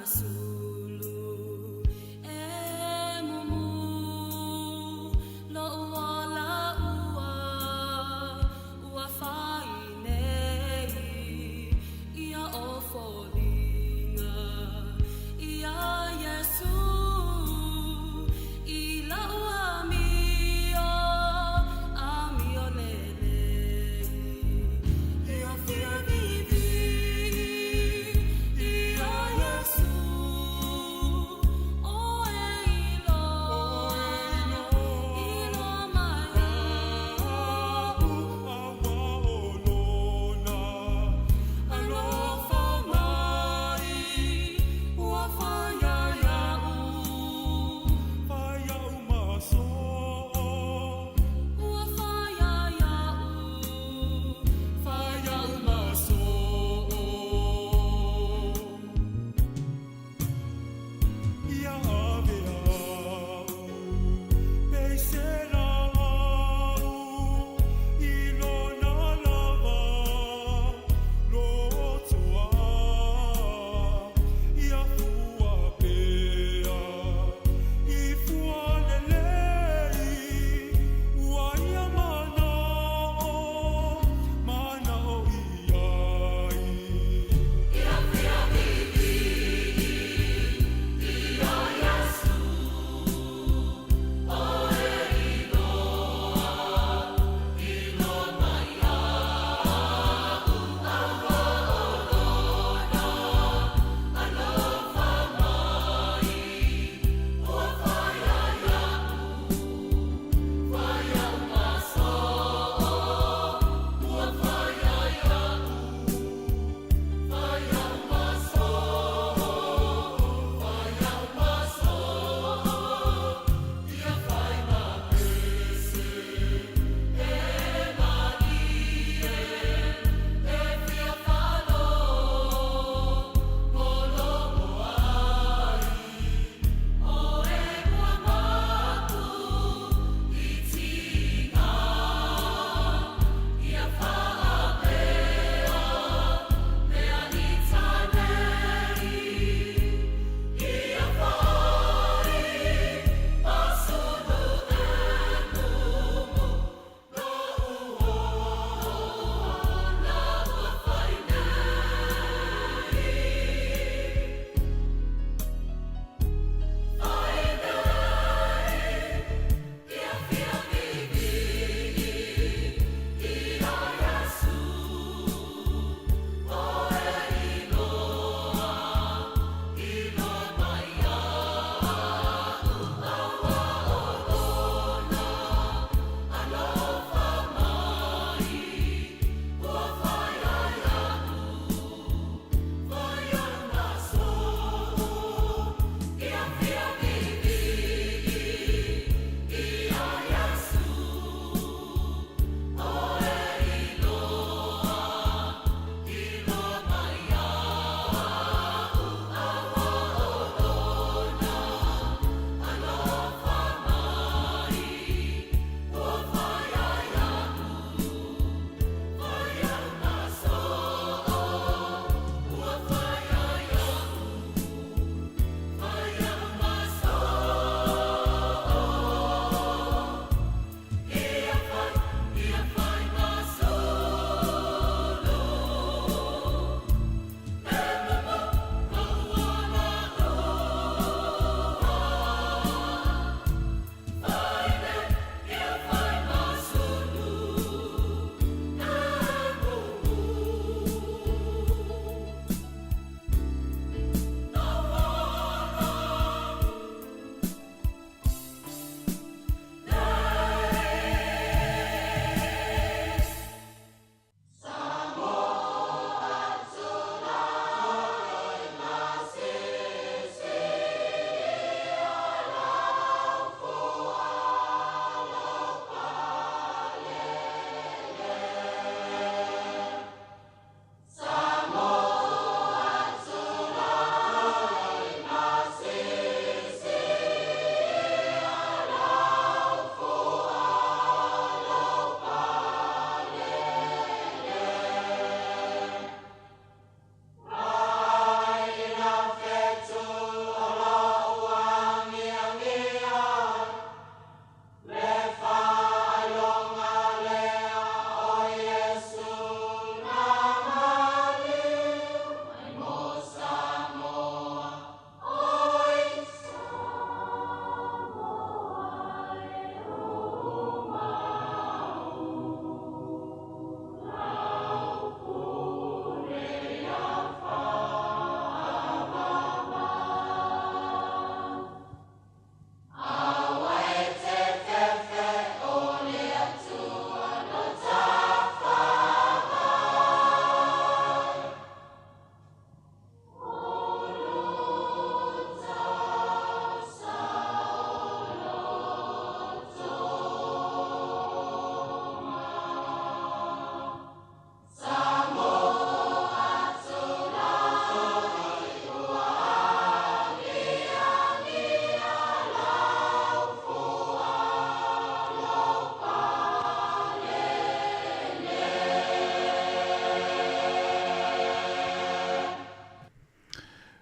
Sulu e mumu loʻu ola ua ua fai nei ia o foliga iā Iesū i lau amio amio lelei ia fia vivi iā Iesū.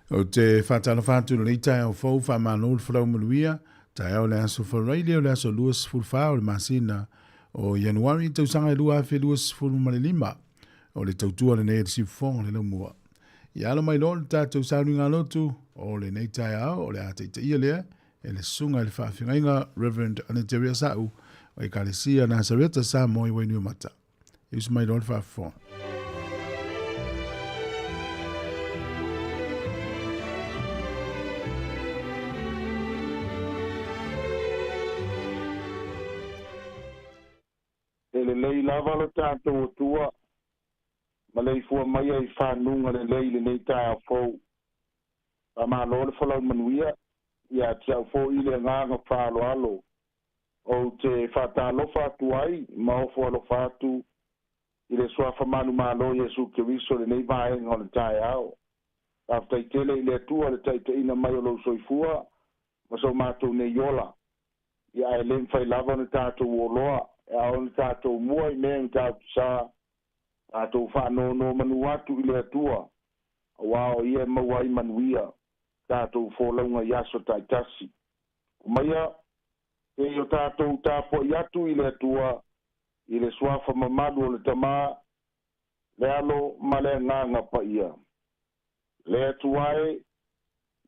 Ou te faatalofa atu i lenei taeao fou, faamalo le folau manuia. Taeao le aso Faraile o le aso 24 o le masina o Ianuari tausaga e 2025. O le tautua lenei a le Siufofoga o le Laumua. Ia alo mai loa le tatou sauniga lotu o lenei taeao o le a taitaia lea e le susuga i le faafeagaiga Reverend Anateria Sa'u o Ekalesia Nasareta Samoa i Wainuiomata. E usu mai loa le faafofoga. E lelei lava lo tatou Atua maleifua mai ai i fanuga lelei i lenei taeao fou. Faamalo le folau manuia ia te au foi le agaga faaaloalo. Ou te faatalofa atu ai ma ofo alofa atu i le Suafa manumalo Iesu Keriso i lenei vaega o le taeao. Faafetai tele i le Atua le taitaiina mai o lou soifua ma so matou nei ola. Ia ae le mafai lava ona tatou oloa e ao ona tatou mua i mea na tatou sa tatou faanonomanu atu i le Atua, aua o Ia e maua ai manuia tatou folauga i aso taitasi. Omaia, se i o tatou tapuai atu i le Atua i le suafa mamalu o le Tama, le Alo ma le Agaga Paia. Le Atua e,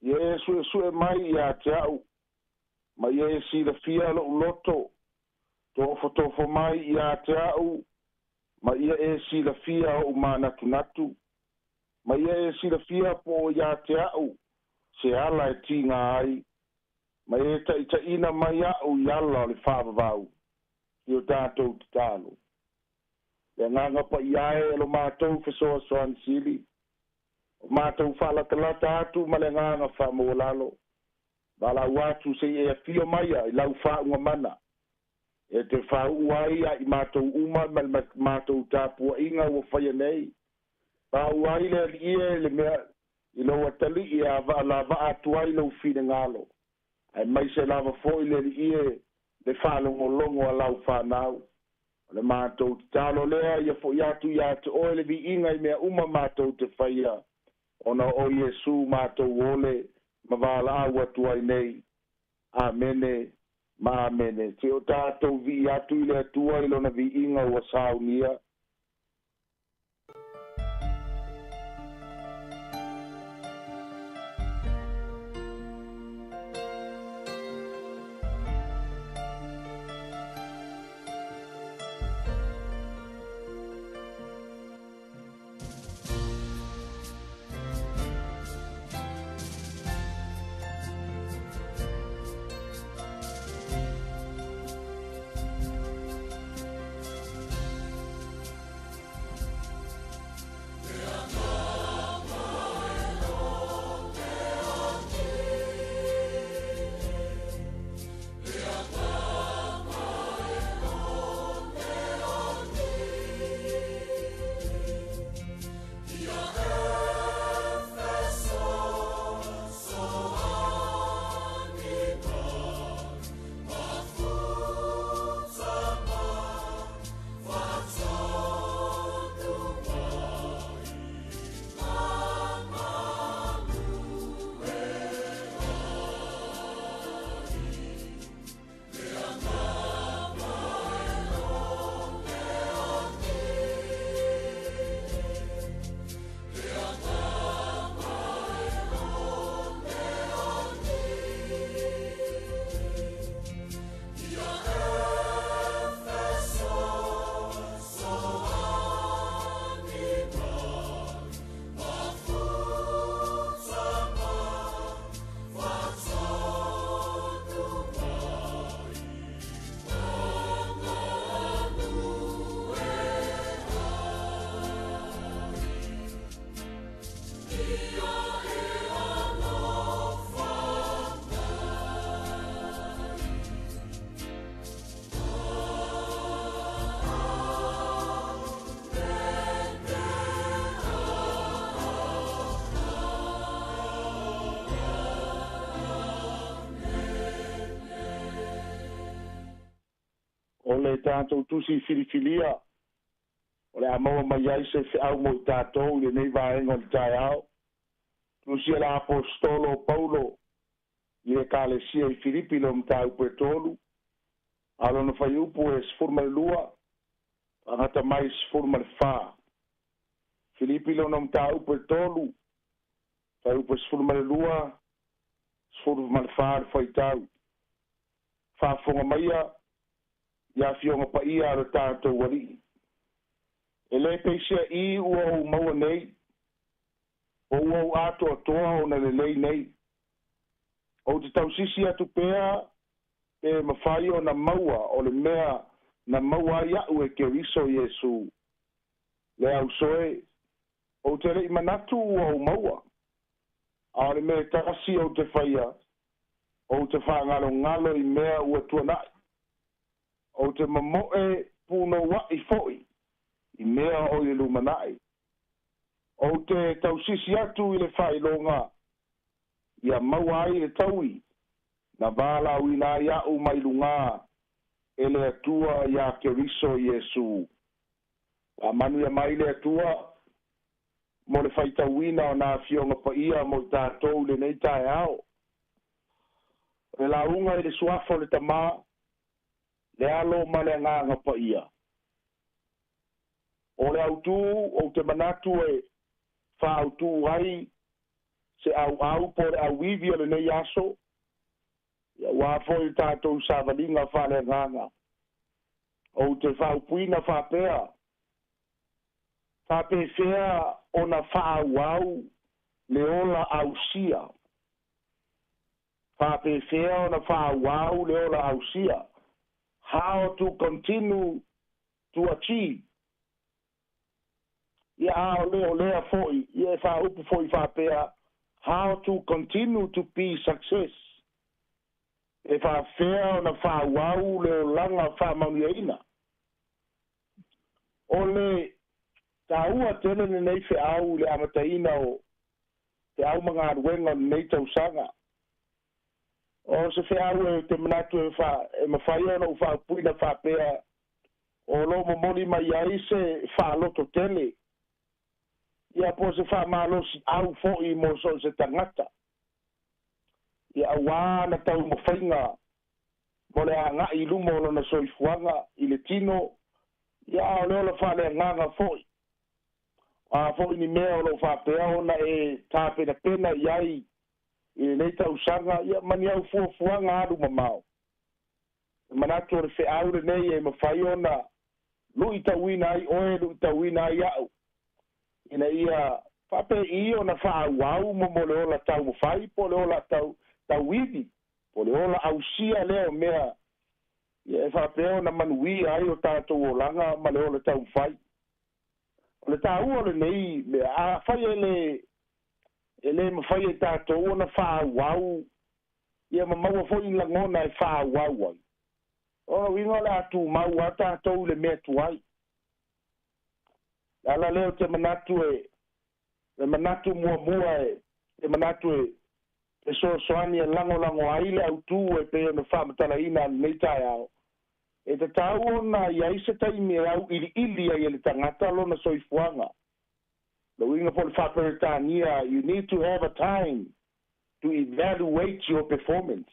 ia e suesue mai ia te au, ma ia e silafia lou loto, tofotofo mai ia te au, ma ia e silafia ou manatunatu, ma ia e silafia po o ia te au se ala e tiga ai, ma e taitaiina mai a'u i ala o le faavavau i o tatou tatalo. Le Agaga Paia e e lo matou fesoasoani sili, o matou faalatalata atu ma le agaga faamaualalo, valaau atu se i e afio maia i lau faauuga mana, e te faauu ai ia i matou uma ma le matou tapuaiga ua faia nei, faauu ai le Alii e le mea i lou atalii e avaalavaa atu ai lou finagalo, aemaise lava foi le Alii e le faalogologo a lau fanau. O le matou tatalo lea ia foi atu ia te oe le viiga i mea uma matou te faia, ona o Iesu matou ole ma valaau atu ai nei. Amene ma amene. Se o tatou vii atu i le Atua i lona viiga ua saunia. O le tatou tusi filifilia o le a maua mai ai se feau mo i tatou i lenei vaega o le taeao. Tusia le Aposetolo o Paulo i le Ekalesia i Filipi i le mataupu e 3, a o lona fuaiupu e 12 faagata mai 14. Filipi lona mataupu e 3, fuaiupu e 12, 14 le fuaitau. Faafofoga maia i afioga paia a lo tatou Alii. E lē peiseaʻī ua ou maua nei, po ua ou atoatoa ona lelei nei. Ou te tausisi atu pea pe mafai ona maua o le mea na maua ai aʻu e Keriso Iesu. Le ausoe, ou te leʻi manatu ua ou maua, a o le mea e tasi ou te faia, ou te faagalogalo i mea ua tuanaʻi, ou te mamoe punouaʻi foʻi i mea o i le lumanaʻi. Ou te tausisi atu i le faailoga ia maua ai le taui na valaauina ai aʻu mai lugā e le Atua iā Keriso Iesu. Faamanuia mai le Atua mo le faitauina o nā afioga paia mo i tatou i lenei taeao. O le lauga i le suafa o le Tamā, le Alo ma le Agaga Paia. O le autū ou te manatu e faautū ai se auau po o le auivi o lenei aso, ia aua foi le tatou savaliga faaleagaga. Ou te faaupuina faapea, faapefea ona faaauau le ola ausia. Faapefea ona faaauau le ola ausia. How to continue to achieve. Ia a o le o lea foi, ia e faaupu foi faapea, how to continue to be success. E faafefea ona faaauau le olaga faamanuiaina. O le taua tele lenei feau i le amataina o feau ma galuega o lenei tausaga. O se feau e te manatu e, fa, e mafai ona ou faaupuina faapea, o lo o momoli mai ai se faaloto tele, ia po o se faamalosiau foi mo so o se tagata, ia auā na taumafaiga mo le agaʻi i luma o lona soifuaga i le tino, ia a o le ola faaleagaga foi. O a foi ni mea o lo o faapea ona e tapenapena i ai i lenei tausaga, ia ma ni au fuafuaga alu mamao. E manatu o le feau lenei e mafai ona luitauina ai oe, luitauina ai aʻu, ina ia faapei ona faaauau mo mo le ola taumafai po o le ola tau tauivi, po o le ola ausia lea o mea ia e faapea ona manuia ai o tatou olaga ma le ola taumafai. O le taua o lenei mea, afai e le e lē mafai e tatou ona faaauau ia ma maua foi ni lagona e faaauau ai, o lona uiga o le a tumau lava tatou i le mea tuai. Le ala lea ou te manatu e, le manatu muamua e, te manatu e fesoasoani e lagolago ai le autū e pei ona faamatalaina lenei taeao, e tatau ona i ai se taimi e auiliili ai e le tagata lona soifuaga. Le uiga po o le faa-Peretania, you need to have a time to evaluate your performance.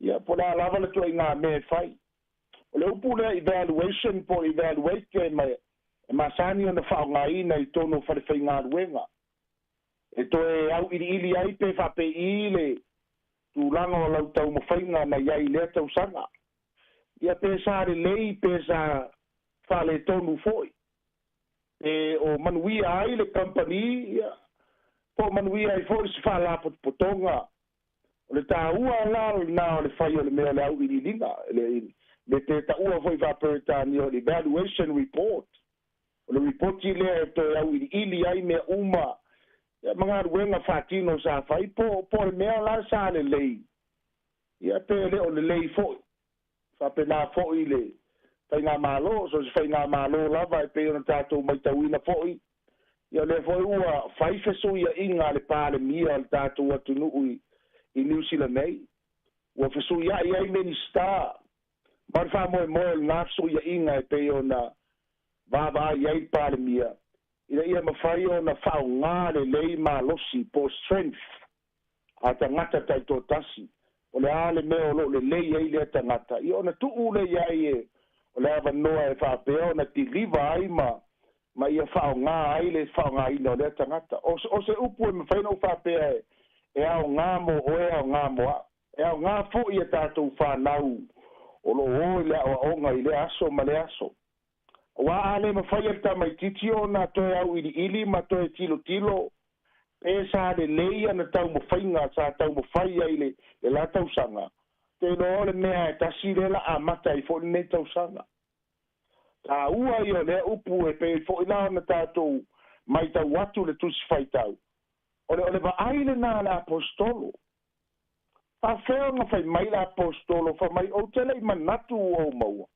Ia, po o le a lava le ituaiga mea e fai. O le upu lea evaluation po o evaluate e masani ona faaaogaina i totonu o falefaigaluega e toe auiliili ai pe faapei le tulaga o lau taumafaiga na i ai i lea tausaga. Ia pe sa lelei pe sa faaletonu foi. Pe o manuia ai le kamupani, ia, po o manuia ai foi se faalapotopotoga. O le taua la lena o le fai o le mea o le auiliiliga, le te taua foi faa-Peretania o le evaluation report. O le ripoti lea e toe auiliili ai mea uma ia ma galuega faatino sa fai, po o le mea la sa lelei, ia pe le o lelei foi. Faapena foi le faigamalo, so o se faigamalo lava e pei ona tatou matauina foi, ia o lea foi ua fai fesuiaiga a le Palemia o le tatou atunuu i Niu Sila nei. Ua fesuiai ai Minisita, ma o le faamoemoe o lena fesuiaiga e pei ona vaavaai ai le Palemia, Ina ia mafai ona faaaogā lelei malosi po o strength a tagata taitoatasi. O le a le mea o loo lelei ai lea tagata, ia ona tuu le iai e o le avanoa e faapea ona deliver ai ma ia faaaogā ai le faaaogāina o lea tagata. O se upu e mafai ona ou faapea e aogā mo oe, aogā mo a'u, e aogā fo'i e tatou fanau o loo o i le aoaoga i lea aso ma lea aso. Ua a le mafai e le tamaititi ona toe auiliili ma toe tilotilo pe sa lelei ana taumafaiga sa taumafai ai le la tausaga. Te iloa o le mea e tasi lea la amata ai fo'i lenei tausaga. Taua ia o lea upu e pei fo'i la ona tatou maitau atu le Tusi Faitau. O le vaai lenā le aposetolo. Faafea ona fai mai le aposetolo, fa mai ou te le'i manatu ua ou maua,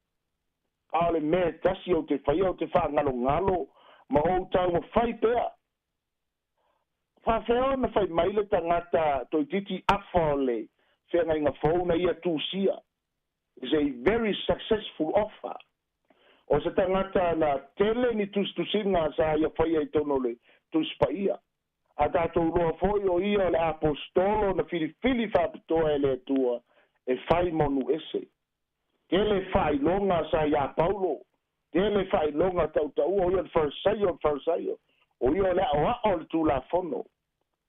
a o le mea e tasi ou te faia, ou te faagalogalo ma ou taumafai pea. Faafea ona fai mai le tagata toeititi afa o le feagaiga fou na ia tusia is a very successful offer. O se tagata na tele ni tusitusiga sa ia faia i tonu o le Tusi Paia. A tatou loa fo'i o ia o le aposetolo na filifili faapitoa e le Atua e fai monu ese. Tele faailoga sa iā Paulo, tele faailoga tautaua, o ia le Farisaio, le Farisaio, o ia o le aoao o le Tulafono.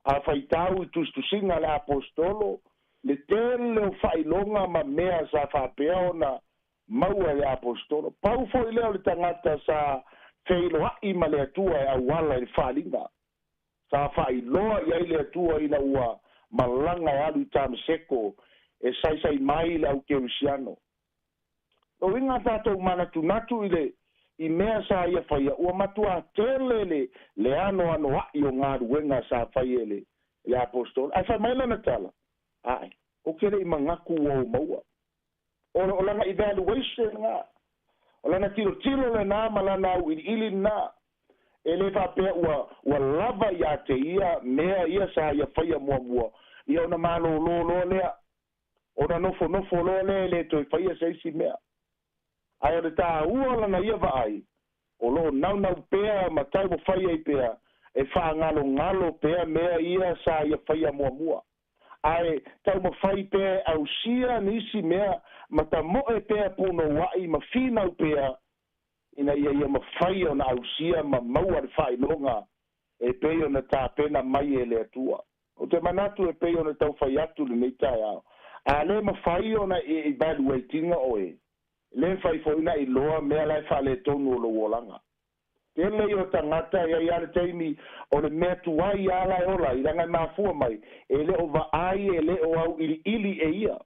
A faitau i tusitusiga le aposetolo, le tele o faailoga ma mea sa faapea ona maua e le aposetolo. Pau fo'i lea o le tagata sa feiloa'i ma le Atua e auala i le faaliga. Sa faailoa i ai le Atua ina ua malaga e alu i Tamaseko e saisai mai le aukerisiano. O uiga tatou manatunatu i le i mea sa ia faia, ua matuā tele le anoanoa'i o galuega sa fai e le aposetolo. Ae fai mai lana tala, ae, ou ke le'i magaku ua ou maua. O lana evaluation ga. O lana tilotilo lenā ma lana auiliili lenā. E lē faapea ua lava iā te ia mea ia sa ia faia muamua. Ia ona malōlō loa lea. Ona nofonofo loa lea e lē toe faia se isi mea. Ae o le tāua lana ia vaai, o loo naunau pea ma taumafai ai pea, e faagalogalo pea mea ia sa ia faia muamua. Ae taumafai pea e ausia nisi mea ma tamoe pea punoua'i ma finau pea ina ia mafai ona ausia ma maua le faailoga e pei ona tapena mai e le Atua. O te manatu e pei ona taufai atu lenei taeao. A le mafai ona e evaluate ina oe, le fai fo'i na iloa mea la e faaletonu o lou olaga. Tele ia o tagata e ai a le taimi o le mea tuai ala e ola i laga e mafua mai e le o vaai e le o auiliili e ia.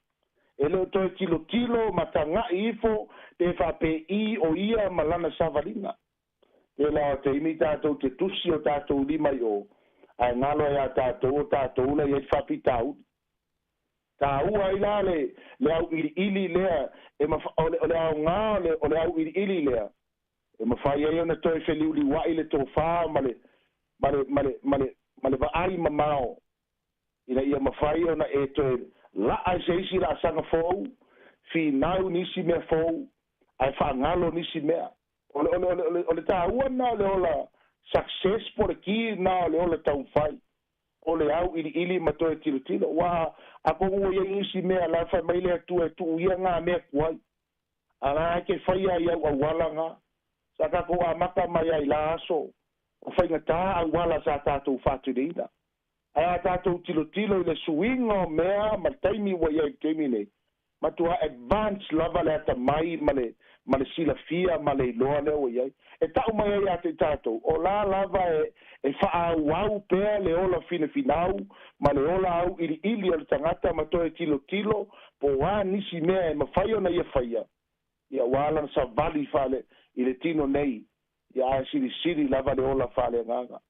E le o toe tilotilo ma taga'i ifo pe faapei o ia ma lana savaliga. Te la o taimi tatou te tusi o tatou lima i o, ae galo ai a tatou o tatou la i ai faafitauli. Taua ai la le auiliili lea, e o le aogā o le auiliili lea, e mafai ai ona toe feliuliua'i le tofā ma le vaai mamao, ina ia mafai ona e toe la'a i se isi laasaga fou, finau nisi mea fou, ae faagalo nisi mea. O le taua na o le ola success po le ki na o le ola taumafai. O le auiliili ma toe tilotilo. Ua atonu ua iai nisi mea la fai mai le Atua e tuu ia ngā mea kuai. A la e ke faia i au auala ngā. Sa tatou amata mai ai la aso. O faigatā auala sa tatou faatuleina. Ae a tatou tilotilo i le suiga o mea ma le taimi ua iai i le taimi nei. Matua advance lava le atamai ma le silafia ma le iloa lea ua iai. E ta'u mai ai ia te tatou, o la lava e faaauau pea le ola finafinau ma le ola auiliili o le tagata ma toe tilotilo po o a nisi mea e mafai ona ia faia. Ia ua ala na savali faale i le tino nei, ia ae silisili lava le ola faaleagaga.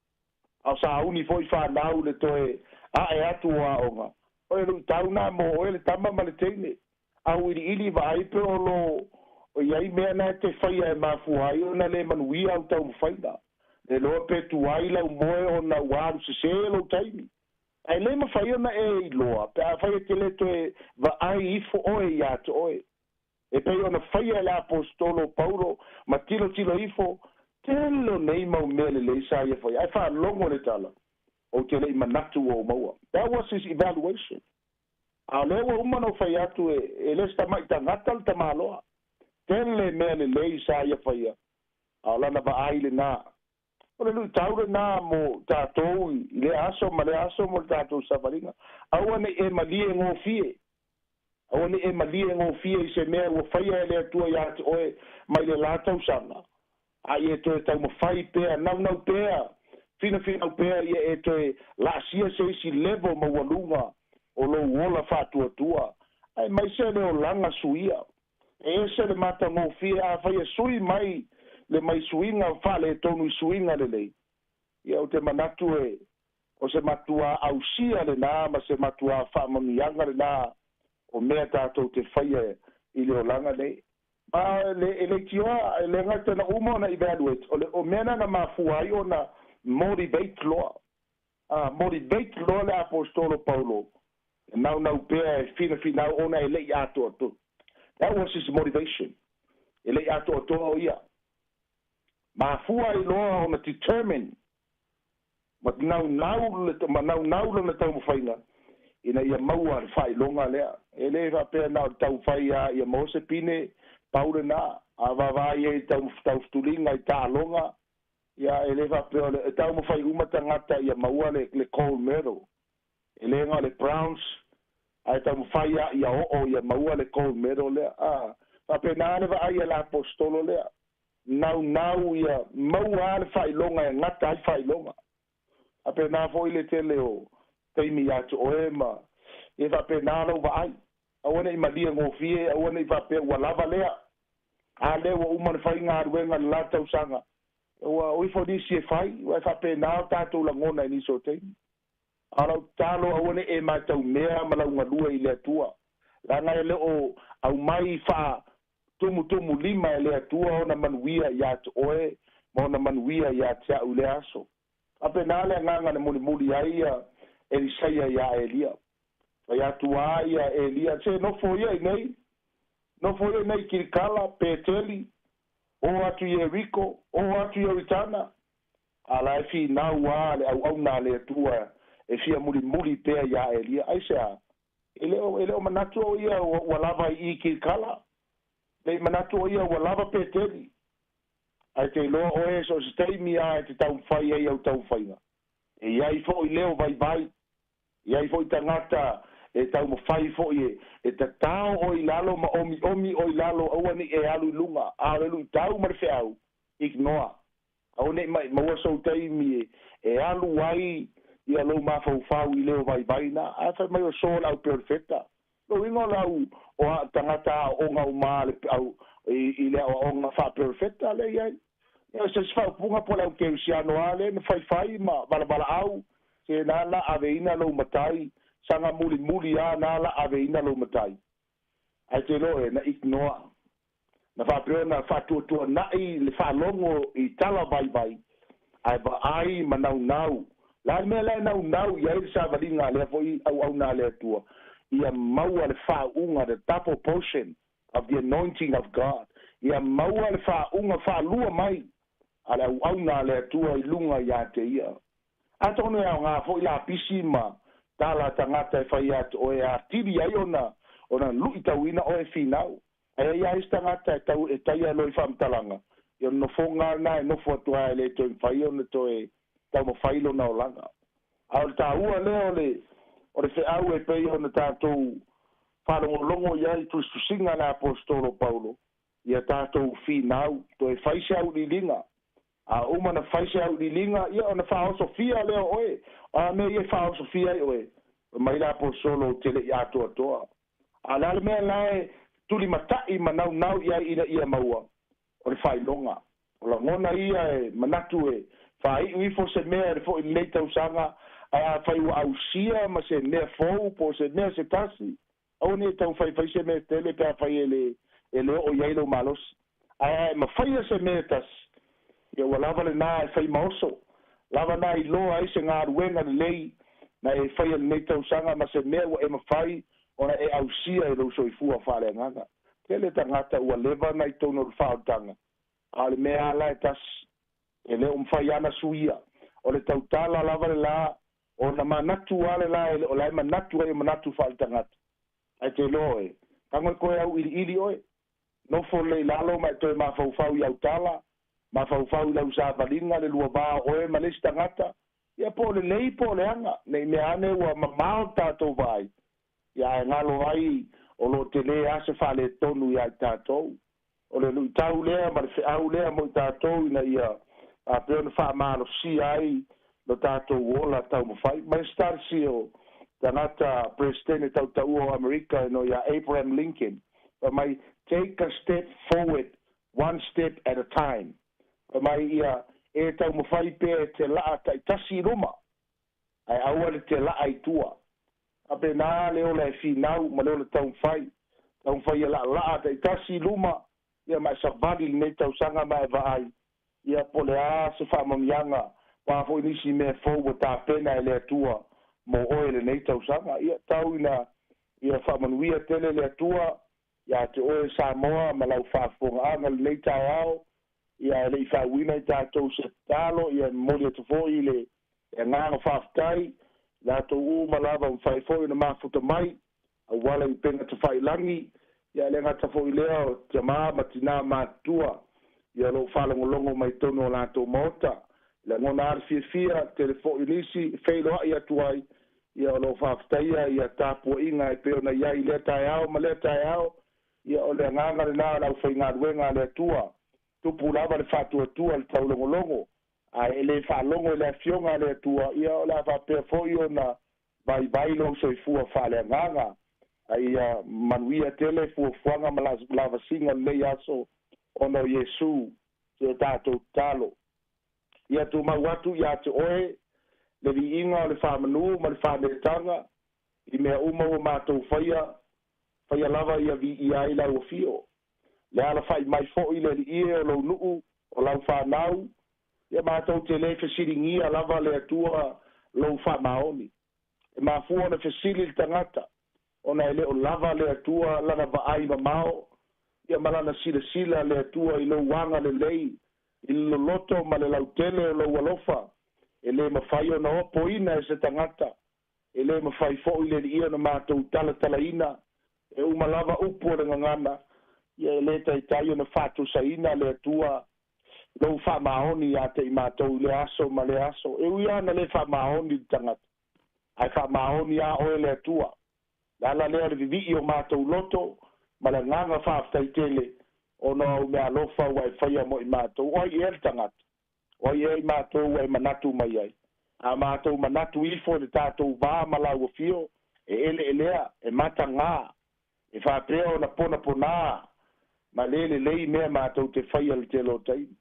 A o sauni fo'i fanau le toe a'e atu o aoga. O le lu'itau na mo oe le tama ma le teine. Auiliili vaai pe o lo o iai mea na e te faia e mafua ai ona le manuia au taumafaiga. Le loa pe tuai lau moe ona ua alu sesē lou taimi. Ae lē mafai ona e iloa pe afai e te lē toe vaai ifo oe iā te oe. E pei ona faia e le aposetolo Paulo ma tilotilo ifo. Tele o nei mau mea lelei sa ia faia, ae faalogo le tala, ou te le'i manatu ua ou maua. That was his evaluation. A o lea ua uma ona ou fai atu e le se tama'i tagata le tamāloa. Tele mea lelei sa ia faia, a o lana vaai lenā. O le luʻitau lenā mo tatou i lea aso ma lea aso mo le tatou savaliga. Aua nei e malie gofie. Aua nei e malie gofie i se mea ua faia e le Atua iā te oe mai le lā tausaga, a ia e toe taumafai pea, naunau pea, finafinau pea ia e toe laasia se isi level maualuga o lou ola faatuatua, aemaise le olaga suia. E ese le matagofie afai e sui mai le mai suiga faaletonu i suiga lelei. Ia ou te manatu e o se matuā ausia lenā ma se matuā faamanuiaga lenā o mea tatou te faia i le olaga nei. Ma le e leitioa e le gata na uma ona evaluate, o le o mea na na mafua ai ona motivate loa. A motivate loa le aposetolo Paulo e naunau pea e finafinau ona e le'i atoatoa. That was his motivation. E le'i atoatoa o ia. Mafua ai loa ona determine ma naunau le ma naunau lona taumafaiga ina ia maua le faailoga lea. E lē faapea na o le taumafai a ia maua se pine pau lenā, a vaavaai ai i taufutuliga i taaloga, ia e lē faapea o le e taumafai uma tagata ia maua le le gold medal. E lē gao le bronze, ae taumafai a ia oo ia maua le gold medal lea. A faapenā le vaai a le aposetolo lea, naunau ia maua a le faailoga e gata ai faailoga. Faapena foi le tele o taimi ia te oe ma e faapena lou vaai. Aua ne i malie gofie, aua ne i faapea ua lava lea. A lea ua uma ona fai galuega i le la tausaga, ua o ifo nisi e fai, ua e faapena o tatou lagona i nisi o taimi. A o lau tatalo, aua ne i e mataumea ma lau galue i le Atua, leaga e le o aumai faa tumutumulima e le Atua ona manuia ia te oe ma ona manuia ia te a'u i lea aso. Faapena le agaga na mulimuli ai ia Elisaia iā Elia. Fai atu a ia Elia, Se nofo ia i nei, nofo ia nei i Kilikala, Peteli, o atu i Ieriko, o atu i Ioritana. A la e finau a le auauna a le Atua e fia mulimuli pea iā Elia. Aisea? E le o, e le o manatu o ia ua lava i i Kilikala. Le i manatu o ia ua lava Peteli. Ae te iloa oe so o se taimi a e te taumafai ai au taumafaiga. E i ai fo'i leo vaivai, e i ai fo'i tagata e taumafai fo'i e, e tatao oe i lalo ma omiomi oe i lalo aua ne i e alu i luga, a o le luitau ma le feau, ignore. Aua ne i maua sou taimi e, e alu ai ia lou mafaufau i leo vaivai na. Ae fai mai o so le au perofeta. Lou uiga o le au o a tagata aooga uma a le au i, i le aoaoga faaperofeta lea i ai. Ia o se isi faaupuga po o le au kerisiano a lea na faifai ma valavalaau, se na la aveina lou matai, saga mulimuli a na la aveina lou matai. Ae te iloa e na ignore. Na faapea ona faatuatuana'i le faalogo i tala vaivai, ae vaai ma naunau. Le a le mea la e naunau i ai le savaliga a lea foi auauna a le Atua? Ia maua le faauuga, the double portion of the anointing of God. Ia maua le faauuga faalua mai a le auauna a le Atua i luga iā te ia. Atonu e aoga foi lapisi ma tala tagata e fai ia te oe e atili ai ona ona luitauina oe e finau. Ae ai a isi tagata e tau e taia loa i faamatalaga, ia o le nofoga lena e nofo atu ai e le toe mafai ona toe taumafai lona olaga. A o le taua lea o le o le feau e pei ona tatou faalogologo i ai i tusitusiga a le aposetolo Paulo, ia tatou finau, toe fai se auiliiliga. A uma na fai se auiliiliga, ia ona faaosofia lea o oe. O a mea ia e faaosofia ai oe? Fai mai le aposetolo, Ou te le i atoatoa. A o le a le mea la e tulimata'i ma naunau i ai ina ia maua? O le faailoga. O lagona ia e manatu e faaiu ifo se mea i le fo'i lenei tausaga, ae afai ua ausia ma se mea fou po o se mea se tasi, aua ne i taufaifai se mea tele pe afai e le e le oo i ai lou malosi. Ae a e mafaia se mea e tasi, ia ua lava lenā e fai ma oso, lava nā iloa ai se galuega lelei na e faia lenei tausaga ma se mea ua e mafai ona e ausia i lou soifua faaleagaga. Tele tagata ua leva ona i totonu o le faaolataga, a o le mea lava la e tasi. E lē o mafai ana suia o le tautala lava le lā ona manatu a le lā e le o lae manatu ai o manatu faaletagata ae te iloa oe tago e toe auiliili oe nofo lelei lalo ma e toe mafaufau i autala mafaufau i lau savaliga le lua va o oe ma le isi tagata ia po o lelei po o leaga nei mea ane ua mamao le tatou vaai ia ae galo ai o loo telē a se faaletonu iā i tatou. O le luitau lea ma le feau lea mo i tatou ina ia faapea ona faamalosia ai lo tatou ola taumafai. Ma le sitalisi o tagata Peresetene tautaua o Amerika ino ia Abraham Lincoln fai mai, "Take a step forward one step at a time." Fai mai ia e taumafai pea e te laa taitasi i luma ae aua le te laa i tua. Faapena le ola e finau ma le ola taumafai taumafai ia laalaa taitasi i luma ia ma e savali lenei tausaga ma e vaai ia po o le a se faamanuiaga o a foi nisi mea fou ua tapena e le Atua mo oe lenei tausaga. Ia tau ina ia faamanuia tele le Atua iā te oe Samoa ma lau faafofogaaga lenei taeao. Ia e le'i faauuina i tatou se tatalo ia momoli atu fo'i le agaga faafetai latou uma lava mafai foi ona mafuta mai auala i upega tafailagi ia e le gata foi lea o tamā ma tinā matutua ia o loo faalogologo mai totonu o latou maota. Lagona a le fiafia tele fo'i nisi e feiloa'i atu ai ia o loo faafetaia ia tapua'iga e pei ona iai i lea taeao ma lea taeao. Ia o le agaga lenā o le aufaigaluega a le Atua tupu lava le faatuatua le taulogologo ae e lē faalogo i le afioga a le Atua ia o le a faapea foi ona vaivai lou soifua faaleagaga a ia manuia tele fuafuaga ma lavasiga o lenei aso ona o Iesu si o tatou tatalo. Ia tumau atu iā te oe le viiga o le faamanū ma le faanetaga i mea uma ua matou faia faia lava ia viia ai lau afio le alafa'i mai fo'i le alii e o lou nuu o lau fanau ia matou te lē fesiligia lava le Atua lou faamaoni. E mafua ona fesili le tagata ona e lē o lava le Atua lana vaai mamao ia ma lana silasila le Atua i lou aga lelei i le loloto ma le lautele o lou alofa e lē mafai ona opoina e se tagata e lē mafai fo'i le alii ona matou talatalaina e uma lava upu o le gagana ia e lē taitai ona faatusaina le Atua lou faamaoni iā te i matou i lea aso ma lea aso. E ui ana lē faamaoni le tagata ae faamaoni a oe le Atua. Le ala lea o le vivii o matou loto ma le agaga faafetai tele ona o au meaalofa ua e faia mo i matou. O ai ea le tagata? O ai ea i matou ua e manatu mai ai? A matou manatu ifo i le tatou va ma lau afio e eleelea e matagā e faapea ona ponaponā ma lē lelei mea matou te faia le tele o taimi.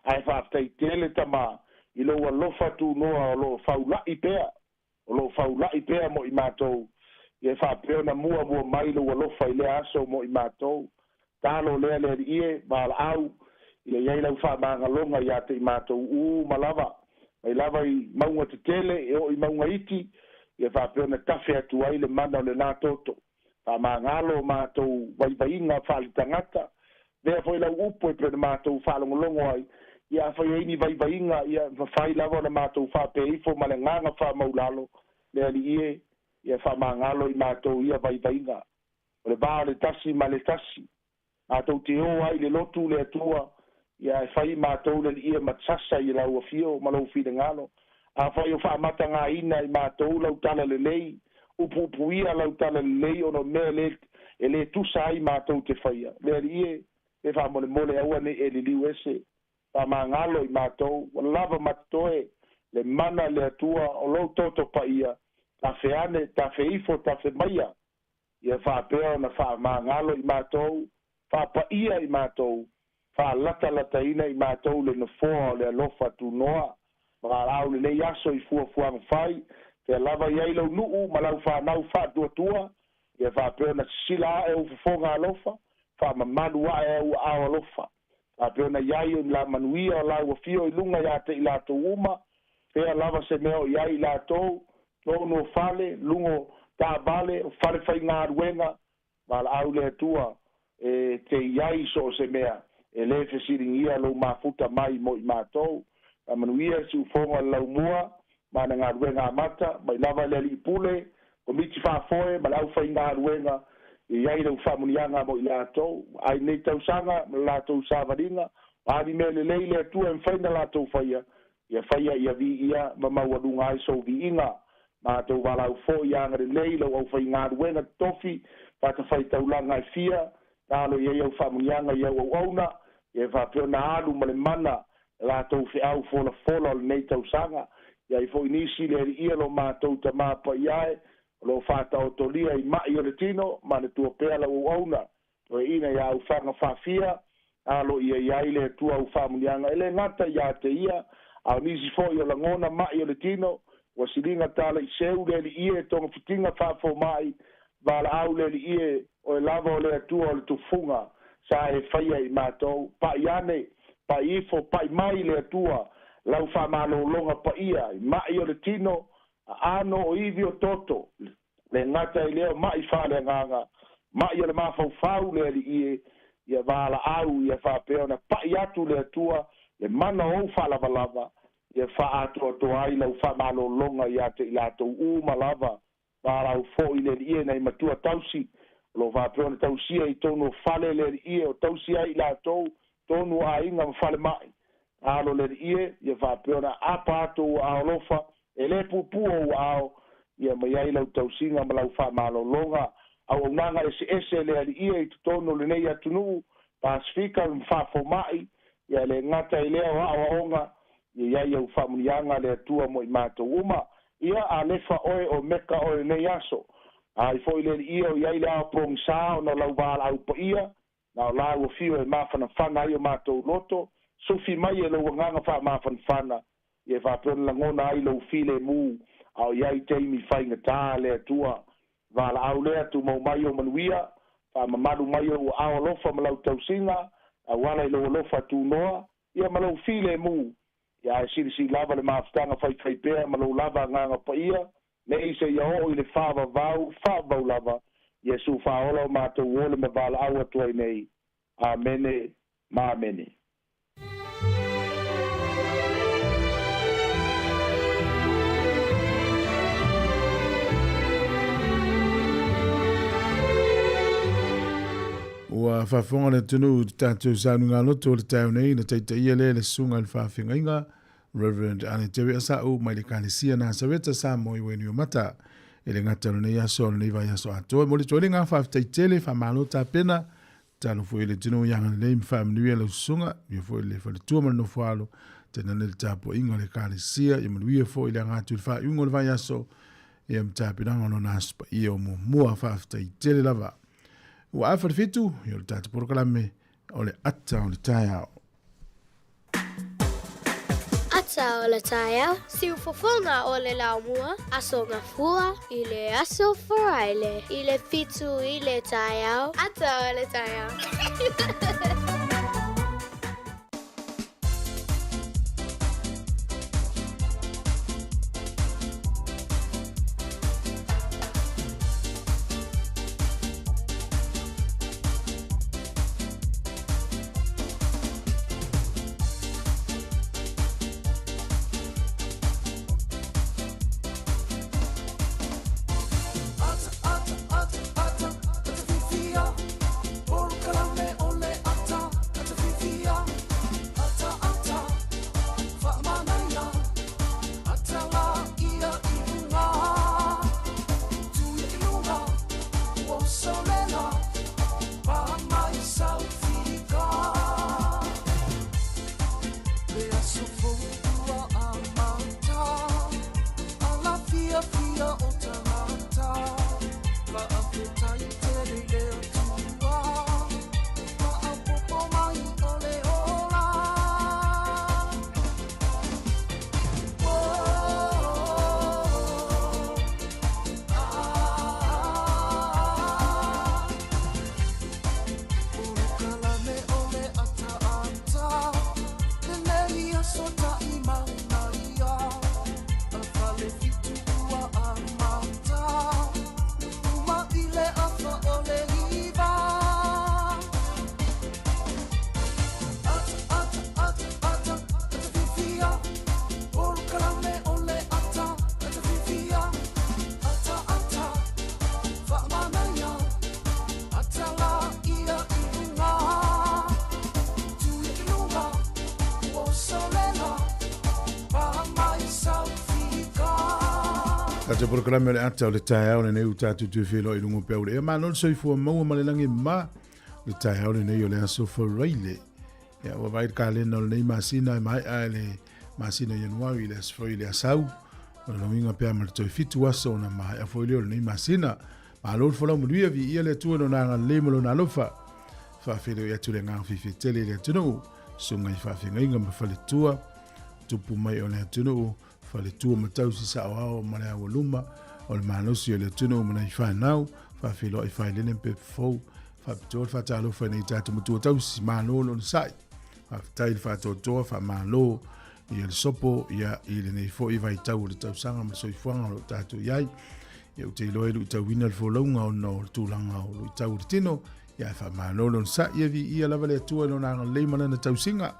Ae faafetai tele tamā i lou alofa tunoa o loo faula'i pea o loo faula'i pea mo i matou ia e faapea ona muamua mai lou alofa i lea aso mo i matou. Talo lea le Alii e valaau ia iai lau faamagaloga iā te i matou uma lava mai lava i mauga tetele e oo i mauga iti ia faapea ona tafe atu ai le mana o lenā toto. Faamagalo o matou vaivaiga faaletagata lea foi lau upu e pei ona matou faalogologo ai ia afai ai ni vaivaiga ia mafai lava ona matou faapea ifo ma le agaga faamaulalo le Alii e ia faamagalo i matou ia vaivaiga. O le va o le tasi ma le tasi matou te o ai i le lotu le Atua ia e fai matou le Alii e ma sasa i lau afio ma lou finagalo. Afai o faamatagaina i matou lau tala lelei upuupuia lau tala lelei ona o mea le e lē tusa ai matou te faia le Alii e e faamolemole aua nei e liliu ese faamagalo i matou ua lava matotoe le mana le Atua o lou toto paia tafe ane tafe ifo tafe maia ia faapea ona faamagalo i matou faapaia i matou faalatalataina i matou le nofoa o le alofa tunoa ma valaau lenei aso i fuafuaga fai fea lava i ai lau nuu ma lau fanau faatuatua ia faapea ona sisila ae ou fofoga alofa faamamalu ae au aao alofa faapea ona iai o ni la manuia o lau afio i luga iā te i latou uma fea lava se mea o iai i latou tonu o fale lugo taavale o fale faigaluega valaau le Atua e te iai so o se mea e lē fesiligia lou mafuta mai mo i matou. Faamanuia le siufogo a le Laumua ma ana galuega amata, mai lava i le Alii Pule, Komiti Faafoe ma le aufaigaluega, ia i ai lau faamuniaga mo i latou. A i lenei tausaga ma le latou savaliga, o a ni mea lelei le Atua e mafai ona latou faia, ia faia ia viia ma maualuga ai sou viiga. Matou valaau foi ia agalelei i lau aufaigaluega totofi fatafaitaulaga e fia, talo i ai au faamuniaga i au auauna, ia faapea ona alu ma le mana le latou feau folafola o lenei tausaga. I ai foi nisi le aliia lo matou Tama Paia e, o lo o faataotolia i mai o le tino, manatua pea lau auauna, toeaina ia aufaga faafia, alo ia i ai le Atua au faamuniaga, e le gata ia te ia, a o nisi foi o lagona mai o le tino, ua siliga tala i seu le Alii e, togafitiga faafomai, valaau le Alii e, oe lava o le Atua o le tufuga sa e faia i matou. Pai ane, pai ifo, pai mai le Atua lau faamalologa paia i mai o le tino, aano o ivi o toto, le gata i lea o mai faaleagaga, mai o le mafaufau le Alii e, ia valaau ia faapea ona pai atu le Atua le mana o ou faalavalava, ia faaatoatoa ai lau faamalologa ia te i latou uma lava. Valaau foi le Alii e nai matua tausi, o lo o faapea ona tausia i tonu o fale le Alii e, o tausi ai i latou tonu o aiga ma falemai. Alo le Alii e, ia faapea ona aapa atu ou aao alofa, e le puupuu ou aao, ia mai ai lau tausiga ma lau faamalologa. Auaunaga eseese le Alii e i totonu o lenei atunuu, Pasefika ma faafomai, ia le gata i lea o aoaoga, ia i ai au faamuniaga le Atua mo i matou uma. Ia alefa oe o Meka oe lenei aso. Ai foi le Alii e o i ai le ao pogisa ona o lau valaau paia, na o la ua fiu e mafanafana ai o matou loto, sufi mai e lou agaga faamafanafana, ia faapea ona lagona ai lou filemu, a o i ai taimi faigata le Atua. Valaau lea, tumau mai ou manuia, faamamalu mai ou aao alofa ma lau tausiga, auala i lou alofa tunoa, ia ma lou filemu. Ia ae silisili lava le mafutaga faifaipea ma lou lava agaga paia, nei seia oo i le faavavau, faavavau lava, Iesu faaola o matou ole ma valaau atu ai nei. Amene ma amene. Ua faafofoga le atunuu i le tatou saunoaga loto o le taeao nei na taitaia lea e le Susuga i le Faafeagaiga Reverend Ane Terry Asa'u mai le Ekalesia Nasareta Samoa i Wainuiomata. E le gata o lenei aso, o lenei vaiaso atoa. E momoli atu ai le agaga faafetai tele, faamalo tapena, tatalo foi i le atunuu ia agalelei ma faamanuia lau susuga, ia foi le faletua ma le nofoalo, tainane le tapuaiga a le Ekalesia, ia manuia foi le aga atu i le faaiuga o le vaiaso, ia ma tapenaga o lona aso paia o muamua. Faafetai tele lava. Ua afa le 7, ia o le tatou polokalame o le ata o le taeao. Ata o le taeao, siufofoga o le laumua, aso gafua i le aso Faraile i le 7 i le taeao. Ata o le taeao. Ata, ata, ata, ata, ata fifia, polokalame o le ata. Tatou polokalame o le ata o le taeao lenei ua tatou toe feiloai i luga o peau le ea. Malo le soifua maua ma le lagi ma le taeao lenei o le aso Faraile. Ia, ua vaai le kalena o lenei masina e maea i le masina o Ianuari i le aso foi i le Asau. O le lauiga pea ma le toe 7 aso ona maea foi lea o lenei masina. Malo le folau manuia, viia le Atua i lona agalelei ma lona alofa. Faafeiloai atu le agaga fiafia tele i le atunuu, susuga i faafeagaiga ma faletua, tupu mai o le atunuu, faletua ma tausi saoao ma le aualuma o le malosi o le atunuu ma nai fanau, faafeiloai failele ma pepa fou, faapitoa le faatalofa i nai tatou matua tausi, malo le onosai, faafetai le faatoatoa, faamalo ia le sopo ia i lenei foi vaitau o le tausaga ma le soifuaga o lo o tatou i ai. Ia ou te iloa e luitauina le folauga ona o le tulaga o luitau o le tino, ia ae faamalo le onosai, ia viia lava le Atua i lona agalelei ma lana tausiga.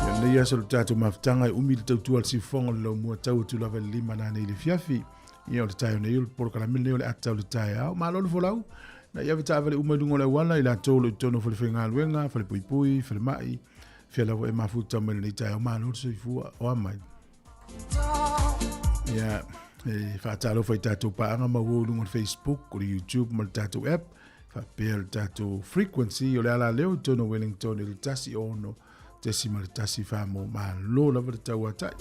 Ia lenei aso le tatou mafutaga e umi le tautua a le siufofoga o le laumua tau atu lava i le 5 nanei i le afiafi. Ia o le taeao nei o le polokalame lenei o le ata o le taeao. Malo le folau. Na i ave taavale uma i luga o le auala i latou o lo o i totonu o falefaigaluega, falepuipui, falemai, fea lava e mafuta mai lenei taeao. Malo le soifua. O a mai. Ia, e faatalofa i tatou paaga maua i luga o le Facebook, o le YouTube ma le tatou app, faapea le tatou frequency o le ala leo i totonu o Wellington i le 106.14 mo malo lava le tauatai.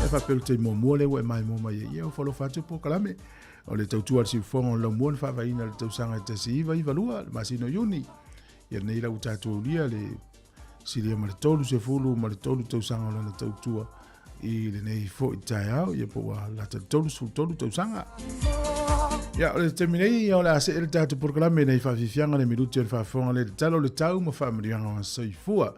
E faapea le taimi muamua lea ua e maimoa mai ai, ia ua falofa atu polokalame o le tautua a le siufofoga o le laumua na faavaeina i le tausaga e 1992, le masina o Iuni. Ia lenei la ua tatou aulia le silia ma le 33 tausaga o lana tautua i lenei foi taeao, ia po ua lata le 33 tausaga. Ia, o le taimi nei, ia o le a see le tatou polokalame nei faafiafiaga le minuti o le faafofoga le tala o le tau ma faamanuiaga o soifua.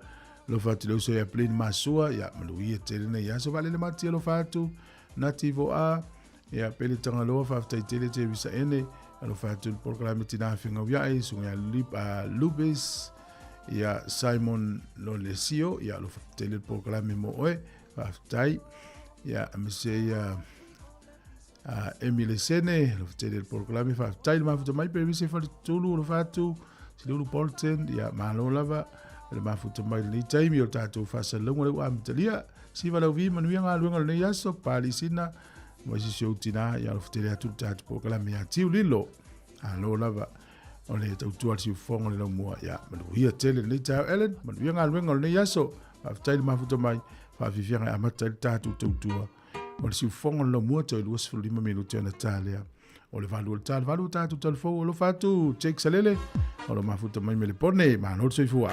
Alofa atu le uso ia Plin Masua, ia manuia tele nei aso vaalele mati alofa atu, Nati Voa, ia Pele Tagaloa, faafetai tele Jerry Saene, alofa atu le polokalame tina fegauiae, susuga ia Lubis, ia Simon Lolesio, ia alofa tele le polokalame mo oe, faafetai. Ia aemaise ia Emile Sene, alofa tele le polokalame, faafetai le mafuta mai, Perise Faletulu, alofa atu, Silulu Bolton, ia malo lava le mafuta mai lenei taimi o tatou faasalalauga lea ua amatalia. Siva lau vi manuia galuega o lenei aso, Palisina, ma isi si ou tina, ia alofa tele atu le tatou polokalame ia Tiu Lilo. Alo lava o le tautua le siufofoga o le laumua, ia manuia tele lenei taeao Ellen, manuia galuega o lenei aso. Faafetai le mafuta mai, faafiafiaga e amata ai le tatou tautua o le siufofoga o le laumua toe 25 minute ona ta lea. O le 8 o le ta, le 8 o tatou talafou, alofa atu, Jake Salele, o lo mafuta mai me le pone, malo le soifua.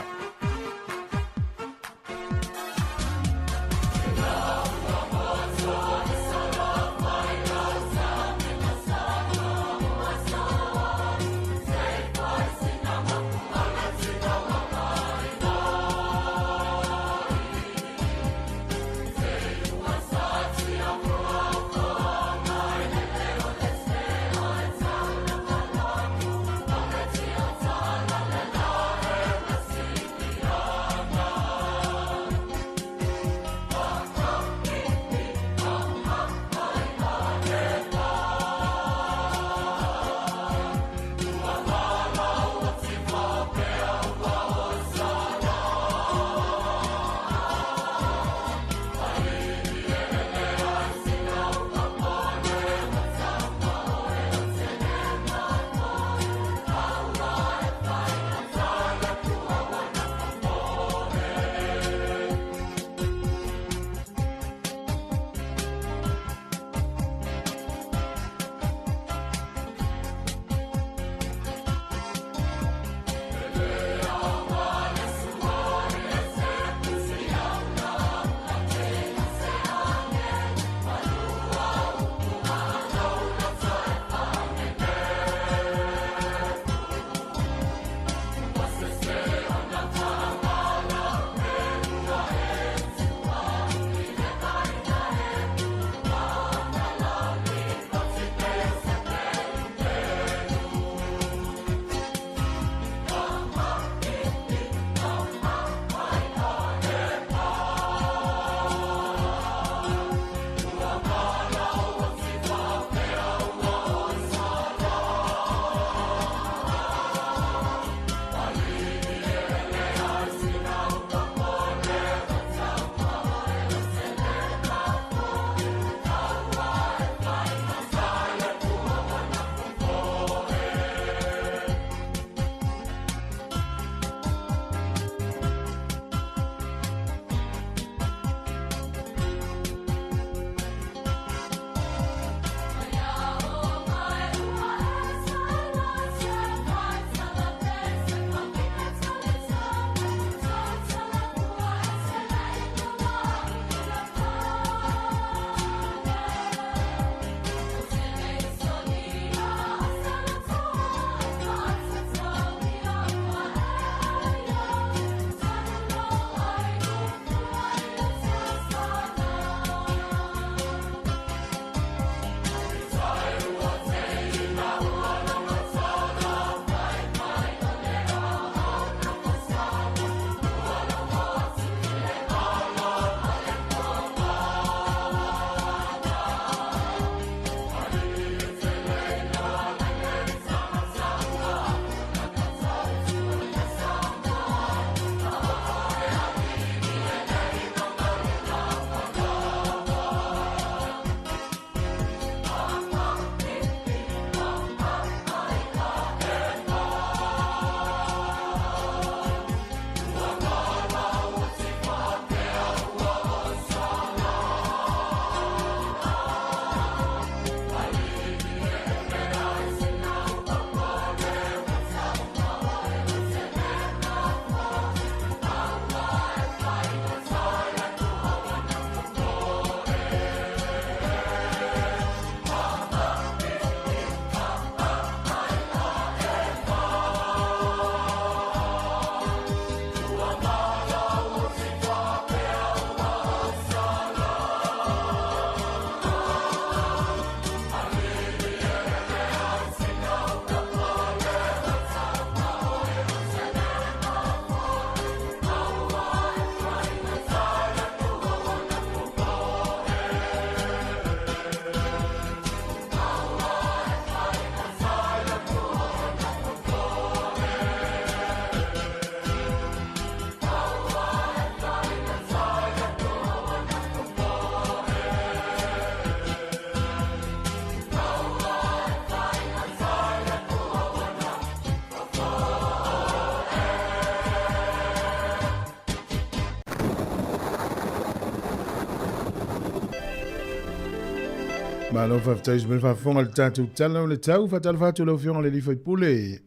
Malo faafetai uso mai le faafofoga i le tatou Tala o le Tau. Faatalofa atu i lau Afioga i le Alii Faipule.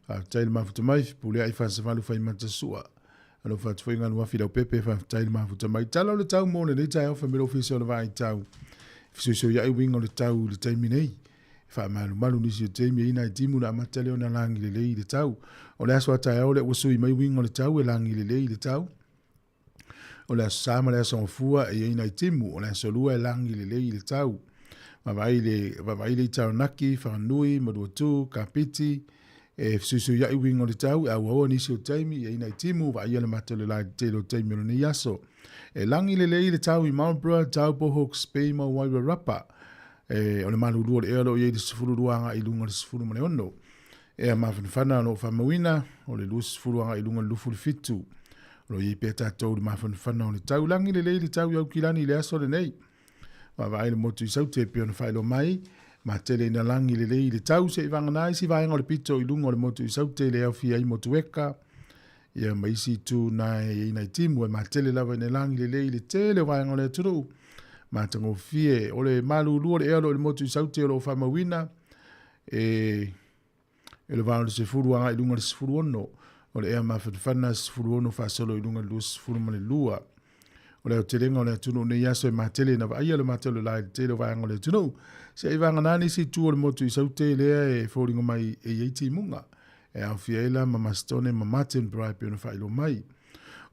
Faafetai le mafuta mai, Fepuleai Fasavalu Faimata Sua. Alofa atu foi Galuafi Leaupepe, faafetai le mafuta mai. Tala o le Tau mo lenei taeao fai mai le Ofisa o le Vaai Tau. Fesoisoiai uiga o le tau i le taimi nei. E faamalumalu nisi o taimi e i nai timu na amata lea ona lagi lelei i le tau. O le aso a taeao lea ua sui mai uiga o le tau e lagi lelei i le tau. O le Aso Sa ma le Aso Gafua e i ai nai timu, o le Aso Lua e lagi lelei i le tau. Vaavaai le, vaavaai le i Taranaki, Whanganui, Manuatū, Kapiti, e fesuisuiaʻi uiga o le tau, e auaua nisi o taimi, e i ai nai timu, vaaia le mata o le la i le tele o taimi o lenei aso. E lagi lelei le tau i Marlborough, Taupo, Hawke's Bay ma Wairarapa. E, o le malulu o le ea o lo o i ai le 12 agai i luga o le 16. Ea mafanafana o lo o faamauina, o le 20 agai i luga o le 27. O lo o i ai pea tatou i le mafanafana o le tau. Lagi lelei le tau i Aukilani i le aso lenei. Vaavaai le motu i Saute e pei ona faailoa mai, matele ina lagi lelei le tau seʻi vagana ai si vaega o le pito i luga o le motu i Saute le aofia ai Motueka, ia ma isi itu na e i ai nai timu e matele lava ina lagi lelei le tele o vaega o le atunuu. Matagofie, o le malulu o le ea o lo o i le motu i Saute o lo o faamauina, e e le va o le 10 agai i luga o le 16, o le ea mafanafana 16 faasolo i luga o le 22. O le aotelega o le atunuu nei aso e matele ina vaaia le mata o le la i le tele o vaega o le atunuu. Se i vagana nisi itu o le motu i Saute lea e foliga mai e i ai timuga. E aofia ai la ma Masitone ma Martinborough e pei ona faailoa mai.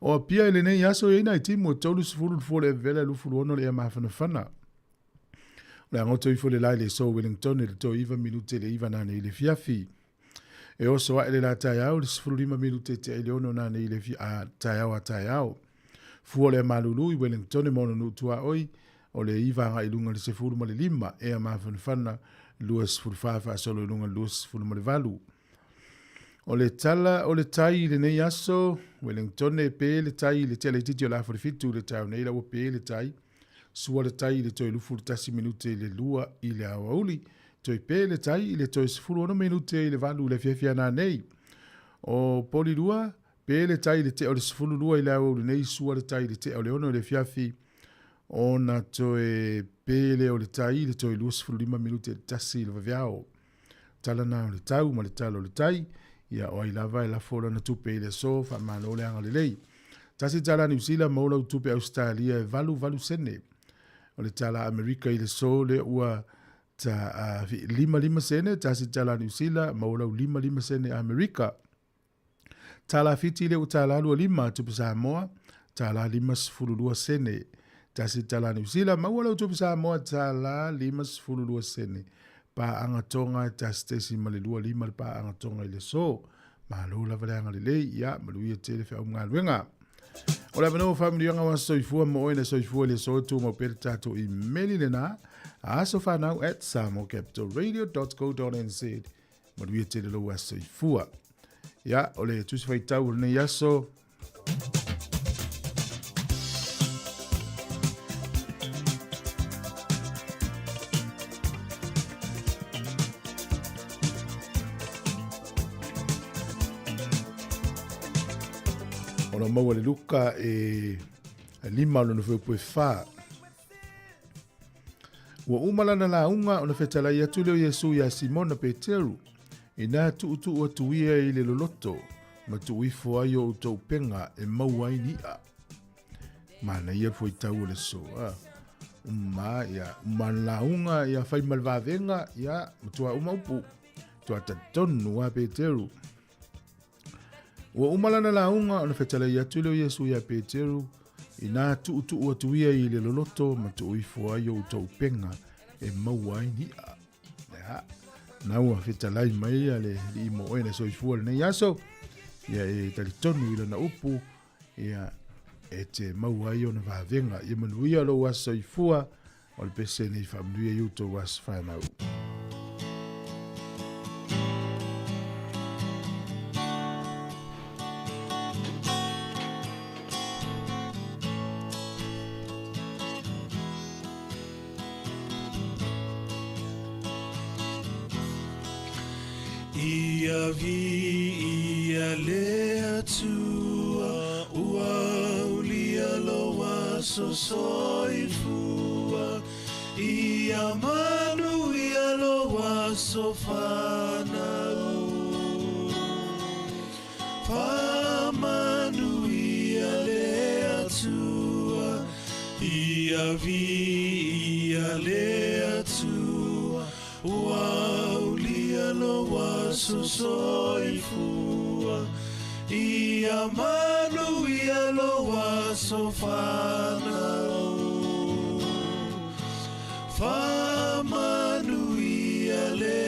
O Apia i lenei aso e i ai nai timu e 30 le fua o le ea vevela e 26 le ea mafanafana. O le a goto ifo le la i le aso Wellington i le toe 9 minute le 9 nanei i le afiafi. E oso aʻe le la taeao i le 15 minute tea i le 6 nanei i le a, taeao a taeao. Fua o le malulu i Wellington ma ona nuu tuaoi, o le 9 agai i luga i le 15, ea mafanafana 24 faasolo i luga i le 28. O le tala o le tai i lenei aso, Wellington e pe le tai i le tea laitiiti o le afa o le 7 i le taeao nei la ua pe le tai. Sua le tai i le toe 21 minute i le 2 i le aoauli. Toe pe le tai i le toe 16 minute i le 8 i le afiafi a nanei. O Polirua, pe le tai i le tea o le 12 i le aoauli nei, sua le tai i le tea o le 6 i le afiafi. Ona toe pe lea o le tai i le toe 25 minute i le 1 i le vaveao. Tala na o le tau ma le tala o le tai, ia o ai lava e lafo lana tupe i le aso, faamalo le agalelei. Tasi tala Niu Sila maua lau tupe Ausetalia e 8 8 sene. O le tala Amerika i le aso lea ua ta 5 5 sene, tasi tala Niu Sila maua lau 5 5 sene Amerika. Tala Fiti lea ua tala 25 tupe Samoa, tala 52 sene. Tasi tala Niu Sila, maua lau tupe Samoa, tala 52 sene. Paaga Tonga e 1.25 le paaga Tonga i le aso. Malo lava le agalelei, ia manuia tele feau ma galuega. O le avanoa o faamanuiaga o aso soifua mo oe na soifua i le aso e tumau pea le tatou imeli lena, asofanau@samoacapitalradio.co.nz. Manuia tele lou aso soifua. Ia, o le tusi faitau o lenei aso, O lo maua le Luka e 5 o lona fuaiupu e 4. Ua uma lana lauga ona fetalai atu lea o Iesu iā Simona Peteru, Inā tuutuu atu ia i le loloto, ma tuu ifo ai o outou upega e maua ai ni i'a. Manaia le fuaitau o le aso, a. Uma, ia, uma ana lauga, ia, fai ma le vavega, ia, matua uma upu. Matua talitonu a Peteru. Ua uma lana lauga ona fetalai atu lea o Iesu iā Peteru, Inā tuutuu atu ia i le loloto ma tuu ifo ai o outou upega e maua ai ni i'a. Ia, na ua fetalai mai ia le alii mo oe na soifua lenei aso, ia e talitonu i lana upu, ia e te maua ai ona vavega. Ia manuia lou aso soifua, o le pese nei faamanuia i outou aso whanau. Ia viia le Atua, ua aulia lou aso soifua. Ia manuia lou aso fanau. Faamanuia le Atua, ia viia le Atua, ua aulia lou aso soifua. Ia manuia lou aso fanau. Faamanuia le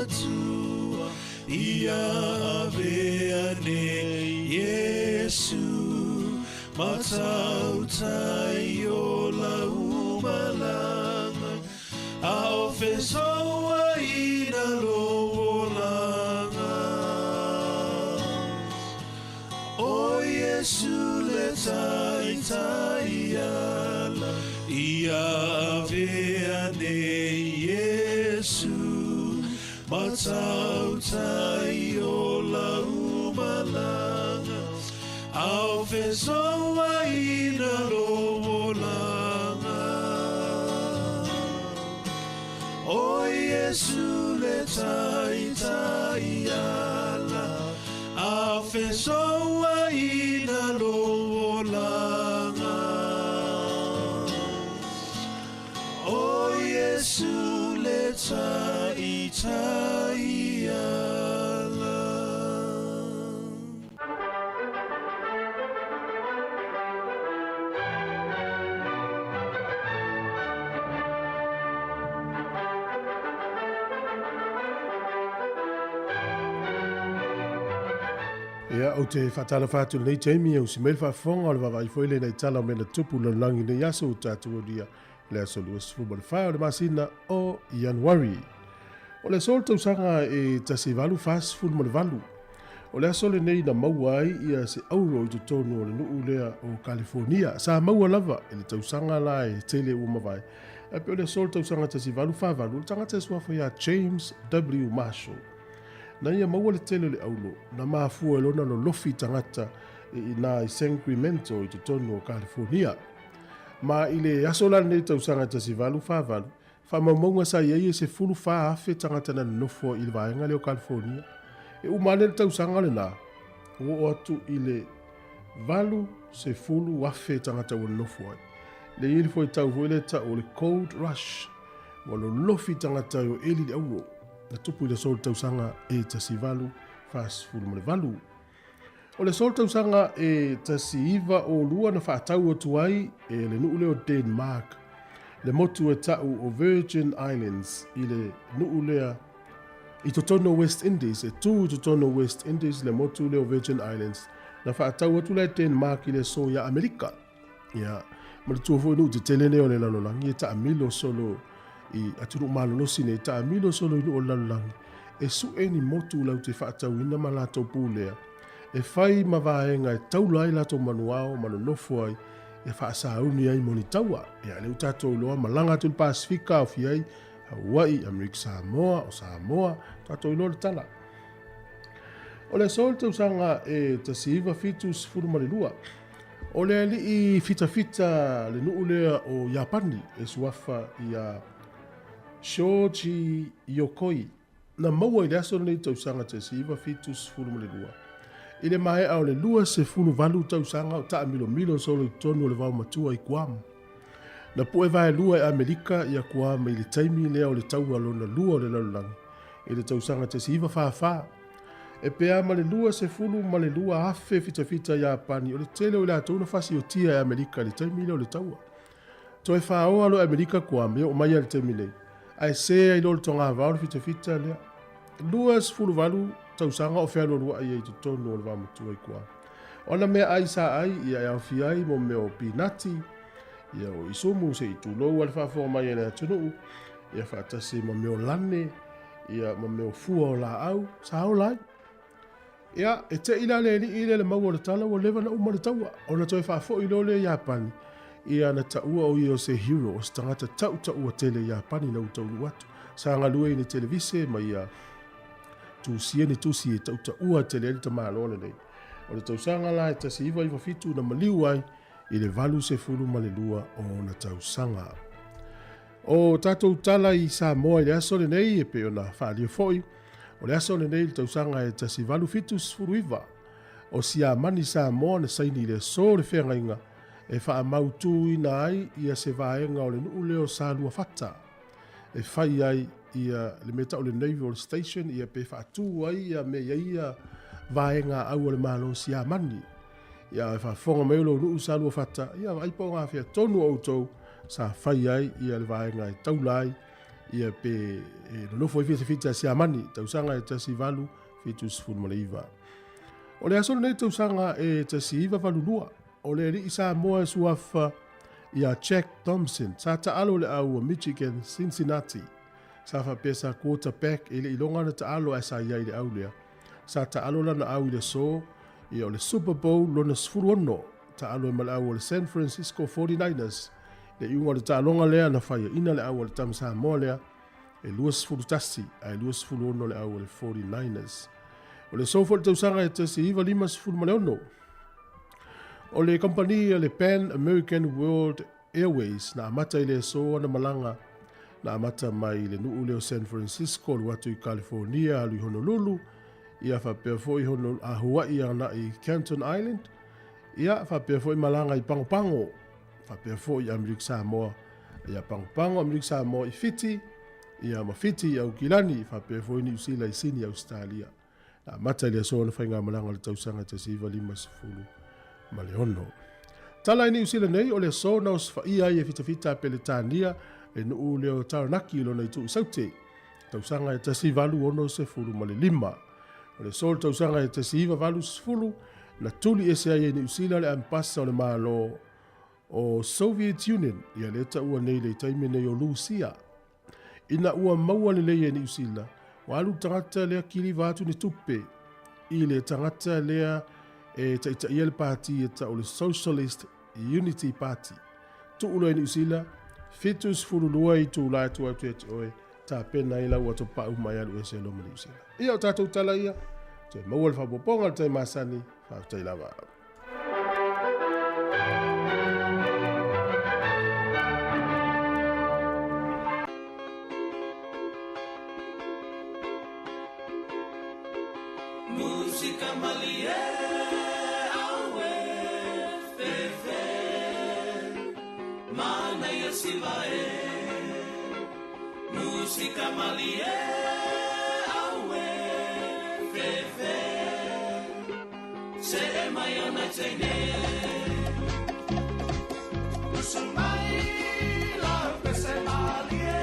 Atua, ia avea nei Iesu, ma tautai o lau malaga, a o fesouaina lou olaga. O Iesu le taitai ala, ia avea nei Iesu, ma tautai o lau malaga, a o fesouaina lou olaga. O Iesu le taitai ala, a o fesouaina lou olaga. O Iesu le taitai ala. Ia, ou te faatalofa atu i lenei taimi, au si mai le faafofoga o le vaavaai foi lea i nai tala o mea na tupu i le lalolagi i lenei aso ua tatou aulia i le aso 24 o le masina o Ianuari. O le aso o le tausaga e 1848, o le aso lenei na maua ai ia se auro i totonu o le nuu lea o Kalifornia. Sa maua lava i le tausaga la e tele ua mavae, ae pei o le aso o le tausaga 1848, o le tagata e suafa ia James W. Marshall. Na ia maua le tele o le auro, na mafua i lona lolofi tagata i ina i Sacramento i totonu o Kalifornia. Ma i le aso la lenei tausaga e 1848, faamaumauga sa i ai e 14,000 tagata na nonofo i le vaega lea o Kalifornia. E uma ane le tausaga lena, ua oo atu i le 80,000 tagata ua nonofo ai. Le i le fuaitau foi lea tau o le Gold Rush, ua lolofi tagata e o eli le auro, na tupu i le aso o le tausaga e 1848. O le aso o le tausaga e 1902 na faatau atu ai e le nuu lea o Denmark le motu e tau o Virgin Islands i le nuu lea i totonu o West Indies, e tu i totonu o West Indies le motu lea o Virgin Islands, na faatau atu la e Denmark i le aso ia Amerika. Ia, manatua foi nuu tetele nei o le lalolagi e taamilo solo i atunuu malolosi nei, taamilo solo i nuu o le lalolagi, e sue ni motu latou te faatauina ma latou pulea, e fai ma vaega e taula ai latou manuao ma nonofo ai, e faasauni ai mo ni taua. Ia, lea ua tatou iloa, malaga atu i le Pasefika, aofia ai Hawaii, Amerika Samoa, o Samoa, tatou iloa le tala. O le aso o le tausaga e 1972, o le alii fitafita le nuu lea o Iapani e suafa ia Shoji Yokoi, na maua i le aso lenei tausaga 1972, i le maea o le 28 tausaga o taamilomilo solo i totonu o le vaomatua i Guam. Na pue vaelua e Amerika ia Guam i le taimi lea o le taua lona lua o le lalolagi i le tausaga 1944. E pea ma le 22,000 fitafita Iapani o le tele o i latou na fasiotia e Amerika i le taimi lea o le taua. Toe faaoa loa e Amerika Guam e oo mai lava i le taimi nei, ae se ai loa le togavao le fitafita lea. 28 tausaga o fealualuai ai i totonu o le vaomatua i Guam. O ana meaai sa ai ia e aofia ai mo mea o pinati, ia o isumu se i tulou a le faafofoga mai a le atunuu, ia faatasi ma mea o lane, ia ma mea o fua o laau, sa ola ai. Ia, e te i la le alii lea le maua o le tala ua leva na uma le taua, ona toe faafoi loa lea i Iapani, ia na taua o ia o se hero, o se tagata tautaua tele i Iapani na ua taunuu atu. Sa galue i le televise ma ia tusia ni tusi e tautaua tele ai le tamaloa lenei. O le tausaga la e 1997 na maliu ai i le 82 o ona tausaga. O tatou tala i Samoa i le aso lenei e pei ona faaalia foi, o le aso lenei i le tausaga e 1879, o Siamani Samoa na saini i le aso le feagaiga e faamautuina ai ia se vaega o le nuu lea o Saluafata e fai ai ia le mea tau o le Naval Station ia pe faatu ai ia mea i ai ia vaega au a le Malo Siamani. Ia e faafofoga mai lou nuu Saluafata, ia vaai po o gafea tonu o outou sa fai ai ia le vaega e taula ai ia pe e nonofo ai fitafita a Siamani, tausaga e 1879. O le aso lenei tausaga e 1982, o le alii Samoa e suafa ia Jack Thompson, sa taalo le au a Michigan Cincinnati. Sa faapea sa quarterback e le iloga na taalo ae sa iai le au lea. Sa taalo lana au i le aso ia o le Super Bowl lona 16, taalo ai ma le au o le San Francisco 49ers. Le iuga o le taaloga lea na faiaina le au a le tama Samoa lea e 21 ae 26 le au a le 49ers. O le aso foi le tausaga e 1956, o le kamupani a le Pan American World Airways na amata i le aso ana malaga na amata mai i le nuu lea o San Francisco alu atu i California alu i Honolulu, ia faapea foi Hawaii agai i Canton Island, ia faapea foi malaga i Pagopago, faapea foi i Amerika Samoa, ia Pagopago, Amerika Samoa i Fiti, ia ma Fiti i Aukilani, faapea foi Niu Sila i Sini, Ausetalia. Na amata i le aso ona faigamalaga o le tausaga 1956. Tala i Niu Sila nei, o le aso na osofaia ai e fitafita a Peretania le nuu lea o Taranaki i lona itu i Saute, tausaga e 1865. O le aso o le tausaga e 1980, na tuli ese ai e Niu Sila le ambasa o le Malo o Soviet Union, ia lea taua nei le taimi nei o Lusia. Ina ua maua lelei e Niu Sila, ua alu le tagata lea kiliva atu ni tupe i le tagata lea e taitaia le pati e tau le Socialist Unity Party. Tuu loa e Niu Sila, 72 itula e tuu atu ia te oe, tapena ai lau atopau mai alu ese loa ma Niu Sila. Ia o tatou tala ia, toe maua le faaopoopoga o le tai masani, faafetai lava. Musika malie aue fefe mana ia siva e. Musika malie aue fefe se e mai ona teine. Usu mai la pese malie.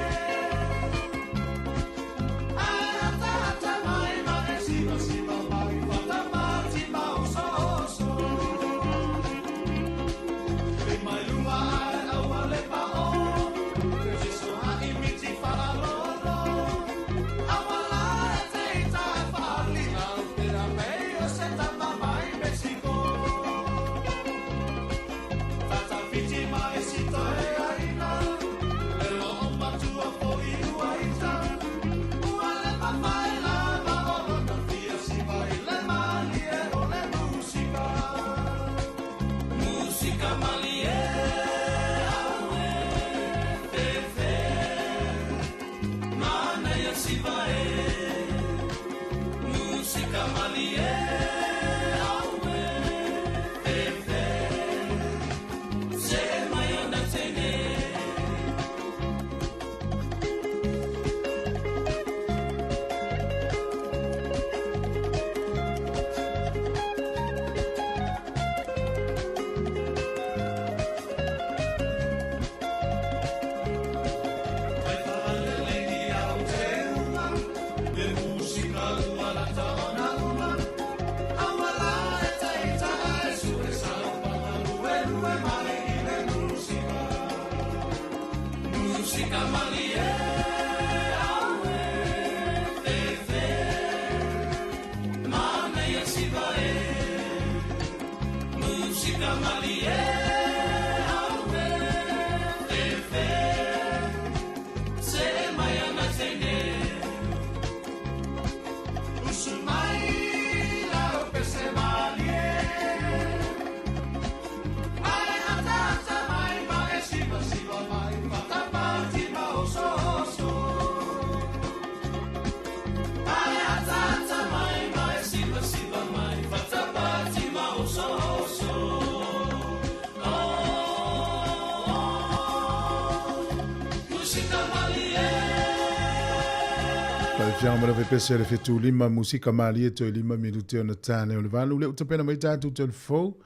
Afioga ma le pese le 75 musika malie toe 5 minute ona tane o le 8. Le utapena mai tatou telefou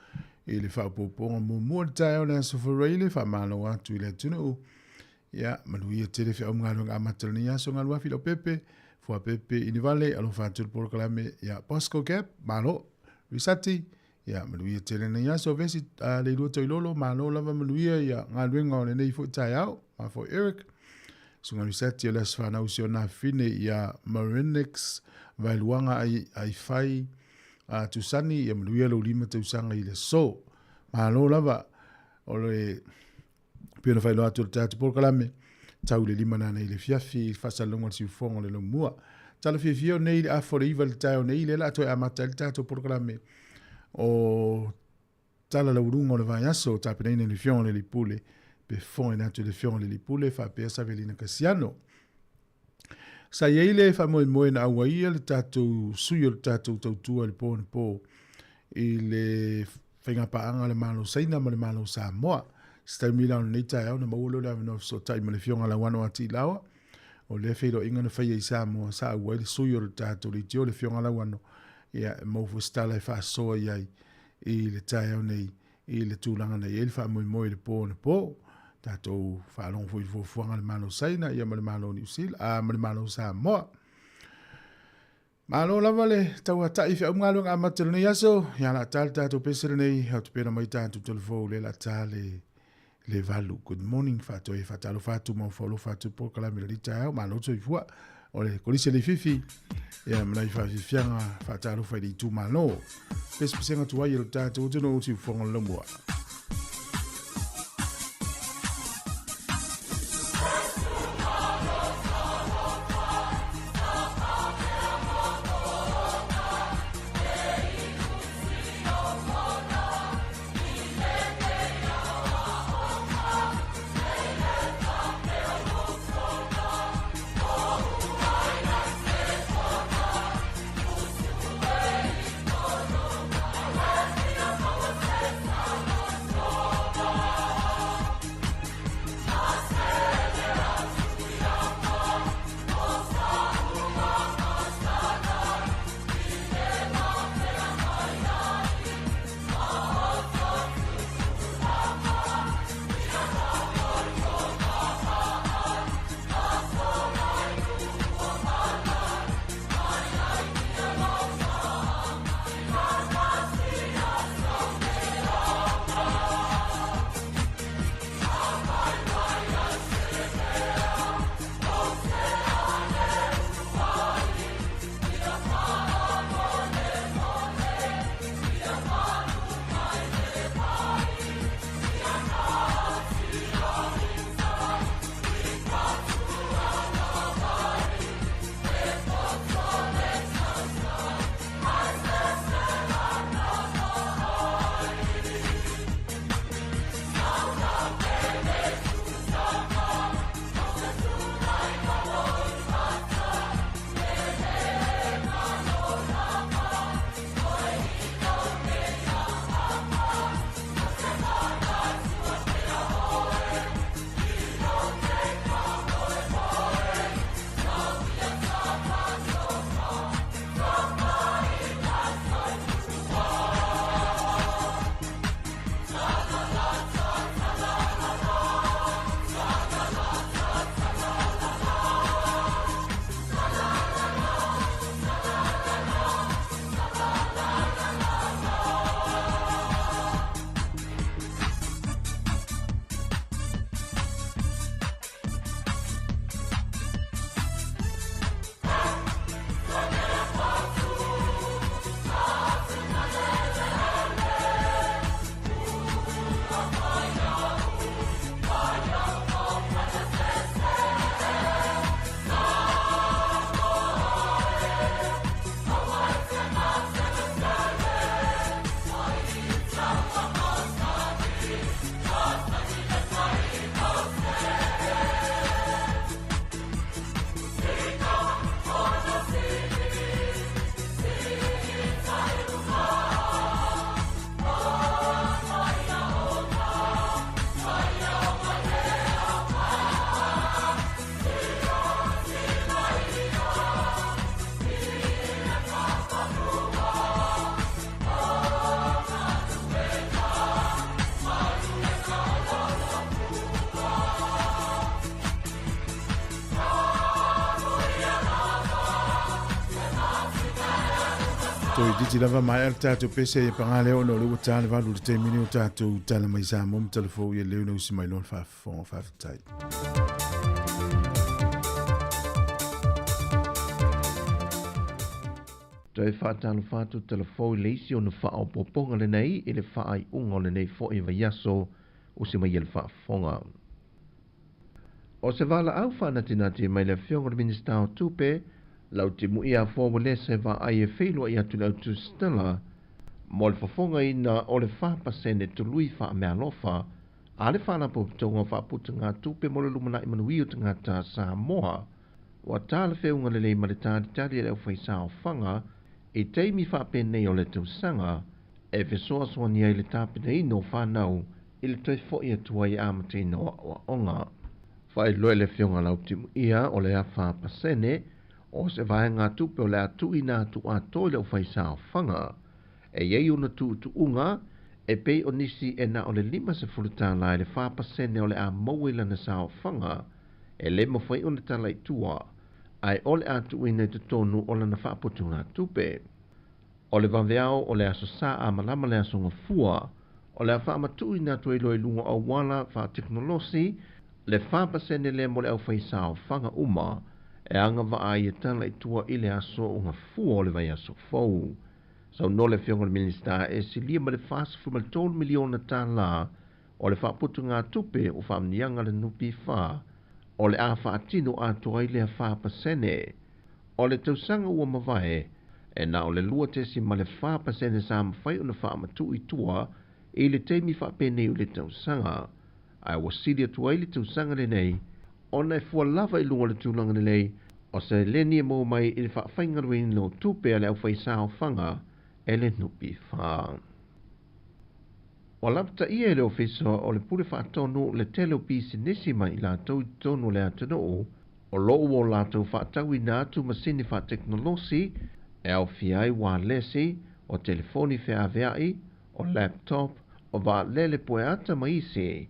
i le faaopoopoga muamua le taeao le aso Faraile, faamalo atu i le atunuu. Ia, manuia tele feau ma galuega amata o lenei aso galuafi lau pepe, fuapepe inivale, alofa atu le polokalame, ia, Bosco Gap, malo, Risati, ia, manuia tele lenei aso, vesi le ilua toilolo, malo lava manuia, ia, galuega o lenei foi taeao, ma foi Eric, Susuga Risati o le aso fanau si ona afine, ia, Marinix, Vaeluaga ai, ai fai, Tusani, ia manuia lou 5 tausaga i le aso. Malo lava, o le pei ona faailoa atu o le tatou polokalame, tau le 5 nana i le fiafi, faasalalauga o le siufofoga o le laumua. Tala fiafia o nei i le afa o le 9 i le taeao nei, lea o le a toe amata ai le tatou polokalame o tala laualuga o le vaiaso, tapenaina i le Afioga i le Alii Pule, pe fofogaina atu i le Afioga i le Alii Pule faapea Savelina Kasiano. Sa i ai le faamoemoe na auaia le tatou sui o le tatou tautua i le po anapo i le faigapaaga a le Malo Saina ma le Malo Samoa. Se taimi la o lenei taeao na maua lea o le avanoa fesootai ma le Afioga Lauano Atiilaoa, o lea feiloaiga na faia i Samoa sa auai le sui o le tatou leitio le Afioga Lauano, ia e maua foi se tala e faasoa i ai i le taeao nei i le tulaga na i ai le faamoemoe i le po anapo. Tatou faalogo foi i le fuafuaga a le Malo Saina ia ma le Malo Niu Sila, a ma le Malo Samoa. Malo lava le tauatai feau ma galuega amata o lenei aso. Ia la ta le tatou pese lenei, au tupena mai tatou telefou le la ta le le 8. Good morning, faatoe faatalofa atu ma faalofa atu polokalame le taeao, malo soifua. O le kolisi le fifi, ia ma nai faafiafiaga faatalofa i le itumalo. Pesepesega tuai e lo tatou atunuu siufofoga o le laumua. Toeitiiti lava maea le tatou pese ia paga lea ona o lea ua ta le 8 i le taimi nei o tatou tala mai Samoa ma talafou ia leu na usi mai loa le faafofoga. Faafetai. Toe faatalofa atu talafou i le isi ona faaopoopoga lenei i le faaiuga o lenei foi vaiaso usi mai e le faafofoga. O se valaau faanatinati mai le Afioga i le Minisita o Tupe, Lautimuia Afoa Uelese vaai e feiloai atu i le autusitala mo le fofogaina o le 4% tului faameaalofa a le Faalapotopotoga o Faaputugatupe mo le Lumanai Manuia o Tagata Samoa. Ua talafeuga lelei ma le talitali a le aufaisaofaga i taimi faapenei o le tausaga e fesoasoani ai le tapenaina o fanau i le toe fo'i atu ai amataina o aoaoga. Faailoa i le Afioga Lautimuia o le 4% o se vaega tupe o le a tuuina atu atoa i le aufaisaofaga. E i ai ona tuutuuga e pei o nisi e na o le $50 i le 4% o le a maua i lana saofaga e le mafai ona tala i tua, ae o le a tuuina i totonu o lana faaputugatupe. O le vaveao o le aso Sa a malama le aso Gafua, o le a faamatuuina atu ai loa i luga o auala faatekonolosi le 4% lea mo le aufaisaofaga uma e agavaa ai e tala i tua i le aso Gafua o le vaiaso fou. Saunoa le Afioga i le Minisita e silia ma le $43 miliona o le faaputugatupe o faamanuiaga le NPF o le a faatino atoa ai lea 4%. O le tausaga ua mavae e na o le 2.4% sa mafai ona faamatuu i tua i le taimi faapenei o le tausaga, ae ua sili atu ai le tausaga lenei ona e fua lava i luga o le tulaga lelei o seleni e maua mai i le faafaigalueina o tupe a le aufaisaofaga e le NPF. Ua lapataia e le Ofisa o le Pule Faatonu le tele o pisinisi mai i latou i totonu o le atunuu o lo o ua latou faatauina atu masini faatekonolosi e aofia ai ualesi, o telefoni feaveai, o laptop, o vaalele pueata ma isi.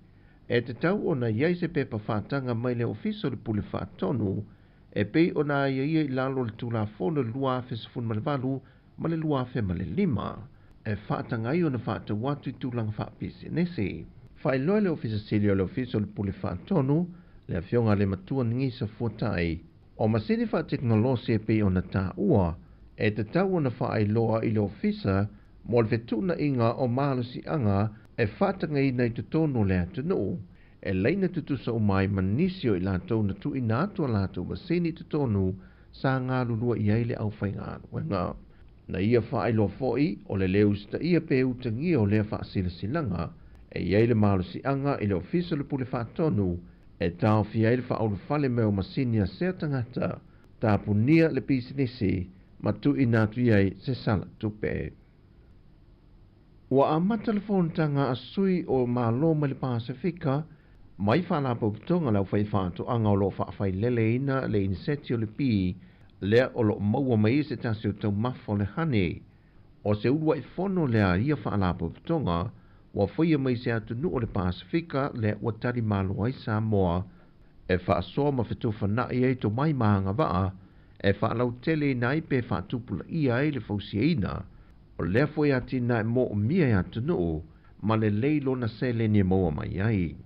E tatau ona i ai se pepa faataga mai le Ofisa o le Pule Faatonu e pei ona aiaia i lalo o le Tulafono 2018 ma le 2005 e faataga ai ona faatau atu i tulaga faapisinisi. Faailoa le Ofisa Sili o le Ofisa o le Pule Faatonu, le Afioga a le Matua Gisa Fuatai, o masini faatekonolosi e pei ona taua e tatau ona faailoa i le Ofisa mo le fetuunaiga o malosiaga e faatagaina i totonu o le atunuu e laina tutusa uma ai ma nisi o i latou na tuuina atu a latou masini i totonu sa galulue i ai le aufaigaluega. Na ia faailoa foi o le lē usitaia pe utagia o lea faasilasilaga e i ai le malosiaga i le Ofisa o le Pule Faatonu e taofia ai le faaulufale mai o masini a sea tagata tapunia le pisinisi ma tuuina atu i ai se sala tupe. Ua amata le fonotaga a sui o Malo mai le Pasefika mai Faalapotopotoga le aufaifaatoaga o lo o faafaileleina le iniseti o le pī lea o lo o maua mai ai se tasi o taumafa o le honey. O se uluai fono lea a ia Faalapotopotoga ua faia mai se atunuu o le Pasefika lea ua tali malo ai Samoa e faasoa ma fetufanai ai tomai ma agavaa e faalauteleina ai pe faatupulaia ai le fausiaina o lea foi atinae moomia e atunuu ma lelei lona seleni e maua mai ai.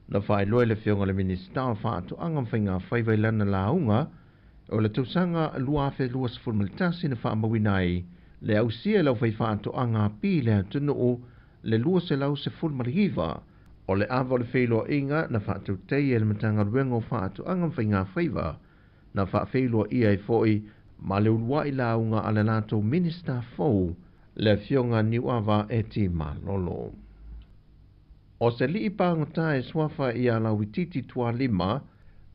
Na faailoa e le Afioga i le Minisita o Faatoaga ma Faigafaiva i lana lauga o le tausaga 2021 na faamauina ai le ausia e le aufaifaatoaga pī i le atunuu le 219 o le ava o le feiloaiga na faatautaia e le Matagaluega o Faatoaga ma Faigafaiva na faafeiloaia ai foi ma le uluai lauga a le latou Minisita fou le Afioga Niuava Eti Malolo. O se alii pagota e suafa ia Lauititi Tualima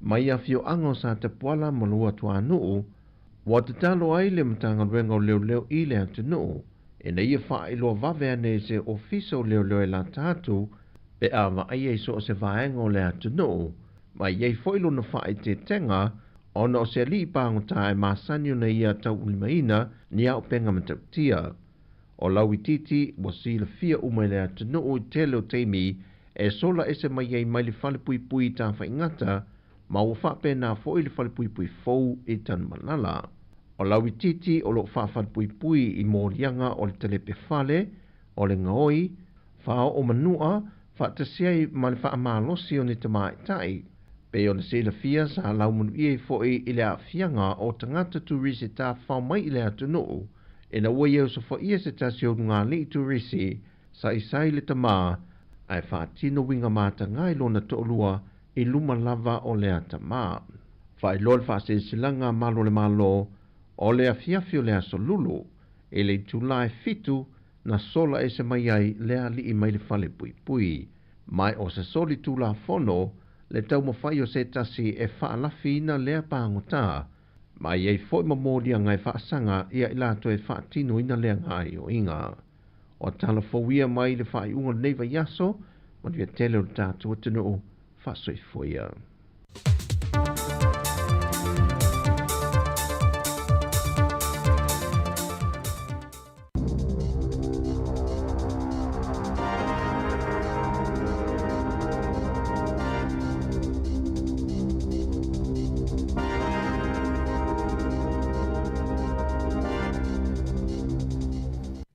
mai afioaga o Satapuala ma Luatuanuu ua tatalo ai le Matagaluega o Leoleo i le atunuu ina ia faailoa vave ane i se Ofisa o Leoleo e lata atu pe a vaaia i so o se vaega o le atunuu ma i ai foi lona faaeteetega ona o se alii pagota e masani ona ia taulimaina ni auupega matautia. O Lauititi ua silafia uma i le atunuu i tele o taimi e sola ese mai ai mai le falepuipui i Tafaigata ma ua faapena foi le falepuipui fou i Tanumalala. O lauitiiti o lo o faafalepuipui i moliaga o le talepe fale, o le gaoi, faaoo manua, faatasi ai ma le faamalosi o ni tamaitai. Pei ona silafia sa laumanuia ai foi i le aafiaga o tagata turisi tafafao mai i le atunuu ina ua ia osofaia se tasi o ulugalii turisi saisai le tamā ae faatino uiga mataga i lona toalua i luma lava o lea tamā. Faailoa le Faasilasilaga a Malu o le Malo o le afiafi o le Aso Lulu i le itula e 7 na sola ese mai ai le alii mai le fale puipui. Mai o se soli tulafono le taumafai o se tasi e faalafiina lea pagotā, ma e i ai foi ma moliaga e faasaga ia i latou e faatinoina lea gaoioiga. O tala fou ia mai le faaiuga o lenei vaiaso, manuia tele o le tatou atunuu, faasoifua ia.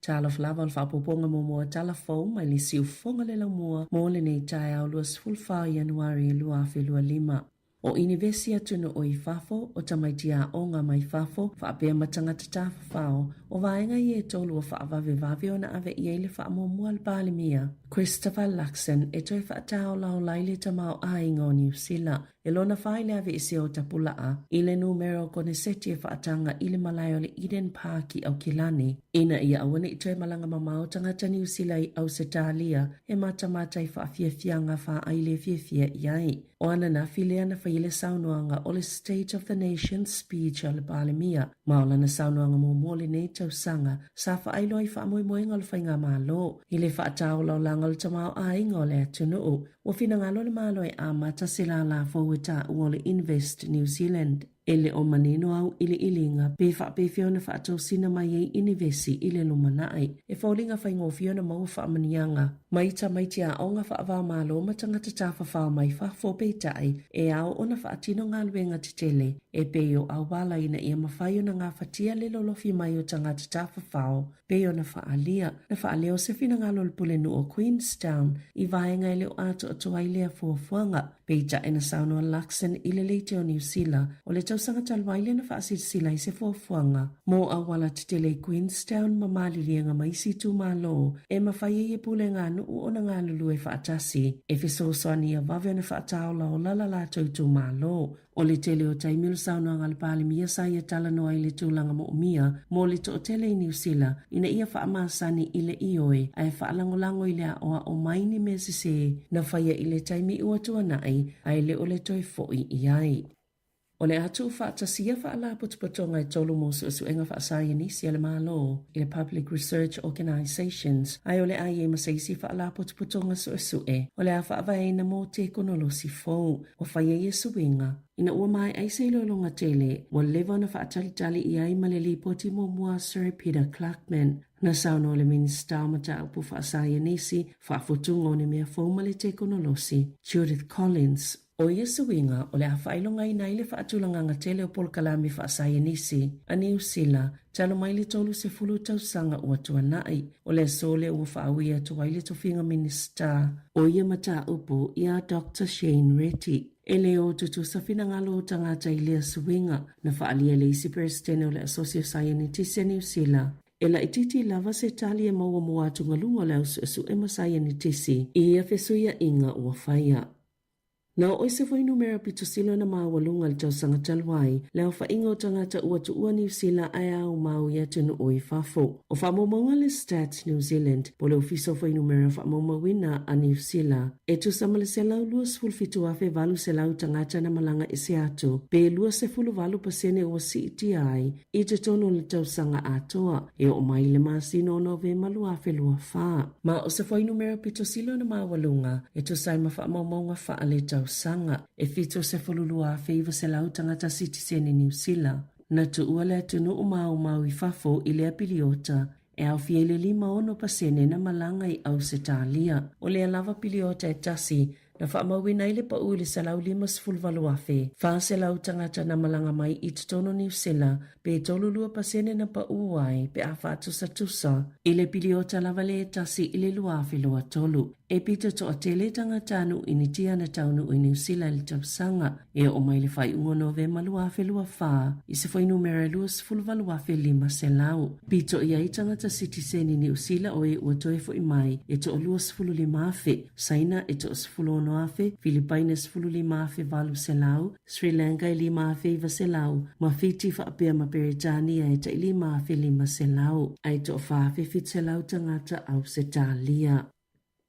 Talofa lava o le faaopoopoga muamua tala fou mai le siufofoga le laumua mo lenei taeao 24 Ianuari 2025. O Inivesi atunuu i fafo, o tamaiti aoga mai fafo, faapea ma tagata tafafao, o vaega ia e tolu ua faavavevave ona ave i ai le faamuamua a le Palemia, Christopher Luxon, e toe faataolaola ai le tamaoaiga o Niu Sila e lona fā i le aveesea o Tapula'a i le numera o koneseti e faataga i le malae o le Eden Park i Aukilani, ina ia aua ne i toe malaga mamao tagata Niu Sila i Ausetalia e matamata i faafiafiaga faaai le fiafia i ai. O ananafi lea na fai ai le saunoaga o le State of the Nation Speech a le Palemia, ma o lana saunoaga muamua o lenei tausaga sa faailoa i faamoemoega o le Faigamalo i le faataolaolaga o le tamaoaiga o le atunuu. Ua finagalo le Malo e amata se lālā fou e taua o le Invest New Zealand. E le o manino au iliiliga pe faapefea ona faatosina mai ai inivesi i le lumanai. E foliga faigofie ona maua faamanuiaga mai tamaiti aoga faava-o-Malo ma tagata tafafao mai fafo peitai e ao ona faatino galuega tetele e pei o auala ina ia mafai ona gafatia le lolofi mai o tagata tafafao pei ona faaalia. Na faaleo se finagalo o le Pulenuu o Queenstown i vaega e le o atoatoa ai lea fuafuaga. Peitai na saunoa Luxon i le Leite o Niu Sila o le tausaga talu ai lea na faasilasila ai se fuafuaga mo auala tetele i Queenstown ma maliliega ma isi itumalo e mafai ai e pulega nuu ona galulue faatasi e fesoasoani ia vave ona faataolaola la latou itumalo. O le tele o taimi o le saunoaga a le Palemia sa ia talanoa i le tulaga moomia mo le toatele i Niu Sila ina ia faamasani i le ioe ae faalagolago i le aoao mai ni mea sesē na faia i le taimi ua tuanai ae le o le toe fo'i i ai. O le a tuufaatasia faalapotopotoga e tolu mo suesuega faasaienisi a le Malo i le Public Research Organisations ae o le a i ai ma se isi faalapotopotoga suesue o le a faavaeina mo tekonolosi fou. Ua faia ia suiga ina ua maea ai se iloiloga tele ua leva ona faatalitali i ai ma le lipoti muamua a Sir Peter Gluckman. Na saunoa le Minisita o Mataupu Faasaienisi, Faafutuga o ni Mea Fou ma le Tekonolosi, Judith Collins, o ia suiga o le a faailogaina ai le faatulagaga tele o polokalame faasaienisi a Niu Sila talu mai le 30 tausaga ua tuanai. O le aso lea ua faaui atu ai le tofiga Minisita o ia mataupu iā Doctor Shane Reti. E le o tutusa finagalo o tagata i lea suiga, na faaalia e le isi Peresetene o le Asosi o Saienitisi a Niu Sila. E laitiiti lava se tali e maua mo atugaluga o le au suesue ma saienitisi i ia fesuiaiga ua faia. Na oo i se fuainumera pito sili ona maualuga i le tausaga talu ai, le aofaiga o tagata ua tuua Niu Sila ae aumau i atunuu i fafo. O faamaumauga a le Stats New Zealand, po o le Ofisa o Fuainumera Faamaumauina a Niu Sila, e tusa ma le 127,800 tagata na malaga ese atu, pe 28% ua siitia ai i totonu o le tausaga atoa, e oo mai i le masina o Novema 2024. Ma o se fuainumera pito sili ona maualuga e tusa ai ma faamaumauga faaletausaga, e 72,900 tagata sitiseni Niu Sila na tuua le atunuu maumau i fafo i lea piliota e aofia i le 56% na malaga i Ausetalia. O lea lava piliota e tasi. Na faamauina ai le pau i le 158,400 tagata na malaga mai i totonu o Niu Sila, pe 32% na paū ai pe a faatusatusa i le piliota lava le tasi i le 2023. E pito toatele tagata nuu Initia na taunuu i Niu Sila i le tausaga e oo mai le faaiuga o Novema 2024 i se fuainumera e 28,500. Pito i ai tagata sitiseni Niu Sila o e ua toe foi mai e toalua 15,000, Saina e toa 16,000, Filipaina 15,800, Sri Lanka e 5,900, ma Fiti faapea ma Peretania e tai 5,500, ae toa 4,700 tagata Ausetalia.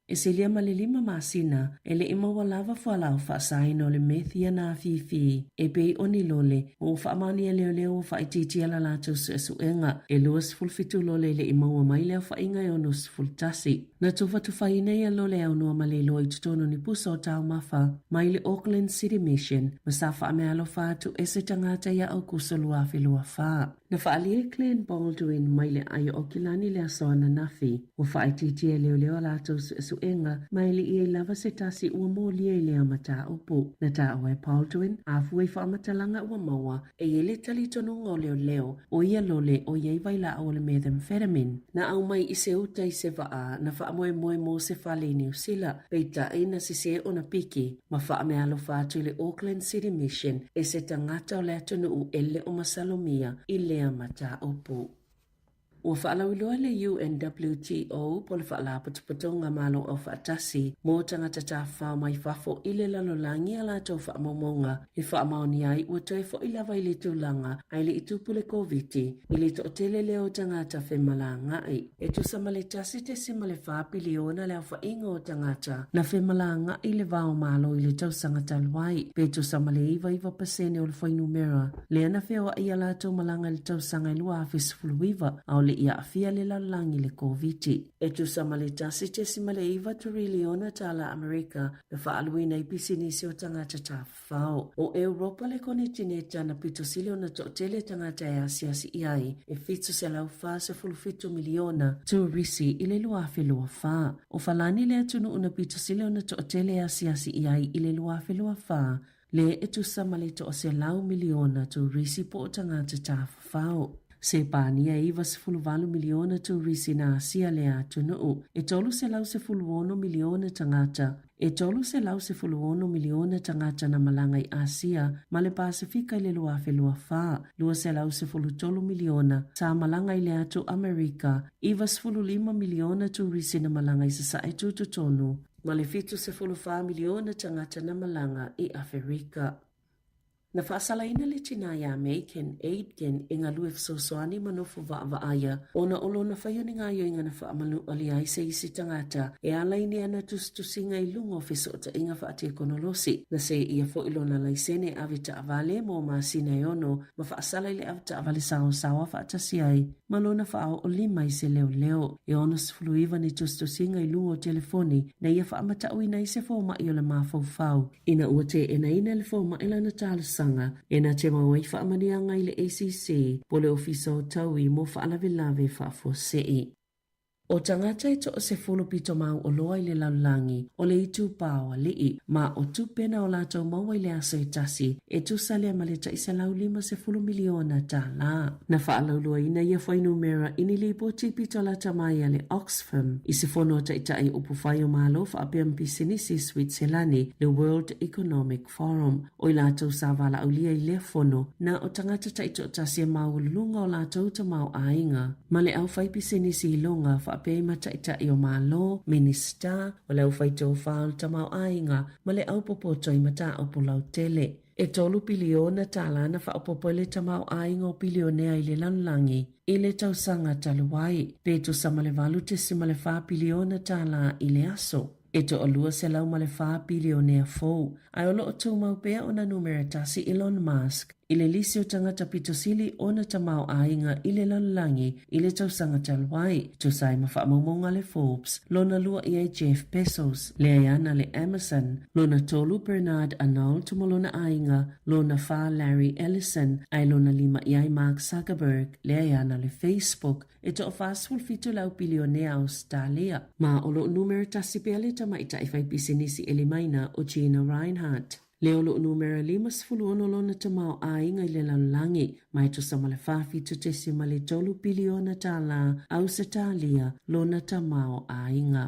E silia ma le lima masina, e le i maua lava fualaau faasaina o le meth ia na afifi e pei o ni lole ma ua faamaonia leoleo ua faaitiitia la latou suesuega. E 27 lole e le i maua mai le aofaiga e 61. Na tufatufaina ia lole aunoa ma le iloa i totonu o ni pusa o taumafa mai le Auckland City Mission ma sa faameaalofa atu e se tagata ia Aukuso 2024. Na faaalia e Glen Baldwin mai le aai o Aukilani le aso ananafi. Ua faaitiitia e leoleo a latou suesuega ma e le i ai lava se tasi ua molia i lea mataupu. Na taua e Baldwin, a fua i faamatalaga ua maua, E i ai le talitonuga o leoleo, o ia lole o i ai vailaau o le methamphetamine. Na aumai i se uta i se vaa na faamoemoe mo se fale i Niu Sila, peitai na sese ona piki ma faameaalofa atu i le Auckland City Mission e se tagata o le atunuu e le o masalomia i lea mataupu. Ua faalauiloa le UNWTO po o le Faalapotopotoga Malo Aufaatasi mo Tagata Tafafao mai Fafo i le lalolagi a latou faamaumauga e faamaonia ai ua toe foi lava i le tulaga ae le i tupu le Koviti i le toatele lea o tagata femalagaai. E tusa ma le 1.4 piliona le aofaiga o tagata na femalagaai le va o Malo i le tausaga talu ai, pe tusa ma le 99% o le fuainumera Lea na feoai a latou malaga i le tausaga e 2019, a o le i aafia le lalolagi i le Koviti. E tusa ma le 1.9 teriliona tala Amerika na faaaluina i pisinisi o tagata tafafao. O Europa le konitineta na pito sili ona toatele tagata e asiasi i ai, e 747 miliona turisi i le 2024. O Falani le atunuu na pito sili ona toatele e asiasi i ai i le 2024, Le e tusa ma le 100 miliona turisi po o tagata tafafao. Sepania e 98 miliona turisi na Asia le atunuu, e 316 miliona tagata, e 316 miliona tagata na malaga i Asia ma le Pasefika i le 2024, 213 miliona sa malaga i le atu Amerika, 95 miliona turisi na malaga i Sasae Tutotonu. Ma le 74 miliona tagata na malaga i Aferika. Na faasalaina le tinā iā Megan Aitken e galue fesoasoani ma nofo vaavaaia ona o lona fai o ni gaoioiga na faamanualia ai se isi tagata e ala i ni ana tusitusiga i luga o fesootaiga faatekonolosi. Na seia foi lona laisene ave taavale mo masina e ono ma faasala i le ave taavale saosaoa faatasi ai ma lona faaoolima i se leoleo. E 69 ni tusitusiga i luga o telefoni na ia faamatauina ai se fomai o le mafaufau. Ina ua teenaina le fomai lana talosaga, e na te mau ai faamanuiaga i le ACC po o le Ofisa o Taui mo Faalavelave Faafuasei. O tagata e toasefulu pito mau oloa i le lalolagi o le itupa o alii, ma o tupe na o latou maua i le aso e tasi, e tusa lea ma le tai $150 miliona tālā. Na faalauiloaina ia fuainumera i ni lipoti pito lata mai a le Oxfam i se fono a Taitai Upufai o Malo faapea ma Pisinisi i Suitselani, le World Economic Forum. O i latou sa valaaulia i lea fono, na o tagata taitoatasi e maualuluga o latou tamaoaiga, ma le aufaipisinisi i luga faapea i ma Taitai o Malo, Minisita, o le aufaitofa o le tamaoaiga ma le aupopoto i mataupu lautele. E tolu piliona tālā na faaopoopo i le tamaoaiga o pilionea i le lalolagi i le tausaga talu ai, pe tusa ma le 8.4 piliona tālā i le aso. E toalua 104 pilionea fou, ae o lo o tumau pea ona numera tasi Elon Musk. i le lisi o tagata pito sili ona tamaoaiga i le lalolagi i le tausaga talu ai, e tusa ai ma faamaumauga a le Forbes. Lona lua i ai Jeff Bezos, lea e ana le Amazon, lona tolu Bernard Arnault ma lona aiga, lona fā Larry Ellison, ae lona lima i ai Mark Zuckerberg, lea e ana le Facebook, e toa-47 le au pilionea Ausetalia. Ma o lo o numera tasi pea le tamaitai faipisinisi ʻElimaina o Gina Rinehart. Lea o lo o numera 56 lona tamaoaiga i le lalolagi, ma e tusa ma le 47.3 piliona tālā Ausetalia lona tamaoaiga.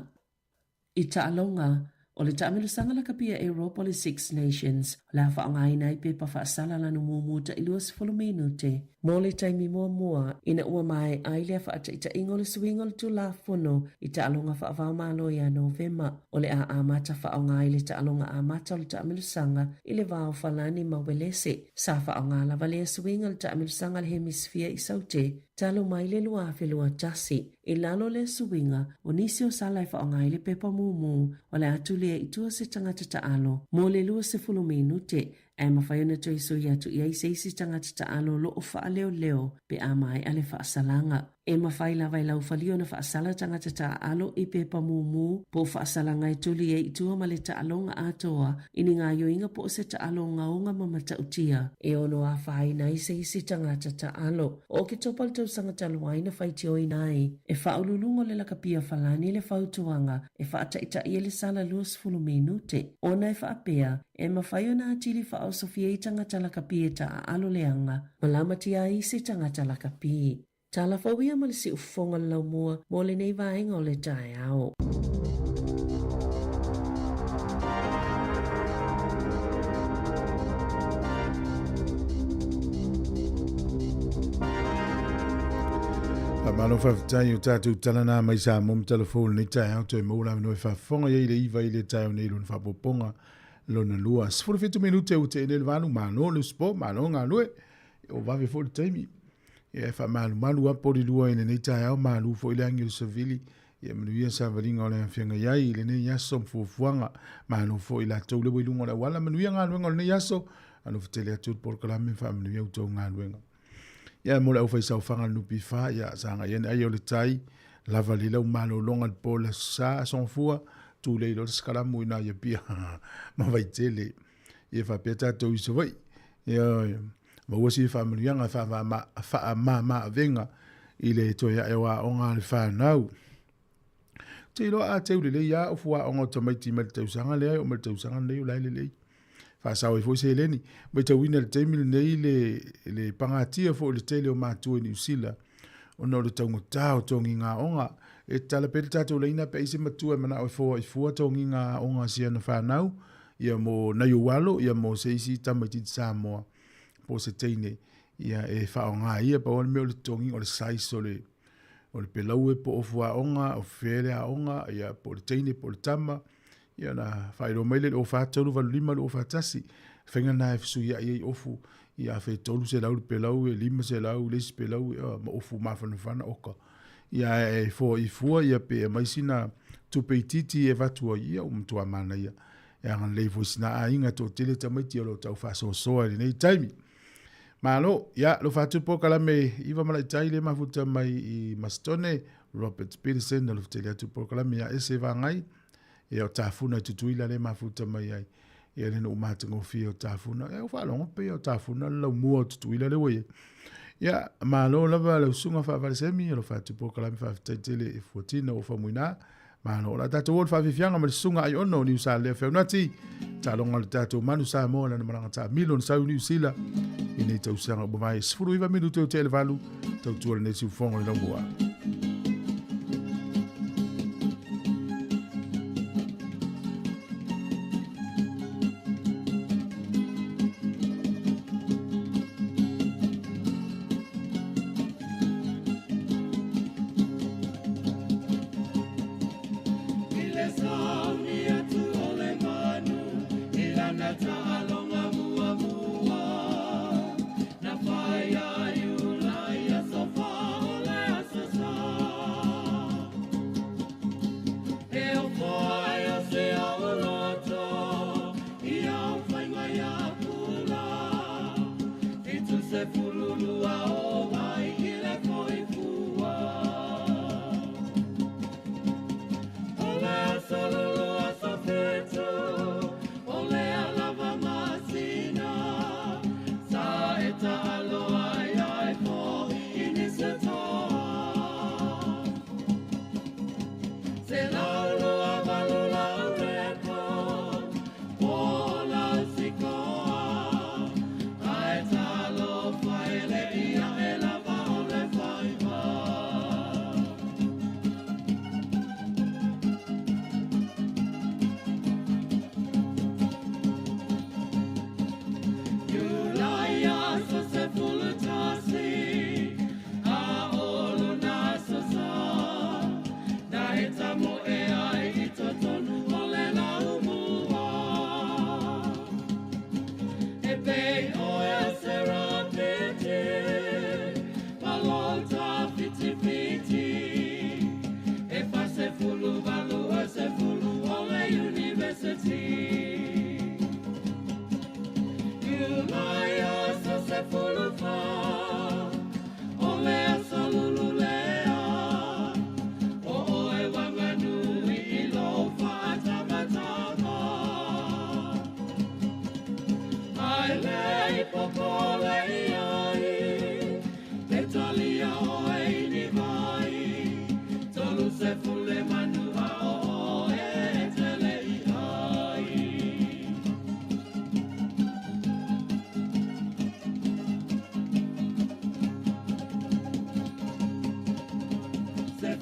I taaloga, o le taamilosaga lakapi a Europa o le Six Nations, o le a faaaogaina ai pepa faasala lanu mumu ta'i 20 minute mo le taimi muamua ina ua mae'a ai lea fa'ataʻitaʻiga o le suiga o le Tulafono i taaloga faava-o-Malo ia Novema. O le a amata faaaoga ai le taaloga amata o le taamilosaga i le va o Falani ma Uelese. Sa faaaoga lava lea suiga i le taamilosaga a le Hemisifia i Saute talu mai le 2021. I lalo o lea suiga, o nisi o sala e faaaoga ai le pepa mumu o le a tulia i tua se tagata taalo mo le 20 minute, ae mafai ona toe sui atu i ai se isi tagata taalo o lo o faaleoleo pe a maea le faasalaga. E mafai lava e laufalia ona faasala tagata taaalo i pepa mumu po o faasalaga e tuli ai i tua ma le taaloga atoa i ni gaoioiga po o se taalo ogaoga ma matautia e ono afaina ai se isi tagata taalo. O Oketopa le tausaga talu ai na faitioina ai e faauluuluga o le lakapia Falani le fautuaga e faataʻitaʻi ai le sala 20 minute ona e faapea e mafai ona atili faaosofia ai tagata lakapi e taaalo leaga ma lamatia ai se tagata lakapi. Tala fou ia ma le siufofoga o le laumua mo lenei vaega o le taeao. Faamalo faafetai o tatou tala nā mai Samoa ma tala fou lenei taeao toe maua le avanoa e faafofoga i ai le iva i le taeao nei lona faaopoopoga lona lua. 17 minute ua tea nei le valu, malo le usupo, malo galue, o vave foi le taimi. Ia e faamalumalu a poli lua i lenei taeao, malu foi le agi o le savili, ia manuia savaliga o le afioga i ai i lenei aso ma fuafuaga. Malo foi i latou le ua i luga o le auala, manuia galuega o lenei aso, alofa tele atu le polokalame ma faamanuia outou galuega. Ia mo le aufaisaofaga a le NPF, ia sagai ane ai o le tai, lava lelei lau malologa i le po le Aso Sa, Aso Gafua, tulei loa le sikalamu i ina i Apia ma Vaitele. Ia faapea tatou i Savaii. Ia maua si faamanuiaga e faamama-avega i le toe ae o aoga a le fanau. Te iloa a teu lelei lava o fuaoga o tamaiti mai le tausaga lea e oo mai le tausaga lenei o la e lelei. Faasao ai foi seleni. Matauina i le taimi lenei le, le pagatia foi o le tele o matua i Niu Sila ona o le taugata o togiga aoga. E tatala pea le tatou laina pe ai se matua e manao e foai fua togiga aoga a si ana fanau, ia mo nai ou alo, ia mo se isi tamaitiiti Samoa po o se teine, ia e faaaoga ia. Pau lava le mea o le totogiga o le size o le, o le pelaue po o fuaoga, o fea le aoga, ia po o le teine po o le tama, ia ona faailoa mai lea i le 04 385 241. Faiga lena e fesuiai ai ofu, ia afe 300 le pelaue, 500 le isi pelaue, ma ofu mafanafana oka. Ia ae foai fua ia pe aumai sina tupe itiiti e avatu ai, ia ua matua manaia. E agalelei foi sina aiga toatele tamaiti o lo o tau faasoasoa i lenei taimi. Malo, ia, lo fatu polokalame iva malaitai le mafuta mai i Masitone, Robert Peterson, lo fetele atu polokalame ia ese vangai, ia o tafuna i Tutuila le mafuta mai ai. Ia le no matagofie o tafuna, ia o whaalongo pe o tafuna le laumua o Tutuila le wai. Ia, malo lava le usunga whaavalesemi, lo fatu polokalame whaafetai tele e fuatina o whamuina. Malo, la tatou o le faafiafiaga ma le susuga Aiono o Niu Salea Feaunati, taaloga o le tatou Manu Samoa lana malaga taamilo na sau i Niu Sila i nei tausaga ua mavae 19 minute o tea i le valu, tautua lenei siufofoga o le Laumua.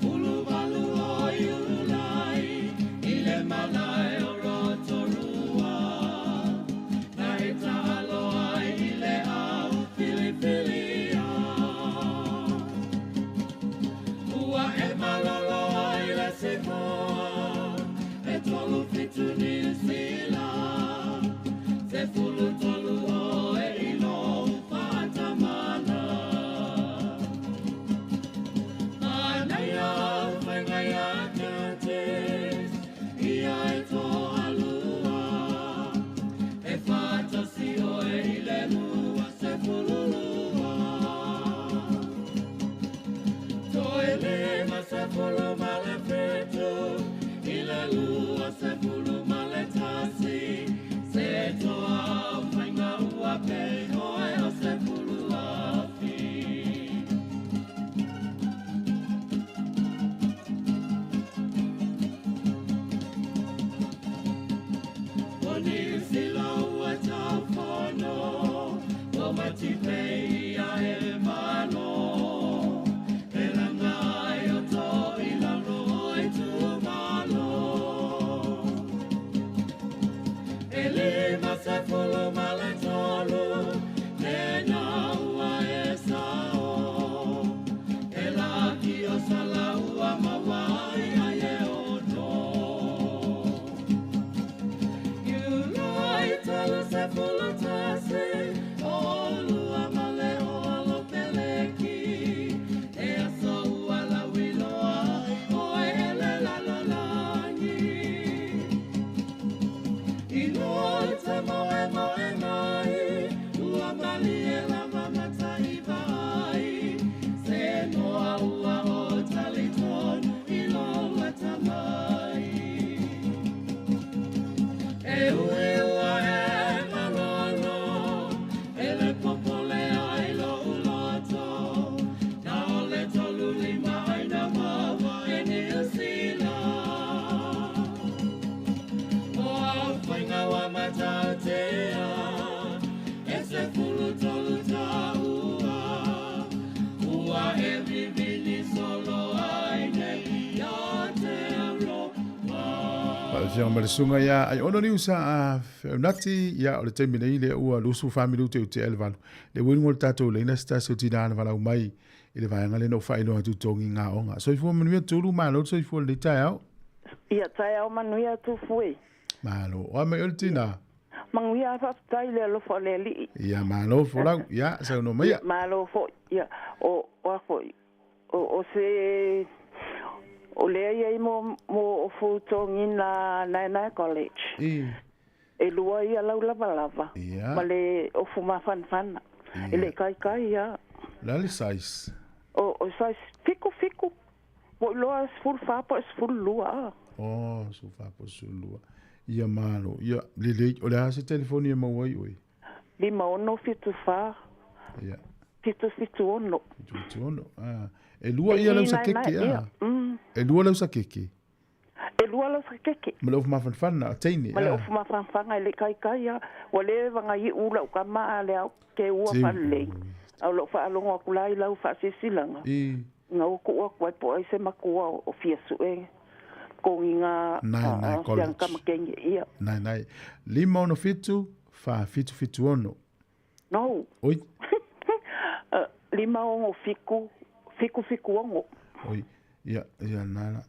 18 o Iulai i le malae o Rotorua. Na e taalo ai i le au filifilia. Ua e malolo ai le Samoa, e 37 Niu Sila. 13 o e i lou faatamala. Manaia au faiga ia Curtis, ia e toalua. E faatasi oe i le 22. Toe 57 i le 21. Se toa au faiga ua pei oe o se puluafi. O Niu Sila ua taufono, o matipei ia e malo. E laga ai o to i lalo o itumalo. E 53, lena ua e sao. E laki o sala ua mawai ai e ono. Iulai 31, o lua male o alo peleki. E aso ua lauiloa ai oe e le lalolagi. I lua te moe moe mai, ua malie lava matai vai. Se noa ua o talitonu i lou atamai. E ui ua e malolo, e le popole ai lou loto. Na o le 35 ai na maua e Niu Sila. O au faiga ua matautia, e 13 taua. Ua e vivili solo ai nei i Aotearoa. Faafiaga ma le susuga ia Aiono Niusa a Feaunati, ia o le taimi nei lea ua 24 minute o tea i le 8. Le uiga o le tatou laina se tasi o tina na valaau mai i le vaega lea na ou faailoa atu togi ngā onga. Soifua manuia Tulu, malo le soifua i lenei taeao. Ia taeao manuia Tufue. Malo. O a mai oe le tina? Manuia faafetai i le alofa o le Alii. Ia malo folau. Ia saunoa maia. Ia malo foi. Ia o o a foi o o se o lea ia i mo mo ofu togina Naenae College. I. E lua ia lau lavalava Ia. ma le ofu mafanafana. E le Ia. kaikai ia. O le a le size? O o size fiku fiku. Ua ou iloa 14 po o 12 a. Oh, 14 po o 12. Ia malo. Ia, lelei. O le a se telefoni e maua ai oe? 5674. Ia. 776. 776. Ah. E lua E ia i lau sa naenae, keke, ia. ah. E lua lau sa keke. E lua lau sa keke. Ma le ofu mafanafana, a teine, Ma le ah. ofu mafanafana e le kaikai, ah. Ua leva ona iu lau kama a le ao ke ua Teu. falelei. A o lou faalogo atu la i lau faasilasilaga. I. Ina ua tuu atu ai po o ai se matua o fia sue kogiga Naenae a College. siaga kamakeigi ia. Naenae. 567 4776. No. Oi. 567 776. Oi. Ia, ia nala.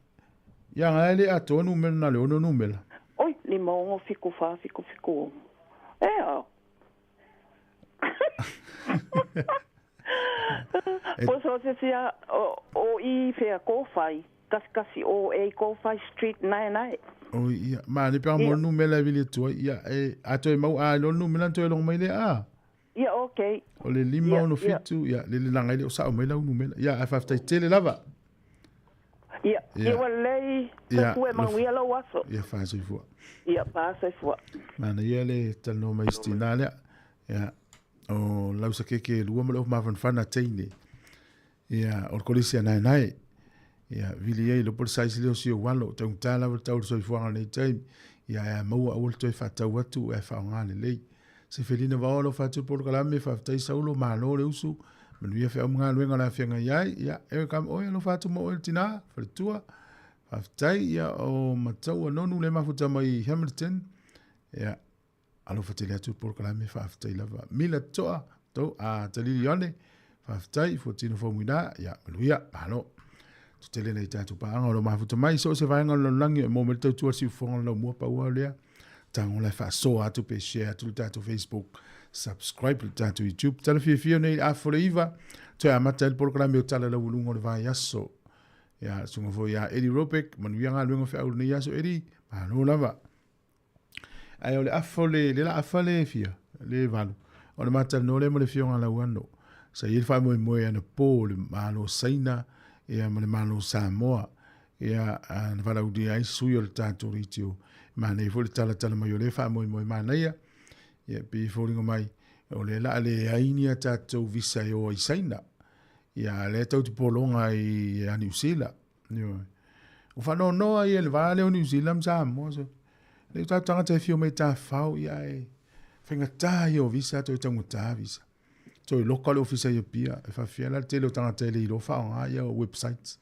Ia ngai le atoa numera na le ono numera. Oi, 567 776. E a. E- Po so se sia o o i whea kōwhai, kasikasi o e kōwhai street naenae. Oi, ia. Ma le pea mo Ia. numera e vili atu ai. Ia, e, a toe mau a lo numera toe longo mai le a. Ia, okay. O le lima Ia, ono ia. fitu, ia, le le langa i le o sao mai lau numera. Ia, a faafetai tele lava. Ia, Ia. ia ua lelei, Ia, soifua e manuia lou aso. Ia, faasoifua. Ia, faasoifua. Manaia le talanoa mai i si tinā lea. Ia, o lausa keke e lua ma le ofu mafanafana teine. Ia, o le kolisi a naenae. Ia, vili ai lopo le size lea o si ou alo. Taugata lava le tau o le soifuaga i lenei taimi. Ia, ae a maua aua le toe faatau atu ae faaaoga lelei. Se felina vaoa alofa atu le polokalame, faafetai Saulo, malo le usu, Manuia feau ma galuega o le a feagai ai. Ia, e ka oe alofa atu mo oe le tinā, faletua. Faafetai, ia, o Mataua Nonu le mafuta mai i Hamilton. Ia, alofa tele atu le polokalame, faafetai lava. Mila Toa, to, a Talili One, faafetai, Fuatino Faumuina, ia, manuia, malo. Tutele nei tātou pāanga o lo mafuta mai, so o se vaega o le lalolagi, e mō me le tautua siufofoga o le laumua pau au lea. Tago la e faasoa atu pe share atu le tatou Facebook, subscribe le tatou YouTube. Tala fiafia nei a fole iva, toe amata ai le polokalame o Tala Laualuga o le Vaiaso. Ia, susuga foi ia Eddie Robeck, manuia galuega feau lenei aso Eddie, malo lava. Ae o le afa o le, le la afa le fia, le valu. O le matalanoa lea ma le afioga Lauano. Sa i ai le faamoemoe anapo o le Malo Saina ia ma le Malo Samoa. Ia, na valaaulia ai sui o le tatou leitio. Manaia foi le talatala mai o lea faamoemoe manaia. Ia, e pei e foliga mai, o lea la a leai ni a tatou visa e o ai i Saina. Ia, a lea tau te pologa i a Niu Sila. Ioe. Ua faanoanoa ia i le va lea o Niu Sila ma Samoa. So, lea o tatou tagata e fia omai e tafafao, ia e faigata ia o visa, toe taugata visa. Toe loka le ofisa i Apia, e faafefea la le tele o tagata e le iloa faaaoga ia websites.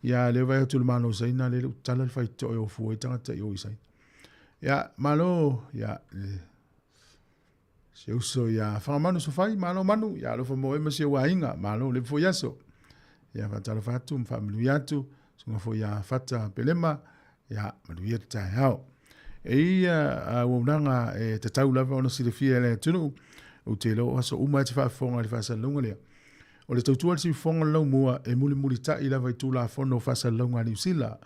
Ia, lea vaai atu i le Malo o Saina, lea e le o tatala le faitotoa e o fua ai tagata i o i Saina. Ia, malo, ia, le, si uso ia Fagamanu Sofai, malo Manu, ia alofa mo oe ma si ou aiga, malo le foi aso. Ia faatalofa atu ma faamanuia atu, susuga foi ia Fata Pelema, ia manuia le taeao. E ia auaunaga e tatau lava ona silafia e le atunuu, ou te iloa o aso uma e te faafofoga i le faasalalauga lea. O le tautua a le siufofoga o le laumua e mulimulitai lava i Tulafono o Faasalalauga a Niu Sila,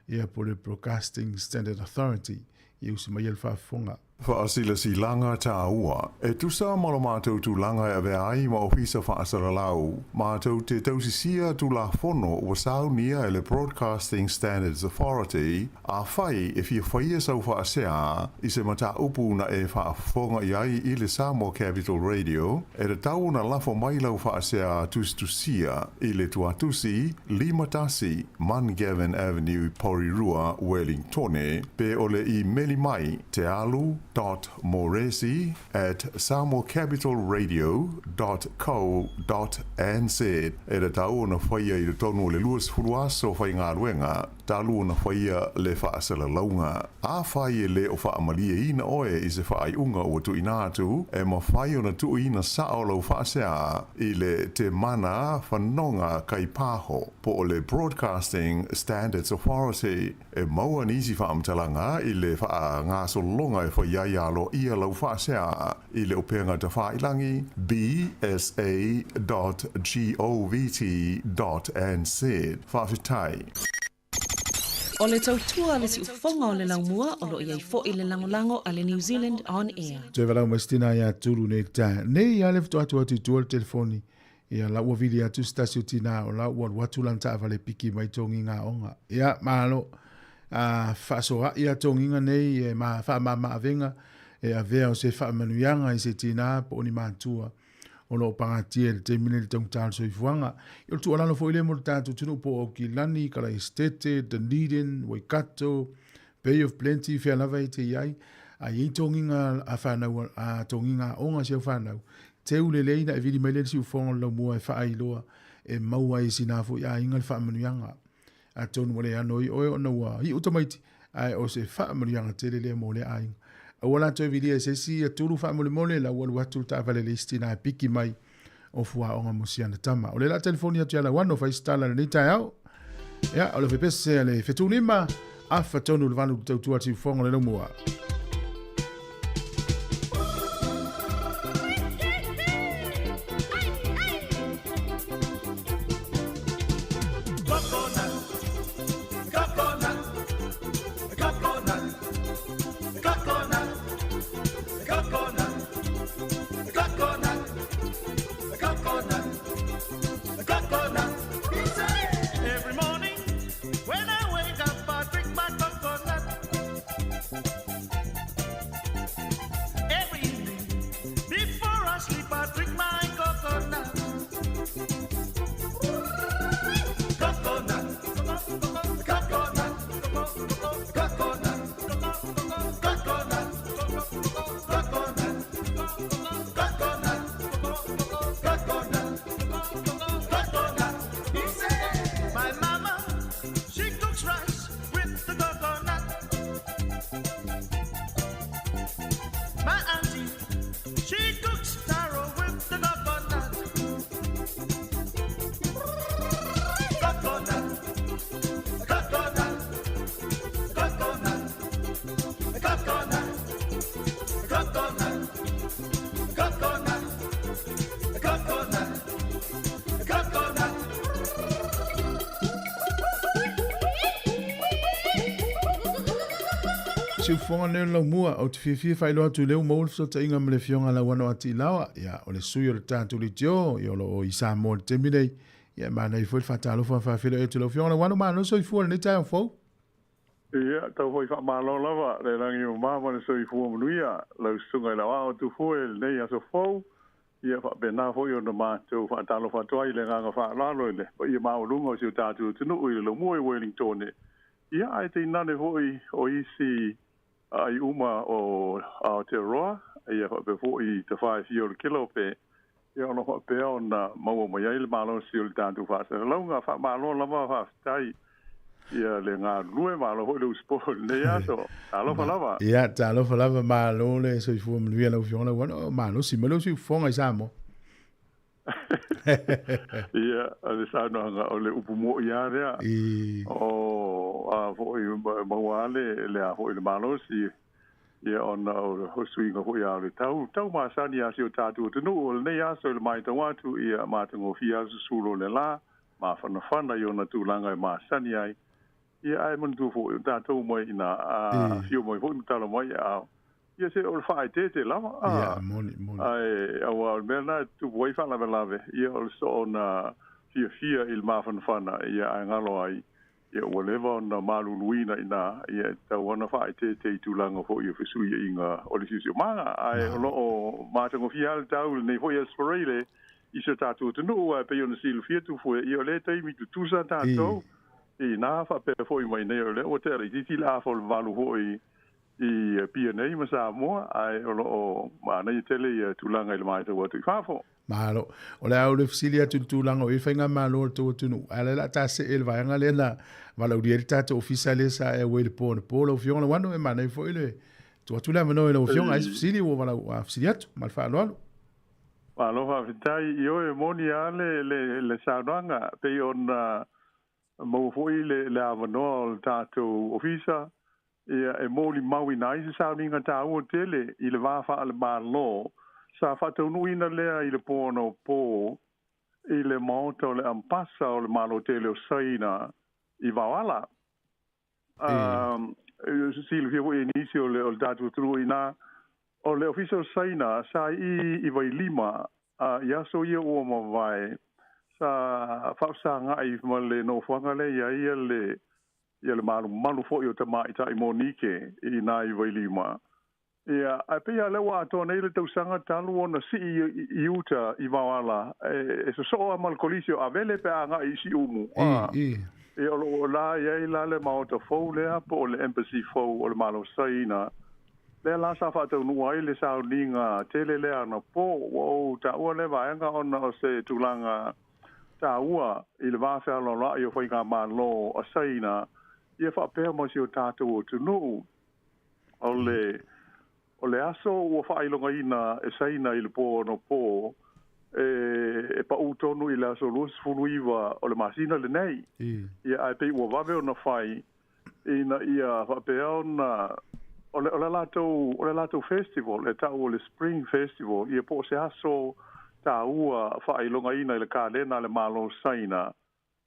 ia po o le Broadcasting Standard Authority, i usi mai ai le faafofoga. Faasilasilaga taua, e tusa ma lo matou tulaga e avea ai ma Ofisa Faasalalau, matou te tausisia Tulafono ua saunia e le Broadcasting Standards Authority, afai e fia faia sau faasea i se mataupu na e faafofoga i ai i le Samoa Capital Radio, e tatau ona lafo mai lau faasea tusitusia i le tuatusi 51 Mungavin Avenue, Porirua, Wellingtone, pe o le imeli mai tealu dot moresi at samoacapitalradio dot co dot nz. E tatau ona faia i totonu o le 20 aso faigaluega talu ona faia le faasalalauga. Afai e le o faamalieina oe i se faaiuga ua tuuina atu, e mafai ona tuuina sao lau faasea i le Te Mana Whanonga Kaipaho po o le Broadcasting Standards Authority. E maua nisi faamatalaga i le faagasologa e fai ai aloaia lau faasea i le upega tafailangi bsa dot govt dot nz. Faafetai. O le tautua a le siufofoga o le laumua o lo o i ai foi le lagolago a le New Zealand On Air. Toe walau mai se tina ia Tulu nei le tae. Nei a le faatoa atu atu i tua le telefoni. Ia la ua vili atu se tasi o tina o la ua alu atu lana taavale piki mai togiga aoga. Ia, malo. A faasoa'i a togiga nei e ma faamama-avega e avea o se faamanuiaga i se tina po o ni matua o lo o pagatia i le taimi nei i le taugata o le soifuaga. Ia o le tuualalo foi lea mo le tatou atunuu po o Aukilani, Kalaesetete, Dunedin, Waikato, Bay of Plenty, fea lava e te i ai, a i ai togiga a whanau, a togiga aoga si au whanau, teu lelei na e vili mai lea le siufofoga o le laumua e faailoa e maua ai e sina foi aiga le faamanuiaga. Atonu ua le ano i oe ona ua iu tamaiti, ae o se faamanuiaga tele lea mo lea aiga. Aua la toe vilia e se isi ia tulu faamolemole la ua alu atu le taavale le isi tina e piki mai o fuaoga mo si ana tama. O lea la telefoni atu ia Lauano fai se tala lenei taeao. Ia, o le fepese a le 75, afa tonu le valu tautua siufofoga o le laumua. Siufofoga lenei o le Laumua, ou te fiafia e faailoa atu i lea ua maua le fesootaiga ma le Afioga Lauano Ati Ilaoa, ia, o le sui o le tatou leitio, ia, o lo o i Samoa i le taimi nei. Ia, e manaia foi le faatalofa ma faafeiloai atu i lau Afioga Lauano, malo le soifua i lenei taeao fou. Ia, tau foi faamalo lava le lagi e mama ma le soifua manuia lau susuga i le aoao Tufue i lenei aso fou. Ia faapena foi ona matou faatalofa atu ai i le agaga faaaloalo i le paia maualuga o si o tatou atunuu i le laumua i Wellingtone, ia ae tainane foi o isi aai uma o Aotearoa, ia faapea foi i tafa e fia o le kelope, ia o lo o faapea ona maua mai ai le malosi o le tatou faasalalauga. Faamalo lava, faafetai ia le galulue, malo foi le usufono i lenei aso. Talofa lava. Ia, talofa lava, malo le soifua manuia lau Afioga Lauano, malosi mai lou siufofoga i Samoa. Ia, o le saunoaga, o le upu mo'i lava lea. O a foi maua lava le, le a foi le malosi, ia ona o suiga foi a o le tau, tau masani a si o tatou atunuu. O lenei aso i le matau atu, ia matagofie lava le susulu o le la, mafanafana i ona tulaga e masani ai. Ia ae manatua foi, o tatou mai i ina, a afio mai foi ma tala mai, a ia se o le faaeteete lava, a. Ia, moni, moni. Ae, aua o le mea lena e tutupu ai faalavelave, ia o le soona fiafia i le mafanafana, ia ae galo ai, ia ua leva ona maluluina i ina, ia e tatau ona faaeteete i tulaga foi o fesuiaiga o le siosiomaga. Ae o lo o matagofie lava le tau i lenei foi Aso Faraile i si o tatou atunuu, ae pei ona silafia Tufue, ia o lea taimi tutusa tatou i ina faapea foi mai nei, o lea ua tea laitiiti le afa o le 8 foi i Apia nei ma Samoa, ae o lo o manaia tele ia tulaga i le matau atu i fafo. Malo. O le a ou le fesili atu i le tulaga o i ai faigamalo a le tou atunuu, ae o lea o le a ta see i le vaega lea na valaaulia ai le tatou ofisa lea sa e auai i le po anapo. Lau Afioga Lauano, e manaia foi le tuu atu le avanoa i lau Afioga, ai se fesili ua valaau a fesili atu ma le faaaloalo. Malo faafetai. Ioe, e moni lava le, le, le saunoaga, pei ona maua foi le, le avanoa o le tatou ofisa, ia, e molimauina ai se sauniga taua tele i le va faale-Malo sa faataunuuina lea i le po anapo i le Maota o le Ampasa o le Malo tele o Saina i Vaoala. Silafia foi e nisi o le, o le tatou atunuu i ina, o le Ofisa o Saina sa i i Vailima i aso ia ua mavae, sa faafesagai ma le nofoaga lea i ai ia le ia le malumalu foi o tamaitai Monike i ina i Vailima. Ia, ae pei lava o lea ua atoa nei le tausaga talu ona sii i uta i Vaoala, e sosoo lava ma le Kolisi o Avele pe a agai i Siumu. Ia, o lo o la i ai la le maota fou lea po o le embassy fou o le Malo Saina, lea la sa faataunuu ai le sauniga tele lea anapo. Ua ou taua lea vaega ona o se tulaga taua i le va fealoaloai o faigamalo a Saina ia faapea ma si o tatou atunuu. O le, o le aso ua faailogaina e Saina i le po anapo, e, e paʻū tonu i le aso 29 o le masina lenei. Ia, ae pei ua vave ona fai, ina ia faapea ona, o le, o le latou, o le latou festival e ta'u o le Spring Festival, ia po o se aso taua faailogaina i le kalena a le Malo Saina,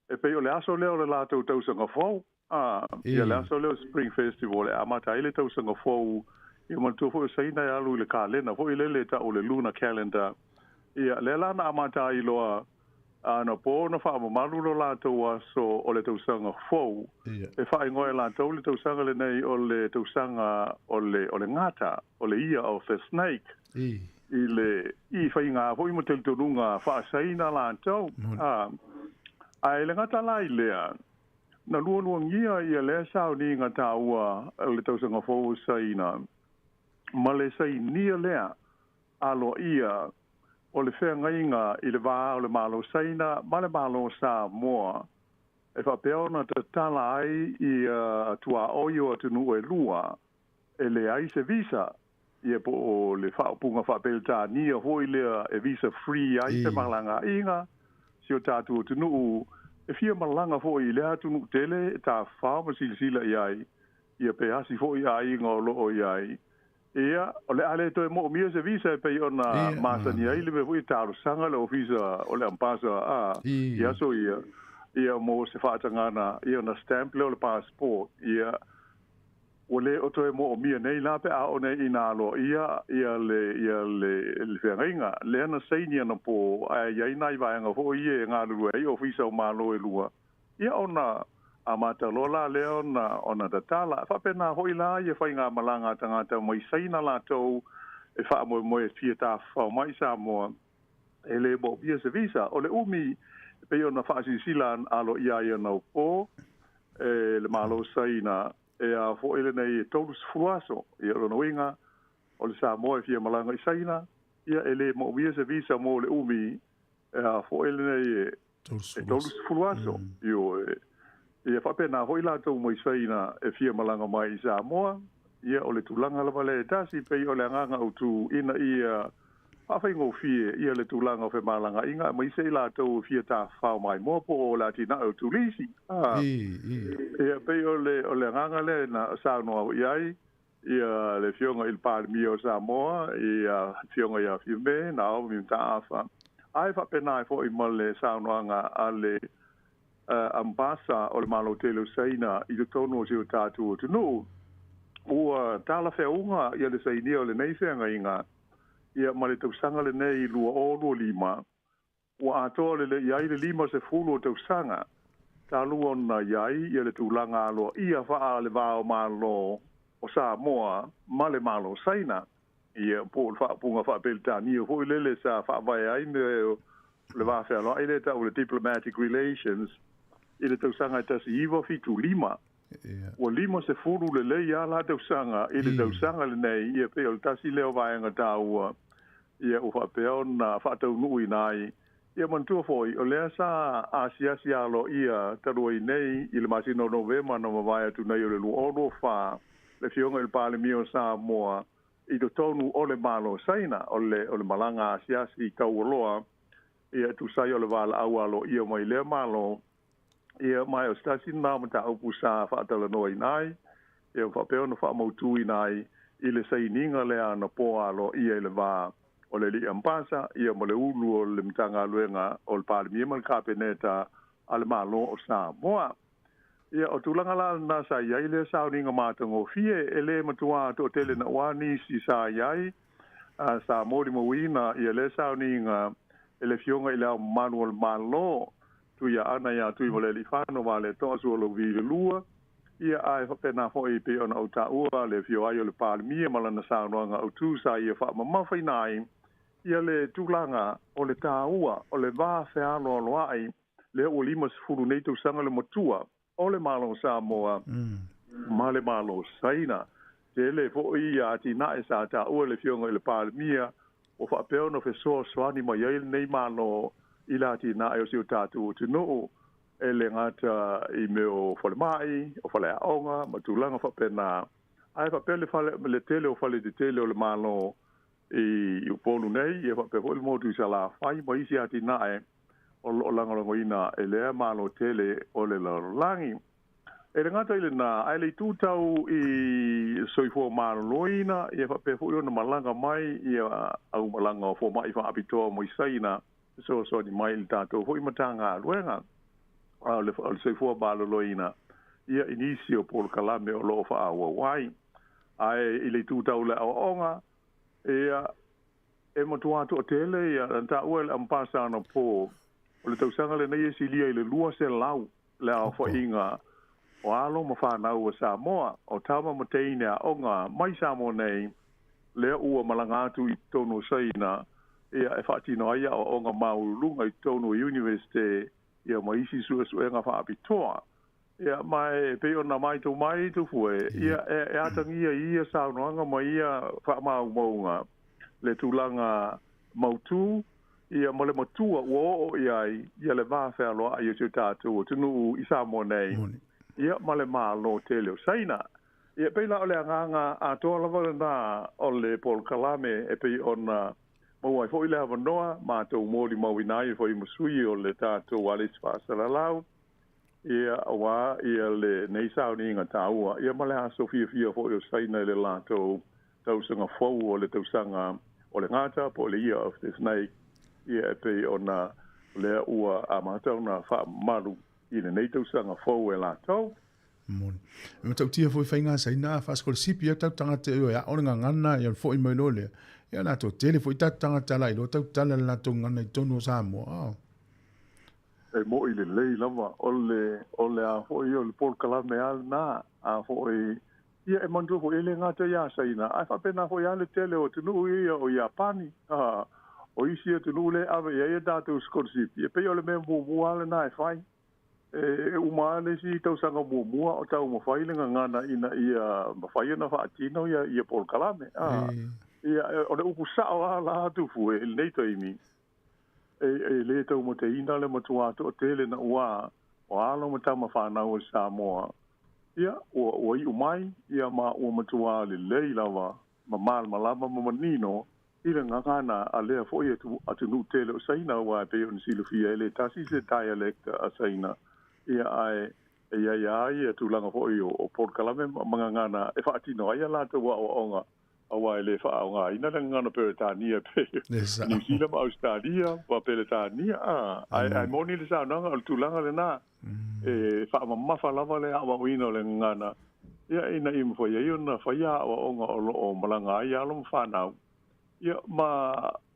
e pei o le aso lea o le latou tausaga fou. A, ia le aso lea o le Spring Festival e amata ai le tausaga fou. Ia manatua foi o Saina e alu i le kalena foi lele e ta'u o le Lunar Calendar. Ia, lea la na amata ai loa anapo ona faamamalu lo latou aso o le tausaga fou. E faaigoa e latou le tausaga lenei o le tausaga o le, o le gata, o le Year of the Snake. I le, i faiga foi ma talitonuga faa-Saina latou. A, ae le gata la i lea, na lualuagia ia lea sauniga taua o le tausaga fou o Saina ma le sainia lea aloaia o le feagaiga i le va o le Malo Saina ma le Malo Samoa e faapea ona tatala ai ia tuaoi o atunuu e lua e leai se visa, ia po o le faaupuga faa-Peretania foi lea e visa free ai femalagaaiga si o tatou atunuu e fia malaga foi i lea atunuu tele e tafafao ma silasila i ai, ia pe asi foi aiga o lo o i ai. Ia, o le a le toe moomia se visa e pei ona masani ai le mea foi e talosaga le ofisa o le ampasa a i aso ia, ia mo se faatagana, ia ona stamp lea o le passport, ia. Ua lē o toe mo'omia nei la pe a oo nei ina aloa'ia ia le ia le le feagaiga lea na saini anapō ae iai nai vaega fo'i ia e galulue ai ofisa o malo e lua ia ona amata loa la lea ona ona tatala. Faapenā fo'i la ia faigamalaga a tagata mai Saina latou e faamoemoe e fia tafafao mai i Samoa e lē mo'omia se visa. O le umi e pei ona faasilasila aloaia ai anaupō e le Malo Saina e a fo'i lenei e 30 aso. Ia o lona uiga o le Samoa e fia malaga i Saina ia e lē mo'omia se visa mo le umi e a fo'i lenei e 30 aso. Ioe. Ia faapenā fo'i latou mai Saina e fia malaga mai i Samoa ia o le tulaga lava lea e tasi pei o le agaga autū ina ia faafaigofie ia le tulaga o femalagaaiga aemaise i latou e fia tafafao maimoa po o le atinae o turisi. Ia pei o le o le agaga lea na saunoa i ai ia le Afioga i le Palemia o Samoa ia Afioga ia Fiame Naomi Mataafa ae faapena ai fo'i ma le saunoaga a le ambasa o le Malo tele o Saina i totonu o si o tatou atunuu. Ua talafeauga ia le sainia o lenei feagaiga ia ma le tausaga lenei 2025 ua atoa lelei ai le 50 o tausaga talu ona i ai ia le tulaga aloaia faa le va o Malo o Samoa ma le Malo Saina ia po o le faaupuga faapeletania fo'i lele sa faavae ai mea o le va fealoa'i lea ta'u le diplomatic relations i le tausaga e 1975. Ua 50 lelei a la tausaga i le tausaga lenei ia pei o le tasi lea o vaega tāua ia ua faapea ona faataunuuina ai. Ia manatua fo'i o lea sa asiasi aloaia talu ai nei i le masina o Novema na mavae atu nei o le 2024 le Afioga i le Palemia o Samoa i totonu o le Malo Saina o le o le malaga asiasi taualoa ia e tusa ai o le valaau aloaia mai lea Malo ia ma o se tasi lenā o mataupu sa faatalanoaina ai ia faapea ona faamautuina ai i le sainiga lea anapō aloaia i le va o le alii ambasa ia ma le ulu o le Matagaluega o le Palemia ma le Kapeneta a le Malo o Samoa. Ia o tulaga la lenā sa i ai lea sauniga matagofie e lē matuā to'atele na'uā nisi sa i ai sa molimauina ia lea sauniga e le Afioga i le Ao Mamalu o le Malo Tuiaana iā Tuimalealiifano Vaaleto'a Sualauvi le Lua ia ae faapena fo'i pei ona ou ta'ua le afio ai o le Palemia ma lana saunoaga autū sa ia faamamafaina ai ia le tulaga o le tāua o le va fealoaloa'i lea ua 50 nei tausaga le matua o le Malo o Samoa ma le Malo Saina. Tele fo'i ia atinae sa ta'ua e le Afioga i le Palemia ua faapea ona fesoasoani mai ai lenei Malo i le atinae o si o tatou atunuu e le gata i mea o falema'i, o faleaoga ma tulaga faapenā ae faapea le fale le tele o fale tetele o le Malo i Upolu nei ia faapea fo'i le motu i Salafai ma isi atinae o loo lagolagoina e lea Malo tele o le lalolagi. E le gata i lenā ae le itu tau i soifua maloloina ia faapea fo'i ona malaga mai ia aumalaga o foma'i faapitoa mai Saina fesoasoani mai i le tatou fo'i Matagaluega a o le soifua maloloina ia i nisi o polokalame o loo faaauau ai. Ae i le itu tau le aoaoga ia e matuā to'atele ia na ta'ua e le ambasa anapō o le tausaga lenei e silia i le 200 le aofa'iga o alo ma fanau a Samoa o tama ma teine aoga mai Samoa nei lea ua malaga atu i totonu o Saina ia e faatino ai aoaoga maualuluga i totonu o Iunivesite ia ma isi suesuega faapitoa. Ia ma e pei ona maitau mai Tufue ia e atagia i ia saunoaga ma ia faamaumauga le tulaga mautū ia ma le matua ua oo i ai ia le va fealoa'i o si o tatou atunuu i Samoa nei ia ma le Malo tele o Saina. Ia pei la o le agaga atoa lava lenā o le polokalame e pei ona maua ai fo'i le avanoa matou molimauina ai fo'i ma sui o le tatou alesi faasalalau ia auā ia lenei sauniga tāua ia ma le aso fiafia fo'i o Saina i le latou tausaga fou o le tausaga o le gata po o le Year of the Snake ia e pei ona lea ua amata ona faamamalu i lenei tausaga fou e latou. Moni. E matautia foi faiga Saina a faasikolasipi ai o tatou tagata e o e aʻo le gagana ia le foʻi mai loa lea. Ia latou tele foi tatou tagata la iloa tautala le latou gagana i totonu o Samoa. Oh. E moʻi lelei lava o le o le a foi o le polokalame lava lenā a foi ia e manatua foi e le gata iā Saina ae faapena foi lava le tele o atunuu ia o Iapani a o isi atunuu lea e ave i ai a tatou sikolasipi e pei o le mea muamua lava lenā e fai e uma lava le isi tausaga muamua o taumafai le gagana ina ia mafai ona faatino ia polokalame a ia o le upu sao lava la Tufue i lenei taimi e lē taumateina le matuā toʻatele na uā o alo ma tama fanau o le Samoa ia ua iʻu mai ia ma ua matuā lelei lava ma malamalama ma manino i le gagana a lea foʻi atunuu tele o Saina auā e pei ona silafia e lē tasi se dialect a Saina ia ae e i ai lava ia tulaga foʻi o polokalame ma gagana e faatino ai a latou aʻoaʻoga auā e lē faaaogāina le gagana Peretania pe Niu Sila ma Ausetalia ma Peretania a ae moni le saunoaga o le tulaga lenā e faamamafa lava le aʻoaʻoina o le gagana ia ina ia mafai ai ona faia aʻoaʻoga o loo malaga ai alo ma fanau ia ma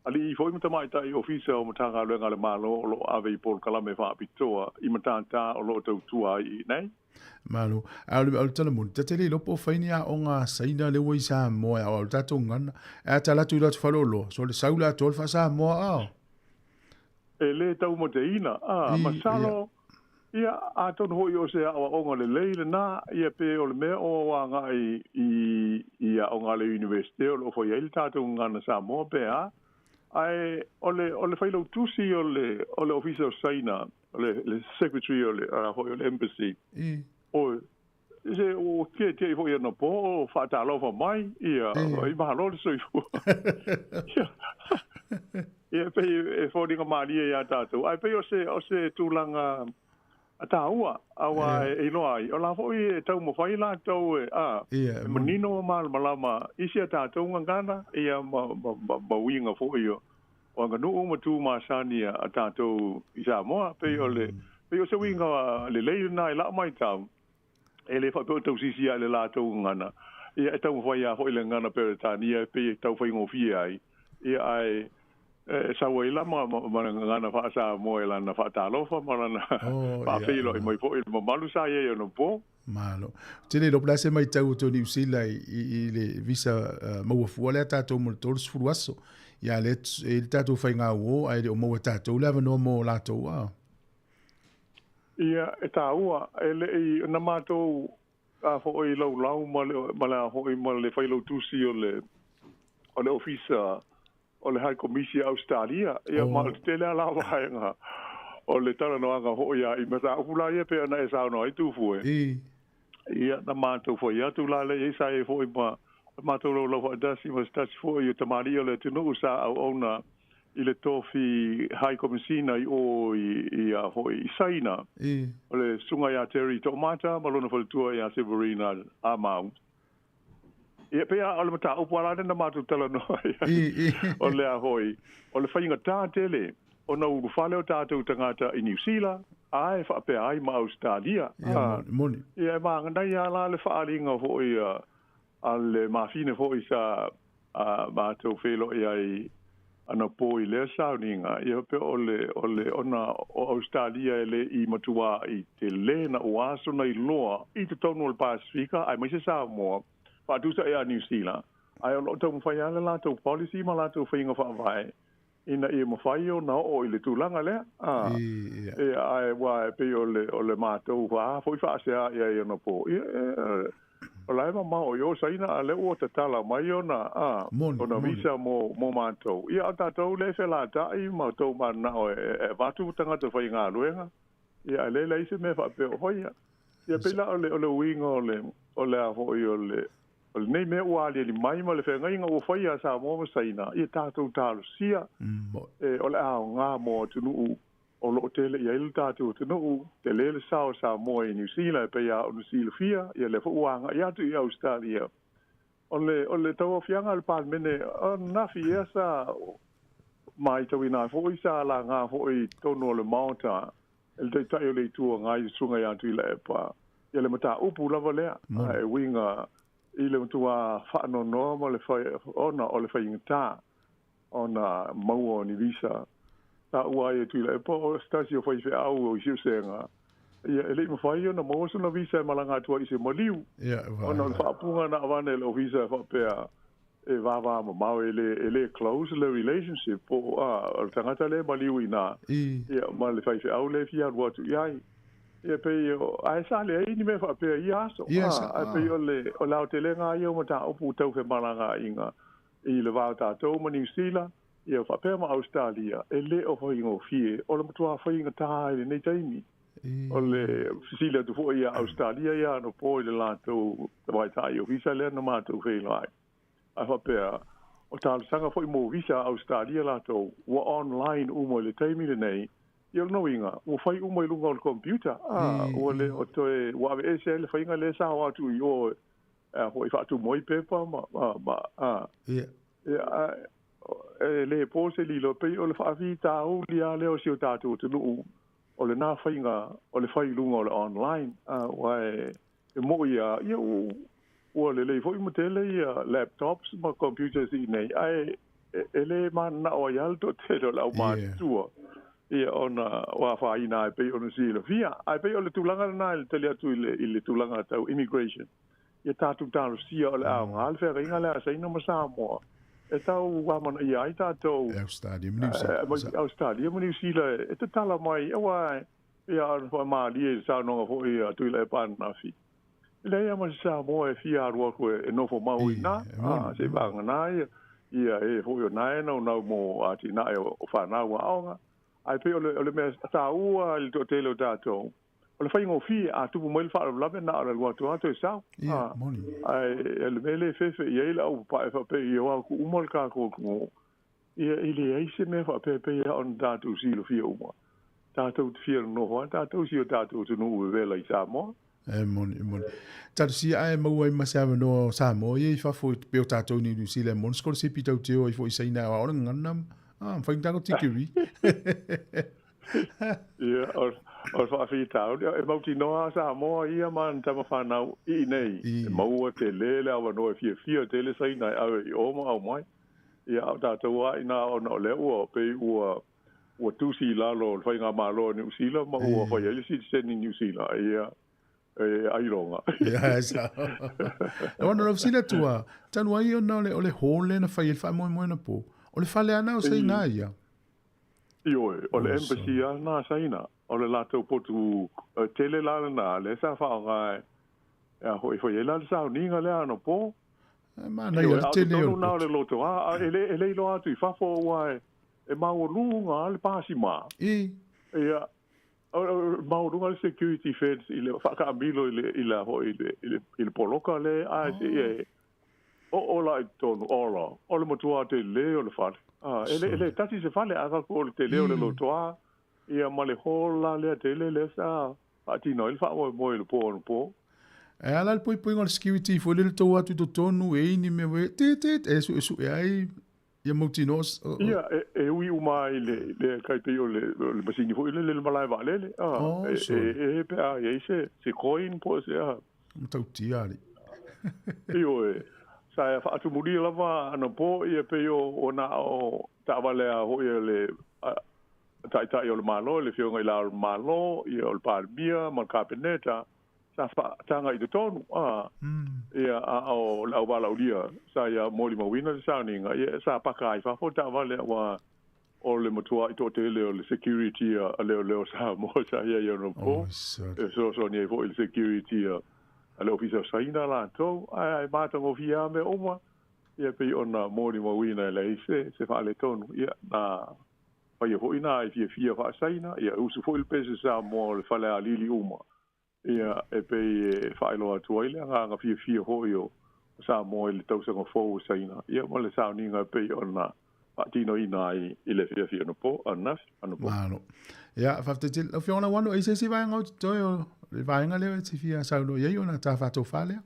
aliʻi foi ma tamaitai ofisa o Matagaluega a le Malo o loo ave i polokalame faapitoa i matātā o loo tautua ai i nei. Malo. A o le tala moni, ta te le iloa po o fai ni aoga a Saina lea ua i Samoa e aoao i le tatou gagana. Ae a tala atu i lo atu faleoloa, so le sau le atoa le faa-Samoa, a? E lē taumateina, a, masalo, ia, atonu hoʻi o se aʻoaʻoga lelei lenā, ia pe o le mea o agaʻi i aoga a le Universite o loo fai ai le tatou gagana Samoa pe a, ae o le o le failautusi o le o le Ofisa o Saina, o le Secretary o le a hoʻi o le Embassy, o se ua tietiei foi anapo o faatalofa mai ia i malo le soifua. Ia pei e foliga malie iā tatou ae pei o se tulaga taua auā e iloa ai o la foi e taumafai latou e a e manino ma malamalama i si a tatou gagana ia ma uiga foi o aganuu ma tu masani a tatou i Samoa. Pei o le pei o se uiga lelei lenā i lau maitau e lē faapea o tausisi aʻe le latou gagana ia e taumafai lava foi le gagana Peretania e pei e taufaigofie ai ia ae e sau ai la ma le gagana faa-Samoa i lana faatalofa ma lana faafeiloai mai foi i le mamalu sa i ai ona po. Malo. Ou te le iloa po o le a se maitau o tou Niu Sila i le visa maua fua lea tatou mo le 30 aso. Ia lea e i le tatou faiga uō ae le o maua e tatou le avanoa mo latou a. Ia, e tāua, e leʻi na matou a foʻi laulau ma le ma le a foʻi ma le failautusi o le o le ofisa o le High Komisi a Ausetalia, ia ma o le tetele lava la o vaega o le talanoaga foʻi a i mataupu la ia pei ona e saunoa ai Tufue. Ia, na matou fai atu la lea i ai sa i ai foʻi ma matou laulau faatasi ma se tasi foʻi o tamalii o le atunuu sa auauna i le tofi High Komisina i ō i a foʻi i Saina, o le susuga iā Terry Toomata ma lona faletua iā Severina Amau. Ia, pei lava o le mataupu lava la lea na matou talanoa i ai, o le a foi, o le faigata tele ona ulufale o tatou tagata i Niu Sila, a e faapea ai ma Ausetalia. Ia, moni, moni. Ia, e manaia lava la le faaaliga foi a le mafine foi sa matou feiloai ai anapo i lea sauniga, ia pei o le, o le, ona o Ausetalia e le i matuā i telē na ua aso na iloa i totonu o le Pasefika aemaise Samoa, faatusa iā Niu Sila, ae o lo o taumafai lava le latou policy ma latou faiga faavae ina ia mafai ona oo i le tulaga lea. Ia, ae ua e pei o le, o le matou foi faasea i ai anapo, ia, o la e mamao i o Saina, a lea ua tatala mai ona, ona visa mo matou. Ia, o tatou lea e felataʻi ma tou mananao e avatu tagata faigaluega, ia, ae le leai se mea faapea o faia. Ia, pei la o le, o le uiga o le, o le a foi o le, o lenei mea ua aliali mai ma le feagaiga ua faia a Samoa ma Saina, ia tatou talosia, e, o le aoga mo atunuu o loo tele i ai le tatou atunuu, tele le sao o Samoa i Niu Sila e pei lava ona silafia, ia lea foi ua agaʻi atu i Ausetalia. O le, o le tauaofiaga a le Palemene ananafi ea sa maitauina ai foi sa laga foi i totonu o le Maota e le Taitai o le Itu Agai le Susuga ia Tuilaepa. Ia le mataupu lava lea e uiga i le matuā faanoanoa ma le fai ona o le faigata ona maua o ni visa taua ai e Tuilaepa o se tasi o faifeau o i Siusega ia e le'i mafai ona maua sona visa e malaga atu ai i se maliu ona o le faapuga na avane e le ofisa e faapea e vavā mamao e lē close le relationship po o le tagata lē maliu iinā ia ma le faifeau lē fia alu atu i ai ia pei ae sa leai ni mea faapea i ia aso ae pei o le o le aotelega lava ia o mataupu tau femalagaaiga i le va o tatou ma Niu Sila ia faapea ma Ausetalia e lē o faigofie o le matuā faigatā i lenei taimi o le fesili atu foi iā Ausetalia ia anapo i le latou tamaitai ofisa lea na matou feiloai ae faapea o talosaga foi mo visa a Ausetalia latou ua online uma i le taimi lenei ia o lona uiga ua fai uma i luga o le computer a ua le o toe ua aveese ai le faiga lea sa o atu i o e foi faatumu ai pepa ma ma a ia e lē po se lilo pei o le faafitauli lava lea o si o tatou atunuu o lenā faiga o le fai i luga o le online a ua e mo'i lava ia ua lelei foi ma tele ia laptops ma computers iinei ae e lē mananao ai lava le toatele o le aumatutua ia ona ua afaina ai pei ona silafia ae pei o le tulaga lenā i le tali atu i le tulaga tau immigration ia tatou talosia o le aoga le feagaiga lea a Saina ma Samoa e tau amanaia ai tatou Ausetalia ma Niu Sila e tatala mai auā ia ona faamalie i le saunoaga foi a Tuilaepa ananafi e leai lava ma se Samoa e fia alu atu e nofo mau iinā se'i vagana ia ia e foi o na e naunau mo atinae o fanau aoga ae pei o le mea taua i le toatele o tatou o le faigofie a tupu mai le faalavelave na o le alu atu lava toe sau ae o le mea lea e fefe i ai le aupapae faapea ia o atu uma le tatou atunuu ia e leai se mea faapea pei lava ona tatou silafia uma tatou te fia nonofo lava tatou i si o tatou atunuu vevela i Samoa. E moni, e moni. Talosia ae maua ai ma se avanoa o Samoa ia i fafo pei o tatou i Niu Sila e moni sikolasipi tau te o ai foi i Saina aua o le gagana mafai ona tatou tikeri. Ia, o le faafitauli, e mautinoa lava Samoa ia ma ana tama fanau i inei, e maua tele le avanoa e fiafia tele Saina e ave i o ma aumai. Ia, a o tatou lava inā ona o lea ua pei ua ua tusi i lalo o le faigamalo a Niu Sila ma ua fai ai le sitiseni Niu Sila, ia, e ailoga. Ia, e sao. Ona o le fesili atu lava, talu ai ona o le hall lea na fai ai le faamoemoe anapo, o le fale lava lena o Saina ia? Ioe, o le embassy lava lena a Saina, o le latou potu tele la lena, lea sa faaaoga e a foi e fai ai la le sauniga lea anapo. E manaia le tele o le potu. O le loto, a e le iloa atu i fafo aua e maualuga lava le pasima. Ia, maualuga le security fence i le faakaamilo i le foi i le poloka lea ae seia e oo la i totonu ola o le matua tele o le fale. E le tasi se fale ae faapea o le tele o le lotoa ia ma le hall la lea tele lea sa faatino ai le faamoemoe i le po anapo. E ala le poipoiga o le security foi lele tou atu i totonu e i ni mea foi tit tit e suesue ai ia mautinoa. Ia, e ui uma ai le le tai pei o le le masini foi lele le malae vaalele. Oh, E e pe a i ai se coin po o se aha. Matautia alii. Ioe, sa faatumulia lava anapo ia pei o na o taavale a foi a le Taitai o le Malo, le Afioga i Le Ao o le Malo, ia o le Palemia ma le Kapeneta, sa faataga i totonu, a, ia, a o le auvalaaulia sa ia molimauina le sauniga, ia, sa paka ai fafo le taavale aua o le matua'i toatele o le security a leoleo Samoa sa i ai anapo, e fesoasoani ai foi i le security a le Ofisa o Saina latou, ae matagofie lava mea uma, ia pei ona molimauina e leai se faaletonu, ia, na faia foi na e fiafia faa-Saina, ia, e usu foi le pese Samoa o le falealili uma. Ia, e pei e faailoa atu ai le agaga fiafia foi o Samoa i le tausaga fou o Saina, ia ma le sauniga e pei ona faatinoina ai i le afiafi anapo, ananafi, anapo. Malo. Ia, faafetai tele. Lau Afioga Lauano, e i se isi vaega o totoe o le vaega lea e te fia saunoa i ai ona ta faatofa lea?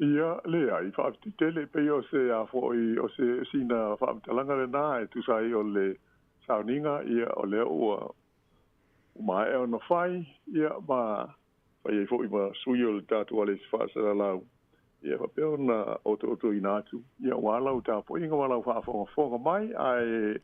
Ia, leai, faafetai tele. Pei o se a foi, o se sina faamatalaga lenā e tusa ai o le sauniga, ia, o lea ua maea ona fai, ia, ma Fai ai fo'i ma sui o le tatou ale faasalalau ia faapea ona otootoina atu ia ua lau tapuaiga ma lau faafogafoga mai ae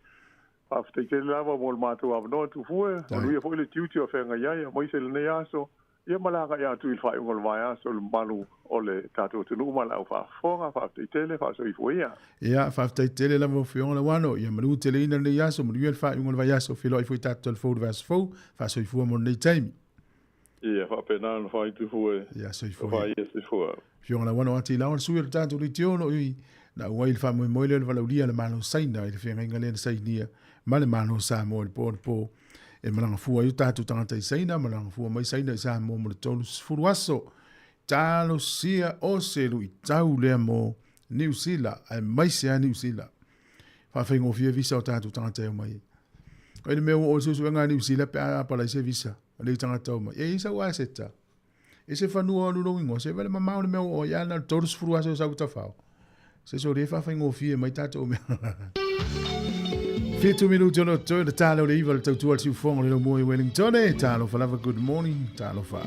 faafetai tele lava mo le matou avanoa tufue manuia fo'i le tiute o feagai ai aemaise lenei aso ia ma le aga'i atu i le faaiuga o le vaiaso le mamalu o le tatou atunuu ma le aufaafofoga faafetai tele faasoifua ia. Ia, faafetai tele lava Afioga Lauano, ia malu teleina lenei aso, manuia le faaiuga o le vaiaso, feiloai foi tatou telefou i le vaiaso fou, faasoifua mo lenei taimi. Ia, faapena ona fai tufue. Ia, soifua. Fai ia soifua. Afioga Lauano Ati Lao, le sui o le tatou leitio o lo o i na auai i le faamoemoe lea o le valaaulia a le Malo Saina i le feagaiga lea na sainia ma le Malo Samoa i le po o le po e malaga fua ai o tatou tagata i Saina, malaga fua mai Saina i Samoa mo le 30 aso. Talosia o se luitau lea mo Niu Sila, aemaise lava Niu Sila. Faafaigofie visa o tatou tagata e omai ai. O le mea ua oo i le suesuega a Niu Sila pe a apalai se visa a nei tagata omai. E i ai sau aseta. E se fanua o alu lou igoa, se vale mamao le mea ua oo ai, a na o le 30 aso e sau i tafao. Se soli e faafaigofie mai tatou mea. 7 minuti o le le talo le iva le tautua le siufoga le laumua i Wellington. Talofa lava, good morning, talofa.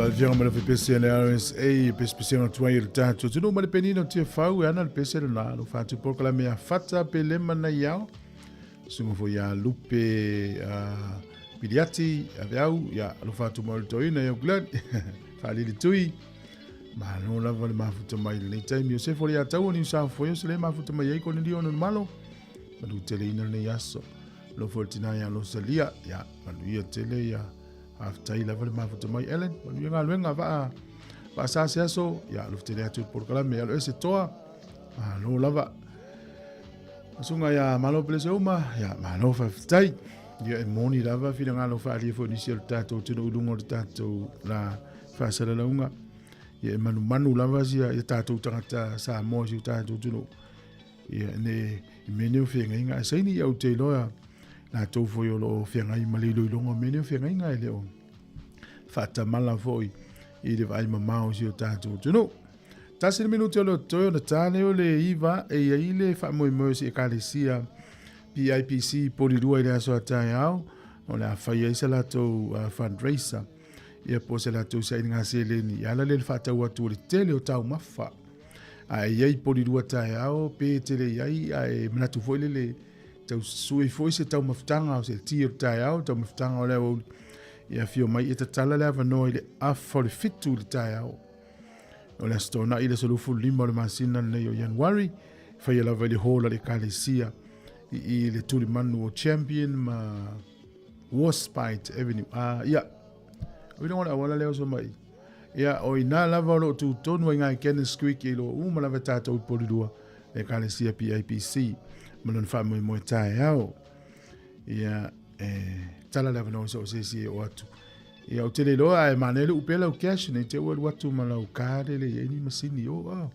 Lau Afioga ma le Fepese a le RSA, pesepesega atu ai e le tatou atunuu ma le penina o Tiafau e ana le pese lena, lo fatu polokalame a Fata pe lema nei ao. Sunga foi ia Lupe Piliati, Aveau, ia lo fatu mo le toina ia Glenn, whaalili tui. Malo lava le mafuta mai lenei taimi. O se fo le atau o ni usa foi o se le mafuta mai ai kone lio no malo. Malu tele ina lenei aso. Lo fo le tina ia lo salia, ia malu ia tele ia haftai lava le mafuta mai Ellen. Malu ia ngā vaa vaa sa se aso, ia lo tele atu polokalame alo ese toa. Malo lava. Asunga ia malo pele se uma, ia malo whaftai. Ia e moni lava whina ngā lo whaalia fo nisi o le tātou tino ulunga o le tātou la whaasala launga. Ia e manu manu lava sia ia tātou tangata sa moa si o tātou tino. Ia ne i mene o whengainga. A saini ia o te loa la tau foi o lo whengai ma le iloilonga mene o whengainga e leo. Whaatamala foi i le vai mamao si o tātou tino. Tasi le minuti o le toi o na tāne o le iwa e ia i le whaamoemoe si ekalesia PIPC Polirua i le aso a tai ao o le a whai ai sa latou fundraiser. Ia po se latou sa ina ngā seleni. Ia ala le whaatau atu o le tele o tau mawha. A e iai Polirua tai ao pe tele iai a e manatu foi lele tau sui foi se tau mafutanga o se ti o tai ao tau mafutanga o le au ia fio mai e tatala le awanoa i le afa o le fitu le tai ao. O le astona i le solufu lima o le masina nei o Januari, whai lava i le hōla le kalesia i le tulimanu o Champion ma Warspite Avenue. Ia, o ina ngona awala leo so mai. Ia, o ina lava o lo tūtonu ai ngai Kenneth Creek i lo uma lava tātou i Polirua le kalesia PIPC. Malon wha moe moe tae ao. Ia, tala lava no so se si o atu. Ia, o te leroa e manele upela o cash nei te ua atu ma lau kare le ia ni masini o au.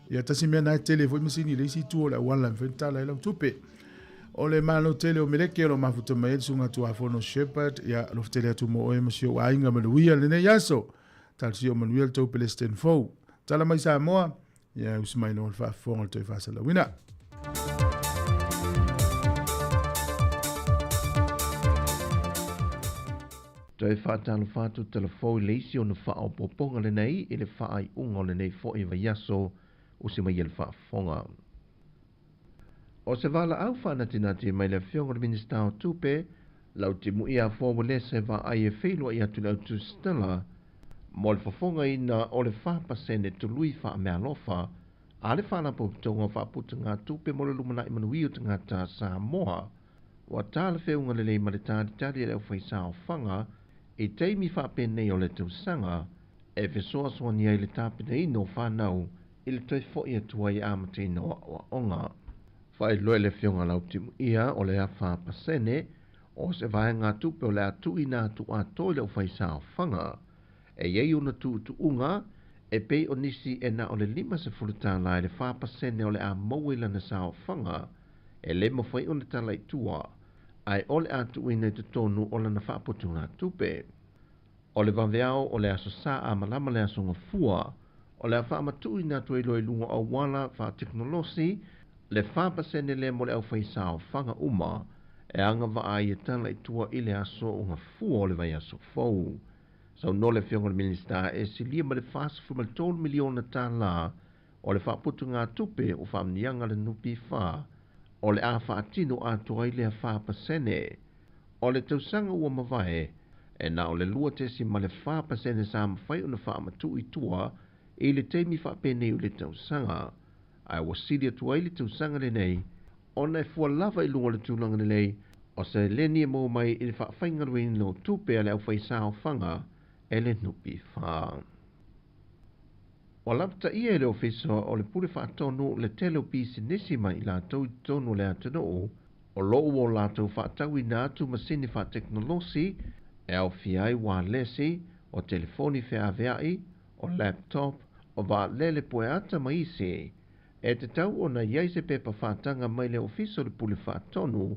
Ia, tasi mea nai tele foi masini le isi tu o le awala mwhen tala e lau tupe. O le malo tele o meleke o lo mafuta mai sunga tuafono Shepherd. Ia, lo futele atu mo oe masio wa ainga maluia le nei aso. Talsi o maluia le tau Palestine fou. Tala mai Samoa. Ia, usmai no le faafofoga le toe faasalauina. Toe whaatalo whātu telefou le isi o na whaopoponga le nei i le whaaiunga o le nei fo e vaiaso o se mai le whaafonga. O se wala au whaanatinati mai le whionga le Minista o Tupe, lau te mui a fō le se wā ai e whilua i atu le autu stella, mo le whafonga ina o le 4% tului wha mea lofa, a le whaalapotopotoga o whaaputa ngā tupe mo le lumana'i manuia o tagata Samoa. Ua tā le wheunga lelei ma le tāritari e le au whaisa o whanga, e teimi whaapenei o le tausaga, e fesoasoani ai le tapenaina o whanau i le toe fo'i atu ai a mateina o aoaoga. Whailoa le whionga lau timu ia o le a 4% o se vaenga tupe o le atu ina atu atoa i le au whaisa o whanga. E iei ona tuutuunga, e pei o nisi e na o le 50 tālā i le 4% o le a maua i lana sa o whanga, e le mawhai o le tala i tua, ai o le atu ina i totonu o lana whaaputunga tupe. O le vaveao o le aso sa a malama le aso ngafua, o le a whaamatu ina atu i loe lunga o wala wha teknolosi, le 4% le mo le au whaisa o whanga uma, e anga waa i e tala i tua i le aso o ngafua o le vai aso fou. Sau no le whionga le Minista e silia ma le 43 miliona tālā o le whaaputunga tupe o whaamnianga le nupi wha, o le a whaatino atoa i le 4%. O le tausaga ua mavae, e na o le 2.4% sa mawhai o na whaamatu i tua i le teimi whaapenei o le tausaga. Ai ua sili atu ai le tausaga lenei, ona e fua lava i lunga o le tulaga lelei, o se leni e maua mai i le faafaigalueina o tupe a le aufaisā o faga e le nupi wha. O lapta ia e le ofisa o le pule whaatonu le tele o pisinisi mai i lātou i tonu le atunuu, o loo o lātou whaatauina atu masini whaateknolosi e au fiai wā lesi, o telefoni wheaweai, o laptop, o wā lele poe ata mai isi. E te tau o na iai se pepa whaatanga mai le ofisa o le pule whaatonu,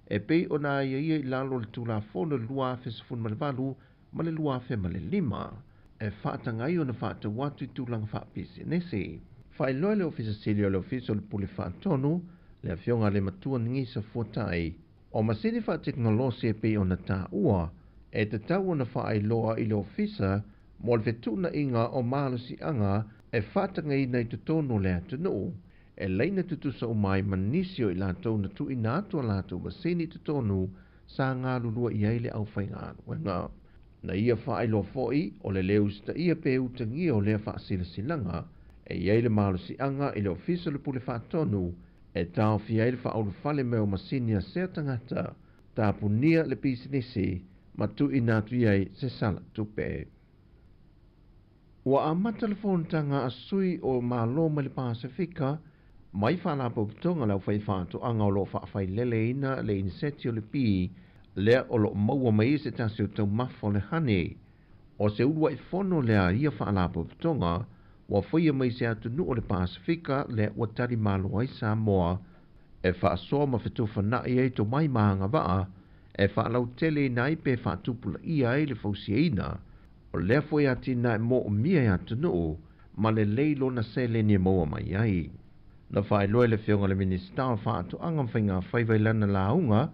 e pei o na ia ia i lalo le tulafono le 2018 ma le 2005. E whaatanga ai o na whaatau atu i tulaga faapisinisi. Whailoa le ofisa sili o le ofisa o le pule whaatonu, le afioga le matua ngisa fuatai. O masini whaateknolosi e pei o na tāua, e te tau o na whaailoa i le ofisa mo le fetuunaiga o malosiaga e faatagaina i totonu o le atunuu e laina tutusa uma ai ma nisi o i latou na tuuina atu a latou masini i totonu sa galulue i ai le aufaigaluega. Na ia faailoa foi o le lē usitaia pe utagia o lea faasilasilaga e i ai le malosiaga i le Ofisa o le Pule Faatonu e taofia ai le faaulufale mai o masini a sea tagata, tapunia le pisinisi ma tuuina atu i ai se sala tupe. Ua amata le fonotaga a sui o Malo mai le Pasefika mai Faalapotopotoga a le Aufaifaatoaga o lo o faafaileleina le iniseti o le pī lea o lo o maua mai ai se tasi o taumafa o le honey. O se uluai fono lea a ia Faalapotopotoga ua faia mai se atunuu o le Pasefika lea ua tali malo ai Samoa e faasoa ma fetufanai ai tomai ma agavaa e faalauteleina ai pe faatupulaia ai le fausiaina o lea foi atinae moomia e atunuu ma lelei lona seleni e maua mai ai. Na faailoa e le Afioga i le Minisita o Faatoaga ma Faigafaiva i lana lauga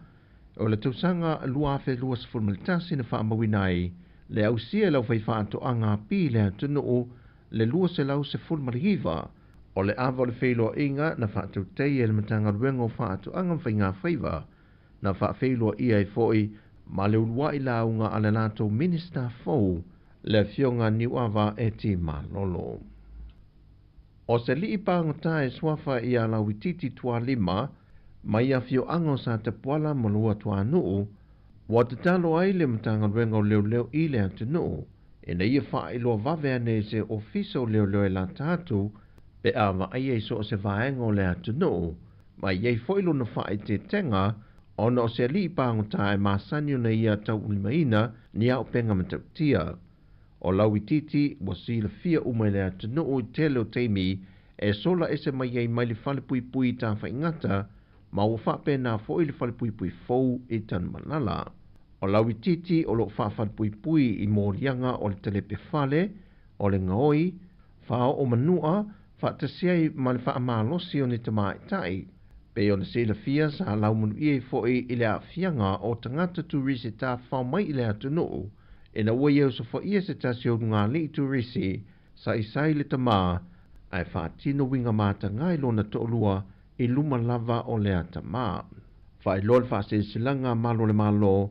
o le tausaga 2021 na faamauina ai le ausia e le aufaifaatoaga api i le atunuu le 219 o le ava o le feiloaiga na faatautaia e le Matagaluega o Faatoaga ma Faigafaiva na faafeiloaia ai foi ma le uluai lauga a le latou Minisita fou le Afioga Niuava Eti Malolo. O se alii pagota e suafa ia Lauitiiti Tualima mai afioaga o Satapuala ma Luatuanuu ua tatalo ai le Matagaluega o Leoleo i le atunuu ina ia faailoa vave ane i se Ofisa o Leoleo e lata atu pe a vaaia i so o se vaega o le atunuu ma i ai foi lona faaeteetega ona o se alii pagota e masani ona ia taulimaina ni auupega matautia. O Lauitiiti ua silafia uma e le atunuu i tele o taimi e sola ese mai ai mai le falepuipui i Tafaigata ma ua faapena foi le falepuipui fou i Tanumalala. O Lauitiiti o lo o faafalepuipui i moliaga o le talepe fale, o le gaoi, faaoo manua, faatasi ai ma le faamalosi o ni tamaitai. Pei ona silafia sa laumanuia ai foi i le aafiaga o tagata turisi tafafao mai i le atunuu ina ua ia osofaia se tasi o ulugalii turisi saisai le tama ae faatino uiga mataga i lona toalua i luma lava o lea tama. Faailoa le faasilasilaga a Malu o le Malo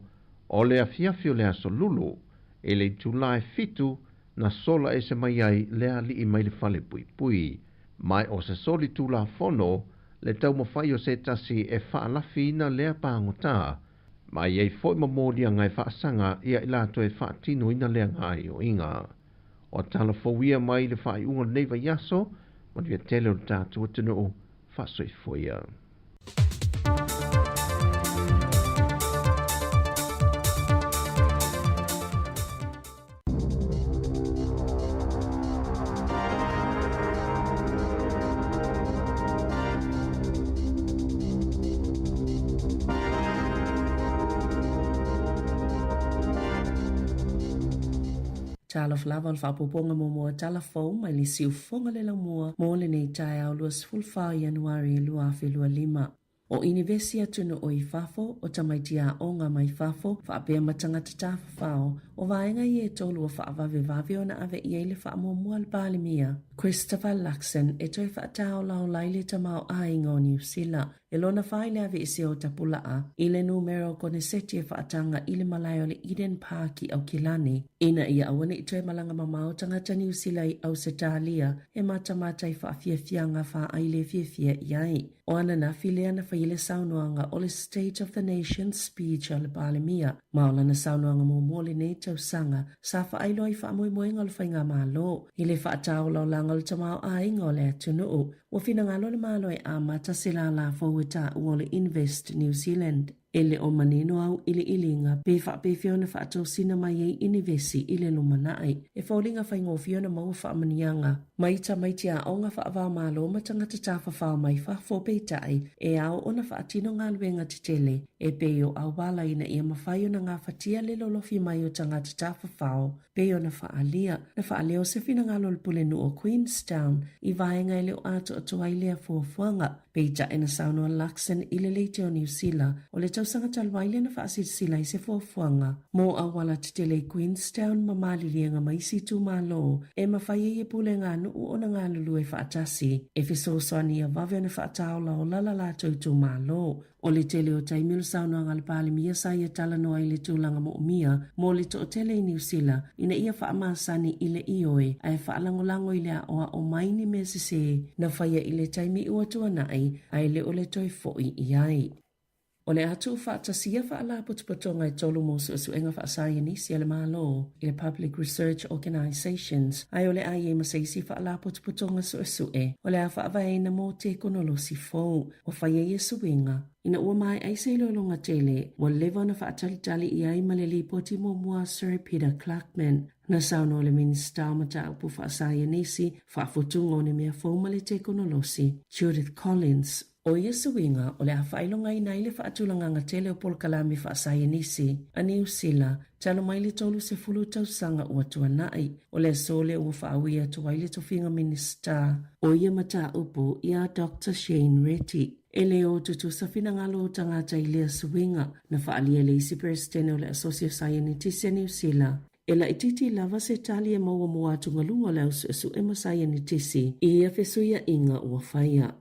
o le afiafi o le Aso Lulu i le itula e fitu na sola ese mai ai le alii mai le fale puipui. Mai o se soli tulafono le taumafai o se tasi e faalafiina lea pagota, ma i ai foi ma moliaga e faasaga ia i latou e faatinoina lea gaoioiga. O tala fou ia mai le faaiuga o lenei vaiaso, manuia tele o le tatou atunuu, faasoifua ia. Talofa lava o le faaopoopoga muamua tala fou mai le siufofoga le laumua mo lenei taeao 24 Ianuari 2025. O Inivesi atunuu i fafo, o tamaiti aoga mai fafo, faapea ma tagata tafafao, o vaega ia e tolu ua faavavevave ona ave i ai le faamuamua a le Palemia, Christopher Luxon, e toe faataolaola ai le tamaoaiga o Niu Sila e lona fa i le aveesea o tapulaa i le numera o koneseti e faataga i le malae o le Eden Park i Aukilani ina ia aua ne i toe malaga mamao tagata Niu Sila i Ausetalia e matamata i faafiafiaga faaile fiafia i ai. O ananafi lea na fai ai le saunoaga o le State of the Nation Speech a le Palemia, ma o lana saunoaga muamua o lenei tausaga, sa faailoa i faamoemoega o le Faigamalo i le faataolaolaga o le tamaoaiga o le atunuu. Ua finagalo le Malo e amata se lālā fou e taua o le Invest New Zealand. E le o manino au iliiliga pe faapefea ona faatosina mai ai inivesi i le lumanai. E foliga faigofie ona maua faamanuiaga mai tamaiti aoga faava-o-Malo ma tagata tafafao mai fafo peitai e ao ona faatino galuega tetele e pei o auala ina ia mafai ona gafatia le lolofi mai o tagata tafafao pei ona faaalia. Na faaleo se finagalo o le Pulenuu o Queenstown i vaega e le o atoatoa ai lea fuafuaga. Peitai na saunoa Luxon i le leitio o Niu Sila, o le tausaga. tausaga talu ai lea na faasilasila ai se fuafuaga mo auala tetele i Queenstown ma maliliega ma isi itumalo e mafai ai e pulega nuu ona galulue faatasi e fesoasoani ia vave ona faataolaola la latou itumalo. O le tele o taimi o le saunoaga a le Palemia sa ia talanoa i le tulaga moomia mo le toatele i Niu Sila ina ia faamasani i le ioe ae faalagolago i le aoao mai ni mea sesē na faia i le taimi ua tuanai ae le o le toe fo'i i ai. O le a tuufaatasia ia faalapotopotoga e tolu mo suesuega faasaienisi a le Malo i le Public Research Organisations, ae o le a i ai ma se isi faalapotopotoga suesue o le a faavaeina mo tekonolosi fou. Ua faia ia suiga ina ua maea ai se iloiloga tele ua leva ona faatalitali i ai ma le lipoti muamua a Sir Peter Gluckman. Na saunoa le Minisita o Mataupu Faasaienisi, Faafotuga o ni Mea Fou ma le Tekonolosi, Judith Collins, O ia suiga o le a faailogaina ai le faatulagaga tele o polokalame faasaienisi a Niu Sila talu mai le 30 tausaga ua tuanai. O le aso lea ua faaui atu ai le tofiga Minisita o ia mataupu iā Doctor Shane Reti. E le o tutusa finagalo o tagata i lea suiga na faaalia e le isi Peresetene o le Asosi o Saienitisi a Niu Sila. E laitiiti lava se tali e maua mo atugaluga o le au suesue ma saienitisi i ia fesuiaiga ua faia.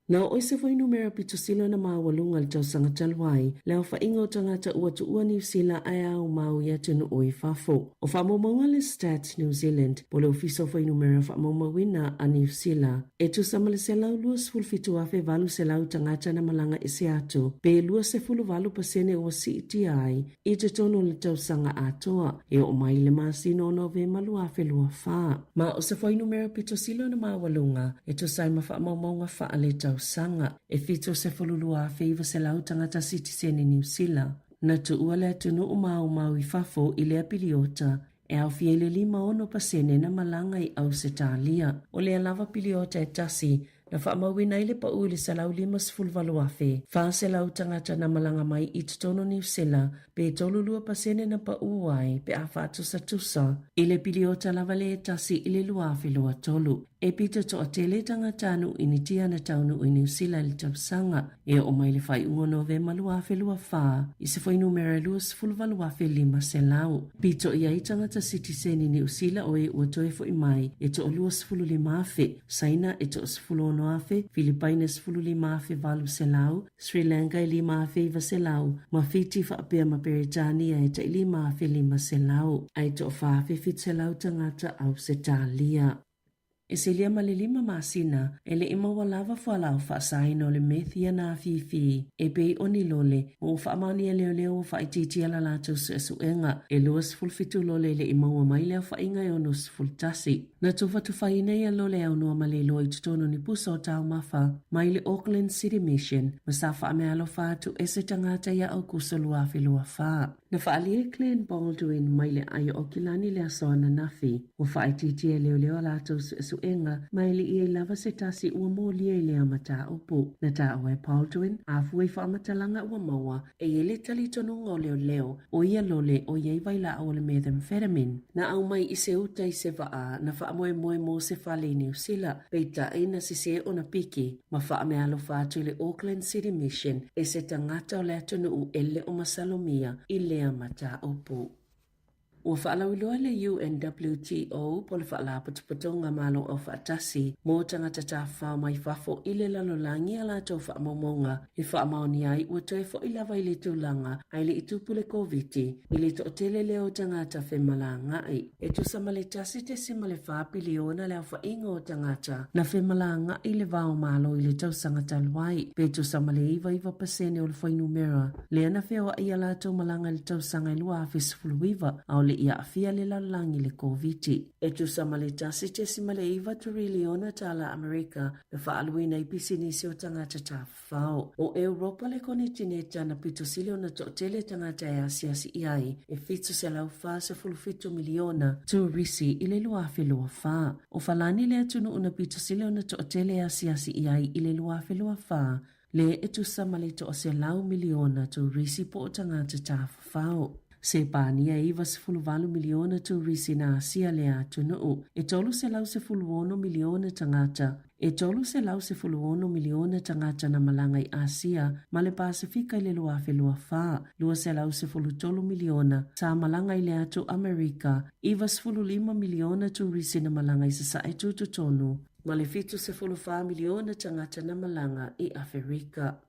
Na oo i se fuainumera pito sili ona maualuga i le tausaga talu ai, le aofaiga o tagata ua tuua Niu Sila ae aumau i atunuu i fafo. O faamaumauga a le Stats New Zealand, po o le Ofisa o Fuainumera Faamaumauina a Niu Sila, e tusa ma le 127,800 tagata na malaga ese atu, pe 28 pasene ua siitia ai i totonu o le tausaga atoa, e oo mai i le masina o Novema 2024. Ma o se fuainumera pito sili ona maualuga e tusa ai ma faamaumauga faaletausaga, e 72,900 tagata sitiseni Niu Sila na tuua le atunuu ma aumau i fafo i lea piliota, e aofia i le 56 pasene na malaga i Ausetalia. O lea lava piliota e tasi na faamauina ai le pau i le 158,400 tagata na malaga mai i totonu o Niu Sila, pe 32 pasene na pau ai pe a faatusatusa i le piliota lava le e tasi i le 2023. E pito toatele tagata nuu Initia na taunuu i Niu Sila i le tausaga e oo mai le faaiuga o Novema 2024 i se fuainumera e 28,500. Pito i ai tagata sitiseni Niu Sila o e ua toe fo'i mai e toa 25,000, Saina e toa 16,000, Filipaina 15,800, Sri Lanka e 5,900, ma Fiti faapea ma Peretania e tai 5,500, ae toa 4,700 tagata Ausetalia. E silia ma le 5 masina e le i maua lava fualaau faasaina o le meth ia na afifi e pei o ni lole ma ua faamaonia leoleo ua faaitiitia la latou suesuega e 27 lole e le i maua mai le aofaiga e 61. Na tufatufaina ia lole aunoa ma le iloa i totonu o ni pusa o taumafa mai le Auckland City Mission ma sa faameaalofa atu e se tagata ia Aukuso 2024. Na faaalia e Glen Baldwin mai le aai o Aukilani le aso ananafi. Ua faaitiitia e leoleo a latou suesuega ma e le i ai lava se tasi ua molia i lea mataupu. Na taua e Baldwin, a fua i faamatalaga ua maua, e i ai le talitonuga o leoleo o ia lole o i ai vailaau o le methamphetamine. Na aumai i se uta i se vaa na faamoemoe mo se fale i Niu Sila, peitai na sesē ona piki ma faameaalofa atu i le Auckland City Mission e se tagata o le atunuu e le o masalomia i lea mataupu. Ua faalauiloa le UNWTO po o le Faalapotopotoga Malo Aufaatasi mo Tagata Tafafao mai Fafo i le lalolagi a latou faamaumauga e faamaonia ai ua toe fo'i lava i le tulaga ae le i tupu le Koviti i le toatele lea o tagata femalagaai. E tusa ma le 1.4 piliona le aofaiga o tagata na femalagaai le va o Malo i le tausaga talu ai, pe tusa ma le 99 pasene o le fuainumera lea na feoai a latou malaga i le tausaga e 2019 a o le i aafia le lalolagi i le Koviti. E tusa ma le 1.9 teriliona tala Amerika na faaaluina i pisinisi o tagata tafafao. O Europa le konitineta na pito sili ona toatele tagata e asiasi i ai, e 747 miliona turisi i le 2024. O Falani le atunuu na pito sili ona toatele e asiasi i ai i le 2024, lea e tusa ma le 100 miliona turisi po o tagata tafafao. Sepania e 98 miliona turisi na asia le atunuu, e 316 miliona tagata. E 316 miliona tagata na malaga i Asia ma le Pasefika i le 2024, 213 miliona sa malaga i le atu Amerika, 95 miliona turisi na malaga i Sasae Tutotonu, ma le 74 miliona tagata na malaga i Aferika.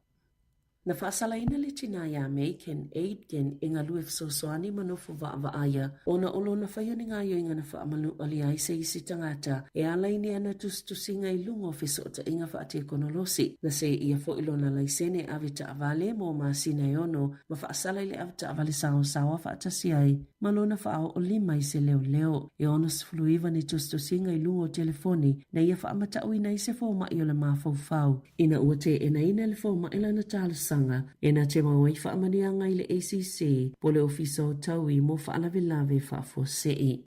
Na faasalaina le tinā iā Megan Aitken e galue fesoasoani ma nofo vaavaaia ona o lona faia o ni gaoioiga na faamanualia ai se isi tagata e ala i ni ana tusitusiga i luga o fesootaiga faatekonolosi. Na seia foi lona laisene e ave taavale mo masina e ono ma faasala i le ave taavale saosaoa faatasi ai ma lona faaoolima i se leoleo. E 69 ni tusitusiga i luga o telefoni na ia faamatauina ai se fomai o le mafaufau. Ina ua teenaina le fomai lana talosaga, e na te mau ai faamanuiaga i le ACC po o le Ofisa o Taui mo Faalavelave Faafuasei.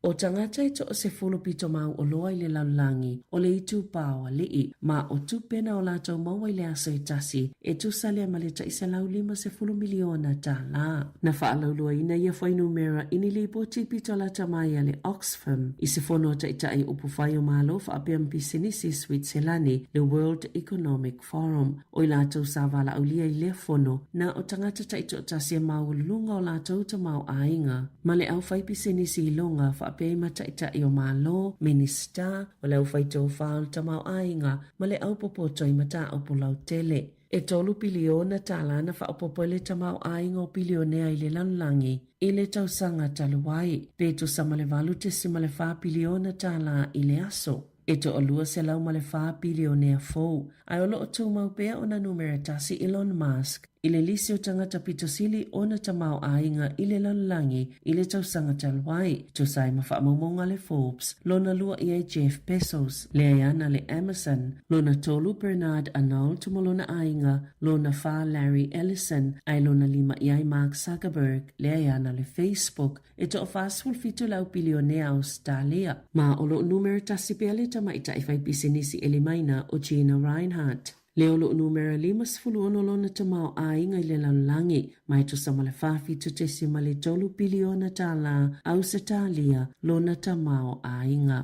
O tagata e toasefulu pito mau oloa i le lalolagi o le itupa o alii, ma o tupe na o latou maua i le aso e tasi, e tusa lea ma le $150 miliona tālā. Na faalauiloaina ia fuainumera i ni lipoti pito lata mai a le Oxfam i se fono a Taitai Upufai o Malo faapea ma Pisinisi Suitselani, le World Economic Forum. O i latou sa valaaulia i lea fono, na o tagata taitoatasi e maualuluga o latou tamaoaiga ma le aufaipisinisi iloga faapea i ma Taitai o Malo, Minisita, o le aufaitofa o le tamaoaiga ma le aupopoto i mataupu lautele. E tolu piliona tālā na faaopoopo i le tamaoaiga o pilionea i le lalolagi i le tausaga talu ai, pe tusa ma le 8.4 piliona tālā i le aso. E toalua selau ma le fa pilionea fou, ae o lo o tumau pea ona numera tasi Elon Musk i le lisi o tagata pito sili ona tamaoaiga i le lalolagi i le tausaga talu ai, tusa ai ma faamaumauga a le Forbes, lona lua i ai Jeff Bezos, lea e ana le Amazon, lona tolu Bernard Arnault ma lona aiga, lona fa Larry Ellison, ae lona lima i ai Mark Zuckerberg, lea e ana le Facebook, e toa-47 le au pilionea Ausetalia. Ma o lo o numera tasi pea le tamaitai faipisinisi ʻElimaina o Gina Rinehart. Lea o lo o numera 56 lona tamaoaiga i le lalolagi, ma e tusa ma le 47.3 piliona tālā Ausetalia lona tamaoaiga.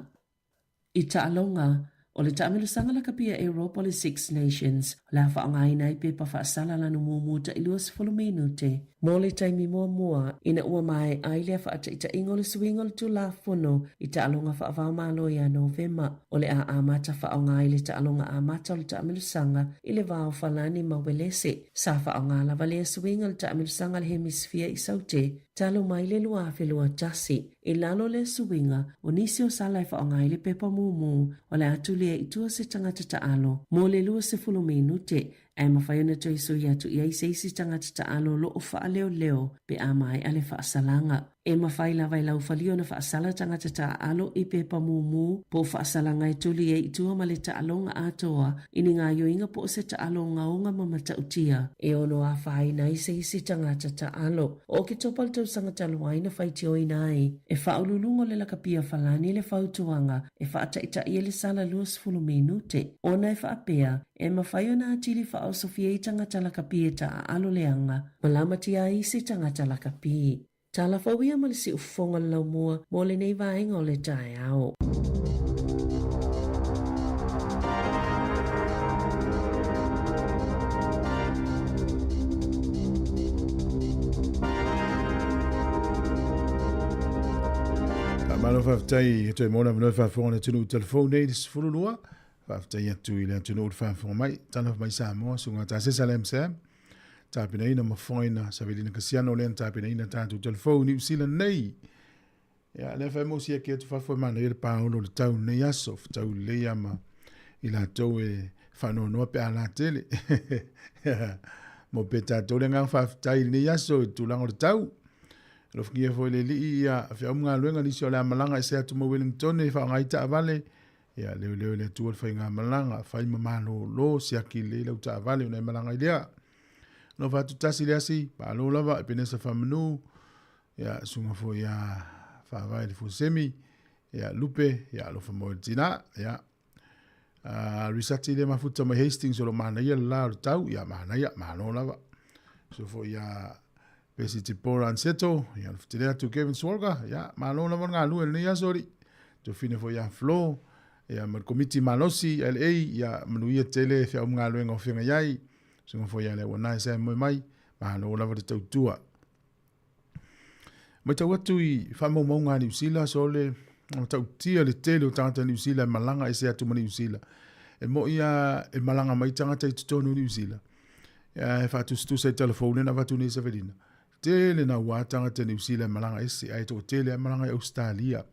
I taaloga, o le taamilosaga lakapi a Europa o le Six Nations, o le a faaaogaina ai pepa faasala lanu mumu tai 20 minute. Mo le taimi muamua, ina ua maea ai lea faataitaiga o le suiga o le Tulafono i taaloga faava-o-Malo ia Novema, o le a amata faaaoga ai le taaloga amata o le taamilosaga i le va o Falani ma Uelese. Sa faaaoga lava lea suiga o le taamilosaga a le Hemisifia i Saute talu mai le 2021. I lalo o lea suiga, o nisi o sala e faaaoga ai le pepa mumu o le a tulia i tua se tagata taalo mo le 20 minute Ae mafai ona toe sui atu i ai se isi tagata taalo o lo o faaleoleo pe a maea le faasalaga. E mafai lava e laufalia ona faasala tagata taaalo i pepa mumu po o faasalaga e tuli ai i tua ma le taaloga atoa i ni gaoioiga po o se taalo ogaoga ma matautia e ono afaina ai se isi tagata taalo. O Oketopa le tausaga talu ai na faitioina ai e faauluuluga o le Lakapia Falani le fautuaga e faataitai ai le sala 20 minute ona e faapea E mafai ona atili faaosofia i tagata lakapi e taaalo leaga ma lamatia ai isi tagata lakapi. Tala fou ia ma le siufofoga o le laumua mo lenei vaega o le taeao. Faamalo faafetai e toe maua le avanoa e faafofoga le atunuu i telefoni nei i le 12. Faafetai atu i le atunuu le faafofoga mai. Talofa mai Samoa, susuga Tasesa le MCM. Tapenaina ma fofogaina Savelina Kasiano lea na tapenaina tatou telefoni Niu Sila nei. Ia, lea fai mo siaki atu fafo e manaia le paolo o le tau nei aso, fetau lelei ama i latou e faanoanoa pe a la tele. Mo pe tatou le agaga faafetai i lenei aso i le tulaga o le tau. Alofagia foi le Alii ia feau ma galuega nisi o le a malaga ese atu mai Wellington e faaaoga ai taavale. Ia leoleo e le Atua le faigamalaga, fai ma malōlō, siaki lelei lau taavale ona e malaga ai lea. Alofa atu tasi le asi, malo lava, Epenesa Faamanu, ia, susuga foi ia Faavae le Fuasemi, ia, Lupe, ia, alofa mo le tina, ia. Risati le mafuta mai Hastings o lo manaia le la o le tau, ia, manaia, malo lava. So foi ia. Pesi Tipora Anseto, ia, le fetele atu Kevin Swalga, ia, malo lava le galue i lenei aso alii. Tofine foi ia Flo, ia, ma le Komiti Malosi, LA, ia, manuia tele feau ma galuega o feagai ai. Susuga foi ia Leauanae sa e moe mai, malo lava le tautua. Matau atu i faamaumauga a Niu Sila, sole, matautia le tele o tagata Niu Sila e malaga ese atu ma Niu Sila. E moi a e malaga mai tagata i totonu o Niu Sila. E faatusatusa i tala fou lea na avatu nei e Savelina. Tele naua tagata Niu Sila e malaga ese, ae toatele lava e malaga i Ausetalia.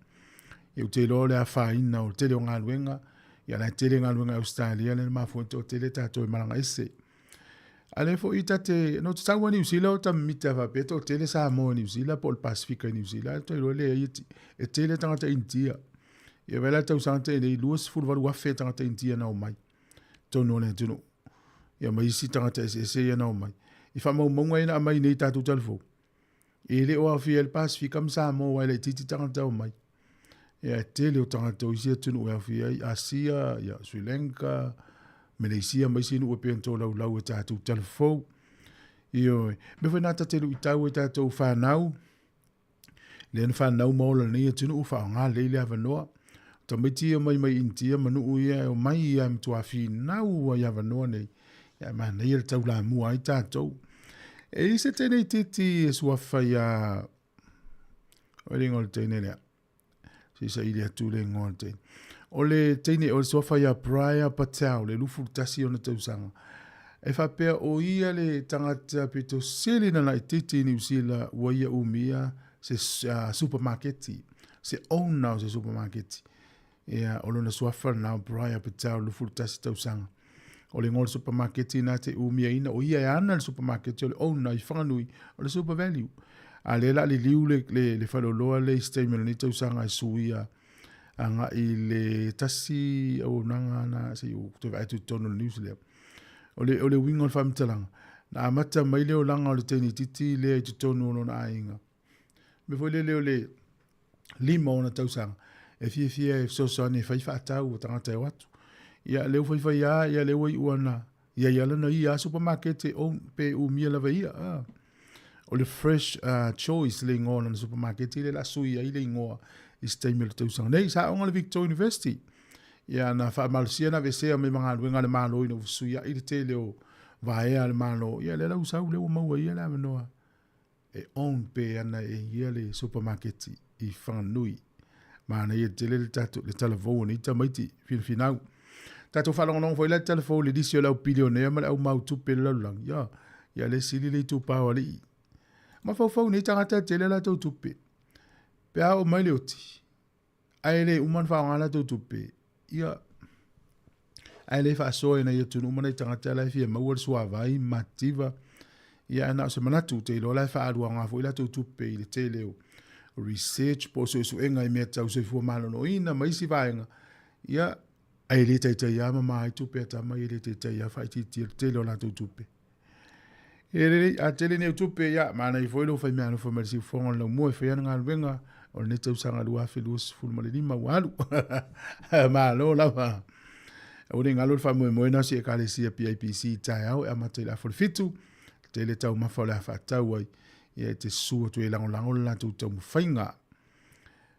Ia ou te iloa o le afaina o le tele o galuega, ia la e tele galuega i Ausetalia lea na mafua ai toatele tatou e malaga ese. A lea foi ta te, no te tau a Niu Sila o ta mimita faapea toatele Samoa i Niu Sila po o le Pasifika i Niu Sila, ae ou te iloa leai e tele tagata Initia. Ia vaai la i le tausaga na tea nei, 28,000 tagata Initia na omai totonu o le atunuu. Ia ma isi tagata eseese ia na omai. I faamaumauga ia na aumai nei i tatou talafou, e le o aofia ai le Pasifika ma Samoa aua e laitiiti tagata omai. Ia e tele o tagata o isi atunuu e aofia ai, Asia, ia Sri Lanka, Meleisia ma isi nuu e pei ona tolaulau e tatou talafou. Ioe. Mea foi na ta te luitau ai tatou fanau, lea na fanau ma ola i lenei atunuu, faaaoga lelei le avanoa. O tamaiti ia omai mai Initia ma nuu ia e omai ia e matua finau ai avanoa nei, ia manaia le taulamua ai tatou. E i ai se teine itiiti e suafa ia, o le igoa o le teine lea, se i saili atu le igoa o le teine. O le teine, o le suafa ia Briar Patel, le 21 ona tausaga. E faapea o ia le tagata pito sili na laitiiti i Niu Sila ua ia umia se supamaketi, se owner o se supamaketi. Ia, o lona suafa lena o Briar Patel, 21 tausaga. O le igoa o le supamaketi na te umiaina, o ia e ana le supamaketi, o le owner i Whanganui, o le Super Value. A lea la liliu le, le, le faleoloa le i se taimi o lenei tausaga e suia agai i le tasi auaunaga na se i ou toe vaai atu i totonu o le news lea. O le, o le uiga o le faamatalaga, na amata mai le olaga o le teine itiiti lea i totonu o lona aiga. Mea foi lele o le 5 ona tausaga, e fiafia e fesoasoani e fai faatau o tagata e o atu. Ia, lea ua faifai lava, ia lea ua iu ana, ia ia lana ia supermarket e own, pe umia lava ia. Ah. O le Fresh Choice le igoa o lana supermarket lea la sui ai le igoa i se taimi o le tausaga nei. Sa aoga le Victoria University. Ia na faamalosia na aveesea mai ma galuega a le Malo ina ua fesuiai le tele o vaea a le Malo. Ia lea la ua sau lea ua maua ia le avanoa e own pe ana e ia le supermarket i Whanganui. Manaia tele le tatou le talavou o nei tamaiti finafinau. Tatou faalogologo foi la i le talavou i le lisi o le au pilionea ma le au mau tupe i le lalolagi. Ia, ia le sili le itupa o alii. Mafaufau nei tagata e tele a latou tupe. Pe a oo mai le oti, ae le uma ona faaaoga latou tupe, ia, ae le faasoa i nai atunuu ma nai tagata la e fia maua le suavai ma mativa. Ia, ae na o se manatu, ou te iloa la e faaaluaga foi latou tupe i le tele o research po o suesuega i mea tau soifua maloloina ma isi vaega. Ia, ae le taitai lava mama ai tupe a tama, e le taitai lava faaitiitia le tele o latou tupe. E lelei, a tele nei au tupe, ia, manaia foi lou faimeaalofa mai le siufofoga o le laumua e fai ana galuega o lenei tausaga 2025 ua alu. Malo lava. Aua ne i galo le faamoemoe na o si Ekalesia PIPC i taeao e amata i le afa o le 7, tele taumafa o le a faatau ai, ia e te susu atu e lagolago le latou taumafaiga.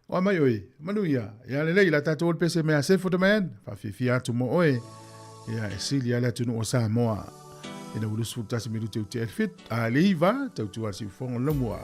Oa mai oe, manuia, ia lelei, la tatou o le pese mea Sefo the man, whawhiwhia atu mo oe, ia e sili ale atunuu o Samoa. Ina ua 21 minute u te elfit, a le iva, tautua le siufofoga o le laumua.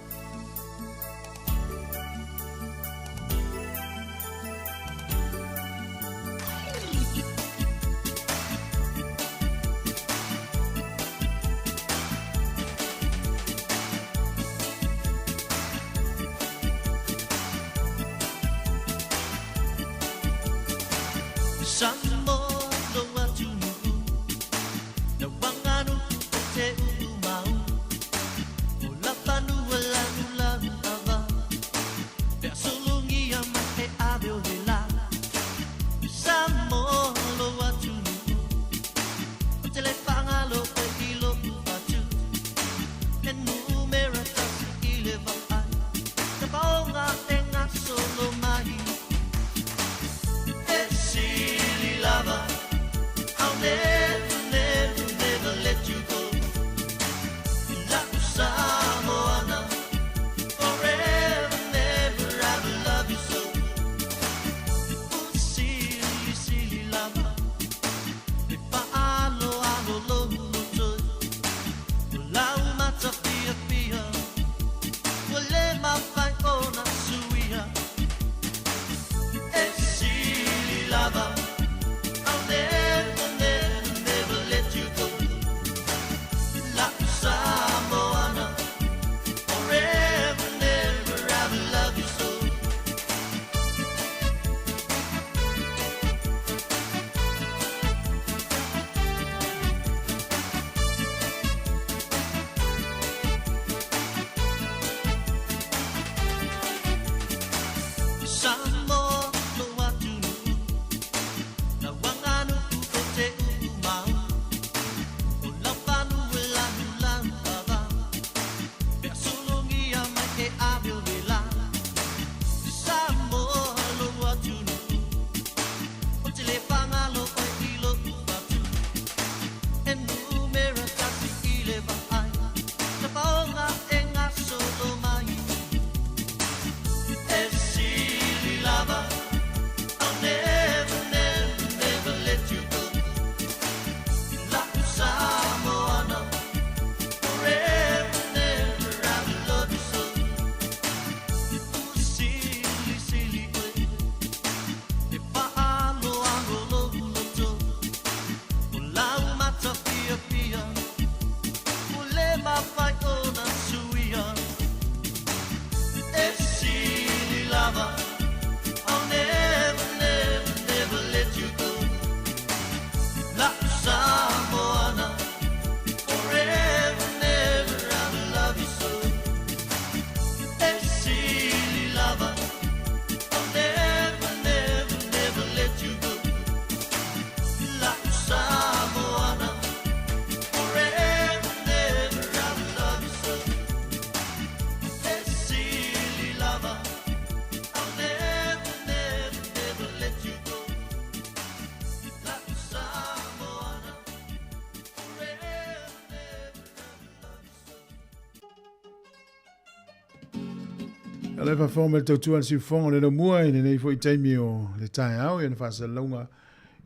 Le faafofoga mai le tautua a le siufofoga o le laumua i lenei foi taimi o le taeao i ona faasalalauga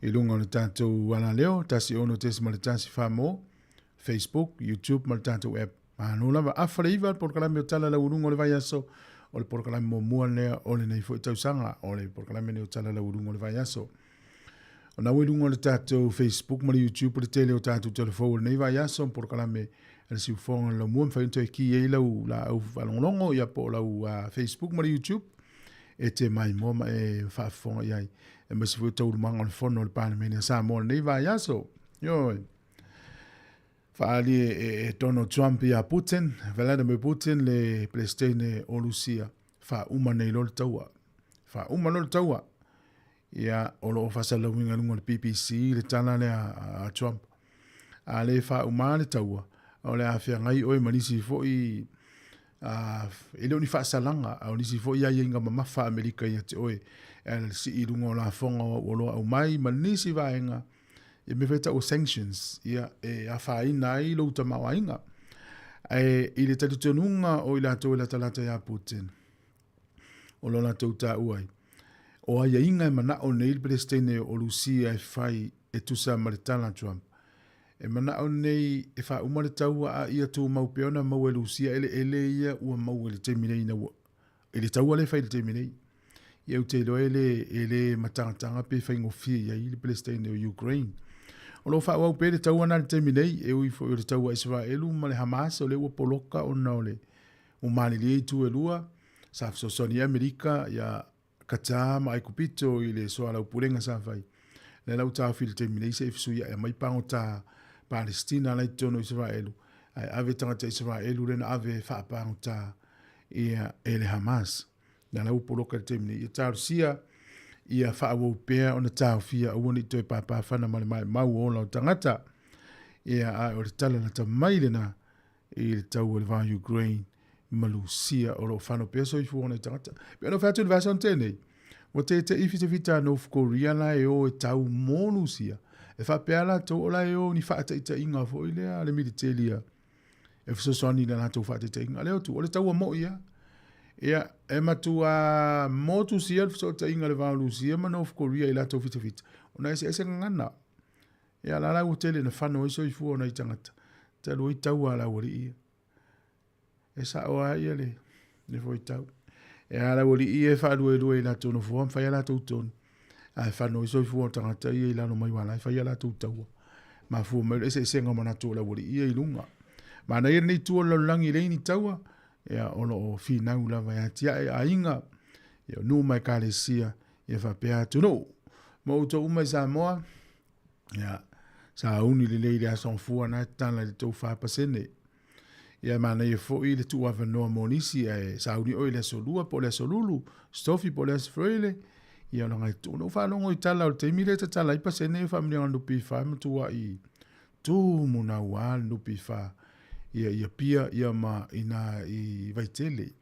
i luga o le tatou alaleo 106.1 Famo, Facebook, YouTube ma le tatou app. Malo lava, afa le iva le polokalame o Tala Laualuga o le Vaiaso, o le polokalame muamua lea o lenei foi tausaga, o le polokalame lenei o Tala Laualuga o le Vaiaso. O na ua i luga o le tatou Facebook ma le YouTube le tele o tatou telefou o lenei vaiaso ma polokalame a le siufofoga o le laumua. Mafai ona toe ki ai lau laau faalogologo ia po o lau Facebook ma le YouTube e te maimoa ma e faafofoga i ai. Aemaise foi o taualumaga o le fono a le Palemene a Samoa o lenei vaiaso. Ioe. Faaali e Donald Trump ia Putin, Vladimir Putin le Peresetene o Rusia, faauma nei loa le taua. Faauma loa le taua. Ia, o lo o faasalalauina i luga o le BBC le tala lea a Trump. A le faauma le taua, o le a feagai oe ma nisi foi e le o ni faasalaga, a o nisi foi aiaiga mamafa a Amerika ia te oe, e ala i le sii i luga o lafoga o au oloa aumai ma nisi vaega, ia mea foi tau o sanctions, ia, e afaina ai lou tamaoaiga. Ae i le talitonuga o i latou e latalata ia Putin, o lo latou taua ai, o aiaiga e manao nei le Peresetene o Rusia e fai e tusa ma le tala a Trump. E manao nei e faauma le taua a ia tumau pea ona maua e Rusia eleele ia ua maua i le taimi nei ina ua i le taua lea e fai i le taimi nei. Ia ou te iloa e le, e le matagataga pe faigofie i ai le Peresetene o Ukraine. O lo o faaauau pea le taua na i le taimi nei, e ui foi o le taua a Isaraelu ma le Hamas o lea ua poloka ona o le ua malilie itu e lua, sa fesoasoani ai Amerika ia Qatar ma Aikupito i le soalaupulega sa fai. Lea la ua taofi i le taimi nei se i fesuiai mai pagota Palestina la i totonu o Isaraelu, ae ave tagata Isaraelu lea na ave e faapagota ia e le Hamas. Lea la ua poloka i le taimi nei. Ia talosia ia faaauau pea ona taofia aua ne i toe pāpāwhana ma le maumau o ola o tagata. Ia ae o le tala lata mai lena i le tau o le va Ukraine ma Lusia o lo o fano pea soifua o nai tagata. Pe ona fai atu i le vaiaso na tea nei, ua tete'i fitafita a North Korea la e o e tau mo Lusia. E faapea latou o la e o ni faataitaiga foi lea a le militelia e fesoasoani i le latou faataitaiga. Lea atu, o le taua moi lava. Ia, e matua motusia le fesootaiga i le va o Lusia ma North Korea i latou fitafita, ona eseese gagana. Ia, la la ua tele ina fano ai soifua o nai tagata, talu ai taua a le aualii ia. E sao lava ia le, le foitau. E a le aualii ia e faaluelue i latou nofoa ma fai a latou tonu, ae fano ai soifua o tagata ia i lalo mai aua la e fai a latou taua. Mafua mai o le eseesega o manatu o le aualii ia i luga. Manaia lenei itu o le lalolagi e leai ni taua, ia o lo o finau lava e atiae aiga, ia o nuu ma ekalesia, ia faapea atunuu. Ma outou uma i Samoa, ia, sauni lelei i le aso gafua na e tatala i le tou 4%. Ia manaia foi le tuu avanoa mo nisi ae sauni oe i le aso lua po o le aso lulu, stofi po o le aso Froile. Ia ona ngai tuu. Na ou faalogo i tala o le taimi lea e tatala ai pasene ia faamanuiaga o le NPF e matuai tumu naua le NPF ia i Apia ia ma ina i Vaitele.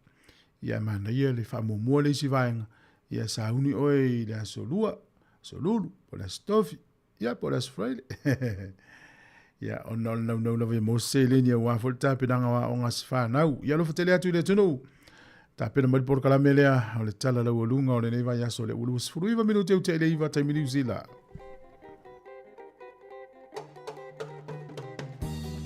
Ia manaia le faamuamua le isi vaega ia sauni oe i le aso lua, aso lulu, po o le aso tofi, ia po o le aso Faraile. Ia, ona o le naunau lava ia maua se seleni aua foi le tapenaga o aoga a se fanau. Ia alofa tele atu i le atunuu. Tapena mai le polokalame lea o le Tala Laualuga o lenei vaiaso lea ua 29 minute ua tea i le 9 taimi Niu Sila.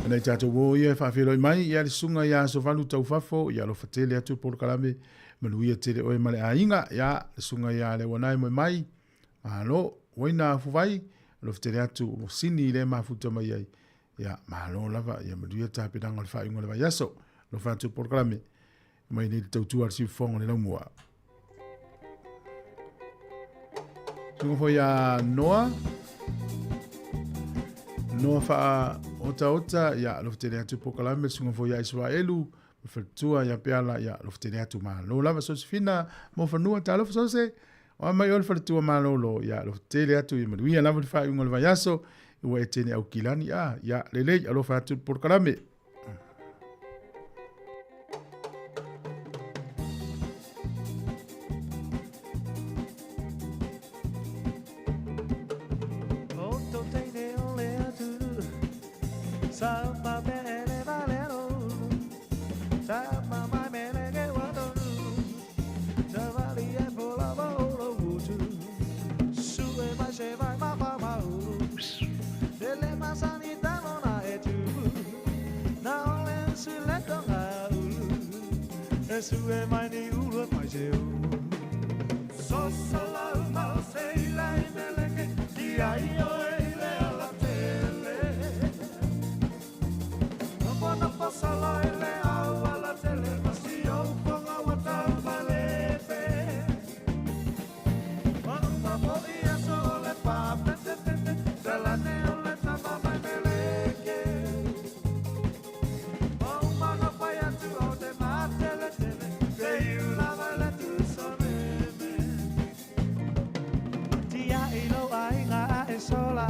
Nei tātou o ia e whaawhenoi mai, ia le sunga ia aso valu tau fafo, ia alofa tele atu polokalame, manuia tele oe ma le aiga, ia le sunga ia le wanae moe mai, malo, waina afu vai, alofa tele atu o sini i le mafuta mai ai, ia malo lava, ia manuia tapenaga o le faaiuga o le vaiaso, alofa atu polokalame, mai nei le tautua a le siufofoga o le laumua. Sunga foi a Noa. Noa wha ota ota, ia alofa tele atu polokalame, sunga foi a Israelu, ma whaletua ia peala, ia alofa tele atu malo lava Sosefina, mo whanua, talofa Sose, o mai o le whaletua malolo, ia alofa tele atu, ia manuia lava le whaaiuga o le vaiaso, ua e tene au kilani, a, ia lelei, alofa atu polokalame. Ele masani talona e tupu Na ole sile tonga ulu E sue mai ni ulu mai se u So sala mau se ila i meleke Ki ai oe i le ala tele Nopo nopo sala i le au ala tele Masi au ponga wata malepe Mauma po i aso o le pā pete pete Talane o le tama mai meleke Mauma na pai atu o te matele tele Te iula vai le tusa meme Tia i lo ai ngā e sola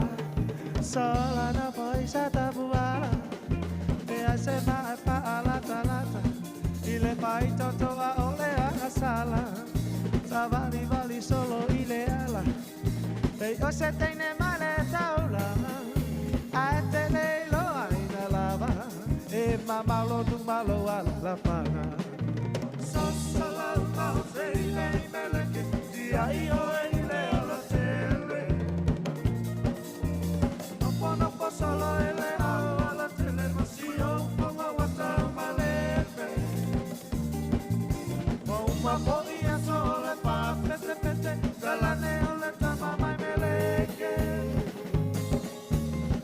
Sola na poisa tapuala E ai se maa e paa lata lata I le pai toto a ole a sala Sa vali vali solo i le ala Ei o se teine mai le taulanga Ae te lei loa ina lava E mamalo tu malo ala la panga So sala mau se i le i meleke Tia i oe i le ala tele Nopo nopo solo i le au ala tele Masi au ponga wata malepe Mauma po i aso o le pā pete pete Talane o le tama mai meleke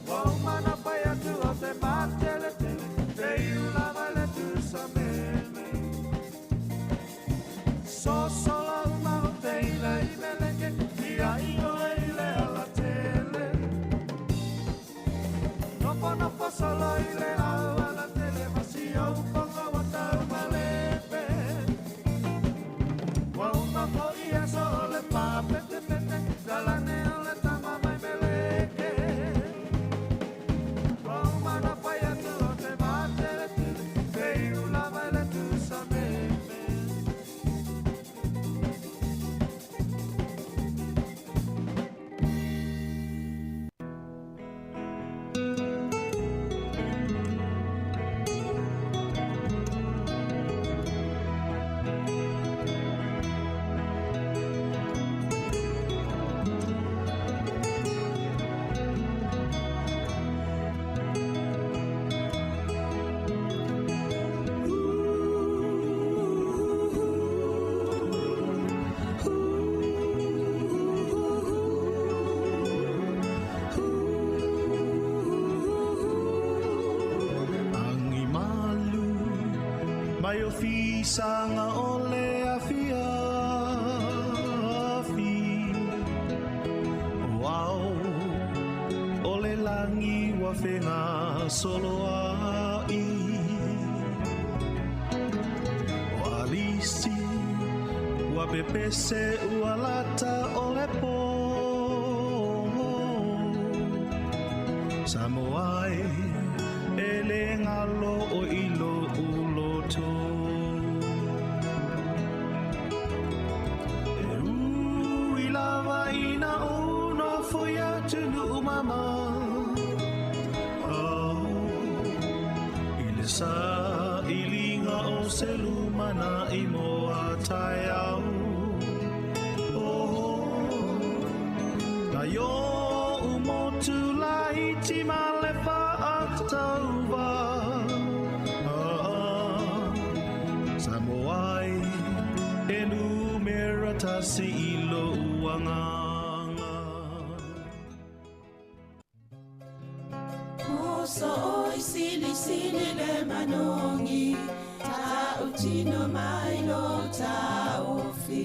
Mauma na pai atu o te matele tele Te iula mai le tusa meme So sola uma o te ila i meleke Ia i oe i le ala tele Nopo nopo solo i le au ala tele Masi au ponga wata malepe Mauma po i aso o le pā pete pete Talane o le tama mai meleke Mauma na pai atu o te matele tele Te iula mai le tusa meme Angi malu mai o fisanga o le afi afi O ao o le langi wa whenga solo ai O alisi wa pepese ua lata o le pō Samoa e, e le ngalo o ilo uloto. E ui lava ina uno foi atu mama. Oh, i le sa ilinga o se lumana i moa tai au. Oh, na yo umotu laiti ma le whaatauva. Ah, Samoa e, e numera tasi i lo uanganga. Moso oi sili sili le manongi Ta utino mai lo taufi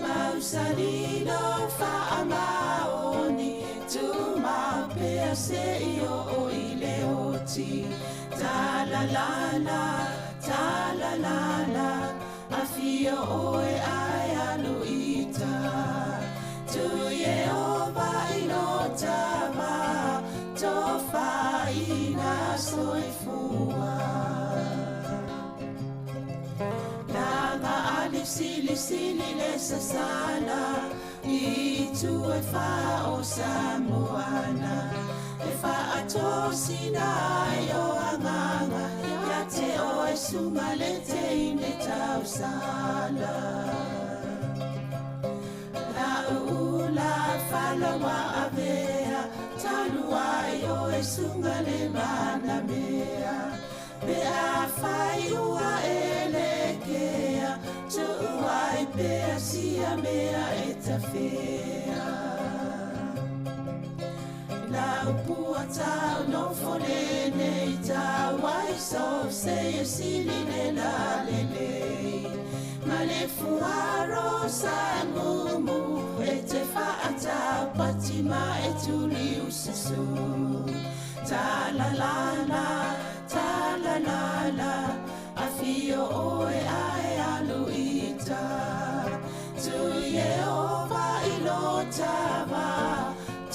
Mausali lo whaamaoni Tu maupea se i o o i le oti Ta la la la, ta la la la Afio oe ai alu ita Tu ye o vai lo tama Tofa ina soifua Langa ali sili sili le sasala I tu e wha o Samoana E wha atosina ai o anganga Ia te o e sunga le te ine tausala La uula whalawa avea Talu e suga le manamea Pe afai ua e lekea Tuu ai pea sia mea e tafea La upua tau nofo lenei tau ai so se e sili le la lelei Ma le fuaro sa mumu e te whaatau pati ma e tuli ususu Ta la la la, ta la la la Afio oe ae alu ita Tui e ova i lo tava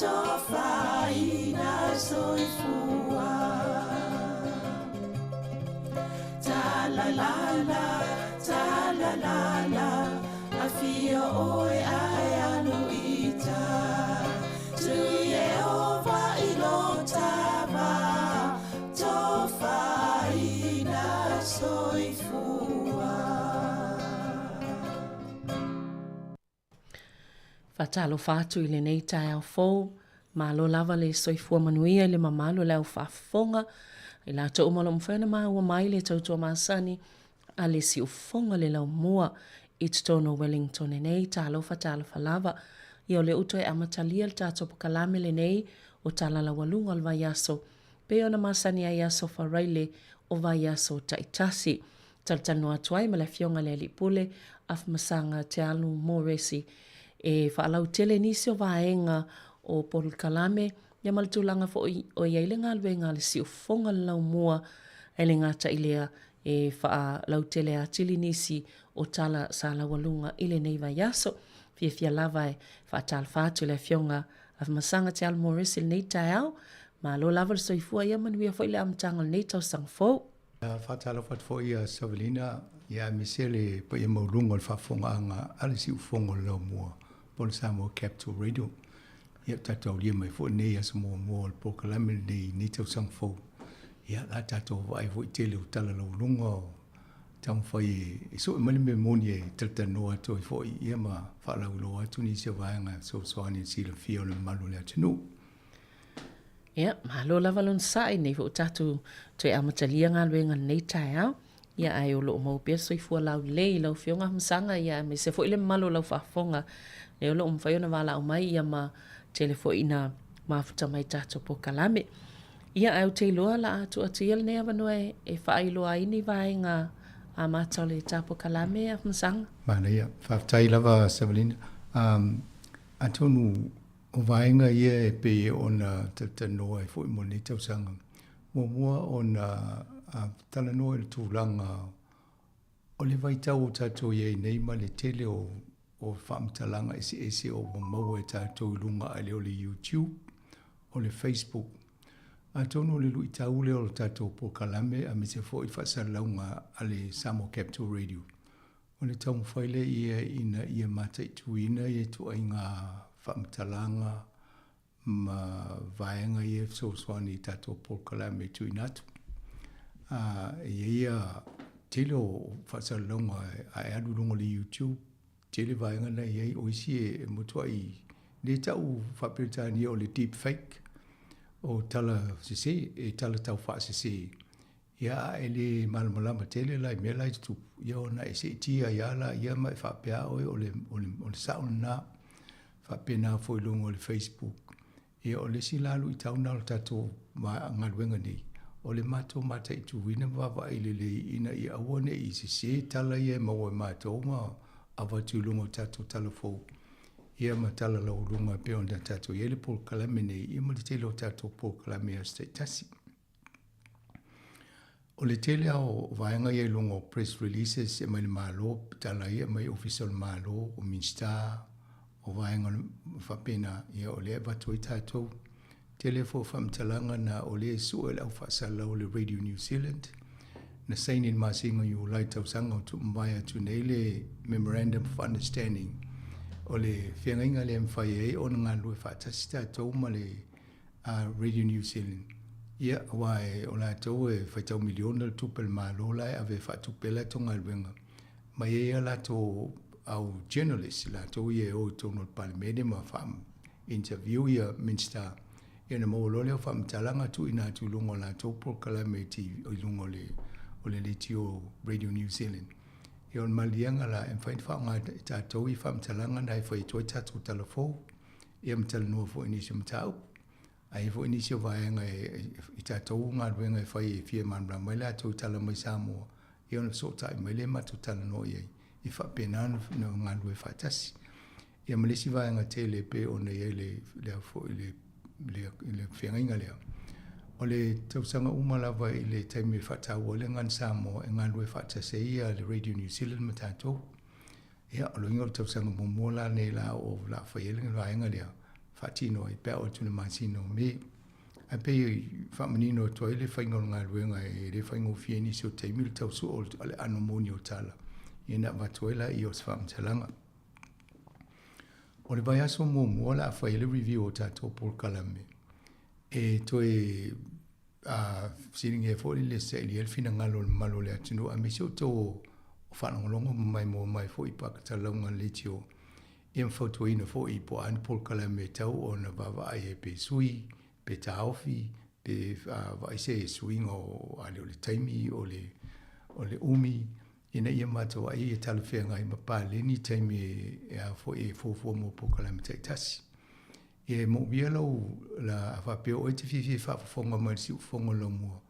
Tofaina soifua Ta la la la, ta la la la Afio oe ae alu ita Tui e ova i lo tava Tofaina soifua. Faatalofa atu i lenei taeao fou, malo lava le soifua manuia i le mamalu o le au faafofoga, i latou uma o lo o mafai ona maua mai le tautua masani a le siufofoga le laumua i totonu o Wellington nei, talofa talofa lava. Ia o lea ua toe amatalia le tatou pokalame lenei o Tala Laualuga o le Vaiaso, pei ona masani ai aso Faraile o vaiaso taitasi. Talatalanoa atu ai ma le Afioga i le Alii Pule Afamasaga Te Alu Moresi e faalautele nisi o vaega o polokalame ia ma le tulaga foi o i ai le galuega a le siufofoga le laumua e le gata i lea e faalautele atili nisi o tala sa laualuga i lenei vaiaso. Fiafia lava e faatalofa atu i le Afioga Afamasaga Te Alu Moresi i lenei taeao. Malo lava le soifua ia manuia foi le amataga o lenei tausaga fou. Faatalofa atu foi ia Savelina ia aemaise le paia maualuga o le faafofogaaga a le siufofoga o le Laumua po o le Samoa Capital Radio. Ia ua tatou aulia mai foi lenei aso muamua o le polokalame lenei i lenei tausaga fou. Ia la tatou vaai foi i tele o tala laualuga o taumafai e sue mai le mea moni e talatalanoa atu ai foi ia ma faalauiloa atu nisi o vaega e fesoasoani i le silafia o le mamalu o le atunuu. Ia, malo lava le onosai, nei foi ua tatou toe amatalia galuega i lenei taeao. Ia, ae o lo o maua pea le soifua laulelei i lau Afioga Afamasaga, ia aemaise foi le mamalu o lau faafofoga, lea o lo o mafai ona valaau mai ia ma tele foi ina mafuta mai i tatou polokalame. Ia, ae ou te iloa o le a tuu atu ia lenei avanoa e faailoa ai ni vaega amata o le ta polokalame, Afamasaga. Manaia. Faafetai lava Savelina. Um, atonu O vaega ia e pei ona talatalanoa ai foi mo lenei tausaga. Muamua ona talanoa i le tulaga o le vaitau o tatou i ai nei ma le tele o o faamatalaga eseese o ua maua e tatou i luga ae o le YouTube, o le Facebook. Atonu o le luitau lea o le tatou polokalame aemaise foi faasalalauga a le Samoa Capital Radio. O le taumafai lea ia ina ia mataituina ia ituaiga faamatalaga ma vaega ia e fesoasoani i tatou polokalame e tuuina atu. E i ai ia tele o faasalalauga a e alu i luga o le YouTube, tele vaega na e i ai, o isi e matuai le tau faa-Peretania o le deep fake, o tala sese, e tala taufaasese. Ia, a e le malamalama tele la i mea la e tutupu, ia ona e seetia ai lava laia ma e faapea lava oe o le, o le, o le sao lena. Faapena foi i luga o le Facebook. Ia, o le isi la luitau lena o le tatou galuega nei, o le matou mataituina ma vaavaai lelei ina ia aua ne i sese tala ia e maua e matou ma avatu i luga o tatou tala fou, ia ma tala laualuga e pei ona tatou i ai le polokalame nei, ia ma le tele o tatou polokalame i aso taitasi. O le tele lava o vaega ia i luga o press releases e aumai le Malo, tala ia e aumai Ofisa o le Malo, o Minisita, o vaega faapena, ia o lea e avatu ai tatou. Tele foi o faamatalaga na o lea e sue e le au faasalalau o le Radio New Zealand, na saini i le masina o Iulai tausaga o tuumavae atu nei le Memorandum of Understanding, o le feagaiga lea e mafai ai ona galulue faatasi tatou ma le a Radio New Zealand, ia, aua e, o latou e faitau miliona le tupe a le Malo la e ave e faatupe ai latou galuega, ma e i ai a latou au journalists, latou ia e o i totonu o le Palemene ma faa interview ia Minista. Ia ona maua loa lea o faamatalaga tuuina atu i luga o latou polokalame i TV i luga o le o le leitio Radio New Zealand. Ia o le maliega la e mafai ona faaaoga e tatou ia faamatalaga na e fai atu ai tatou tala fou ia ma talanoa foi i nisi o mataupu. A i ai foi nisi o vaega i tatou galuega e fai e fia malamalama ai latou i tala mai Samoa, ia ona fesootai mai lea matou talanoa i ai. E faapena ona galulue faatasi. Ia ma le isi vaega tele e pei ona i ai le, le, foi, le, le, le feagaiga lea. O le tausaga uma lava i le taimi e faataua ai le Gagana Samoa e galulue faatasi ai ia le Radio New Zealand ma tatou. Ia, o le uiga o le tausaga muamua la lenei la o la fai ai le vaega lea, faatino ai pe a oo atu i le masina o Me. Ae pei e faamanino atu ai le faiga o le galuega e le faigofie i nisi o taimi le tau sue o le aano moni o tala, ia na avatu ai laia o se faamatalaga. O le vaiaso muamua o le a fai ai le review o tatou polokalame e toe fesiligia ai foi le saili ai le finagalo o le mamalu o le atunuu aemaise outou o faalogologo ma maimoa mai foi i pakatalauga a le leitio ia ma fautuaina foi po o a ni polokalame e tatau ona vaavaai ai pe sui, pe taofi, pe vaai se suiga o a le o le taimi o le o le umi ina ia matou ai e talafeagai ma paleni taimi e a foi e fuafua mo polokalame taitasi. Ia e moomia lou la a faapea o oe e te fiafia e faafofoga mai i le siufofoga o Laumua,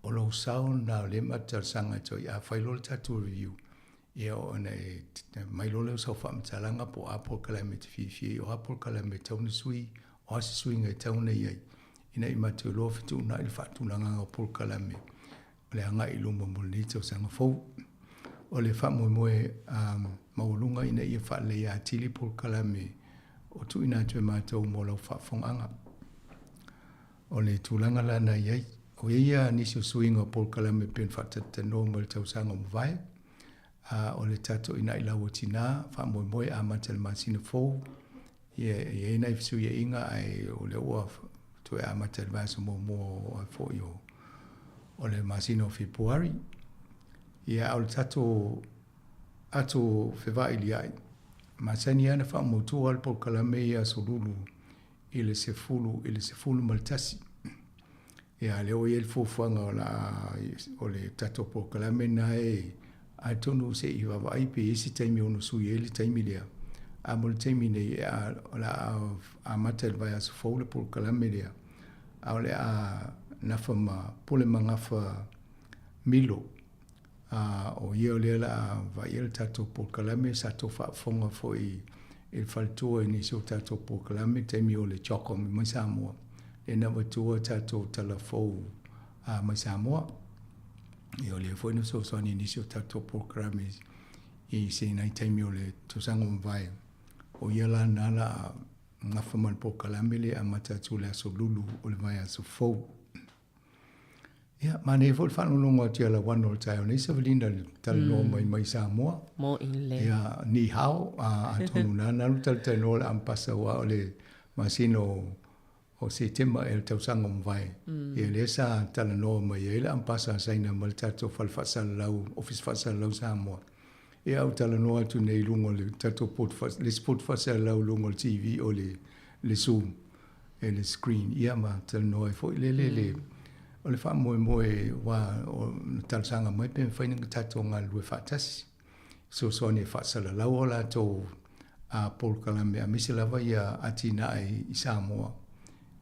o lou sao lena o lea matou te talosaga atu ai, a fai loa le tatou review, ia ona e aumai loa lea o sau faamatalaga po o a polokalame e te fiafia ai, o a polokalame e tatau ona sui, o a se suiga e tatau ona i ai, ina ia matou iloa fetuunai le faatulagaga o polokalame o le agai i luma mo lenei tausaga fou. O le faamoemoe maualuga ina ia faaleleia atili polokalame o tuuina atu e matou mo lau faafofogaaga. O le tulaga la na i ai, o i ai ia nisi o suiga o polokalame e pei ona faatalatalanoa mai le tausaga ua mavae, a o le tatou inai lau o tina, faamoemoe e amata i le masina fou, ia e i ai nai fesuiaiga ae o lea ua toe amata i le vaiaso muamua foi o o le masina o Fepuari. Ia a o le tatou ato fevailiai, masani lava ona faamautu lava le polokalame ia Aso Lulu i le 10 i le 11. Ia lea ua i ai le fuafuaga o le a o le tatou polokalame lena e atonu se i vaavaai pe i ai se taimi e ono sui ai le taimi lea. A mo le taimi nei e a o le a amata i le vaiaso fou le polokalame lea, a o le a nafa ma pule ma gafa Milo. A o ia o lea o le a vaaia le tatou polokalame, sa tou faafofoga foi i le faletua i nisi o tatou polokalame i le taimi o le CHOGM mai Samoa, lea na avatua tatou tala fou mai Samoa. Ia o lea foi na fesoasoani i nisi o tatou polokalame i se nai taimi o le tausaga ua mavae. O ia la lena o le a gafa ma le polokalame lea e amata atu i le aso Lulu o le vaiaso fou. Ia, manaia foi le faalogologo atu ia Lauano o le taeao nei, Savelina, i le talanoa mai mai Samoa. Mo'i lelei. Ia, ni hao, atonu na na alu talatalanoa le Ampasa aua o le masina o o Setema ea le tausaga ua mavae. Ia lea sa talanoa mai ai le Ampasa a Saina ma le tatou fale faasalalau, Ofisa Faasalalau Samoa. Ia a ou talanoa atu nei i luga o le tatou poto, le isi poto faasalalau i luga o le TV o le le Zoom. e le screen ia ma talanoa ai foi lele le o le faamoemoe aua o na talosaga mai pe mafai ona tatou galulue faatasi fesoasoani e faasalalau o latou polokalame aemaise lava ia atinae i Samoa.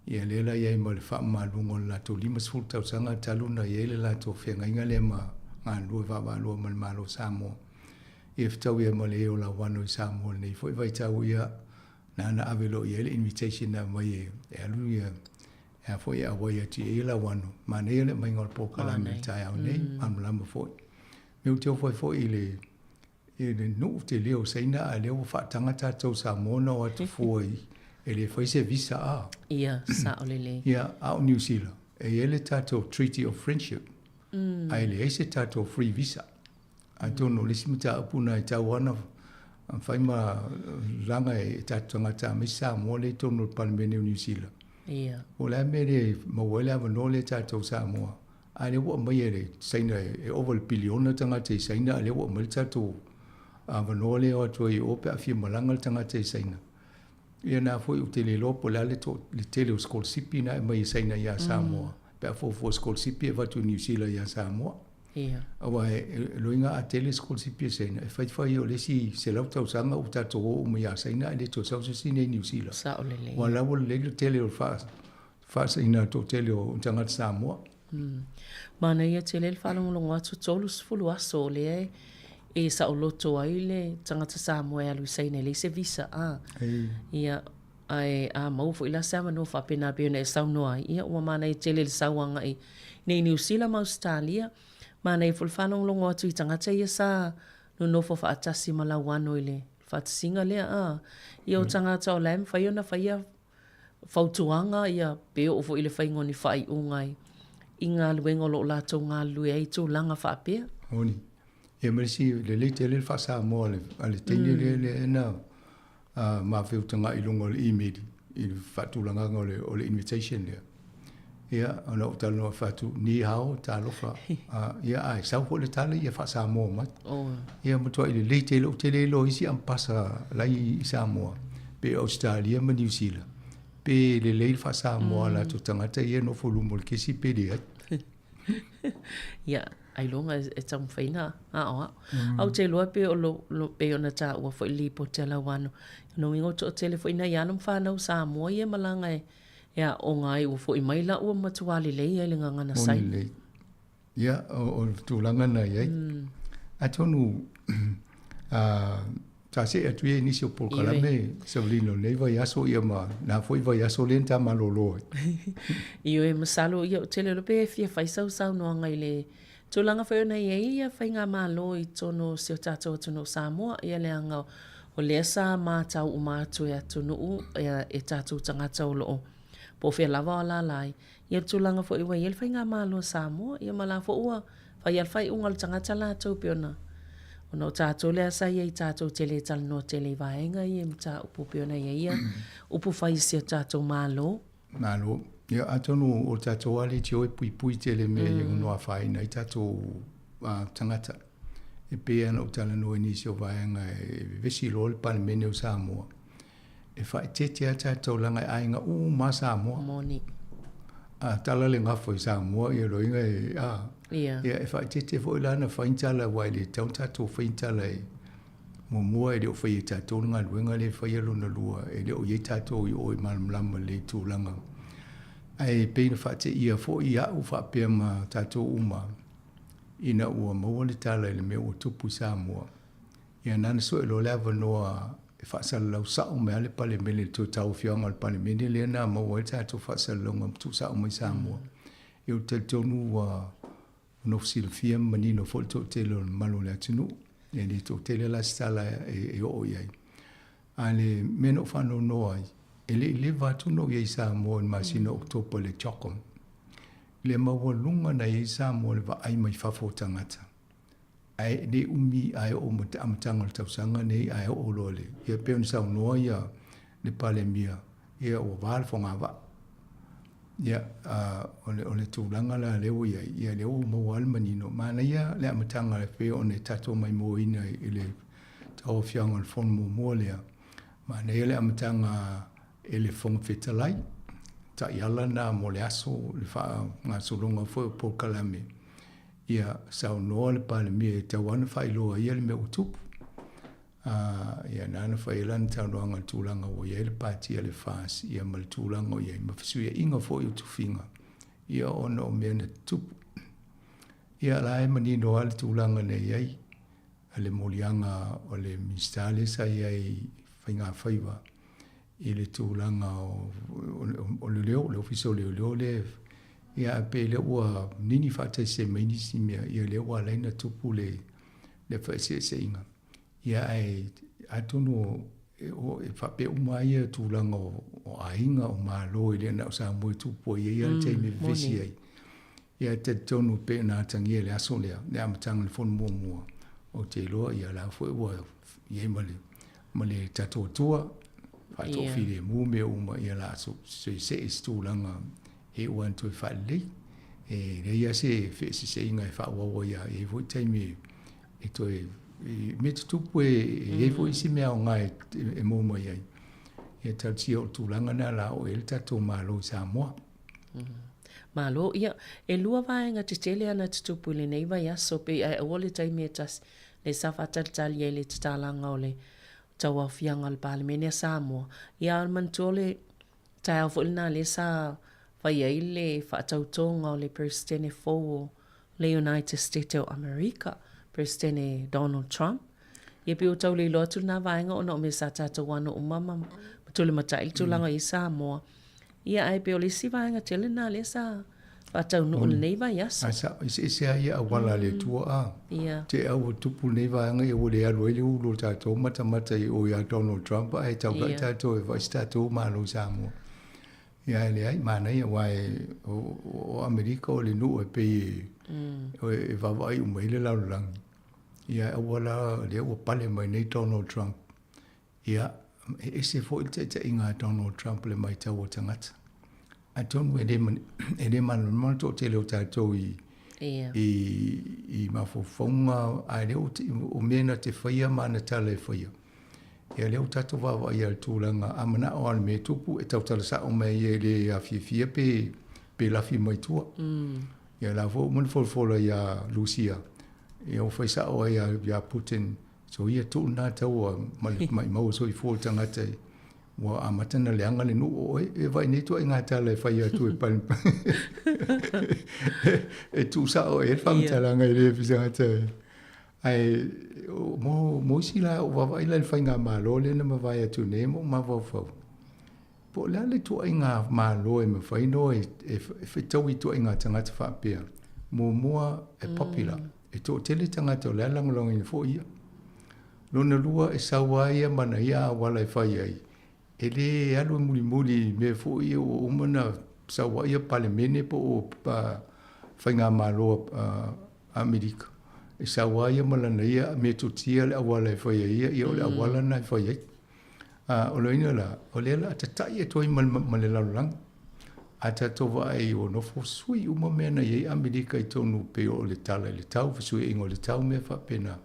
Ia lea la i ai ma le faamamaluga o le latou 50 tausaga talu ona i ai le latou feagaiga lea ma galulue vaavaalua ma le Malo o Samoa. Ia fetaui ai ma le ē o Lauano i Samoa i lenei foi vaitau ia na na ave loa i ai le invitation na aumai e, e alu ia e a foi e auai atu i ai Lauano. Manaia le aumaiga o le polokalame i le taeao nei, malamalama foi. Me ou te ofo ai foi i le i le nuu tele o Saina a lea ua faataga tatou Samoa na o atu fua i e le fai se visa a. Ia, sao lelei. Ia, a o Niu Sila, e i ai le tatou Treaty of Friendship, ae leai se tatou free visa. Atonu o le isi mataupu na e tau ana fai ma laga e tatou tagata aemaise Samoa lea i totonu o le Palemene o Niu Sila. Ia. Po o le a le mea e le maua ai le avanoa lea e tatou Samoa, a o lea ua aumai e le Saina e ova i le piliona tagata i Saina a o lea ua aumai le tatou avanoa lea e o atu ai i o pe a fia malaga le tagata i Saina. Ia na foi ou te le iloa po o le a le to, le tele o sikolasipi na e aumai e Saina iā Samoa, pe a fuafua sikolasipi e avatu e Niu Sila iā Samoa. Ia. Aua e, e loiga a tele sikolasipi a Saina, e faifai o le isi 100 tausaga ua tatou o uma iā Saina ae le toe sau se isi i inei i Niu Sila. Sao lelei. Ua la ua lelei le tele o le faa, faasaina toatele o tagata Samoa. Manaia tele le faalogologo atu 30 aso o lea e saoloto ai le tagata Samoa e alu i Saina e leai se visa a. Ia, ae a maua foi la se avanoa faapena pei ona e saunoa ai, ia ua manaia tele le sau agai nei Niu Sila ma Ausetalia. Manaia foi le faalogologo atu i tagata ia sa nonofo faatasi ma Lauano i le faatasiga lea a. Ia o tagata o la e mafai ona faia fautuaga ia pe oo foi i le faiga o ni faaiuga i galuega o lo o latou galulue ai i tulaga faapea. Moni. Ia ma le isi, lelei tele le faa-Samoa a le, a le teine lea, lea na ma feutagai i luga o le email i le faatulagaga o le, o le invitation lea. Ia, ona ou talanoa fai atu, ni hao, talofa. Ia, ae sau foi le tala ia faa-Samoa mai. Oh. Ia, matuai lelei tele, ou te le iloa isi ampasa la i Samoa, pe Ausetalia ma Niu Sila, pe lelei le faa-Samoa a latou tagata ia e nofo i luma o le kesi pe leai. Ia, ailoga e taumafai na aoao. Ae ou te iloa pei o lo, lo, pei ona taua foi i le lipoti a Lauano, o lona uiga ua toatele foi nai alo ma fanau Samoa ia e malaga e e aoga ai ua foi mai la ua matua lelei ai le gagana Saina. Moni lelei. Ia, o, o le tulaga na i ai. Atonu, sa see atu ia i nisi o polokalame Savalina o lenei vaiaso ia ma na foi vaiaso lea na ta malolo ai. Ioe, masalo ia ou te le iloa pe fia fai sau saunoaga i le tulaga foi ona i ai ia faigamalo i totonu o si o tatou atunuu o Samoa, ia leaga o lea sa matau uma atu e atunuu e tatou tagata o lo o po o fea lava o alaala ai, ia le tulaga foi ua i ai le faigamalo a Samoa, ia ma la foi ua fai lava le faaiuga a le tagata latou pei ona ona o tatou lea sa i ai tatou te le talanoa tele i vaega ia i mataupu pei ona i ai ia upu fai a si o tatou Malo. Malo. Ia, atonu o le tatou lava leitio e puipui tele mea i ono afaina ai tatou tagata. E pei lava ona ou talanoa i nisi o vaega e vevesi loa le Palemene o Samoa, e faaeteete lava tatou leaga e aiga uma lava Samoa. Moni. A tala le gafa i Samoa, ia lona uiga e, a, Ia. ia e faaeteete foi la ona fai ni tala aua e le tatau ona tatou faia ni tala e Muamua e le o faia e tatou le galuega lea e faia, lona lua e le o i ai tatou i o e malamalama lelei i tulaga. Ae pei na faateia foi au faapea ma tatou uma ina ua maua le tala i le mea ua tupu i Samoa, ia na ona sue loa le avanoa e faasalalau sao mai lava le Palemene i le toe tauafioga o le Palemene lea na maua ai le tatou faasalalauga ma tuusao mai Samoa. Ia ou te talitonu ua Nofo silafia ma manino foi le toatele o le mamalu o le atunuu, e le toatele la se tala e oo i ai. A le mea na ou faanoanoa ai, e le i leva atu na ou i ai i Samoa i le masina o Oketopa i le CHOGM. I le maualuga na i ai Samoa i le vaai mai fafo o tagata, ae le umi ae oo ma le amataga o le tausaga nei ae oo loa i le, ia pei ona saunoa ia le Palemia, ia ua va le fogavaa. Ia, o le, o le tulaga la lea ua i ai, ia lea ua maua lava le manino. Manaia le amataga e pei ona tatou maimoaina i le tauaofiaga o le Fono muamua lea. Manaia le amataga e le Fofoga Fetalai, taiala na mo le aso, le faagasologa foi o polokalame. Ia saunoa le Palemia e tatau lava ona faailoa e ia le mea ua tupu. Ā, ia nāna fai ai lana saunoaga i le tulaga ua i ai le pati a le FAS, ia ma le tulaga o i ai, ma fesuiaiga foi o tufiga, ia ona o mea na tutupu. Ia, la e manino lava le tulaga na i ai, le moliaga o le Minisita lea sa i ai i faigafaiva i le tulaga o leoleo, le Ofisa o Leoleo lea, ia ae pei lea ua nini faatasi ai ma nisi mea, ia lea ua ala ai ona tupu le feeseeseaiga. Ia ae atonu e faapea uma lava ia tulaga o aiga, o Malo e le na o Samoa e tupu ai, e i ai lava le taimi e vevesi ai. Ia e talitonu pei ona atagia i le aso lea, le amataga o le fono muamua, ou te iloa ia la foi ua i ai ma le ma le tatou Atua, faatoafilemu mea uma, ia la see i se tulaga e iu lava ina toe faalelei. E leai lava se feeseeseaiga e faaauau ai lava, e i ai foi taimi e toe mea tutupu e i ai foi isi mea aoga e maua mai ai. Ia talosia o le tulaga lena o le a oo i ai le tatou Malo i Samoa. Malo, ia, e lua vaega tetele ana tutupu i lenei vaiaso, pei ae aua le taimi e tasi, lea sa faatalitali ai le tatalaga o le tauaofiaga o le Palemene a Samoa. Ia, a o le manatua o le taeao foi lena lea sa fai ai le faatautoga o le Peresetene fou o le United State o Amerika, Peresetene Donald Trump. Ia pei ua tau le iloa atu lena vaega ona o mea sa tatou ano uma ma tulimatai le tulaga i Samoa. Ia ae pei o le isi vaega tele lena lea sa faataunuu lenei vaiaso. Ae sao, eseese lava ia auala a le Atua a. Ia. Te au ua tupu lenei vaega ia ua le alu ai le ulu o tatou matamata i o ia Donald Trump ae taulai tatou e vaai se tatou Malo i Samoa. Ia ae leai, manaia aua e, o, o Amerika o le nuu e pei e, e vaavaai uma i ai le lalolagi. Ia aua la lea ua pale mai nei Donald Trump. Ia, e ese foi le taitaiga a Donald Trump le matau a tagata. Atonu e le, e le malamalama le toatele o tatou i, yeah. i, i mafaufauga, ae lea o mea na te faia ma ana tala e faia. Ia lea ua tatou vaavaai i le tulaga, a manao lava i le mea e tupu, e tautala sao mai ia e le afiafia pe, pe lafi mai tua. Ia la foi ua uma ona folafola ia Lusia, ia ua fai sao ai ia Putin, so ia tuu lena taua ma le maimau o soifua o le tagata e ua amata ona leaga le nuu o oe, e vaai nei ituaiga tala e fai atu e pale e tuu sao ai le faamatalaga e le tagata e. Ae mo, mo isi la, o vaavaai la i le faigamalo lea na mavae atu nei ma ou mafaufau, po o le a le ituaiga Malo e mafai ona e fetaui i ituaiga tagata faapea. Muamua, e popular, e toatele tagata o la e lagolagoina foi ia. Lona lua, e sau lava ia ma ana ia auala e fai ai, e le alu e mulimuli i mea foi ia ua uma ona sau ai ia Palemene po o Faigamalo a Amerika. E sau lava ia ma lana ia metotia le auala e fai ai ia, ia o le auala lena e fai ai. A o le uiga la, o lea o le a tata'i atu ai ma le lalolagi. A tatou vaai ua nofo sui uma mea na i ai Amerika i totonu pei o le tala i le tau, fesuiaiga o le tau, mea faapena.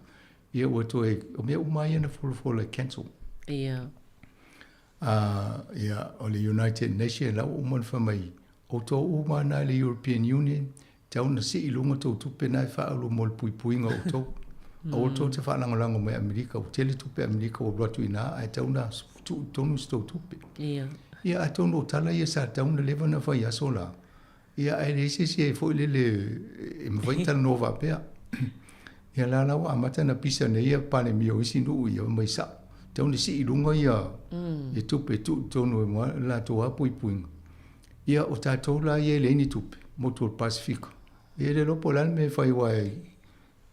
Ia ua toe, o mea uma lava ia na folafola e cancel. Ia. A, ia, o le United Nation la ua uma ona fai mai, outou uma na i le European Union, tau na sii i luga tou tupe na e faaalu mo le puipuiga o outou. Aua tou te faalagolago mai Amerika, ua tele tupe a Amerika ua alu atu i ina, ae tau na tuu i totonu se tou tupe. Ia. Ia, atonu o tala ia sa tau na leva na fai aso la, Ia, ae leai se isi e foi lele e mafai ona talanoa faapea. Ia la la ua amata ona pisa nei ia Palemia o isi nuu ia mai sao. Tau na sii i luga ia, ia tupe e tuu i totonu e moa latou lava puipuiga. Ia o tatou la ia e leai ni tupe, motu o le Pasefika. Ia e le iloa po o le a le mea e fai aua e,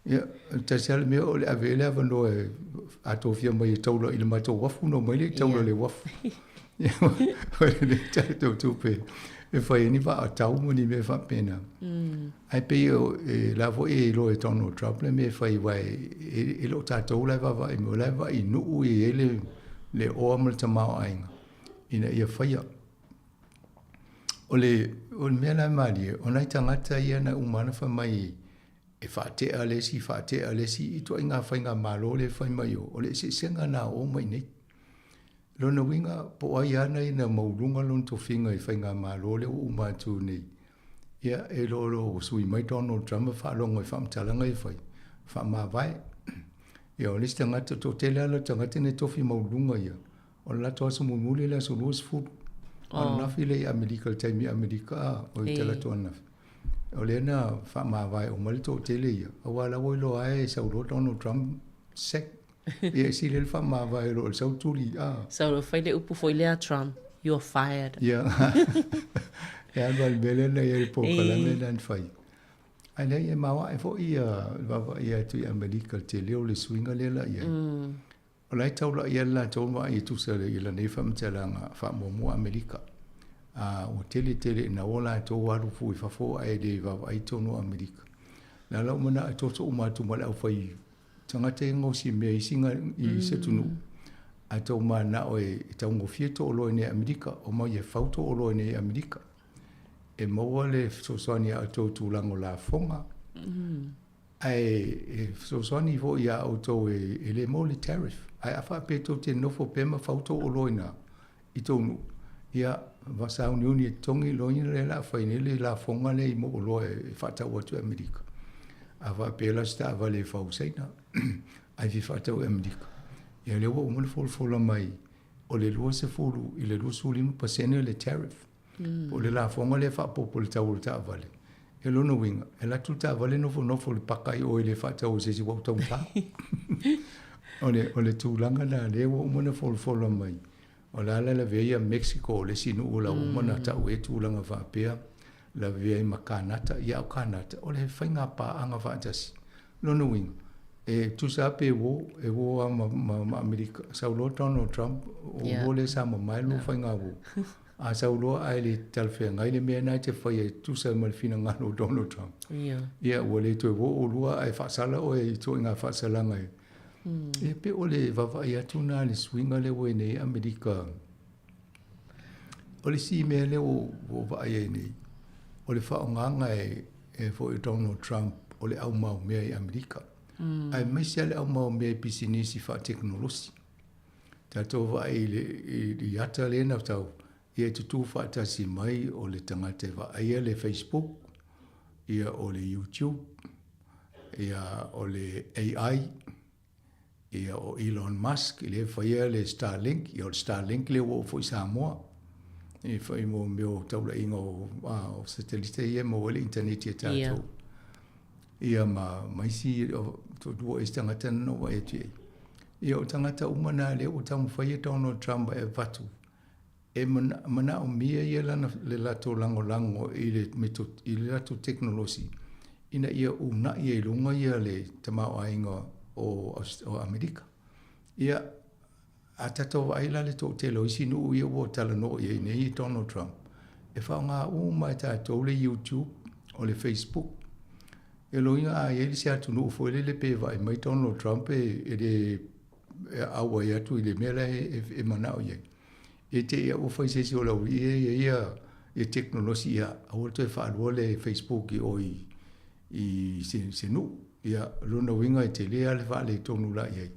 ia, tasi lava le mea o le ave ai le avanoa e a tofia mai e taula i le matou uafu ona omai lea e taula i le uafu. O le tatou tupe e fai ai ni vaa tau ma ni mea faapena. Ae pei o e, la foi e iloa e Donald Trump le mea e fai aua e, e le o tatou la e vaavaai mai, o la e vaai i nuu e i ai le, le oa ma le tamaoaiga ina ia faia. O le, o le mea la e malie, o nai tagata ia na uma ona fai mai e faatea le isi, faatea le isi, i ituaiga faigamalo lea e fai mai o, o le eseesega lena o o ma i inei. Lona uiga, po o ai lava na ina maualuga lona tofiga i faigamalo lea ua uma atu nei, ia, e iloa loa ua sui mai Donald Trump ma faalogo i faamatalaga ia e fai, faamavae. Ia, o le isi tagata, toatele lava tagata nei e tofi maualuluga ia, O le latou aso mulimuli le aso 20. O ananafi lea i Amerika, le taimi i Amerika, a, o i talaatu ananafi. O lea na faamavae uma ai le toatele ia, aua la ua iloa lava e sau loa Donald Trump, sack. Ia e sili ai le faamavae i lo le sau tuli, a. Sau loa fai le upu foi lea a Trump, you're fired. Ia, e alu lava i le mea lea na i ai le polokalame lea na fai. Ae leai, e maoae foi le vaavaai atu i Amerika i le tele o le suiga lea la i ai. O la e taulai lava le latou vaai e tusa i lana faamatalaga faamuamua Amerika. A ua tele tele ina o latou alu fua i fafo ae le vaavaai tonu o Amerika. La la ua manao e toto uma atu ma le aufai tagata e gaosi mea i isi i isi atunuu. Ae tau manao e taugofie tou oloa i inei i Amerika, omai e fau tou oloa i inei i Amerika. E maua le fesoasoani a outou i tulaga o lafoga. Ae e fesoasoani foi iā outou e le maua le tariff. Ae a faapea tou te nofo pea ma fau tou oloa i ina, i tou nuu, ia, sauniuni e totogi loina lea o le a fai nei le lafoga lea i mo oloa e faatau atu i Amerika. A faapea la o se taavale e fau i Saina ae fia faatau i Amerika, ia lea ua uma ona folafola mai o le 20 i le 25% le tariff. Po o le lafoga lea e faaopoopo i le tau o le taavale. E lona uiga, e alu atu le taavale nofonofo i le paka i o e le faatau e se isi ua taugata. O le, o le tulaga lena lea ua uma ona folafola mai. O le a la lavea ia Mexico o le isi nuu la ua uma ona tau ai tulaga faapea, lavea ai ma Kanata. Ia a o Kanata, o le faiga paaga faatasi. Lona uiga, e tusa lava pe uo, e uo lava ma, ma, ma Amerika. Sau loa Donald Trump, o yeah. lea sa mamae lua faiga uo. A sau loa ae le talafeagai le mea na e te faia e tusa ma le finagalo o Donald Trump. Yeah. Ia, ua le toe uo oulua ae faasala oe i ituaiga faasalaga e. E pei o le vaavaai atu lena i le suiga lea ua i ai nei Amerika. O le isi mea lea ua ou vaai ai nei, o le faaaogaga e, e foi Donald Trump o le aumaumea i Amerika. Aemaise lava le aumaumea i pisinisi faatekonolosi. Tatou vaai i le, i, i ata lea na tau, ia e tutū faatasi mai o le tagata e vaaia le Facebook, ia o le YouTube, ia o le AI, ia o Elon Musk lea e faia le Starlink, ia o le Starlink lea ua oo foi i Samoa. E fai mo mea o taulaiga o, o satelite ia e maua ai le initaneti a tatou. Yeah. Ia ma, ma isi, toalua isi tagata na ou vaai atu i ai. Ia o tagata uma na lea ua taumafai e Donald Trump e avatu e manaomia ia lana, le latou lagolago i le, i le latou tekonolosi ina ia uunai ai i luga ia le tamaoaiga o, o Amerika. Ia, a tatou vaai la le toatele o isi nuu ia ua talanoa i ai nei Donald Trump, e faaaoga uma e tatou le YouTube, o le Facebook. E loiga a i ai le isi atunuu foi lele pe vaai mai Donald Trump e, e le e auai atu i le mea la e, e, e manao i ai. E te ia ua fai se isi o lau ia ia ia ia tekonolosi ia aua le toe faalua le Facebook i o i, i se, se nuu. Ia lona uiga e tele lava le faaletonu la i ai.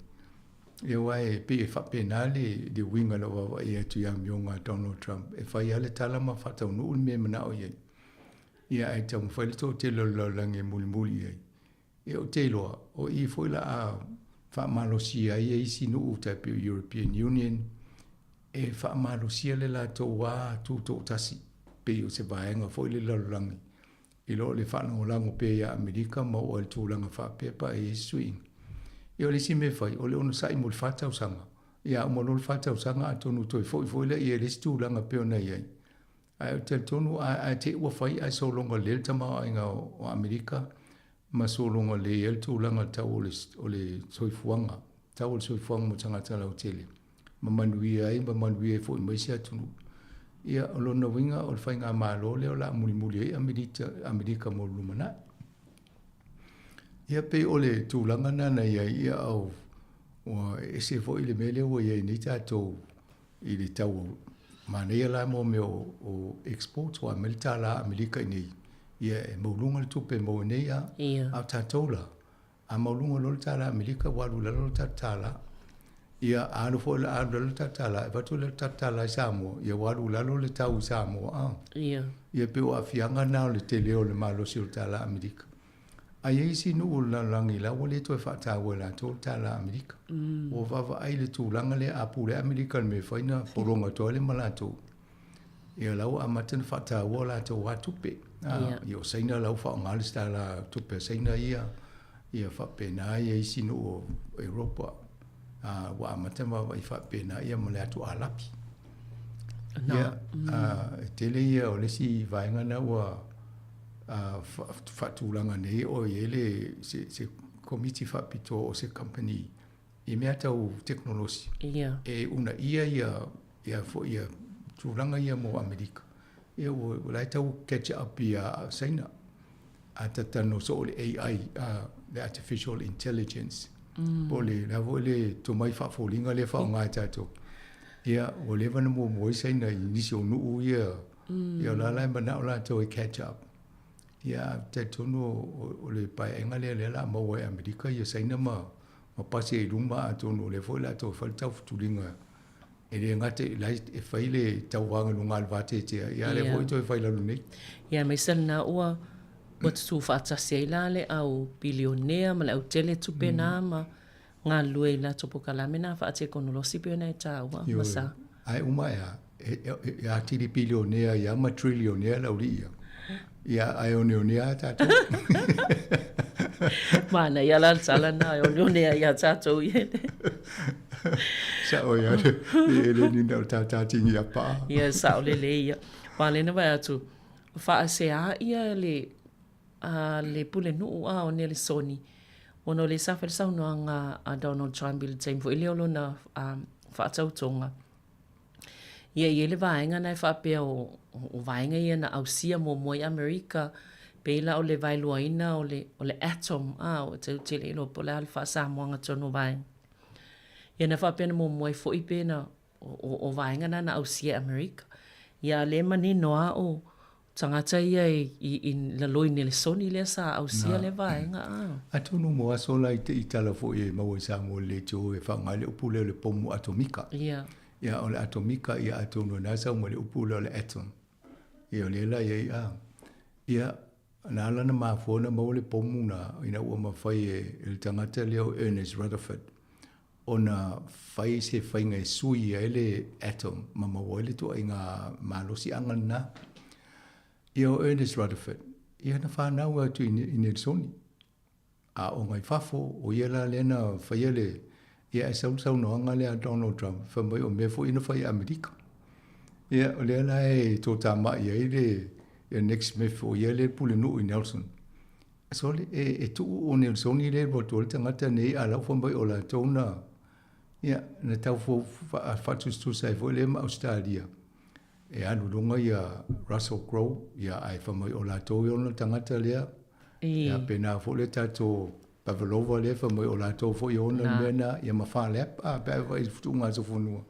Ia aua e pei e faapena le, le uiga o lau vaavaai atu i amioga a Donald Trump. E fai lava le tala ma faataunuu le mea e manao i ai. Ia ae taumafai le toatele o le lalolagi e mulimuli i ai. Ia ou te iloa, o i foi la a faamalosia ai e isi nuu tai pei o European Union, e faamalosia le latou lava tutoatasi, pei o se vaega foi le lalolagi, i lo le faalagolago pea ia Amerika ma oo ai le tulaga faapea pe a i ai se suiga. Ia o le isi mea e fai, o le onosai mo le 4 tausaga. Ia a uma loa le 4 tausaga atonu toe foi foi lea i le isi tulaga pei ona i ai. Ae ou te talitonu a te i ua fai ae sologa lelei le tamaoaiga o Amerika ma sologa lelei ai le tulaga tau o le, o le soifuaga, tau o le soifuaga mo tagata lautele, ma manuia ai ma manuia ai foi ma isi atunuu. Ia, o lona uiga o le faigamalo lea o le a mulimuli ai Amerika, Amerika mo le lumanai. Ia pei o le tulaga lena na i ai, ia au, ua ese foi le mea lea ua i ai nei tatou i le tau manaia la mo mea o, o exports ua aumai le tālā Amerika i nei, ia e maualuga le tupe e maua nei a, yeah. A o tatou la, a maualuga loa le tālā Amerika ua alu i lalo le tatou tālā. Ia a alu foi la alu i lalo le tatou tālā, e avatu le tatou tālā i Samoa, ia ua alu i lalo le tau i Samoa a. Yeah. Ia pei o aafiaga na o le tele o le malosi o le tālā Amerika. A i ai isi nuu o le lalolagi la ua le toe faataua e latou le tālā Amerika. Ua vaavaai i le tulaga lea a pule Amerika i le mea e fai na pologa atu ai lea ma latou. Ia la ua amata ona faataua o latou lava tupe. Yeah. Ia o Saina la ua faaaoga le tālā tupe a Saina ia, ia faapena ia isi nuu o Europa. Ua amata ona vaavaai faapena ia ma le atu Alapi. No. Ia, e tele ia o le isi vaega na ua faatulaga nei o i ai le se, se komiti faapitoa o se company i mea tau tekonolosi yeah. e uunaia ia ia foi ia tulaga ia mo Amerika. Ia ua ua la e tau catch up ia Saina. A tatano so o le AI, le artificial intelligence. Po o le la foi le tomai faafoliga lea e faaaoga e tatou. Ia ua leva ona muamua ai Saina i nisi o nuu ia. Ia o la la e manao latou e catch up. Ia ae talitonu o le paeaiga lea lea o le a maua e Amerika ia Saina ma ma pasi ai i luma atonu o lea foi o le a toe fai le taufutuliga. E le gata i lai e fai le tauvaga i luga o le vateatea, ia a lea foi toe fai i lalo nei. Ia aemaise lena ua ua tutū faatasi ai la le au bilionea ma le au tele tupe na ma galulue i latou polokalame na faatekonolosi pei ona e taua ma sa. Ae uma e a, e atili bilionea ia ma trilionea le aualii ia. Ia ae oneonea a tatou. Manaia la le tala lena e oneonea ia tatou i ele. Sao ia le eleni na o le tātātingi a paa. Ia sao lelei ia. Aua lea na vaai atu, faasea ia le a le pulenuu a o Nelesoni ona o lea sa fai le saunoaga a Donald Trump i le taimi foi lea o lona faatautoga. Ia e i ai le vaega na e faapea o, o vaega ia na ausia muamua i Amerika, pei la o le vaeluaina o le, o le atom, a, ua tau tele iloa po o le a le faa-Samoaga tonu o vaega. Ia na faapea na muamua ai foi pe na, o, o, o vaega na na ausia e Amerika. Ia a lea e manino lava o tagata ia i, i, i lalo i Nelesoni lea sa ausia lea vaega, a. Atonu mo aso la i te i tala foi e maua i Samoa i le leitio e faaaoga ai le upu lea o le pomu atomika. Ia. Ia, o le atomika, ia atonu o lena sau mai le upu lea o le atom. Ia o lea la i ai a. Ia, na ala ona mafua ona maua le pomu na ina ua mafai e le tagata lea o Ernest Rutherford ona fai se faiga e sui ai le atom ma maua ai le ituaiga malosiaga lena. Ia o Ernest Rutherford, ia na fanau atu i Nelsoni, a aoga i fafo, o ia la lea na faia le, ia ae sau le saunoaga lea a Donald Trump, fai mai o mea foi ia na fai e Amerika. Ia o lea la e toatamai ai le ia Nick Smith, o ia lea e pulenuu i Nelson. Sole, e, e tuu o Nelsoni lea e alu atu ai le tagata nei, a la ua fai mai o latou na, ia, na tau faatusatusa ai foi lea ma Ausetalia. E alu i luga ia Russell Crowe, ia, ae fai mai o latou e ona le tagata lea. Ia, pena foi le tatou Pavlova lea fai mai o latou foi e ona le mea na, ia ma Phar Lap, a, pe a vaai i le fetuuga sofonua.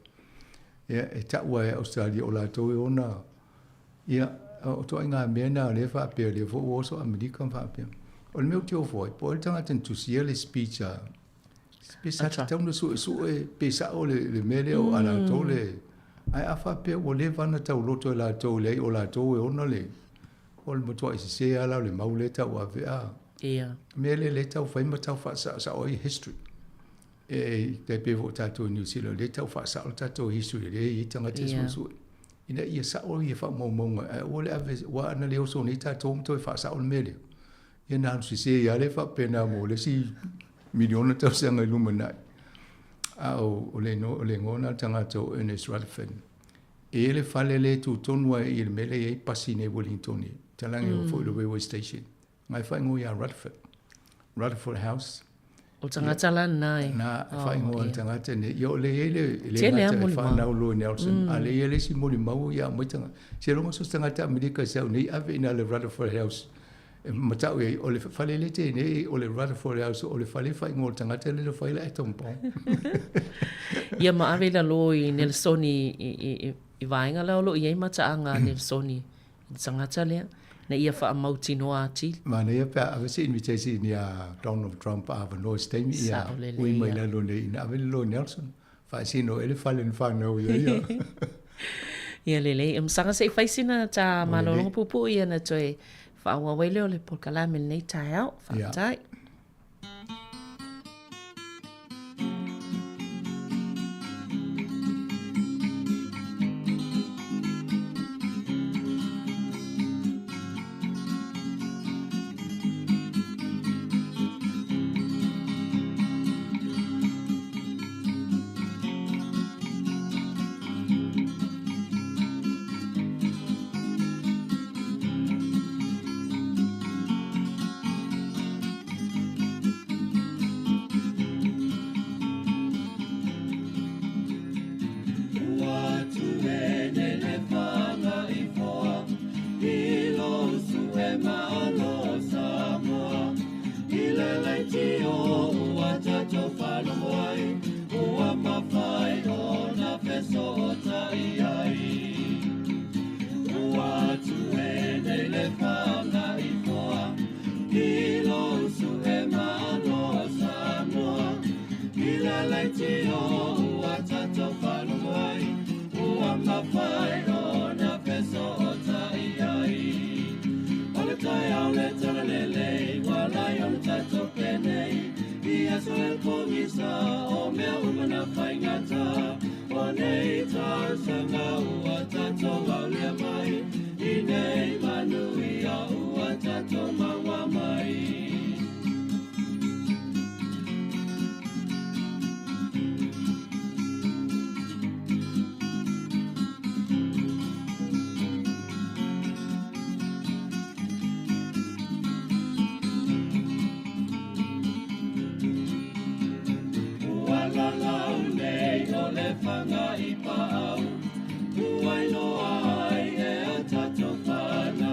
Ia, e tau lava e Ausetalia o latou e ona. Ia, o ituaiga mea na lea e faapea, lea foi ua oso Amerika ma faapea. O le mea ou te ofo ai, po o ai le tagata na tusia le speech a, pe sa tatau ona suesue pe sao le, le mea lea o a latou le, ae a faapea ua leva ona tauloto e latou leai o latou e ona le, o le matuai sese lava la o le mau lea e tauave a. Ia. Mea lea lea e tau fai ma tau faasaosao ai history. E tai pei foi o tatou i Niu Sila, lea e tau faasao le tatou history lea e i ai tagata e suesue. Ina ia sao ia faamaumauga, ae aua le ave, aua ana le oso nei tatou ma toe faasao le mea lea, ia na alu sese ai lava lea faapena mo le isi miliona tausaga i lumanai. A o le igoa lena o le tagata o Ernest Rutherford. E i ai le fale lea e tu tonu lava i le mea lea e i ai pasi nei i Wellington, talage foi i le railway station. Ngai faaigoa ia Rutherford. Rutherford House. O tagata la na e. Na faaigoa le tagata nei. Ia o lea e i ai le, le gata e whanau loa i Nelson. A lea e i ai le isi molimau ia aumai tagata. Seiloga so o se tagata Amerika e sau nei ave i ina le Rutherford House. E matau i ai, o le fale lea te i nei, o le Rutherford House, o le fale faaigoa o le tagata lea na fai le atom bomb. Ia ma ave i lalo i Nelsoni i vaega la o lo o i ai mataaga a Nelsoni i le tagata lea, ina ia faamautinoa atili. Manaia pe a ave se invitation ia Donald Trump a avanoa i se taimi ia ui mai lalo nei ina ave le Lord Nelson faasino e le fale na whanau ia ia. Ia lelei, e masaga se i fai sina ta malologa puupuu ia na toe faaauau ai lea o le polokalame i lenei taeao. Faafetai. le talalelei ua lai o le tatou penei i aso e pogisa o mea uma na faigata o nei tausaga ua tatou aulia mai i nei manuia ua tatou maua mai. Ua lalau nei o le fanga i paau Ua iloa ai e a tatou fana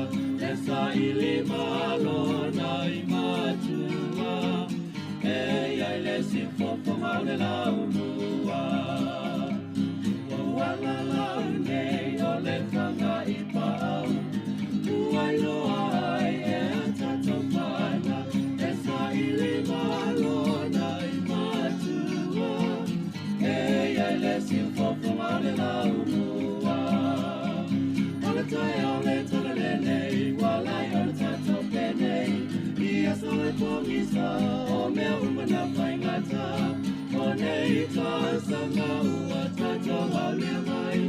E saili malo na i matua E iai le siufofoga o le laumua Ua lalau nei o le fanga i paau Ua iloa ai e a tatou fana E saili malo na i matua E iai le siufofoga o le laumua O le taeao le talalelei ua lai o le tatou penei I aso e pogisa o mea uma na faigata O nei tausaga ua tatou aulia mai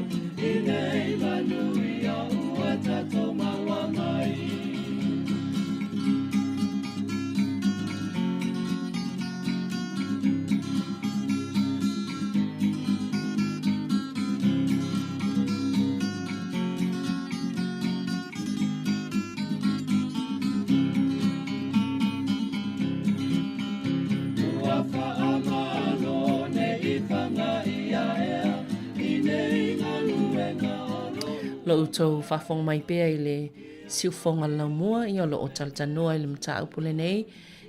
I nei manuia ua tatou maua mai. Ua faamalo nei fanga ia ea i nei galuega o lo Lo outou faafofoga mai pea i le siufoga laumua ia o lo o talatalanoa i le mataupu lenei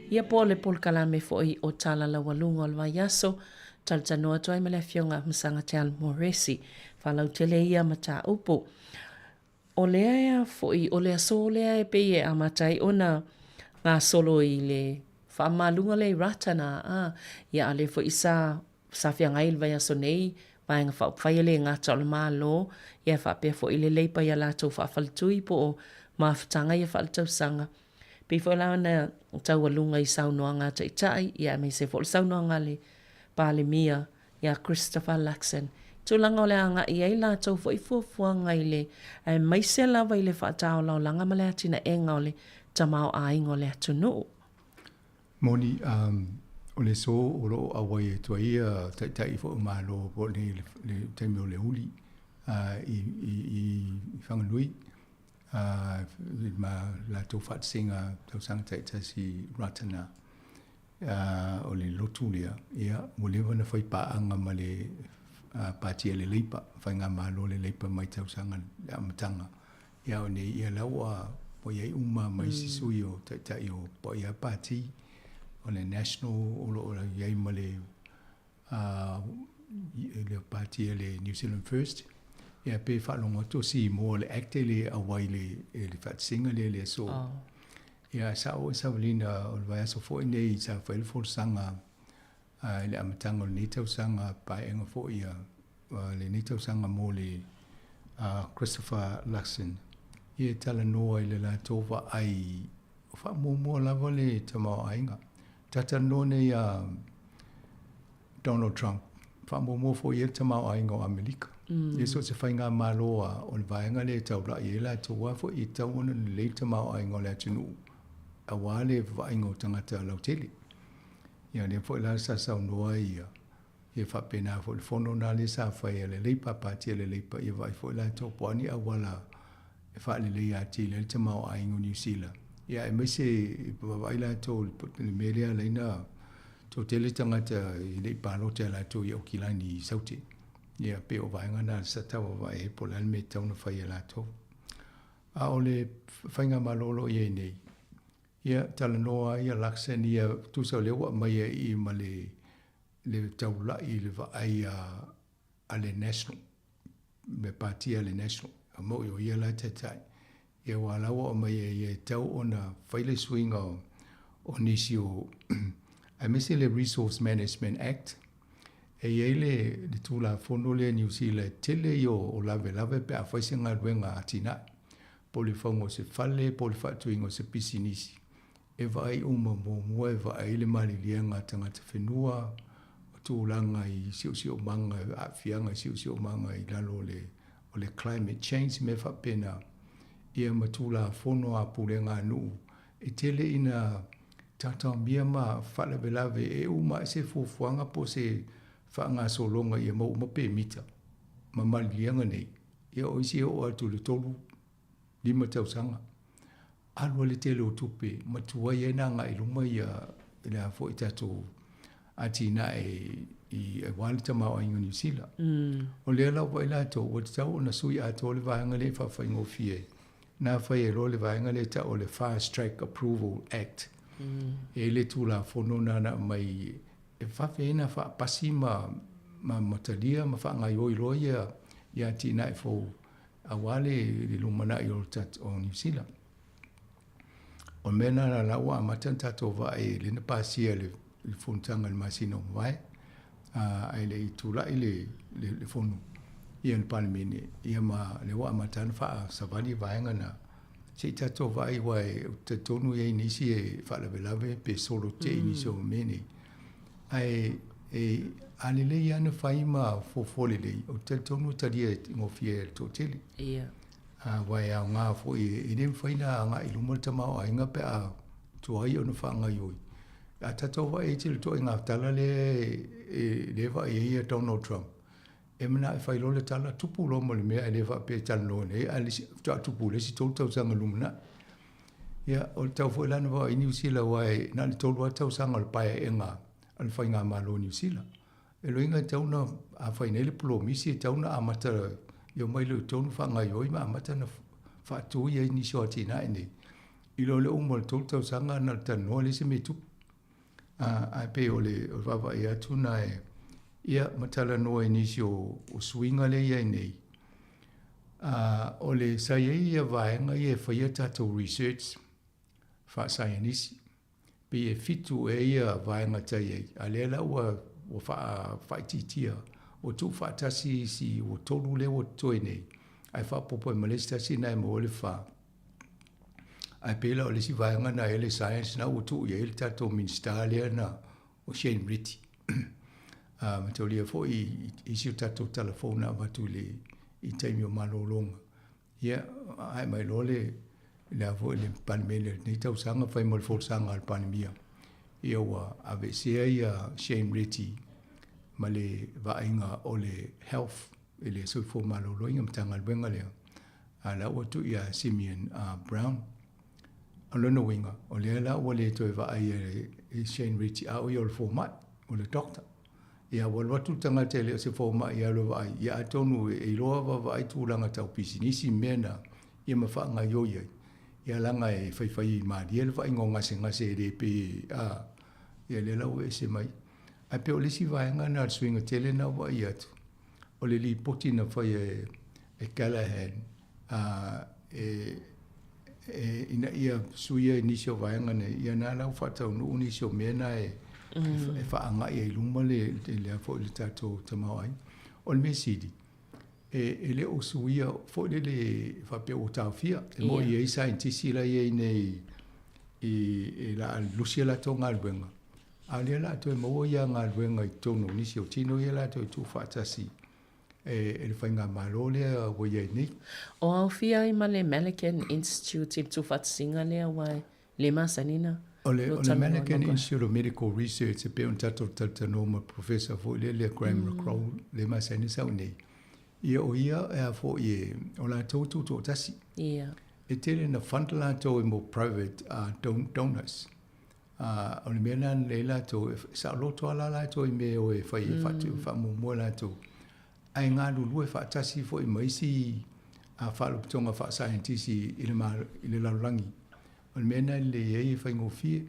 ia po o le polokalame foi o Tala Laualuga o le Vaiaso talatalanoa atu ai ma le Afioga Masaga Te Moresi faalautele ia mataupu. O lea ea foi, o le aso lea e pei e amata ai ona gasolo i le faamamaluga lea i Ratana, a, ia a o lea foi sa, sa feagai i le vaiaso nei, Vaega Faaupufai e le gata o le Malo, ia e faapea foi le Leipa i a latou faafaletui po o mafutaga ia faaletausaga. Pei foi la ona taualuga i saunoaga a Taitai, ia aemaise foi o le saunoaga a le Palemia ia Christopher Luxon, tulaga o le a agai ai latou foi fuafuaga i le, aemaise lava i le faataolaolaga ma le atinaega o le tamaoaiga o le atunuu. Moni, o le aso o lo o auai atu ai ia Taitai foi o Malo po o le taimi o le uli i Whanganui ma latou faatasiga tausaga taitasi Ratana. O le lotu lea, ia, ua leva ona fai paaga ma le Pati a le Leipa, Faigamalo a le Leipa mai tausaga le amataga. Ia, o nei, ia la ua i ai uma ma isi sui o Taitai o ia Pati, o le National o lo o i ai ma le le Pati a le New Zealand First. Ia, pe faalogo atu o Simoa le Act e le auai i le faatasiga lea i le aso. Ia, sa oo i Savalina o le vaiaso foi nei sa fai le folasaga i le amataga o lenei tausaga, paeaiga foi a lenei tausaga mo le Christopher Luxon. Ia e talanoa i le latou vaai o faamuamua lava le tamaoaiga. Talatalanoa nei a Donald Trump, faamuamua foi i ai le tamaoaiga o Amerika. Mm. Ia so o se faigamalo a o le vaega lea e taulai ai latou a foi e tatau ona lelei le tamaoaiga o le atunuu aua le vaaiga o tagata lautele. Ia lea foi la sa saunoa ai ia ia faapena foi le fono na lea sa fai a le Leipa, Pati a le Leipa, ia vaai foi latou po o a ni auala e faaleleia atili ai le tamaoaiga o Niu Sila. Ia aemaise vaavaai latou i le mea lea alai na toatele tagata e le i palota e latou i Aukilani i Saute. Ia pei o vaega na sa tau vaavaai ai po o le a le mea e tatau ona fai e latou. A o le faigamalo o lo o i ai nei, ia talanoa ia Luxon ia tusa o lea ua aumai ai i ma le le taulai i le vaai a le National me Pati a le National, a moʻi o ia la e taitai. Ia aua la ua aumai e ia e tatau ona fai le suiga o nisi o aemaise le Resource Management Act. E i ai le Tulafono lea i Niu Sila e tele ia o lavelave pe a fai se galuega atinae. Po o le fauga o se fale, po o le faatuina o se pisinisi, e vaai uma muamua e vaai le maliliega a tagata whenua, o tulaga i siosiomaga, aafiaga i siosiomaga i lalo o le o le climate change mea faapena, ia ma tulafono a pulega a nuu e tele ina taotaomia ma faalavelave e uma ai se fuafuaga po o se faagasologa ia maua uma pemita ma maliliega nei. Ia o isi e oo atu i le 3, 5 tausaga. Alu ai le tele o tupe ma tuai ai ona agai i luma ia le a foi tatou atinae i aua le tamaoaiga o Niu Sila. O lea la ua vaai latou ua tatau ona sui atoa le vaega lea e faafaigofie ai. Na fai ai loa le vaega lea e tau o le Fast Track Approval Act. E i ai le Tulafono na na aumai e vave ai ona faapasi ma ma talia ma faagaoioi loa ia ia atinae fou aua le lumanai o o Niu Sila. O le mea lena la ua amata ona tatou vaai lea na pasia i le fonotaga i le masina ua mavae, ae le i tulai le le fono ia le Palemene, ia ma lea ua amata ona faasavali vaega na. Se i tatou vaai aua ou te talitonu e i ai nisi e faalavelave pe solo tei nisi o mea nei. Ae e a lelei lava ona fai ma fuafua lelei, ou te talitonu e talia gofie e le toatele. Ia. Aua e aoga foi, e le mafai ona agai i luma le tamaoaiga pe a tuai ona faagaoioi. A tatou vaai i le ituaiga tala lea e vaai ai Donald Trump, e manao e fai loa le tala, tupu loa ma le mea ae le faapea e talanoa nei, ae faatoa tupu i le isi 3 tausaga lumanai. Ia, o le tau foi la na vaai Niu Sila aua e na o le 3 lava tausaga o le paeaega a le faigamalo o Niu Sila. E loiga e tatau ona, a fai nei le polomisi, e tatau ona amata ia omai loa i totonu faagaoioi ma amata ona faatu ai nisi o atinae nei. I lo le uma o le 3 tausaga na o le talanoa leai se mea e tupu. Ae pei o le vaavaai atu na e, ia ma talanoa i nisi o suiga lea e i ai nei. O le sa i ai ia vaega ia e faia tatou research faasaienisi. Pei e 7 ea ia vaega sa i ai, a lea la ua faaitiitia, ua tuufaatasi isi, ua 3 lea ua totoe nei, ae faaopoopo ai ma le isi tasi lena e maua ai le 4. Ae pei la o le isi vaega lena e i ai le science lena ua tuu i ai le tatou Minisita lea na o Shane Reti. Mataulia foi i isi o tatou tala fou na avatu i le i taimi o malologa. Ia, ae mai loa le le a foi le Palemene i lenei tausaga fai ma le folasaga a le Palemia. Ia ua aveesea ia Shane Reti ma le vaaiga o le health i le soifua maloloina Matagaluega lea, a la ua tuu ia Simeon Brown. O lona uiga, o lea la ua le toe vaai e Shane Reti, a o ia o le fomai, o le doctor. Ia ua alu atu le tagata e le o se fomai e alu e vaai, ia atonu e iloa vaavaai tulaga tau pisinisi ma mea na, ia ma faagaoioi ai. Ia leaga e faifai malie le vaaiga o gasegase e le pei e, a, ia lea la ua ese mai. Ae pei o le isi vaega lena o le suiga tele lena ua vaai atu, o le lipoti na faia e Callaghan e, e, ina ia suia i nisi o vaega nei, ia na la ua faataunuu nisi o mea na e, e faaagai ai i luma le, lea foi le tatou tamaoaiga. O le mea sili, e le o suia foi lele faapea ua taofia. E moni e i ai saienitisi la e i ai nei i, e la lusi a latou galuega, a o lea o le a toe maua ia galuega i totonu o nisi o tino ia latou e tuufaatasi e le faigamalo lea ua i ai nei. O aofia ai ma le Malakand Institute i le tuufaatasiga lea aua e le masani na O le, o le Malakand Institute of Medical Research e pei ona tatou talatalanoa ma le Professor foi lea lea Graham McCrow le masani sau nei. Ia o ia e a foi e, o latou tutoatasi. Ia. E tele na fund latou e mo private donors. Ā, o le mea lena na lei latou, e saoloto lava la latou i mea e o e fai e faamuamua latou, ae galulue faatasi foi ma isi faalapotopotoga faasaienitisi i le i le lalolagi. O le mea lena e lelei ai e faigofie.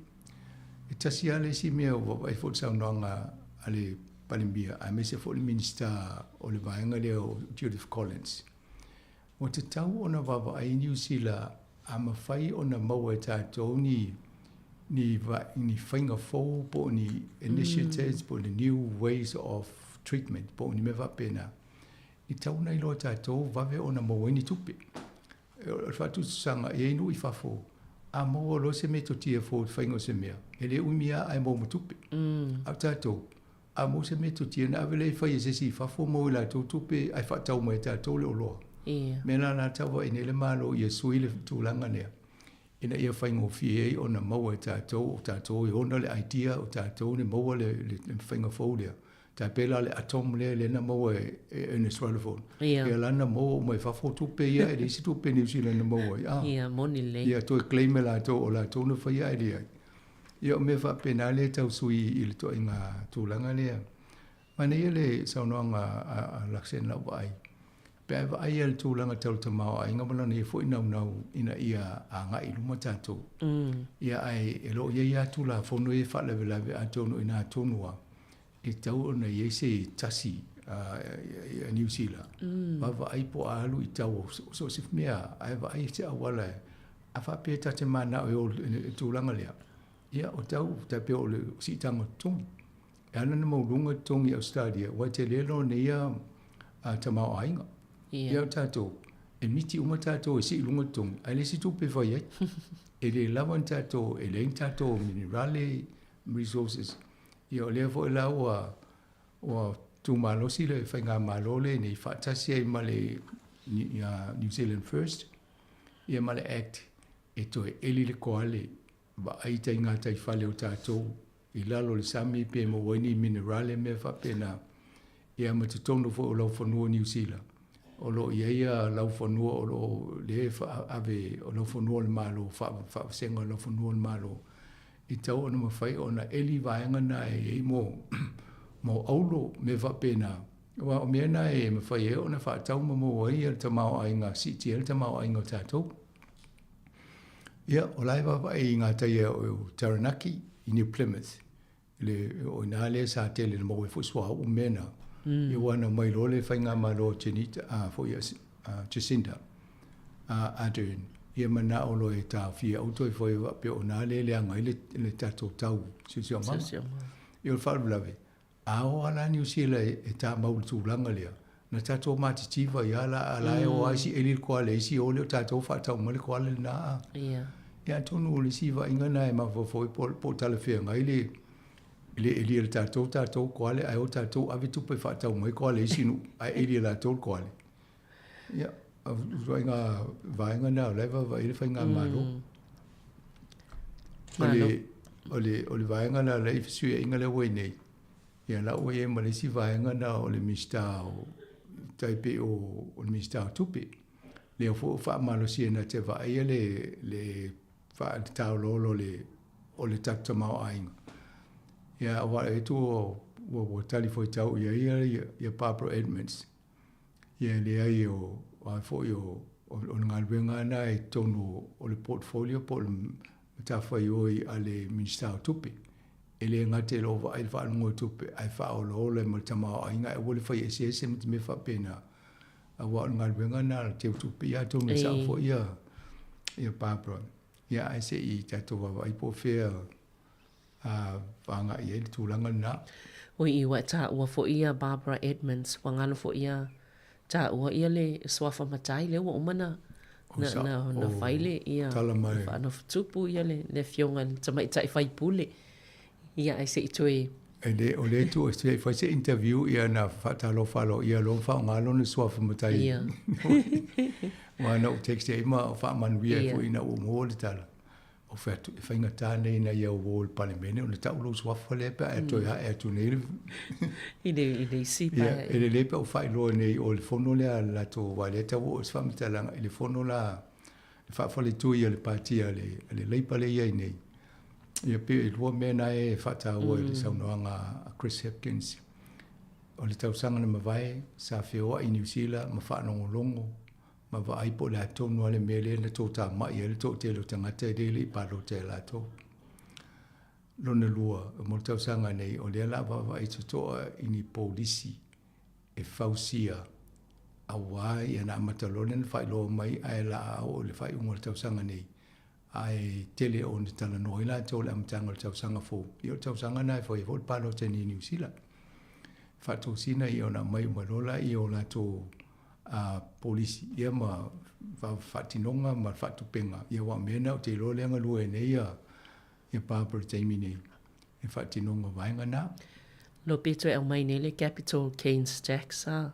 E tasi lava le isi mea ua vaai foi i le saunoaga a le Palemia aemaise foi le Minisita o le vaega lea o Judith Collins, Ua tatau ona vaavaai Niu Sila a mafai ona maua e tatou ni ni ni faiga fou po o ni initiatives po o ni new ways of treatment po o ni mea faapena. E tatau ona iloa e tatou vave ona maua ai ni tupe. O le faatusatusaga, e i ai nuu i fafo, a maua loa se metotia fou i le faiga o se mea, e le umi lava ae maua ma tupe. A o tatou, a maua se metotia ona ave lea e fai e se isi i fafo maua e latou tupe ae faatau mai e tatou le oloa. O mea la na tau vaai nei le Malo ia sui le tulaga lea ina ia faigofie ai ona maua e tatou, o tatou e ona le idea, o tatou e maua le faiga fou lea. Tai pei la le atom lea lea na maua e Ernest Rutherford. Ia la na maua uma i fafo tupe ia, e leai se tupe Niu Sila na maua ai. Ah. Ia, moni lelei. Ia, toe claim e latou o latou na faia ae leai. Ia, o mea faapena lea e tau sui i le ituaiga tulaga lea. Manaia le saunoaga a Laseni i lau vaai, pe a e vaai i le tulaga tau le tamaoaiga ma lana ia foi naunau ina ia agai i luma tatou. Ia ae e le o i ai lava Tulafono ia e faalavelave atonu i ina tonu lava e tatau ona i ai se tasi a Niu Sila, vaavaai po o a alu i tau o so o se mea ae vaai se auala a faapea ta te mananao e o i le tulaga lea, ia o tau tai pei o le siitaga o totogi. E ala ona maualuga totogi i Ausetalia, aua e tele lona ia tamaoaiga. Ia o tatou, e miti uma tatou e sii i luga totogi, ae leai se tupe e fai ai. E le lava ni tatou, e leai ni tatou minerale, resources. Ia o lea foi la ua ua tumalosi le faigamalo lenei faatasi ai ma le New Zealand First ia ma le Act e toe eli le koale vaai tai gataifale o tatou i lalo o le sami pe maua ai ni minerale mea faapena ia ma totonu foi o laufanua o Niu Sila o lo o i ai laufanua o lo o lea ave o laufanua o le Malo faavasega o laufanua o le Malo e tatau ona mafai ona eli vaega na e i ai mo mo auro mea faapena aua o mea na e mafai ai ona faatau ma maua ai le tamaoaiga siitia ai le tamaoaiga o tatou. Ia, o la e vaavaai i gatai o Taranaki i New Plymouth, le, o i ina lea sa tele na maua ai foi suauu ma mea na. Ia ua na omai loa le faigamalo a Jenita, a foi a Jacinda Ardern, ia manao loa e taofia aua toe fai faapea o ina lea e leaga ai le tatou tau siosiomaga. Ia o le faalavelave, A o lava la Niu Sila e tamau i le tulaga lea, na tatou matitiva ai lava la, a la e o lava isi eli le koala e isi o lea o tatou faatau mai le koala lena a. Ia atonu o le isi vaaiga lena e mafaufau ai po o talafeagai le le eli e le tatou tatou koale ae o tatou ave tupe faatau mai koale e isi nuu ae eli e latou le koale. Ia, o ituaiga vaega lena o la e vaavaai ai le faigamalo. O le, o le, o le vaega lena o la e i fesuiaiga lea ua i nei, ia la ua i ai ma le isi vaega lena o le Minisita o, tai pei o, o le Minisita o Tupe. Lea foi ua faamalosia na te vaaia le, le faataoloolo o le, o le tatou tamaoaiga. Ia, aua e tu ua, ua talifuaitau i ai ia, ia Barbara Edmonds. Ia e leai o a foi o o le galuega lava lena i totonu o le portfolio po o le matafaioi a le Minisita o Tupe. E le gata i lou vaai i le faalogo o tupe ae faaolaola ai ma le tamaoaiga ae aua le fai eseese ma mea faapena aua o le galuega lena a le teutupe. Ia atonu e sao foi ia ia Barbara ia ae se i tatou vaavaai po o fea a agai i ai le tulaga lena. Oi, ua e taua foi ia Barbara Edmonds, ua galo foi ia taua ia le suafa matai lea ua uma na na na na fai le ia faanofotupu ia le le afioga i le tamaitai faipule. Ia ae se i toe E le, o lea tu se i fai se interview ia na faatalofa aloaia loa ma faaaoga lona suafa matai. Ia. Aua na ou text ai ma faamanuia ai foi ina ua maua le tala. O fai atu, e faigata nei ina ia uō i le Palemene ona tau lou suafa lea pe a e toe ae atu nei le... I le, i le isi pae. Ia, e lelei pe a ou faailoa nei o le fono lea a le latou, aua o lea e tau oo se faamatalaga i le fono la, le faafaletui a le Pati a le, a le Labour lea e i ai nei. Ia pei e lua mea na e faataua i le saunoaga a Chris Hipkins. O le tausaga na mavae, sa feoai i Niu Sila ma faalogologo ma vaai po o le a tonu lava le mea lea na toatamai ai le toatele o tagata e le i palota ia latou. Lona lua, mo le tausaga nei, o lea o le a vaavaai totoa i ni polisi e fausia aua ia na amata loa lea ona faailoa mai ae o le a oo i le faaiuga o le tausaga nei, ae tele ona talanoa ai latou i le amataga o le tausaga fou. Ia o le tausaga lena e fai ai foi le palota i Niu Sila. Faatosina ia ona aumai uma loa lea o latou. polisi ia ma faatinoga ma le faatupega ia aua o mea na ou te iloa lea e galue ai nei ia ia Barbara i le taimi nei i le faatinoga o vaega na. Lo pe toe aumai nei le capital gains tax a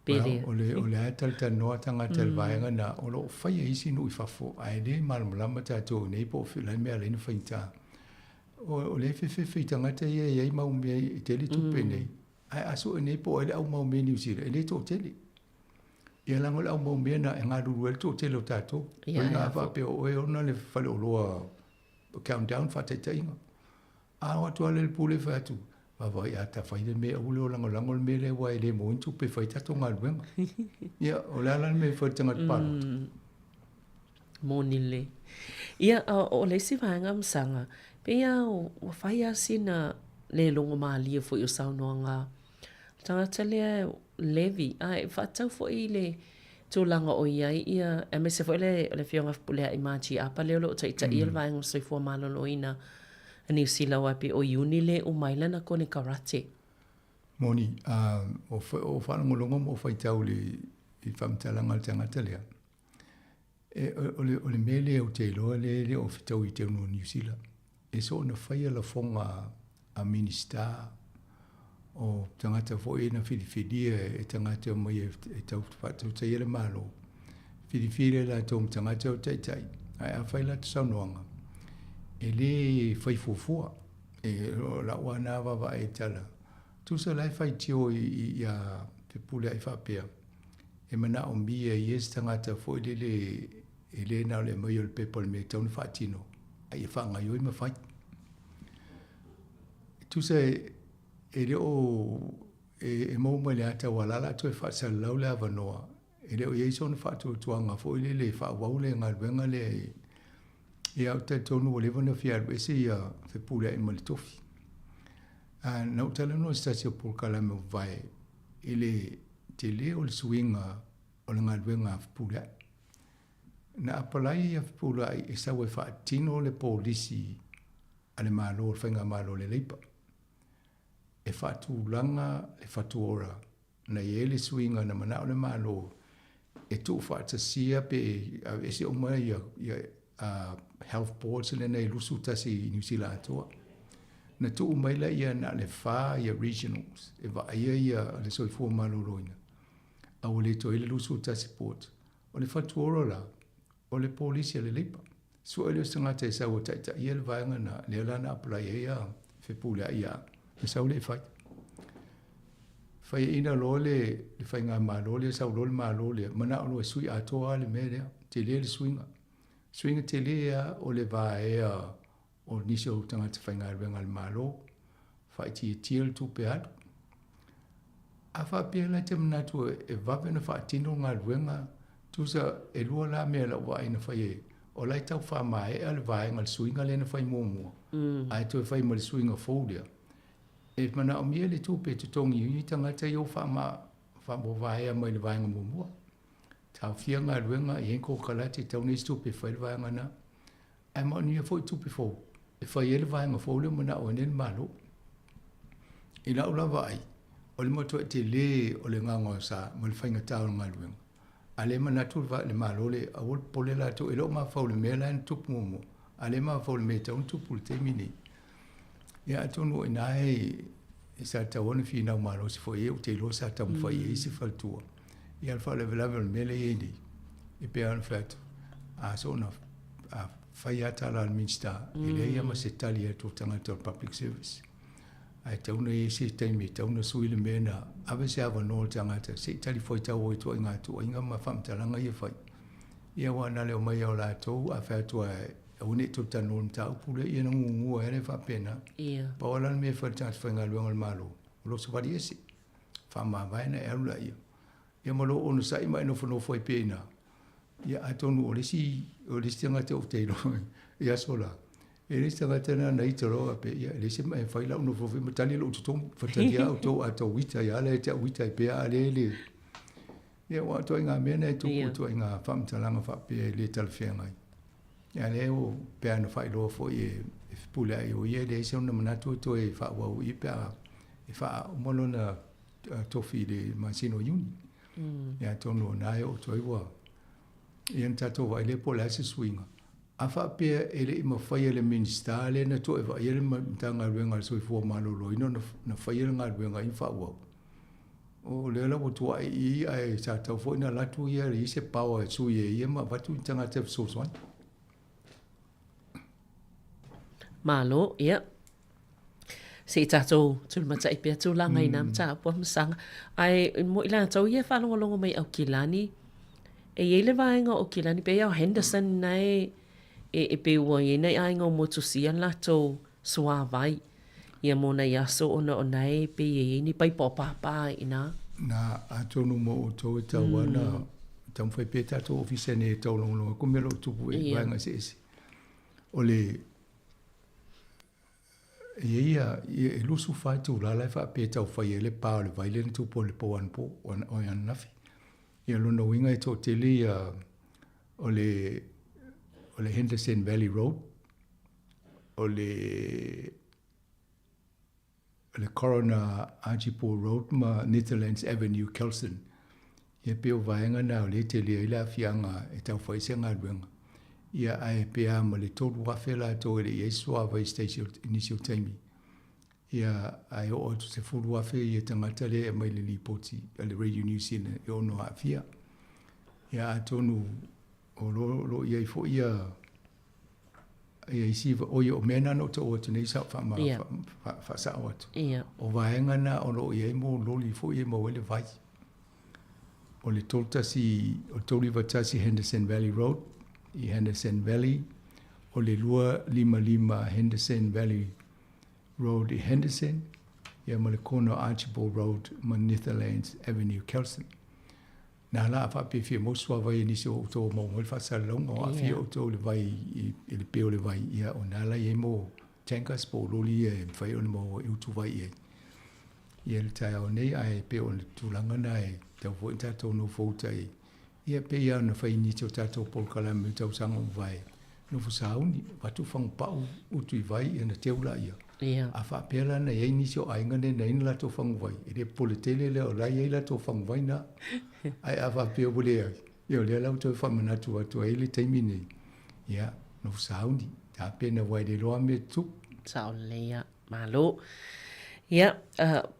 pe Well, le. o le, o le a talatalanoa tagata i le vaega na, o lo o faia e isi nuu i fafo, ae le malamalama tatou i nei po o le a le mea e ala ai ona faigata. O, o lea e fefefe i tagata ia e i ai mau mea e tele tupe nei, ae a sue nei po o ai le au mau mea i Niu Sila, e le toatele. Ia leaga o le au mau mea na e galulue ai le toatele o tatou. Ia, Oi, ia a faapea o oe e ona le faleoloa Countdown faataitaiga. A o atu lava le pule fai atu, vaavaai a ta fai le mea aua le o lagolago le mea lea aua e le maua ni tupe e fai ai tatou galuega. Ia, o le a la le mea e fai i le tagata palota? Moni lelei. Ia, o le isi vaega Masaga, pei lava ua fai lava sina le logo malie foi o saunoaga a le tagata lea Levi, a e faatatau foi i le tulaga o i ai ia, aemaise foi le Afioga ia Fepuleai Margie Apa lea o lo o taitaia le Vaega o le Soifua Maloloina a Niu Sila aua e pei o Iuni lea e uma ai lana konekarate. Moni, o faalogologo ma ou faitau i le faamatalaga a le tagata lea, E, o, le, o le mea lea ou te iloa lea e le o fetaui i totonu o Niu Sila, e soona faia lafoga a Minisita o tagata foi na filifilia e tagata mai e tau faatautaia le Malo, filifili e latou ma tagata o taitai, ae a fai latou saunoaga, e le fai fuafua. E, o lau lava na vaavaai i tala, tusa la e faitio i, i, ia Fepuleai faapea, e manaomia e ia se tagata foi lele e le na o le aumai o le pepa o le mea e tatau ona faatino, a ia faagaoioi ma fai. E tusa e le o e maua mai le ata aua o la o le a toe faasalalau le avanoa, e le o i ai sona faatuatuaga foi lele e faaauau le galuega lea ia ou te talitonu ua leva ona fia alu ese ia Fepuleai ma le tofi. Na ou talanoa i se tasi o polokalame ua mavae i le tele o le suiga o le galuega a Fepuleai. Na apalai ia Fepuleai e sau e faatino le polisi a le Malo, le Faigamalo a le Leipa, e faatulaga le fatuora na i ai le suiga na manao le Malo e tuufaatasia pe aveese uma ia, ia health boards lea na i 21 i Niu Sila atoa. Na tuu mai laia na o le fa ia regionals e vaaia ia le soifua maloloina, a ua le toe i ai le 21 boards. O le fatuora la, o le polisi a le Leipa. Sue lea o se tagata e sau e taitaia le vaega na, lea la na apply ai a Fepuleai ia au, na sau lea e fai. Faiaina loa le, le faigamalo lea, sau loa le Malo lea, manao loa e sui atoa lava le mea lea, tele le suiga. Suiga tele lava o le vaea o nisi o tagata faigaluega a le Malo, faaitiitia le tupe alu. A faapea la e te manatu e vave ona faatino galuega, tusa e lua la mea i lau vaai na fai ai, o la e tau faamaea le vaega le suiga lea na fai muamua, ae toe fai ma le suiga fou lea. E manaomia le tupe e totogi ai tagata ia ua faamavaea mai le vaega muamua. Taofia galuega, e i ai konekarate e tatau ona i ai se tupe e fai ai le vaega lena. Ae manuia foi tupe fou e fai ai le vaega fou lea ua manao ai nei le Malo. I lau la vaai, o le matuai tele o le gaogaosa ma le faigata o le galuega. A lea e manatu le Malo lea, aua le popole latou, e le o mafaufau i le mea la e na tupu muamua, a lea e mafaufau i le mea e tatau ona tupu i le taimi lenei. Ia atonu o i ina e sa tatau ona finau malosi foi i ai, ou te iloa sa taumafai i ai isi faletua. Ia o le faalavelave o le mea lea e i ai nei, e pei lava ona fai atu, a soona a fai lava tala a le Minisita, e leai lava ma se tali atu a tagata o le public service. Ae tatau ona i ai se taimi e tatau ona sui le mea na ave se avanoa i le tagata se i talifuaitau ai i ituaiga tuuaiga ma faamatalaga ia e fai. Ia aua na le omai lava o latou a fai atu lava aua ne i toe talanoa i le mataupu lea, ia ona gugua ai lea faapena. Pau lava la le mea e fai e le tagata faigaluega o le Malo, o lou savali ese, faamavae ona e alu laia. Ia ma lou onosai ma e nofonofo ai pea i ina. Ia atonu o le isi, o le isi tagata ou te iloa i aso la, e le isi tagata na na ita loa pe ia e leai se mea e fai lau nofonofo ma tali lou totogi, fatali lava outou a tou ita ia ala e te au ita ai pea a le le. Ia ua ituaiga mea na e tupu, ituaiga faamatalaga faapea e le talafeagai. Ia lea ua pei ona faailoa foi e Fepuleai o ia e leai sona manatu e toe faaauau i i pe a e faauma lona tofi i le masina o Iuni. Ia atonu o na e o atu ai ua ia na tatou vaai lea po o le a se suiga. A faapea e le i mafaia e le Minisita lea na toe vaaia le Matagaluega a le Soifua Maloloina ona faia le galuega ia ma faaauau, o lea la ua tuuai i i ae sa tatau foi ona alu atu ia i se power e sui e ia ma avatu ni tagata e fesoasoani. Malo, ia. Se i tatou tulimatai pea tulaga i nā mataupu a masaga. Ae mo i latou ia e faalogologo mai Aukilani, e i ai le vaega o Aukilani, pei lava o Henderson na e, e, e pei ua i ai nai aiga ua motusia le latou suāvai ia mo nai aso ona o na e pei e i ai ni paipa o pāpā i ina. Na, atonu mo outou e tau ana, taumafai pea tatou ofisa nei e taulogologo atu mea o lo o tupu i vaega eseese. O le E i ai ia, e 24 itula la e faapea e tau fai ai le pa o le vai lea na tupu i le po anapo, o ananafi. Ia lona uiga e toatele ia o le o le Henderson Valley Road, o le o le Coroner Archibald Road ma Netherlands Avenue, Kelson. Ia pei o vaega na o lea e tele ai le aafiaga e tau fai se galuega. Ia ae pe a ma le 3,000 latou e le i i ai se suavai station i nisi o taimi. Ia ae oo atu i le 10,000 ia tagata lea e aumai i le lipoti a le Radio New Zealand e ono aafia. Ia atonu o lo o i ai foi ia ia isi, oi o mea na na ou taua atu nei sa ou faama, faasao atu. O vaega na o lo o i ai mo loli foi e maua ai le vai. O le 31, o le 391 Henderson Valley Road i Henderson Valley, o le 255 Henderson Valley Road i Henderson, ia ma le kona o Archibald Road ma Netherlands Avenue, Kelson. Na la a faapea e fia maua se suavai e nisi o outou o maua mai le faasalalauga o aafia outou i le vai i le peo o le vai, ia o na la i ai mo tankers po o loli ia e mafai ona maua e utu vai i ai. Ia le taeao nei ae pei o le tulaga na e tatau foi ona tatou nofouta i ia pei lava ona fai nisi o tatou polokalame i le tausaga ua mavae, nofo sauni, avatu fagupau utu i vai ia ona teu laia. A faapea la na i ai nisi o aiga nei na i ai ni latou faguvai, e le popole tele lea o la e i ai latou faguvai na. Ae a faapea ua leai, ia o lea la ua toe faamanatu atu ai le taimi nei, ia, nofo sauni, tapena aua e le iloa lava mea e tutupu. Sao lelei lava. Malo. Ia,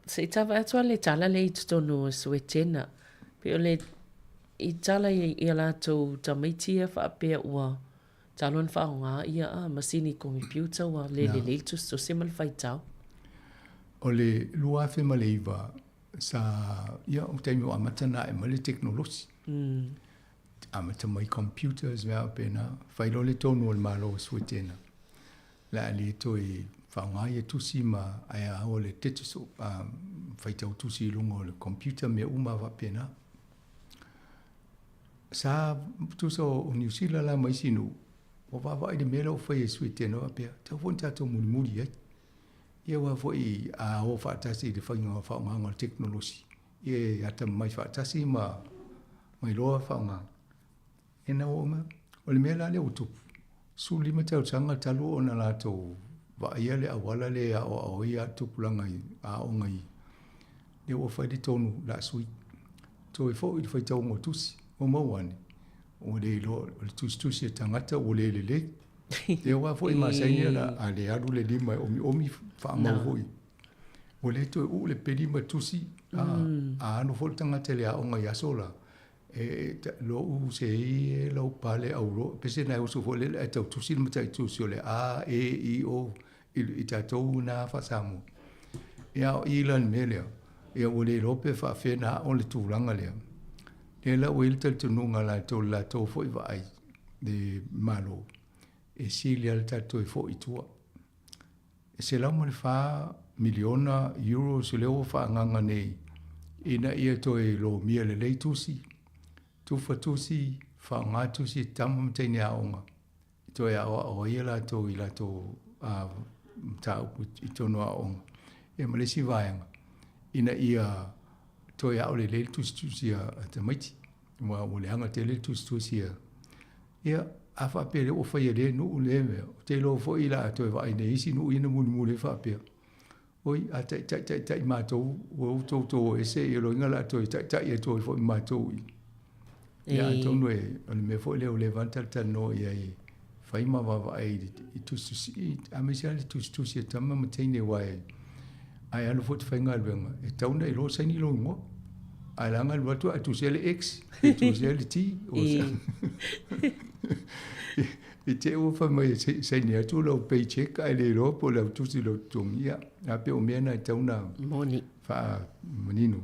se i tavae atu lava le tala lea i totonu o Suetena. Pei o le, i tala i a latou tamaiti ia faapea ua talu ona faaaoga ia masini komepiuta ua le lelei le tusitusi ma le faitau. O le 2009 sa, ia o taimi ua amata ona ae mai le tekonolosi. Amata mai computers mea faapena, fai loa le tonu a le Malo o Suetena. Le a le toe faaaoga ia tusi ma ae a o le digital, faitau tusi i luga o le computer mea uma faapena. Sa tusa o Niu Sila la ma isi nuu, ua vaavaai i le mea lea ua fai e Sweden faapea, tatau foi ona tatou mulimuli i ai. Ia aua foi a o faatasi i le faiga faaaogaga o le tekonolosi, ia e atamamai faatasi ma iloa faaaoga. Ina ua uma, o le mea la lea ua tupu, 15 tausaga talu ona latou vaaia le auala lea e aoao ai a tupulaga i aoga i lea ua fai le tonu o le a sui. Toe foi le faitauga o tusi, ua maua ane, ua le iloa, o le tusitusi a tagata ua le lelei. Ia aua foi e masani ona a le alu le lima e omiomi faamau foi. Ua le toe uu le peli ma tusi, a alu foi le tagata i le aoga i aso la, E lo'u sei e lau pale auro pese nai uso foi lele ae tau tusi le mataitusi o le A E I O i tatou na faa-Samoa. Ia o i la le mea lea, ia ua le iloa pe faafefea ona ao le tulaga lea. Lea la ua i ai le talitonuga a latou i le latou foi vaai le Malo, e sili lava le tatou toe foi i tua. E $104 miliona euros lea ua faaagaaga nei ina ia toe lomia lelei tusi, tufa tusi, faaaoga tusi e tama ma teine aoga e toe aoao ai latou i latou mataupu i totonu o aoga. Ia ma le isi vaega, ina ia toe ao lelei le tusitusi a tamaiti, aua ua leaga tele le tusitusi a Ia, a faapea o lea ua fai e lea nuu lea mea, ou te iloa foi o le a toe vaai nei i isi nuu ia na mulimuli ai faapea. Oi, a taʻitaʻi taʻitaʻi matou, ua outou o ese ia loiga o le a toe taʻitaʻi atu ai foi ma matou i. Ia atonu e, o le mea foi lea ua leva ona talatalanoa i ai e fai ma vaavaai i tusitusi, aemaise lava le tusitusi a tama ma teine aua e, a e alu foi e te faigaluega, e tatau ona e iloa saini lou igoa. Ae leaga alu atu ae tusia le X, pe tusia le T. I te i ua fai mai e saini atu lau paycheck ae le iloa po o le autusi i lou totogi. Ia, a pei o mea na e tatau ona faamanino.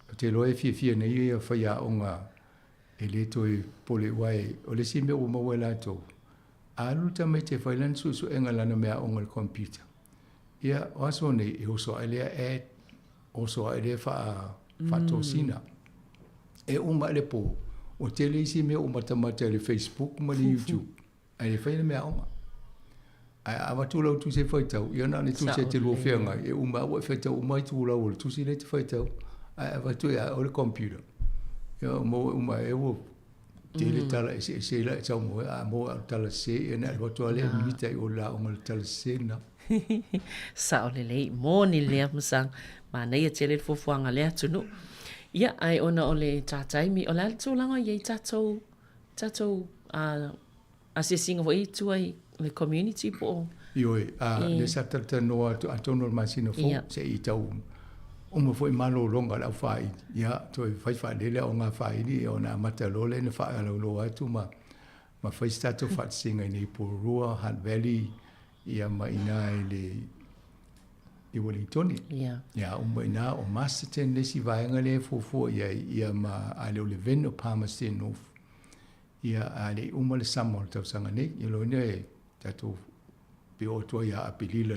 Ou te iloa e fiafia nei ia faiaoga e le toe popole aua o le isi mea ua maua e latou, a alu le tamaiti e fai lana suesuega i lana meaaoga i le computer, ia, o aso nei, e oso ae lea ad, oso ae lea faatosina. E uma ae le po, ua tele isi mea ua matamata i le Facebook ma le YouTube, ae le faia le meaaoga. Ae a avatu lau tusi e faitau, ia na o le tusi e te lua feagai, e uma lava ua e faitau uma itulau o le tusi lea e te faitau, ae avatu ia oe le computer, ia ua maua uma e ua tele tala eseese la e sau mai, a maua au tala sese, ia ona e alu atu lava lea e mimita i o i le aoga i le tala sese lena. Sao lelei, moni lea Masaga, manaia tele le fuafuaga a lea atunuu. Ia, ae ona o le ta taimi, o le a le tulaga o i ai tatou, tatou asiasiga foi i tua i le community po o... Ioe, a, lea sa talatalanoa atu atonu o le masina fou, se i tau uma foi malologa a le aufāili, ia, toe fai faalele aoga fāili, ia ona amata loa lea ona faalauiloa atu ma, ma fai se tatou faatasiga i inei i Porirua, Hutt Valley, ia ma i ina i le i Ueligitone. Ia, uma i ina o Masterton le isi vaega lea e fuafua i ai, ia ma a le o le VIN o Palmerston North. Ia, a le i uma le sama o le tausaga nei, ia loina e tatou pe oo atu ai ia Aperila,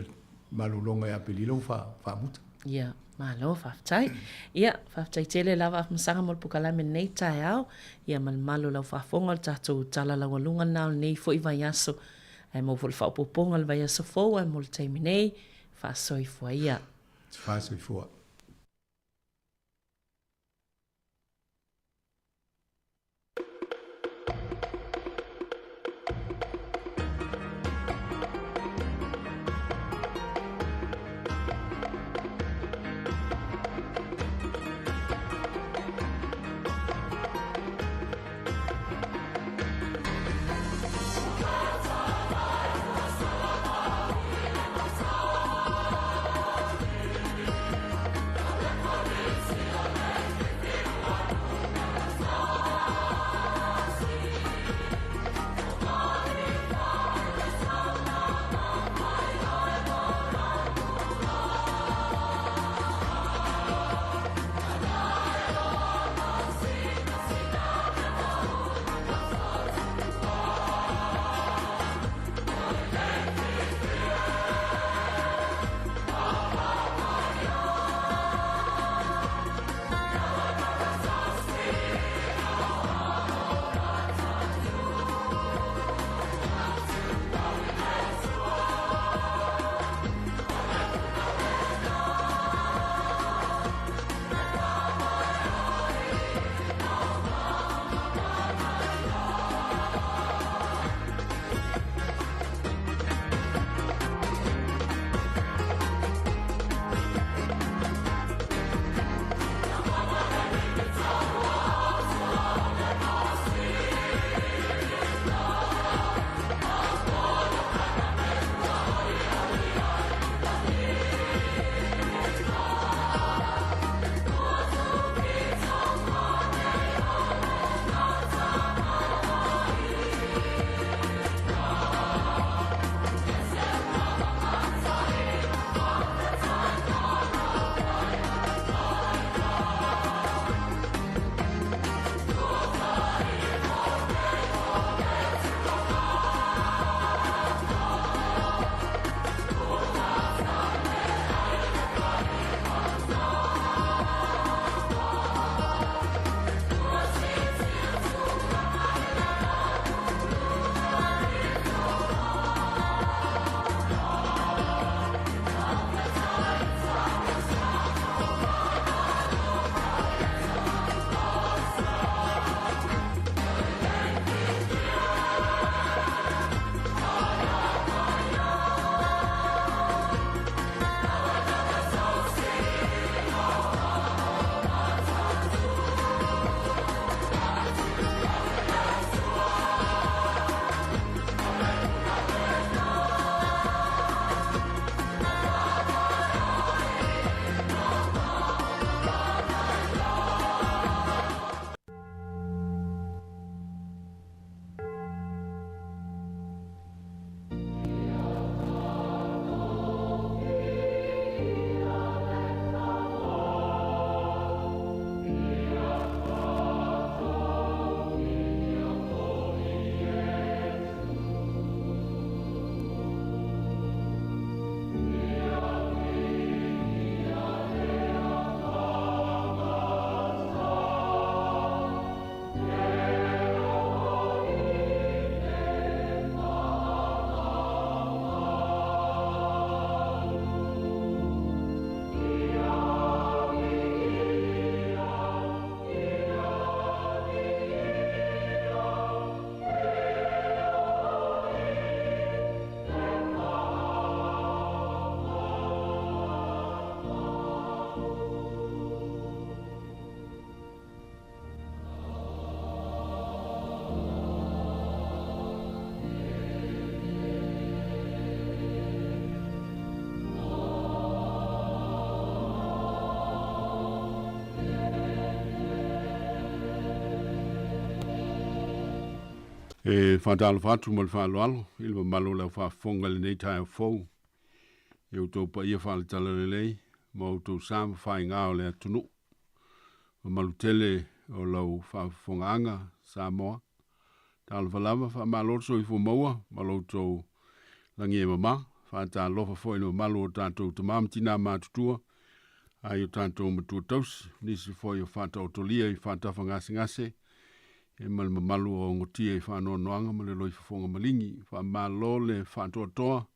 malologa ia Aperila ua faamuta. Ia, malo, faafetai. Ia, faafetai tele lava Afamasaga mo le pokalame lenei taeao, ia ma le mamalu o lau faafofoga o le tatou tala laualuga lena o lenei foi vaiaso. Ae maua foi le faaopoopoga o le vaiaso fou ae mo le taimi nei, faasoifua ia. Faasoifua. E faatalofa atu ma le faaaloalo i le mamalu o le aufaafofoga i lenei taeao fou i outou paia faale-talalelei ma outou sa ma faiga o le atunuu. Mamalu tele o lau faafofogaaga Samoa. Talofa lava, faamalo le soifua maua ma lo outou lagi e mama. Faatalofa foi i le mamalu o tatou tama ma tinā matutua ai o tatou matua tausi, nisi foi o faataotolia i faatafagasegase e ma le mamalu o gotia i faanoanoaga ma le loifofoga maligi. Faamalo le faatoatoa,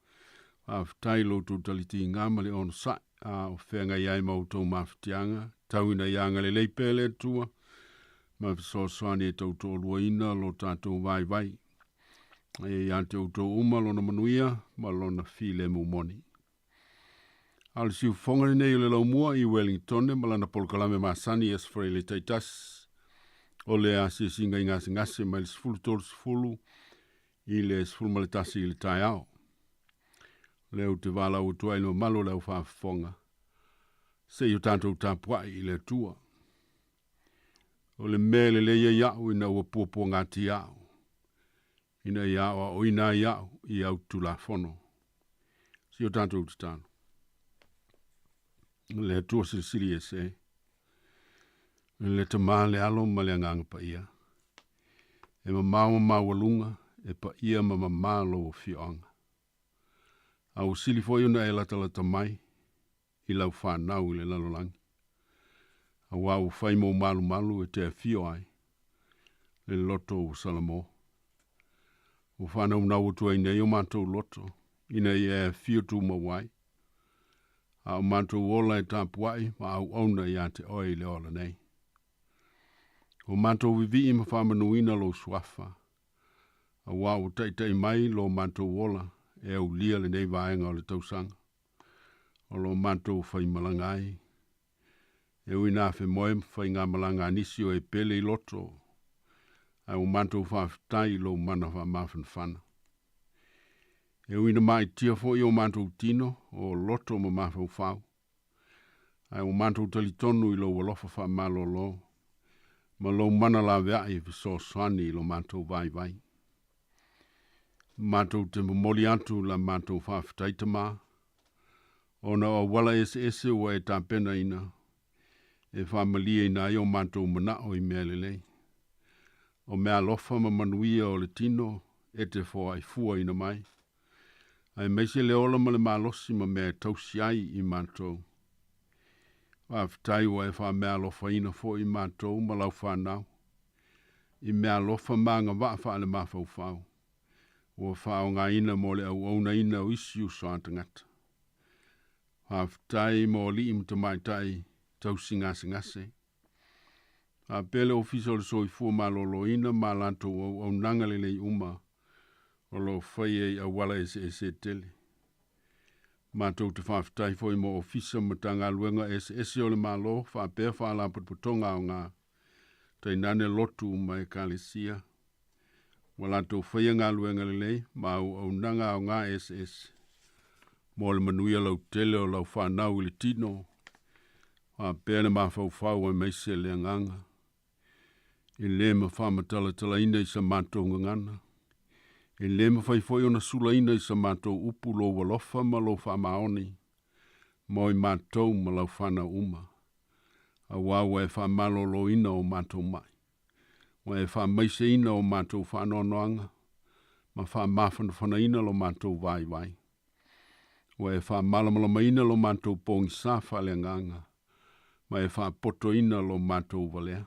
faafetai lo outou talitiga ma le onosai a o feagai ai ma outou mafatiaga. Tau ina ia agalelei pea le Atua ma fesoasoani e tautoaluaina lo tatou vaivai. Ae ia te outou uma lona manuia ma lona filemu moni. A o le siufofoga lenei o le laumua i Wellingtone ma lana polokalame masani i Aso Faraile taitasi o le asiasiga i gasegase mai le 13:30 i le 11 i le taeao. O lea ou te valaau atu ai i le mamalu o le aufaafofoga se i o tatou tapuai i le Atua. O le mea e lelei ai au ina ua puapuagatia au, ina ia aoaoina ai au i au Tulafono. Si o tatou tatalo. Le Atua silisili ese, le Tama, le Alo ma le Agaga Paia, e mamao ma maualuga, e paia ma mamā lou afioaga. A ua sili foi ona e latalata mai i lau fanau i le lalolagi, auā ua fai mou malumalu e te afio ai le loto ua Salamo. Ua faanaunau atu ai nei o matou loto, ina ia e afio tumau ai, a o matou ola e tapuai ma auauna ia te oe i le ola nei. Ua matou vivii ma faamanuina lou suafa, auā ua taitai mai lo matou ola e aulia lenei vaega o le tausaga o lo matou faimalaga ai. E ui ina afemoe ma faigamalaga a nisi o e pele i loto, ae ua matou faafetai i lou mana faamafanafana. E ui ina maaitia foi o matou tino, o loto ma mafaufau, ae ua matou talitonu i lou alofa faamalolo ma lou mana laveai e fesoasoani i lo matou vaivai. Matou te momoli atu la matou faafetai Tama, ona o auala eseese ua e tapenaina e faamalieina ai o matou manao i mea lelei. O mea alofa ma manuia o le tino e te foaifuaina mai, aemaise le ola ma le malosi ma mea e tausi ai i matou. Faafetai ua e faameaalofaina foi i matou ma lau fanau, i meaalofa ma agavaa faale-mafaufau ua faaaogaina mo le auaunaina o isi uso a tagata. Faafetai mo alii ma tamaitai tausi gasegase. Faapea le Ofisa o le Soifua Maloloina ma latou auaunaga lelei uma o lo o faia i auala eseese e tele. Matou te faafetai foi mo Ofisa ma Matagaluega eseese o le Malo faapea Faalapotopotoga aoga, tainane lotu ma ekalesia, ua latou faia galuega lelei ma auaunaga aoga eseese mo le manuia lautele o lau fanau i le tino, faapea le mafaufau aemaise le agaga. E le mafamatalatalaina i sa matou gagana, e le mafai foi ona sulaina i sa matou upu lou alofa ma lou faamaoni mo i matou ma lau fanau uma, auā ua e faamaloloina o matou mai, ua e faamaiseina o matou faanoanoaga ma faamafanafanaina lo matou vaivai. Ua e faamalamalamaina lo matou pogisa faaleagaga ma e faapotoina lo matou valea.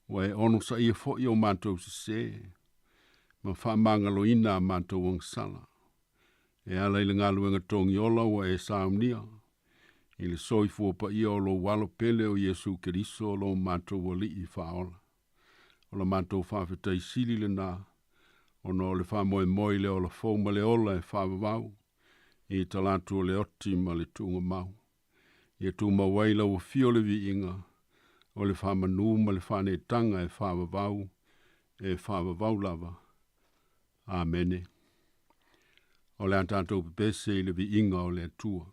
Ua e onosaia foi o matou sesē ma faamagaloina a matou agasala e ala i le galuega togiola ua e saunia i le soifua paia o lou Alo pele o Iesu Keriso lo matou Alii faaola. O la matou faafetai sili lena ona o le faamoemoe i le ola fou ma le ola e faavavau i talatu o le oti ma le tuugamau. Ia tumau ai lau afio le viiga o le faamanu ma le faaneetaga e faavavau, e faavavau lava. Amene. O le a tatou pepese i le viiga o le Atua.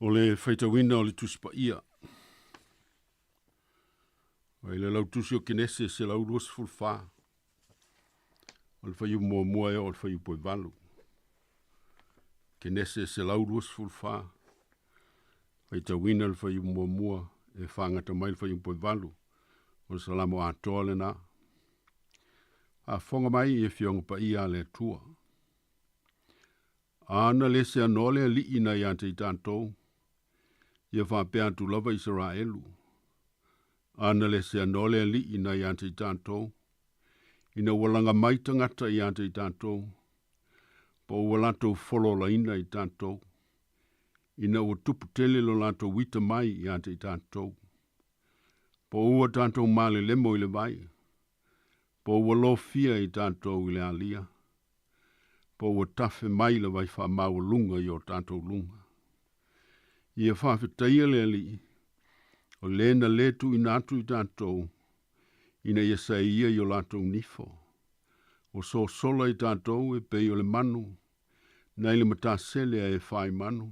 O le faitauina o le Tusi Paia. Mai le lautusi o Kenese 124. O le fuaiupu muamua e oo i le fuaiupu e valu. Kenese 124. Faitauina le fuaiupu muamua e fagata mai le fuaiupu e valu. O le Salamo atoa lena. Faafofoga mai i afioga paia a le Atua. A na le seanoa le Alii na ia te i tatou, ia faapea atu lava Isaraelu. A na le seanoa le Alii na ia te i tatou, ina ua laga mai tagata ia te i tatou, po ua latou fololaina i tatou, ina ua tupu tele lo latou uita mai ia te i tatou, po ua tatou malelemo i le vai, po ua lofia i tatou i le alia, po ua tafe mai le vai faamaualuga i o tatou luga. Ia faafetaia le Alii, o le na lē tuuina atu i tatou, ina ia saeia i o latou nifo. Ua sosola i tatou e pei o le manu, nai le matasele ae e manu.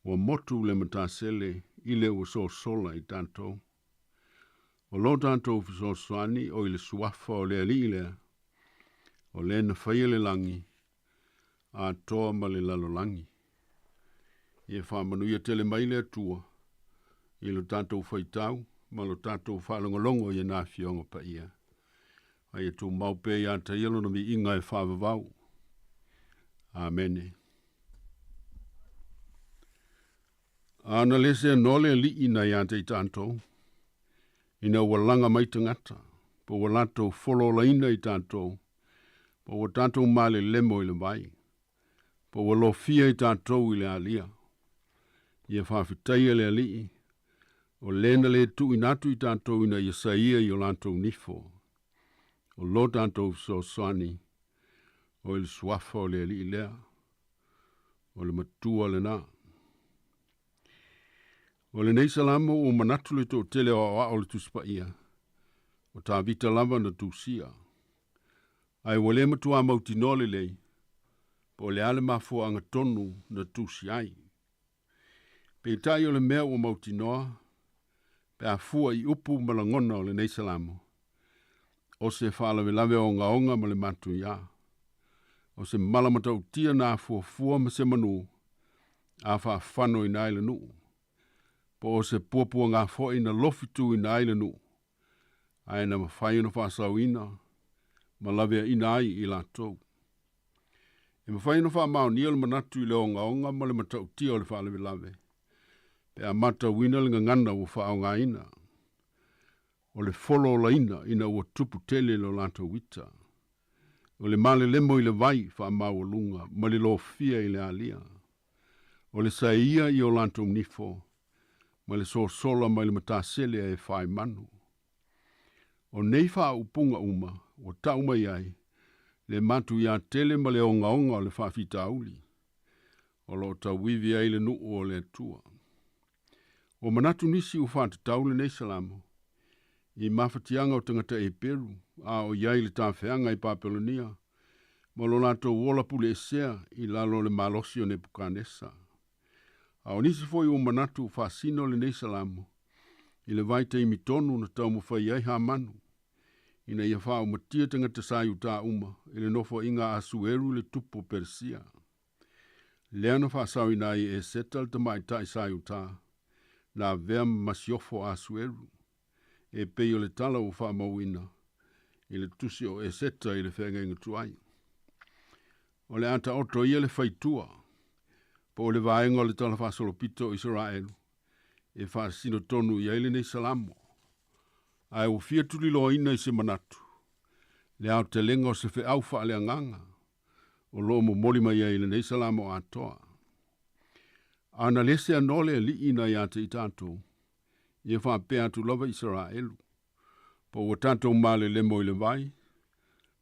Ua motu le matasele i le ua sosola i tatou. O lo tatou fesoasoani o i le suafa o le Alii lea, o le na faia le lagi, atoa ma le lalolagi. Ia faamanuia tele mai le Atua i lo tatou faitau ma lo tatou faalogologo i ana afioga paia. A ia tumau pea ia te ia lona viiga e faavavau. Amene. A na le seanoa le Alii na ia te i tatou, ina ua laga mai tagata, po ua latou fololaina i tatou, po ua tatou malelemo i le vai, po ua lofia i tatou i le alia. Ia faafetaia le Alii, o le na lē tuuina atu i tatou ina ia saia i o latou nifo. O lo tatou fesoasoani, o i le suafa o le Alii lea, o le matua lena. O lenei salamo ua manatu le toatele o aoao o le Tusi Paia, o Tavita lava na tusia. Ae ua le matuā mautinoa lelei, po o le a le mafuaaga tonu na tusi ai. Peitai o le mea ua mautinoa, pe a fua i upu ma lagona o lenei salamo, o se faalavelave ogaoga ma le matuiā, o se mala matautia na afuafua ma se manu a faafanoina ai le nuu, po o se puapuaga foi na lofituina ai le nuu, ae na mafai ona faasaoina ma laveaina ai i latou. E mafai ona faamaonia le manatu i le ogaoga ma le matautia o le faalavelave, pe a matauina le gagana ua faaaogaina, o le fololaina ina ua tupu tele lo latou ita, o le malelemo i le vai faamaualuga ma le lofia i le alia, o le saeia i o latou nifo ma le sosola mai le matasele ae faemanu. O nei faaupuga uma ua tau mai ai le matuiā tele ma le ogaoga o le faafitauli o loo tauivi ai le nuu o le Atua. Ua manatu nisi ua faatatau lenei salamo i mafatiaga o tagata Eperu a o i ai le tafeaga i Papelonia ma lo latou ola puleesea i lalo o le malosi o Nepukanesa. A o nisi foi ua manatu faasino lenei salamo i le vaitaimi tonu na taumafai ai Hamanu ina ia faaumatia tagata sa Iutā uma i le nofoaiga a Asueru le tupu o Peresia. Lea na faasaoina ai e Eseta le tamaitai sa Iutā na avea ma masiofo a Asueru, e pei o le tala ua faamauina i le tusi o Eseta i le feagaiga tuai. O le a taoto ia le faitua, po o le vaega o le tala faasolopito o Isaraelu, e faasino tonu i ai lenei salamo. Ae ua fia tuliloaina i se manatu, le aotelega o se feau faaleagaga, o loo momoli mai ai i lenei salamo atoa. A na le seanoa le Alii na ia te i tatou, ia faapea atu lava Isaraelu, po ua tatou malelemo i le vai,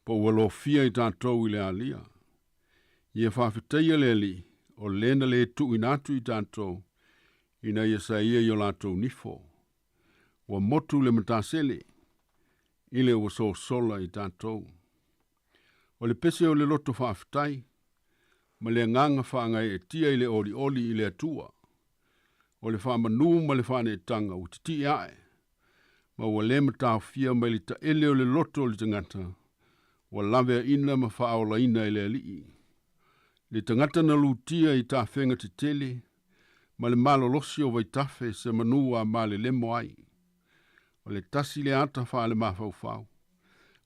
po ua lofia i tatou i le alia. Ia faafetaia le Alii, o le na lē tuuina atu i tatou, ina ia saia i o latou nifo. Ua motu le matasele, i le ua sosola i tatou. O le pese o le loto faafetai, ma le agaga faagaeetia i le olioli i le Atua, O le faamanū ma le faaneetaga ua titi'i a'e, ma ua lē mataofia mai le ta'ele o le loto o le tagata, ua laveaʻina ma faaolaina e le Aliʻi. Le tagata na lutia i tafega tetele, ma le malolosi o vaitafe se manū a malelemo ai. O le tasi le ata faalemafaufau,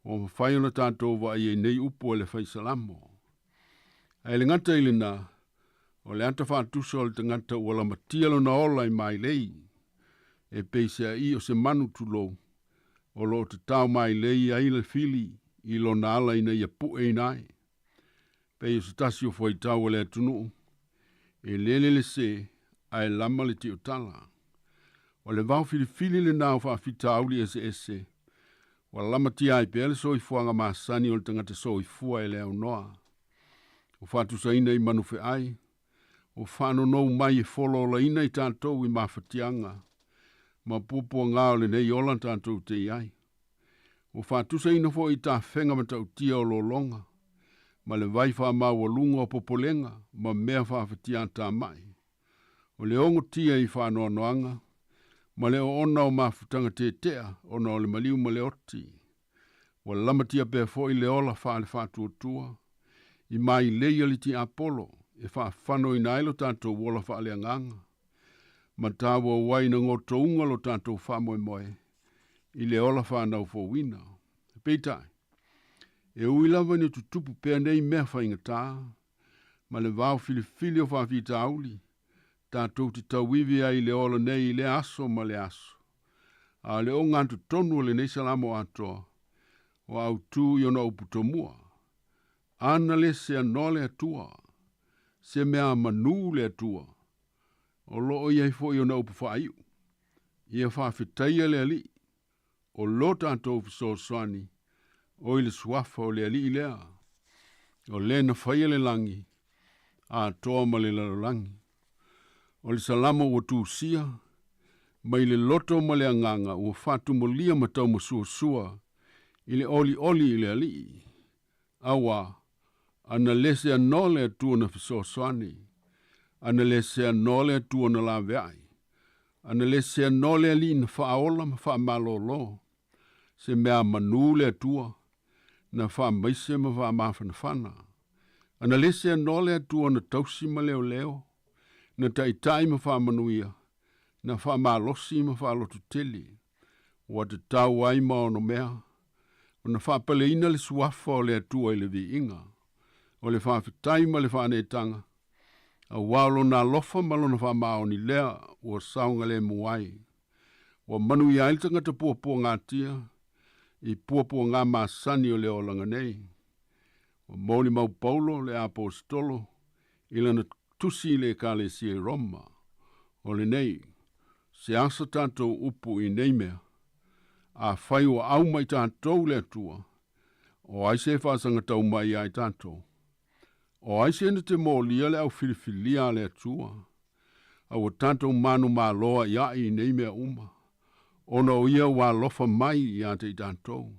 ua mafai ona tatou vaai ai nei upu a le faisalamo. Ae le gata i lenā, o le ata faatusa o le tagata ua lamatia lona ola i mailei, e peiseaʻi o se manu tulou, o loo tatao mailei ai le fili i lona ala ina ia puʻeina ai. Pei o se tasi o fuaitau a le atunuu, e lele le sē ae lama le tiotala. O le vao filifili lenā o faafitauli eseese, ua lamatia ai pea le soifuaga masani o le tagata soifua e le aunoa. Ua faatusaina i manufeʻai, ua faanonou mai e fololaina i tatou i mafatiaga, ma puapuagā o lenei ola tatou te i ai. Ua faatusaina foʻi i tafega matautia o lologa, ma le vai faamaualuga o popolega ma mea faafatiatamai. O le ogotia i faanoanoaga, ma le oona o mafutaga tetea ona o le maliu ma le oti. Ua lamatia pea foʻi le ola faale faatuatua, i mailei a le tiapolo e faafanoina ai lo tatou ola faaleagaga. Ma tāuau ai na gotouga lo tatou faamoemoe i le ola faanaufouina. Peitai, e ui lava ina tutupu pea nei mea faigatā, ma le vao filifili o faafitauli, tatou te tauivi ai i le ola nei i lea aso ma le aso. A o le ogatotonu o lenei salamo atoa, ua autū i ona upu tomua. Ana le seanoa le Atua, se mea manū le Atua, o loo i ai foʻi ona upu faaiu. Ia faafetaia le Aliʻi, o lo tatou fesoasoani, o i le suafa o le Aliʻi lea. O lē na faia le lagi, atoa ma le lalolagi. O le salamo ua tusia, mai le loto ma le agaga ua faatumolia ma taumasuasua i le olioli i le Aliʻi. Auā, ana lē seanoa le Atua na fesoasoani, ana lē seanoa le Atua na laveai, ana lē seanoa le Alii na faaola ma faamalōlō, se mea manū le Atua, na faamaise ma faamafanafana. Ana lē seanoa le Atua na tausi ma leoleo, na taʻitaʻi ma faamanuia, na faamalosi ma faalototele, ua tatau ai ma ona mea, ona faapaleina le suafa o le Atua i le viiga. O le faafetai ma le faaneetaga, auā o lona alofa ma lona faamaoni lea ua saogalemu ai. Ua manuia ai le tagata puapuagatia i puapuagā masani o le olaga nei. Ua molimau Paulo le aposetolo i lana tusi i le Ekalesia i Roma. O lenei, se asa tatou upu i nei mea, afai ua au mai tatou le Atua, o ai se faasagatau mai iā i tatou? O ai se na te molia le aufilifilia a le Atua? A ua tatou manumalo aʻiaʻi i nei mea uma, ona o ia ua alofa mai iā te i tatou.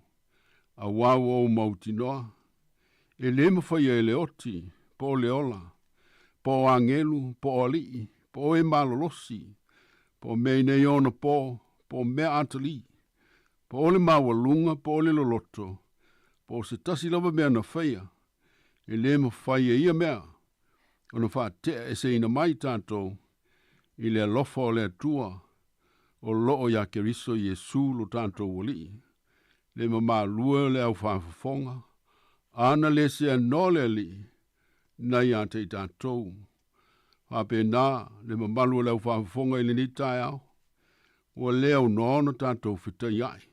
Auā ua ou mautinoa, e lē mafaia e le oti, po o le ola, po o agelu, po o aliʻi, po o e malolosi, po o mea i nei ona pō, po o mea atalī, po o le maualuga, po o le loloto, po o se tasi lava mea na faia, e lē mafai e ia mea ona faateʻa eseina mai tatou i le alofa o le Atua o loo iā Keriso Iesu lo tatou Aliʻi. Le mamalue o le aufāfofoga, ana lē seanoa le Aliʻi na iā te i tatou. Faapena le mamalu o le aufāfofoga i lenei taeao, ua lē aunoa ona tatou fetaiaʻi,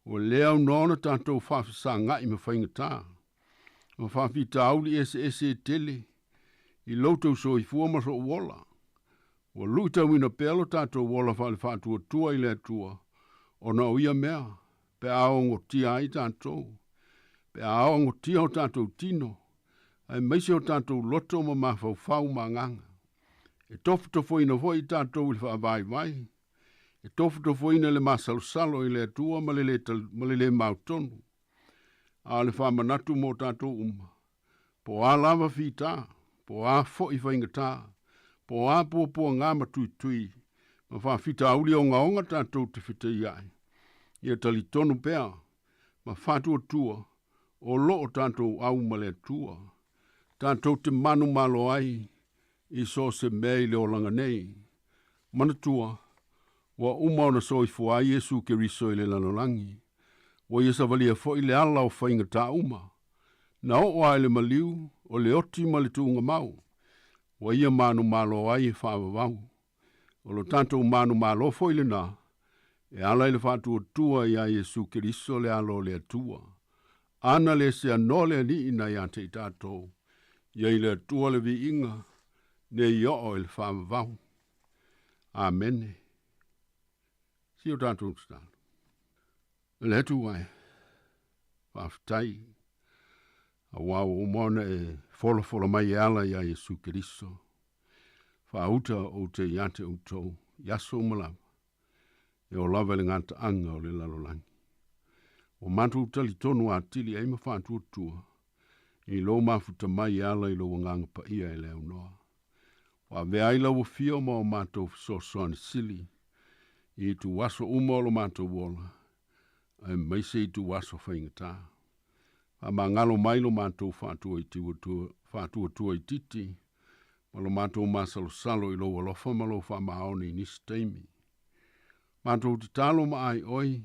ua lē aunoa ona tatou faafesagaʻi ma faigatā, ma faafitauli eseese e tele i lo outou soifua ma soʻu ola. Ua luʻitauina pea lo tatou ola faalefaatuatua i le Atua, ona o ia mea, pe a ogotia ai tatou, pe a ogotia o tatou tino, aemaise o tatou loto ma mafaufau ma agaga. E tofotofoina foʻi tatou i le faavaivai, e tofotofoina le masalosalo i le Atua ma le lē mautonu. A o le faamanatu mo tatou uma, po o a lava fitā, po o a foʻi faigatā, Po o a puapuagā ma tuitui ma faafitauli ogaoga tatou te fetaiaʻi, ia talitonu pea ma faatuatua o loo tatou au ma le Atua, tatou te manumalo ai i so o se mea i le olaga nei. Manatua, ua uma ona soifua ai Iesu Keriso i le lalolagi, ua ia savalia foi le ala o faigatā uma, na oo lava i le maliu, o le oti ma le tuugamau, ua ia manumalo ai e faavavau. O lo tatou manumalo foi lenā, e ala i le faatuatua iā Iesu Keriso le Alo o le Atua. Ana le seanoa le Alii na ia te i tatou, ia i le Atua le viiga, nei oo i le faavavau. Amene. Si o tatou tatalo. E le Atua e, faafetai, auā ua uma ona e folafola mai e ala iā Iesu Keriso. Faauta ou te ia te outou i aso uma lava, e oo lava i le gataaga o le lalolagi. Ua matou talitonu atili ai ma faatuatua i lou mafuta mai e ala i lou Agaga Paia e le aunoa. Ua avea ai lau afio ma o matou fesoasoani sili i ituaso uma o lo matou ola, aemaise ituaso faigata. Faamagalo mai lo matou faatuatua itiiti ma lo matou masalosalo i lou alofa ma lou faamaoni i nisi taimi. Matou tatalo ma ai oe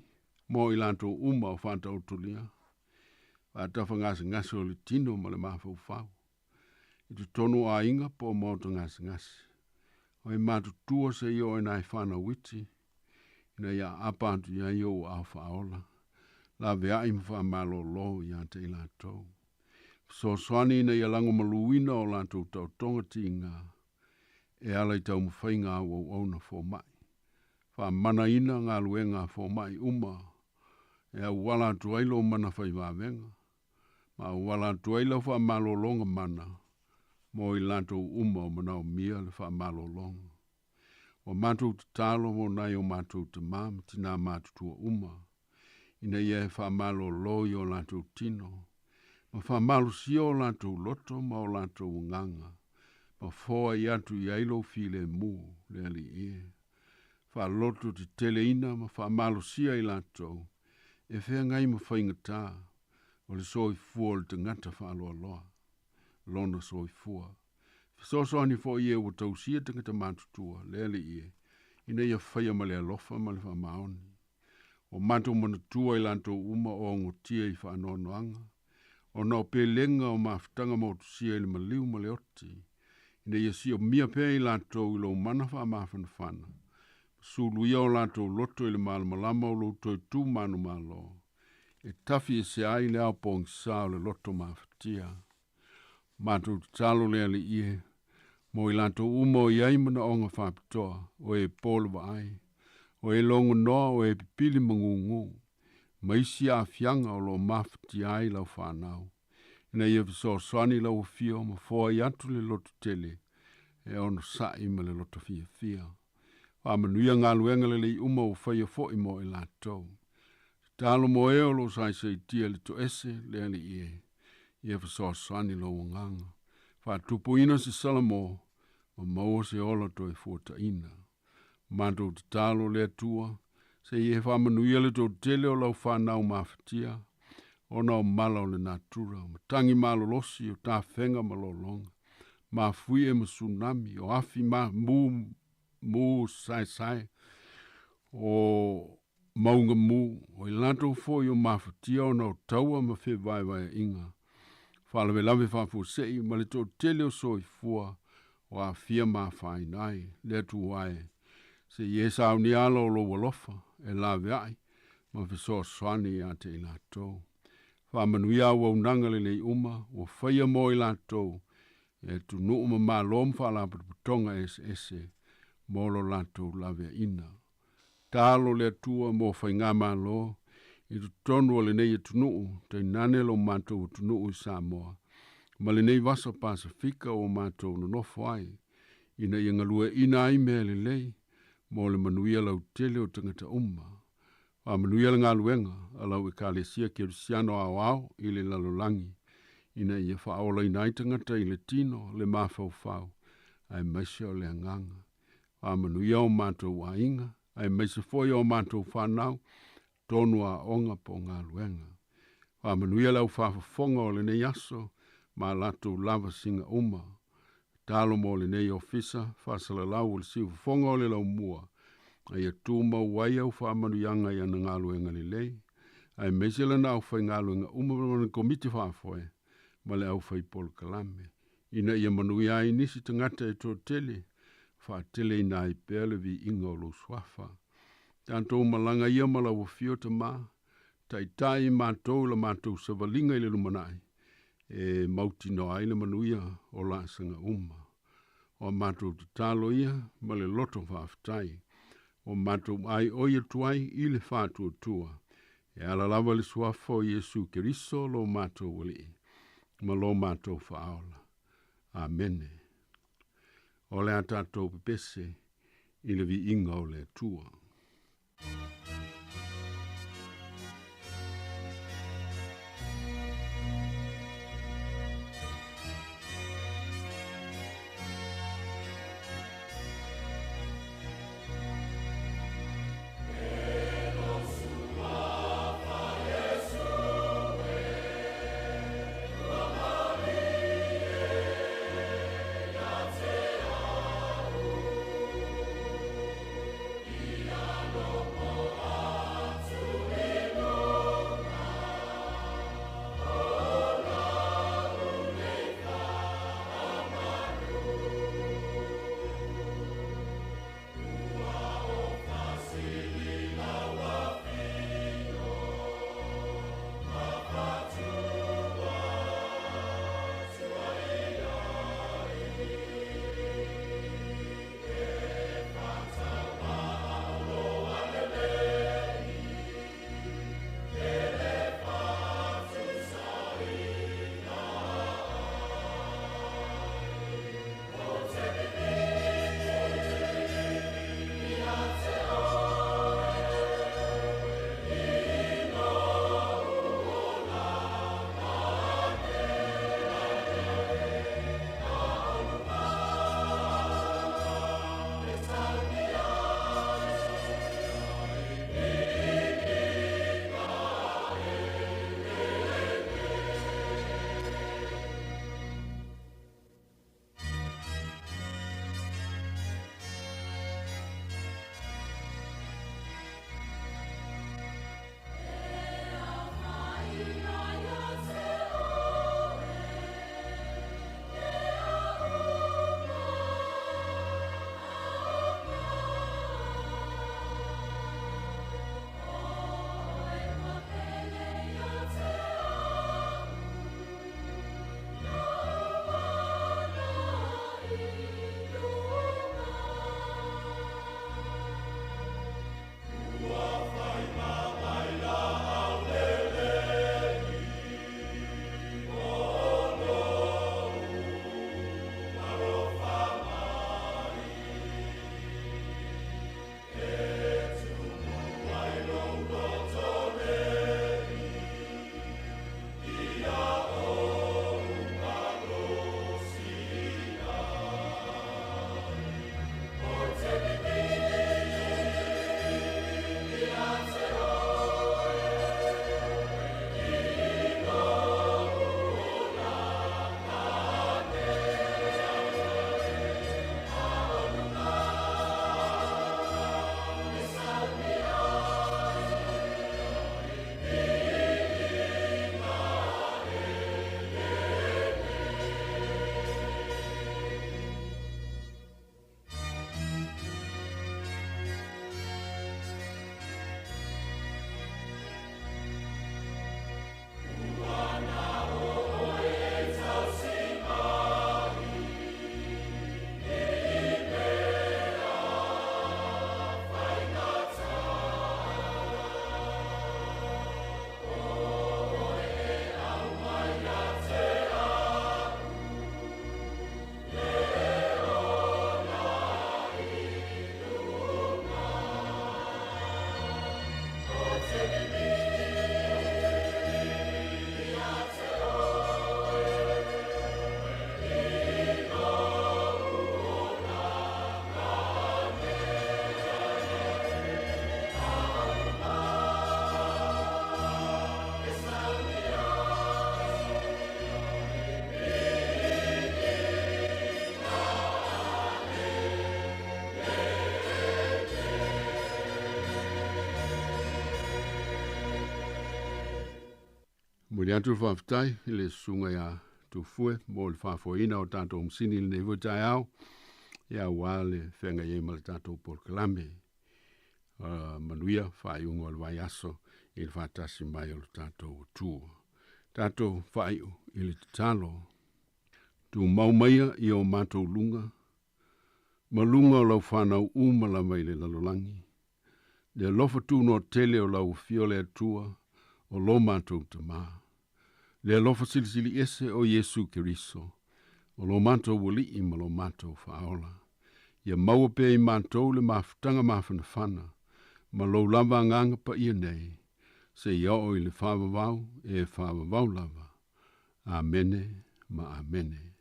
mo i latou uma o faataotolia, faatafagasegase o le tino ma le mafaufau, i totonu o aiga po o maota gasegase. O e matutua seia oo ina e fanau iti, ina ia aapa atu i ai ou aao faaola, laveai ma faamalōlō iā te i latou. Fesoasoani ina ia lagomaluina o latou taotoga tigā e ala i taumafaiga a au auauna fomai. Faamanaina galuega a fomai uma e auala atu ai lou mana faivavega, ma auala atu ai lau faamalōlōga mana mo i latou uma o manaomia le faamalōlōga. Ua matou tatalo mo nai o matou tamā ma tinā matutua uma, ina ia e faamalōlō i o latou tino, ma faamalosia o latou loto ma o latou agaga, ma foai atu i ai lou filemu, le Alii e. Faalototeteleina ma faamalosia i latou e feagai ma faigatā o le soifua o le tagata faaloaloa, lona soifua. Fesoasoani foi i e ua tausia tagata matutua, le Alii e, ina ia faia ma le alofa ma le faamaoni. Ua matou manatua i latou uma o agotia i faanoanoaga, ona o pelega o mafutaga motusia i le maliu ma le oti, ina ia siomia pea i latou i lou mana faamafanafana, ma suluia o latou loto i le malamalama o lou toe tu manumalo, e tafi ese ai le ao pogisa o le loto mafatia. Matou tatalo le Alii e, mo i latou uma o i ai manaoga faapitoa, o e po le vaai, o e logonoa, o e pipili magugū, ma isi aafiaga o loo mafatia ai lau fanau, ina ia fesoasoani lau afio ma foai atu le lototele e onosaʻi ma le loto fiafia. Faamanuia galuega lelei uma ua faia foi mo i latou. Tatalo mo e o loo saisaitia i le toese, le Alii e, ia fesoasoani lou agaga. Faatupuina se salamo ma maua se ola toe fuataʻina. Matou tatalo le Atua, se i e faamanuia le toatele o lau fanau mafatia, ona o mala o le natura, o matagi malolosi, o tafega ma lologa, mafuie ma tsunami, o afi ma mu, mu saesae, o mauga mu, o i latou foi o mafatia ona o taua ma fevaevaeaiga, faalavelave faafuasei ma le toatele o soifua o aafia ma afaina ai. Le Atua e, se i e saunia ala o lou alofa e laveai ma fesoasoani iā te i latou. Faamanuia auaunaga lelei uma ua faia mo i latou e atunuu ma malo ma faalapotopotoga eseese mo lo latou laveaiina. Talo le Atua mo faigamalo i totonu o lenei atunuu, tainane lo matou atunuu i Samoa, ma lenei vasa Pasefika ua matou nonofo ai, ina ia galueaiina ai mea lelei mo le manuia lautele o tagata uma. Faamanuia le galuega a lau Ekalesia Kerisiano aoao i le lalolagi, ina ia faaolaina ai tagata i le tino, le mafaufau, Aemaise o le agaga. Faamanuia o matou aiga, aemaise foi o matou fanau, tonu aoga po o galuega. Faamanuia le aufāfofoga o lenei aso, ma latou lavasiga uma. Tatalo mo lenei ofisa, faasalalau o le siufofoga o le laumua, a ia tumau ai au faamanuiaga i ana galuega lelei, aemaise lana aufaigaluega uma ma lana komiti faafoe, ma le aufaipolokalame, ina ia manuia ai nisi tagata e toatele, faateleina ai pea le viiga o lou suafa. Tatou malaga ia ma lau afio Tamā, taitai matou i la matou savaliga i le lumanai, e mautinoa ai le manuia o laasaga uma. O a matou tatalo ia ma le loto faafetai, ua matou aioi atu ai i le faatuatua, e ala lava i le suafa o Iesu Keriso lo matou Alii ma lo matou Faaola. Amene. O le a tatou pepese i le viiga o le Atua. Ia Momoli atu le faafetai i le susuga iā Tufue mo le faafoeina o tatou masini i lenei foi taeao, ia auā le feagai ai ma le tatou polokalame. Manuia faaiuga o le vaiaso i le faatasi mai o le tatou Atua. Tatou faaiu i le tatalo. Tumau maia i o matou luga, ma luga o lau fanau uma lava i le lalolagi, le alofa tunoa tele o lau Afio le Atua o lo matou Tamā, le alofa silisili ese o Iesu Keriso, o lo matou Alii ma lo matou Faaola. Ia maua pea i matou le mafutaga mafanafana, ma lou lava agaga paia nei, seia oo i le faavavau e faavavau lava. Amene ma Amene.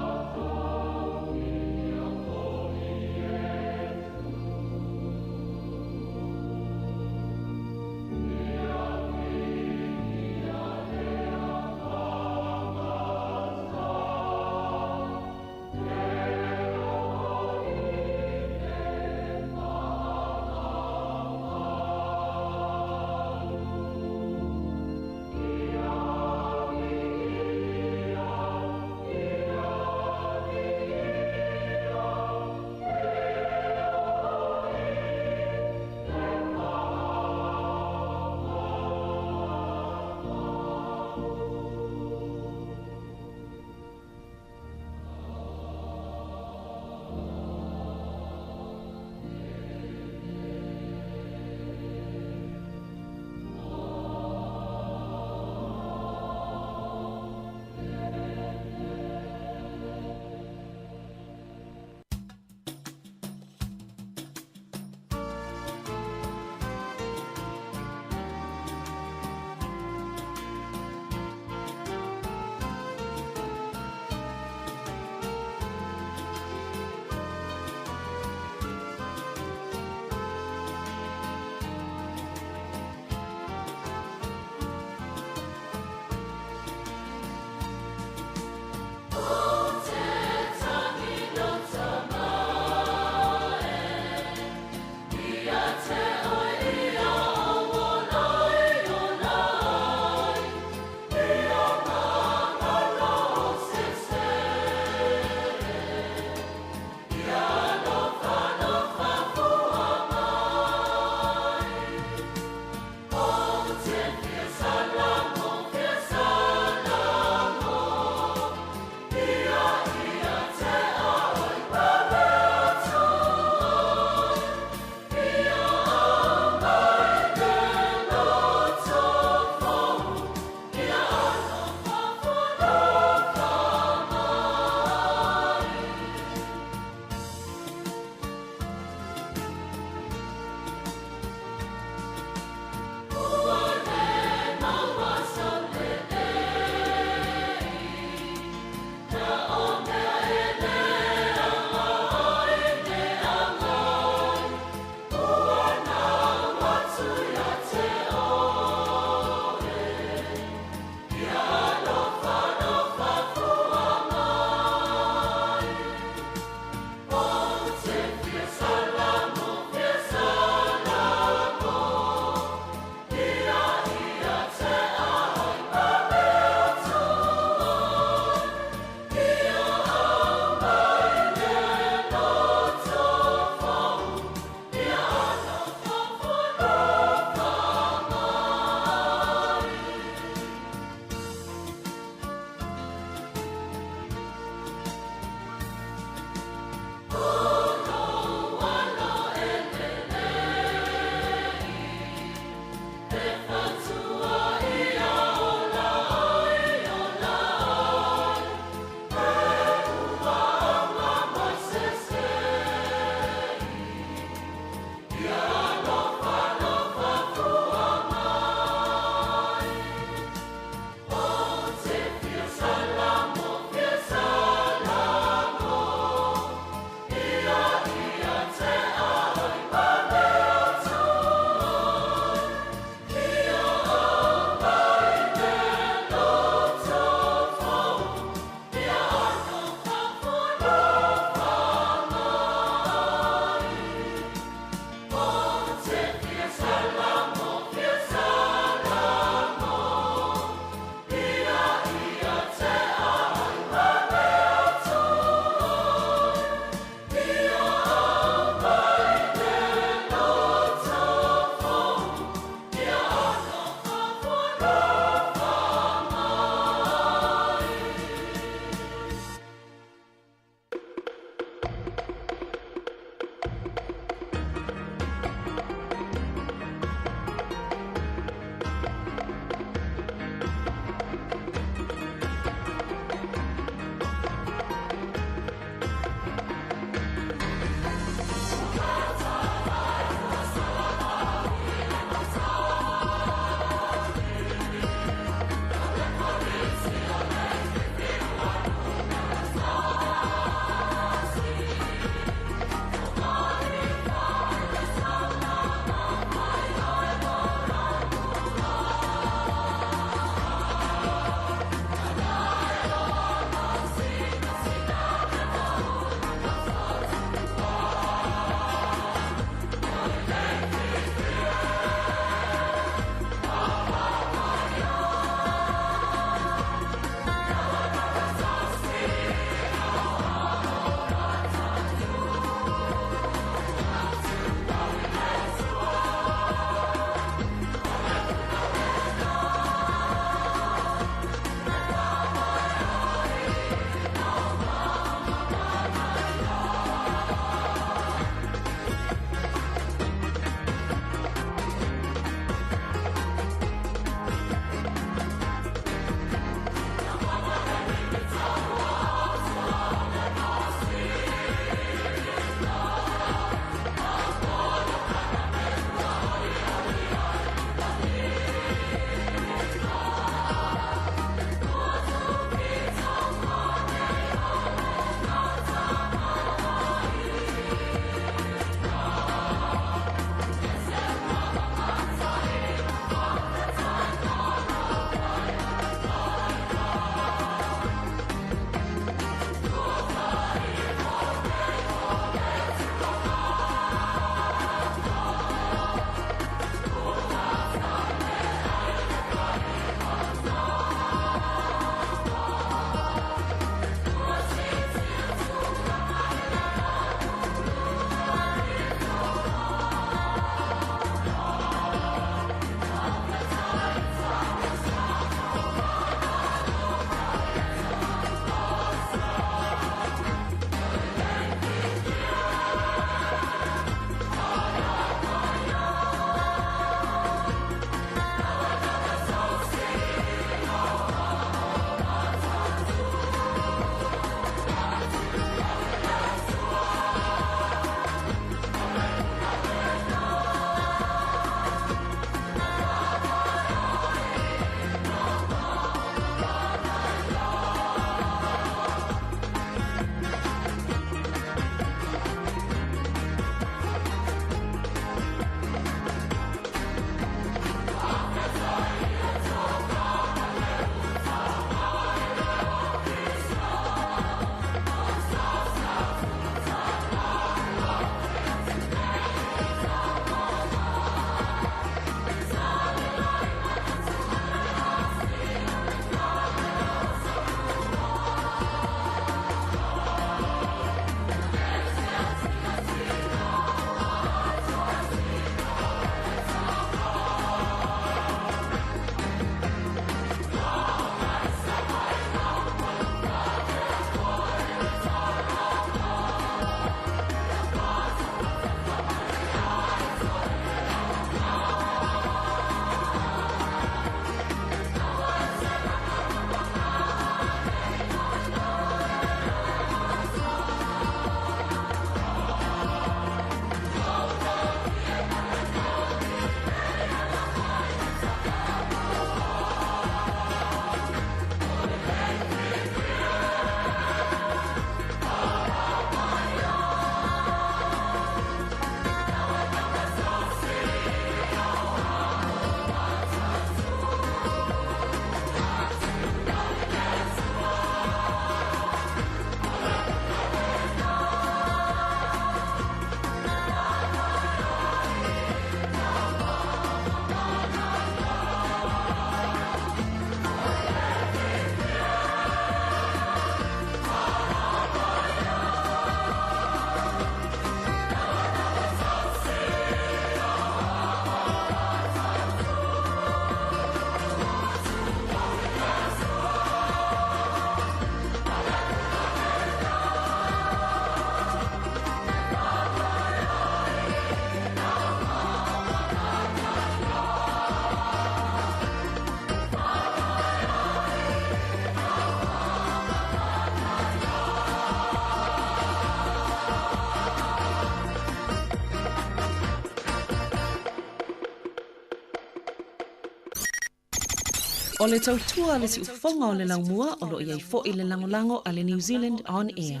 O le tautua le siufofoga o le laumua o lo o i ai foi le lagolago a le New Zealand On Air.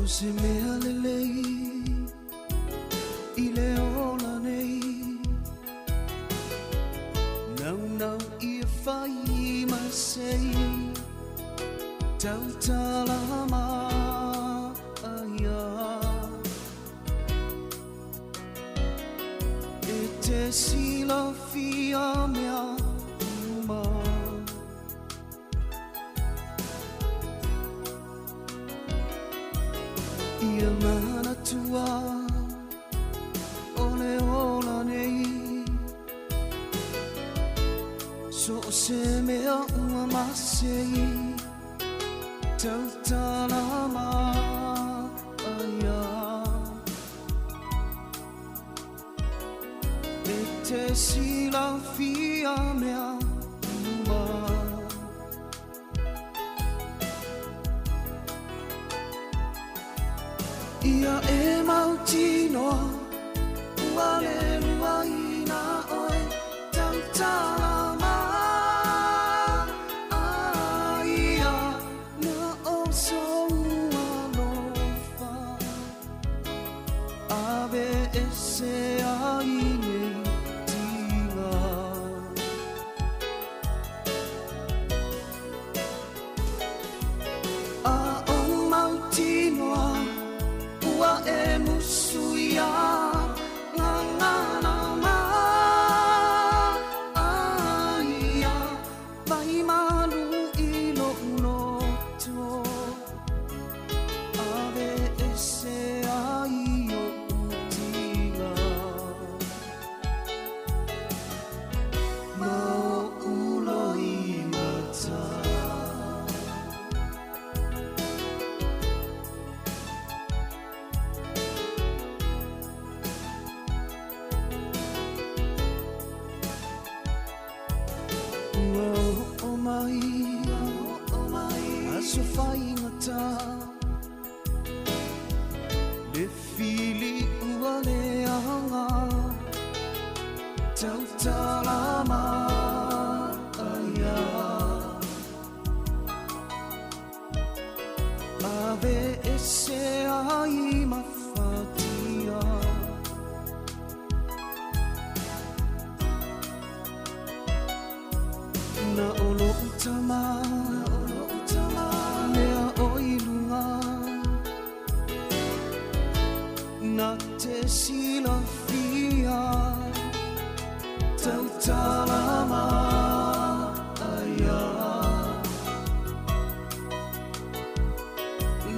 O se mea lelei i le ola nei Naunau ia fai ma sei Tautala maia E te silafia mea uma Ia manatua o le ola nei So o se mea ua masei Tautala maia E te silafia mea uma Ia e mautinoa ua le luaina oe tautala maia na o sou alofa ave ese ai nei tiga. A o mautinoa ua e musuia ngangana maia vai malu i lo'u loto ave ese ai o'u tiga ma o'u loimata. Ua o'o mai aso faigata le fili ua leaga tautala maia ave ese ai mafatia. Na o lo'u tama mea o i luga na te silafia tautala maia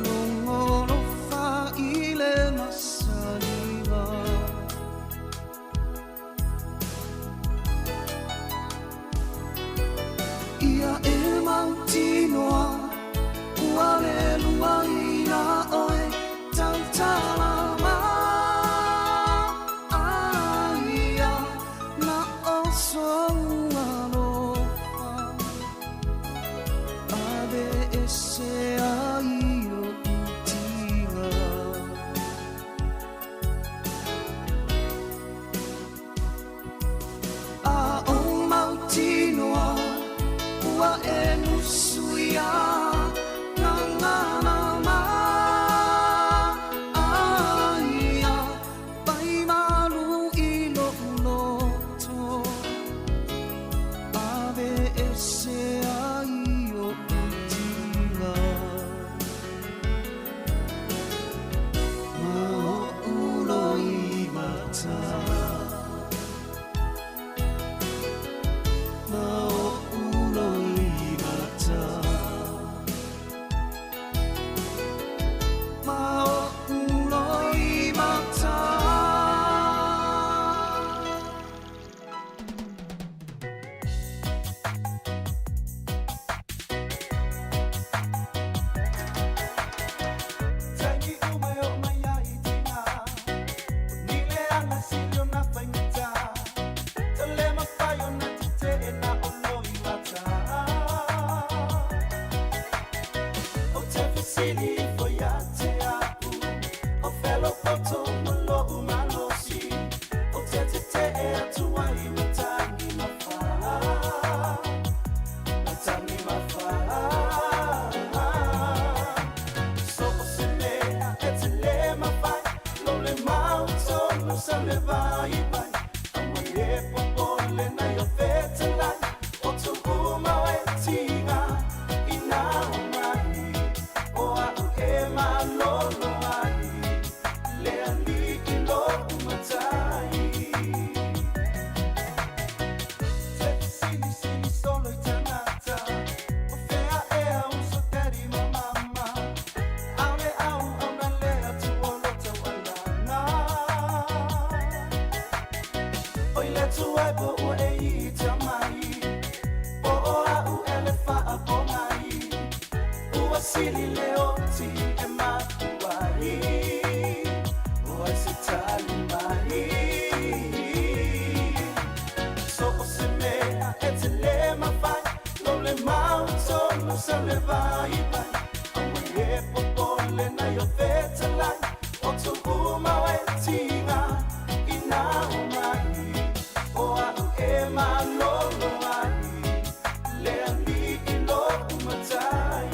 logolofa i le masaliga. Ia e mautinoa ua le luaina oe tautala maia na o sou alofa ave ese ai o'u tiga. A o mautinoa ua e musuia ngangana maia vai malu i lo'u loto ave ese ai o'u tiga ma o'u loimata ma o'u loimata. tuai po ua e ita mai Po o au ele wha po mai Ua sili le oti e matuai O ai se tali mai So o se mea e te le mawhai Lo le mau tonu sa le vai vai Aua e popole na yo vetalai O tu uma e tinga i nā o mai O au e malolo ai Le ali i lo umatai.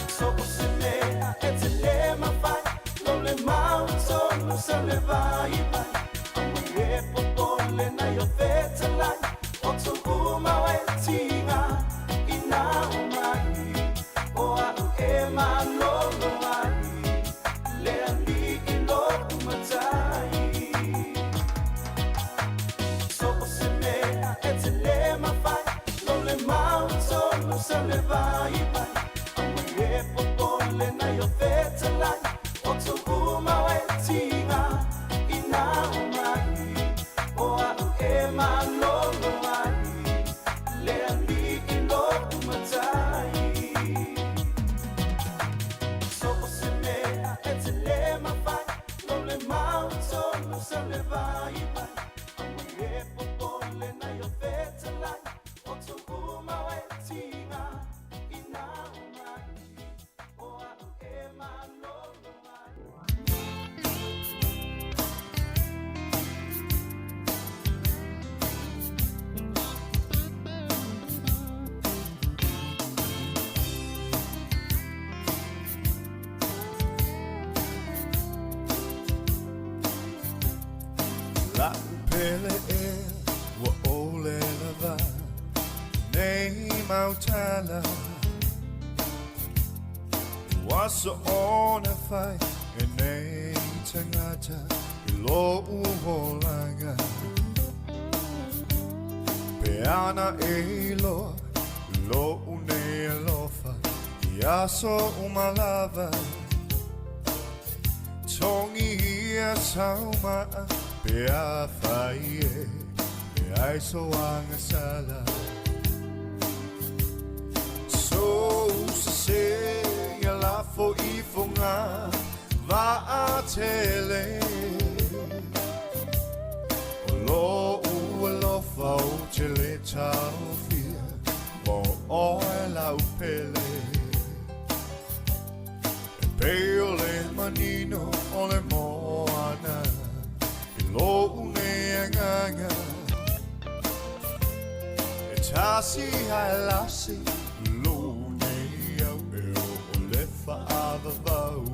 So o se mea e te le mawhai Lo le mau tonu sa le vai vai Aua e popole na yo vetalai O tu uma e tinga i nā o mai O au e malolo ai Le ali i lo umatai. So o se mea e te le mawhai Lo le mau tonu sa le vai vai Aua e popole na yo vetalai O tu uma e tinga i nā o mai O au e malolo ai Le ali i lo umatai. So o se mea e te le mawhai Lo le mau tonu sa le vai vai Aua e popole na yo vetalai O tu uma e tinga i nā o mai O au e malolo ai. La'u pele e ua ole lava nei mautala Ua so'ona fai e nei tagata i lo'u olaga Pe ana e iloa lo'u nei alofa i aso uma lava Togi ia sauma'a pe afai e leai so agasala So sesē ia lafo ifoga vaatele O lo'u alofa ou te lē taofia mo oe lau pele E pei o le manino o le moana i lo'u nei agaga E tasi ae lasi lo'u nei au e o le fa'avavau.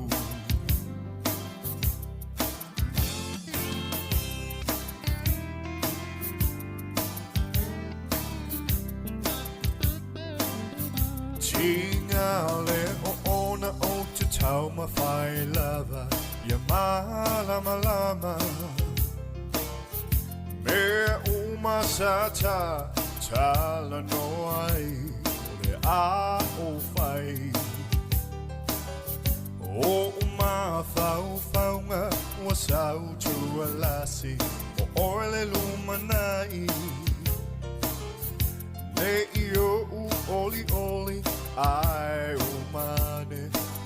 Tiga le oona ou te taumafai lava ia malamalama Mea uma sa talanoa ai o le a ou fai O o'u mafaufauga ua sau tualasi o oe le lumana'i Nei o'u olioli ae o mane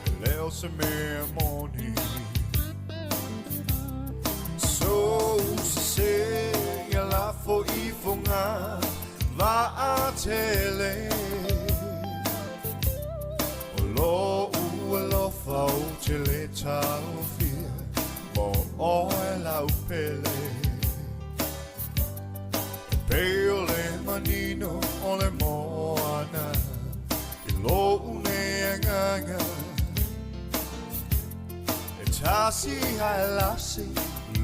e le o se mea moni So sesē ia lafo ifoga vaatele O lo'u alofa ou te lē taofia mo oe lau pele E pei o le manino o le moana i lo'u nei agaga E tasi ae lasi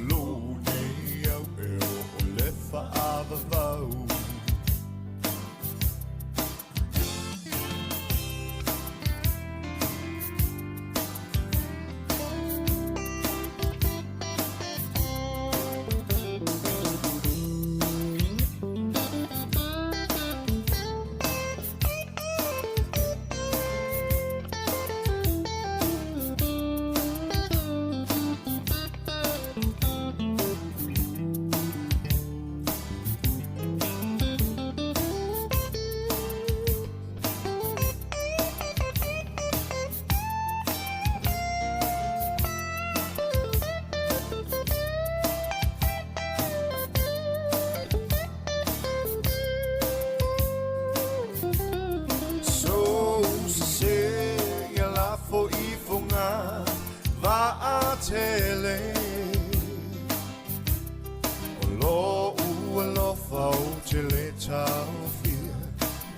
lo'u nei au e o le fa'avavau. tele O lo'u alofa ou te lē taofia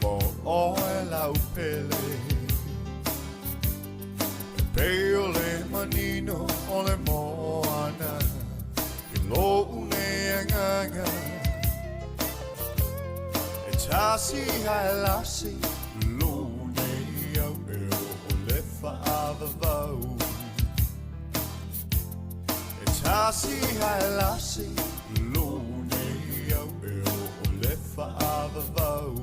Mo oe lau pele E pei o le manino o le moana I lo'u nei agaga E tasi ae lasi Lo'u nei au e oo le fa'avavau E tasi ae lasi Lo'u nei au e oo le fa'avavau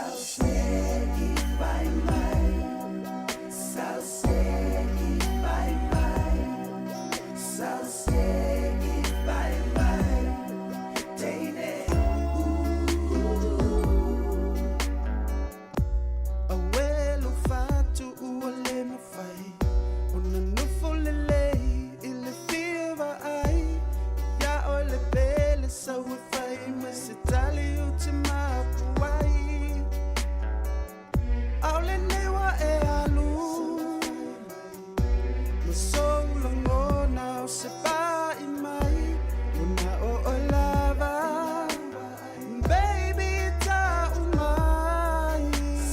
Sauseki vai mai, Sauseki vai mai, Sauseki vai mai, Teine. Auē lou fatu ua lē mafai ona nofo lelei i le fia vaai iā oe le pele sau e fai mai se tali ou te mapu ai ʻAʻole nei ua e alu ma sou lagona o se paʻi mai ona o oe lava Baby ta'u mai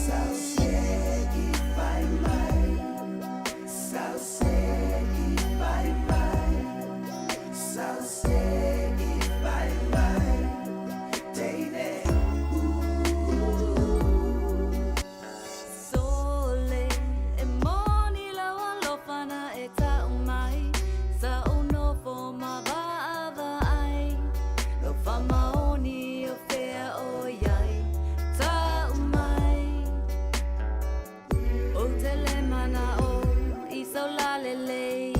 Sauseki vai mai, Sauseki vai mai, Sauseki vai mai, Teine. Sole e moni lau alofa na e ta'u mai Sa ou nofo ma vaavaai Lau faamaoni o fea o iai Ta'u mai Ou te le mana'o i sau lalelei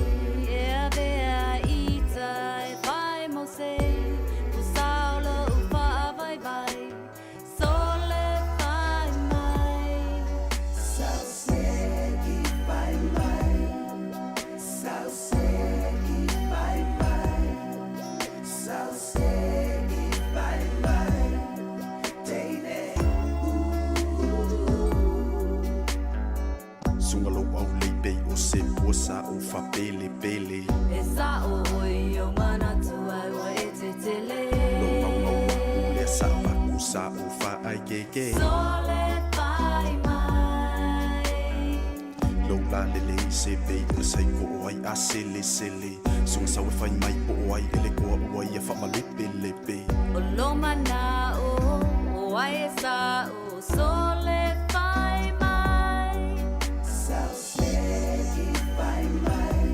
E avea ita e fai mo se Ua sao lo'u fa'avaivai Sole fai mai Sauseki vai mai, Sauseki vai mai, Sauseki vai mai, Teine. Suga lou aulei pei o se pua sa o faapelepele E sa'o oi o manatu ai ua e tetele Lou aumau aku lea sa'apaku sa o fa'aikeike Sole fai mai Lou lalelei se pei ona saiko o ai a selesele Suga sau e fai mai po o ai e le koa ua ia fa'amalepelepe O lou mana'o o ai e sa'o Sole fai mai Sauseki vai mai,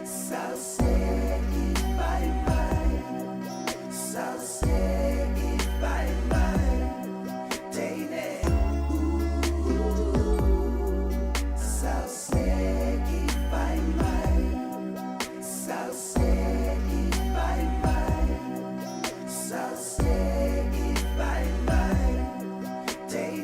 Sauseki vai mai, Sauseki vai mai, Teine. Sauseki vai mai, Sauseki vai mai, Sauseki vai mai, Teine.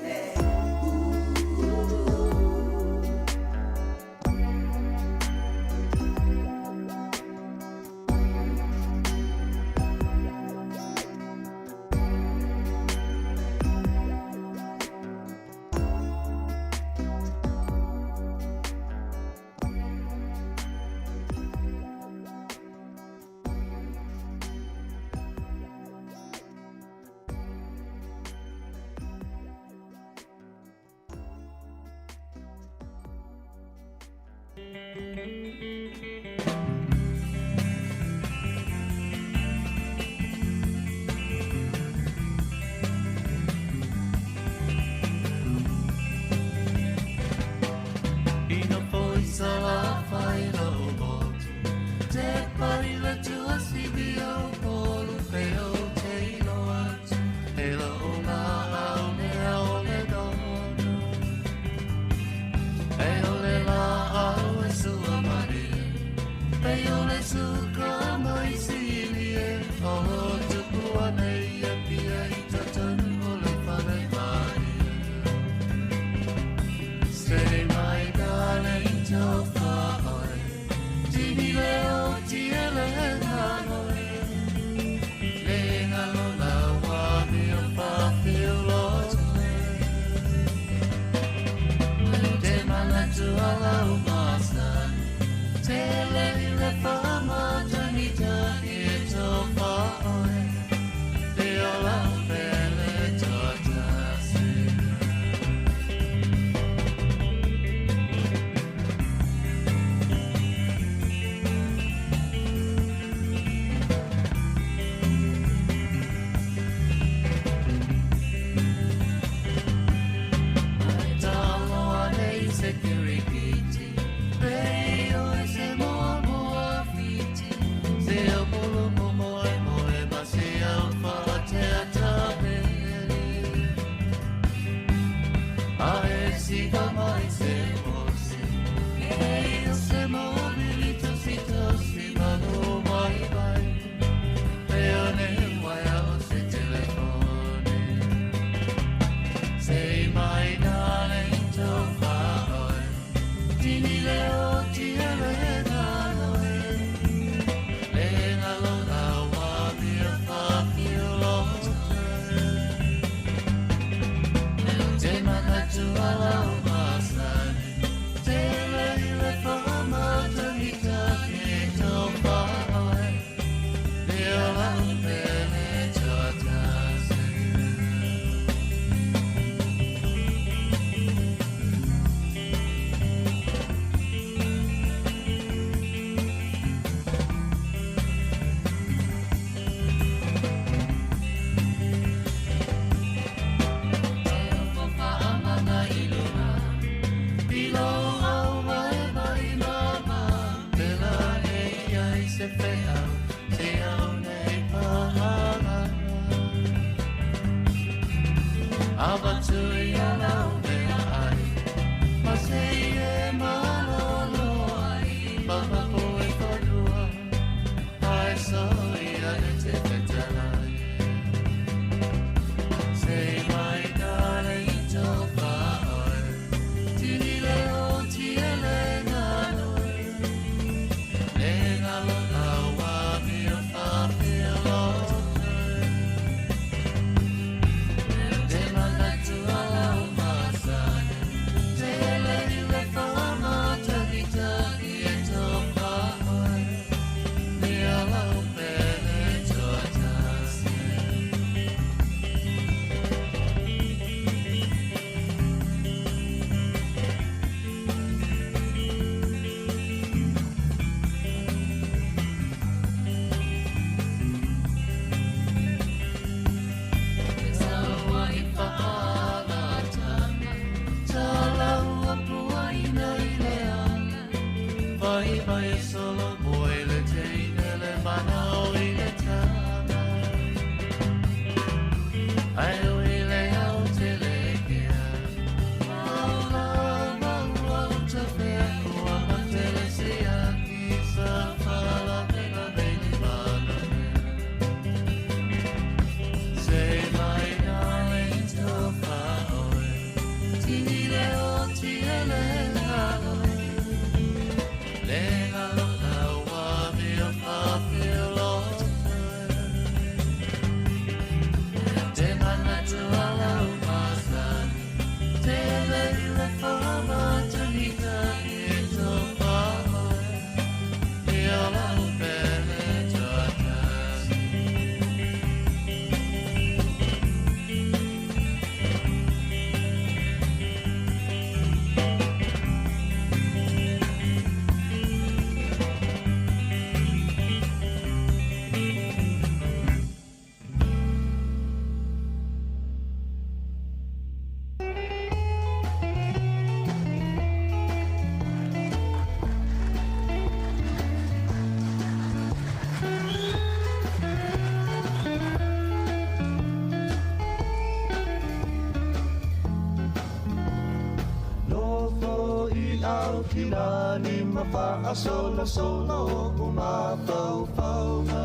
Kilani mafaasolo solo umafaufauga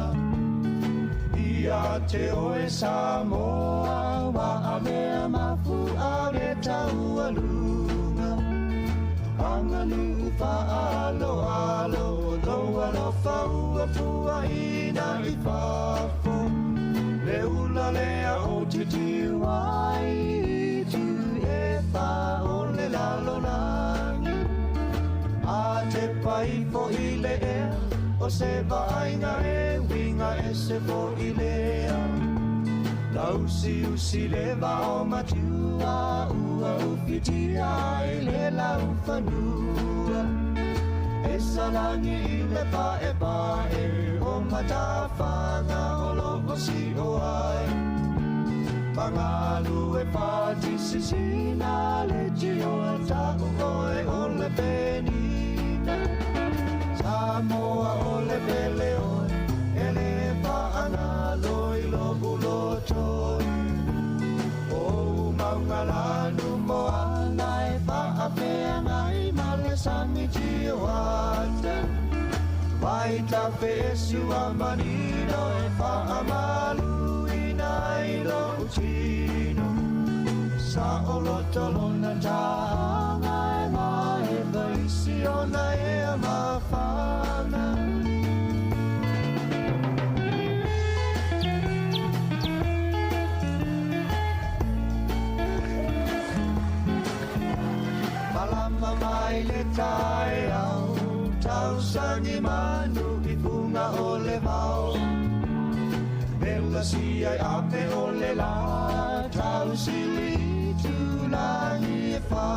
Ia te oe Samoa wa amea mafu ale taualuga Anganu faalo alo lo alo faua fuaina i fafo Le ula lea o titi wai tu e fa o le lalo langi. mai foʻi le ea O se vaaiga e uiga ese foʻi lea Lausiusi le vao matiua ua ufitia ai le laufanua E salagi i le paepae o matafaga o loo sio ai Magalu e fatisisina le tio ta'u oe o le penina Samoa o le pele oe e le faagalo i lo'u loto O maugalanu moana e faafeagai ma le sagi tioata Vai tafesu a manino e faamaluina i lo'u tino Sa o loto lona ta'aga e mae vaisi ona e mafana Malama mai le taeao Tausagi manu i fuga o le vao Vela sia i ape o le la Tausili i tulagi e whā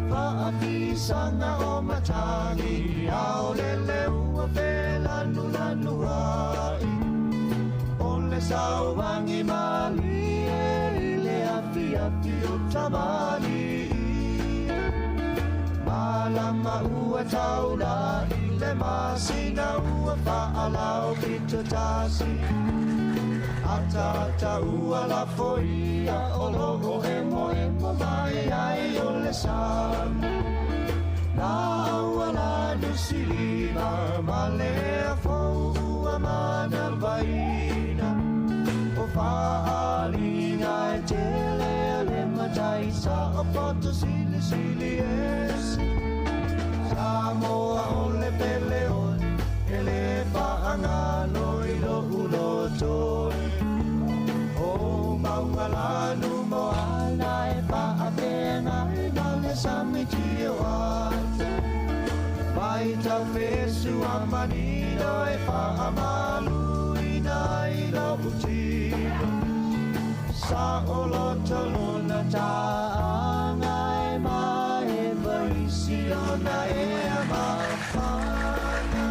Faafisaga o matagi Ao le le ua felanulanu ai O le sauagi malie i le afiafi o tamalii Malama ua taula'i le masina ua faalao pito tasi Ataata ua lafoia o loo emoemo mai ai o le sami La ua lanu silima ma le afou ua manavaina O faaliga e tele a le matai sa o poto silisili ese Samoa o le pele oe e le faagalo i lo'u loto O maugalanu moana e faafeagai ma le sami tioata Vai tafesu a manino e faamaluina i lo'u tino Sa o loto lona ta'aga e mae vaisi ona e mafana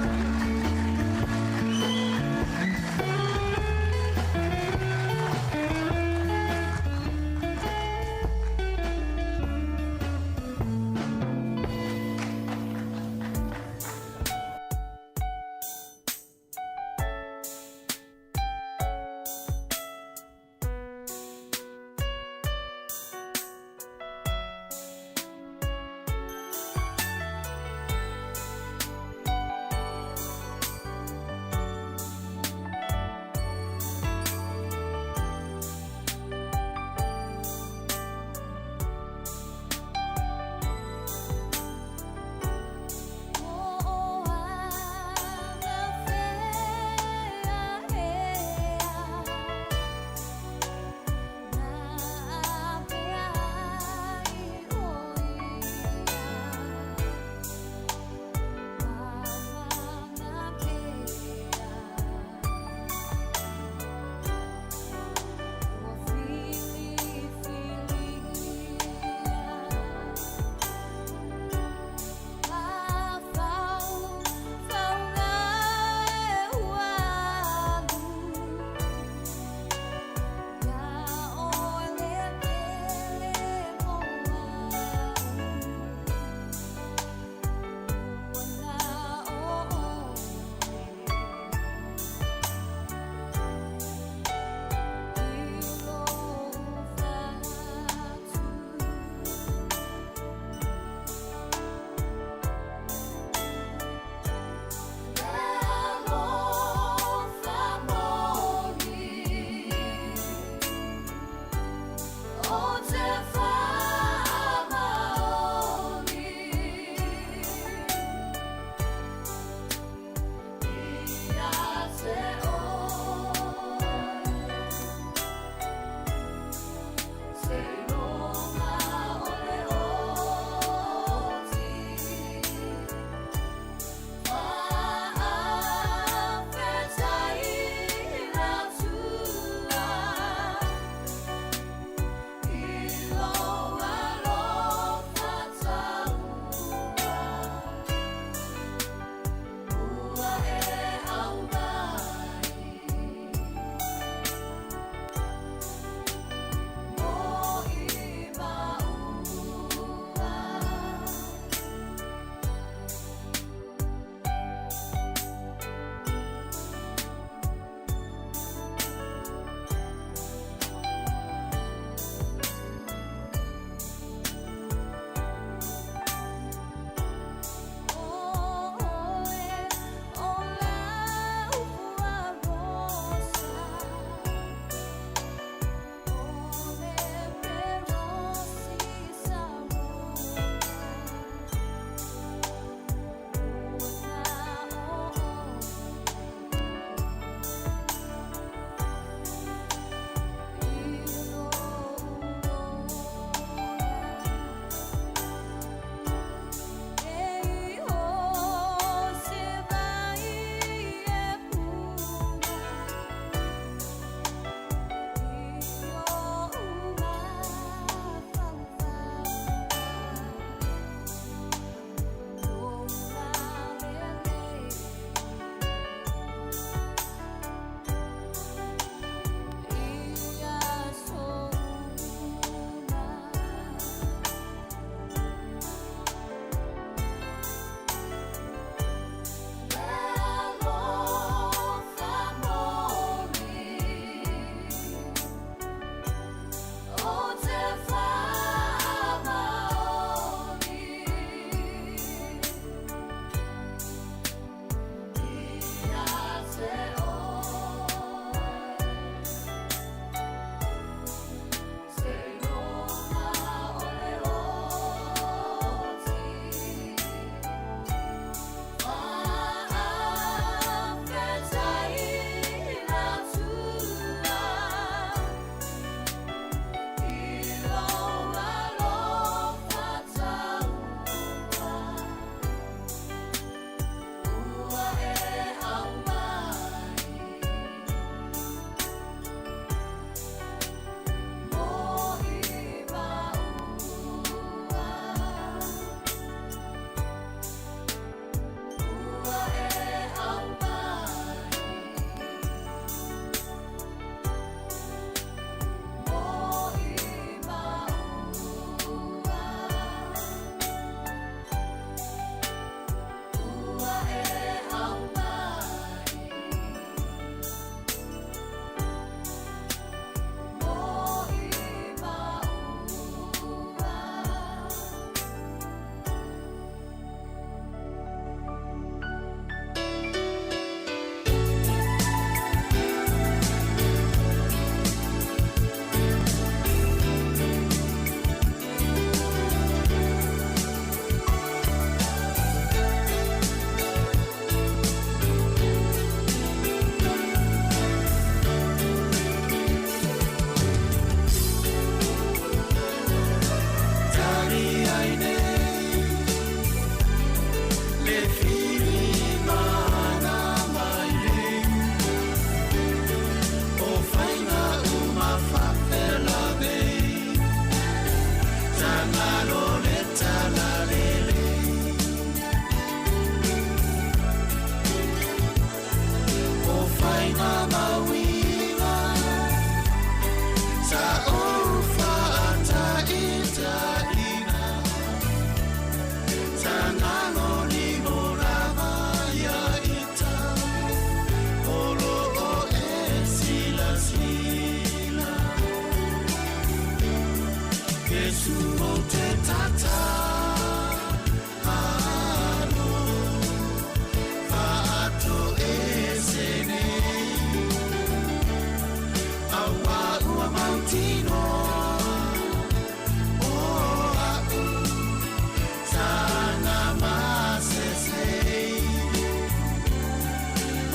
ngalo le talalelei O whainga mauiga Sa ou whaataitaina Sa ngalo ni mo lava ia ita O lo o e sila sila Kesu o te tata Alo Whaato e se nei Aua ua mautino O a'u Sana masese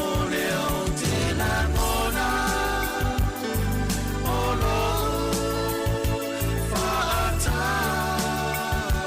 O leo te langona O lo whaataitaina.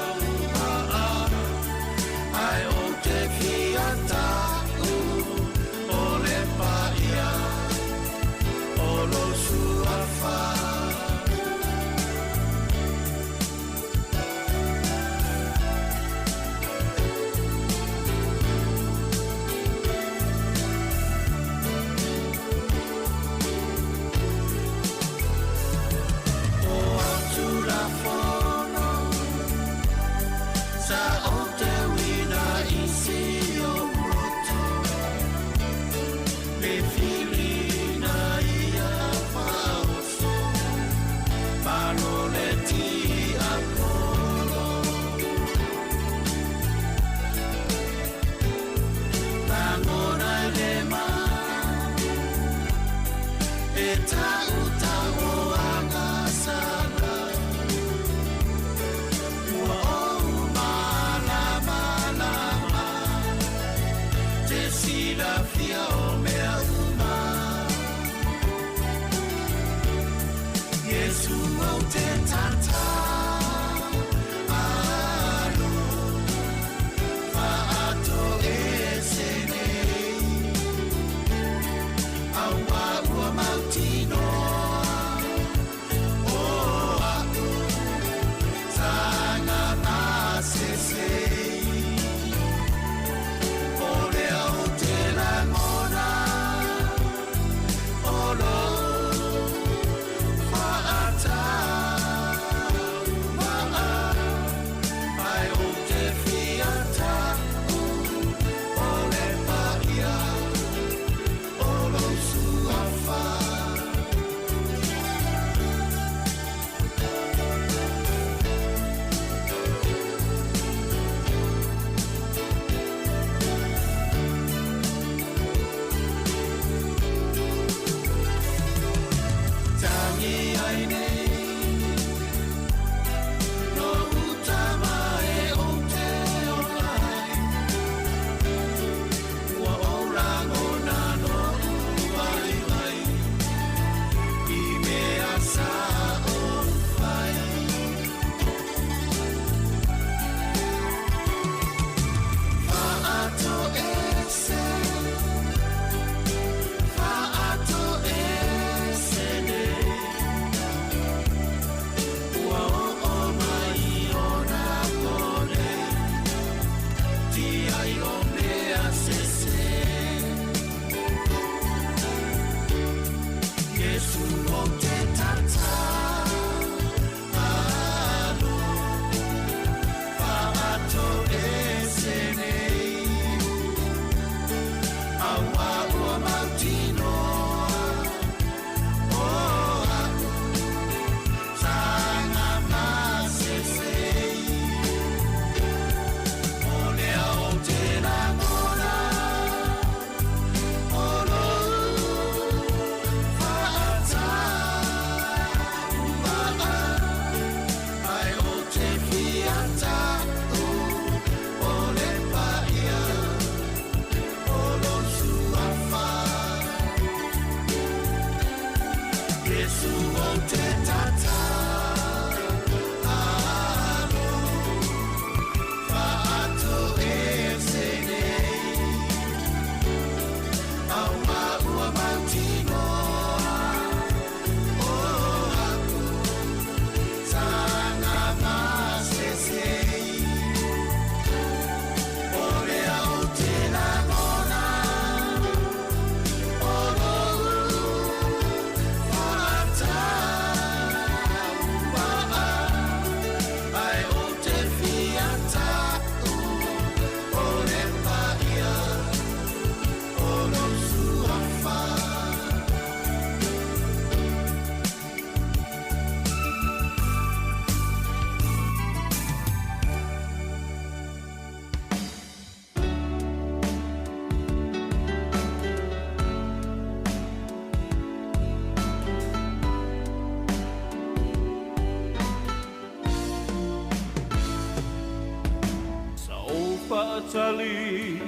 Faatali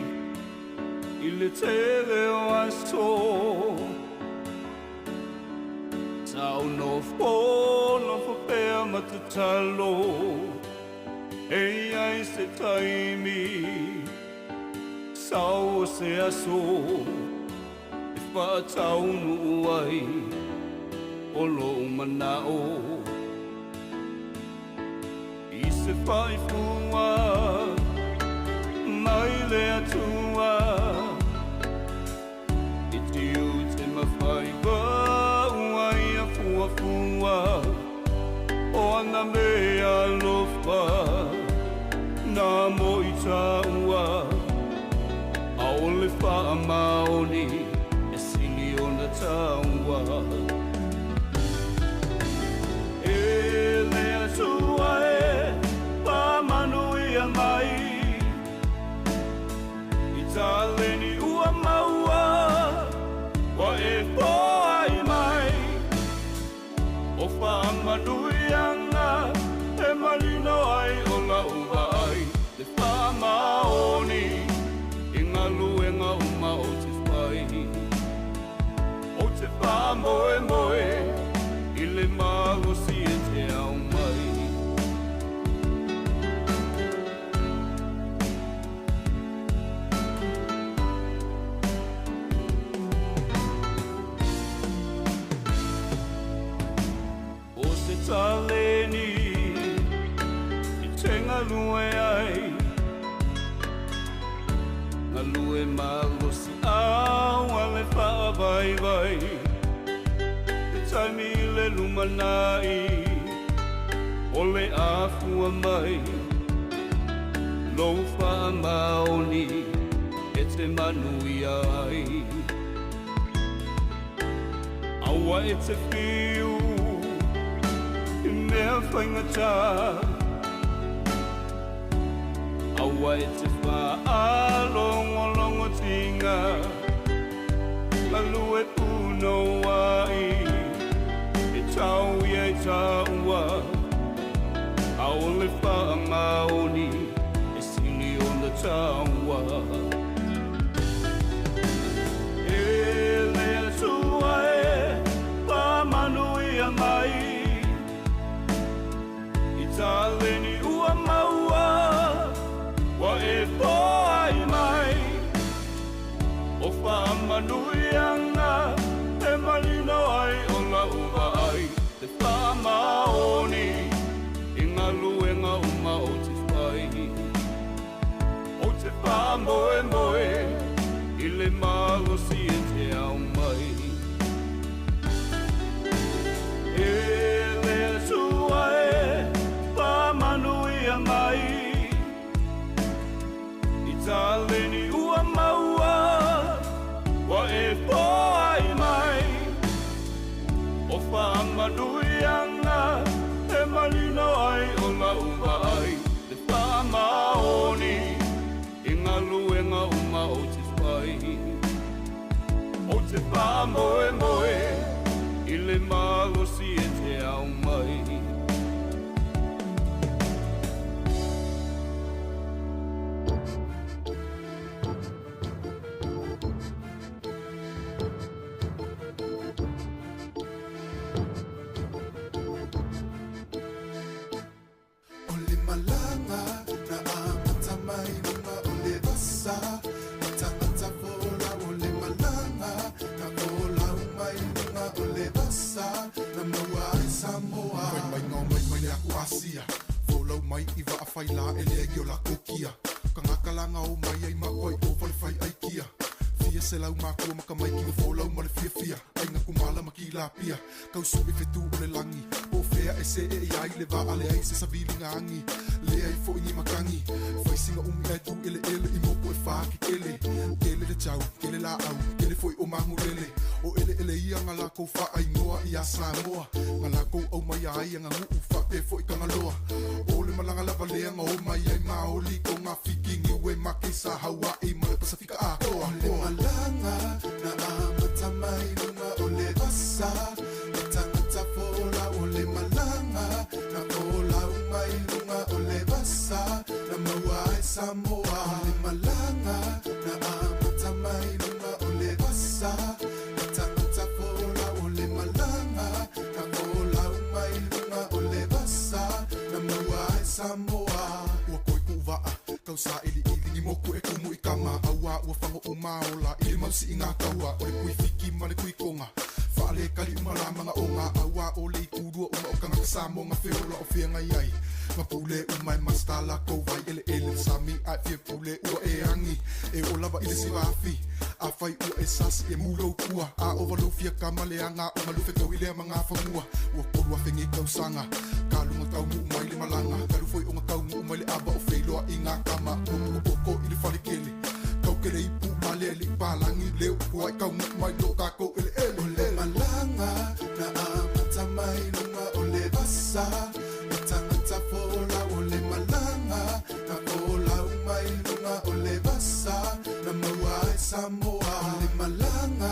i le tele o aso Sa o nofo nofo pea ma tatalo E ai se taimi Sau o se aso E faataunuu ai O lou manao I se faifua Mai le Atua I tiute ma faiva Ua ia fuafua O ana mea alofa Na mo i tāua Aole faamaoni E sili ona tāua E le Atua e Faamanuia mai I taleni ua maua Ua e foai mai O faamanuiaga E malino ai o lau vaai Le faamaoni I galuega uma ou te fai Ou te faamoemoe I le malosi e te aumai O se taleni I te galue ai Galue malosi au a le faavaivai Te taimi i le lumanai O le afua mai Lou faamaoni E te manuia ai Aua e te fiu I mea faigata Aua e te faalogologotiga Galue punouai E tau ia i tāua Aole faamaoni E sili ona tāua E le Atua e Faamanuia mai I taleni ua maua Ua e foai mai O faamanuiaga E malino ai o lau vaai Le faamaoni I galuega uma ou te fai Ou te faamoemoe I le malosi e te aumai E le Atua e Faamanuia mai I taleni ua maua Ua e foai mai O faamanuiaga E malino ai o lau vaai Le faamaoni I galuega uma ou te fai Ou te faamoemoe I le malosi e te aumai O le malaga na amata mai luga o le vasa I tagata folau o le malaga na folau mai luga o le vasa Na maua ai Samoa Fai mai ngao mai mai le aku Asia Folau mai i vaa faila e lea i o lako kia Kagakalanga o mai ai makoa i o fale fai ai kia Fia selau makua ma kamaiki ua folau ma le fiafia Aiga kumala ma kilapia Tausu i fetu o le lagi Po o fea e seʻe i ai le vaa leai se saviliga agi Leai foi ni matagi Faisiga umi ae tu eleele i moku e fā kekele Kele le tau, kele laau, kele foi o magulele O eleele ia na lakou faaigoa iā Samoa Na lakou aumaia ai aganuu faapea foi Tagaloa O le malaga lava lea na o mai ai Maoli o Gafiki, Niue, Makesa, Hawaii ma le Pasifika atoa. O le malaga na amata mai luga o le vasa I tagata folau o le malaga na folau mai luga o le vasa Na maua ai Samoa. O le Samoa. Ua koi kuʻu waʻa, kau saʻiliʻili i moku e kumu i kama. ʻAuā ua fago ʻumaola i le mau siʻiga kaua. ʻO le kui fiki ma le kui koga, faʻalekali uma lā manaʻoga. ʻAuā ʻo le ikulua uma o kanaka Samoa na feola o feagai ai. Ma pule uma e masitala kou wai ʻeleʻele le sami a e fia pule ua e agi. E oo lava i le sivafi, afai ua e sasi e mū lou kua. A ʻo walou fia kama leaga o malu fetau i lea magafamua. Ua 3000 nei tausaga, kaluga taunuu mai le malaga. Talu foi ona taunuu mai le ava o feiloa i ngā kama. Ua puʻukoko i le falekele, kaukele i pu ma le aliʻi palagi. Leo kuaʻi taunuu mai lo takou ʻeleʻele. O le malaga na amata mai luga o le vasa e tagata folau. O le malaga na folau mai luga o le vasa na maua ai Samoa. O le malaga.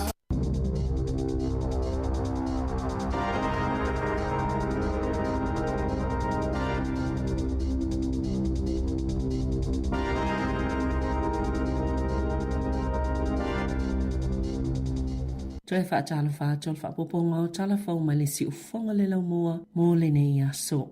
Toe faatalofa atu o le faaopoopoga o tala fou mai le siufofoga le laumua mo lenei aso.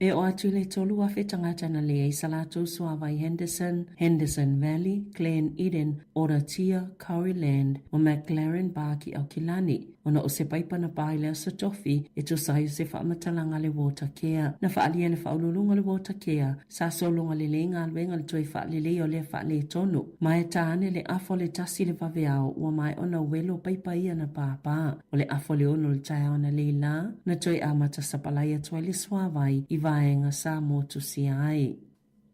E oo atu i le 3,000 tagata na leai sa latou suavai Henderson, Henderson Valley, Glen Eden, Oratia, Kauri Land ma McLaren Park i Aukilani, ona o se paipa na pā i le aso tofi e tusa ai o se faamatalaga a le Water Care. Na faaalia e le faauluuluga o le Water Care, sa sologa lelei galuega le toe faalelei o lea faaletonu. Ma e tā ane le afa o le 1 i le vaveao ua maea ona uelo paipa ia na pāpā. O le afa o le 6 o le taeao analeila, na toe amata sapalai atu ai le suavai i vaega sa motusia ai.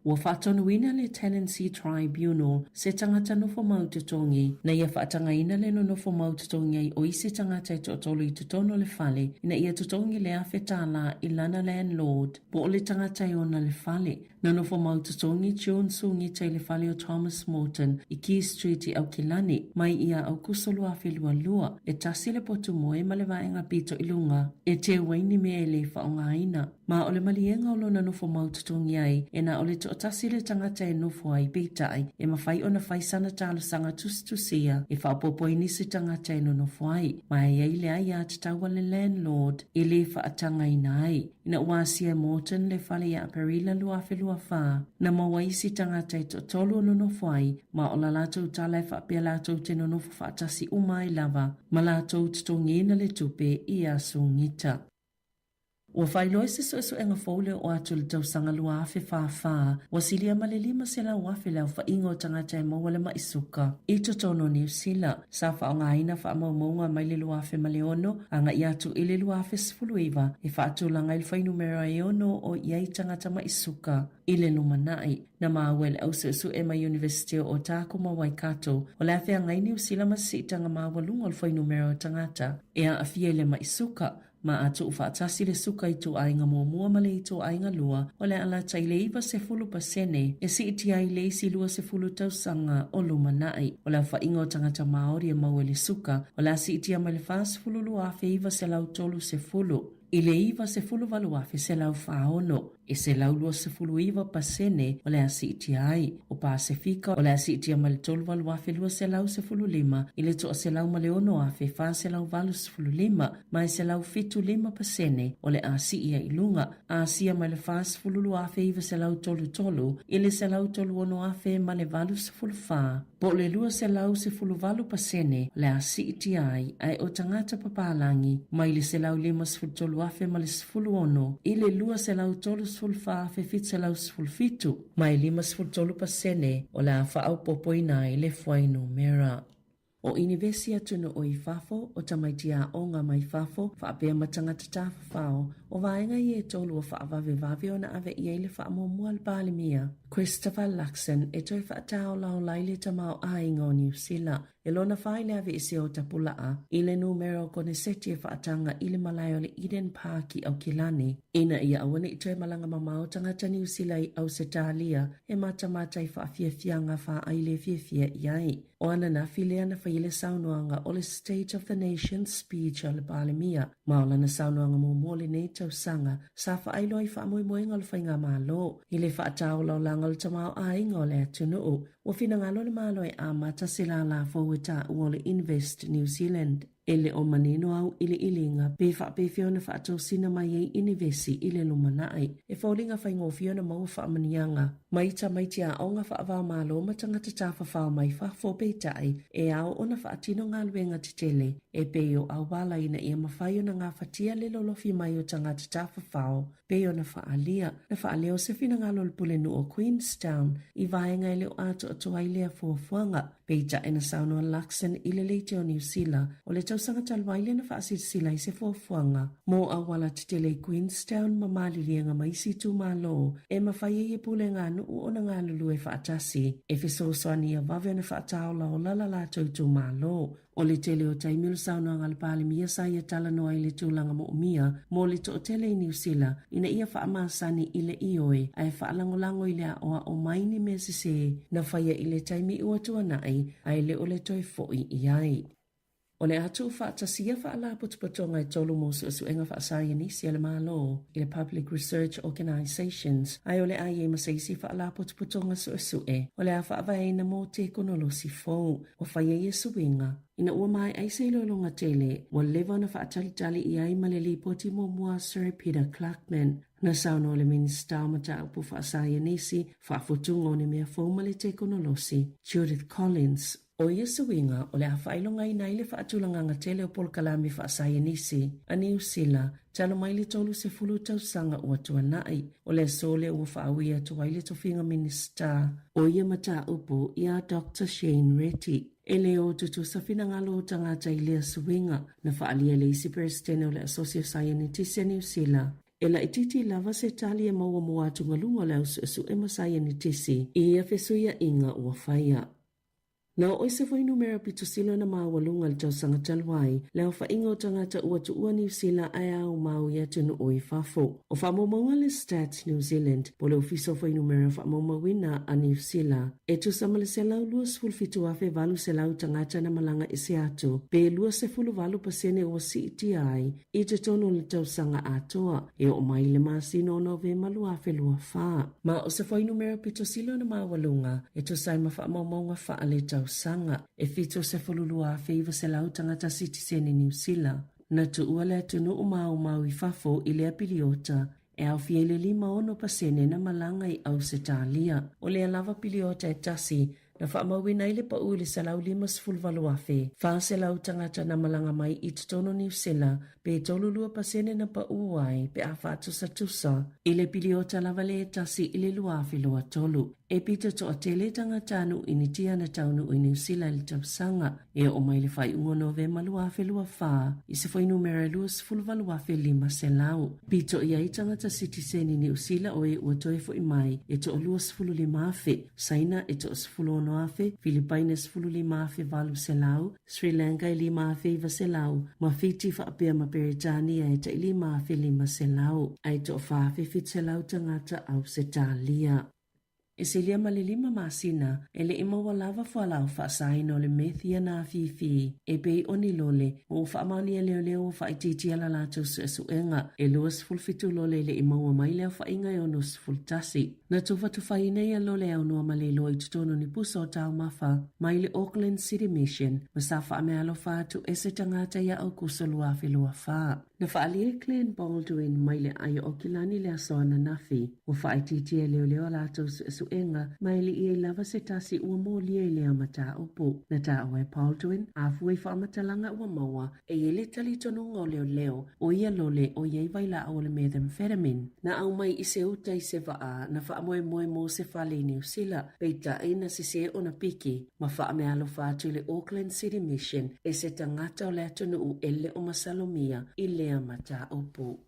Ua faatonuina le Tenancy Tribunal se tagata nofo mau totogi na ia faatagaina le nonofo mau totogi ai o isi tagata e toatolu i totonu o le fale ina ia totogi le $1,000 i lana landlord po o le tagata e ona le fale. Na nofo mau totogi June Sugita i le fale o Thomas Morton i Key Street i Aukilani mai ia Aukuso 2022, e tasi le potu moe ma le vaega pito i luga e teu ai ni mea e le faaaogaina. Ma o le maliega o lona nofo mau totogi ai, e na o le toatasi le tagata e nofo ai, peitai, e mafai ona fai sana talosaga tusitusia e faaopoopo ai nisi tagata e nonofo ai. Ma e i ai le aiatatau a le landlord e le faatagaina ai. Ina ua asia e Morton le fale ia Aperila 2024, na maua isi tagata e toatolu o nonofo ai, ma o la latou tala e faapea latou te nonofo faatasi uma ai lava, ma latou totogiina le tupe i Sugita. Ua faailoa i se suesuega fou le oo atu i le tausaga 2044, ua silia ma le 500,000 le aofaiga o tagata e maua le maʻi suka i totonu o Niu Sila. Sa faaaogaina faamaumauga mai le 2006 agai atu i le 2019 e faatulaga ai le fuainumera e ono o i ai tagata maʻi suka i le lumanai. Na maua e le ausuesue mai Iunivesite o Otago ma Waikato, o le a feagai Niu Sila ma se siitaga maualuga o le fuainumera o tagata e aafia i le maʻi suka, Ma a tuufaatasi le suka ituaiga muamua ma le ituaiga lua, o le a lata i le 90% e siitia ai le isi 20 tausaga o lumanai. O le aofaiga o tagata Māori e maua i le suka, o le a siitia mai le 42,930 i le 98,146. E 129% o le a siitia ai. O Pasefika, o le a siitia mai le 38,215 i le 106,485, ma e 175% o le a sii ai i luga. Asia mai le 42,933 i le 136,084, po o le 218% o le a siitia ai, ae o tagata papalagi mai le 153,016 i le 234,717, ma e 53% o le a faaopoopoina ai le fuainumera. O Inivesi atunuu i fafo, o tamaiti aoga mai fafo, faapea ma tagata tafafao, o vaega ia e tolu ua faavavevave ona ave i ai le faamuamua a le Palemia, Christopher Luxon, e toe faataolaola ai le tamaoaiga o Niu Sila. E lona fa i le aveesea o tapulaa i le numera o koneseti e faataga i le malae o le Eden Park i Aukilani, ina ia aua ne i toe malaga mamao tagata Niu Sila i Ausetalia e matamata i faafiafiaga faaai le fiafia i ai. O ananafi lea na fai ai le saunoaga o le State of the Nation Speech a le Palemia, ma o lana saunoaga muamua o lenei tausaga, sa faailoa i faamoemoega o le Faigamalo i le faataolaolaga o le tamaoaiga o le atunuu. Ua finagalo le Malo e amata se lālā fou e taua o le Invest New Zealand. E le o manino auiliiliga pe faapefea ona faatosina mai ai inivesi i le lumanai. E foliga faigofie ona maua faamanuiaga mai tamaiti aoga faava-o-Malo ma tagata tafafao mai fafo peitai e ao ona faatino galuega tetele e pei o auala ina ia mafai ona gafatia le lolofi mai o tagata tafafao pei ona faaalia. Na faaleo se finagalo o le Pulenuu o Queenstown i vaega e le o atoatoa ai lea fuafuaga. Peitai na saunoa Luxon i le Leiteo Niu Sila o le tausaga talu ai lea na faasilasila ai se fuafuaga mo auala tetele i Queenstown ma maliliega ma isi itumalo e mafai ai e pulega nuu ona galulue faatasi e fesoasoani ia vave ona faataolaola la latou itumalo. O le tele o taimi o le saunoaga a le Palemia sa ia talanoa i le tulaga moomia mo le toatele i Niu Sila ina ia faamasani i le ioe ae faalagolago i le aoao mai ni mea sesē na faia i le taimi ua tuanai ae le o le toe fo'i i ai. O le a tuufaatasia faalapotopotoga e tolu mo suesuega faasaienisi a le Malo i le Public Research Organisations, ae o le a i ai ma se isi faalapotopotoga suesue o le a faavaeina mo tekonolosi fou. Ua faia ia suiga ina ua maea ai se iloiloga tele ua leva ona faatalitali i ai ma le lipoti muamua a Sir Peter Gluckman. Na saunoa le Minisita o Mataupu Faasaienisi, Faafutuga o ni Mea Fou ma le Tekonolosi, Judith Collins, O ia suiga o le a faailogaina ai le faatulagaga tele o polokalame faasaienisi a Niu Sila talu mai le 30 tausaga ua tuanai. O le aso lea ua faaui atu ai le tofiga Minisita o ia mataupu iā Doctor Shane Reti. E le o tutusa finagalo o tagata i lea suiga na faaalia e le isi Peresetene o le Asosi o Saienitisi a Niu Sila. E laitiiti lava se tali e maua mo atugaluga o le au suesue ma saienitisi i ia fesuiaiga ua faia. Na oo i se fuainumera pito sili ona maualuga i le tausaga talu ai, le aofaiga o tagata ua tuua Niu Sila ae aumau i atunuu i fafo. O faamaumauga a le Stats New Zealand, po o le Ofisa o Fuainumera Faamaumauina a Niu Sila, e tusa ma le 127,800 tagata na malaga ese atu, pe 28 pasene ua siitia ai i totonu o le tausaga atoa, e oo mai i le masina o Novema 2024. Ma o se fuainumera pito sili ona maualuga e tusa ai ma faamaumauga faaletausaga, e 72,900 tagata sitiseni Niu Sila na tuua le atunuu ma aumau i fafo i lea piliota, e aofia i le 56 pasene na malaga i Ausetalia. O lea lava piliota e tasi na faamauina ai le pau i le 158,400 tagata na malaga mai i totonu Niu Sila, pe 32 pasene na pau ai pe a faatusatusa i le piliota lava le e tasi i le 2023. E pito toatele tagata nuu Initia na taunuu i Niu Sila i le tausaga e oo mai le faaiuga o Novema 2024 i se fuainumera e 28,500. Pito i ai tagata sitiseni Niu Sila o e ua toe fo'i mai e toa 25,000, Saina e toa 16,000, Filipaina 15,800, Sri Lanka e 5,900, ma Fiti faapea ma Peretania e tai 5,500, ae toa 4,700 tagata Ausetalia. E silia ma le 5 masina e le i maua lava fualaau faasaina o le meth ia na afifi e pei o ni lole ma ua faamaonia leoleo ua faaitiitia la latou suesuega e 27 lole e le i maua mai le aofaiga e 61. Na tufatufaina ia lole aunoa ma le iloa i totonu ni pusa o taumafa mai le Auckland City Mission ma sa faameaalofa atu e se tagata ia Aukuso 2024. Na faaalia e Glen Baldwin mai le aai o Aukilani le aso ananafi. Ua faaitiitia e leoleo a latou suesuega ma e le i ai lava se tasi ua molia i lea mataupu. Na taua e Baldwin, a fua i faamatalaga ua maua, e i ai le talitonuga o leoleo o ia lole o i ai vailaau o le methamphetamine. Na aumai i se uta i se vaa na faamoemoe mo se fale i Niu Sila, peitai na sesē ona piki ma faameaalofa atu i le Auckland City Mission e se tagata o le atunuu e le o masalomia i lea mataupu.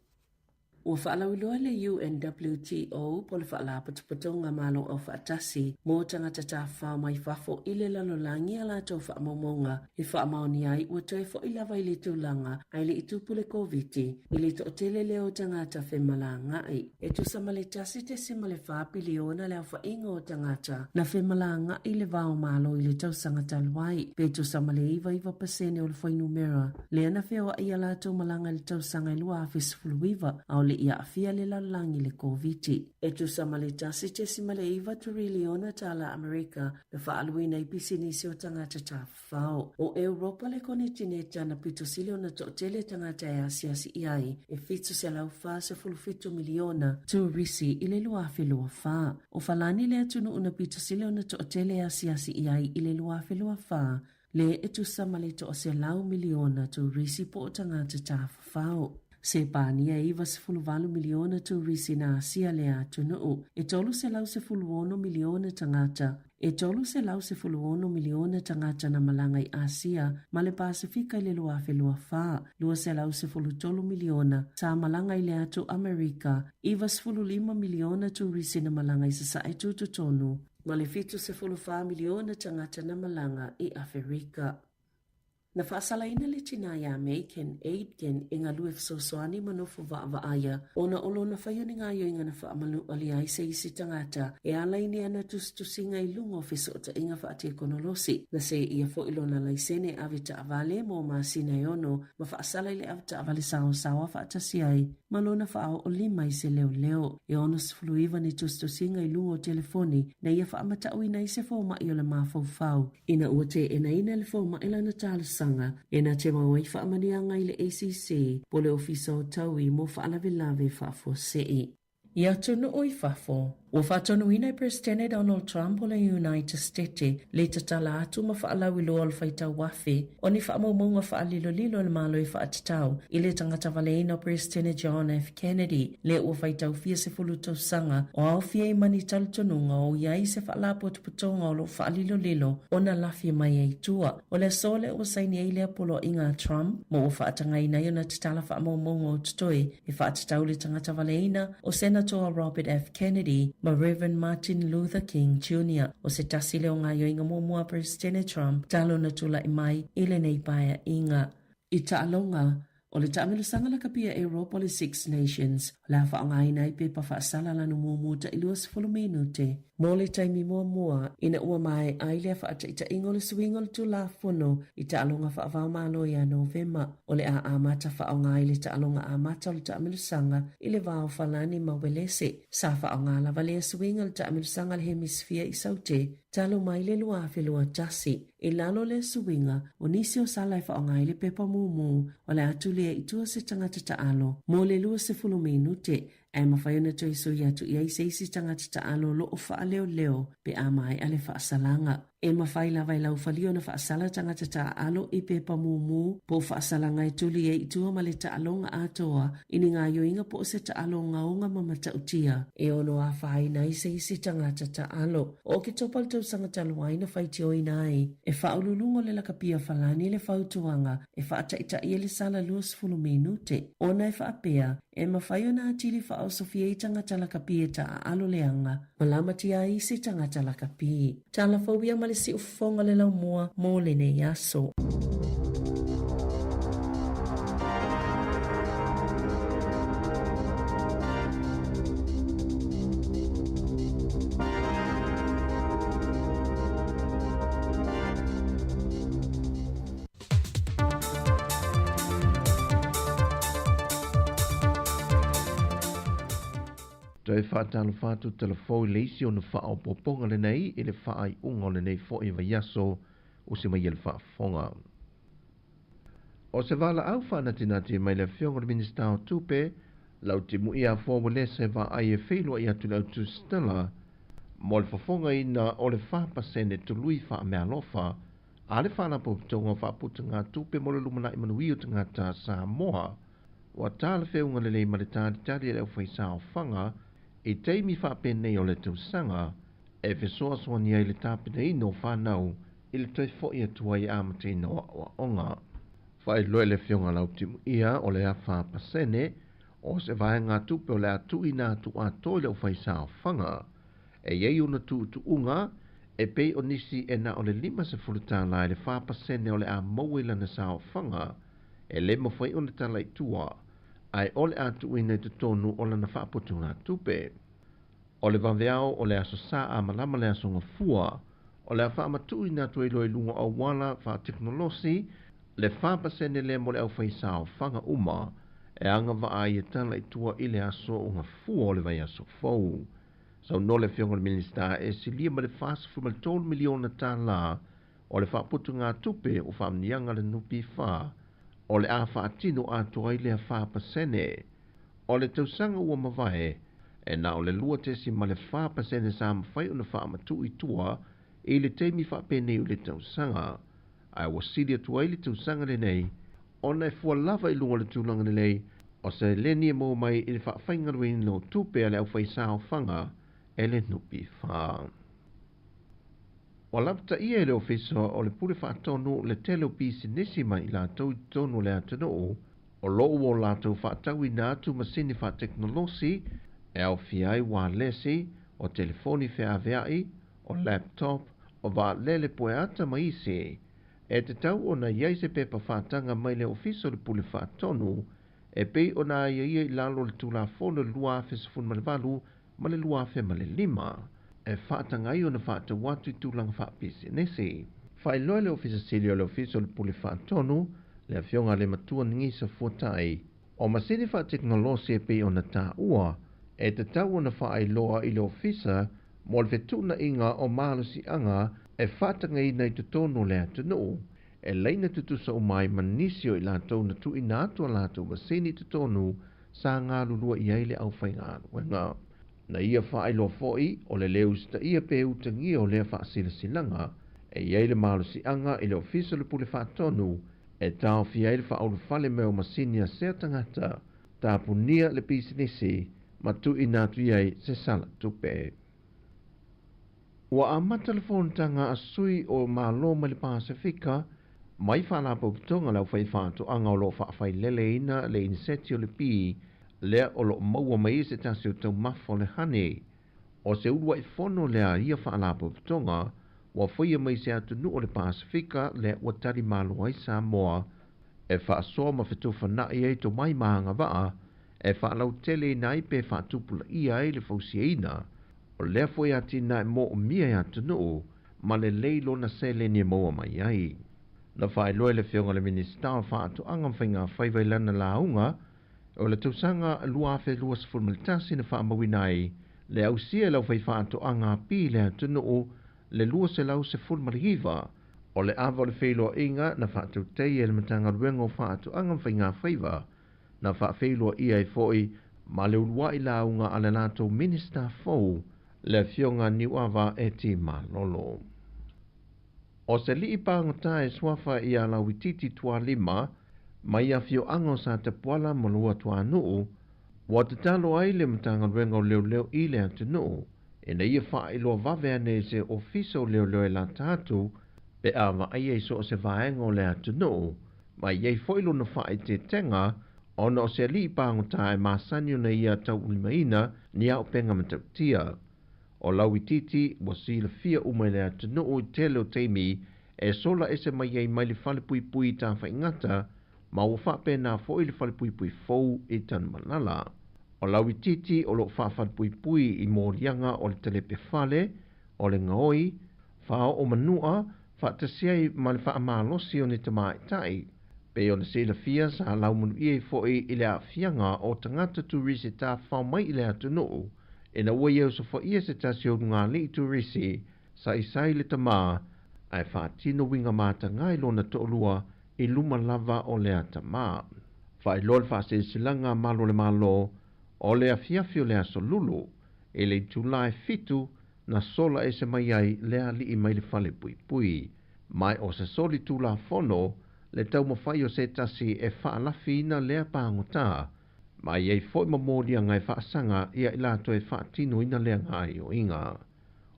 Ua faalauiloa le UNWTO po o le Faalapotopotoga Malo Aufaatasi mo Tagata Tafafao mai Fafo i le lalolagi a latou faamaumauga e faamaonia ai ua toe fo'i lava i le tulaga ae le i tupu le Koviti i le toatele lea o tagata femalagaai. E tusa ma le 1.4 piliona le aofaiga o tagata na femalagaai le va o Malo i le tausaga talu ai, pe tusa ma le 99 pasene o le fuainumera lea na feoai a latou malaga i le tausaga e 2019 a o le le i aafia le lalolagi i le Koviti. E tusa ma le 1.9 turiliona tala Amerika na faaaluina i pisinisi o tagata tafafao. O Europa le konetineta na pito sili ona toatele tagata e asiasi i ai, e 747 miliona turisi i le 2024. O Falani le atunuu na pito sili ona toatele e asiasi i ai i le 2024, le e tusa ma le 100 miliona turisi po o tagata tafafao. Sepania e 98 miliona turisi na asia le atunuu, e 316 miliona tagata, e 316 miliona tagata na malaga i Asia ma le Pasefika i le 2024, 213 miliona sa malaga i le atu Amerika, 95 miliona turisi na malaga i Sasae Tutotonu, ma le 74 miliona tagata na malaga i Aferika. Na faasalaina le tinā iā Megan Aitken e galue fesoasoani ma nofo vaavaaia ona o lona faia o ni gaoioiga na faamanualia ai se isi tagata e ala i ni ana tusitusiga i luga o fesootaiga faatekonolosi. Na seia foi lona laisene ave taavale mo masina e 6 ma faasala i le ave taavale saosaoa faatasi ai ma lona faaoolima i se leoleo. E 69 ni tusitusiga i luga o telefoni na ia faamatauina ai se fomai o le mafaufau. Ina ua teenaina le fomai lana talosaga, e na te mau ai faamanuiaga i le ACC po o le Ofisa o Taui mo Faalavelave Faafuasei. I atunuu i fafo, ua faatonuina e Peresetene Donald Trump o le United Stete le tatala atu ma faalauiloa o le faitau afe o ni faamaumauga faalilolilo a le Malo e faatatau i le tagata valeina o Peresetene John F. Kennedy, le ua faitau fia sefulu tausaga o aofia ai ma ni talitonuga o i ai se faalapotopotoga o lo o faalilolilo ona lafi mai ai i tua. O le aso lea ua saini ai lea poloaiga a Trump ma ua faatagaina ai ona tatala faamaumauga o totoe e faatatau i le tagata valeina o Senatoa Robert F. Kennedy ma Reverend Martin Luther King Jr. O se tasi lea o gaoioiga muamua a Peresetene Trump talu ona tulai mai i lenei paeaiga. I taaloga, o le taamilosaga lakapi a Europa o le Six Nations, o le a faaaogaina ai pepa faasala lanu mumu tai 20 minute mo le taimi muamua ina ua maea ai lea faataitaiga o le suiga o le Tulafono i taaloga faava-o-Malo ia Novema. O le a amata faaaoga ai le taaloga amata o le taamilosaga i le va o Falani ma Uelese. Sa faaaoga lava lea suiga i le taamilosaga a le Hemisifia i Saute talu mai le 2021. I lalo o lea suiga, o nisi o sala e faaaoga ai le pepa mumu o le a tulia i tua se tagata taalo mo le 20 minute ae mafai ona toe sui atu i ai se isi tagata taalo o lo o faaleoleo pe a maea le faasalaga. E mafai lava e laufalia ona faasala tagata taaalo i pepa mumu po o faasalaga e tuli ai i tua ma le taaloga atoa i ni gaoioiga po o se taalo ogaoga ma matautia e ono afaina ai se isi tagata taalo. O Oketopa le tausaga talu ai na faitioina ai e faauluuluga o le lakapia Falani le fautuaga e faataitai ai le sala 20 minute ona e faapea e mafai ona atili faaosofia ai tagata lakapi e taaalo leaga ma lamatia ai se tagata lakapi. Tala fou ia ma le siufofoga o le laumua mo lenei aso. Toe faatalofa atu telefou i le isi ona faaopoopoga lenei i le faaiuga o lenei foi vaiaso o se mai e le faafofoga. O se valaau faanatinati mai le Afioga i le Minisita o Tupe, Lautimuia Afoa Uelese vaai e feiloai atu i le autusitala mo le fofogaina o le 4% tului faameaalofa a le Faalapotopotoga o Faaputugatupe mo le Lumanai Manuia o Tagata Samoa. Ua talafeuga lelei ma le talitali a le aufaisaofaga i taimi faapenei o le tausaga e fesoasoani ai le tapenaina o fanau i le toe fo'i atu ai e amataina o aoaoga. Faailoa e le Afioga Lautimuia o le 4% o se vaegatupe o le a tuuina atu atoa i le aufaisaofaga. E i ai ona tuutuuga e pei o nisi e na o le $50 i le 4% o le a maua i lana saofaga e le mafai ona tala i tua, ae o le a tuuina i totonu o lana faaputugatupe. O le vaveao o le Aso Sa a malama le Aso Gafua, o le a faamatuuina atu ai loa i luga o auala faatekonolosi le 4% lea mo le aufaisaofaga uma e agava'a ai e tala i tua i le aso o gafua o le vaiaso fou. Saunoa le Afioga i le Minisita e silia ma le $43 miliona tālā o le faaputugātupe o faamanuiaga a le NPF o le a faatino atoa ai lea 4%. O le tausaga ua mavae e na o le 2.4% sa mafai ona faamatu'u i tua i le taimi faapenei o le tausaga, ae ua sili atu ai le tausaga lenei ona e fua lava i luga o le tulaga lelei o seleni e maua mai i le faafaigalueina o tupe a le aufaisaofaga e le NPF. Ua lapataia e le Ofisa o le Pule Faatonu le tele o pisinisi ma i latou i totonu o le atunuu o loo ua latou faatauina atu masini faatekonolosi e aofia ai ualesi, o telefoni feavea'i, o laptop, o vaalele pueata ma isi. E tatau ona i ai se pepa faataga mai le Ofisa o le Pule Faatonu e pei ona aiaia i lalo o le Tulafono 2018 ma le 2005 e faataga ai ona faatau atu i tulaga faapisinisi. Faailoa e le Ofisa Sili o le Ofisa o le Pule Faatonu, le Afioga a le Matua Gisa Fuatai, o masini faatekonolosi e pei ona taua e tatau ona faailoa i le Ofisa mo le fetuunaiga o malosiaga e faatagaina i totonu o le atunuu e laina tutusa uma ai ma nisi o i latou na tuuina atu a latou masini i totonu sa galulue i ai le aufaigaluega. Na ia faailoa fo'i o le lē usitaia pe utagia o lea faasilasilaga e i ai le malosiaga i le Ofisa o le Pule Faatonu e taofia ai le faaulufale mai o masini a sea tagata tapunia le pisinisi ma tuuina atu i ai se sala tupe. Ua amata le fonotaga a sui o Malo mai le Pasefika mai faalapotopotoga le aufaifaatoaga o loo faafaileleina le iniseti o le pī lea o loo maua mai ai se tasi o taumafa o le honey. O se ulua'i fono lea ia faalapotopotoga ua faia mai se atunuu o le Pasefika lea ua talimalo ai Samoa e faasoa ma fetofana'i ai tomai ma agava'a e faalauteleina ai pe faatupulaia ai le fausiaina o lea fo'i atinae mo'omia e atunuu ma lelei lona seleni e maua mai ai. Na faailoa e le Afioga i le Minisita o Faatoaga ma Faigafaiva i lana lauga o le tausaga 2021 na faamauina ai le ausia e le aufaifaatoaga api i le atunuu le 219 o le ava o le feiloaiga na faatautaia e le Matagaluega o Faatoaga ma Faigafaiva na faafeiloaia ai fo'i ma le ulua'i lauga a le latou Minisita fou le Afioga Niuava Eti Malolo. O se alii pagota e suafa ia Lauititi Tualima mai afioaga o Satapuala ma Luatuanuu ua tatalo ai le Matagaluega o Leoleo i le atunuu ina ia faailoa vave ane i se Ofisa o Leoleo e lata atu pe a vaaia i so o se vaega o le atunuu ma i ai fo'i lona faaeteetega ona o se alii pagota e masani ona ia taulimaina ni auupega matautia. O Lauititi ua silafia uma i le atunuu i tele o taimi e sola ese mai ai mai le falepuipui i Tafaigata ma ua faapena fo'i le falepuipui fou i Tanumalala. O Lauititi o loo faafalepuipui i moliaga o le talepe fale, o le gaoi, faaoo manua faatasi ai ma le faamalosi o ni tamaitai. Pei ona silafia sa laumanuia ai fo'i i le aafiaga o tagata turisi tafafao mai i le atunuu ina ua ia osofaia se tasi o lugalii turisi saisai le tamā ae faatino uiga mataga i lona to'alua i luma lava o lea tamā. Faailoa le faasilasilaga a Malo o le Malo o le afiafi o le aso Lulu i le itulā e 7 na sola ese mai ai le alii mai le falepuipui. Ma o se soli tulafono le taumafai o se tasi e faalafiina lea pagotā ma i ai fo'i ma moliaga e faasaga ia i latou e faatinoina lea gaoioiga.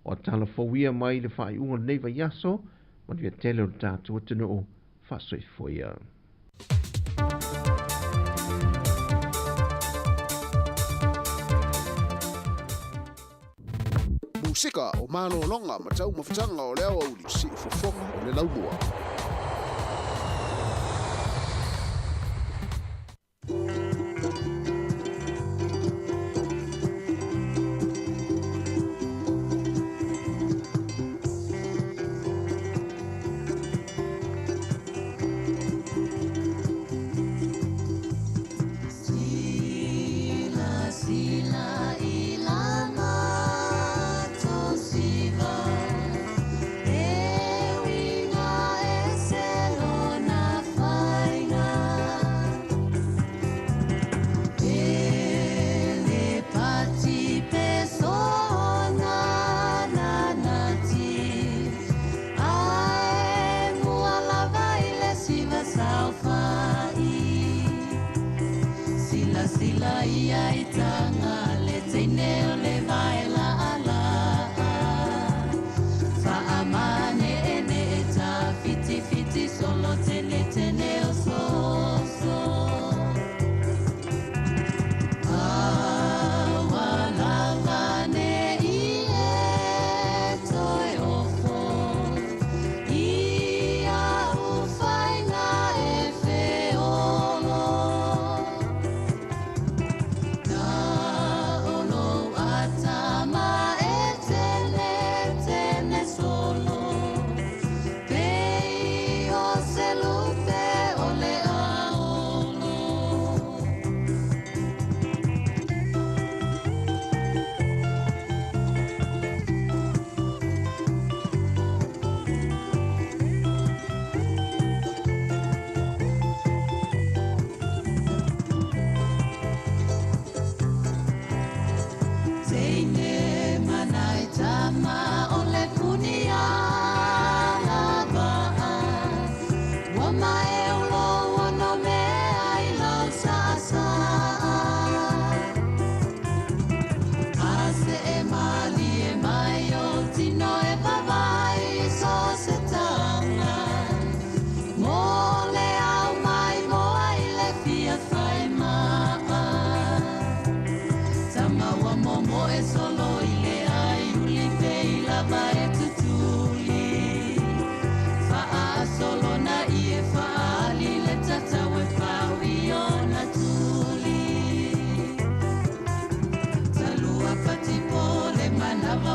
O tala fou ia mai le faaiuga o lenei vaiaso manuia tele o le tatou atunuu faasoifoia. Musika o malologa ma taumafataga o le aoauli, siufofoga o le laumua.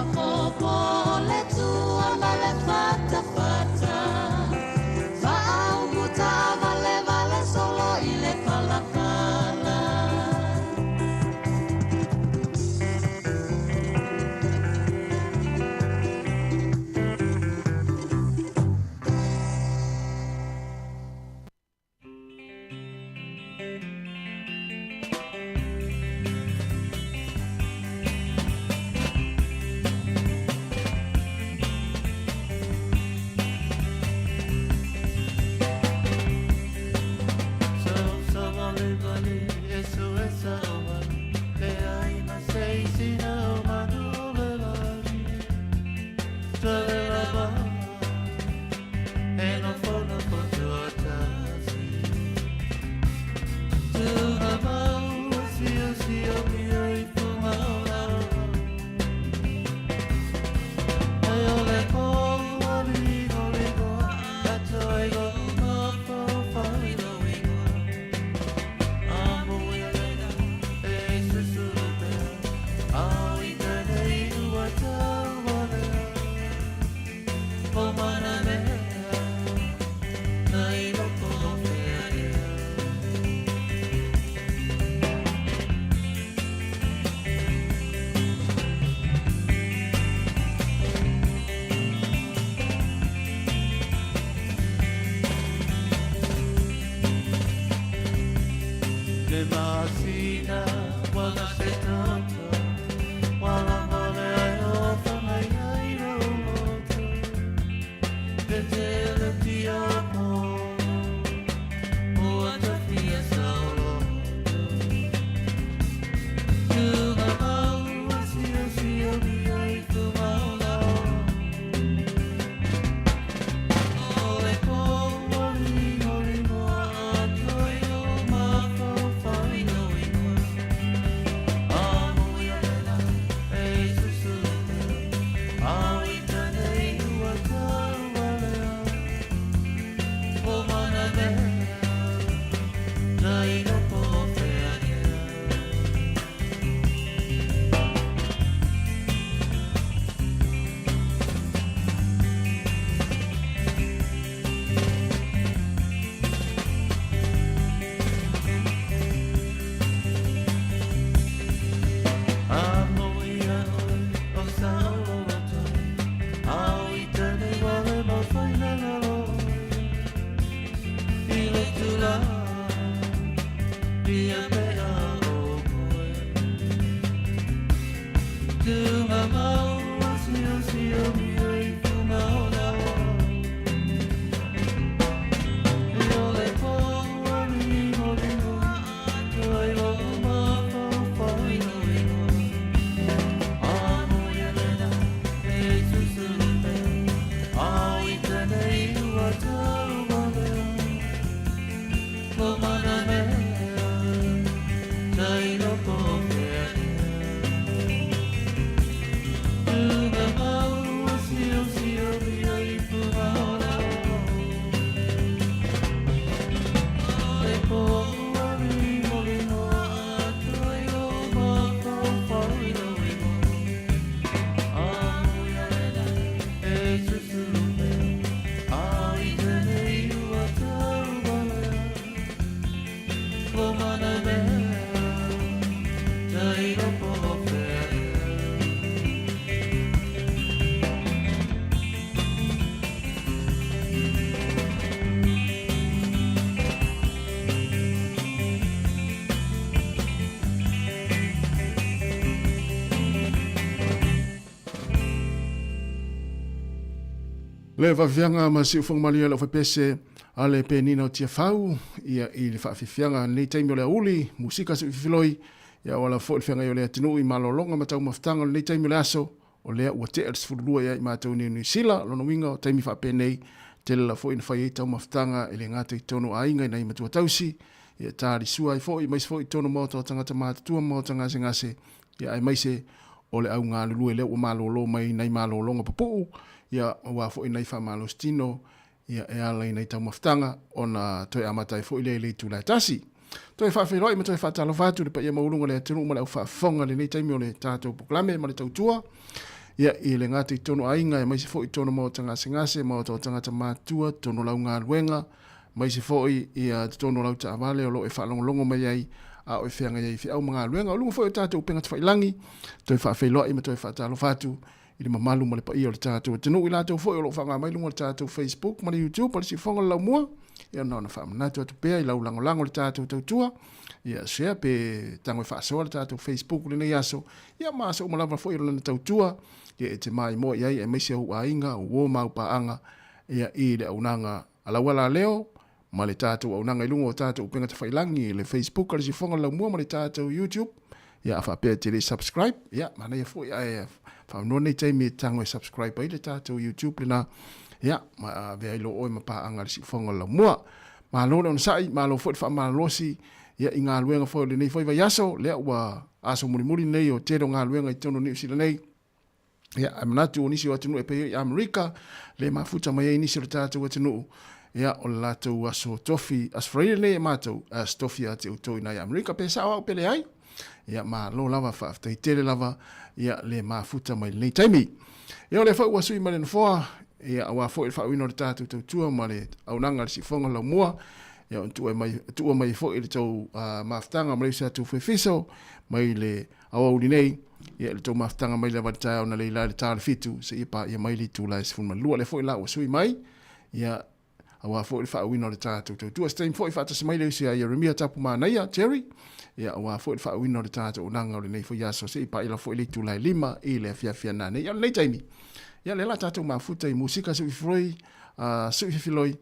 Faapopo le tua ma le fatafata Faaupu taavalevale solo i le palapala. Le vaafiaga ma siufoga malie lau faipese a le penina o Tiafau ia i le faafiafiaga lenei taimi o le auli musika seufifiloi ia wala foi le feagai o le atunuu i malologa ma taumafataga o lenei taimi o le aso o lea ua tea le 12 ia i matou nei Niu Sila lona uiga o taimi faapenei tele la foi na fai ai taumafataga e le gata i totonu o aiga i nai matua tausi ia talisua ai foi aemaise foi i totonu o maota o tagata matutua ma maota gasegase ia aemaise o le au galulue lea ua malolo mai nai malologa pupuu ia aua foi nai faamalositino ia e ala i nai taumafataga ona toe amata ai foi lea i le itula e tasi. Toe faafeiloai ma toe faatalofa atu i le paia maualuga o le atunuu ma le au faafofoga i lenei taimi o le tatou polokalame ma le tautua. Ia, i le gata i totonu o aiga, aemaise foi i totonu o maota gasegase, maota o tagata matutua, totonu o lau galuega, aemaise foi ia totonu o lau taavale o lo o e faalogologo mai ai a o e feagai ai i feau ma galuega. O luga foi o tatou upega tafailagi, toe faafeiloai ma toe faatalofa atu i le mamalu ma le paia o le tatou atunuu, i latou foi o lo o faaaoga mai luga o le tatou Facebook ma le YouTube a le Siufofoga o le Laumua. Ia na ona faamanatu atu pea i lau lagolago i le tatou tautua, ia share pe tago e faasoa le tatou Facebook i lenei aso, ia ma aso uma lava foi o lana tautua, ia e te maimoa i ai aemaise ou aiga, ou uo ma au paaga, ia i le auaunaga a lau alaleo ma le tatou auaunaga i luga o tatou upega tafailagi i le Facebook a le Siufofoga o le Laumua ma le tatou YouTube. Ia a faapea e te le i subscribe, ia manaia foi ae faamanoa lenei taimi e tago e subscribe ai le tatou YouTube lena, ia ma avea ai loa oe ma paaga a le Siufofoga o le Laumua. Malo le onosai, malo foi le faamalolosi ia i galuega foi o lenei foi vaiaso, lea ua aso mulimuli lenei o tele o galuega i totonu o Niu Sila nei. Ia, ae manatu o nisi o atunuu e pei i Amerika, le mafuta mai ai nisi o le tatou atunuu, ia, o le latou aso tofi, aso Faraile nei e matou, aso tofi ia te outou i nai Amerika, pe sao au pe leai. Ia, malo lava, faafetai tele lava, ia, le mafuta mai lenei taimi. Ia, o lea foi ua sui mai le nofoa, ia, aua foi le faauiina o le tatou tautua ma le auaunaga a le Siufofoga o le Laumua, ia, ona tuua mai, tuua mai foi le tou mafutaga ma le uso atu Fefiso, mai le aoauli nei, ia i le tou mafutaga mai lava i le taeao na leila i le ta o le 7 seia paia mai le itula e 12. Lea foi la ua sui mai, ia, aua foi le faauiina o le tatou tautua. Se taimi foi faatasi mai le uso ia Ieremia Tapu Manaia, Jerry, ia, aua foi le faauiina o le tatou auaunaga o lenei foi aso seia paia lava foi le itula e 5 i le afiafi a nanei. Ia, o lenei taimi, ia, lea la tatou mafuta i musika suifiloi, suifiloi,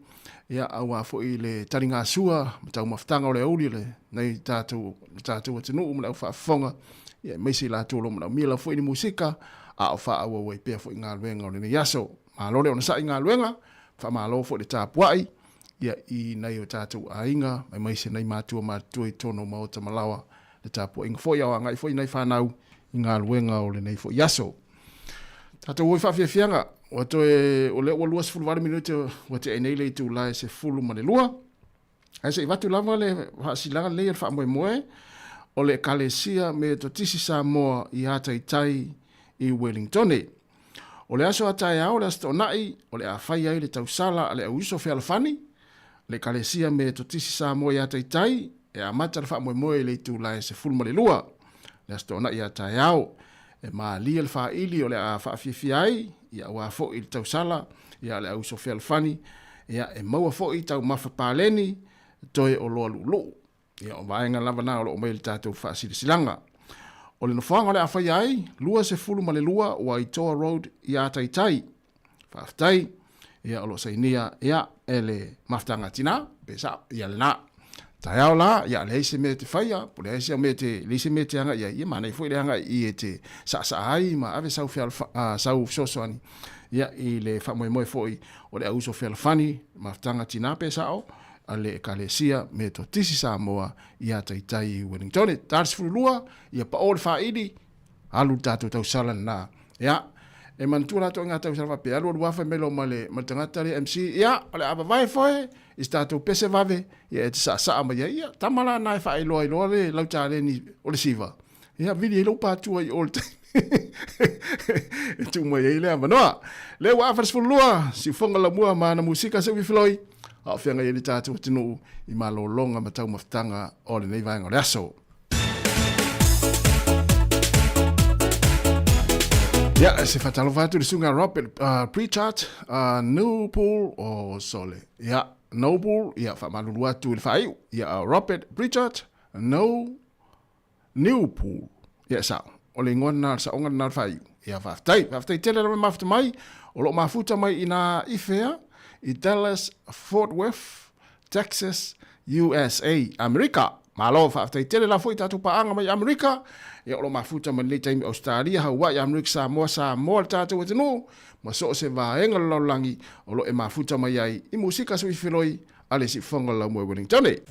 ia, aua foi le taligasua ma taumafataga o le aoauli o lenei tatou, le tatou atunuu ma le aufaafofoga, ia, aemaise i latou o lo o manaomia lava foi ni musika, a o faaauau ai pea foi galuega o lenei aso. Malo le onosai i galuega, faamalo foi le tapuai, ia, i nai o tatou aiga, aemaise nai matua matutua i totonu o maota ma laoa, le tapuaiga foi a o agai foi nai fanau i galuega o lenei foi aso. Tatou o i faafiafiaga, ua toe, o lea ua 28 minute ua tea nei le itula e 12. Ae se i avatu lava le faasilaga lenei o le faamoemoe o le Ekalesia Metotisi Samoa i Hataitai i Wellingtone. O le aso a taeao le Aso Toonai o le a fai ai le tausala a le Auiso Fealofani, le Ekalesia Metotisi Samoa i Hataitai e amata le faamoemoe i le itula e 12 le Aso Toonai a taeao. E malie le faili o le a faafiafia ai, ia aua foi le tausala, ia le auso fealofani, ia e maua foi taumafa paleni, toe oloa luuluu. Ia o vaega lava na o lo o mai le tatou faasilasilaga. O le nofoaga o le a faia ai, 22 Waitoa Road i Ataitai. Faafetai. Ia, o lo o sainia, ia, e le mafutaga a tina, pe sao, ia lena. Taeao la, ia, leai se mea e te faia, po leai se mea e te, leai se mea e te agai i ai, ia manaia foi le agai i e te saasaa ai ma ave sau fealofa, sau fesoasoani, ia, i le faamoemoe foi o le auuso fealofani, mafutaga tina pe sao, a le Ekalesia Metotisi Samoa ia Taitai i Wellingtone. Ta le 12, ia pao le faili, Alu le tatou tausala lena. Ia, e manatua latou i ngā tausala faapea, alu alu afa mai loa ma le, ma le tagata le MC, ia, o le a vavae foe, i se tatou pese vave, ia e te saasaa mai ai, ia, tama la na e faailoa ai loa le lau taleni o le siva. Ia, vili ai lou patua i o le taimi. e tuu mai ai le avanoa. Le ua afa le 12, siufoga lamua ma ana musika se uifiloi, a o feagai ai le tatou atunuu i malologa ma taumafataga o lenei vaega o le aso. Ia, se faatalofa atu i le susuga Robert Pritchard, Newpool o Sole. Ia, Noble, ia, faamalulu atu i le faaiu. Ia, Robert Pritchard, No, Newpool. Ia, sao. O le igoa lena, le saoga lena o le faaiu. Ia, faafetai. Faafetai tele lava mafuta mai. O lo o mafuta mai i nā i whea, i Dallas, Fort Worth, Texas, USA, Amerika. Malo, faafetai tele la foi tatou paaga mai Amerika. Ia o lo mafuta mai lenei taimi Australia, Hawaii, Amerika, Samoa, Samoa le tatou atunuu, ma so o se vaega o le lalolagi o lo e mafuta mai ai i musika suifeloi a le Siufofoga o le Laumua i Wellingtone.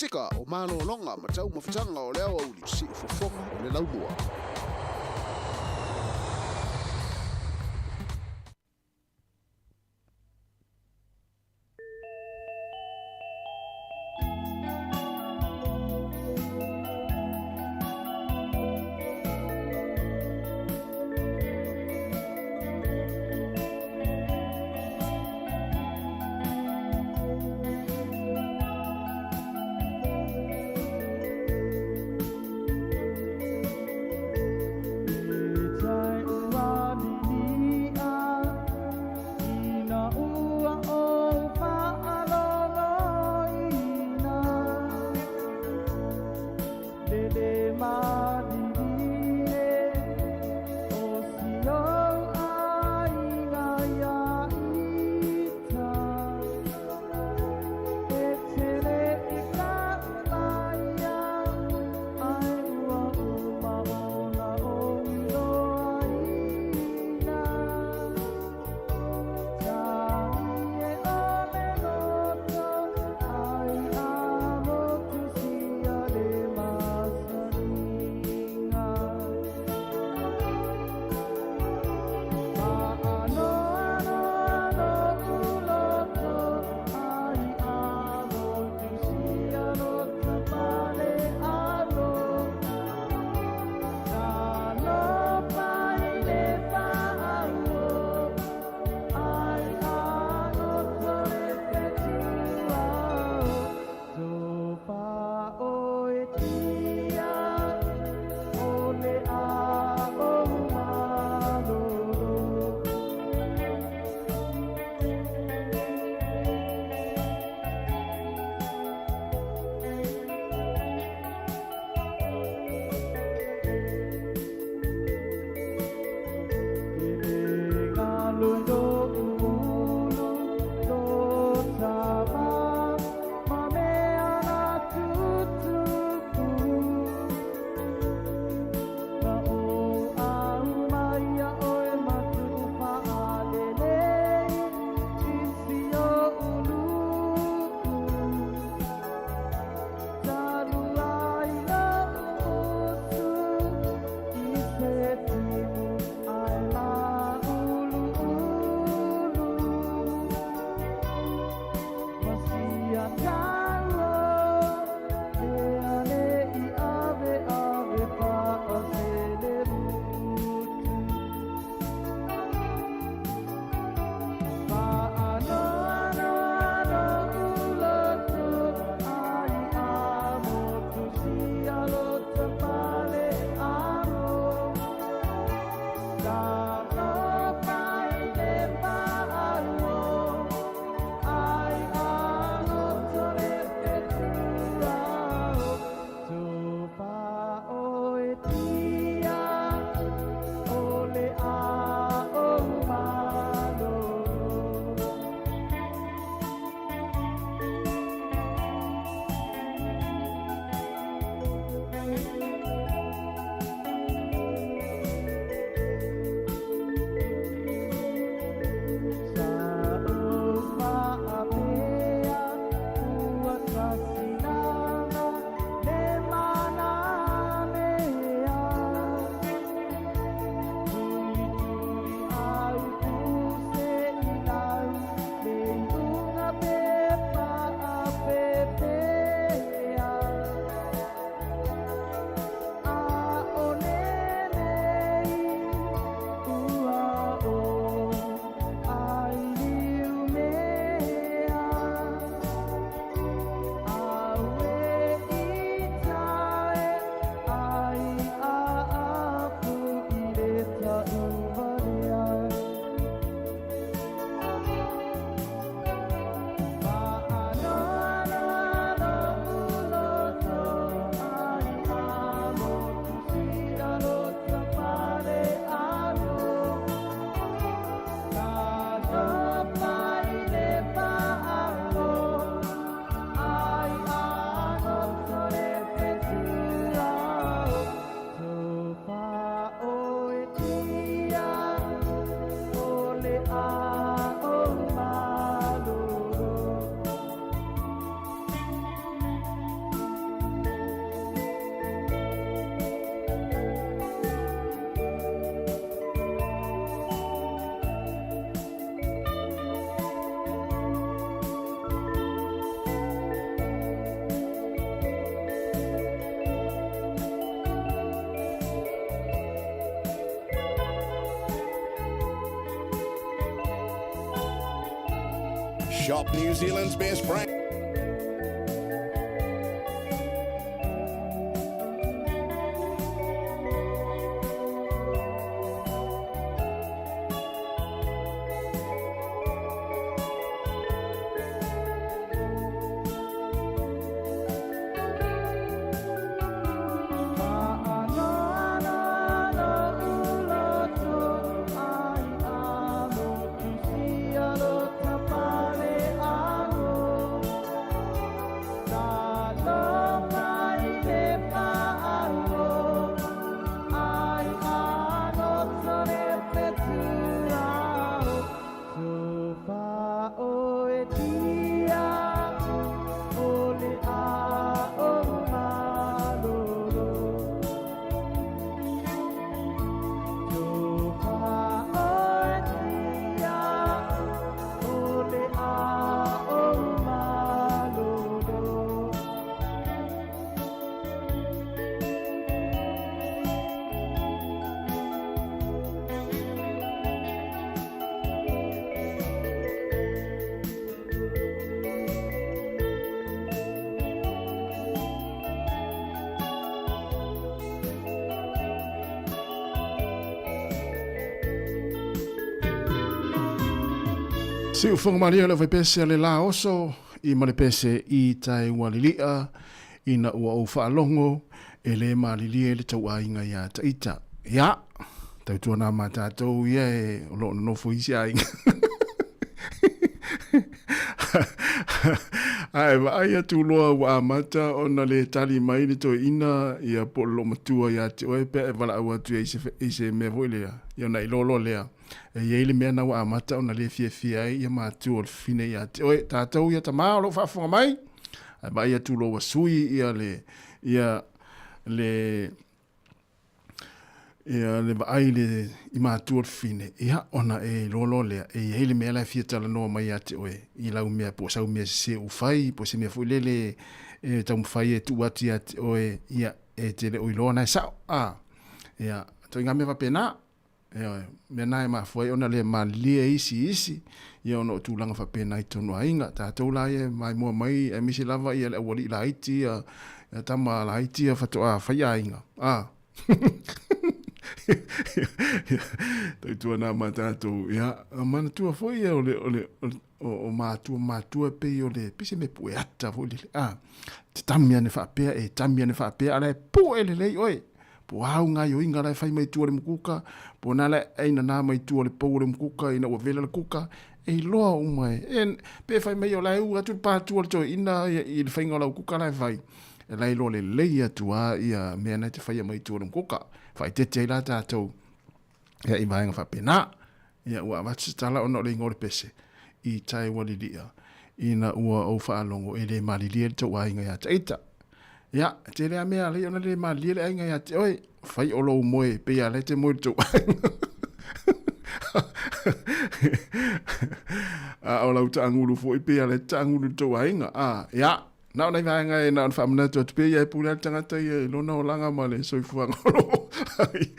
Musika o malologa ma taumafataga o le aoauli siufofoga o le laumua. Shop New Zealand's best brand. Siufoga malie o le aufaipese a le lā oso i malepese i tai ua ina ua ou faalogo e lē malilie le tauaiga iā taʻita. Ia tautuana ma tatou ia e o loo nonofo isi aiga. Ae vaai atu loa ua amata ona lē tali mai le toeʻina ia po o le loomatua iā te oe pe a e valaau atu ai i se mea foi lea ia ona iloa loa lea e i ai le mea na ua amata ona lē fiafia ai ia matua o le fafine iā te oe. Tatou ia tamā o loo faafofoga mai, ae vaai atu loa ua sui ia le ia le ia le vaai le i matua o le fafine, ia ona e iloa loa lea e i ai le mea la e fia talanoa mai iā te oe i lau mea po o sau mea sesē ua fai po o se mea foi lele e taumafai e tuu atu iā te oe, ia e te le o iloa na e sao. A ia ituaiga mea faapena. Ioe, mea na e mafua ai ona le malilie isi isi, ia ona o tulaga faapena i totonu o aiga. Tatou la ia e maimoa mai, aemaise lava ia le aualii laiti ia, ia tama laiti ia faatoa fai aiga. A. Tautua nā ma tatou, ia, manatua foi ia o le, o le, o le, o matua matua pei o le pei se mea pue ata foi lele. A, te tami ane faapea, e tami ane faapea, a la e pue lelei oe. Po o a au gaoioiga la e fai mai tua o le mukuka, po o na la e ainanā mai tua o le pou o le mukuka ina ua vela le kuka, e iloa uma e. E, pe fai mai o la e u atu le pātua o le toeaina i le faiga o lau kuka la e fai, e la e iloa lelei atu lava ia mea na e te faia mai tua o le mukuka. Faaeteete ai la tatou ia i vaega faapena. Ia ua avatu se tala ona o le igoa o le pese i tai ua lilia ina ua ou faalogo e le malilie le tou aiga iā Taita. Ia, e tele a mea alai ona le malilie le aiga iā te oe, fai o lou moe pei a lea te moe le tou aiga. A o lau taagulu foi pei a lea te taagulu le tou aiga. A, ia, Na o nai vaega e na ona faamanatu atu pea ia e pule a le tagata ia i lona olaga ma le soifuaga o lo o ai.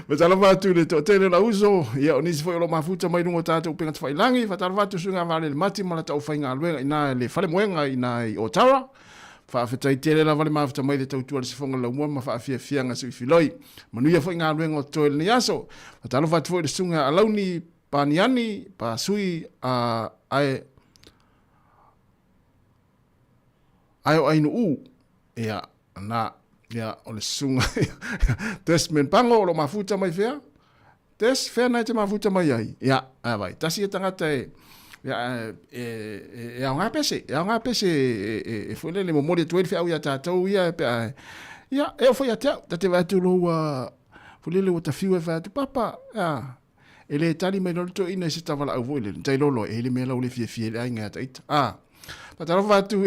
Faatalofa atu i le toatele o lau uso, ia o nisi foi o lo o mafuta mai luga o tatou upega tafailagi. Faatalofa atu suiga vale le mati ma la aufaigaluega ina le falemoega ina i Otara. Faafetai tele lava le mafuta mai le tautua le sifoga laumua ma faafiafiaga suifiloi. Manuia foi galuega o totoe lenei aso. Faatalofa atu foi i le susuga Alauni Paniani, Pasui a ae Ae o Ainuu, ia, na, ia, o le susuga Desmond Pango o lo mafuta mai fea? Des, fea na e te mafuta mai ai? Ia, a vai, tasi e tagata e, ia, e, e, e aoga pese, e aoga pese e, e, e foi lele momoli atu ai le feau ia tātou ia e pea, ia, e o foi ia te au, ta te vai atu lo ua, foi lele ua tawhiu e whai atu, papa, ia, E le tali mai loa le toeaina i se tavalaau foi lele, tai loa loa, e le mea lau le fiafia i le aiga ia taita. A, faatalofa atu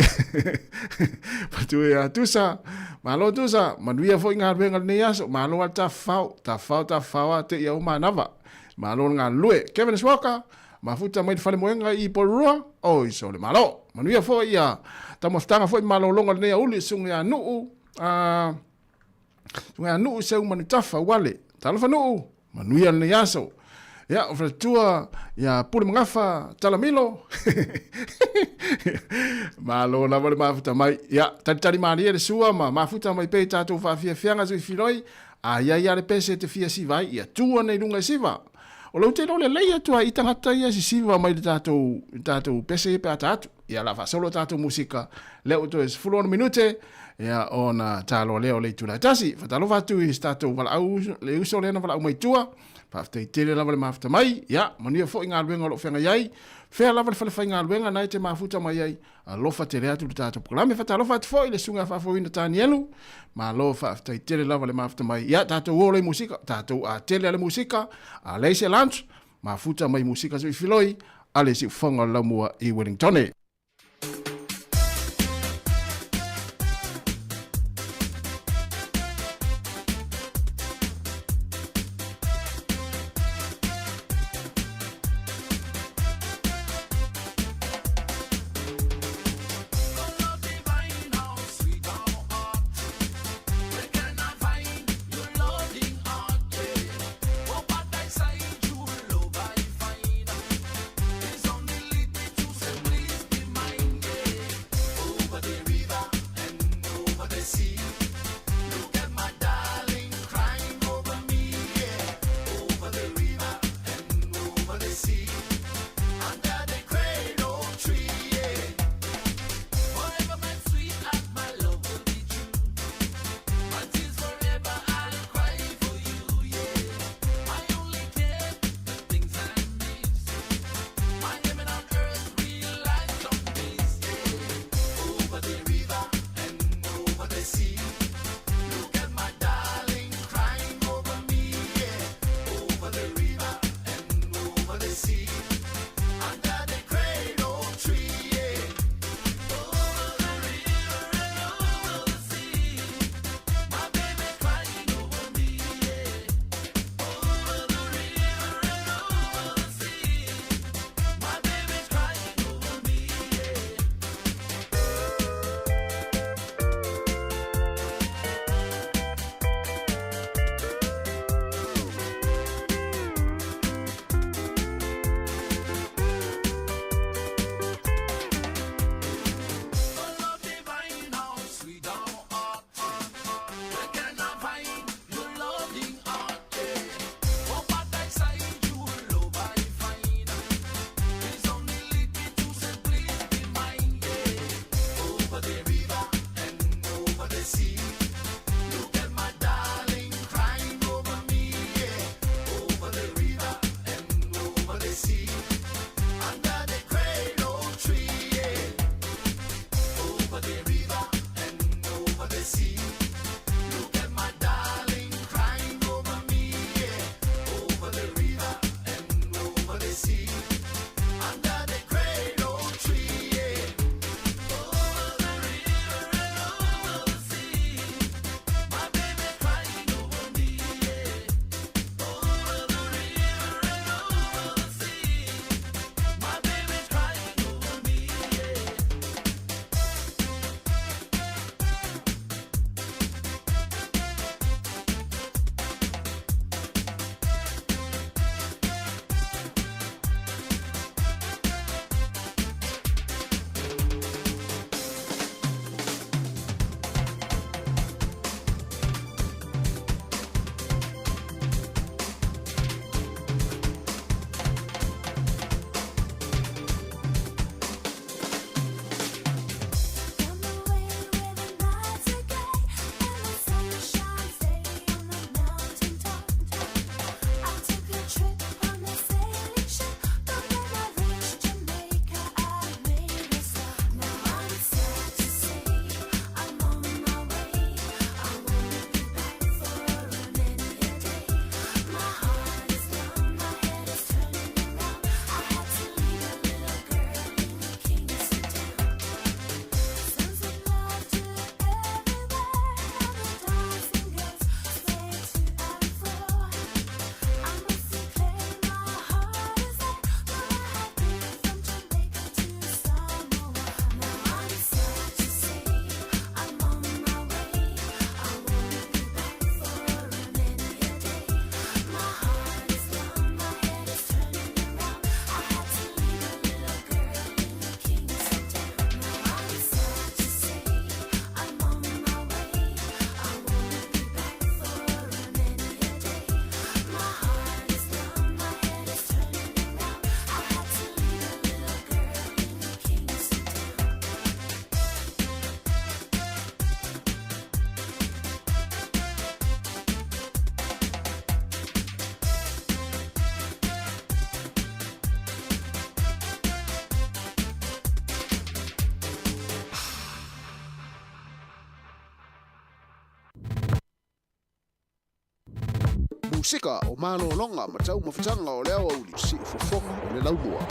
atu e a Tusa, malo Tusa, manuia foi galuega lenei aso, malo a le tafafao, tafafao, tafafao a te i au manava. Malo le galulue. Kevin Walker, mafuta mai le falemoega i Porirua, oi sole malo. Manuia foi ia taumafataga foi malologa lenei aouli, susuga ia Nuu, a, susuga ia Nuu Seu Manutafa, Uale. Talofa Nuu, Manuia lenei aso. Ia, o faletua ia Pule Magafa Talamilo. Malo lava le mafuta mai. Ia, talitali malie le sua ma mafuta mai pea i tatou faafiafiaga suifiloi. A i ai lava le pese e te fia siva ai, ia tu ane i luga e siva. O lou te iloa lelei atu lava i tagata ia e sisiva mai le tatou, i tatou pese ia pe a ta atu. Ia, o le a faasolo tatou musika, lea ua toe 16 minute, ia, ona taloa lea o le itula e tasi. Faatalofa atu i se tatou valaau, le uso lea na valaau mai tua. Faafetai tele lava le mafuta mai. Ia, manuia foi galuega o lo o feagai ai. Fea lava le fale faigaluega na e te mafuta mai ai. Alofa tele atu le tatou polokalame. Faatalofa atu foi i le susuga faafoeina Tanielu. Malo faafetai tele lava le mafuta mai. Ia, tatou o lea i musika. Tatou a tele a le musika. A leai se lunch, mafuta mai musika suifiloi a le siufofoga o le laumua i Wellingtone. Musika o malologa ma taumafataga o le aoauli siufofoga o le laumua.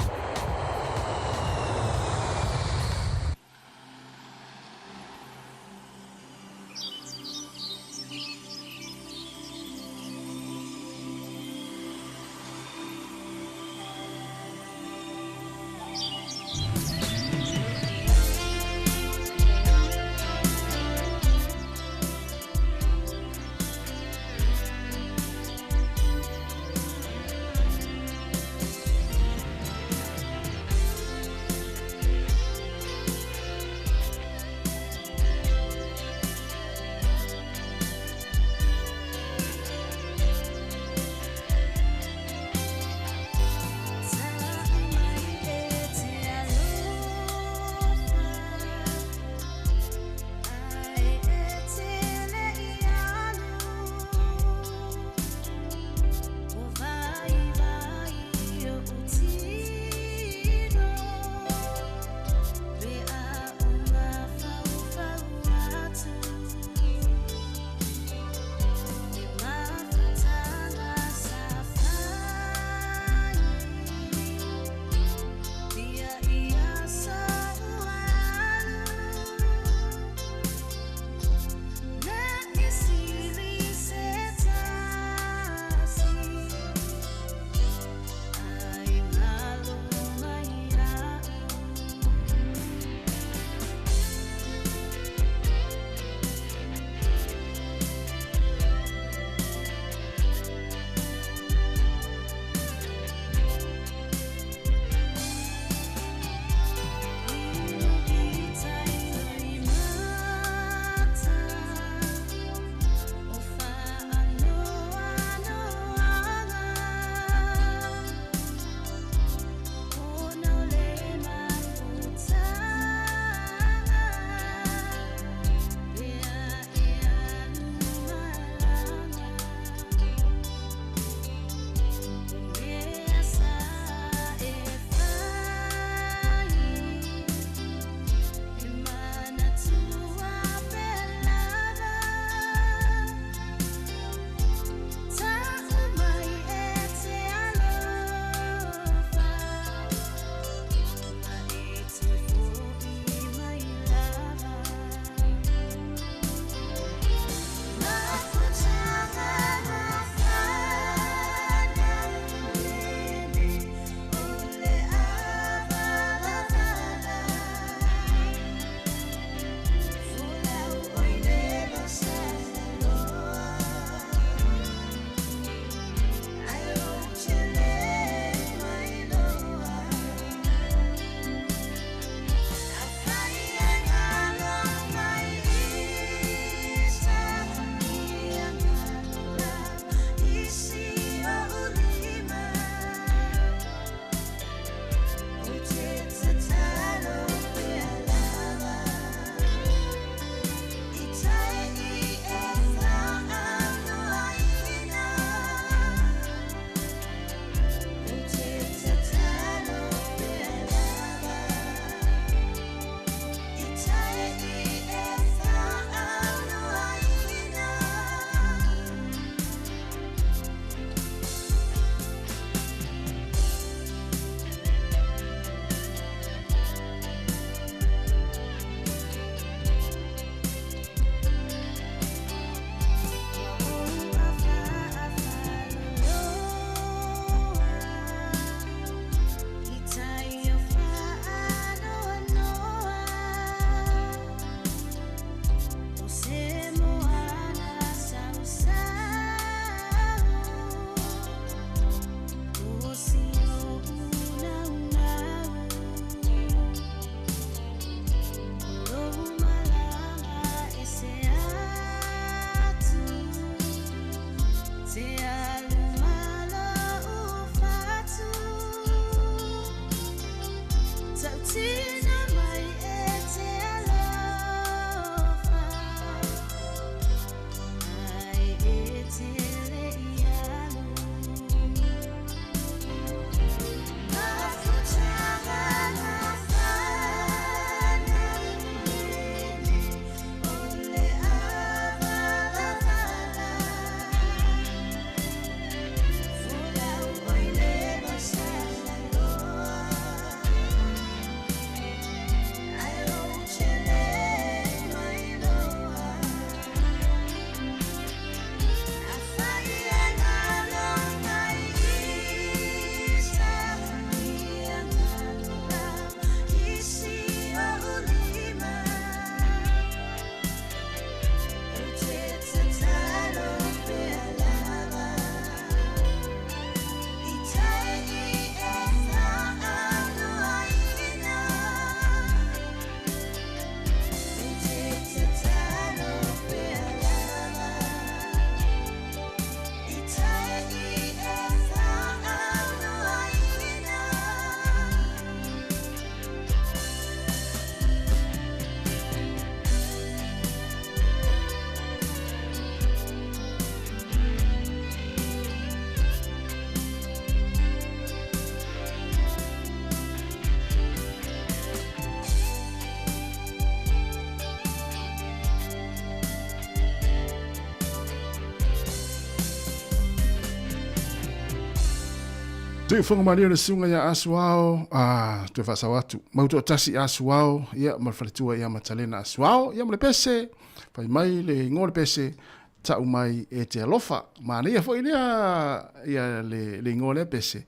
Siufofoga malie le susuga ia Asuao, a toe faasao atu. Mau toatasi Asuao, ia ma le faletua ia Matalena Asuao, ia ma le pese, fai mai le igoa o le pese, tau mai e te alofa. Manaia foi lea ia le, le igoa lea pese.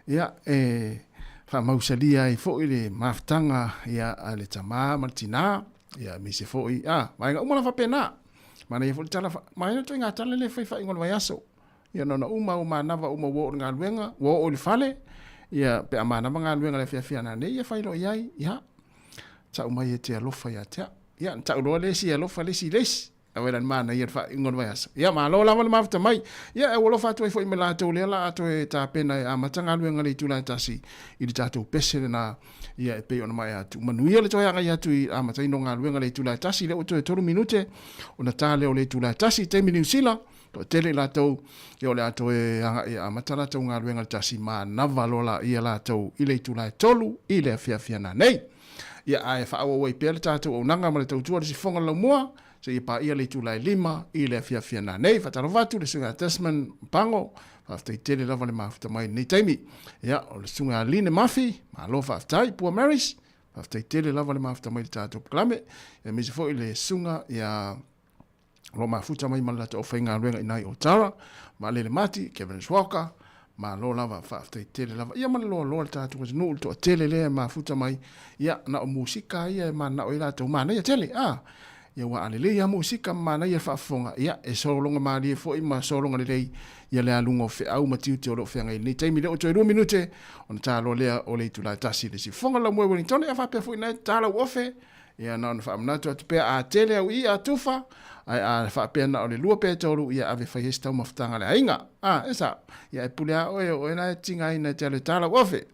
Ia e faamausalia ai foi le mafutaga ia a le tamā ma le tinā, ia aemaise foi, a, vaega uma la faapena. Manaia foi le tala, manaia le ituaiga tala lea e fai faaiuga o le vaiaso. Ia na ona uma au manava uma ua oo i le galuega, ua oo i le fale, ia pe a manava galuega i le afiafi a nanei, ia fai loa i ai, ia, tau mai e te alofa ia te au. Ia, na tau loa le isi e alofa le isi i le isi. Aua e la le manaia le faaiuga o le vaiaso. Ia, malo lava le mafuta mai. Ia, e ua alofa atu ai foi ma latou lea la a toe tapena e amata galuega i le itula e tasi i le tatou pese lena, ia e pei ona maea atu. Manuia le toe agai atu i le amataina o galuega i le itula e tasi, lea ua toe tolu minute ona ta lea o le itula e tasi i le taimi Niu Sila. Toatele i latou, ia o le a toe agai e amata latou galuega i le tasi manava loa laia latou i le itula e tolu i le afiafi ana nei. Ia ae faaauau ai pea le tatou auaunaga ma le tautua i le sifofoga o le laumua seia paia le itula e lima i le afiafi ana nei. Faatalofa atu i le Susuga ia Desmond Pango, faafetai tele lava le mafuta mai i lenei taimi. Ia, o le Susuga ia Line Mafi, malo faafetai. Pua Marys, faafetai tele lava le mafuta mai i le tatou polokalame. Ia aemaise foi le Susuga ia O lo o mafuta mai ma le latou aufaigaluega i nai o Tara, Vaalele Mati, Kevin Walker, malo lava, faafetai tele lava. Ia ma le loaloa le tatou atunuu, le toatele lea e mafuta mai, ia na o musika ia e mananao ai latou, manaia tele, a. Ia aua a lelei lava musika ma manaia le faafofoga, ia e sologa malie foi ma sologa lelei ia le aluga o feau ma tiute o lo o feagai i lenei taimi. Lea ua toe lua minute ona ta loa lea o le itula e tasi i le siufofoga o le laumua i Wellington, ia faapea foi na e ta lau ofe, Ia na ona faamanatu atu pea a tele au i'a tufa, ae a faapea na o le lua pe tolu, ia ave fai ai se taumafataga a le aiga. A, e sao. Ia e pule a oe, o oe la e tigaina e te alu e tā lau ofe.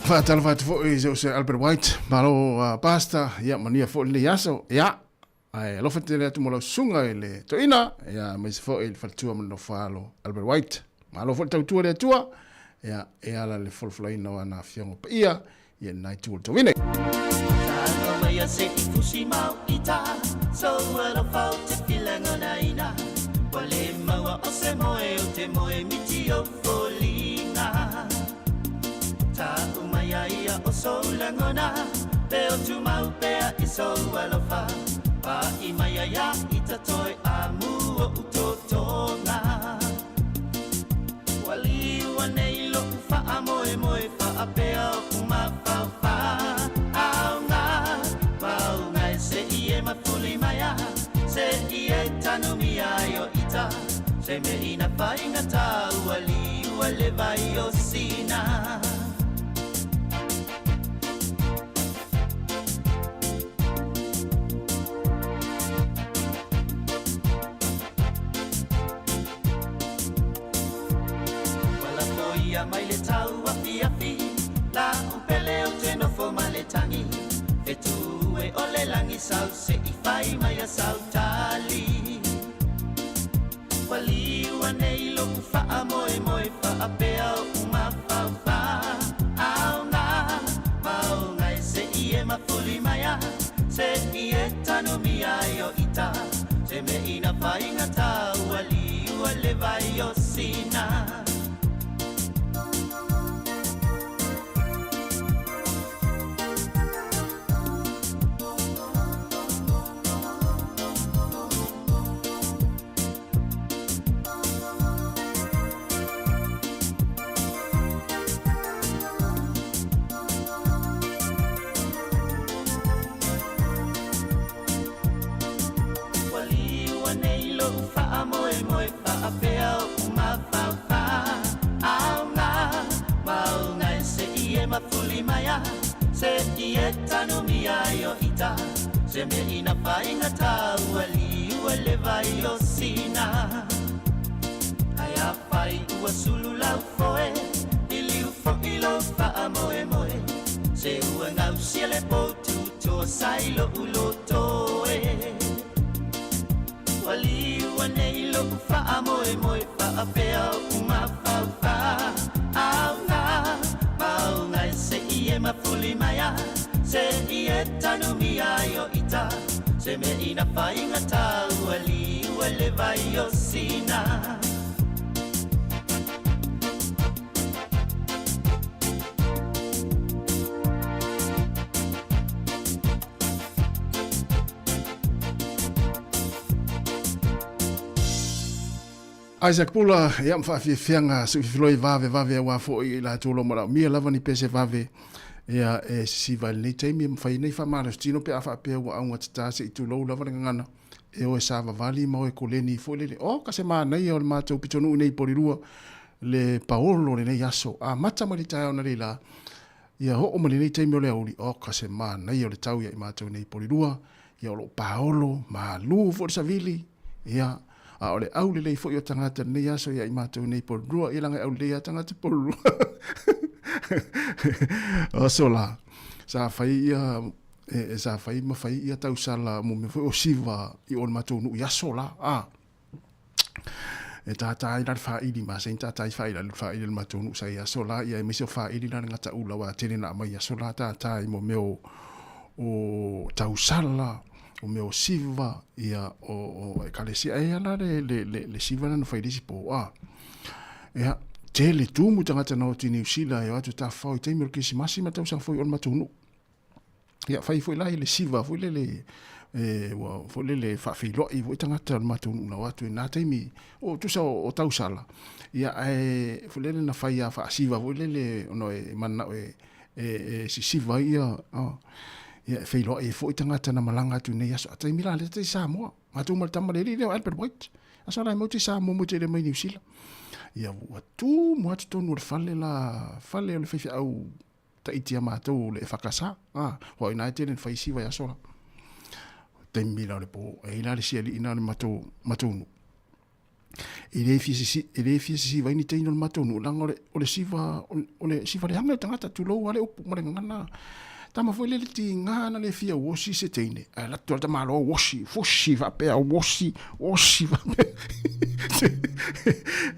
Faatalofa atu foi i se uso Albert White, malo uh, Pastor, ia manuia foi lenei aso. Ia, Ae alofa tele atu mo lau susuga i le toeaina, ia aemaise foi i le faletua ma le nofo-alo Albert White. Malo foi le tautua i le Atua, ia e ala i le folafolaina o ana afioga paia ia i lena itu o le tovine. Tago mai a se i fusi mau ita So alofa o te filangonaina Ua le maua o se moe o te moe miti o foliga Ta'u mai a ia o sou lagona Pe o tumau pea i sou alofa Pa'i mai ai a ita toe amu o'u totoga Ua liua nei lo'u fa'amoemoe Fa'apea o'u mafaufau Auga mauga e se'i e mafuli mai a Se'i e tanumia ai o ita Se me ina faigata ua liua le vai o Sina. Ua lafo ia mai le tau afiafi La upele o te nofo ma le tangi Fetu e o le langi sau se i fai mai a sau tali Ua liua nei lo'u fa'amoemoe Fa'apea o'u mafaufau Auga mauga e se'i e mafuli mai a Se'i e tanumia ai o ita Se me ina faigata Ua liua le vai o Sina. Ua liua nei lo'u fa'amoemoe Fa'apea o'u mafaufau Auga mauga e se'i e mafuli mai a Se'i e tanumia ai o ita Se mea ina faigata ua liua le vai o Sina Ae afai ua sulu lau foe I liu fo'i lou fa'amoemoe Se ua gausia le poutu Toa sai lo'u loto e Ua liua nei lo'u fa'amoemoe Fa'apea o'u mafaufau Auga mauga e se'i e mafuli mai a. te i e tanumi ai o ita Se me ina whainga tāua liua le vai o sina. Isaac Pula, ia ma faafiafiaga seuifiloi vavevave auā foʻi i latou lo malaomia lava ni pese vave ia e sisiva i lenei taimi e mafai nei faamalositino pe a faapea ua augatatā se i tulou lava le gagana e oe savavali ma oe koleni foi lele o ka se manaia o le matou pitonuu nei Polilua le paolo lenei aso amata mai le taeao na leila ia oo mai lenei taimi o le aoauli o ka se manaia o le tau ia i matou nei Polilua ia o loo paolo malū foi le savili ia a o le aulelei foi o tagata lenei aso ia i matou nei Polilua ia laga e aulelei a tagata Polilua aso la sa fai ia e, e sa fai ma fai ia tausala mo mea foi o siva i o le matou nuu i aso la a e tātā ai la le faaili ma saini tātā ai faaili le faaili le matou nuu sa i aso la ia aemaise o faaili la le gataula ua tele na aumai i aso la tātā ai mo mea o o tausala o mea o siva ia o, o ekalesia e ala le, le, le, le siva na fai le isi po a ia tele tumu tagata na oti Niu Sila e o atu tafafao i taimi o le Kerisimasi ma tausaga foi o le matou nuu. Ia fai foi la i le siva foi lele e ua foi lele faafeiloai foi tagata o le matou nuu na o atu i na taimi o tusa o, o tausala. Ia ae foi lele na fai a faasiva foi lele ona e mananao e e, e sisiva ai ia oh, ia e feiloai ai foi tagata na malaga atu i nei aso. A taimi la lea tai Samoa. Matou ma le tama le alii lea o Albert White. Aso la e mau te Samoa mo te le mai Niu Sila. Ia ua tumu atu tonu o le fale la, fale o le faifeau taiti a matou le EFKS. Ah, hoa ina e tele na fai siva i aso la. Taimi la o le po, e i la le sialii na o le matou, matou nuu. E le fia sisi, e le fia sisiva ai ni teine o le matou nuu, leaga o le, o le siva, o le siva leaga le tagata, tulou lava le upu ma le gagana. Tama foi lele tiga na le fia uosi se teine, ae alu atu lava le tamaloa uosi, fusi faapea, uosi, uosi faapea.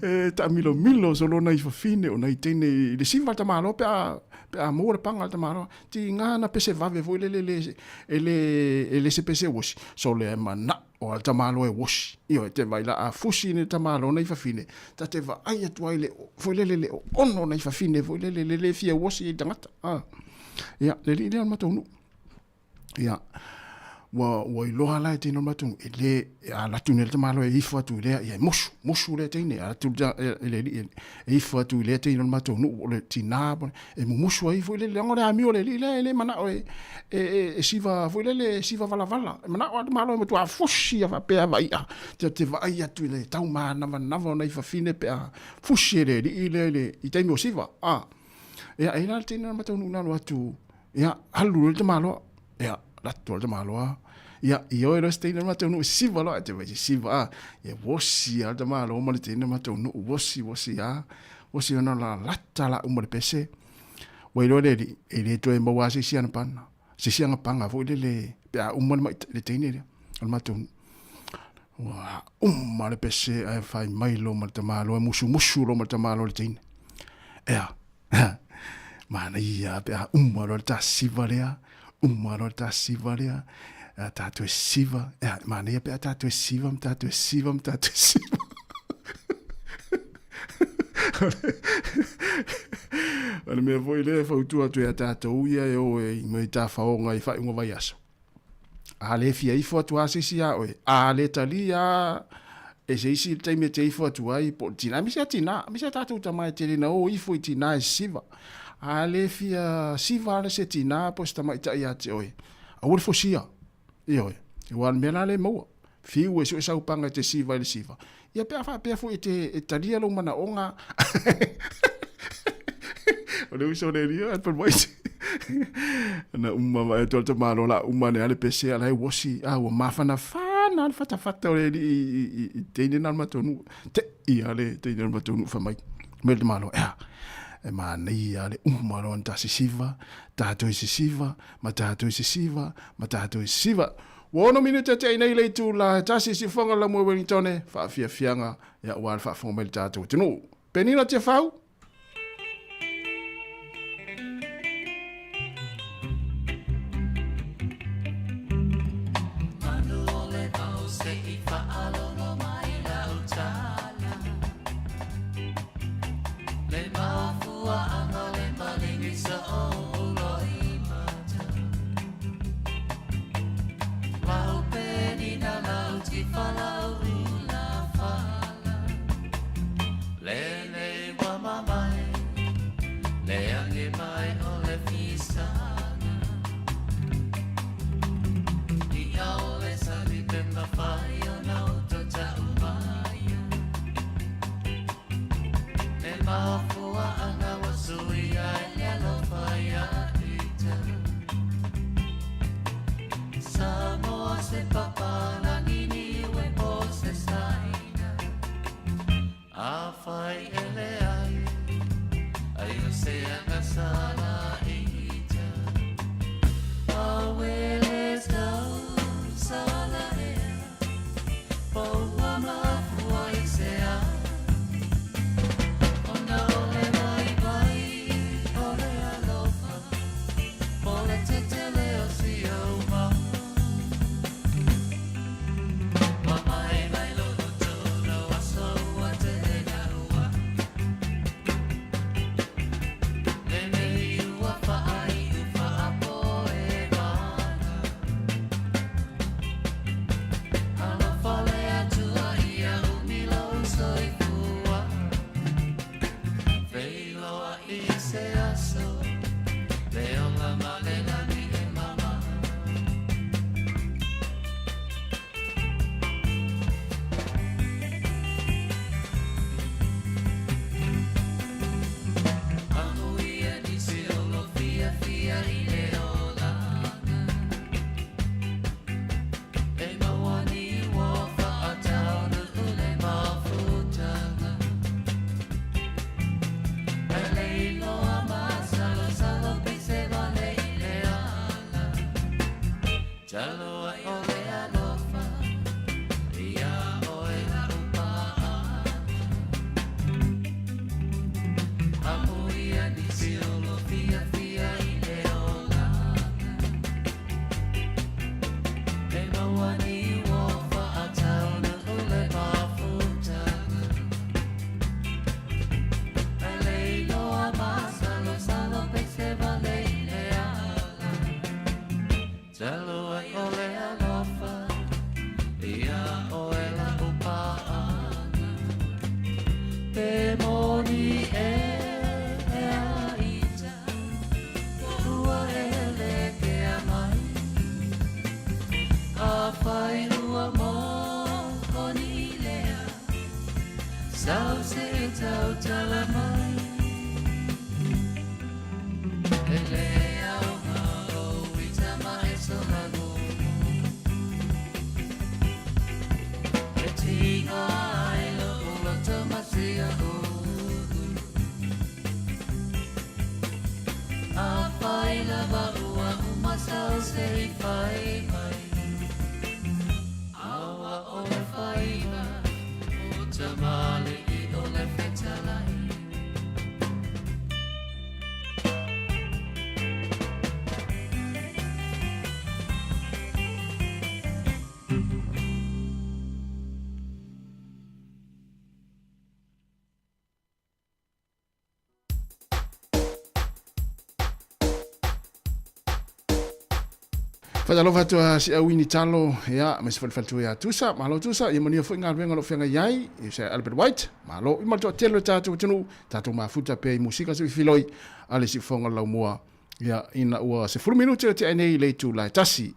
E taamilomilo solo nai fafine o nai teine i le siva le tamaloa pe a, pe a maua le paga a le tamaloa. Tiga na pese vave foi lele le, e le, e le se pese uosi, sole e manao. O a tamaloa e wosi. Ioe, te vai la a fusi ne tamaloa nei fafine, ta te vaai atu ai le, foi lele le ono nei fafine, foi lele le le fia wosi i tangata. Ah. Ia, le alii lea o le matou nuu. Ia, ua, ua iloa la e teine o le matou nuu, e le, e alu atu nei le tamaloa e ifo atu i lea, ia e musu, musu lea teine, alu atu e le alii e ifo atu i lea teine o le matou nuu, o le tinā, e mumusu ai foi lele, leaga o le amio a le alii lea e le manao e, e, e, e siva foi lele, e siva valavala. E manao a le Malo e matua fusi ia faapea vaia. Te, te vaai atu i le tau mānavanava o nai fafine pe a fusi e le alii lea i le, i taimi o siva. A, ia, e la le teine o le matou nuu na alu atu, ia, alu le tamaloa. Ia, alu atu le tamaloa. Ia, i oe loa se teine o le matou nuu e siva loa, te vai siva, a, ia wosi a le tamaloa ma le teine o le matou nuu, wosi, wosi a. Osi ona lalata la uma le pese. Ua iloa le alii, e le toe maua lava se isi ana pana, se isi ana paga foi lele pe a uma le, le teine lea o le matou nuu. Ua uma le pese ae fai mai loa ma le tamaloa, musumusu loa ma le tamaloa le teine. Ea, manaia pe a uma loa le ta siva lea, uma loa le ta siva lea, a ta toe siva, ea, manaia pe a ta toe siva ma ta toe siva ma ta toe siva. O le mea foi lea e fautua atu ia tatou ia e o e mai tafaoga i faaiuga vaiaso. A le fia ifo atu lava se isi ia oe, a le talia e se isi le taimi e te ifo atu ai, po o le tina, aemaise lava tina, aemaise lava tatou tama e tele na o ifo i tina e siva. A le fia siva ala se tina po o se tamaitai ia te oe, aua le fosia. Ioe, aua o le mea la lea e maua. Fiu e sue sau paga e te siva i le siva. Ia pe a faapea foi e te e talia lou manaoga. O le uso le lia, Apple White. Na uma mai atu le tamalo la uma ne ale pese ala e wosi. Ah, ua mafanafana le fatafata o le alii i, i, i teine na le matou nuu. Te i ale teine le matou nuu fai mai. Me le tamalo, ea, e manaia le uma loa na ta sisiva, ta toe sisiva, ma ta toe sisiva, ma ta toe sisiva. Ua ono minute te nei le itula e tasi siufoga la mua Wellingtone, faafiafiaga ia ua le faafofoga mai le tatou atunuu. Penina Tiafau. se papalagi niue po o se saina. Afai e leai, ai o se agasala ita. Awele tau sala ea, po ua mafua i se a. Ona o le vaivai o le alofa, po le tetele o si au mau. Mamae mai lo tolo aso ua te na ua. Le mei ua whaai u whaapo e mana. Alofa le atua ia umilo soifua. Feiloa i se aso, le ola ma le lani e mama. Amuia nisi o lo fia fia i le olaga. E mauani ua whaataunu ule mafutaga. E leiloa masalosalo pise vale i le ala. Talo ai o le alofa, ia oe la upa'a. Amuia nisi o lo fia fia i le olaga. E mauani ua whaataunu ule mafutaga. E leiloa masalosalo pese vale i le ala. Talo ai o le alofa, ia oe la upa'a. Te moni e a ita, ua ele ke a mai. A whai ua mō koni lea, sau se tau tala mai. E le au ngā o ita ma e sola gogo. E tinga ai lo ulo tomasia ulu. A whai lava ua umasa o se i whai mai. Awa o le whaiva, o tamale i o le fetalai. Faatalofa atu a Siauini Talo, ia, ma se falefaletua ia Tusa, malo Tusa, ia manuia foi galuega o lo o feagai ai, i se Albert White, malo, i ma le toatele o le tatou atunuu, tatou mafuta pea i musika suifiloi a le siufofoga o le laumua, ia, ina ua 10 minute o tea nei i le itula e tasi.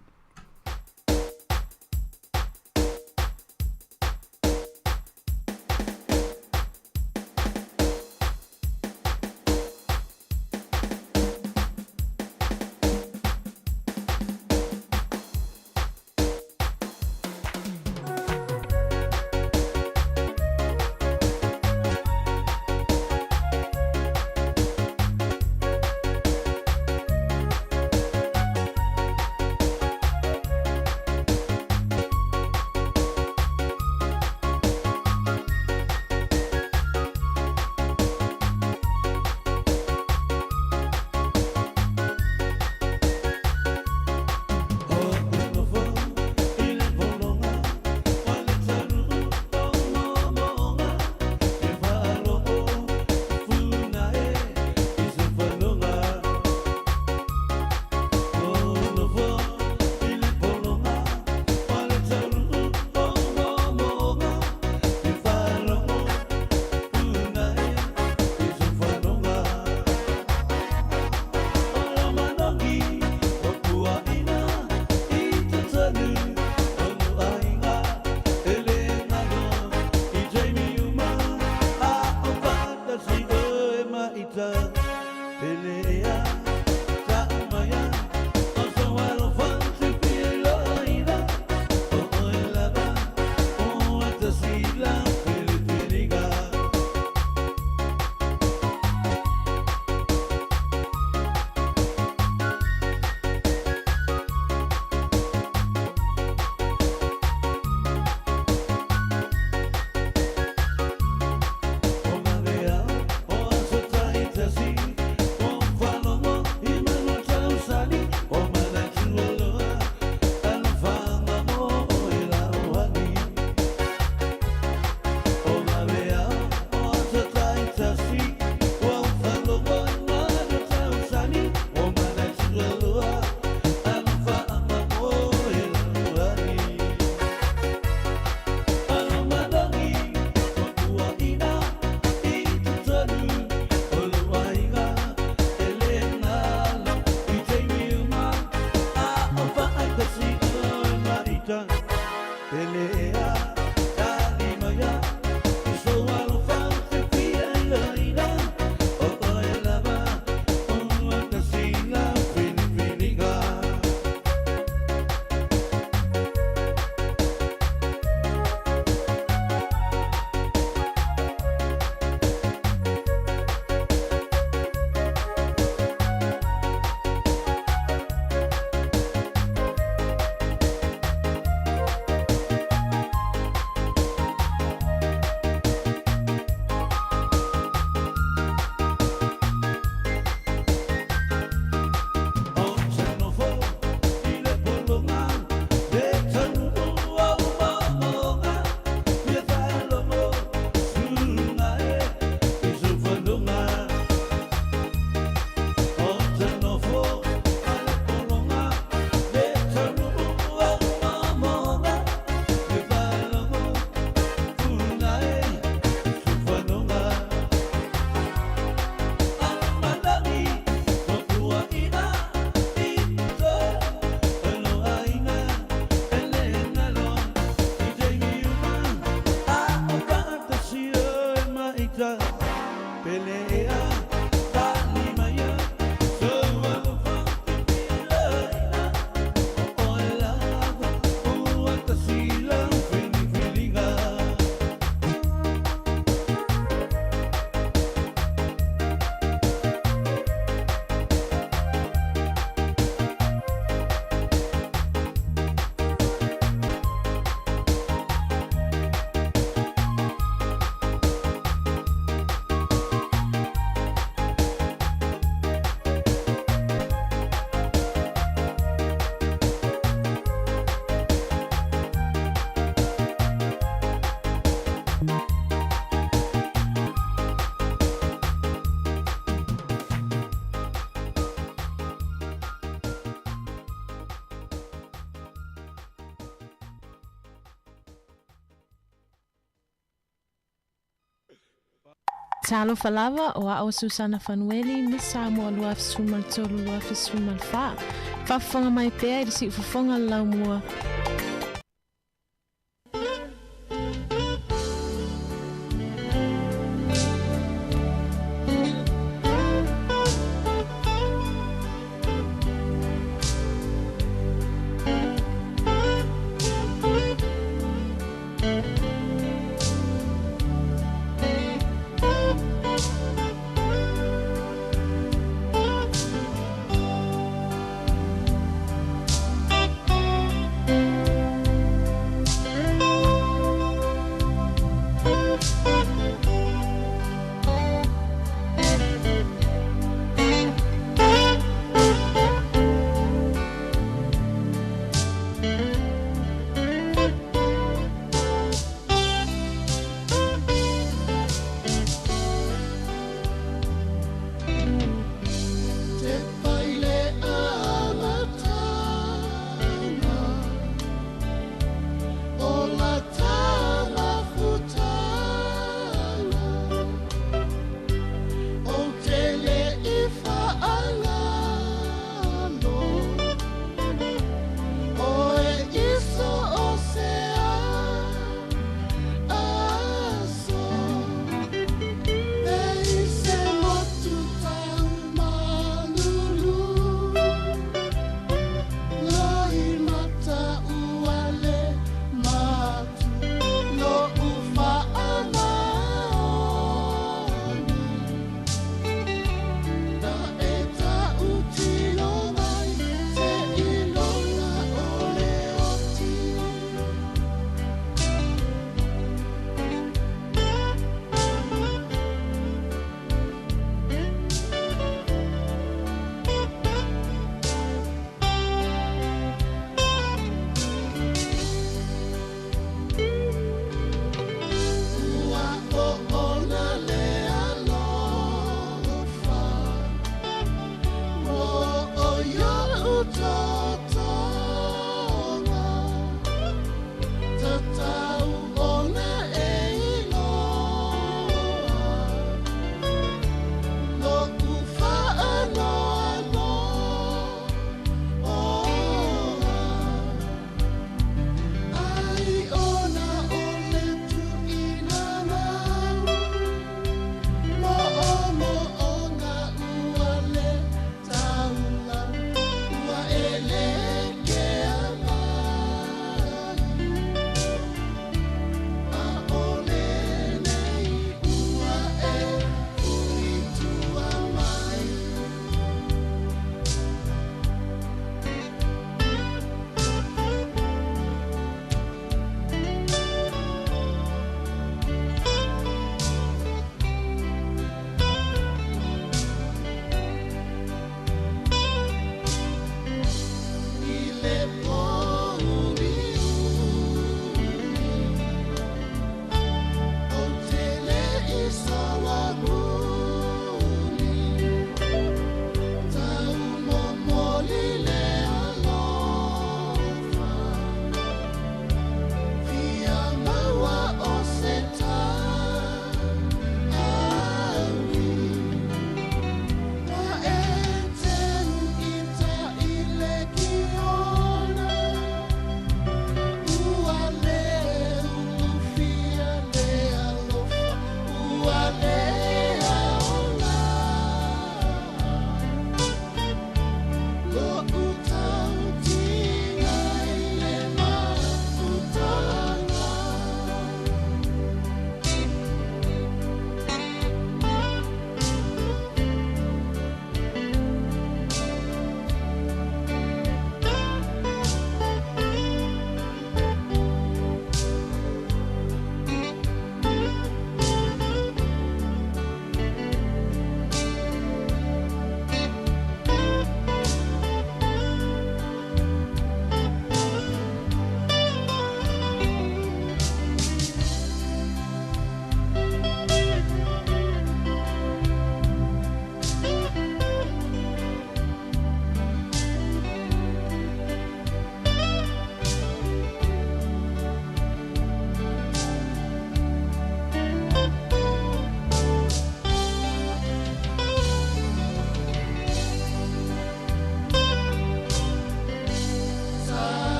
Talofa lava, o a'u o Susana Fanueli, Miss Samoa 2013 2014. Faafofoga mai pea i le siufofoga o le laumua.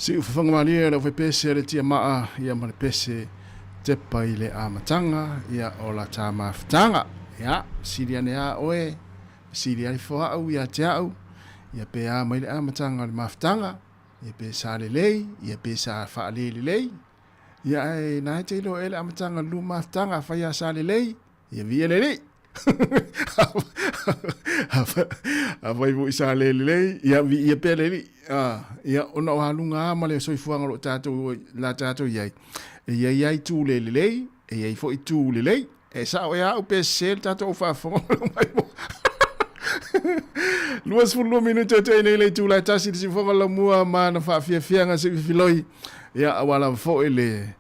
Siufofoga malie le aufaipese a le Tiamaa, ia ma le pese tepa i le amataga, ia o la ta mafutaga. Ia, sili ane a oe, sili alifo a'u ia te a'u, ia pe a mai le amataga o le mafutaga, ia pe sa lelei, ia pe sa faalē lelei. Ia ae na e te iloa ea le amataga o le lua mafutaga, afai a sa lelei, Ia viia le Alii. Afai foi sa le lelei, ia viia pea le Alii. Ia ona o aluga a ma le soifuaga o lo o tatou, la tatou i ai, e i ai lava itu le lelei, e i ai foi itu lelei. E sao ea au pe sese le tatou au faafofoga mai mo. 22 minute o te nei le itula e tasi le siufofoga laumua ma na faafiafiaga se filoi. Ia aua lava foi le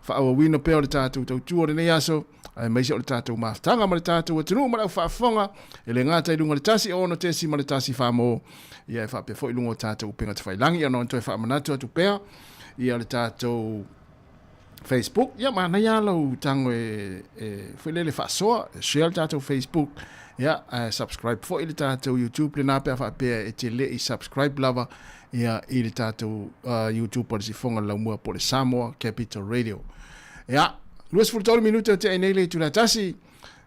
faaauauina pea o le tatou tautua o lenei aso, aemaise o le tatou mafutaga ma le tatou atunuu ma le au faafofoga, e le gata i luga o le 106.1 Famo, ia e faapea foi i luga o tatou upega tafailagi, ona toe faamanatu atu pea ia le tatou Facebook, ia manaia lava lau tago e, e foi lele faasoa, share le tatou Facebook, ia ae subscribe foi le tatou YouTube lena pe a faapea e te le i subscribe lava ia i le tatou YouTube o le Sifoga le Laumua po o le Samoa Capital Radio. Ia, 23 minute o te nei le itula tasi.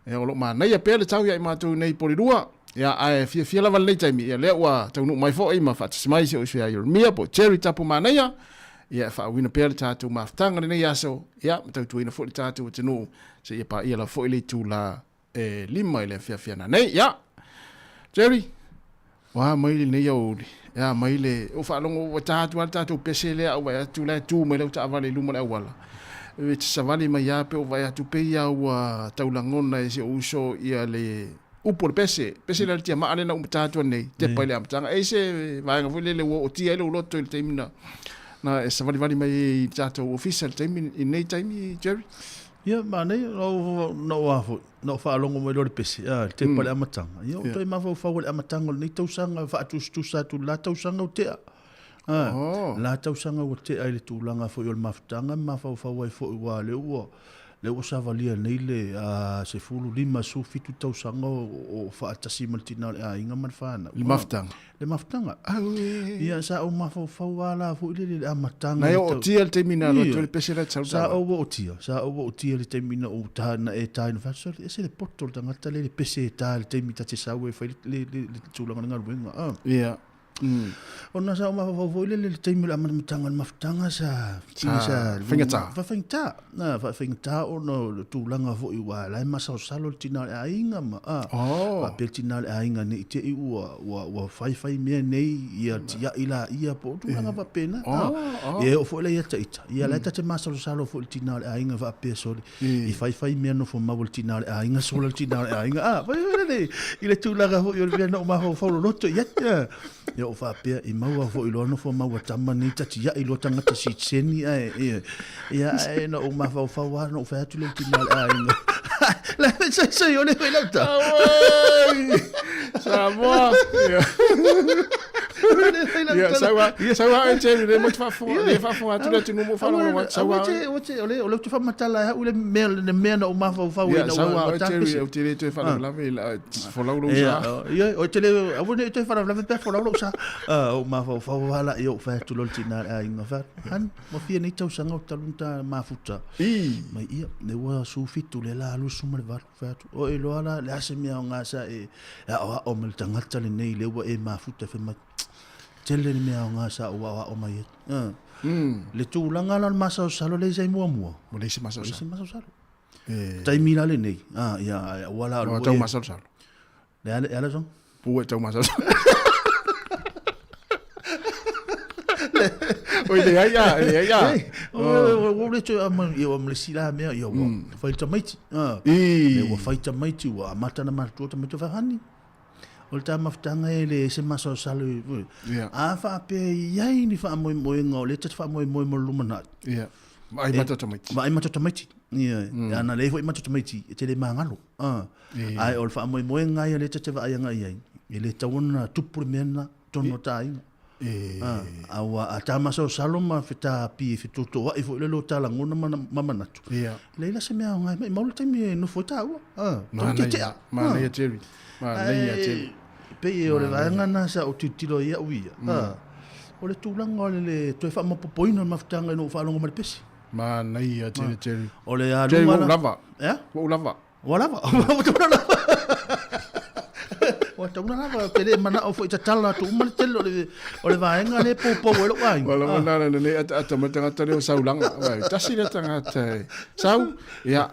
Ia, o lo manaia pea le tau ia i matou nei po le lua. Ia, ae fiafia lava lenei taimi. Ia, lea ua taunuu mai foi ma faatasi mai si ou uso ia Ieremia po o Jerry Tapu Manaia. Ia, e faauuina pea le tatou mafutaga lenei aso. Ia, ma tautuaina foi le tatou atunuu seia paia lava foi le itula e 5 i le afiafi ana nei. Ia, Jerry, ua a mai lenei aoauli, e a mai le, ua faalogo ua ta atu lava le tatou pese lea au vaai atu la e tu mai lau taavale i luma o le auala. E te savali mai lava pe ou vaai atu pei lava ua tau lagona e si ou uso ia le upu o le pese. Pese lea le tiamaa lea na uma ta atu nei, tepa i le amataga. E i ai se vaega foi lele ua ootia ai lou loto i le taimi na na e savalivali mai ai i le tatou ofisa i le taimi, i lenei taimi, Jerry? Ia, manaia, na ou a foi, na ou faalogo mai loa le pese, a, le tepa i le amataga. Ia, ou toe mafaufau i le amataga o lenei tausaga, faatusatusa atu i le la tausaga ua tea. A, la tausaga ua tea i le tulaga foi o le mafutaga, ma mafaufau ai foi, aua o lea ua, lea ua savalia nei le 15, 17 tausaga o faatasi ma le tina o le aiga ma le fanau. Le mafutaga. Le mafutaga. Ia, sa ou mafaufau lava la foi lele i le amataga. Na e ootia le taimi na alu atu ai le pese la e te sau Sa ou ootia, sa ou ootia le taimi na ou ta, na e ta ina fai, e ese le poto o le tagata lea i le pese e ta i le taimi ta te sau e fai le, le, le tulaga o le galuega. Ah. Ia. Ona sa ou mafaufau foi lele i le taimi o le amataga o le mafutaga sa, Sa faigata. Faigata. Na, faigata ona o le tulaga foi aua o la e masalosalo le tina o le aiga ma, a, oh. faapea le tina o le aiga ne i te i ua, ua, ua faifai mea nei, ia tiai laia po o tulaga faapena. Oh, oh. Ia e oo foi la ia ita, ia la e ta te masalosalo foi le tina o le aiga faapea sole, i faifai mea nofo mau a le tina o le aiga, sola le tina o le aiga. A, fai foi lele, i le tulaga foi o le mea na ou mafaufau loloto i ai. A. Ia ou faapea, i maua foi loa nofo maua tama nei tatiai loa tagata sitiseni ae ia ia ae na ou mafaufau lava na ou fai atu lea i tina o le aiga. La sai sai ole foi lau ta. Samoa. Ia sau a sau a e le mo te faafofoga le faafofoga atu le atunuu mo faalogologo atu sau a. Ote ole ole te faamatala e au le mea le mea na ou mafaufau ai na ou a Jerry ou te le toe faalavelave i la folau lou sa. Ia, o te le, aua ne i toe faalavelave pe folau lou sa. Ou mafaufau lava la, ia ou fai atu loa le tina le aiga, fai atu, Han, ua fia nei tausaga o talu ona ta mafuta. Mai ia, lea ua 17 lea la 28, fai atu, o e iloa la, le a se mea aoga sa e aoao ma le tagata lenei lea ua e mafuta, fai mai, tele le mea aoga sa ou aoao mai ai. Le tulaga la o le masalosalo lea i sai muamua. Ua leai se masalosalo. Ua leai se masalosalo. Taimi la lenei, a, ia, aua la... Ua tau masalosalo. Le ale, ale song? Pua e tau masalosalo. Oi, leai a, leai a. Ua le toe ama, ia ua malesi la mea, ia ua fai tamaiti. I. Ua fai tamaiti, ua amata na matutua tamaiti, fai hani. O le tāmafutaga e le ese masalosalo. A faapea i ai ni faamoemoega o lea ta te faamoemoe mo le lumanai. Ia. Vaai matou tamaiti. Vaai matou tamaiti. Ia. Ana leai foi matou tamaiti, e tele magalo. Ae o le faamoemoega ia lea ta te vaai agai ai, e le tatau ona tupu le mea lena i totonu o ta aiga. A ua a ta masalosalo ma fetaapi e fetotoai foi le lo ta lagona ma manatu. Ia. Leai la se mea aoga e maimau le taimi e nofo ai taua. Manaia, manaia Jerry. Manaia Jerry. Pei o le vaega lena sa ou tilotilo ai au ia. O le tulaga o le toe faamapopoina o le mafutaga ina ua faalogo mai le pesi. Manaia tele tele. O le aluga Jerry, ua ou lava. Ea? Ua ou lava. Ua lava. Ua tauna lava. Ua tauna lava. Ou te le manao foi tatala atu uma le tele o le, o le vaega lea e poupou ai lou aiga. Ua lava na lenei ataata mai le tagata lea o Saulaga. Vai, tasi lea tagata e sau, ia,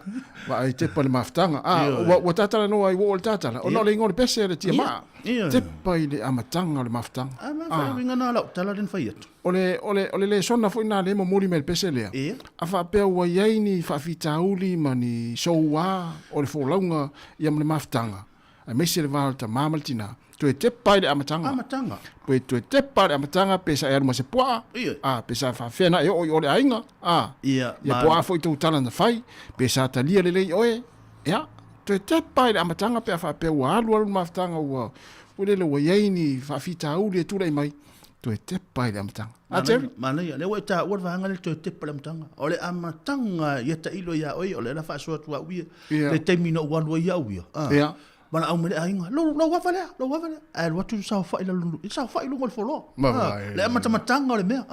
vaai tepa le mafutaga. Ah, ua, ua tatala noa ai ua oo le tatala. Ona o le igoa o le pese le tiamaa. Tepa i le amataga o le mafutaga. Ah, ma ah. uiga na lau tala lea na fai atu. O le, o le, o le lesona foi na lea e momoli mai le pese lea. Ia. A faapea ua i ai ni faafitauli ma ni soua o le folauga ia ma le mafutaga, aemaise le va o le tamā ma le tinā, toe tepa i le amataga. Amataga. Pe toe tepa i le amataga pe sa e alu ma se puaa, Ia. a, pe sa faafefea na e oo i o le aiga, a, Ia, ia ma- po o a foi tou tala na fai, pe sa talia lelei oe, ia, toe tepa i le amataga pe a faapea ua alu alu le mafutaga ua, ua lele ua i ai ni faafitauli e tulai mai, toe tepa i le amataga. A Jerry? Manaia, lea ua e taua le vaega lea toe tepa i le amataga. O le amataga ia tailo ia oe, o lea la faasoa atu au ia, le taimi na ou alu ai au ia. Ia. Valaau mai le aiga, lou, lou ava lea, lou ava lea. Ae alu atu saofai lalo, saofai i luga o le foloa. Ma vai. Le amatamataga o le mea.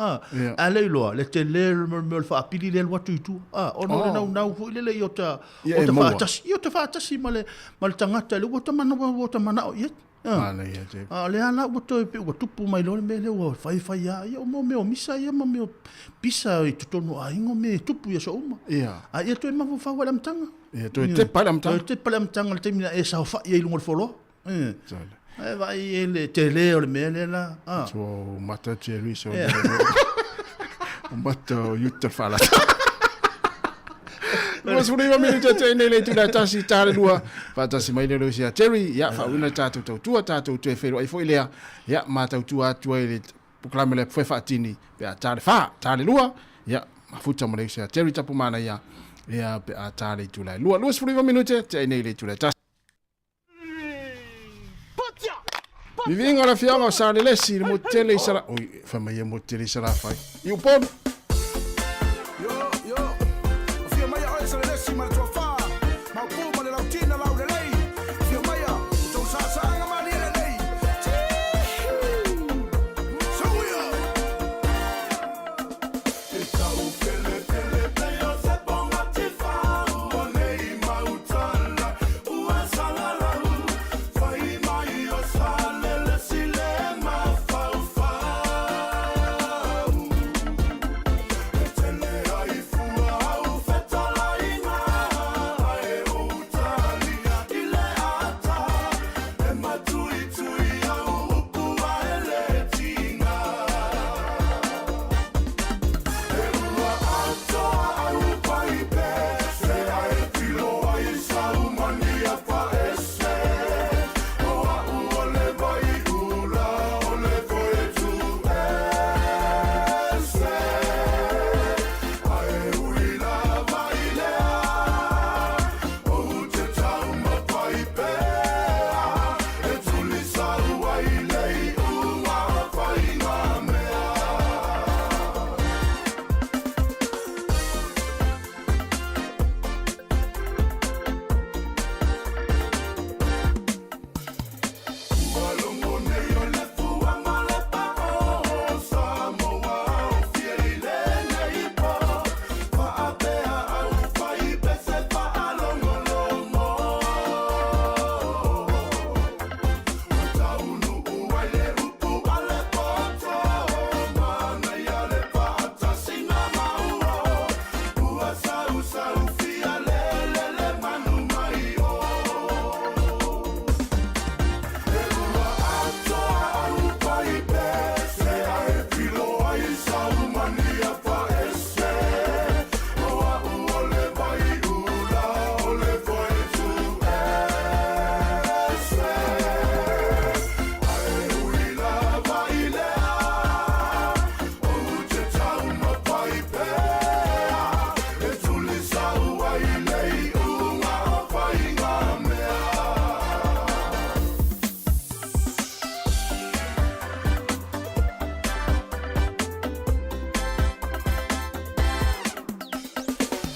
Ae le iloa, le tele o le mea o le faapili lea alu atu i tua. Ona o le naunau foi lele ia o ta, o ta faatasi. Ia o ta faatasi ma le, ma le tagata, ua ta manao, ua ta manao i ai. Manaia te. A o lea la ua toe pei ua tupu mai loa le mea lea ua faifai lava ia o mea o misa ia ma mea o pisa i totonu o aiga o mea e tupu i aso uma. Ia. A ia toe mafaufau i le amataga. Ia toe tepa i le amataga. Toe tepa i le amataga i le taimi na e saofai ai i luga o le foloa. Ia. Ae vaai i le tele o le mea lea la. Tua o mata Jerry so. O mata o Utah whaalata. 29 minute te nei le tula tasi tā le lua. Whaatasi mai le sia Jerry. Ia, whaawina tātou tautua, tātou toe whero ai foi lea. Ia, mā tautua atu ai le pukalame le pwhe whaatini. Pe a tā le wha, tā le lua. Ia, mafuta mo le sia Jerry tapu mana ia. Ia, pe a tā le tula lua. 29 minute te nei le tula tasi. Viviga o le afioaga o Salelesi i le motu tele i Sala... Oi, fai mai ia motu tele i Salafai. I Upolu. Yo, yo, o fia mai a oe Salelesi ma le tuafa, Maopu ma le Lautina Laulelei, Fia mai a o tou saasaaga malie lelei. Tihuu! Suia! E tau pelepele pei o se ponga tifau o nei mautala ua salalau fai mai o Salelesi le mafaufau e tele ai fua au fetalaiga ae ou talia i le ata e matuitui au upu ae le tiga. E ua atoa au paipe se ae pilo ai sau mania paese o a'u o le vai ula o le koe tu ese ae ui lava i lea ou te taumafai pea e tulisau ai le iuga o faiga mea. Ua logo nei o le fua ma le pao Samoa o fia i lenei po Faapea au fai pese faalogologo Ua taunuu ai le upu a le poto Manaia le faatasiga maua Ua sausau fia lelele manu mai o E ua atoa au paipe se ae pilo ai sau mania paese O a'u o le vai ula o le koe tu ese Ae ui lava i lea ou te taumafai pea E tulisau ai le iuga o faiga mea.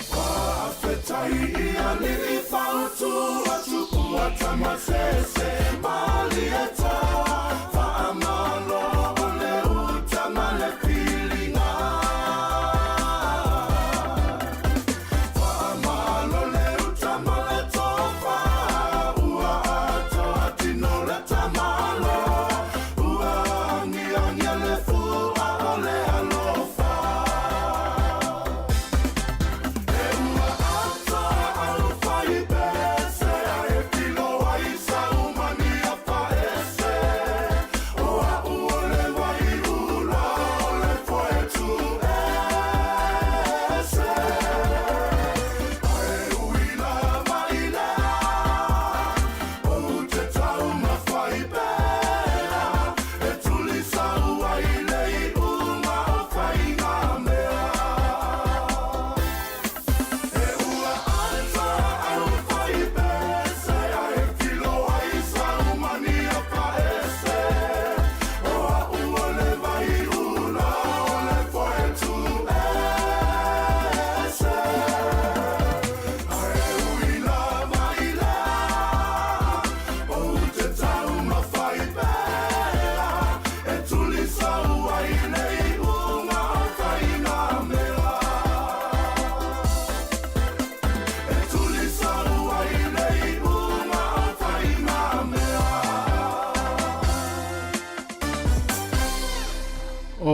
Faafetai i alii fautua tupua tamasese malieta faamalo o le uta ma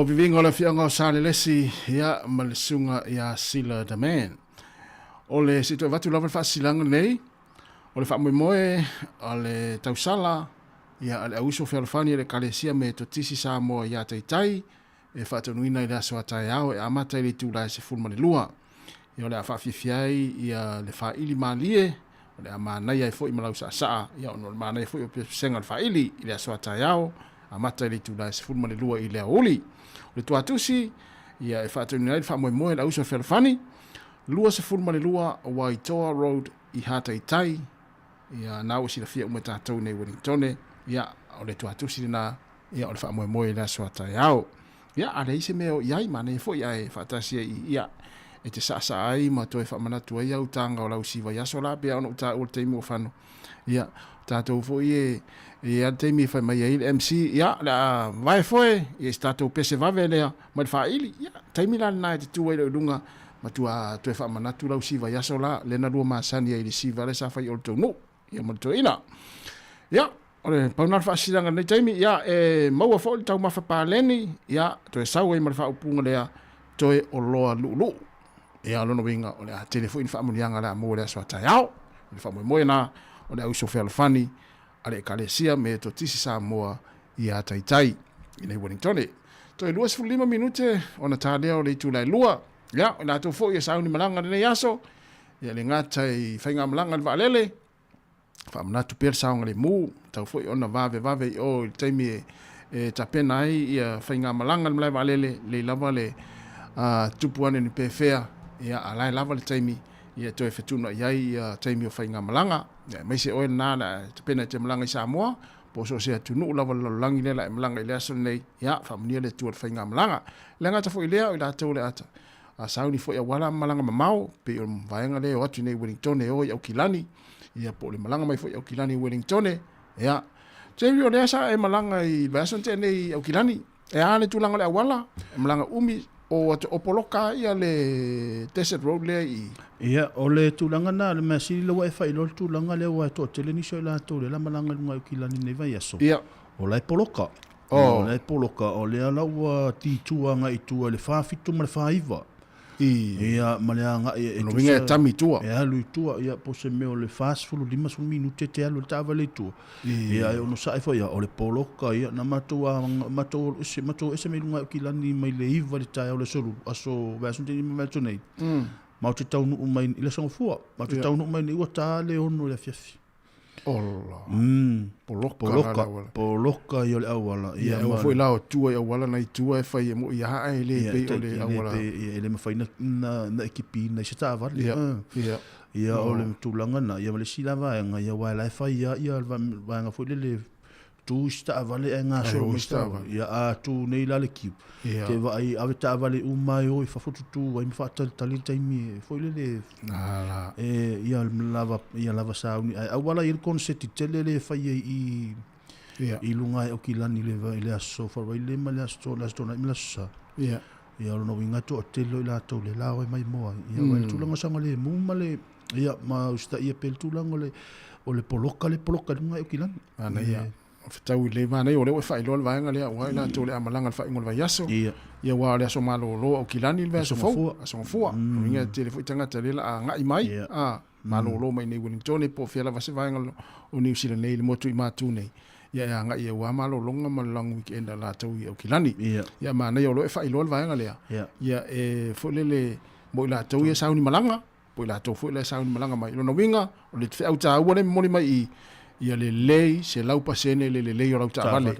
viviga o le afiaga o Salelesi, ia, ma le susuga ia Sila The Man. O le se i toe avatu lava le faasilaga lenei, o le faamoemoe o le tausala, ia, a le Auiso Fealofani a le Ekalesia Metotisi Samoa ia Taitai, e faataunuina i le aso a taeao e amata i le itula e 12. Ia o le a faafiafia ai ia le faili malie, o le a manaia ai foi ma lausaasaa, ia ona o le manaia foi o pesega o le faili i le aso a taeao, amata i le itula e 12 i le aoauli. O le tuatusi, ia e faataunuina ai le faamoemoe o le auso fealofani, 22 Waitoa Road i Hataitai, ia na ua silafia uma e tatou nei Wellingtone, ia o le tuatusi lena ia o le faamoemoe i le aso a taeao. Ia, a leai se mea o i ai, manaia foi ae faatasi ai i, ia, e te saasaa ai ma toe faamanatu ai au taga o lau siva i aso la, pei ona ou taua i le taimi ua fano. Ia, tatou foi e, e i ai le taimi e fai mai ai le MC, ia, o le a vae foe, ia, i se tatou pese vave lea mai le faaili. Ia, taimi la lena e te tu ai loa i luga, matua toe faamanatu lau siva i aso la, lea na lua masani ai i le siva lea sa fai i o le tou nuu. Ia ma le toeaina. Ia, o le pau na o le faasilaga i lenei taimi, ia, e maua foi le taumafa paleni, ia, toe sau ai ma le faaupuga lea, toe oloa luuluu. Ia, o lona uiga, o le a tele foi ni faamanuiaga o le a maua i le aso a taeao. O le faamoemoe lena, o le auso fealofani a le Ekalesia Metotisi Samoa ia Taitai i nei Wellingtone. Toe 25 minute ona ta lea o le itula e 2. Ia, o i latou foi e sauni malaga i lenei aso, Ia le gata i faigamalaga i le vaalele, faamanatu pea le saogalemu, tau foi ona vavevave i o i le taimi e, e tapena ai ia faigamalaga i le malae vaalele, lei lava le uh, tupu ane ni pefea, ia a lae lava le taimi ia toe fetuunai ai ia taimi o faigamalaga. Ia, aemaise oe lena la tapena i te malaga i Samoa, po so o se atunuu lava o le lalolagi lea la e malaga i le aso lenei, ia faamanuia le Atua i le faigamalaga. Le gata foi lea o i latou le ata a sauni foi auala ma malaga mamao, pei o le vaega lea e o atu nei i Wellingtone e o i Aukilani, ia po o le malaga mai foi i Aukilani i Wellingtone, ia. Jerry, o lea sa e malaga i le vaiaso na tea nei i Aukilani, e a le tulaga o le auala, e malaga umi, o atu o poloka ia le Desert Road lea i... Ia, o le tulaga na, o le mea sili lea ua e faailoa le tulaga lea aua e toatele nisi o i latou lea la malaga i luga i Aukilani i lenei vaiaso. Ia. O la e poloka. Oh. O la e poloka, o lea la ua titua agai i tua i le 47 ma le 49. I. Ia, ma le agai e tusa. e tami i tua. E alu i tua, ia, po o se mea o le 40, 50 minute te alu le taavale i tua. I. Ia, e onosai foi, ia, o le poloka, ia, na matou, matou, ese, matou ese mai luga i Aukilani mai le 9 i le taeao o le aso Lulu, aso vaiaso na tea nei ma vaiaso nei. Matou te taunuu mai i le Aso Gafua, matou te taunuu mai nei ua ta le 6 i le afiafi. Ola. Poloka poloka, la le auala. Poloka ia o le auala. Ia, aua foi la o tua i auala na i tua e fai e moi a e le pei o le auala. E le mafai na, na, na ekipi na i se taavale. Ia, ia. Ia, o le tulaga na, ia ma le isi la vaega, ia aua la e fai lava ia le vaega foi lele tu i se taavale ae gasolo mai se taavale. Ia a tu nei la le queue, te vaai ave taavale uma e o i fafo tutu ai ma faatalitali le taimi e foi lele e ia lava ia lava sauni ae auala i le konseti tele le fai ai i i luga e Aukilani le i le aso Faraile ma le aso le aso Toonai ma le aso Sa. Ia. Ia o lona uiga e toatele o i latou le la oe mai moa ai. Ia mm. le tulaga saogalemu ma le Ia, ma usitaia pea le tulaga o le, o le poloka le poloka i luga e Aukilani. Manaia. O fetau i le manaia, o lea ua e faailoa le vaega lea, aua i latou le a malaga i le faaiuga o le vaiaso. Ia. Ia, aua o le aso malolo o Aukilani le vaiaso fou, aso Gafua. Mm. Uiga e tele foi tagata lea la a agai mai, Ia. a, malolo mai nei Wellingtone po o fea lava se vaega o Niu Sila nei i le motu i Matu nei. Ia e agai i aua malologa ma le long weekend a latou i Aukilani. Ia. Ia, manaia o lea ua e faailoa le vaega lea. Ia. Ia, e foi lele mo i latou ia sauni malaga, po i latou foi la e sauni malaga mai. Lona uiga, o le feau taua lea e momoli mai i i, ia lelei 100% le lelei o lau taavale.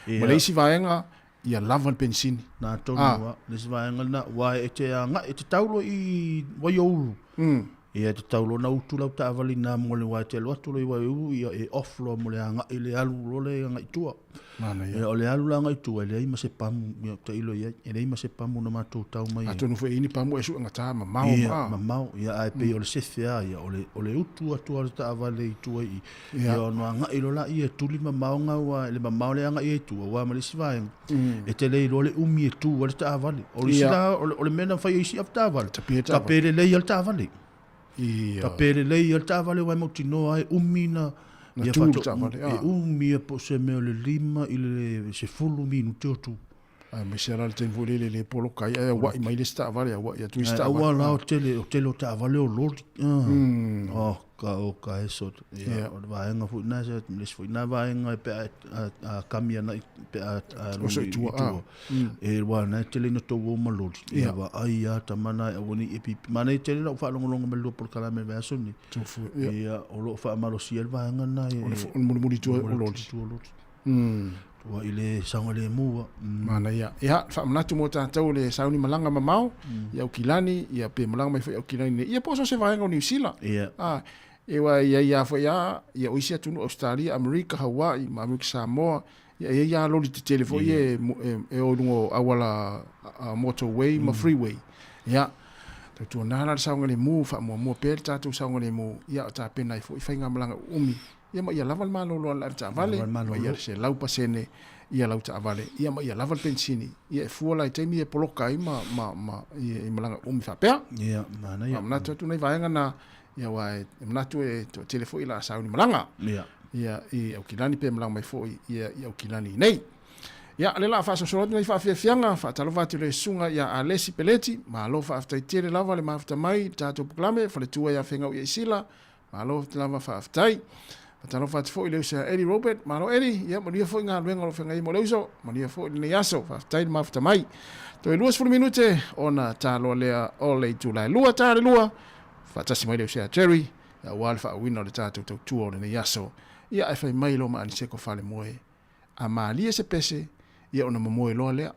Ma le isi vaega, ia lava le penisini. Na tonu lava, le isi vaega lena, aua e te agai, e te tau loa i Waiouru, ia e te tau loa ona utu lau taavale i ina mo le, aua e te alu atu loa i Waiouru, ia e off loa mo le agai i le alu loa lea agai i tua. Manaia. Ia, o le alu la agai i tua, e leai ma se pamu, ia, tailo i ai, e leai ma se pamu na matou tau mai ai. Atonu foi e i ai ni pamu e suegata mamao ma. Ia, mamao, ia, ae pei o le sefe lava ia, o le, o le utu atu lava o le taavale i tua i i, ia ona agai loa laia e tuli mamao ga aua le mamao lea e agai ai i tua, aua ma le isi vaega, e te le iloa le umi e tu ai le taavale. O le isi la, o le mea na fai e isi avetaavale, tape lelei lava le taavale. Ia. Tape lelei lava le taavale aua e mautinoa ai umi na Na tu le taavale, E umi ia po o se mea o le 5 i le 10 minute o tu. Aemaise lava la le taimi foi lele e le poloka ai ae aua'i mai le isi taavale aua'i atu isi taavale. Aua la o tele o tele o taavale o loli. Oh ka o ka eso. Ia o le vaega foi na se le isi foi na vaega pe a a kami ana pe a oso i tua. E wa na tele na tou o ma loli. Ia vaai a tama na e aua nei e pipi. Manaia tele lau faalogologo mai le lua polokalame i le vaiaso lenei. Ia o lo o faamalosia le vaega lena e. O le mulimuli i tua o loli. Tua o loli. Ua i le saogalemu a. Manaia. Ia, faamanatu mo tatou le sauni malaga mamao i Aukilani, ia pe malaga mai foi i Aukilani nei, ia po o so o se vaega o Niu Sila. Ia. A, e wa e i ai lava foi a, ia o isi atunuu, Ausetalia, Amerika, Hawaii ma Amerika Samoa, ia e i ai lava loli tetele foi ia e o i luga o auala motorway ma freeway. Ia, tautuana la le saogalemu, faamuamua pea le tatou saogalemu, ia o tapena ai foi faigamalaga uumi Ia ma ia lava le malolo a le avetaavale, ma ia 100% ia lau taavale, ia ma ia lava le penisini. Ia e fua la i taimi e poloka ai ma, ma, ma, i, i malaga umi faapea. Ia, manaia. Faamanatu atu nai vaega na, ia aua e manatu e toatele foi la sauni malaga. Ia. Ia, i Aukilani pe malaga mai foi ia i Aukilani nei. Ia, le la faasolosolo atu nei faafiafiaga, faatalofa atu i le susuga ia Alesi Peleti, malo faafetai tele lava le mafuta mai i le tatou polokalame, faletua ia Fegau ia Isila, Malo lava faafetai. Faatalofa atu foi i le uso ia Eddie Robert. Malo Eddie, ia manuia foi galuega o lo o feagai ai mo le uso. Manuia foi lenei aso. Faafetai le mafuta mai. Toe 20 minute ona taloa lea o le itula e 2 ta le 2. Faatasi mai le uso ia Jerry aua le faauuina o le tatou tautua o lenei aso. Ia ae fai mai lo ma Aniseko Falemoe. A malie se pese, ia ona momoe loa lea.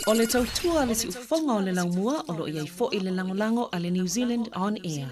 O le tautua a le siufofoga o le laumua o lo o i ai foi le lagolago a le New Zealand On Air.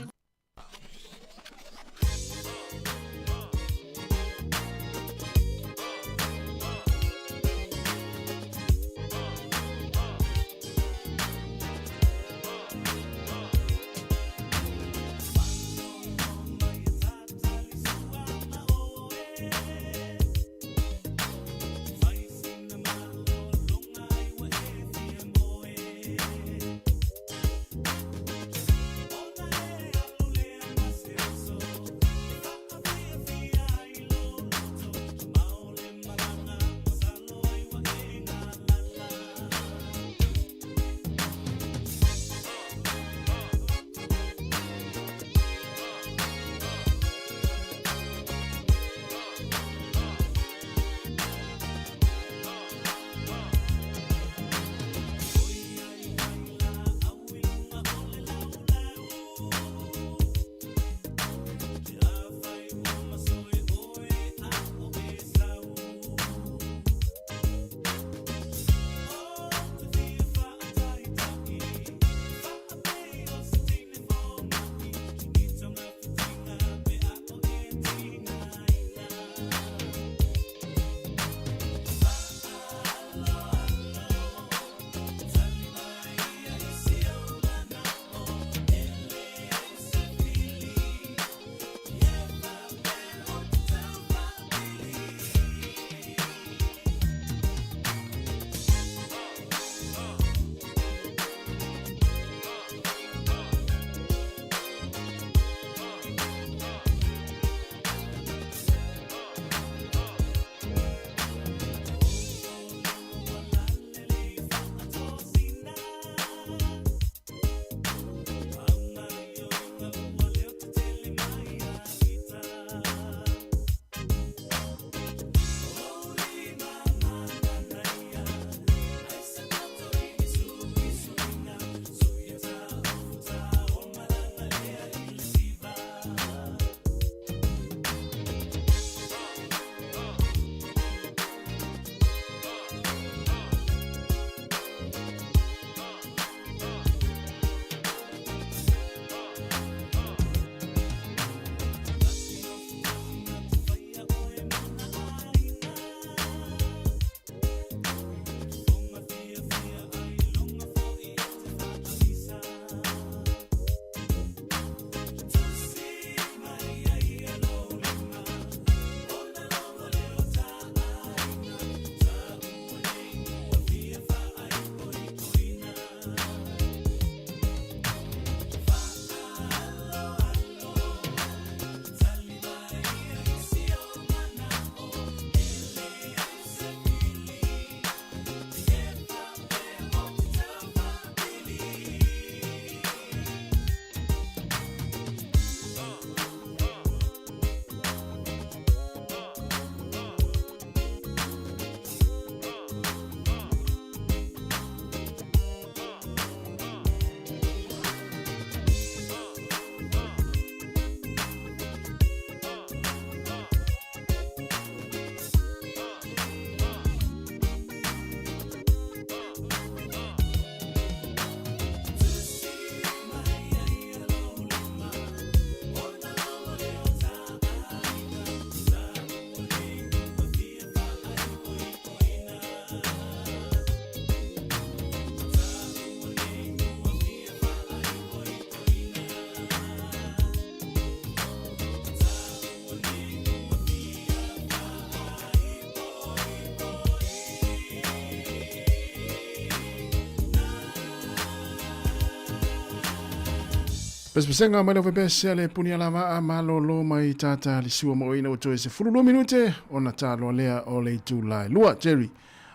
Pesepesega mai lau faipese a le Punialavaa malolo mai tata le sua ma oina ua toe 12 minute ona taloa lea o le itula e lua. Jerry,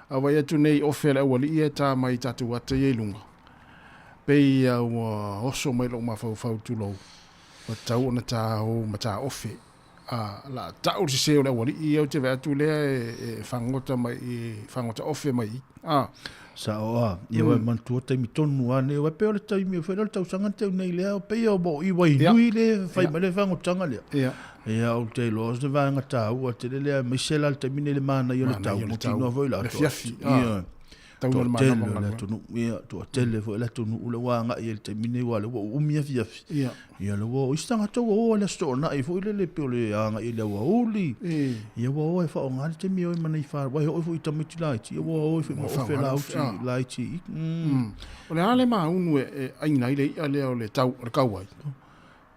a vai atu nei ofe a le aualii e tā mai tatou ata ia i luga. Pei ia ua oso mai lou mafaufau tulou, ua tatau ona tā o ma tā ofe. A la tau le sese o le aualii ia ou te vaai atu lea e fagota mai i, fagota ofe mai i. A. Sao a, ia wai manatua taimi tonu a nei, wai pei o le taimi, whai le tausaga teu nei lea, pei o mo i wai nui le, whai mai le whangotanga lea. Ia. Ia, o te iloa, o se vaega tāua, tele lea, mai se la le taimi nei le mana i o le tau, mo tino foi la. Le fiafi. Ia. Tau na le Toatele manava o le galuega. atunuu, ia, toatele foi le atunuu lea ua agai ai i le taimi nei aua o lea ua uumi afiafi. Ia. Ia lea ua o isi tagata ua o i le Aso Toonai foi lele pei o le agai i le aoauli. Ia ua o e faaaoga le taimi e o ai ma nai fanau, aua e oo foi i tamaiti laiti, ia ua o ai foi ma Ua ofe faaaoga le lauti, ofe, ah. laiti i. O le a le maunu e aina ai le i'a lea o le tau, o le kau ai?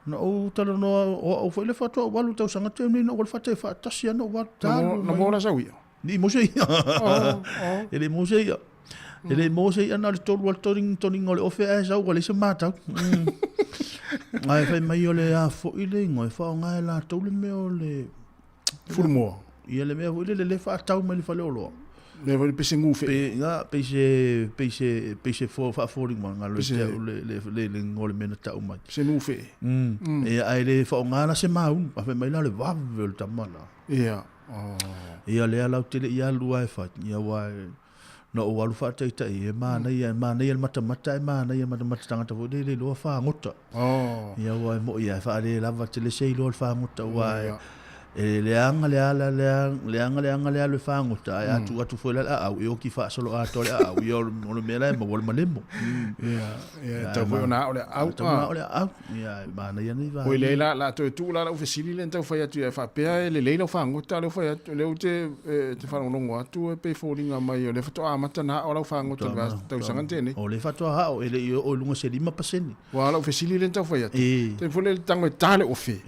Na ou talanoa, o au foi le faatoa ou alu i le tausaga tele nei, na ou alu faatasi faatasi lava na ou alu, Na talu na mai. maua la sau i'a? Ni mo se i'a. E le mo se i'a. E le mo se i'a na o le tolu a le toniga o le ofe ae sau ua leai se matau. Ae fai mai o le a foi le igoa e faaaoga e latou le mea o le Fulumoa. Ia le mea foi lele le faatau mai le faleoloa. Le foi le pese gu fe. Pe nga pe se pe se pe se fo faafoliga mai ngalo Pese- te au le le le le igoa o le mea na tau mai. Pese nu fe. E ae le faaaoga la se maunu. A fai mai la o le vave o le tama la. Ia. Oh. Ia lea lau tele i alu ae fai. Ia ua na ou alu faataitai e manaia e manaia le matamata e manaia le matamata tagata foi lele iloa fagota. Oh. Ia ua e moi ae faale lava tele se iloa le fagota ua e Ia. e leaga le ala leaga leaga leaga le alu e fagota ae a tuu atu foi la le aau e oki faasolo atoa le aau ia o le mea la e maua le malemo. Ia, ia, tau foi ona ao le aau. Tau ona ao le aau. Ia e manaia nei Oi vaega. lei la la toe tuu la lau fesili lea na tau fai atu ia faapea e lelei lau fagota lea ua fai atu lea ou te te faalogologo atu e pei e foliga mai o lea faatoa amata ona ao lau fagota i le tausaga na tea nei. O lea faatoa ao e le i oo i luga se 5%. Ua lau fesili lea na tau fai atu. Taimi foi lea le tago e ta le ofe.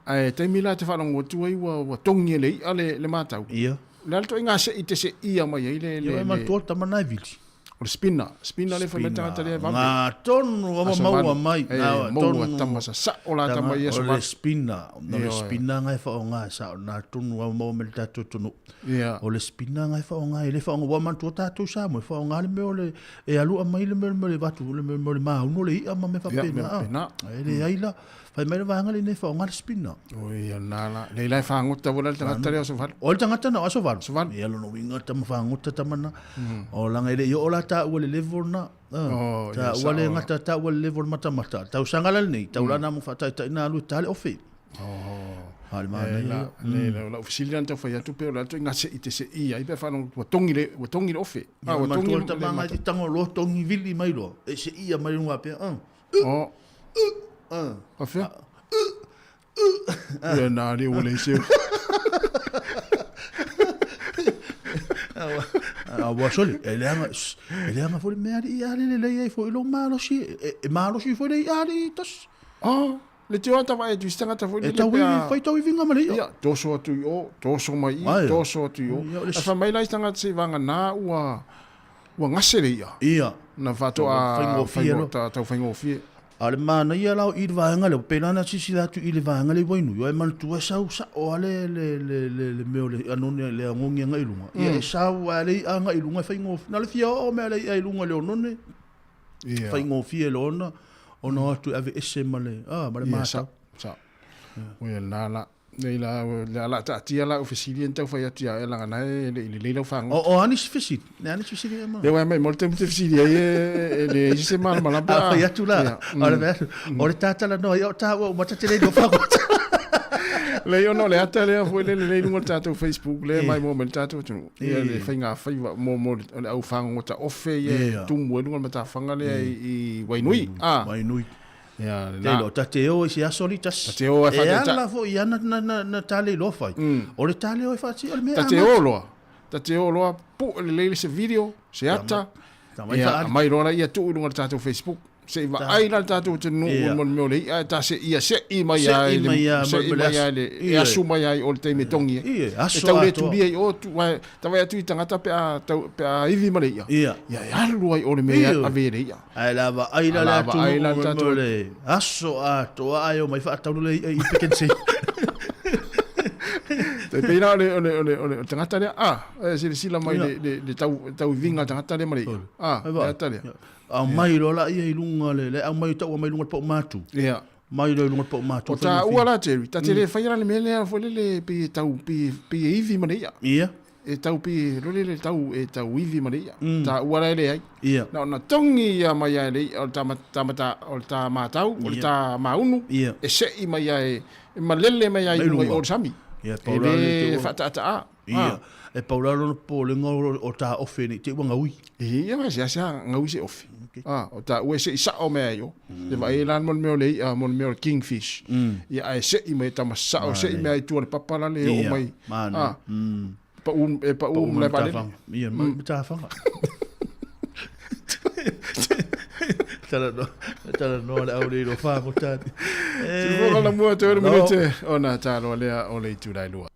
Ae taimi la te faalogo atu ai ua ua togi e le i'a le le matau. Ia. O le a le ituaiga se'i te se'ia mai ai le le Ia e manatua le tama na e vili. O le spinner, spinner lea e fai mai le tagata lea e vave. Ngā tonu ua Aso maua valu. mai. E, Ngā maua tonu. tama sasa'o la tama i aso O le valu. spinner, o le Ioe. spinner ngai whaonga e sao nā tonu ua maua me le tātou tonu. Ia. O le spinner ngai whaonga e le whaonga ua manatua tātou sa mo e whaonga le mea o le e alua mai le mea o le vatu le mea o le māuno le i'a ma me Ia, whapena. mea whapena. E le ai la, fai mai le vaega lenei whaonga le spinner. Oi, ia nā la. Lei la e whangota wala le tagata lea o aso valu. O le tagata na o aso valu. Aso valu. Ia lona uiga tama whangota tama na. O langa e le i oo la tāua le level na. Oh, ia, Tāua le sao. ngata, tāua le level matamata. Tausaga la lenei, tau la nā mo whaataitai nā alu e tā le ofe. Oh. Ha le mana E, ia. la, le, la, lau fesili lea na tau fai atu pe o le atu i ngā se'i te se'i ai pe whanau, ua tongi le, ua tongi le ofe. Ia Ah, ua tongi matua le le tama ngai mata. te tango loa tongi vili mai loa. E se'ia mai lunga pea. Oh. Afea? Ia nā le ua le seu. A ua sole, e leaga, e leaga foi le mea ali i ali le lei ai foi lo malosi, e malosi foi le i ali i tasi. Oh, le te oata vae atu i se tagata foi E lele tau pe a- fai tau ivinga ma le ia. Ia, toso atu i o, toso mai i, Ai. toso atu i o. Ia, o le A fai mai la i se tagata se i vanga nā ua, ua gase le ia. Ia. Na whatoa Faingofie loa. tau faingofie. A le mana ia lau i le vaega lea, pe lana sisila atu i le vaega le wainui, o e manatua e sau sao a le, le, le, le, le mea o le anone le agogi agai i luga. Ia e sau a le i'a agai i luga e faigofie. Na le fia oo mea le i'a i luga le onone. Ia. Faigofie le ona, ona o atu e ave ese ma le, ah, ma le Ia, matau. sa, sa. Oi, nā la. Nei la, la la taatia la o fesili en tau fai atu ia e langa nae le i le lei lau whango. O, o ani se fesili, ne ani se fesili e ma. Le wai mai, mo le temu te fesili ai e, e le isi se mana malapa. A fai atu la, Ia, o le mea atu, o le tātala noa, ia o tāua o mata te lei no whangota. Le ono le ata lea foi le le lunga o le tātou Facebook le Eh. mai mo me le tātou atu. Ia Eh. le whainga whaiwa mo mo le au whangota ofe ia Ia. tumu e lunga le matawhanga lea i Wainui. Ah. Wainui. Ia, Te na. lo, ta te o i se aso li tasi. Ta te o e E whataita. ala foi ia na, na, na, na tāle loa fai. O le tāle o e whaati, o le mea Ta te amata. o loa. Ta te o loa, pu le leile se video, se ata. Ta mai Ia, whaari. mai loa la ia tuu i lunga le tātou Facebook. Se i vaai la le tātou te nuu Ia. mo le mea o le ia, ta se ia se i mai Se ai i le- mai a se mo i le mai aso. ai le e Ia. asu mai ai o le taimi e tongi e. Ia, aso E tau le atoa. tulia i o tu, wai, ta vai atu i tangata pe a, tau, pe a iwi ma le ia. Ia. Ia, e alu ai o le mea Ia. ave e le ia. Ai lava ai la A le lava atu ai la mo le tātou- le aso atoa ai o mai whaataulu le ia i pikensi. Te pēnā o le, o le, o le, o le, o le tangata lea, ah, e silasila mai Ia. le, le, le tau, tau ivinga tangata lea ma le ia. Ah, Ai le va. ata lea. Au mai loa la ia i lunga le, le au mai taua mai lunga le pau mātu. Ia. Mai loa i lunga le pau mātu. O tā ua la, Jerry, ta te le whai ara le mea lea, foi le le pe tau, pe, pe e iwi ma le ia. Ia. E tau pe, lo le le tau, e tau iwi ma le ia. Tā ua la e le ai. Ia. Na, na tongi ia mai ai le ia, o le tā, ma- tā, mata, o le tā mātau, o le Ia. tā maunu, Ia. e sei mai ai, e malele mai ai Mai lunga i lunga. o le sami. Ia, E paura le te le ua. whataata a. Ia. E pau la lona popolega o ta ofe nei te ua gaui. Ia ma seasea gaui se ofe. A, o taua e seʻi saʻo mea ai o. Le vaai la mo le mea o le iʻa, mo le mea o le kingfish. Ia ae seʻi mai e tama saʻo, seʻi mea ai tua le papa la le e oo mai. A, paʻu, e paʻu ma le vaalele. Ia, ma matafaga. Talanoa le aulei lo fagota. Siufofoga la mua toe le minute ona taloa lea o le itula e lua.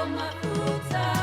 tau mafutaga.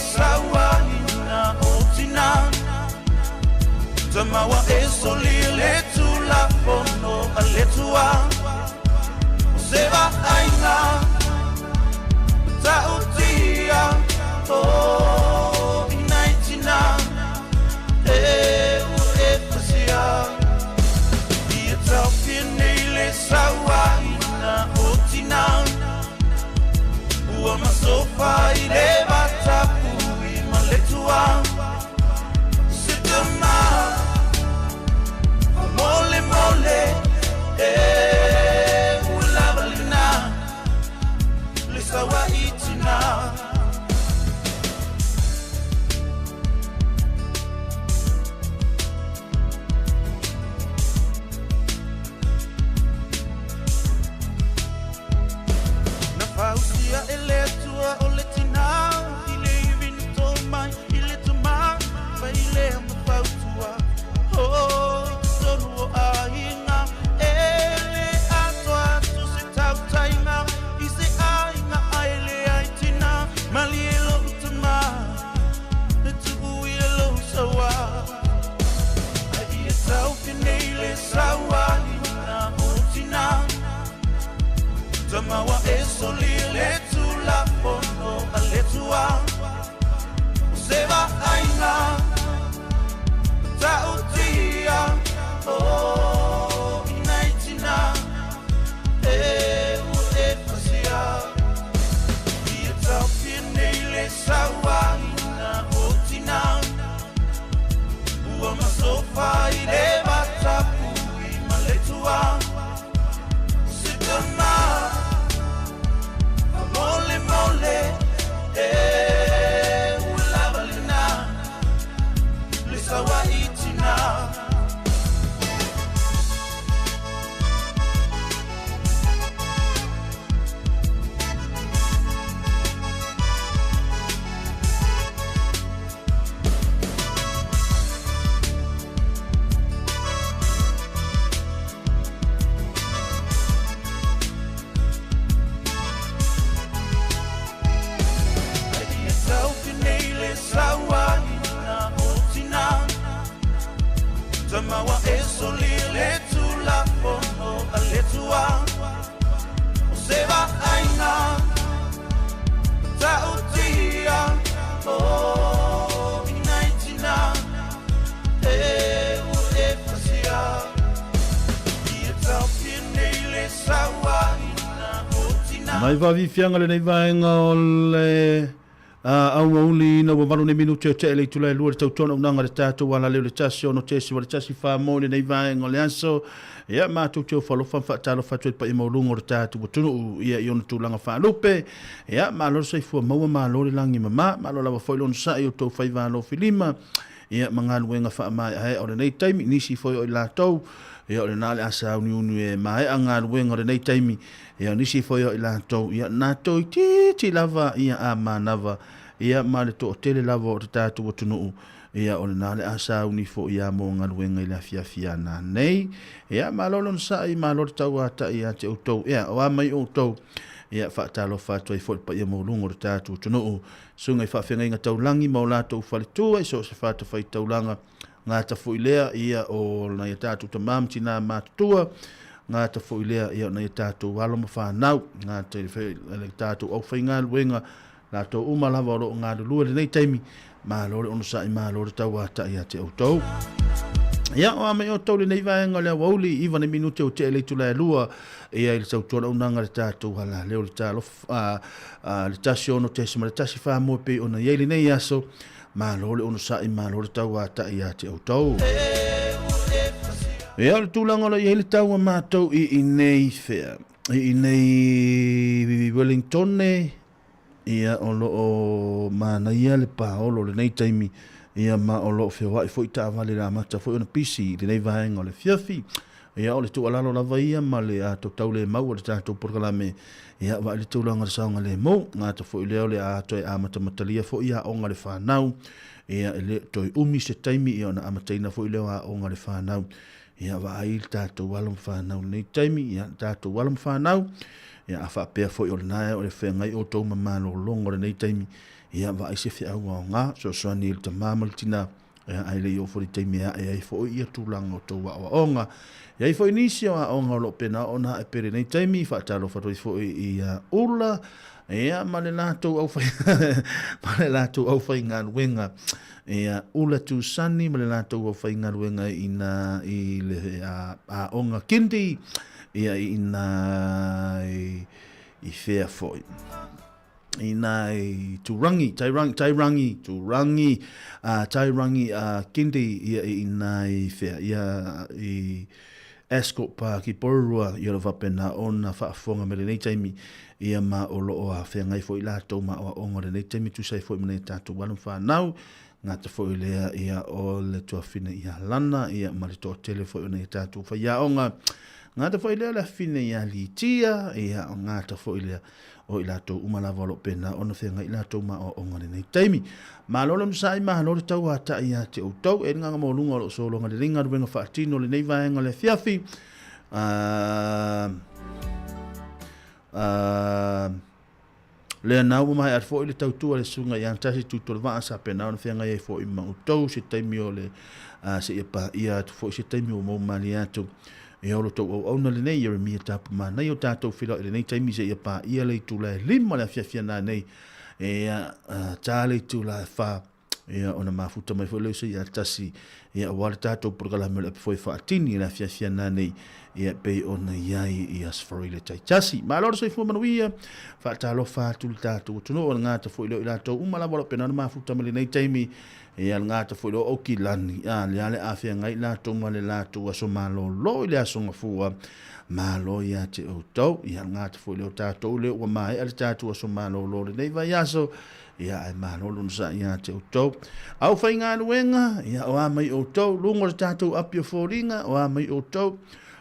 sauaina o tina Tamawa e soli le tulafono a le tua O se vaaina Ta'utia o inai tina E ua e fasia Ia taofia nei le sauaina o tina Ua masofa i le vatapui ma le tua Se tama Famolemole E ua lava lena Le sauai tina Na fausia e le Atua o le tinā I le ivi na tō mai i le tamā Fai lea ma fautua Oh, i totonu o aiga E le atoa atu se tautaiga I se aiga ai leai tinā Malie lou tamā E tuu ia lou sauā Ai ia taofi nei le sauaina o tinā Tama ua e solia le tulafono a le Atua O se vaaiga Ta'utia O i nai tina E ua e fasia Ia taofia nei le sauaina o tina Ua masofa i le vatapui ma le tua Se tama Famolemole E ua lava lena Le sauai tina Ai ia taofi nei le sauaina o tina Tama ua e solia le tulafono a le Atua O se vaaiga Ta'utia O i nai tina E ua e fasia Ia taofia nei le sauaina o tina Nai faafiafiaga lenei vaega o le auauli ina ua 8 nei minute o te'e le itula e lua le tautoga unaga le tatou alaleo le 1 6.81 mo lenei vaega o le aso. Ia matou te ofo alofa ma faatalofa atu ai le paia maualuga o le tatou atunuu ia i ona tulaga faalupe. Ia malo le soifua maua, malo le lagi mama, malo lava foi le onosai o tou faiva alofilima ia ma galuega faamaeaea o lenei taimi. Nisi foi o i latou ia o lena le a sauniuni e maea galuega o lenei taimi. Ia o nisi foi o i latou ia na toitiiti lava ia a manava ia ma le toatele lava o te tatou atunuu ia o lena le a sauni foi ia mo galuega i le afiafi ana nei. Ia malo le onosai, malo le tauata'i ia te outou. Ia o a mai outou ia faatalofa atu ai foi le paia maualuga o le tatou atunuu, susuga i faafeagaiga taulagi ma o latou faletua i so o se fatafaitaulaga gata foi lea ia o nai a tatou tamā ma tinā matutua, gata foi lea ia o nai a tatou alo ma fanau, gata i le tatou aufaigaluega, latou uma lava o loo galulue lenei taimi, malo le onosai, malo le tauata'i ia te outou. Ia, o a mai outou lenei vaega o le aoauli, 9 nei minute o te'e le itula e lua, ia i le tautua launaga le tatou alaleo le talofa, le 1 6.1 mo e pei ona i ai lenei aso, malo le onosai, malo le tauata'i ia te outou. Ia, o le tulaga o lo o i ai le tau a matou i inei fea, i inei Wellingtone, ia o lo o manaia le paolo o lenei taimi, ia ma o lo o feoai foi taavale i le amata foi ona pisi i lenei vaega o le afiafi. Ia o le tuualalo lava ia ma le ato taulemau o le tatou polokalame, ia vaai le tulaga o le saogalemu, gata foi lea o le a toe amatamatalia foi aoga a le fanau, ia e le o toe umi se taimi ia ona amataina foi lea o aoga a le fanau. Ia vaai le tatou alo ma fanau i lenei taimi, ia le tatou alo ma fanau, Ia, a faapea foi o lena o le feagai outou ma malologa o lenei taimi, ia, vaai se feau aoga, fesoasoani i le tama ma le tina, ia, ae le i oo foi le taimi e ae ai foi ia tulaga o tou aoaoga. E i ai foi nisi o aoga o lo o pena ona ae pea i lenei taimi, faatalofa atu ai foi ia Ula, ia, ma le latou aufai, ma le latou aufaigaluega, ia, Ula Tusani ma le latou aufaigaluega ina i le aoga kindi, ia, ina i, i fea foi ina i Turangi, Tairangi, Tairangi, Turangi, Tairangi, Kindi, ia ina i fea, ia i Ascot Park i Porirua, ia lo faapena ona faafofoga mai lenei taimi, ia ma o lo o feagai foi latou ma aoaoga o lenei taimi, tusa ai foi ma nai a tatou alo ma fanau, gata foi lea ia o le tuafine ia Lana, ia ma le toatele foi o nai a tatou faiaoga, gata foi lea o le afine ia Litia, ia gata foi lea o i latou uma lava o lo o pena ona feagai latou ma aoaoga i lenei taimi. Malo le onosai, malo le tauatai ia te outou. E le gaga maualuga o lo o sologa lelei galuega faatino i lenei vaega o le afiafi. Lea na ua maea atu foi le tautua a le susuga ia Tasi Tuitolevaa sa pena ona feagai ai foi ma outou se taimi o le seia paia atu foi se taimi ua maumalie atu. E olo tou auauna lenei, Ieremia Tapu Manaia o tatou feiloai i lenei taimi seia paia le itula e 5 le afiafi ana nei, ia ta le itula e 4, ia ona mafuta mai foi lea seia tasi, ia aua le tatou polokalame o le api foi faatini i le afiafi ana nei, ia pei ona i ai i Aso Faraile taitasi. Malo le soifua manuia, faatalofa atu le tatou atunuu, o le gata foi lea o i latou uma lava o lo o pena ona mafuta mai lenei taimi, Ia le gata foi lea o Aukilani, a lea le a feagai latou ma le latou aso malolo i le aso Gafua. Malo ia te outou. Ia le gata foi lea o tatou lea ua maea le tatou aso malolo lenei vaiaso. Ia ae malo lona sa ia te outou. Au faigaluega, ia o a mai outou, luga o le tatou api o foliga, o a mai outou,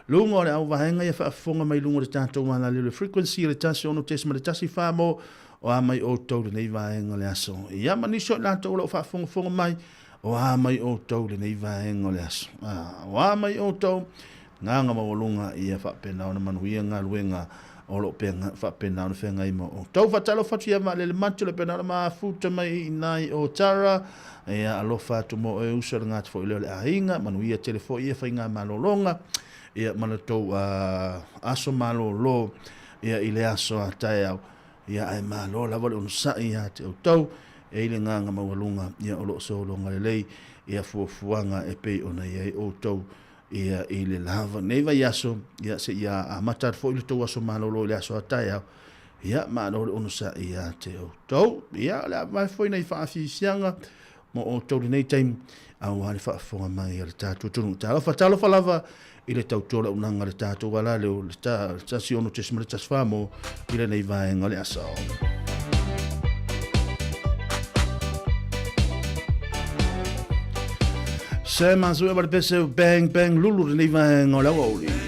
luga o le auvaega ia faafofoga mai luga o le tatou alaleo le frequency le 16.14 mo O a mai outou lenei vaega o le aso? Ia ma nisi o i latou o lo o faafogafoga mai, o a mai outou lenei vaega o le aso? O a mai outou? Gaga maualuga ia faapena ona manuia galuega o lo o faapena ona feagai ma outou. Faatalofa atu ia Vaalele Matu le pena ona mafuta mai i inai o Tara. Ia alofa atu mo oe uso le gata foi lea o le aiga. Manuia tele foi ia faiga malologa. Ia ma le tou aso malolo ia i le aso a taeao. Ia ae malo lava le onosai ia te outou, e i le gaga maualuga, ia o lo o sologa lelei ia fuafuaga e pei ona i ai outou ia i le lava nei vaiaso, ia seia amata atu foi le tou aso malolo i le aso a taeao, ia malo le onosai ia te outou. Ia o le a vae foi nei faafiafiaga mo outou lenei taimi, aua le faafofoga mai a le tatou atunuu. Talofa, talofa lava i le tautua launaga a le tatou alaleo, le 16.14 mo i lenei vaega o le aso. Se masu e pese bang bang lulu lenei vaega o le aoauli.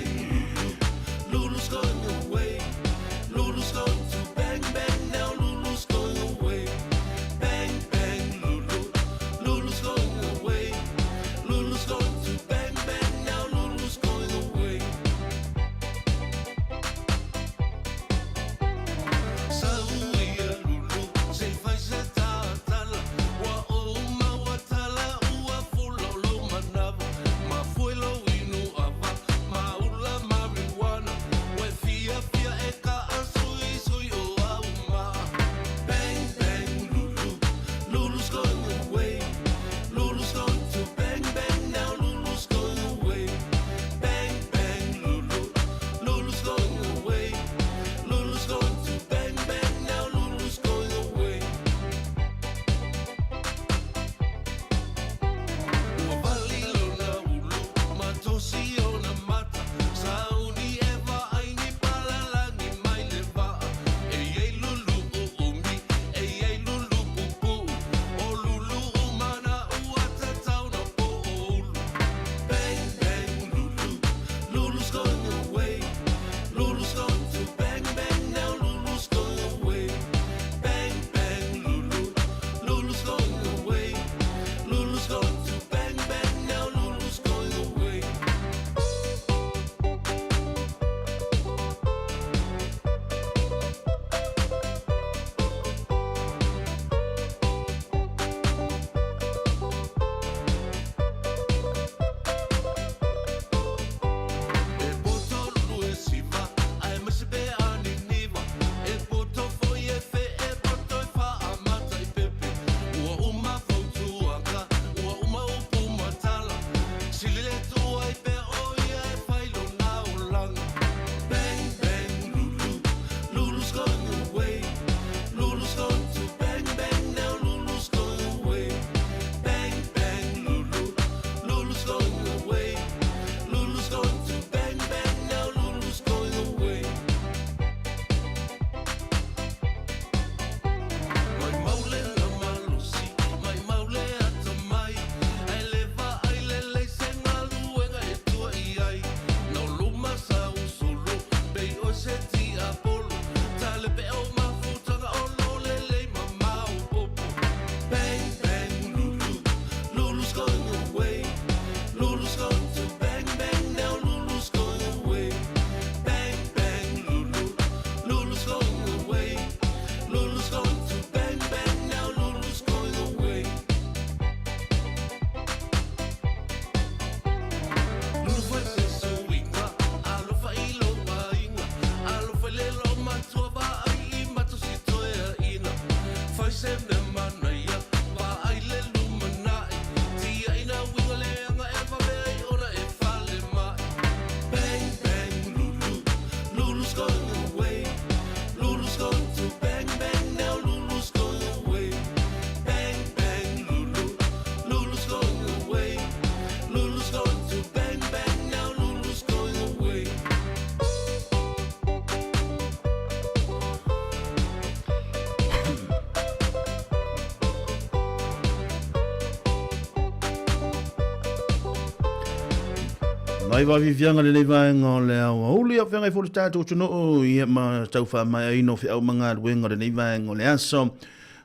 Vai vaafiafiaga lenei vaega o le aoauli a o feagai foi le tatou atunuu ia ma tau faamaeaina o feau ma galuega o lenei vaega o le aso.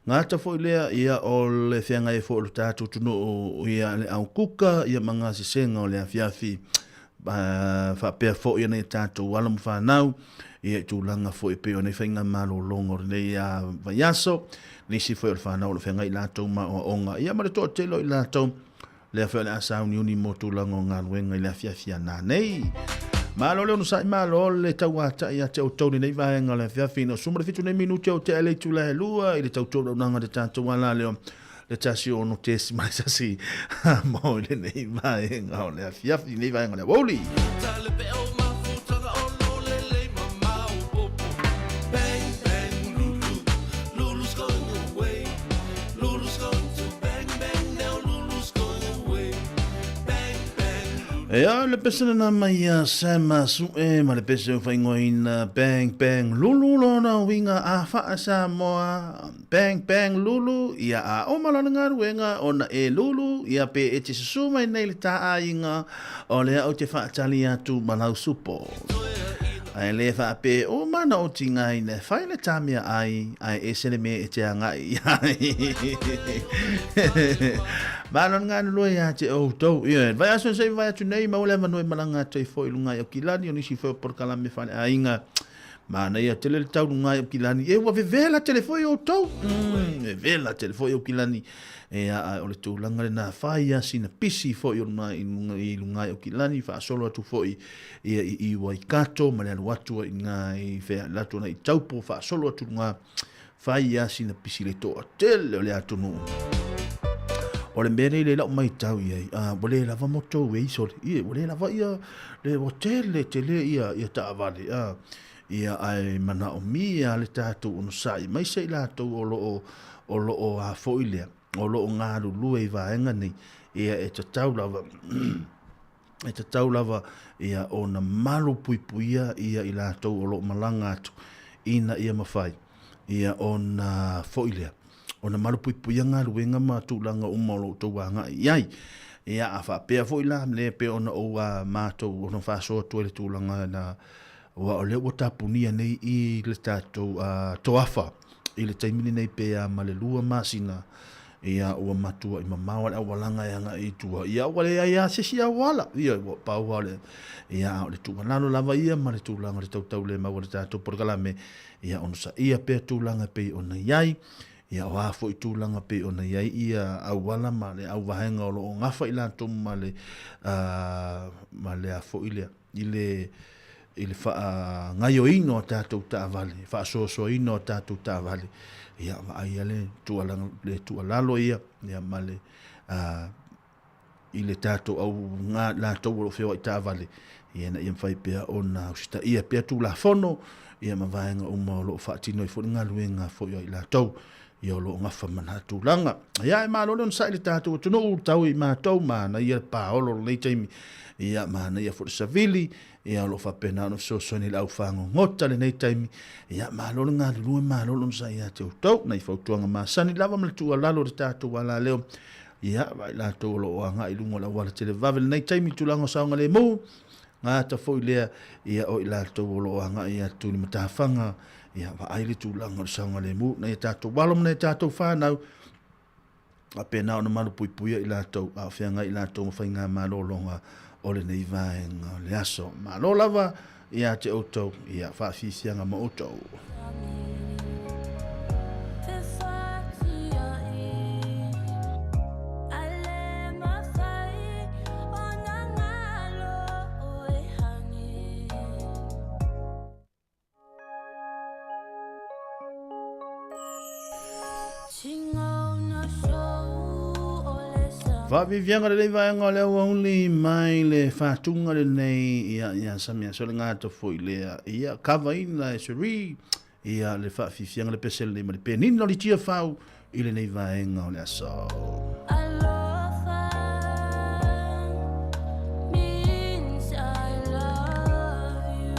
Gata foi lea ia o le feagai ai foi o le tatou atunuu ia le au kuka ia ma gasesega o le afiafi faapea foi nai a tatou alo ma fanau ia i tulaga foi e pei ona i faigamalologa o lenei vaiaso. Nisi foi o le fanau o lo o feagai latou ma aoaoga ia ma le toatele o i latou lea foi o le a sauniuni mo tulaga o galuega i le afiafi a nanei. Malo le onosai, malo le tauatai ia te outou lenei vaega o le afiafi. No suma le 7 nei minuti o te ale i tula e lua i le tautou launaga le tatou ala leo le 16.1 mo lenei vaega o le afiafi, lenei vaega o le aoauli. Ea le pese lena mai ia Sam Su'e ma le pese o faingoina Bang Bang Lulu lona uiga a faa Samoa Bang Bang Lulu ia a oma lona galuega ona e lulu ia pe e te susu mai nei le tāaiga o lea ou te faatali atu ma lau supo. Ae le faape o mana o tigaina e fai le tāmea ai, ae ese le mea e te agai i ai. Malo le galulue ia te outou. Ioe, le vaiaso se i vai atu nei, maua le avanoa e malaga atu ai foi i luga i Aukilani, o nisi foi o polokalame faaleaiga. Manaia tele le tau luga i Aukilani. E ua vevela tele foi outou. Vevela tele foi Aukilani. E a, o le tulaga lena fai a sina pisi foi o luga i luga i luga i Aukilani, faasolo atu foi ia i i Waikato ma le alu atu ai i ngā i whea, le atu ana i Taupo, faasolo atu luga fai a sina pisi le toatele o le atunuu. O le mea nei le lau maitau i ai, ua le lava mo tou e isole. Ie, ua le lava ia, le ua tele tele ia, ia taavale. Ia ae manaomia le tatou onosai mai se i latou o loo, o loo a foi lea, o loo galulue i vaega nei, ia e tatau lava, e tatau lava ia ona malu puipuia ia i latou o lo o malaga atu ina ia mafai ia ona foi lea ona malu puipuia galuega ma tulaga uma o lo o outou agai i ai. Ia a faapea foi la le pei ona ou a matou ona faasoa atu ai le tulaga na aua o lea ua tapunia nei i le tatou toafa i le taimi lenei pe a ma le 2 masina ia ua matuai mamao le aualaga e agai i tua, ia ua leai lava se isi auala, ia ua pau lava le, ia a o le tuualalo lava ia ma le tulaga o le tautaulemau a le tatou polokalame, ia onosaia pea tulaga e pei ona i ai, ia o a foi tulaga e pei ona i ai ia auala ma le auvaega o lo o gafa i latou ma le, ma le a foi lea, i le i le faagaioina o tatou taavale, faasoasoaina o tatou taavale, ia vaai le tuualalo, le tuualalo ia, ia ma le i le tatou au ngā latou o lo o feoai taavale, ia ina ia mafai pea ona usitaia pea Tulafono, ia ma vaega uma o lo o faatino ai foi le galuega foi a i latou ia o lo o gafa ma na tulaga. Ia e malo le onosai le tatou atunuu, tau i matou, manaia le paolo o lenei taimi, ia manaia foi le savili, ia o lo o faapena ona fesoasoani i le au fagogota lenei taimi, ia malo le galulue, malo le onosai ia te outou, nai fautuaga masani lava ma le tuualalo i le tatou alaleo, ia vaai latou o lo o agai i luga o le auala televave lenei taimi i tulaga o saogalemu, gata foi lea, ia o i latou o lo o agai atu i le matafaga, ia vaai le tulaga o le saogalemu, nai a tatou alo ma nai a tatou fanau, faapena ona malupuipuia i latou, a o feagai i latou ma faigamalologa o lenei vaega o le aso. Malo lava ia te outou, ia faafiafiaga ma outou. Faaviaviaga lenei vaega o le aoauli mai le faatuga lenei ia ia Samia Solegata foi lea ia kavaina e Suri ia le faafiafiaga le pese lenei ma le penina o le Tiafau i lenei vaega o le aso. Alofa means I love you.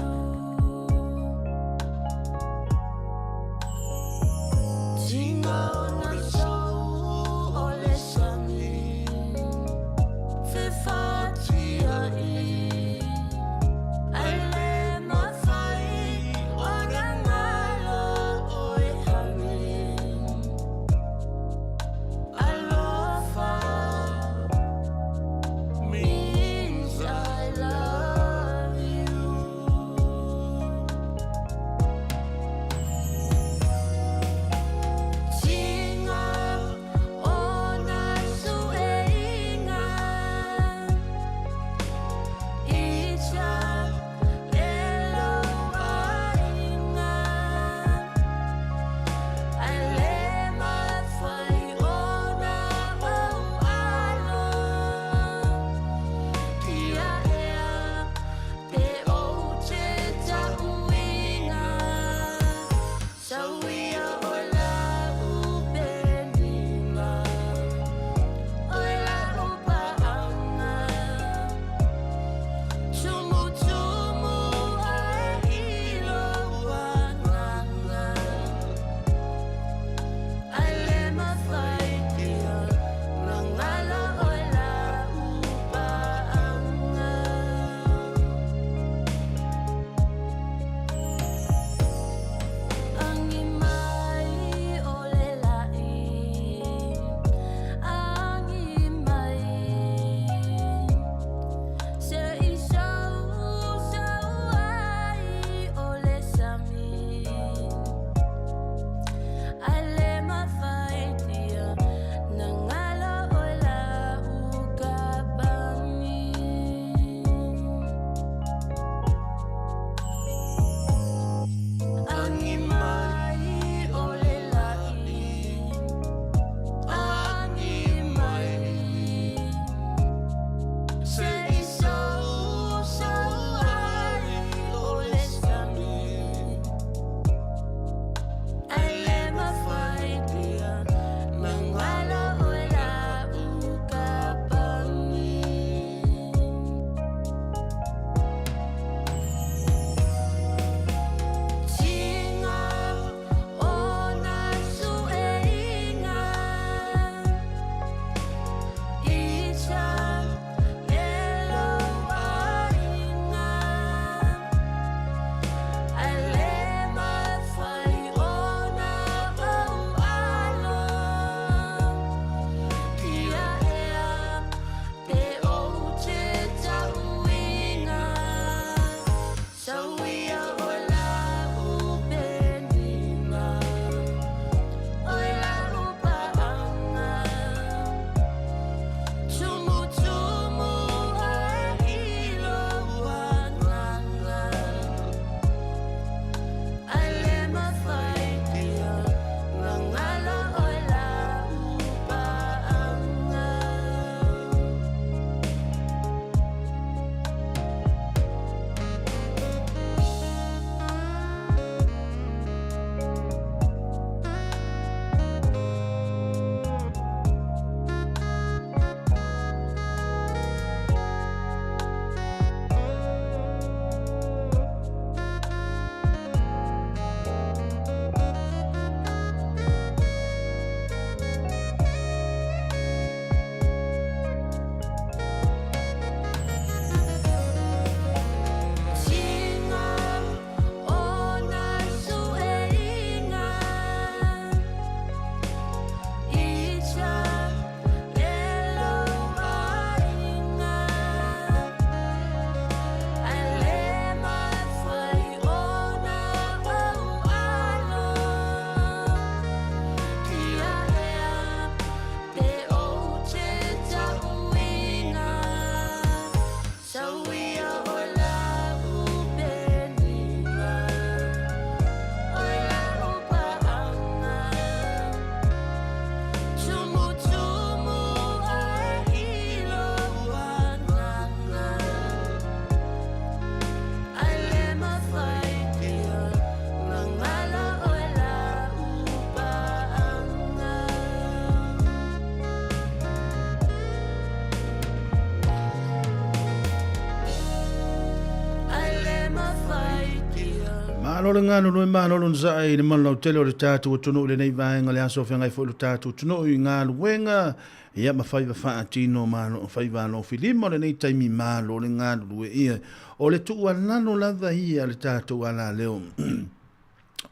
Malo le galulue malo le onosai i le malolautele o le tatou atunuu i lenei vaega o le aso o feagai foi lo tatou atunuu i galuega ia ma faiva faatino ma faiva alofilima o lenei taimi malo le galulue ia o le tuualalo lava ia a le tatou alaleo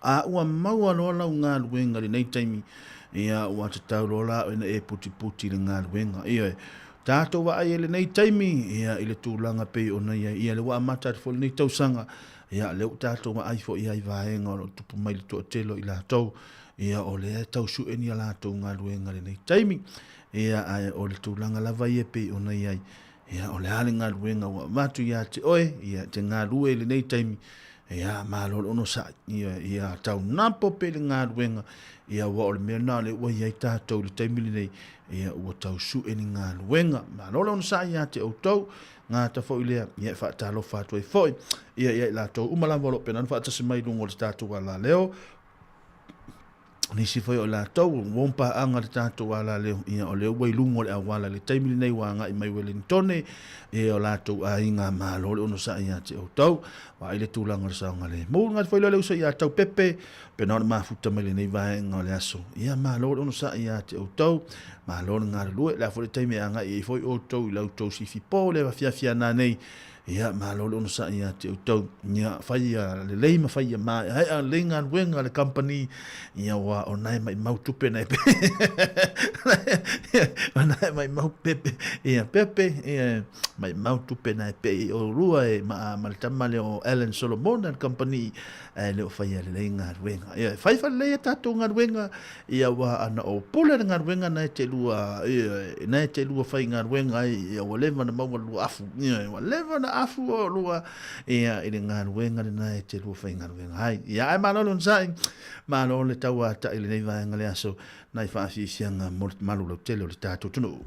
a ua maua loa lau galuega i lenei taimi ia ua tatau loa la ona e putiputi i le galuega ia tatou vaai i lenei taimi ia i le tulaga pei ona i ai ia le ua amata atu foi lenei tausaga Ia, lea ua tatou vaai foi i ai vaega o lo o tupu mai le toatele o i latou, ia, o lea e tau sue ni a latou galuega i lenei taimi. Ia, ae o le tulaga lava ia e pei ona i ai, ia, o le a le galuega ua avatu ia te oe, ia, e te galue i lenei taimi, ia, malo le onosai, ia, ia taunapo pea i le galuega, ia, aua o le mea lena o lea ua i ai tatou i le taimi lenei, ia, ua tau sue ni galuega. Malo le onosai ia te outou, Gata foi lea, ia e faatalofa atu ai foi ia ia i latou uma lava o lo o pena faatasi mai i luga o le tatou alaleo. Nisi foi o latou ua paaga le tatou alaleo, ia o lea ua i luga o le auala i le taimi lenei ua agai mai Wellingtone, ia o latou aiga malo le onosai ia te outou. Vaai le tulaga o le saogalemu. Gata foi lea o le uso ia Taupepe, pena o le mafuta mai lenei vaega o le aso. Ia malo le onosai ia te outou, malo le galulue, le a foi le taimi e agai ai foi outou i la outou sifi po le afiafi ana nei. Ia malo le onosai ia te outou. Ia fai ia lelei ma fai ia maeaea lelei galuega a le company. Ia ua o nae maimau tupe nae pe. O nae maimau pepe. Ia pepe. Ia maimau tupe nae pe i o rua e ma, ma le tama lea o Alan Solomon a le company. Ae le o faia lelei galuega. Ia e fai falelei a tatou galuega, ia ua ana o pule le galuega na e te lua, ia, na e te lua fai galuega ai, ia ua leva na maua lua afu, ia, ua leva na afu o lua, ia, i le galuega lena e te lua fai galuega ai. Ia, ae malo le onosai, malo le tauatai i lenei vaega le aso, nai faafiafiaga mo le malu lautele o le tatou atunuu.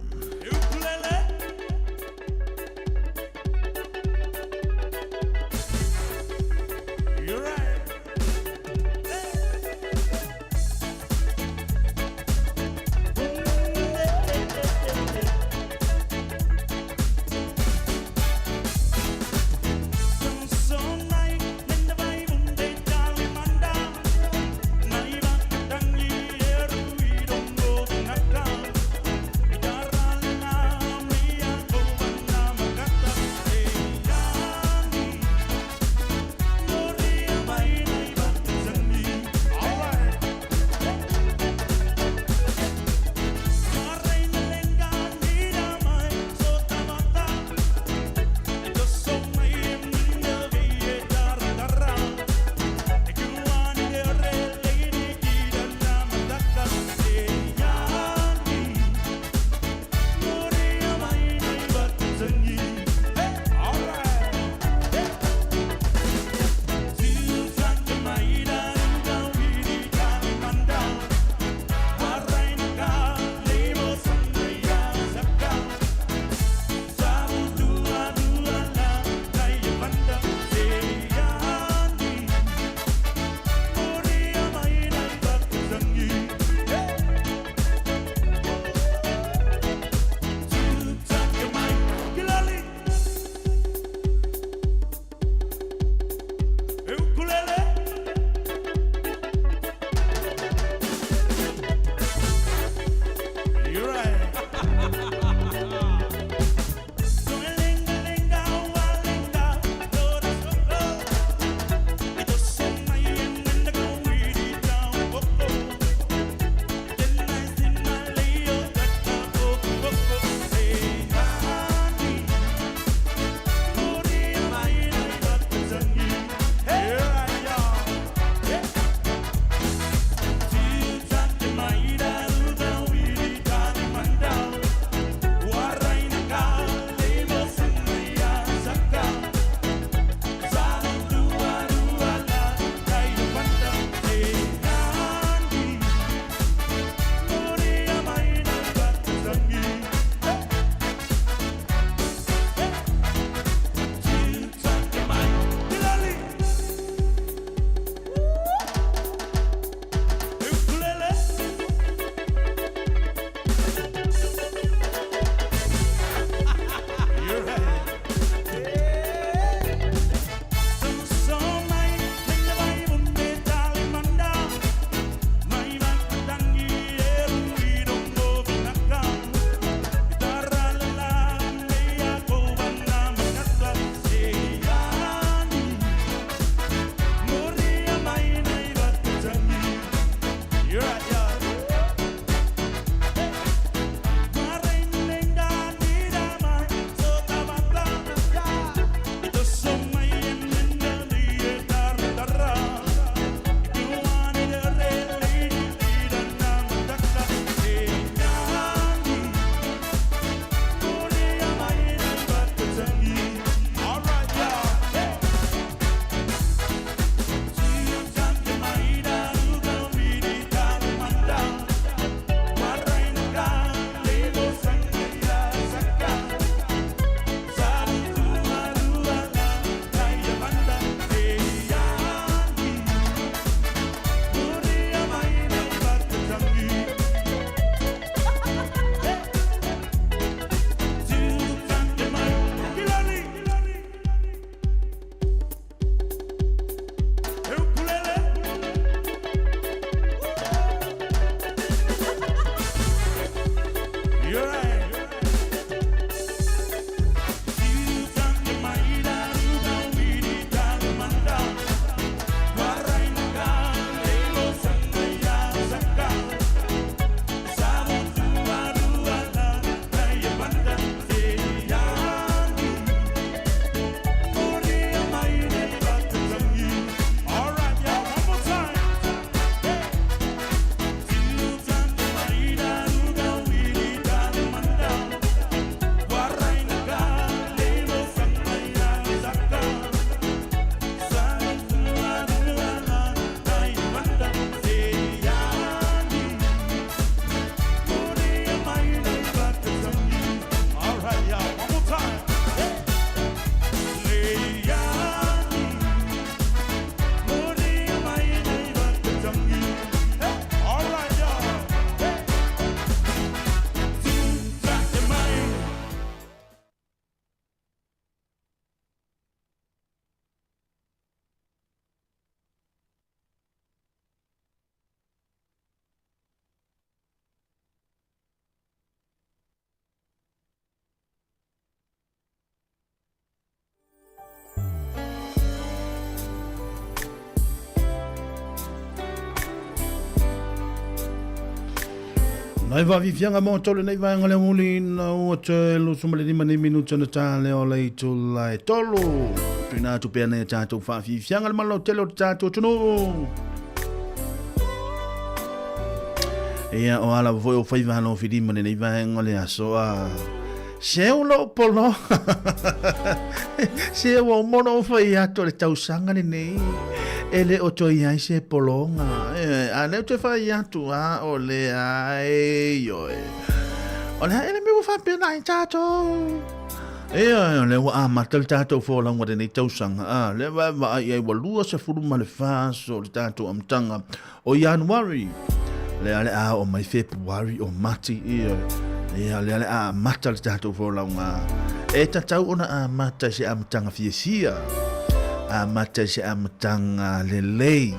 Nai faafiafiaga mo tolu nei vaega le muli na ua toe 25 nei minuta na tā lea o le itula e tolu. Tuina atu pea nei a tātou faafiafiaga le malautele o te tātou atunuu. Ia, o ala foi o faiva halo filima lenei vaega o le aso a. Seu lou polo. Se ua uma ona ou fai atu o le tausaga lenei e le o toe i ai se pologa. A lea ou te fai atu a o le ai ioe. O le a ele mea ua faapena ai tatou. Ioe, o lea ua amata le tatou folauga i lenei tausaga. A, lea vaavaai i ai ua 24 aso o le tatou amataga o Ianuari, lea le a oo mai Fepuari o Mati, ioe, ia lea le a amata le tatou folauga. E tatau ona amata i se amataga fiafia, amata i se amataga lelei,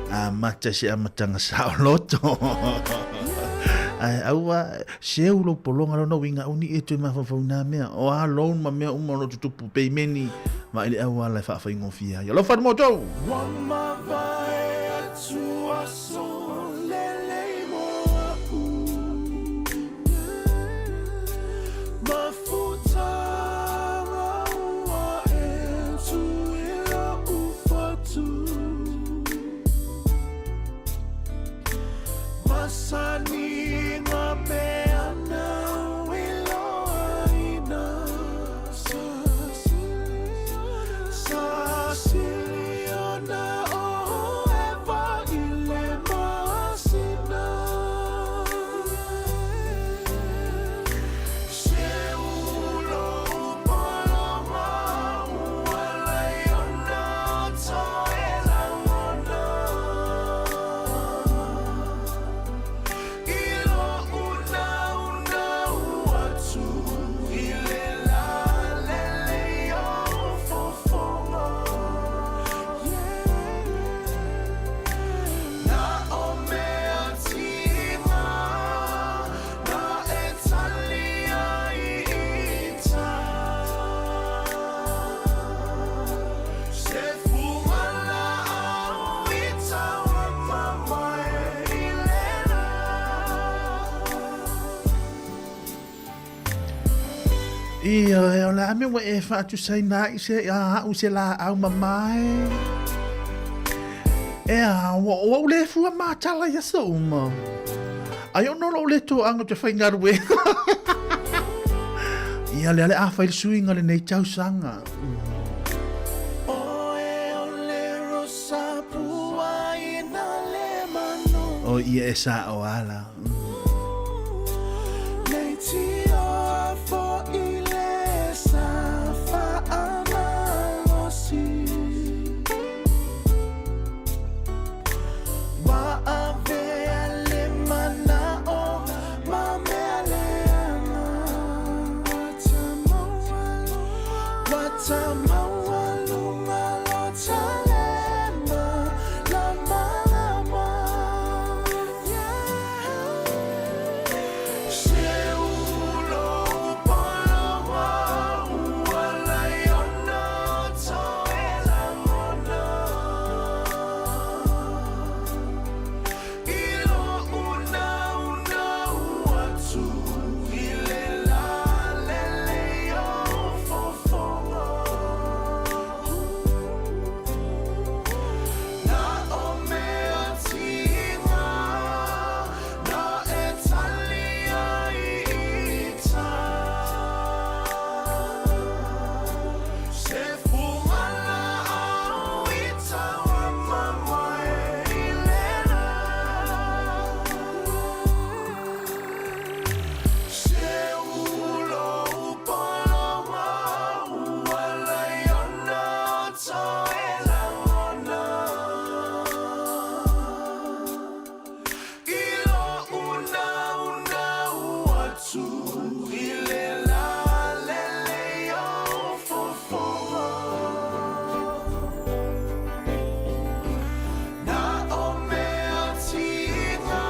amata i se amataga saoloto. Ae aua, seu lou pologa lona uiga aua ne i e toe mafaufau i na mea. O a loan ma mea uma o lo o tutupu, peimeni, ma i le auala e faafaigofie ai. Alofa atu mo outou! Ua mavae atu aso lelei mo a'u Mafutaga ua e tu i lo'u fatu Masani ngā mea nāu i loaina Sa sili ona o Eva i le masina Se ulo upolonga ua lai ona toe lagona I lo'u naunau atu i le lalelei o fofoga Na o mea tiga na e tali ai i ta Se fuga laau i taulama mai i le la. Ioe, o le a mea ua e faatusaina ai se a au se laau mamae? E a, ua ou le fua matala i aso uma. Ai ona o lou le toaga ou te faigaluega. Ia, lea le a fai le suiga lenei tausaga. Oe o le rosa pua i na le manu. O ia e sao ala. Nei tio fo i le sa faamalosi. Ua avea le manao ma mea leaga. Ua tamaualuga lo talema la malama. atu i le lalelei o fofoga. Na o mea tiga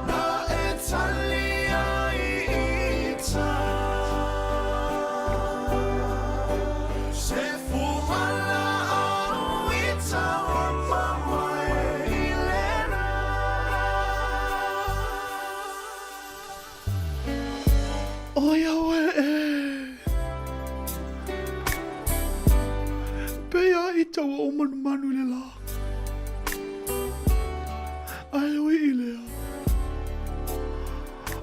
na e tali ai ita. Se fuala au i taua mamae i lena. Oi au e e. Pei a i taua o manumanu i le la. Ai oi i lea.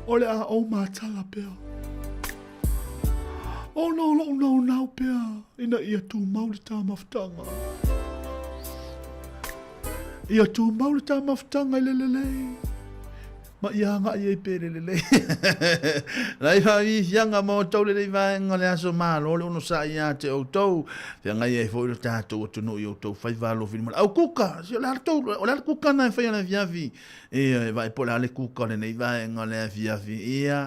O le a ou matala pea. Ona o lou naunau pea ina ia tumau le tāmafutaga. Ia tumau le tāmafutaga i le lelei ma ia agai ai pea i le lelei. Lai faafiafiaga ma outou lenei vaega o le aso malo le onosai ia te outou. Feagai ai foi lo tatou atunuu i outou faiva alofili ma le au kuka. Si o le a le tou, o le a le kuka na e faia i le afiafi. Ia, e vaai po o le a le kuka o lenei vaega o le afiafi. Ia,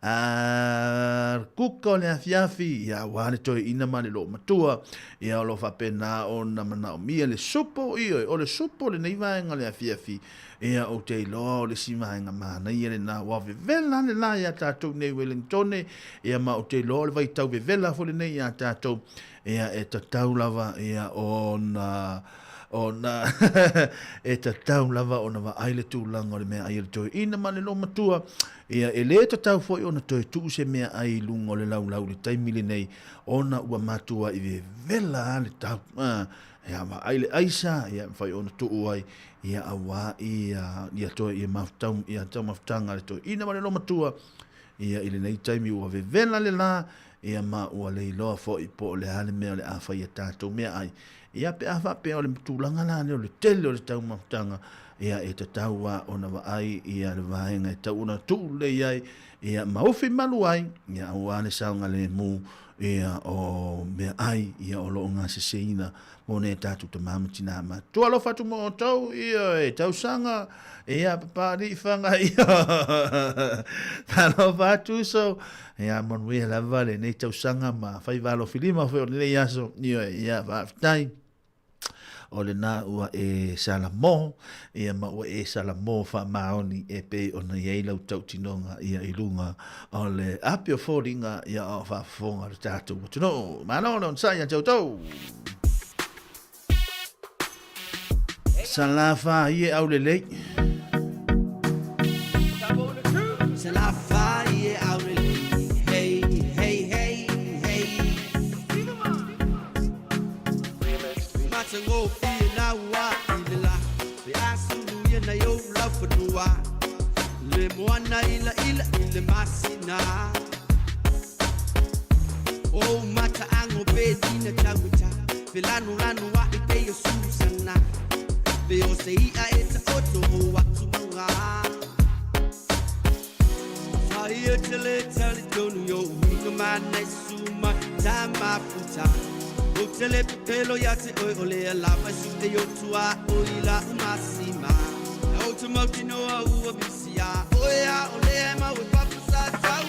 a kuka o le afiafi, ia, aua le toeaina ma le loomatua. Ia, o lo o faapena ona manaomia le supo, ioe, o le supo o lenei vaega o le afiafi. Ia, ou te iloa o le isi vaega manaia lena, ua vevela le la iā tatou nei Wellingtone, ia, ma ou te iloa o le vaitau vevela foi lenei iā tatou, ia, e tatau lava, ia, ona ona e tatau lava ona vaai le tulaga o le meaai a le toeaina ma le loomatua. Ia, e lē tatau foi ona toe tuu se meaai i luga o le laulau i le taimi lenei, ona ua matuai vevela lava le tau. Ia, vaai le aisa, ia, e mafai ona tuu ai, ia, auā ia, ia toe, ia mafutau, ia taumafataga a le toeaina ma le loomatua. Ia, i lenei taimi ua vevela le lā, ia, ma ua le iloa foi po o le a le mea o le a fai e tatou meaai. Ia, pe a faapea o le tulaga la lea o le tele o le taumafataga, ia, e tatau lava ona vaai ia le vaega e tau ona tuu lelei ai, ia, ma ufi malu ai, ia, aua le saogalemu, ia, o meaai, ia, o lo o gaseseina mo nai a tatou tama ma tina matutua. Alofa atu mo outou, ia, e tausaga, ia, Papalii Faga, ia, talofa atu uso, ia, manuia lava lenei tausaga ma faiva alofilima foi o lenei aso, ia, ia, faafetai. O lena ua e salamo, ia ma ua e salamo faamaoni e pei ona i ai lau tautinoga ia i luga o le api o foliga ia o faafofoga le tatou atunuu. Malo le onosai ia te outou. Salafa i e aulelei. Salafa i e aulelei. Hey, hey, hey, hey. Matagofie na ua i le la. Pe a sulu ia nai ou laufanua. Le moana ila ila i le masina. O mata ango pe tina tauita. Pe lanu lanu a i te o Susana. Pe o se ia e ta oto o atu manga. Whaia te le tali tonu yo uinga mana i suma ta mafuta. O te le pepelo ia te oi o le alava su te yo tua o ila umasima. O te mauti noa ua bisia. O ea o le e mau e papu sa tau.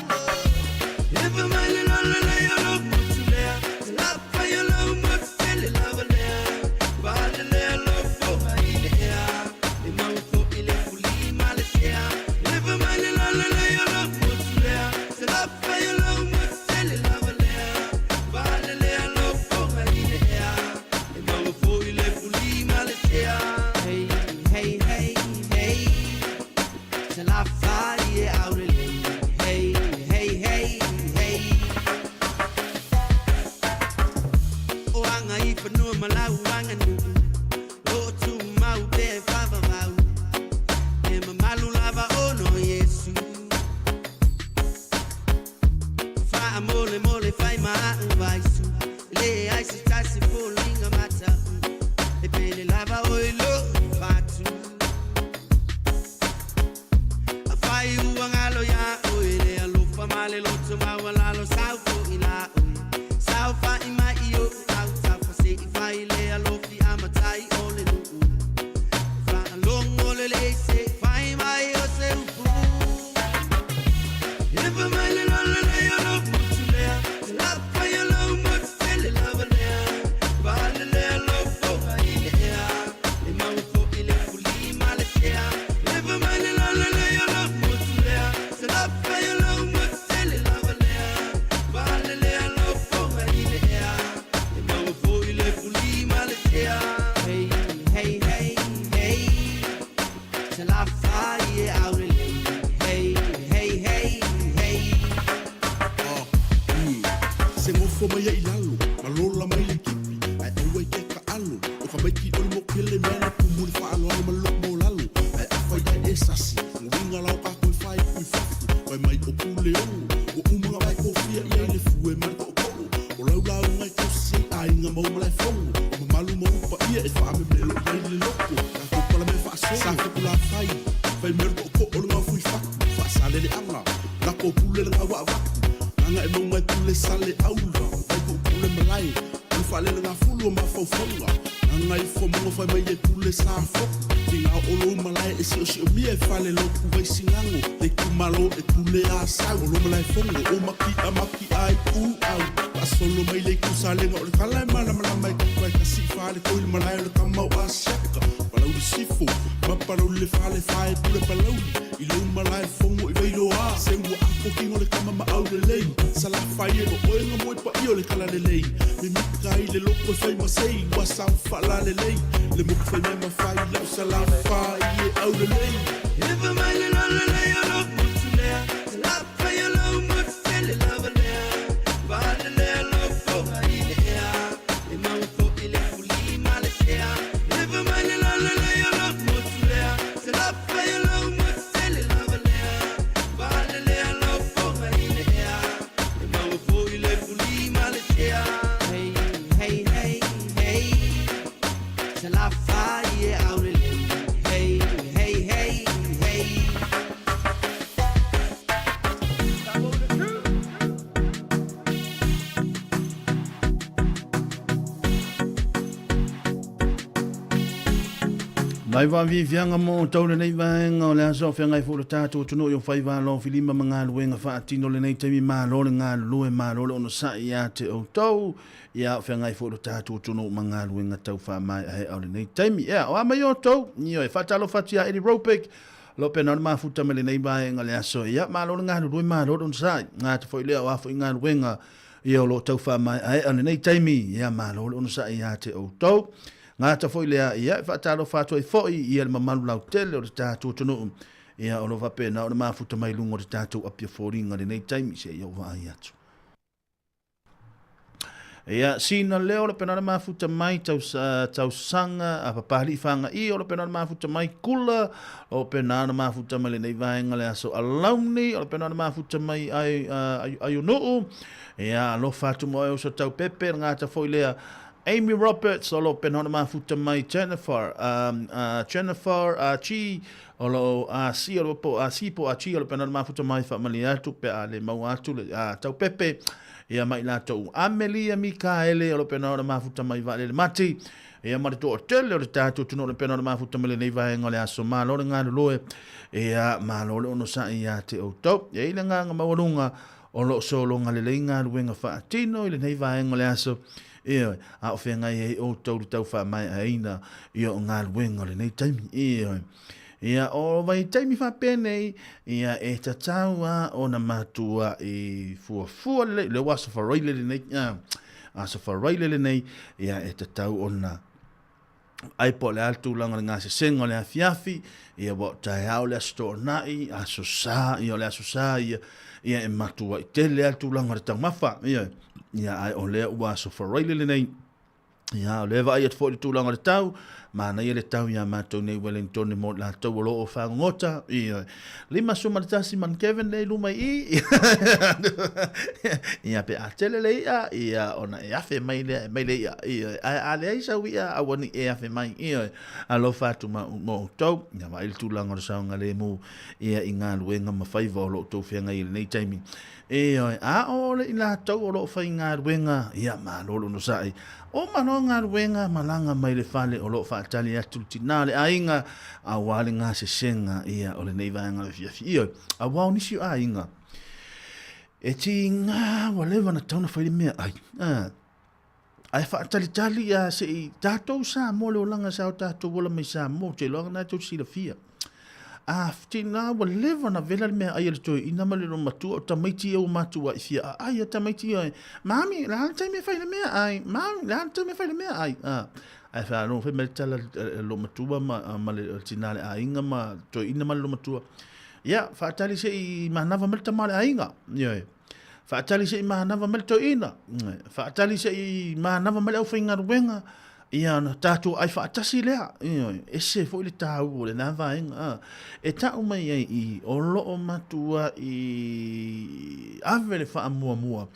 Ewa mai le lolo le o lo motu lea. Te lapa i o lo motu tele lava lea. Vale lea lo foha i le ea. E mau fo i le fuli ma le sea. Ewa mai le lolo le o lo motu lea. Te lapa i o lo motu tele lava lea. Vale lea lo foha i le ea. E mau fo i le fuli ma le sea. Hey, hey, hey, hey. Te lapa i e aurele. Efa mai le lolo lei o lou motu lea Se lafai o lou motu tele lava lea Faalelea lou foga i le ea E maua foi le fuli ma le tea Efa mai le lolo lei o lou motu lea Se lafai o lou motu tele lava lea Faalelea lou foga i le ea E maua foi le fuli ma le tea Hey, hey, hey, hey Se lafai e aulelei Hey, hey, hey, hey Se gofo mai ai i lalo, ma lola mai le kipi, ae aua i ke kaʻalo, o ka maiki o le mokele mea na kumu le faaloalo ma lou maulalo, ae afai ae e sasi, uiga la o kākou e faaipu i fafo, fai mai o Puleono, ua uma ona vae kofia i ai le fue ma le toʻotoʻo, o lau lauga e tausi ai aiga ma ou malaefono, o mamalu ma ou paia e faamemelo i ai le loko, tatou palamea faasolo, sa Fepulafai, fai mai o le toʻotoʻo o le gaofo i fatu, faasaleleaga, lako pule le gaua avatu, gaga e mauga e pule sale aula, vai tuu pule malae, o le faalelegafulu o mafaufauga, gaga ifo mauga fai mai e pule sa foku, tiga o lou malae e siosiomia e fale lotu vaisigago, le itumalo e pule a sau, o lo malaefono o maki'a maki'a ai ku au, faasolo mai le itu salega o le tala e malamalama e kapa e kasi i fale toi le malae o le tama o Asiata, Palauli Sifo ma Palauli le fale fae pule Palauli i lou malae fono i Vailoa se ua apo kino le tama ma aulelei Salafai e o oe nga moe paia o le talalelei Mimita ai le loko e fai ma sei ua sao faalalelei Le moku fai mea ma fai lau Salafai e aulelei Efa mai le lolo lei o lou motu lea Salafai o lou motu tele lava lea Faalelea lou foga i le ea E maua foi le fuli ma le tea Efa mai le lolo lei o lou motu lea Salafai o lou motu tele lava lea Faalelea lou foga i le ea E maua foi le fuli ma le tea Hey, hey, hey, hey Salafai e aulelei Hey, hey, hey, hey Mai vaaviaviaga mo outou lenei vaega o le aso o feagai foi lo tatou atunuu i o faiva alofilima ma galuega faatino lenei taimi malo le galulue malo le onosai ia te outou ia o feagai foi lo tatou atunuu ma galuega tau faamaeaea o lenei taimi. Ea, o a mai outou? Ioe, faatalofa atu ia Eddie Ropic, o lo o pena o le mafuta mai lenei vaega o le aso. Ia, malo le galulue, malo le onosai. Gata foi lea o a foi galuega ia o lo o tau faamaeaea lenei taimi. Ia, malo le onosai ia te outou. Gata foi lea, ia, e faatalofa atu ai foi ia le mamalu lautele o le tatou atunuu. Ia, o lo o faapena ona mafuta mai luga o le tatou Apia Foliga lenei taimi, seia ou vaai atu. Ia, sina leo le pena le mafuta mai tausaga a papali'i whanga'i o le pena le mafuta mai kula o pena le mafuta mai lenei vaega le aso alauni o le pena le mafuta mai ai ai ai unu'u. Ia, alofa atu mo e uso tau pepe le ngata foi lea Amy Roberts o lo pena le mafuta mai Jennifer Jennifer Chi o lo a si o lo po a si po a chi o le pena le mafuta mai whaamali atu pe a le maua atu le tau pepe ia mai latou Amelia Mikaele o lo pena o le mafuta mai vaalele mati ia ma le toatele o le tatou atunuu o le pena o le mafuta mai lenei vaega o le aso malo le galulue ia malo le onosai ia te outou e i le agaga maualuga o lo o sologa lelei galuega faatino i lenei vaega o le aso Ioe, a o feagai ai outou i le tau faamaeaina ia o galuega o lenei taimi. Ioe. Ia, o vaitaimi faapenei, ia, e tatau a ona matua i fuafua lelei, lea ua aso faraile lenei, a, aso faraile lenei, ia, e tatau ona ai po o le a le tulaga o le gasesega o le afiafi, ia, ua o taeao le Aso Toonai, aso Sa, ia, o le aso Sa, ia, ia, e matuai tele lava le tulaga o le taumafa, ia, ia, ae o lea ua aso faraile lenei, Ia, o lea e vaai atu foi i le tulaga o le tau, manaia le tau iā matou nei Wellington mo i latou o lo o fagogota. Ia, 51 man Kevin lea i luma i i. Ia, pe a tele le i'a, ia, ona e afe mai lea, e mai le i'a. Ia, ae a leai sau i'a, aua ne i e afe mai. Ia, alofa atu ma, mo outou. Ia, vaai le tulaga o le saogalemu, ia, i galuega ma faiva o lo o outou feagai i lenei taimi. Ioe, a o le i latou o lo o faigaluega, ia malo le onosai. Uma loa galuega, malaga mai le fale o lo o faatali atu le tina o le aiga, aua le gasesega ia o lenei vaega o le afiafi. Ioe, aua o nisi o aiga. E tiga ua leva ona tatau ona fai le meaai, ae faatalitali ia se i tatou Samoa le olaga sa o tatou ola mai Samoa, ou te iloa na tou silafia. A tina ua leva ona vela le meaai a le toeaina ma le loomatua, o tamaiti ia ua matuai fia aai a tamaiti ia, mami, o le a le taimi e fai le meaai, mami, o le a le taimi e fai le meaai. Ae faalogo fai mai le tala a le loomatua ma le tina a le aiga ma toeaina ma le loomatua, Ia, faatali se i manava mai le tama o le aiga. Ioe. Faatali se i manava mai le toeaina. Faatali se i manava mai le aufaigaluega. Ia, ona tatou ai faatasi lea. Ioe. Ese foi le taua o lena vaega. E tau mai ai i o lo o matuai ave le faamuamua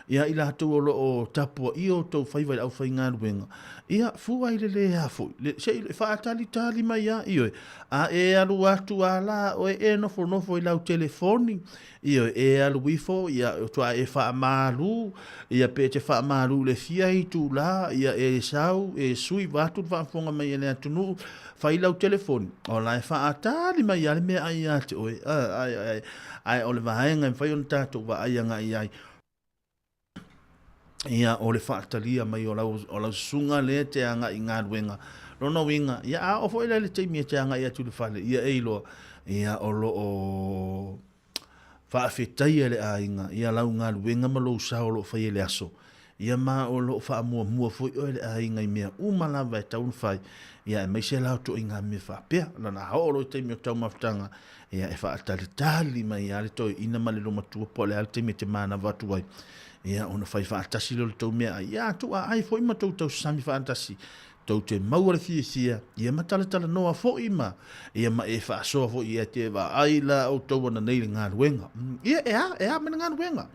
ia i latou o lo o tapuaia outou faiva i le aufaigaluega. Ia, fua i le le a foi. Le, se i faatalitali mai lava. Ioe. A e alu atu a la oe e nofonofo i lau telefoni, ioe, e alu ifo, ia, faatoa e faamalu, ia, pe e te faamalu i le fia itula, ia, e sau, e sui vaeatu le faafofoga mai a le atunuu, fai lau telefoni, o la e faatali mai lava le meaai ia te oe, ae, ae o le vaega e mafai ona tatou vaai agai i ai. Ia, o le faatalia mai o lau, o lau susuga lea e te agai i galuega. Lona uiga, ia a oo foi la i le taimi e te agai atu i le fale, ia e iloa, ia o lo o faafetaia e le aiga ia lau galuega ma lou sao o lo o faia i le aso. Ia ma o lo o faamuamua foi oe e le aiga i mea uma lava e tatau ona fai, ia aemaise la o ituaiga mea faapea. Lona a oo loa i taimi o taumafataga, Ia, e faatalitali mai lava le toeaina ma le loomatua po o le a le taimi e te manava atu ai. Ia, ona fai faatasi lea o le tou meaai. Ia, tuuaai foi ma tou tausasami faatasi, tou te maua le fiafia, ia ma talatalanoa foi ma, ia ma e faasoa foi ia te vaai la outou ananei i le galuega. Ia, e a, e a ma le galuega.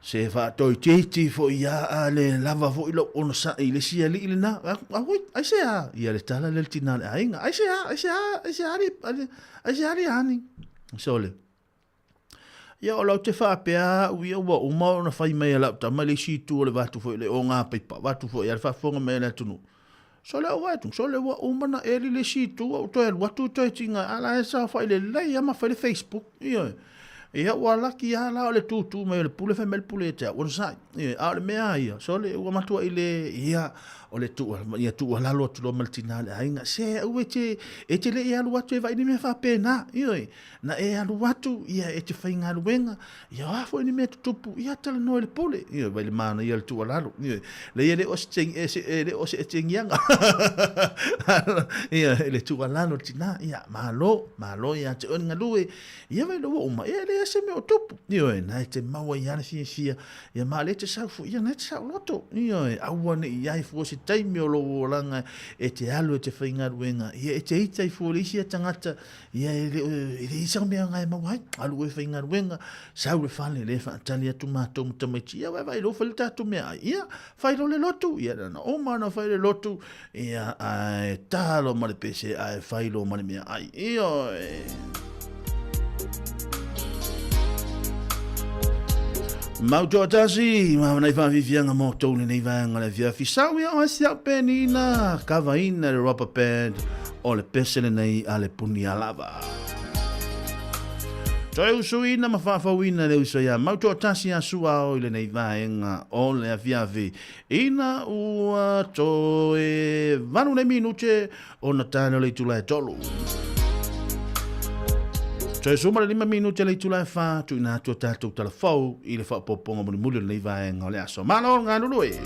Se faatoitiiti foi ia a le lava foi lou onosai i le isi alii lena. Auoi, aisea? Ia le tala lea le tina o le aiga. Aisea, aisea, aisea le, aisea le ani? Sole. Ia o lau te faapea au ia ua uma ona fai mai e lau tama i le isi itu o le vaeatu foi le o ngā paipa, vaeatu foi a le faafofoga mai a le atunuu. Sole ou vaai atu, sole ua uma na eli le isi itu a ua toe alu atu toe tiga a la e saofai lelei lava ma fai le Facebook. Ioe. Ia ua laki lava la o le tūtū mai o le pule fai mai le pule ia te au, onosai. Ioe, a o le mea lava ia, sole ua matuai le, ia, o le tuu, ia tuualalo atu loa ma le tina o le aiga, se aua e te, e te le i alu atu e vaai ni mea faapena. Ioe, na e alu atu, ia e te faigaluega, Ia o a foi ni mea tutupu, ia talanoa i le pule. Ioe, vai le manaia o le tuualalo. Ioe, leai e le o se, e le o se etegiaga. Ia, le tuualalo le tina, ia, malo, malo ia te oe le galue. Ia vai ua uma, ia e leai se mea o tupu. Ioe, na e te maua ai lava le fiafia. Ia ma o lea e te sau foi, ia na e te saoloto. Ioe, aua ne i i ai fua se taimi o lou olaga e te alu e te faigaluega. Ia e te ita ai fua i le isi tagata Ia e le, e leai sau mea e maua ai. Alu oe faigaluega, sau le fale, le faatali atu matou ma tamaiti. Ia vaai loa fai le tatou meaai. Ia, fai loa le lotu. Ia na uma ona fai le lotu. Ia, ae ta loa ma le pese, ae fai loa ma le meaai. Ioe. Mau toatasi, ma nai whaafifianga mō tōu lenei vaega le afiafi. Sau ia oe si au penina, kavaina le rubber band o le pese lenei a le puni a lava. Toe usuina ma faafouina le uso ia mau toatasi a suao i lenei vaega o le afiafi. Ina ua toe 8 nei minute ona tane o le itula e 3. Toe 15 minute le itula e 4, tuuina atu a tatou tala fou i le faaopoopoga mulimuli o lenei vaega o le aso. Malo le galulue!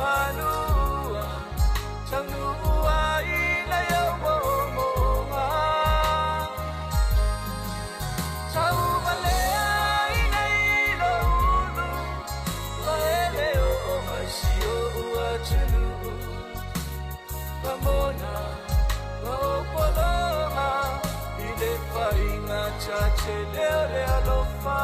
Fanua Taunuu ai nai ou moomooga Tauvalea i nei lou ulu Ua e le oo mai si oʻu atunuu Ramona ma ou pologa I le faiga tatele o le alofa.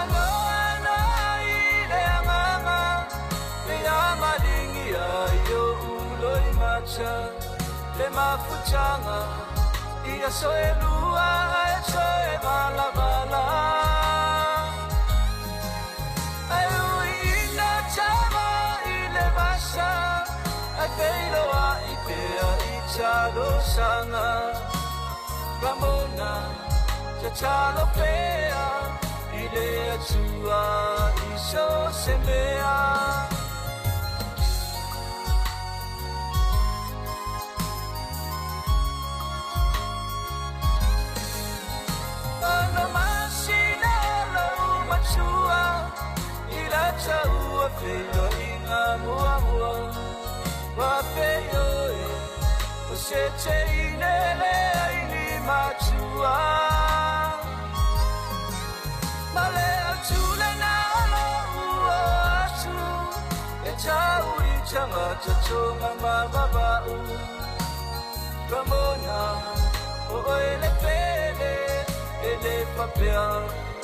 Faanoanoa i le agaga le amaligia i oʻu loimata le mafutaga i aso e lua ae toe valavala ae uiina tama i le vasa ae feiloaʻi pea i talosaga Ramona tatalo pea i le Atua i so se mea. Ono masina lou matua i la taua feiloaiga muamua ua feioe o se teine leai ni matua ma le autulena o lou o atu e tau i tagata toga ma vava'u Ramona o oe le pele e le faapea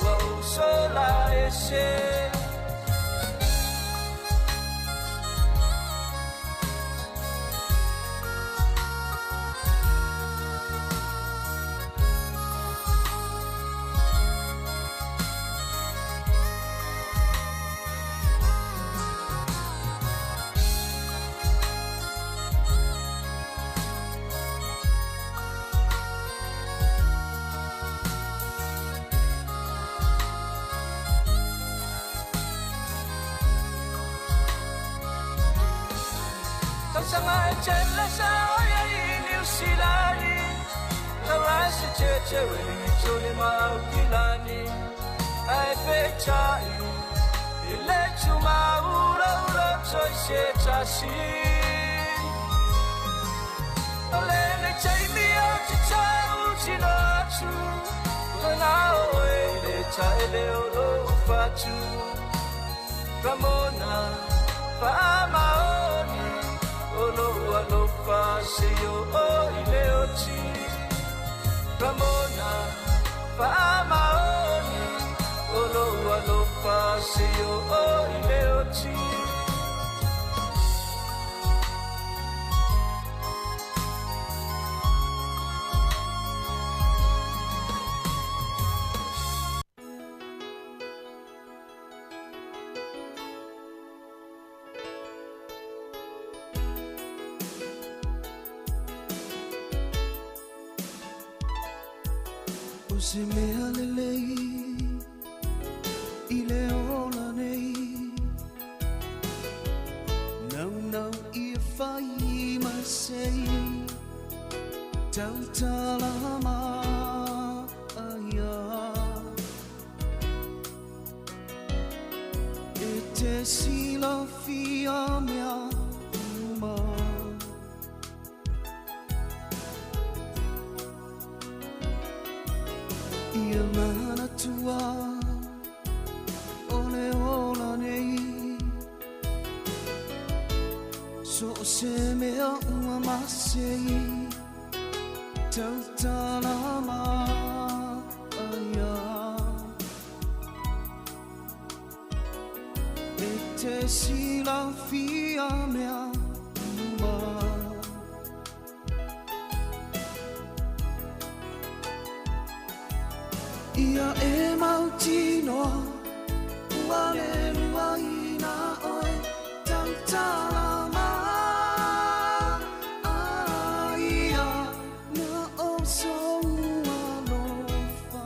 ua ou sola ese. Tausaga e tele sa oia i Niu Silani Taurasi tete Wellingtoni ma Aukilani Ae peitai i le tumaulaula toi se tasi O lenei taimi ou te tautino atu Ua oe i le taele o lou fatu Ramona faamaoni o lou alofa seia oo i le oti Ramona faamaoni o lou alofa seia oo i le oti. O se mea lelei i le ola nei Naunau ia fai ma sei Tautala ma aia E te silafia mea uma Ia manatua o le ola nei So o se mea ua masei Tautala ma aia E te silafia mea uma Ia e mautinoa ua le luaina oe tautala ma aia na o sou alofa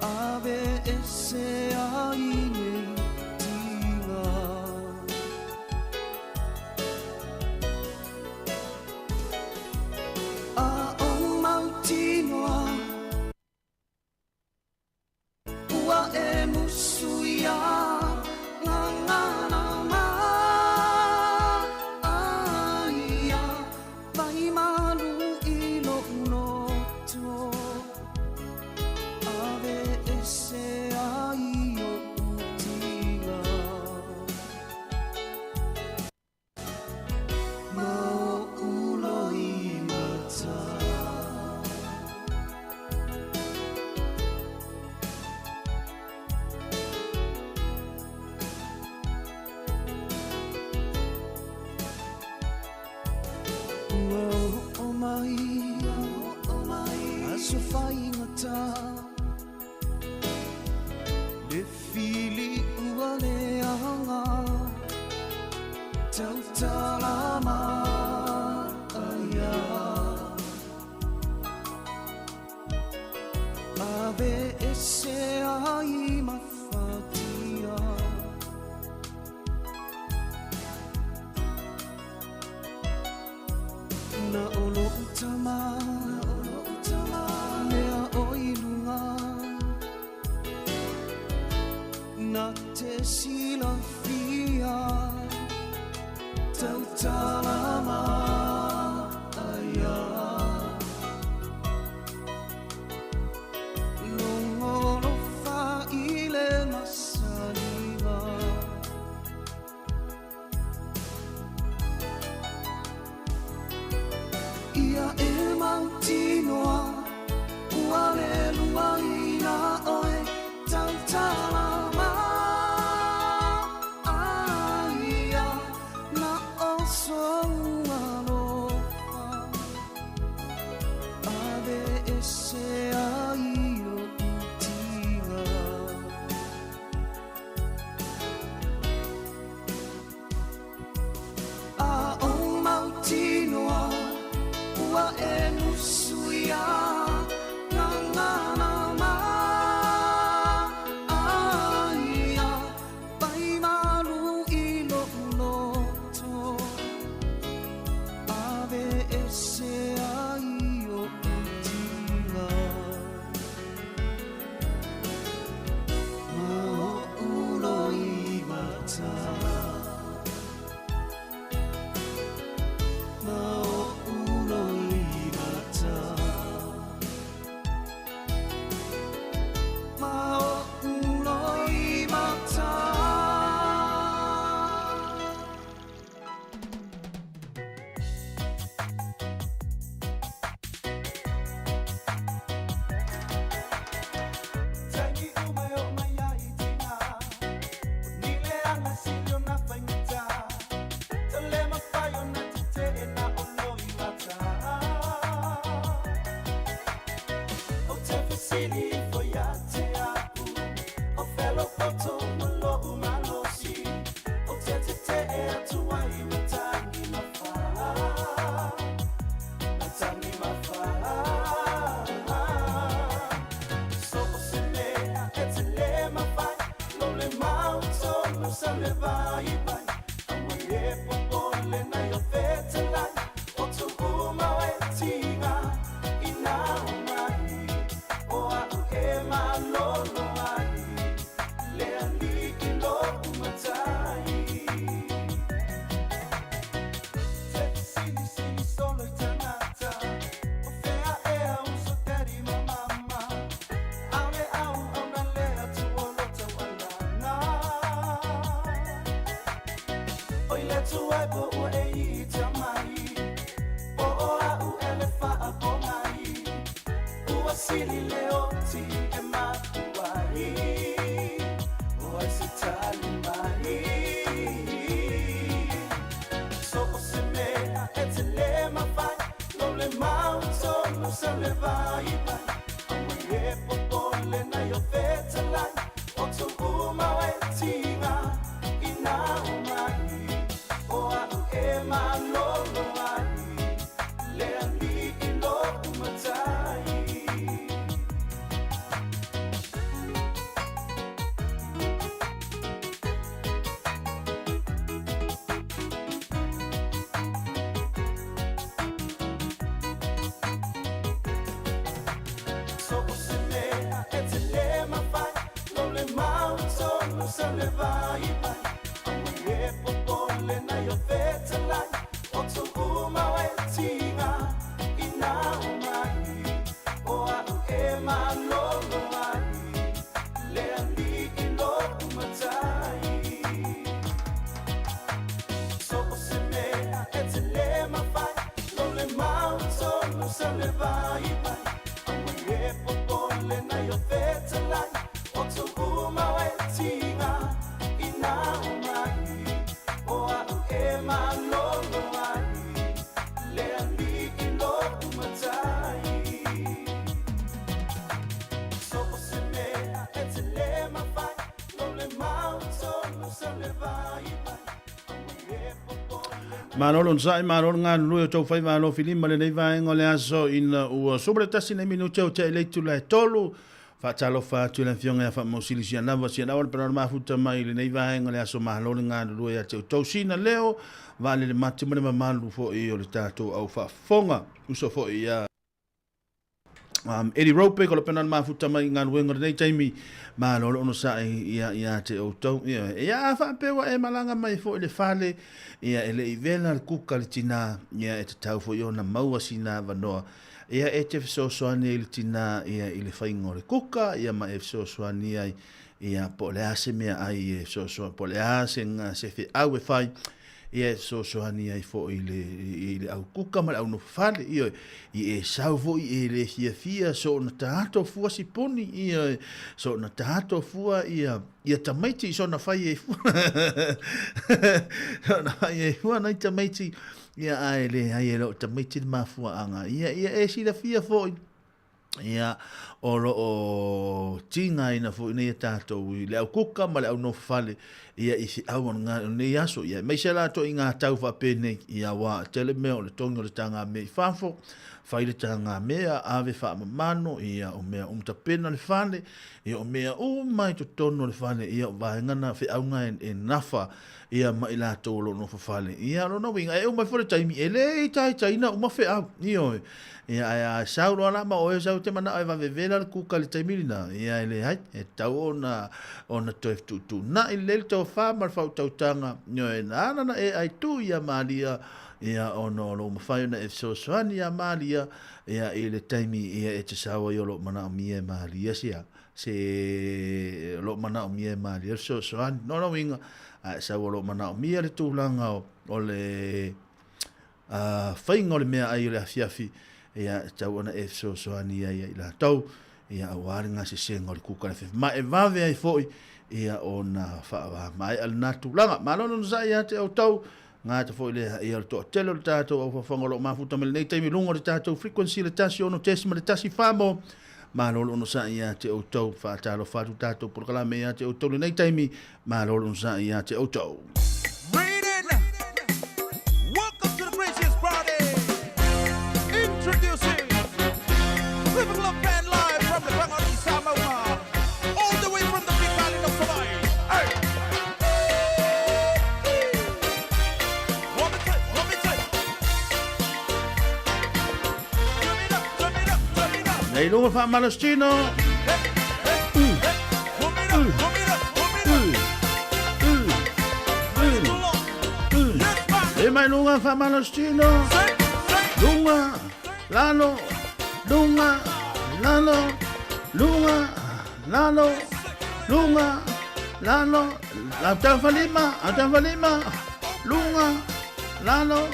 Ave ese ai nei tiga A ese ai mafatia. Na o lo'u tama mea o i luga na te silafia tautala aia logolofa i le masaliga. Ia e mautinoa ua le luaina oe tautala aia na o sou alofa ave ese ai o utiga. A o mautinoa ua e nusuia na ngana ma aia pai malu i lo'u loto ave ese ai o utiga. Ma o'u loimata. Ma o'u loimata. Ma o'u loimata. Tangi uma e o mai ai tina. O ni le anga sili o na whaingata. Te le mawhai o na te te e na o loi mata. O te whasili i fo ia te apu. O whelo poto mo lo umalosi. O te te te e atu ai matangi mawha. Matangi mawha. So o se mea e te le mawhai. Lo le mau tonu sa le vai vai. Aua le popole na i o whetelai. O tō uma o e tinga i nā o mai. O au e malolo ai. Le aliki lo umatai. Te sili sili solo i tangata. O whea ea uso teri ma mama. Au le au au na lea tu o loto alanga. O i le tuai po ua e i te mai. O o au e le whaa po mai. Ua sili le oti e matuai. O ai se tali mai. So o se mea e te le mawhai. Lo le mau tonu sa le vai vai. Aua le popole na i o whetelai. O tō uma o e tinga i nā o mai. O au e malolo ai. Le aliki lo umatai. So o se mea e te le mawhai. Lo le mau tonu sa le vai vai. Aua le popole na i o whetelai. O tō uma o e tinga i nā o mai. O au e malolo ai. Le aliki lo umatai. So o se mea e te le mawhai. Lo le mau tonu sa le vai vai. Aua le popole na i o whetelai. O tō uma o e tinga i nā o mai. O au e malolo ai. Le aliki lo umatai. So o se mea e te le mawhai. Lo le mau tonu sa le vai vai. Aua le popole Malolo nsa'i malolo galulue o tou faiva alofilima lenei vaega o le aso ina ua 11 nei minute o te'i le itula e 3. Faatalofa atu i le Afioga ia Faamausili Sianava Sianava le Pena o le Mafuta mai i lenei vaega o le aso malo le galulue ia te outou sina leo vaalele mate ma le mamalu foi o le tatou au faafofoga uso foi ia Eddie Rope ko le pena o le mafuta mai i galuega o lenei taimi malo le onosai ia ia te outou ia ia a faapea ua e malaga mai foi le fale ia e le i vela le kuka le tina ia e tatau foi ona maua sina avanoa Ia e te fesoasoani ai i le tinā ia i le faiga o le kuka, ia ma e fesoasoani ai ia po o le a se meaai e fesoasoani, po o le a se, se feau e fai, ia e fesoasoani ai foi i le, i le au kuka ma le au nofo fale, ioe, i e sau foi e le fiafia soona tato fua sipuni, ioe, soona tato fua ia, ia tamaiti i sona fai e fua, sona fai e fua nai tamaiti, Ia, ae leai e loo tamaiti le mafuaaga. Ia, ia e silafia foi, ia, o loo tigaina foi nei e tatou i le au kuka ma le au nofo fale, ia, i feau o lenei aso. Ia, aemaise latou i ngā tau faapenei, ia, wā, tele mea o le togi o le taga mea i fafo, fai le taga mea, ave faamamano, ia, o mea uma tapena le fale, ia, o mea uma i totonu o le fale, ia, o vaega na, feauga e nafa, ia ma i latou o lo o nofo fale. Ia, o lona uiga, e uma ifo le taimi, e le itaitaina uma feau. Ioe. Ia, ae a sau loa la ma oe sau te manao e vave vela le kuka i le taimi lena, ia, e leai, e tatau ona, ona toe fetuutuunai lelei le tofa ma le faautautaga, ioe, na ala ona e aitu ia Malia, ia, ona o lou mafai ona e fesoasoani ia Malia, ia, i le taimi, ia, e te sau ai o lo o manaomia e Malia sia. Se o lo o manaomia e Malia le fesoasoani. No lona uiga, a e sau o lo o manaomia le tulaga o, o le faiga o le meaai o le afiafi, ia, e tatau ona e fesoasoani ai ia i latou, ia, aua le gasesega o le kuka i le afiafi. Ma e vave ai foi, ia, ona faamaea lena tulaga. Malo le onosai ia te outou, gata foi lea, ia, o le toatele o le tatou aufafaga o lo o mafuta mai lenei taimi i luga o le tatou frequency le 106.1 mo Malo le onosai ia te outou. Faatalofa atu tatou polokalame ia te outou lenei taimi. Malo le onosai ia te outou. Welcome to the craziest party. Introducing Living Love Band live from the Whanganui Samoa, all the way from the big island of Hawaii. Hey. One more time, one more time. Nei lunga faamalositino. E mai lunga faamalositino. Lunga, lalo, lunga, lalo, lunga, lalo, lunga, lalo, autafalima, autafalima, lunga, lalo,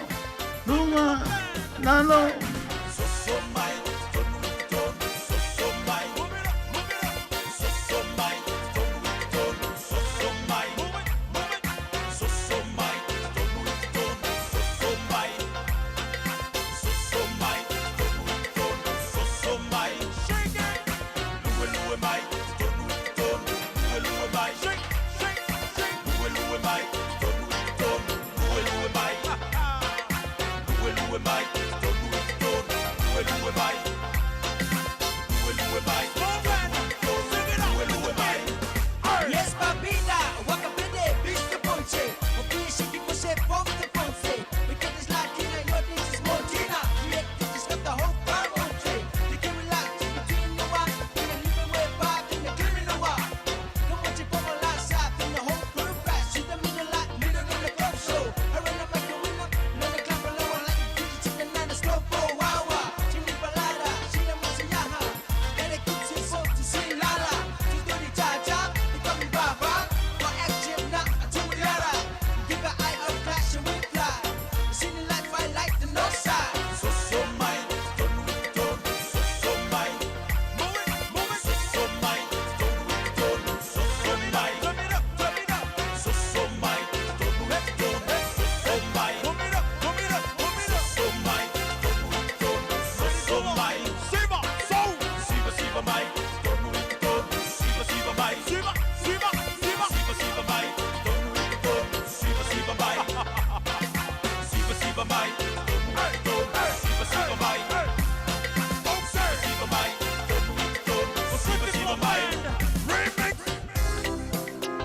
lunga, lalo.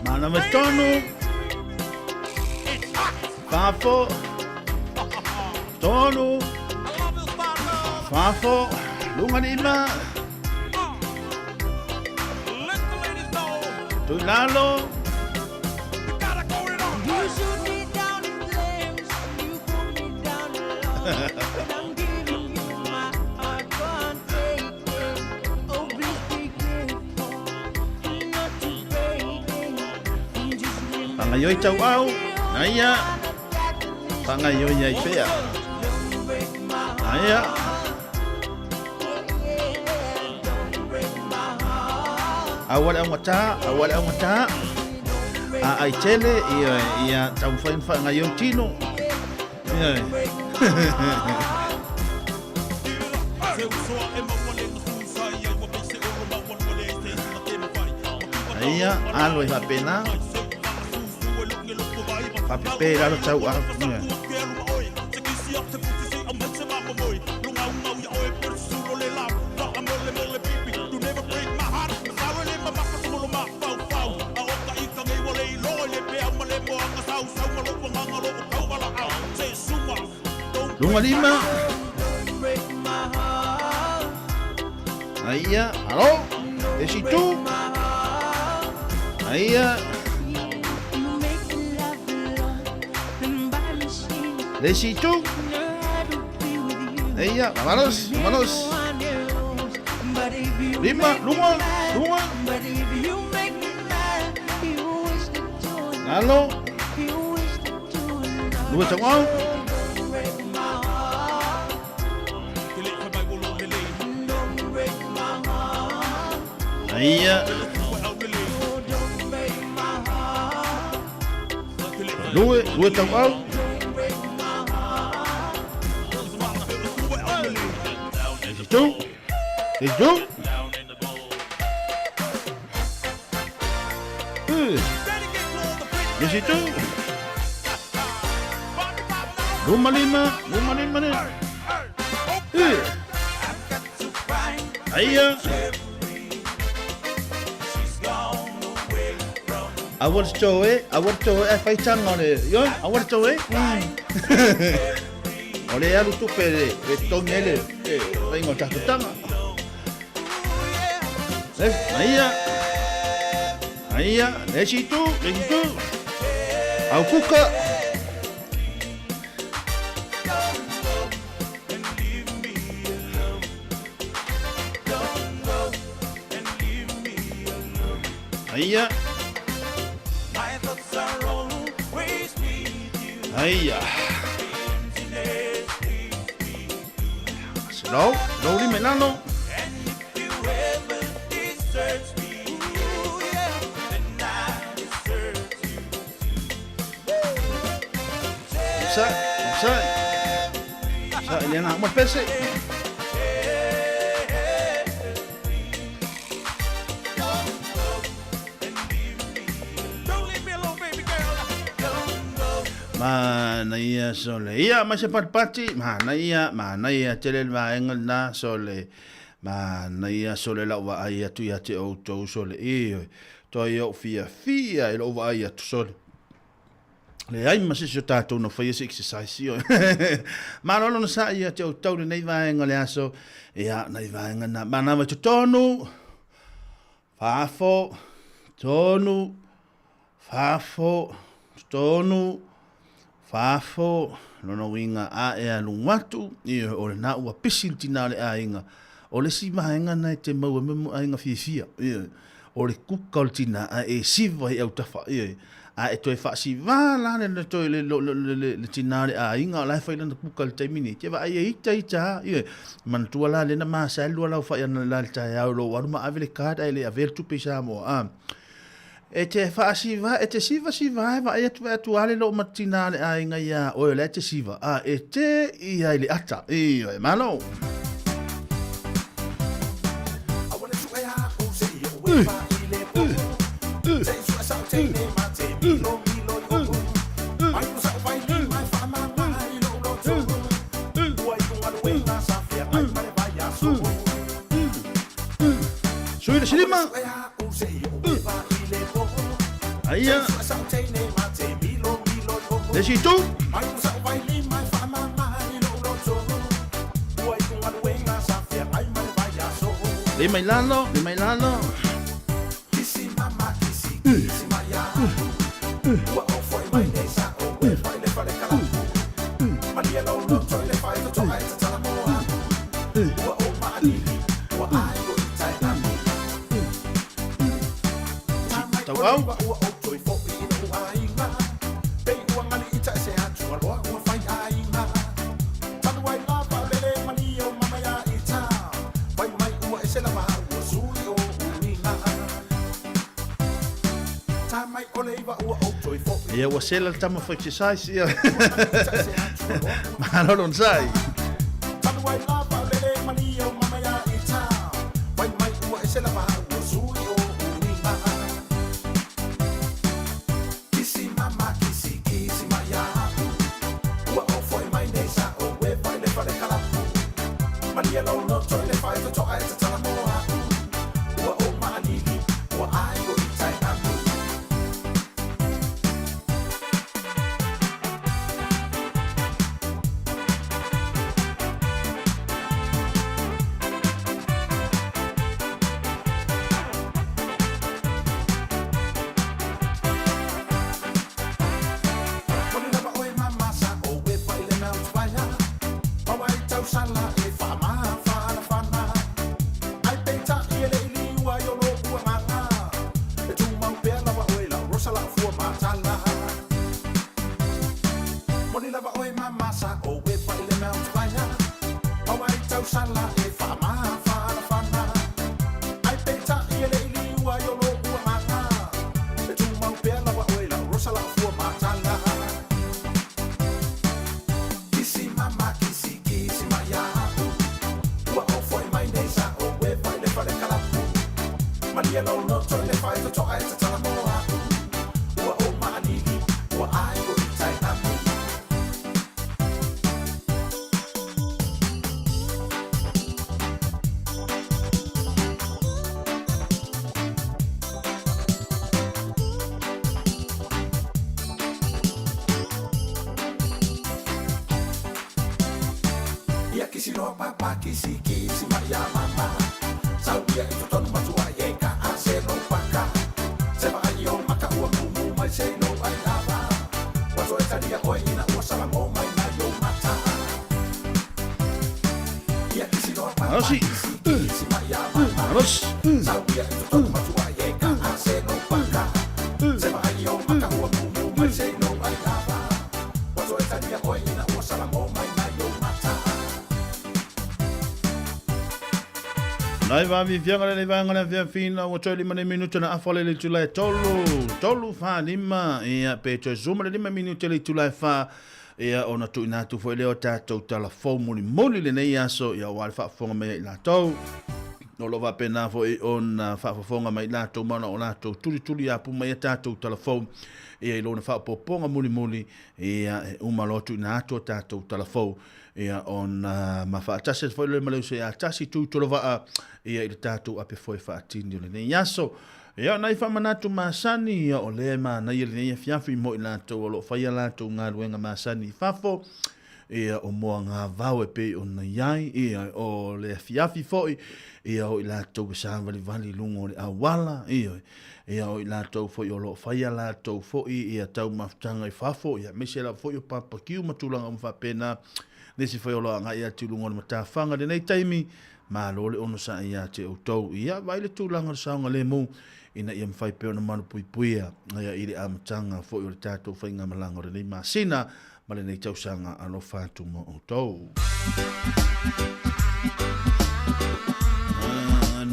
Mana mai tonu. Fafo. Tonu. Fafo. Lunga lima. Tuilalo. You shoot me down in flames, you put me down alone. But I'm giving you my heart, go and take it. Oh, please be careful not to break it. Just remember Pangayoi tau au. Naia. Pangayoi ai pea. Naia. Aua le augata, aua le augata. A ai tele, ia, ia tau whain wha ngai tino. Ia. Ia, alo i whapena. Whapepe lalo tau au. Ia. Lunga lima. Aia, alo. Esi tu. Aia. Lesi tu. Aia, vámonos, vámonos. Lima, lunga, lunga. Alo. Dua tangau. Aia. Lue, lue tangau. Esi tu. Esi tu. Esi tu. Luma lima, luma lima ne. Aia. Aua le toe, aua le toe, ai whaitanga o le, yo, aua le toe. O le alu tupe le, le tongi ai le, le whainga o tātou tanga. Aia, aia, le si tu, le si tu. Au kuka. Aia. Aia. Slow, slowly melano. Sa, sa. Sa, Eliana, mo pese. Manaia sole. Ia, mai se patipati. Manaia, manaia tele le vaega lena sole. Manaia sole lau vaai atu ia te outou sole. Ioe, toe ou fiafia i lou vaai atu sole. Leai ma se isi o tatou na faia se exercise, ioe. Malo lona sa ia te outou lenei vaega o le aso. Ia, nai vaega na. Manawa i totonu. Fafo, tonu, fafo, tonu, fafo, lona uiga a e alu atu, ioe, o lena ua pisi le tina o le aiga. O le isi vaega lena e te maua mea mo aiga fiafia, ioe, o le kuka o le tina a e siva i autafa, ioe, a e toe faasivā la le, le, toe, le, le, le, le, le tina o le aiga o la e fai lana kuka i le taimi nei, te vaai e ita ita a, ioe, manatua la lena masa e lua lau fai ana la le taeao lou alu ma ave le card ae le avea le tupe i Samoa, a. E te faasiva, e te sivasiva e vaai atu vaai atu a le loo ma tina le aiga iā oe o lea e te siva, a e te ia i le ata, ioe, malo. Sui le silima. Aia. Le isi itu. Lima i lalo, lima i lalo. Tauau. Ia ua sela le tama for exercise ia. Malo lon sai. Malosi. Malos. Nai va vi fianga le vanga le fia fina o toli mane minuta na afa le tula tolu tolu fa lima ia pe te zuma le lima minuta le tula fa ia ona tuuina atu foi lea o tatou talafou mulimuli lenei aso ia ua le faafofoga mai ai latou o loo faapena foi ona faafofoga mai latou ma ona o latou tulituli apu mai a tatou talafou ia i lona faaopoopoga mulimuli ia e uma loa tuuina atu o tatou talafou ia ona ma faatasi atu foi le ma le uso ia Tasi Tuitolovaa ia i le tatou ape foe faatini o lenei aso. Ia nai faamanatu masani ia o lea e manaia lenei afiafi mo i latou o lo o faia latou galuega masani i fafo ia o moagavao e pei ona i ai ia o le afiafi foi ia o i latou e savalivali i luga o le auala ia ia o i latou foi o lo o faia latou foi ia taumafutaga i fafo ia aemaise lava foi o papakiu ma tulaga uma faapena nisi foi o lo o agai atu i luga o le matafaga i lenei taimi. Malo le onosai ia te outou. Ia vaai le tulaga o le saogalemu ina ia mafai pea ona malupuipuia ia i le amataga foi o le tatou faigamalaga o lenei masina ma lenei tausaga. Alofa atu mo outou.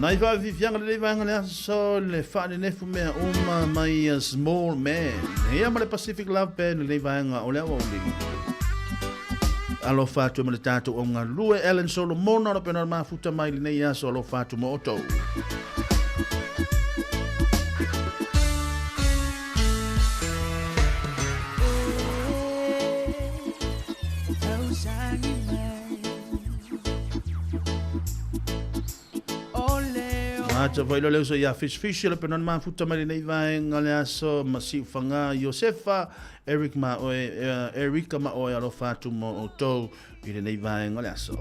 Nai faafiafiaga lenei vaega le aso le faanenefu mea uma mai a Small Man. Ia ma le Pacific Love Band lenei vaega o le aoauli. Alofa atu ma le tatou augalue Ellen Solomona o lo pena mafuta mai lenei aso. Alofa atu mo outou. Ata fai lo le uso ia fish fish le penon mafuta mai lenei vaega le aso ma Siufaga Iosefa Eric ma oe Erika ma oe alofa atu mo outou i lenei vaega le aso.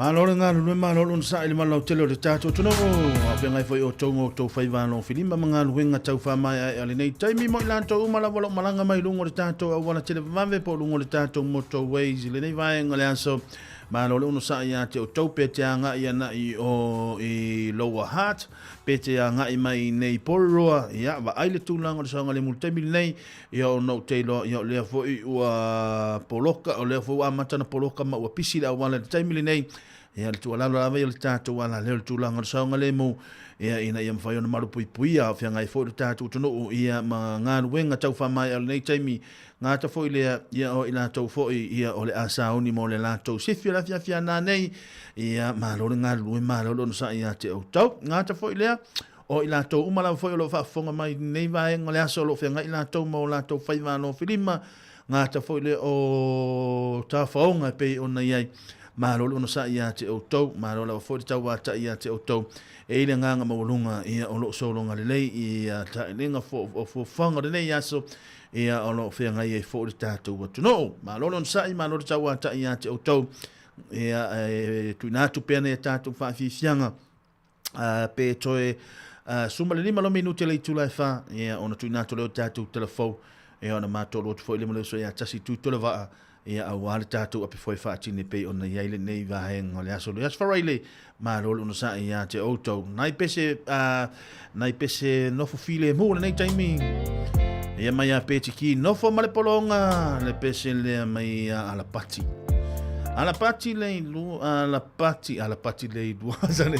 Malo le galulue, malo le onosai i le malolautele o le tatou atunuu. A o feagai foi outou ma outou faiva alofilima ma galuega tau faamaeaea i lenei taimi mo i latou uma lava o lo o malaga mai luga o le tatou auala televavave po o luga o le tatou motorways i lenei vaega o le aso. Malo le onosai ia te outou pe te agai ana i o i Lower Hutt, pe te agai mai i nei Porirua, ia, vaai le tulaga o le saogalemu i le taimi lenei, Ia ona ou te iloa, ia o lea foi ua poloka, o lea foi ua amata ona poloka ma ua pisi le auala i le taimi lenei. Ia le tuualalo lava ia le tatou alaleo i le tulaga o le saogalemu, ia ina ia mafai ona malupuipuia a o feagai foi le tatou atunuu ia ma galuega tau faamaea o lenei taimi. Gata foi lea, ia o i latou foi ia o le a sauni mo le latou sifi o le afiafi a nanei, ia malo le galulue, malo le onosai ia te outou. Gata foi lea, O i latou uma lava foi o lo o faafofoga mai i lenei vaega o le aso o lo o feagai latou ma o latou faiva alofilima, gata foi lea o tafaoga e pei ona i ai. Malo le onosai ia te outou, malo lava foi le tauatai ia te outou. E i ai le agaga maualuga ia o lo o sologa lelei i tailiga o fuafuaga o lenei aso ia o lo o feagai ai foi le tatou atunuu. Malo le onosai, malo le tauatai ia te outou. Ia e tuuina atu pea nei a tatou faafiafiaga pe toe 15 loa minute le itula e 4, ia, ona tuuina atu lea o tatou telefou, ia, ona matou alu atu foi lea ma le uso ia tasi tu tole vaa, ia, aua le tatou apefoe faatini pei ona i ai lenei vaega o le aso. Le Aso Faraile, malo le onosai ia te outou. Nai pese, nai pese nofo filemu lenei taimi. Ia mai a Petiki, nofo ma le pologa, le pese lea mai a Alapati. Alapati le ilua, Alapati, Alapati le ilua, sale,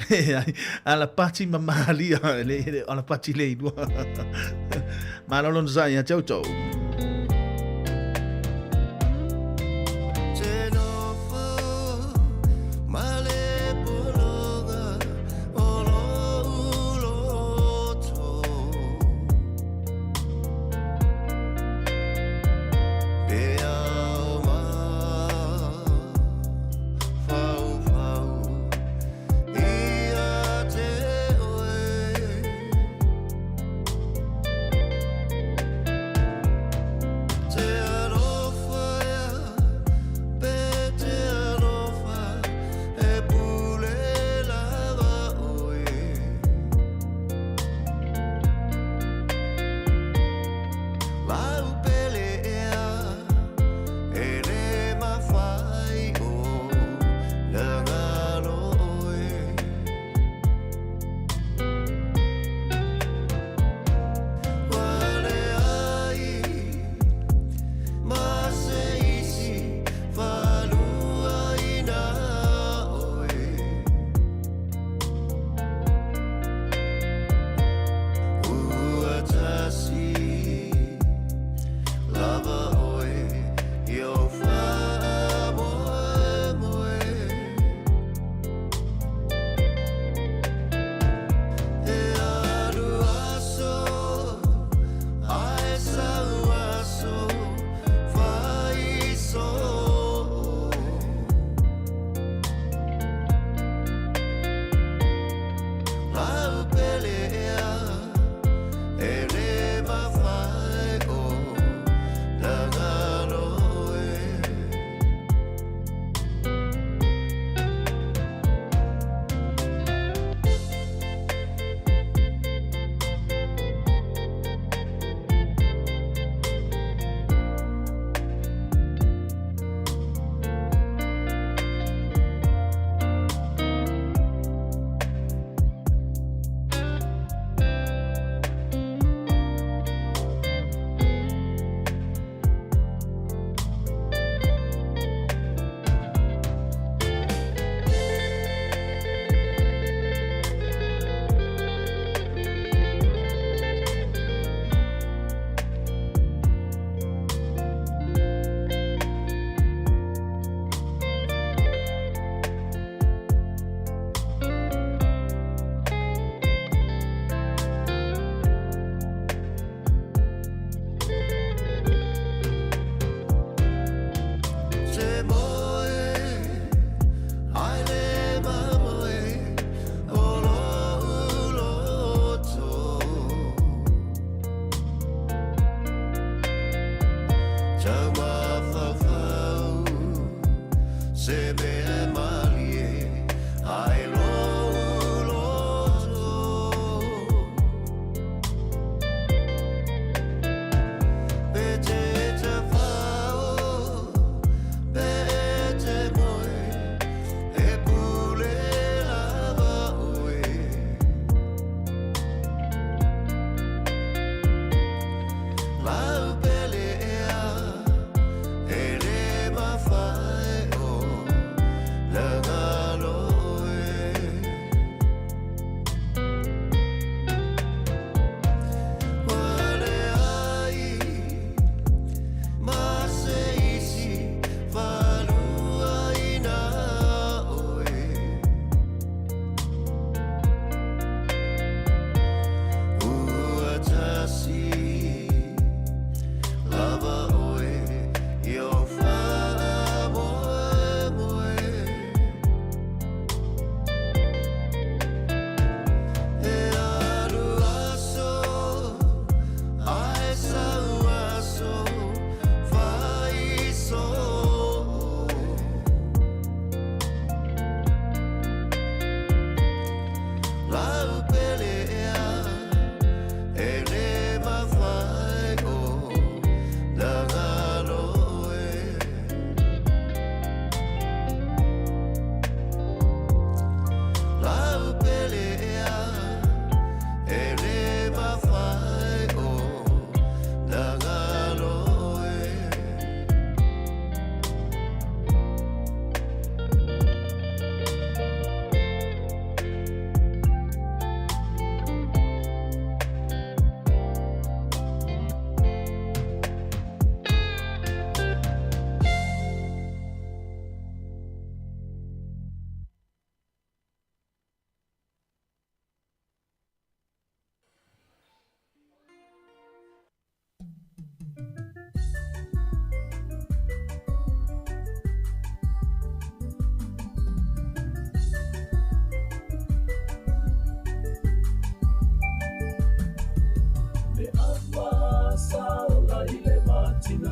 leai, Alapati ma Malia, le, le, Alapati le ilua. Malo lona sa ia te outou.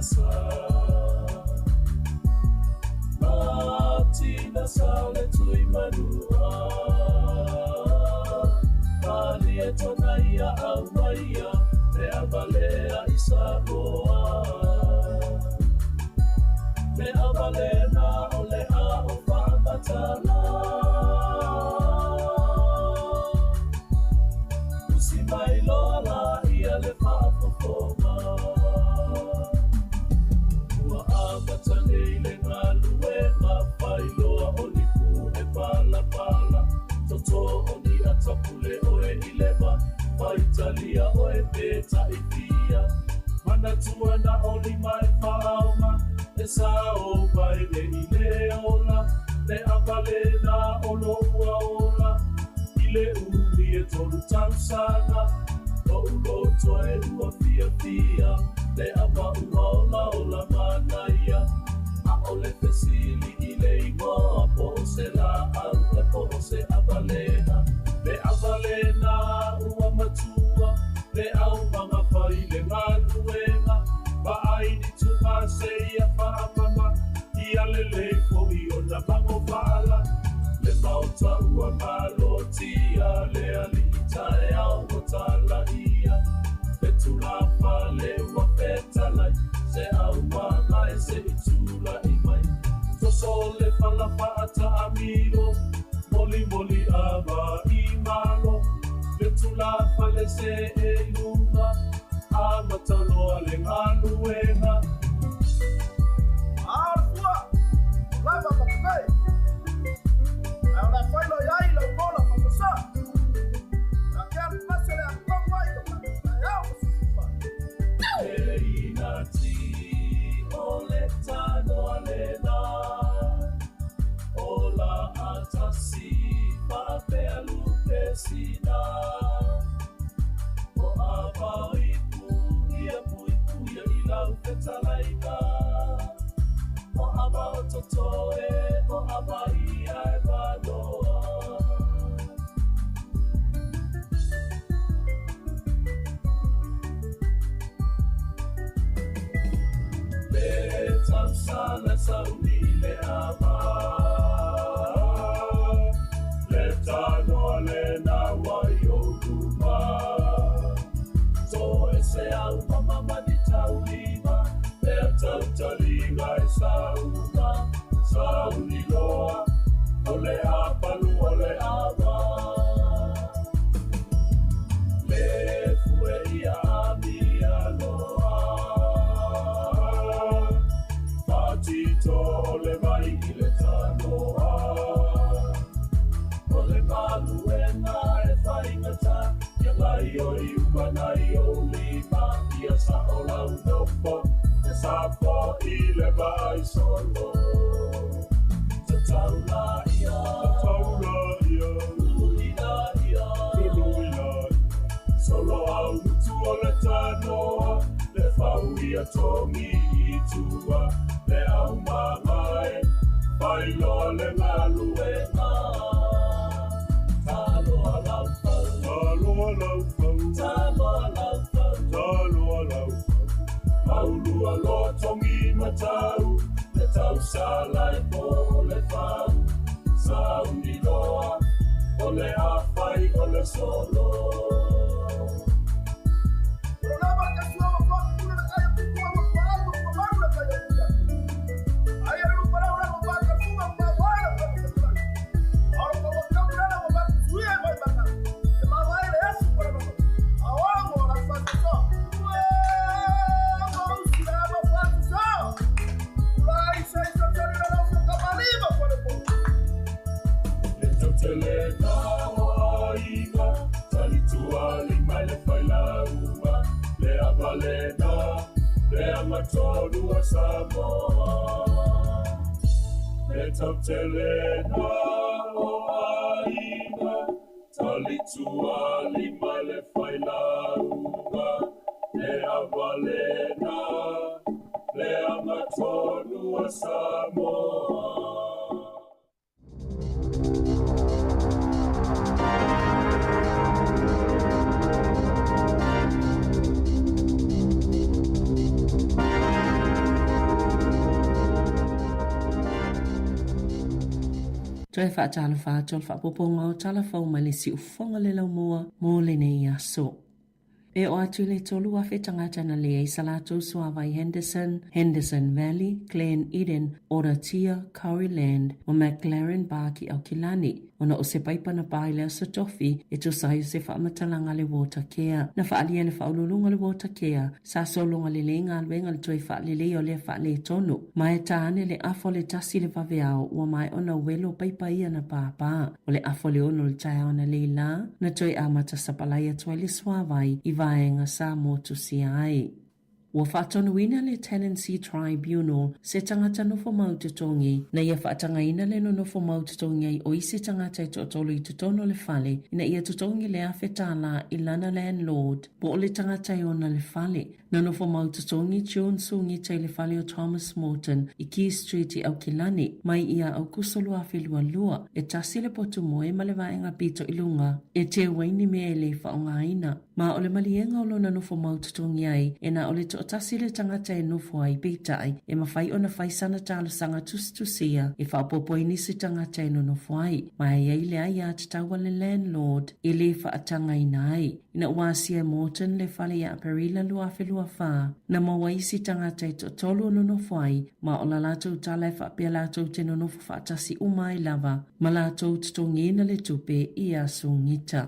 sa Matina sa le tui manua Palia tona ia au maia Le avalea i Samoa Le avalena o le a o whaamatala Usi mai loa la ia le whaafofoga Ua amata nei le galuega failoa o lipu e palapala Toto o ni atapule oe i leva Faitalia oe pe taifia Manatua na o lima e whaaonga E sa o mai le i le ola Le avalena o lo ua ola I le umi e tolu tausaga O uloto e ua fia fia Le ava ua ola ola manaia A o le fesili i le ingoa Po o se la au e po o se avalena Le avalena ua matua Le au manga fai le galuega Vaai ni tuma se ia whaamama Ia le leifo i ona mango whaala Le maota ua malotia Le ali i tae au o tala ia Le tulafa le ua fetalai Se au manga e se i tula i mai Toso le fala whaata amiro Moli moli ava i malo Le tulafa le se e lunga A mataloa le galuega Alfua, lava papakai. Ai o la whailo iai lau mola whakasa. A kia pase le akau ai o ka au masusufa. Le inati o le tanoa lena O la atasi whaapea lupe sina O ava ipu ia pui puia i lau fetalaina O ava o totoe o ava ia e manoa Le tausala sauni le ava Le tanoa le nawa i o luma To e se au mama ni taulima Le tautaliga e sauma Sauni loa o le apalu o le ava Le fue ia amia loa Patito o le vai i le tanoa O le maluena e whaingata Ia ngai o i umana i o lima Ia sa o lau nofo E sapo i le vai solo Tataula ia Tataula ia Luluina ia Luluina Solo au mutu o le tanoa Le fau ia tongi i tua Le au mangae Whailoa le galuega Taloa lau fau Taloa lau fau Taloa lau fau Taloa lau fau Maulua loa tongi matau Le tausala e po o le fau Sauni loa O le awhai o le solo Ora lava ka sua wa whakapuna na kaya pukua wa whaau wa whamaru na kaya puia. Ai a ruru parau rau wa whakafunga wa waera wa whakafunga. Ora ka wa kamurana wa whakasuia e wai maka. E ma waere asu kora mama. A ora mo ora whakatoa. Ue, mausi a wa whakatoa. Ura isa isa tari na rau whakamalima whare po. Le tautele na o aiga Talitua lima le whailauga Le avalena Le amatonu a Samoa Le tautele na o aiga Talitua lima le whailauga Le avalena Le amatonu a Samoa Toe faatalofa atu o le faaopoopoga o tala fou mai le siufofoga le laumua mo lenei aso. E oo atu i le 3,000 tagata na leai sa latou suavai Henderson, Henderson Valley, Glen Eden, Oratia, Kauri Land ma McLaren Park i Aukilani, ona o se paipa na pā i le Aso Tofi e tusa ai o se faamatalaga a le Watercare. Na faaalia e le Faauluuluga o le Watercare, sa sologa lelei galuega i le toe faaleleia o lea faaletonu, ma e ta ane le afa o le 1 i le vaveao ua maea ona welo paipa ia na pāpā. O le afa o le 6 o le taeao analeila, na toe amata sapalai atu ai le suavai i vaega sa motusia ai. Ua faatonuina le Tenancy Tribunal se tagata nofo mau totogi na ia faatagaina le nonofo mau totogi ai o isi tagata e toatolu i totonu o le fale ina ia totogi le $1,000 i lana landlord po o le tagata e ona le fale. Na nofo mau totogi June Sugita i le fale o Thomas Morton i Key Street i Aukilani mai ia Aukuso 2022, e tasi le potu moe ma le vaega pito i luga e teu ai ni mea e le faaaogaina. Ma o le maliega o lona nofo mau totogi ai, e na o le toatasi le tagata e nofo ai, peitai, e mafai ona fai sana talosaga tusitusia e faaopoopo ai nisi tagata e nonofo ai, ma e i ai le aiatatau a le landlord e le faatagaina ai. Ina ua asia e Morton le fale ia Aperila 2024, na maua isi tagata e toatolu o nonofo ai, ma o la latou tala e faapea latou te nonofo faatasi uma ai lava, ma latou totogiina le tupe i Sugita.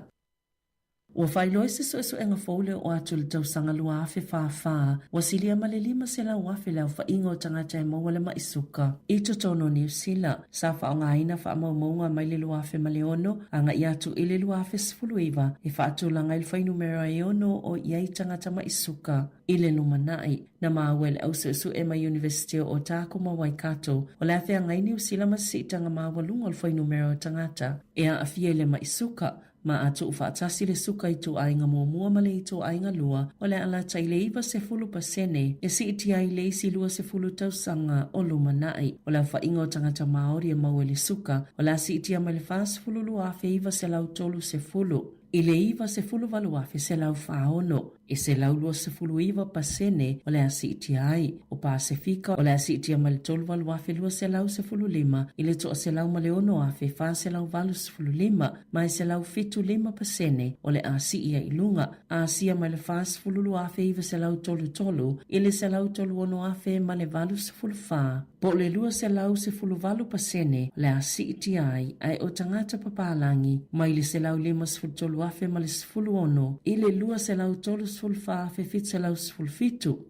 Ua faailoa i se suesuega fou le oo atu i le tausaga 2044, ua silia ma le 500,000 le aofaiga o tagata e maua le ma'i suka i totonu o Niu Sila. Sa faaaogaina faamaumauga mai le 2006 agai atu i le 2019 e faatulaga ai le fuainumera e ono oo i ai tagata ma'i suka i le lumanai. Na maua e le ausuesue mai Iunivesite o Otago ma Waikato, o le a feagai Niu Sila ma se siitaga maualuga o le fuainumera o tagata e aafia i le ma'i suka, Ma a tuufaatasi le suka ituaiga muamua ma le ituaiga lua, o le a lata i le 90% e siitia ai le isi 20 tausaga o lumanai. O le aofaiga o tagata Māori e maua i le suka, o le a siitia mai le 42,930 i le 98,146. E 129% o le a siitia ai. O Pasefika, o le a siitia mai le 38,215 i le 106,485, ma e 175% o le a sii ai i luga, Asia mai le 42,933 i le 136,084, po o le 218% o le a siitia ai, ae o tagata papalagi mai le 153,016 i le 234,717,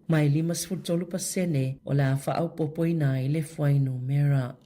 ma e 53% o le a faaopoopoina ai le fuainumera.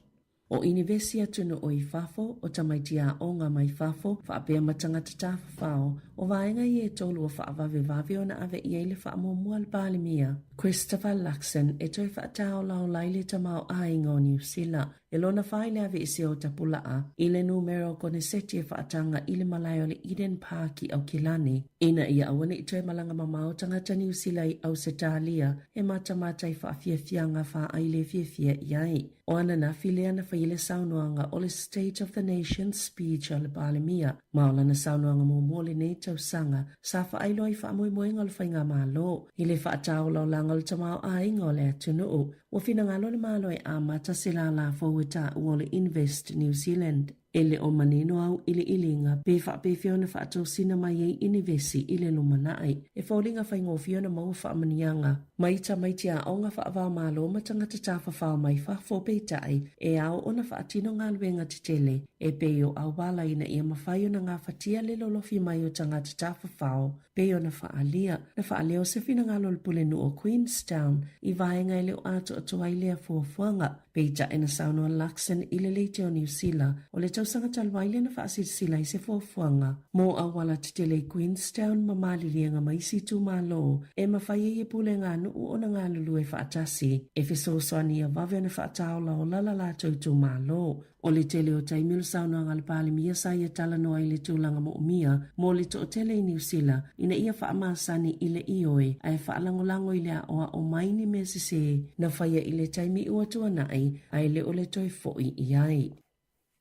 O Inivesi atunuu i fafo, o tamaiti aoga mai fafo, faapea ma tagata tafafao, o vaega ia e tolu ua faavavevave ona ave i ai le faamuamua a le Palemia, Christopher Luxon, e toe faataolaola ai le tamaoaiga o Niu Sila. E lona fa i le aveesea o tapulaa i le numera o koneseti e faataga i le malae o le Eden Park i Aukilani, ina ia aua ne i toe malaga mamao tagata Niu Sila i Ausetalia e matamata i faafiafiaga faaai le fiafia i ai. O ananafi lea na fai ai le saunoaga o le State of the Nation Speech a le Palemia, ma o lana saunoaga muamua o lenei tausaga, sa faailoa i faamoemoega o le Faigamalo i le faataolaolaga o le tamaoaiga o le atunuu. Ua finagalo le Malo e amata se lālā fou e taua o le Invest New Zealand. E le o manino auiliiliga pe faapefea ona faatosina mai ai inivesi i le lumanai. E foliga faigofie ona maua faamanuiaga mai tamaiti aoga faava-o-Malo ma tagata tafafao mai fafo, peitai, e ao ona faatino galuega tetele e pei o auala ina ia mafai ona gafatia le lolofi mai o tagata tafafao pei ona faaalia. Na faaleo se finagalo o le Pulenuu o Queenstown i vaega e le o atoatoa ai lea fuafuaga. Peitai na saunoa Luxon i le Leiteo o Niu Sila, o le tausaga talu ai lea na faasilasila ai se fuafuaga mo auala tetele i Queenstown ma maliliega ma isi itumalo e mafai ai e pulega nuu ona galulue faatasi e fesoasoani ia vave ona faataolaola la latou itumalo. O le tele o taimi o le saunoaga a le Palemia sa ia talanoa ai le tulaga moomia mo le toatele i Niu Sila ina ia faamasani i le ioe ae faalagolago i le aoao mai ni mea sesē na faia i le taimi ua tuanai ae le o le toe fo'i i ai.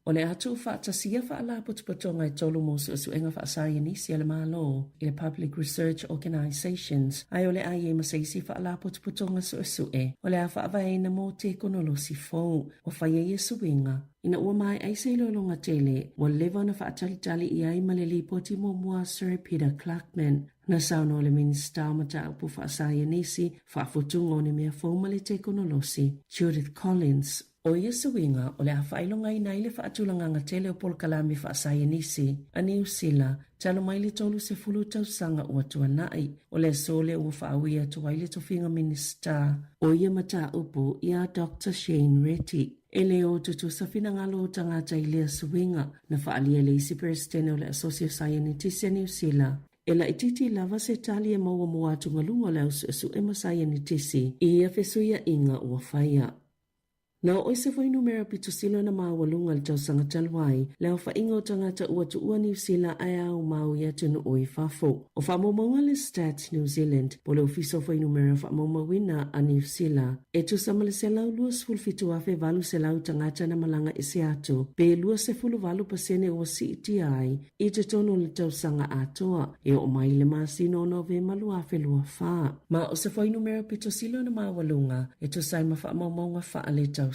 O le a tuufaatasia faalapotopotoga e tolu mo suesuega faasaienisi a le Malo i le Public Research Organisations, ae o le a i ai ma se isi faalapotopotoga suesue o le a faavaeina mo tekonolosi fou. Ua faia ia suiga ina ua maea ai se iloiloga tele ua leva ona faatalitali i ai ma le lipoti muamua a Sir Peter Gluckman. Na saunoa le Minisita o Mataupu Faasaienisi, Faafutuga o ni Mea Fou ma le Tekonolosi, Judith Collins, O ia suiga o le a faailogaina ai le faatulagaga tele o polokalame faasaienisi a Niu Sila talu mai le 30 tausaga ua tuanai. O le aso lea ua faaui atu ai le tofiga Minisita o ia mataupu iā Doctor Shane Reti. E le o tutusa finagalo o tagata i lea suiga, na faaalia e le isi Peresetene o le Asosi o Saienitisi a Niu Sila, E laitiiti lava se tali e maua mo atugaluga o le au suesue ma saienitisi i ia fesuiaiga ua faia. Na oo i se fuainumera pito sili ona maualuga i le tausaga talu ai, le aofaiga o tagata ua tuua Niu Sila ae aumau i atunuu i fafo. O faamaumauga a le Stats New Zealand, po o le Ofisa o Fuainumera Faamaumauina a Niu Sila, e tusa ma le 127,800 tagata na malaga ese atu, pe 28% ua siitia ai i totonu o le tausaga atoa, e oo mai i le masina o Novema 2024. Ma o se fuainumera pito sili ona maualuga e tusa ai ma faamaumauga faaletausaga,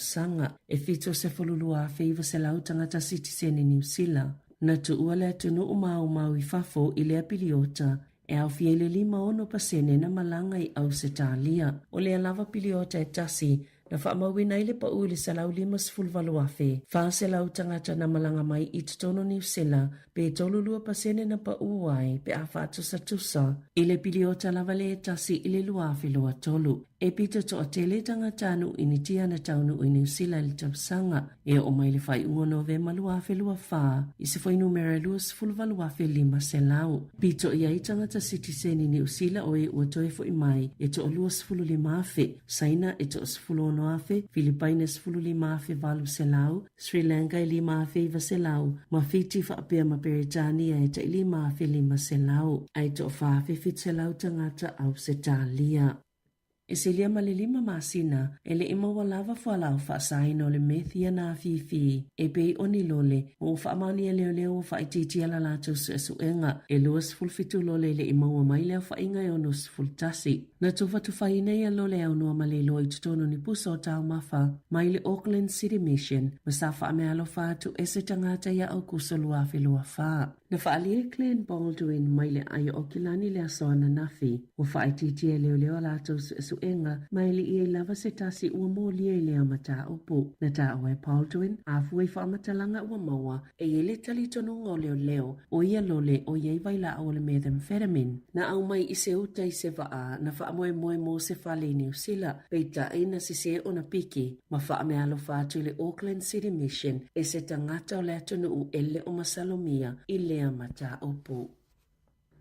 e 72,900 tagata sitiseni Niu Sila na tuua le atunuu maumau i fafo i lea piliota, e aofia i le 56% na malaga i Ausetalia. O lea lava piliota e tasi Na faamauina ai le pau i le 158,400 tagata na malaga mai i totonu o Niu Sila, pe 32% na pau ai pe a faatusatusa i le piliota lava le tasi i le 2023. E pito toatele tagata nuu Initia na taunuu i Niu Sila i le tausaga e oo mai le faaiuga o Novema 2024 i se fuainumera e 28,500. Pito i ai tagata sitiseni Niu Sila o e ua toe foi mai e toalua 15,000, Saina e toa-16,000, Filipaina e 15,800, Sri Lanka e 5,900, ma Fiti faapea ma Peretania e tai 5,500, ae toa-4,700 tagata Ausetalia. E silia ma le lima masina, e le i maua lava fualaau faasaina o le meth ia na afifi e pei o ni lole ma ua faamaonia leoleo ua faaitiitia la latou suesuega. E 27 lole e le i maua mai le aofaiga e 61. Na tufatufaina ia lole aunoa ma le iloa i totonu o ni pusa o taumafa mai le Auckland City Mission ma sa faameaalofa atu e se tagata ia Aukuso 2024. Na faaalia e Glen Baldwin mai le aai o Aukilani le aso ananafi. Ua faaitiitia e leoleo a latou suesuega ma e le i ai lava se tasi ua molia i lea mataupu. Na taua e Baldwin, a fua i faamatalaga ua maua, E i ai le talitonuga o leoleo, o ia lole o i ai vailaau o le methamphetamine. Na aumai i se uta i se vaa na faamoemoe mo se fale i Niu Sila, peitai na sese ona piki ma faameaalofa atu i le Auckland City Mission e se tagata o le atunuu e le o masalomia i lea mataupu.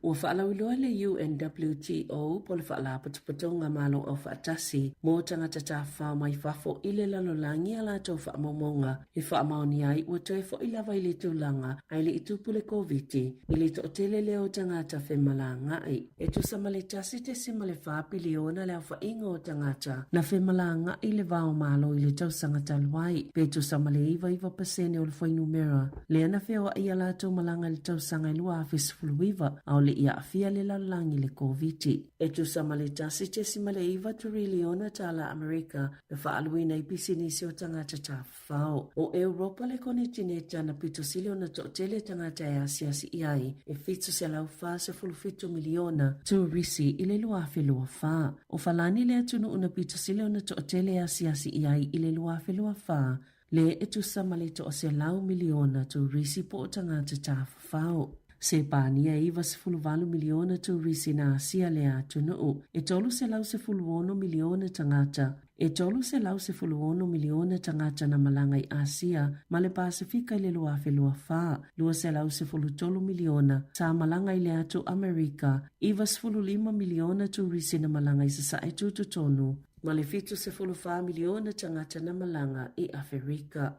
Ua faalauiloa le UNWTO po o le Faalapotopotoga Malo Aufaatasi mo Tagata Tafafao mai Fafo i le lalolagi a latou faamaumauga e faamaonia ai ua toe foi lava i le tulaga ae le i tupu le Koviti i le toatele lea o tagata femalagaai. E tusa ma le 1.4 piliona le aofaiga o tagata na femalagaai le va o Malo i le tausaga talu ai, pe tusa ma le 99% o le fuainumera lea na feoai a latou malaga i le tausaga e 2019 a o le i aafia le lalolagi i le Koviti. E tusa ma le 1.9 teriliona tala Amerika na faaaluina i pisinisi o tagata tafafao. O Europa le konitineta na pito sili ona toatele tagata e asiasi i ai, e 747 miliona turisi i le 2024. O Falani le atunuu na pito sili ona toatele e asiasi i ai i le 2024, Le e tusa ma le 100 miliona turisi po o tagata tafafao. Sepania e 98 miliona turisi na Asia lea atunuu, e 316 miliona tagata, e 316 miliona tagata na malaga i Asia ma le Pasefika i le 2024, 213 miliona sa malaga i le atu Amerika, 95 miliona turisi na malaga i Sasae Tutotonu. Ma le 74 miliona tagata na malaga i Aferika.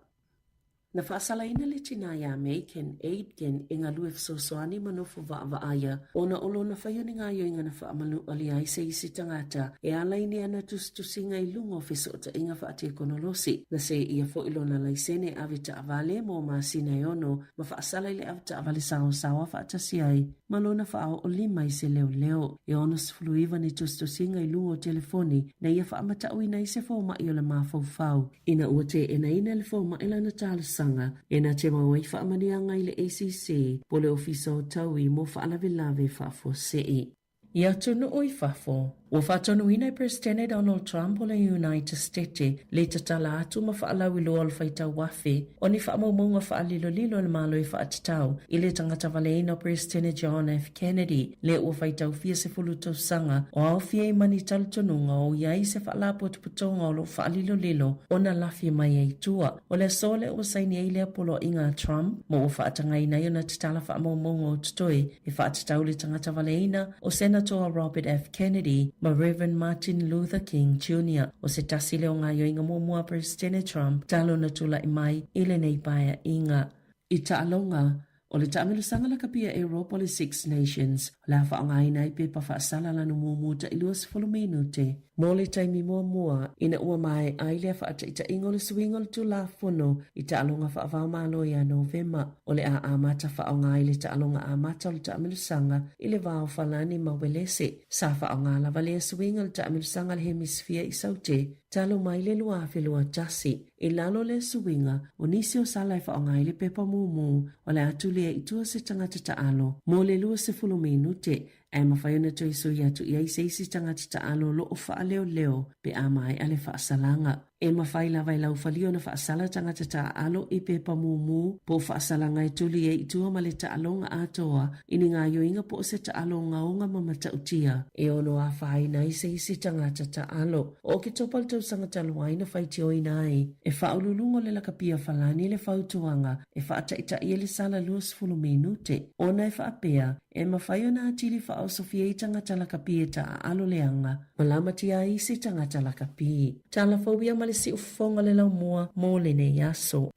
Na faasalaina le tinā iā Megan Aitken e galue fesoasoani ma nofo vaavaaia ona o lona faia o ni gaoioiga na faamanualia ai se isi tagata e ala i ni ana tusitusiga i luga o fesootaiga faatekonolosi. Na seia foi lona laisene ave taavale mo masina e ono ma faasala i le ave taavale saosaoa faatasi ai ma lona faaoolima i se leoleo. E 69 ni tusitusiga i luga o telefoni na ia faamatauina ai se fomai o le mafaufau. Ina ua teenaina le fomai lana talosaga, e na te maua ai faamanuiaga i le ACC po o le Ofisa o Taui mo Faalavelave Faafuasei. I atunuu i fafo, ua faatonuina e Peresetene Donald Trump o le United Stete le tatala atu ma faalauiloa o le faitau afe o ni faamaumauga faalilolilo a le Malo e faatatau i le tagata valeina o Peresetene John F. Kennedy, le ua faitau fia sefulu tausaga o aofia ai ma ni talitonuga o i ai se faalapotopotoga o lo o faalilolilo ona lafi mai ai i tua. O le aso lea ua saini ai lea poloaiga a Trump ma ua faatagaina ai ona tatala faamaumauga o totoe e faatatau le tagata valeina o Senatoa Robert F. Kennedy ma Reverend Martin Luther King Junior O se tasi lea o gaoioiga muamua a Peresetene Trump talu ona tulai mai i lenei paeaiga. I taaloga, O le taamilosaga lakapi a Europa o le Six Nations, o le a faaaogaina ai pepa faasala lanu mumu ta'i 20 minute mo le taimi muamua ina ua mae'a ai lea faataitaiga o le suiga o le Tulafono i taaloga faava-o-Malo ia Novema. O le a amata faaaoga ai le taaloga amata o le taamilosaga i le va o Falani ma Uelese. Sa faaaoga lava lea suiga i le taamilosaga a le Hemisifia i Saute talu mai le 2021. I lalo lea suiga, o nisi o sala e faaaoga ai le pepa mumu o le a tulia i tua se tagata taalo mo le 20 minute, ae mafai ona toe sui atu i ai se isi tagata taalo o lo o faaleoleo pe a maea le faasalaga. E mafai lava e laufalia ona faasala tagata taaalo i pepa mumu po o faasalaga e tuli ai i tua ma le taaloga atoa i ni gaoioiga po o se taalo ogaoga ma matautia e ono afaina ai se isi tagata taalo. O Oketopa le tausaga talu ai na faitioina ai e faauluuluga o le lakapia Falani le fautuaga e faataitai ai le sala 20 minute ona e faapea e mafai ona atili faaosofia ai tagata lakapi e taaalo leaga ma lamatia ai isi tagata lakapi. Tala fou ia ma le siufofoga o le laumua mo lenei aso.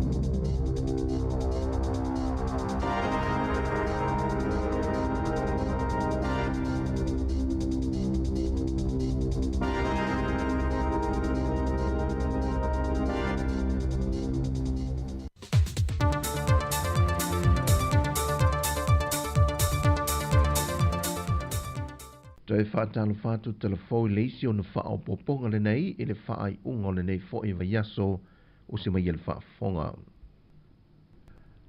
Toe faatalofa atu telefou i le isi ona faaopoopoga lenei i le faaiuga o lenei foi vaiaso usi mai e le faafofoga.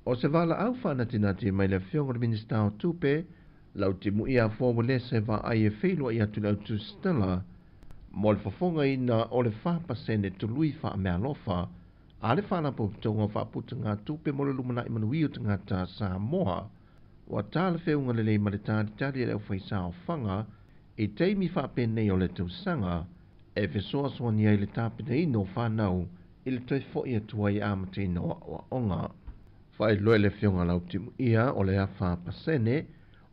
O se valaau faanatinati mai le Afioga i le Minisita o Tupe, Lautimuia Afoa Uelese vaai e feiloai atu i le autusitala mo le fofogaina o le 4% tului faameaalofa a le Faalapotopotoga o Faaputugatupe mo le Lumanai Manuia o Tagata Samoa. Ua talafeuga lelei ma le talitali a le aufaisaofaga i taimi faapenei o le tausaga e fesoasoani ai le tapenaina o fanau i le toe fo'i atu ai e amataina o aoaoga. Faailoa e le Afioga Lautimuia o le afa pasene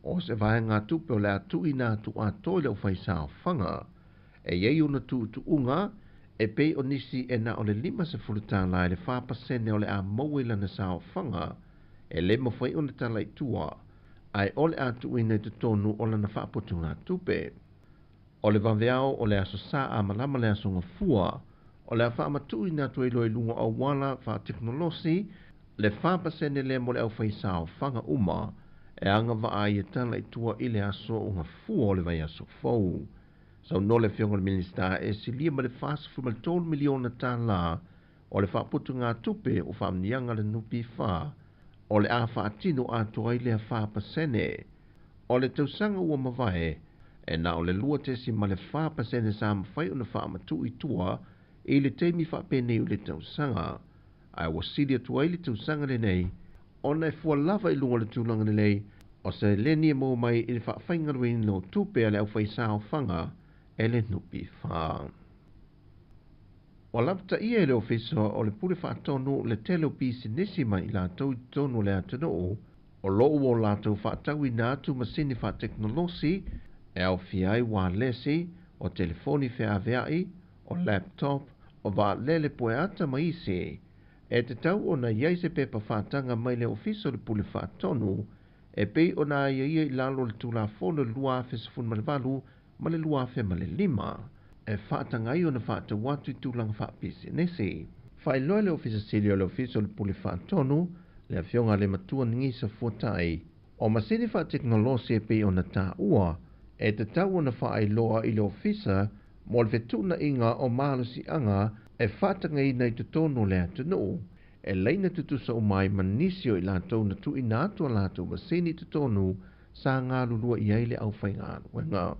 o se vaegatupe o le a tuuina atu atoa i le aufaisaofaga. E i ai ona tuutuuga e pei o nisi e na o le $50 i le 4% o le a maua i lana saofaga e le mafai ona tala i tua ae o le a tuuina i totonu o lana faaputugatupe. O le vaveao o le Aso Sa a malama le Aso Gafua, o le a faamatuuina atu ai loa i luga o auala faatekonolosi le 4% lea mo le aufaisaofaga uma e agavaa ai e tala i tua i le Aso Gafua o le vaiaso fou. Saunoa le Afioga i le Minisita e silia ma le $43 miliona o le faaputugatupe o faamanuiaga a le NPF o le a faatino atoa ai lea 4%. O le tausaga ua mavae, e na o le 2.4% sa mafai ona faamatuu i tua i le taimi faapenei o le tausaga, ae ua sili atu ai le tausaga lenei ona e fua lava i luga o le tulaga lelei o seleni e maua mai i le faafaigalueina o tupe a le aufaisaofaga e le NPF. Ua lapataia e le Ofisa o le Pule Faatonu le tele o pisinisi mai i latou i totonu o le atunuu o lo o ua latou faatauina atu masini faatekonolosi e aofia ai ualesi, o telefoni feaveai, o laptop, o vaalele pueata ma isi. E tatau ona i ai se pepa faataga mai le Ofisa o le Pule Faatonu e pei ona aiaia i lalo o le Tulafono 2018 ma le 2005 e faataga ai ona faatau atu i tulaga faapisinisi. Faailoa e le Ofisa Sili o le Ofisa o le Pule Faatonu, le Afioga a Lematua Gisa Fuatai, o masini faatekonolosi e pei ona taua e tatau ona faailoa i le Ofisa mo le fetuunaiga o malosiaga e faatagaina i totonu o le atunuu e laina tutusa uma ai ma nisi o i latou na tuuina atu a latou masini i totonu sa galulue i ai le aufaigaluega.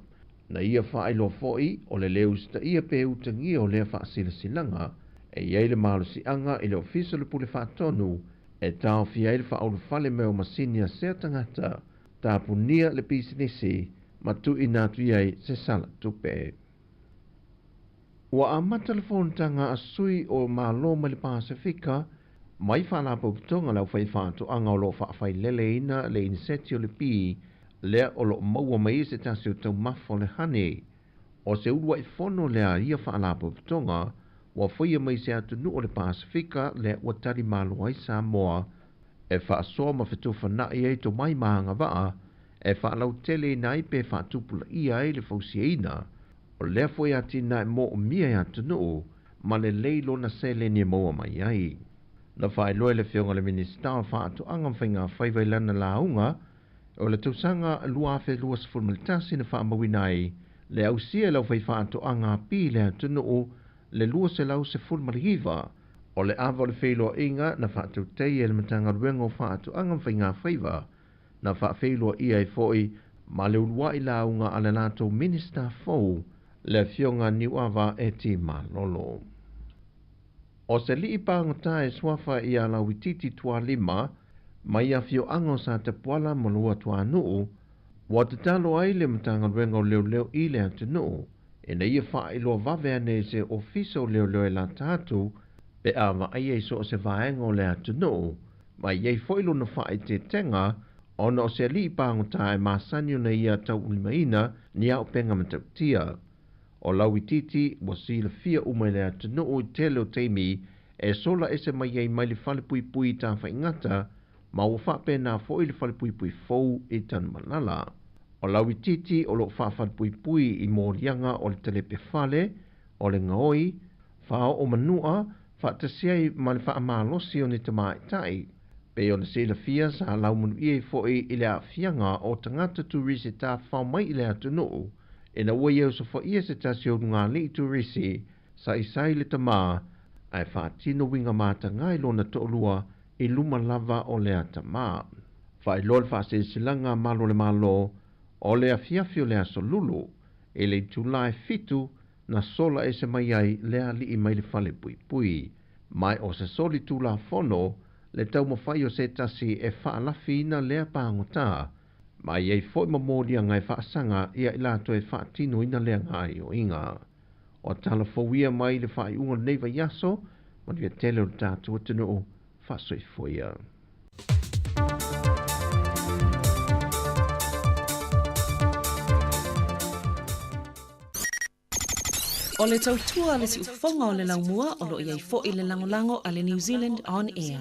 Na ia faailoa foi o le lē usitaia pe utagia o lea faasilasilaga e i ai le malosiaga i le Ofisa o le Pule Faatonu e taofia ai le faaulufale mai o masini a sea tagata tapunia le pisinisi ma tuuina atu i ai se sala tupe. Ua amata le fonotaga a sui o Malo mai le Pasefika mai Faalapotopotoga a le Aufaifaatoaga o lo o faafaileleina le iniseti o le pī lea o lo o maua mai ai se tasi o taumafa o le honey. O se uluai fono lea a ia Faalapotopotoga ua faia mai se atunuu o le Pasefika lea ua tali malo ai Samoa e faasoa ma fetufanai ai tomai ma agavaa e faalauteleina ai pe faatupulaia ai le fausiaina o lea foi atinae moomia e atunuu ma lelei lona seleni e maua mai ai. Na faailoa e le Afioga i le Minisita o Faatoaga ma Faigafaiva i lana lauga o le tausaga 2021 na faamauina ai le ausia e le aufaifaatoaga api i le atunuu le 219 o le ava o le feiloaiga na faatautaia e le Matagaluega o Faatoaga ma Faigafaiva na faafeiloaia ai foi ma le uluai lauga a le latou Minisita fou le Afioga Niuava Eti Malolo. O se alii pagota e suafa ia Lauitiiti Tualima mai afioaga o Satapuala ma Luatuanuu ua tatalo ai le Matagaluega o Leoleo i le atunuu ina ia faailoa vave ane i se Ofisa o Leoleo e lata atu pe a vaaia i so o se vaega o le atunuu ma e i ai foi lona faaeteetega ona o se alii pagota e masani ona ia taulimaina ni auupega matautia. O Lauitiiti ua silafia uma e le atunuu i tele o taimi e sola ese mai ai mai le falepuipui i Tafaigata ma ua faapena foi le falepuipui fou i Tanumalala. O Lauitiiti o lo o faafalepuipui i moliaga o le talepe fale, o le gaoi, faaoo manua, faatasi ai ma le faamalosi o ni tamaitai. Pei ona silafia sa laumanuia ai foi i le aafiaga o tagata turisi tafafao mai i le atunuu ina ua ia osofaia se tasi o lugalii turisi saisai le tamā ae faatino uiga mataga i lona toalua i luma lava o lea tamā. Faailoa le faasilasilaga a Malu o le Malo o le afiafi o le Aso Lulu i le itula e fitu na sola ese mai ai le alii mai le falepuipui. Ma o se soli tulafono le taumafai o se tasi e faalafiina lea pagota, ma e i ai foi ma moliaga e faasaga ia i latou e faatinoina lea gaoioiga. O tala fou ia mai le faaiuga o lenei vaiaso, manuia tele o le tatou atunuu, faasoifua ia. O le tautua a le siufofoga o le laumua o lo o i ai foi le lagolago a le New Zealand On Air.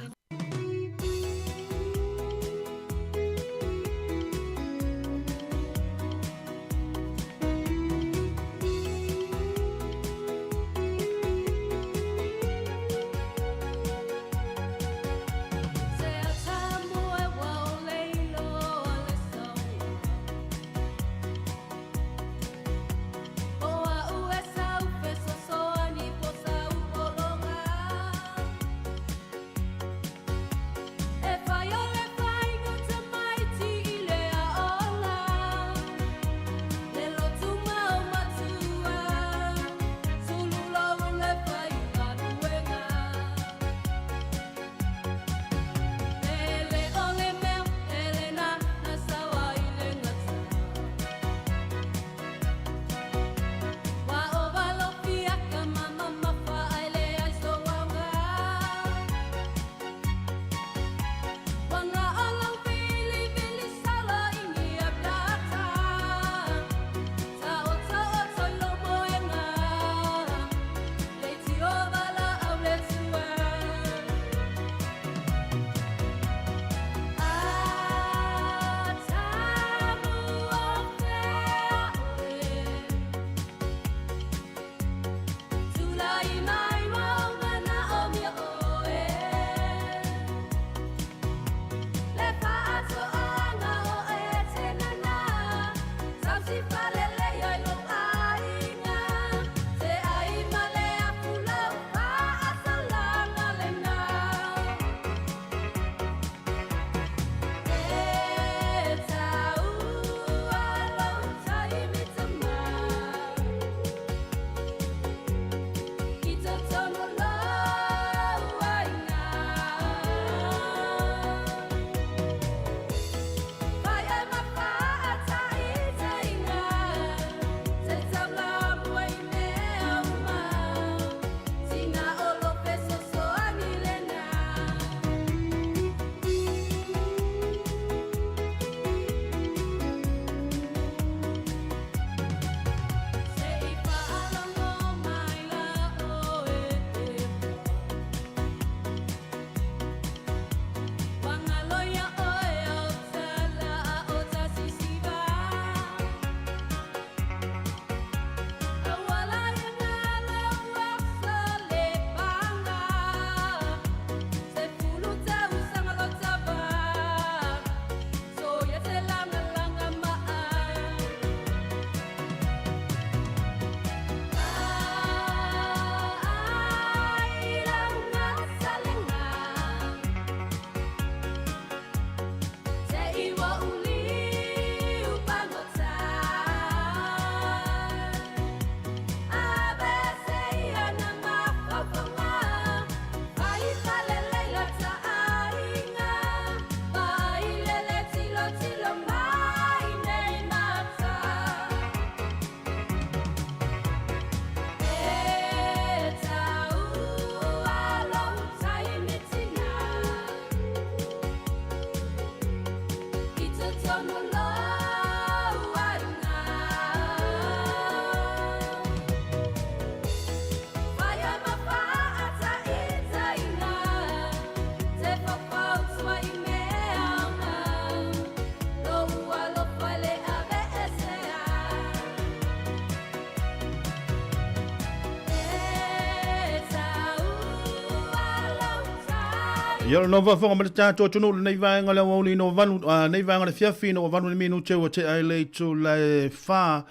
Ia o le faafofoga mai le tatou atunuu lenei vaega o le aoauli ina ua valu, nei vaega o le afiafi ina ua 8 le minute ua tea ai le itula e 4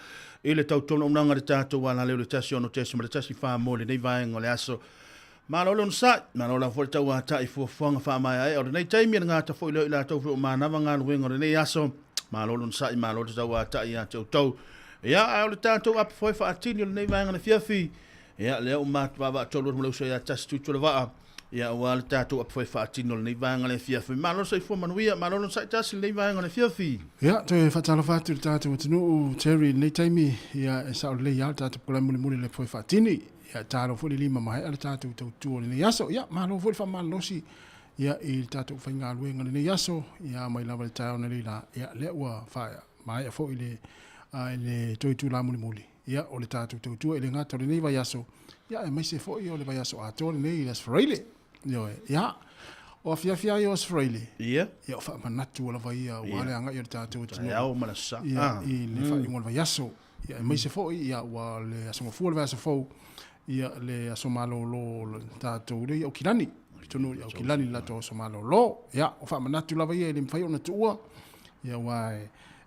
i le tautonuunaga i le tatou alaleo i le 16.14 mo lenei vaega o le aso. Malo le onosai, malo lava foi le tauatai i fuafuaga faamaeaea o lenei taimi, e le gata foi lea o i latou foi o manava galuega o lenei aso. Malo le onosai, malo le tauatai ia te outou. Ia, ae o le tatou apu foi faatini o lenei vaega o le afiafi, ia, lea ua vaavaatolu atu ma le uso ia Tasi Tuitolovaa, ia, aua le tatou apu foi faatino o lenei vaega o le afiafi. Malo le soifua manuia, malo le onosai Tasi i lenei vaega o le afiafi. Ia, toe faatalofa atu i le tatou atunuu, Terry, i lenei taimi, ia, e sao lelei lava le tatou polokalame mulimuli o le apu foi faatini. Ia, talo foi le lima maea le tatou tautua o lenei aso. Ia, malo foi le faamalolosi, ia, i le tatou faigaluega o lenei aso, ia, mai lava i le taeao nei la, ia, lea ua faamaea foi le, le toe itula mulimuli, ia, o le tatou tautua e le gata o lenei vaiaso, ia, aemaise foi o le vaiaso atoa lenei i le Aso Faraile. Ioe, ia, o afiafi lava ia o Aso Faraile, ia, ia o faamanatu lava ia aua le agai o le tatou atunuu, Taeao ma le aso Sa. ia, i le faaiuga o le vaiaso. Ia, aemaise foi, ia, ua le Aso Gafua le vaiaso fou, ia, le aso malolo o le tatou lea i Aukilani, totonu i Aukilani le latou aso malolo. Ia, o faamanatu lava ia e le mafai ona tuua, ia, aua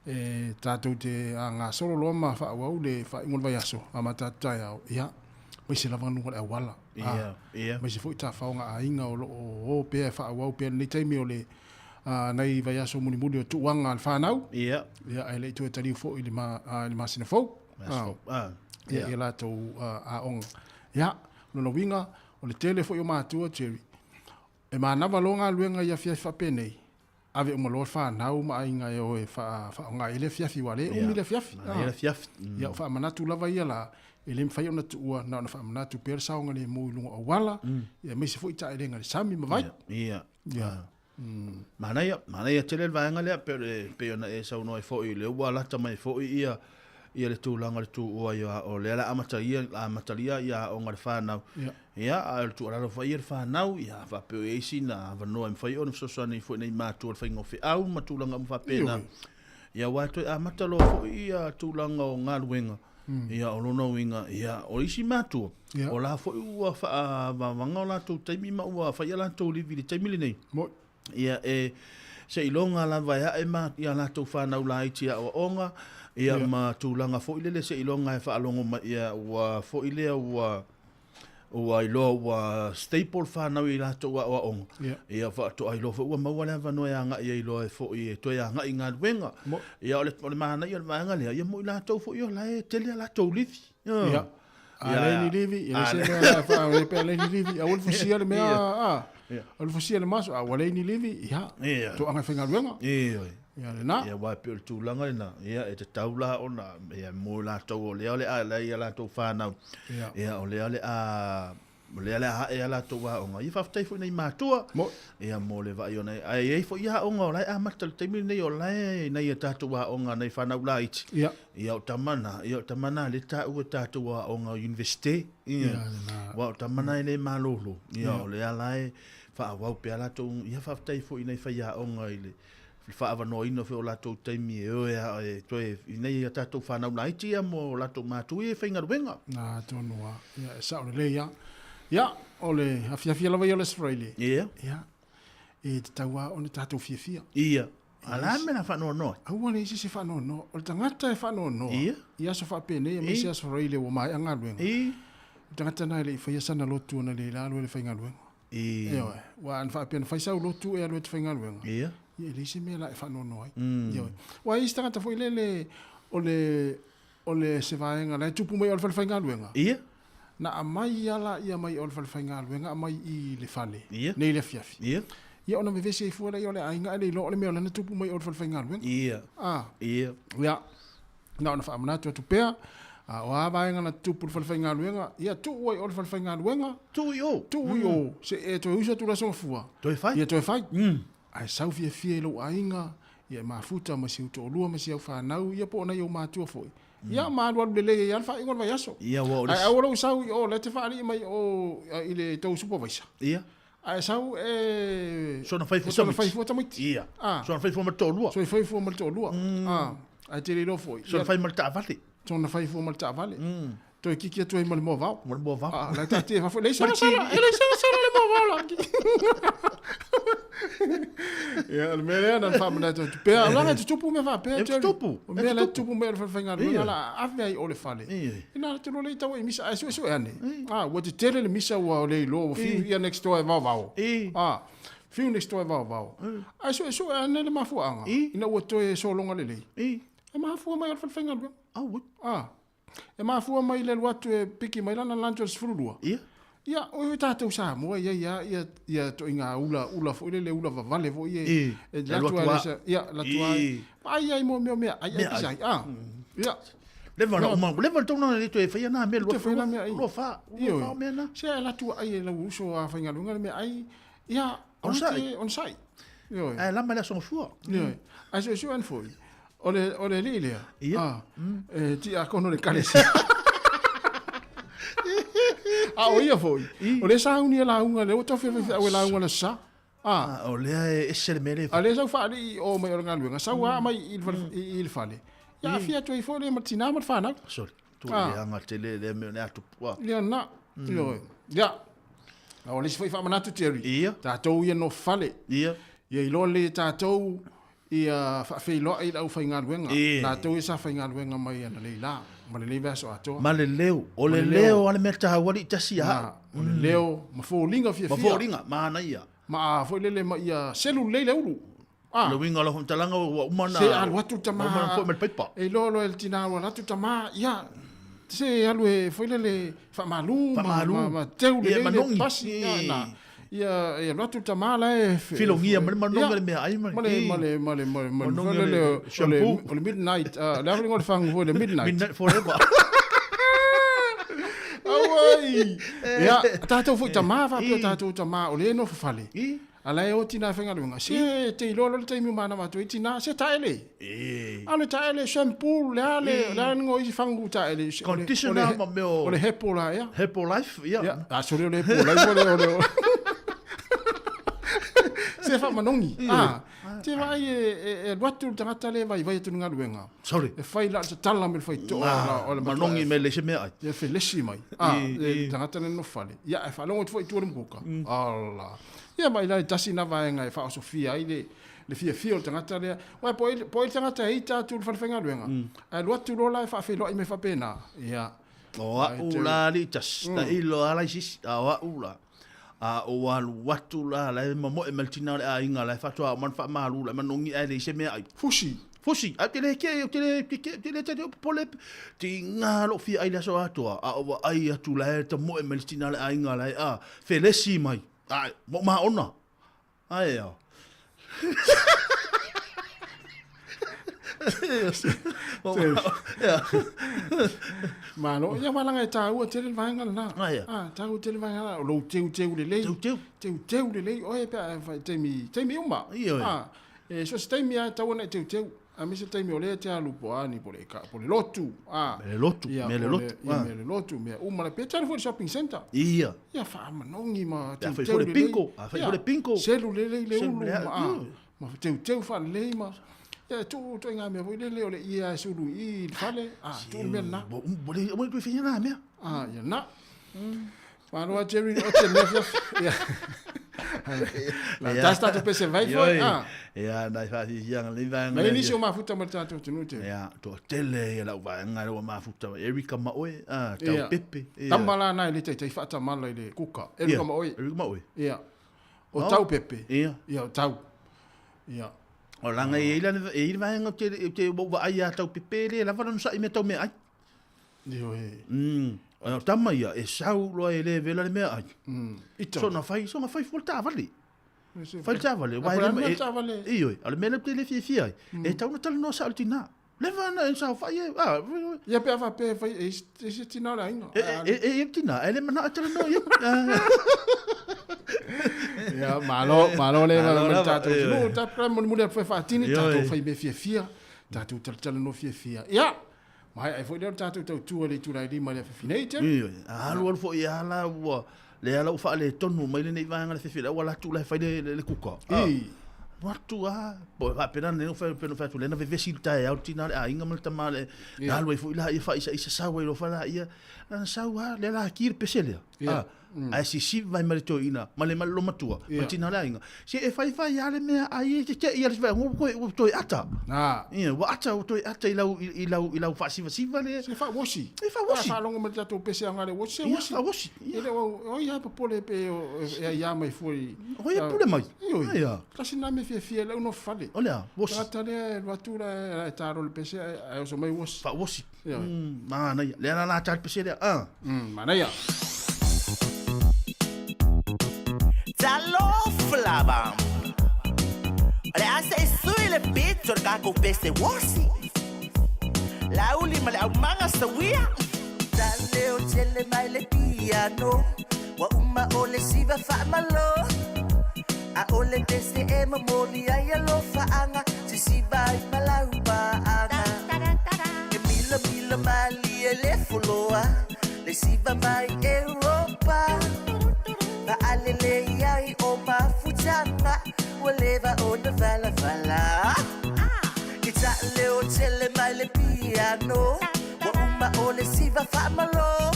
e tatou te gasolo loa ma faaauau le faaiuga o le vaiaso amata atu taeao, ia, aemaise lava luga o le auala. Ia, ia. Aemaise foi tafaoga aiga o lo o o pea e faaauau pea lenei taimi o le nai vaiaso mulimuli o tuuaga a le fanau. Ia. Ia, ae le i toe taliu foi i le, ma, i le masina fou. Ia, ia latou aoga. Ia, lona uiga, o le tele foi o matua, Jerry, e manava loa galuega i afiafi faapenei, ave uma loa le fanau ma aiga e o e faaaoga ai le afiafi, aua o lea e umi le afiafi. Manaia le afiafi. Ia, o faamanatu lava ia la, e le mafai ona tuua, na ona faamanatu pea le saogalemu i luga o auala, ia, aemaise foi taelega i le sami ma vai. Ia. Ia. Manaia, manaia tele le vaega lea, pei ona e saunoa ai foi, lea ua lata mai foi ia ia le tulaga o le tuua ia o lea la amatalia amatalia ia aoga a le fanau. Ia, a o le tuualalo foi ia le fanau, ia faapea o i ai sina avanoa e mafai ona fesoasoani foi nei matua i le faiga o feau ma tulaga uma faapena. Ia, aua e toe amata loa foi ia tulaga o galuega. Ia, o lona uiga, ia, o isi matua, o la foi ua faavavaga o latou taimi ma ua fai a latou livi i le taimi lenei. Ia, e seiloga lava e ae ma ia latou fanau laiti i aoaoga, ia, ma tulaga foi lele seiloga e faalogo mai, ia, ua foi lea ua ua iloa ua staple fanau i latou aoaoga, ia faatoa iloa foi ua maua le avanoa e agai ai loa e foi e toe agai i galuega. Ia o le, o le manaia o le vaega lea, ia mo i latou foi o la e tele a latou livi. Ia. A leai ni livi, ia leai se mea e faa, pe a leai ni livi, aua le fusia le mea, a, aua le fusia le maso, a ua leai ni livi, ia, toaga e faigaluega. Ioe. Ia lena. Ia aua e pei o le tulaga lena, ia e tatau la ona, ia mo i latou o lea o le a leai a latou fanau, ia o lea o le a, o lea o le a ae a latou aoga. Ia faafetai foi nai matua, ia mo le vaai ona, ae i ai foi aoga o la e amata i le taimi lenei o la e nai a tatou aoga nai fanau laiti. Ia. Ia o tama na, ia o tama na lea e taua e tatou aoga o Universite. Ia. Aua o tama na e le malolo. Ia o lea la e faaauau pea latou, ia faafetai foi i nai faiaoga i le le faaavanoaina foi o latou taimi e o e toe i nei a tatou fanau laiti ia mo latou matua ia e faigaluega. Na atonu lava. Ia, e sao lelei lava. Ia, o le afiafi lava ia o le Aso Faraile. Ia. Ia, e tatau lava ona tatou fiafia. Ia. A la mea na faanoanoa? Aua ne i se isi e faanoanoa. O le tagata e faanoanoa. Ia. I aso faapenei aemaise Aso Faraile ua maea galuega. Ia. O le tagata lena e le i faia sana lotu ona le la alu ai i le faigaluega. I. Ioe. Ua ana faapea na fai sau lotu e alu ai i te faigaluega. Ia. Ia e leai se mea la e faanoanoa ai. Ioe. Ua i ai isi tagata foi lele o le o le se vaega la e tupu mai o le fale faigaluega. Ia. Na aumai lava laia mai o le fale faigaluega aumai i le fale. Ia. Nei le afiafi. Ia. Ia ona vevesi ai fua laia o le aiga ae le iloa o le mea o la na tupu mai o le fale faigaluega. Ia. Ah. Ia. Ia. Na ona faamanatu atu pea, a o a vaega na tutupu i le falefaigaluega, ia tuu ai i o le falefaigaluega. Tuu i o. Tuu i o, se e toe usu atu le aso Gafua. Toe fai. Ia toe fai. Ae sau fiafia i lou aiga, ia e mafuta ma si ou toalua ma si au fanau, ia po o nai ou matua foi. Ia ma alualu lelei ai lava le faaiuga o le vaiaso. Ia ua o le Ae aua lou sau i o, la e te faalii mai i o i le tou supervisor. Ia. Ae sau e Soona fai fua soona fai fua tamaiti. Ia. Soona fai fua ma le toalua. Soona fai fua ma le toalua. Ae te le iloa foi. Soona fai ma le taavale. Soona fai fua ma le taavale. Toe kiki atu ai ma le moavao. Ma le moavao. La taatia i fafo. E leai sana sala, e leai sana sala le moavao la. Ia, o le mea lea na faamanatu atu pea. O laga e tutupu mea faapea. E tutupu. O mea la e tutupu mea o le falefaigaluega la ave ai o le fale. Ina la te loa le i tau i misa ae suesue ane. Ah, ua tetele le misa ua le iloa ua fiu ia next door e vaovao. Ah, fiu next door e vaovao. Ae suesue ane le mafuaaga. Ina ua toe sologa lelei. E mafua mai o le falefaigaluega. Ah, E mafua mai le alu atu e piki mai lana lunch o le 12. Ia. Ia, o i tātou Samoa ia ia ia ia toʻiga ula ula foi lele ula vavale foi e e e latu ai sa ia latu ai. Ai ai mo mea mea ai ai pisa ai. Ah. Ia. Leva na uma, leva le tauna le toe whaia nā mea lua whaia nā mea ai. Lua wha, lua wha o mea nā. Se latu ai e lau uso a whaingaluenga le mea ai. Ia, On sai. On sai. Ioe. Ae lama le aso gafua. Ioe. Ae suesue ane foi. O le, o le alii lea. Ia. Ah, e tiakono le ekalesia. A o ia foi. O lea sauni e lauga, lea ua tau fia faifeau e lauga le sa. Ah. O lea e ese le mea lea. A lea sau faalii o mai o le galuega, sau a mai i le fale, i le fale. Ia afia atu ai foi le ma le tinā ma le fanau. Sorry. Tu le anga tele lea mea o le atu pua. Ia na. Ioe. Ia. A o le isi foi faamanatu Jerry. Ia. Tatou ia nofo fale. Ia. Ia iloa lelei e tatou ia faafeiloai le aufaigaluega. Ia. Latou ia sa faigaluega mai analeila ma lenei vaiaso atoa. Ma le leo. O le leo a le mea taua alii tasi ia au. O le leo ma foliga fiafia. Ma foliga, manaia. Ma a foi lele ma ia selu lelei le ulu. Ah. Le uiga o lau faamatalaga ua uma ona Se alu atu le tama. Ua uma ona foi mai le paipa. E iloa loa e le tina ua alu atu tama, ia, se alu e foi lele faamalu ma, ma teu lelei le pasi. Ia, na. Ia, e alu atu le tama la e Filogia ma le manogi le meaai ma ma le ma le ma le ma le ma le le shampoo. O le midnight, le a foi le igoa o le fagu foi le midnight. Midnight forever. Auai. Ia, tatou foi tama faapea tatou tama o lea e nofo fale. A la e o tina e faigaluega, se te iloa loa le taimi o manava atu ai tina, se taele. A o le taele shampoo, le a le, le a le igoa o isi fagu taele. Conditioner ma mea o. O le hepo la, ia. Hepo life, ia. Ia, a sorry o le hepo life o le, o le, se faamanogi. Ah, te vaai e alu atu le tagata lea e vaivai atu i le galuega. Sorry. E fai la o se tala ma le faitoa o le manogi mai le se mea ai. Ia felesi mai. Ah, le tagata lea nofo fale. Ia, e faalogo atu foi i tua o le mukuka. Ala. Ia ma i la e tasi na vaega e faaosofia ai le le fiafia o le tagata lea. Uae po ai po ai le tagata e ita atu i le fale faigaluega. Ae alu atu loa la e faafeiloai mai faapena. Ia. O au la alii tasi, tailo lava la i sisi, a o au la, a ou alu atu la, la e mamoe mai le tina o le aiga, la e faatoa uma ona faamalu, la e manogi ae leai se mea ai. Fusi. Fusi, ae ou te le kea, ou te le, ou te le tali ou popole, tiga lou fia ai i le aso atoa, a ou vaai atu la e tamoe mai le tina o le aiga, la e a, felesi mai. Ai, ua ou maona. Ai ao. Malo, ia malaga e tāua tele le vaega lena. Ai. Ah, tāua tele vaega lena. O lou teuteu lelei. Teuteu. Teuteu lelei oe pe a fai taimi, taimi uma. Ioe. Ah, e so se taimi a tau ona e teuteu. Aemaise le taimi o lea e te alu po o a ni po o le ka po o le lotu a. Mea le lotu, Ia, mea le o lotu, Ia, a. mea le lotu, mea uma la. Pe te alu foi i le shopping centre. Ia. Ia faamanogi ma Pe a fai teuteu foi le lelei. bingo, a fai Ia, foi le bingo. Selu lelei le Selu ulu le- ma a. ioe. Ma teuteu faalelei ma ia e tuu ituaiga mea foi lele o le ie lava e sulu i i le fale. A, tuu le mea lena. Ua ua le ua le toe faia na mea. A, ia na. Malo a Jerry o te mea fiafi. Ia. La tasi tatou pese vai foi. Ioe. A. Ia, nai faafiafiaga lenei vaega. Ma i ai nisi o mafuta ma le tatou atunuu Jerry. Ia, toatele ia lau vaega lea ua mafuta mai. Erika ma oe, a, Ia. tau pepe. Ia. Tama la na e le taitai faatamala i le kuka. Erika Ia, ma oe. Erika ma oe. Ia. O Oh. tau pepe. Ia. Ia, o tau. Ia. O laga e i ai lana- e i ai le vaega ou te ou te ua ou vaai ia tau pepe le lava lona sa'i mea tau meaai. Ioe. O tama ia, e sau loa e le vela le meaai. Ita. Sona fai, sona fai fua le taavale. Se- Fai le taavale. A po o le a le mea le taavale? Ioe, o le mea lea ou te le fiafia ai. E tatau ona talanoa sao i le tina. Leva ona e saofai e, a, Ia pe a faapea e fai, e e se tina o le aiga. E, e, e, e tina, e le manao e talanoa ia. Ia, malo, malo le Malo ma le lava, tatou ioe. atunuu. Ta mulimuli atu fai faatini, Ioe. tatou fai mea fiafia, tatou talatalanoa fiafia. Ia, ma ai foi lea o le tatou tautua i le itula e lima i le afiafi nei, Jerry. Ioe, a alu alu foi ia la ua, le ala ua faaletonu mai lenei vaega le fefe, ua alu atu la e fai le, le, le kuka. I. Alu atu a, po e faapena nei fai pena fai atu le na vevesi le taeao le tina le aiga ma le tama le, Ia. na alu ai foi la ia faaisa isa sau ai loa fa la ia, na sau a, le la ki le pese lea. Ia. Ae sisiva ai ma le toeaina ma le ma le olomatua ma le tina o le aiga. Se e faifai lava le mea ai e te tei a le ua toe ua toe ata. Ia, ua ata ua toe ata i lau i lau i lau faasivasiva le. Se faaosi. E faaosi. Faalogo mai le tatou pese aoga le osi, se osi. Faaosi. E le o o ia popole pe o e ai mai foi. O ia pule mai. Ia. Tasi na me fiafia le uno fale. O le a, osi. Tagata lea e alu atu la e talo le pese ae oso mai osi. Faaosi. Manaia. Lea la la tali pese lea. Ah. Manaia. Talofa lava. O le a se i sui le pito o le tatou pese uosi. Lauli ma le aumaga sawia. Taleo tele mai le piano Ua uma o le siva faamalo A o le pese e momoli ai alofaaga Sisiva ai ma laupaaga E milomilo malie le foloa Le siva mai Europa Faalelei ai o mafutaga Ua leva ona valavala Ke taaleo tele mai le piano Ua uma o le siva faamalo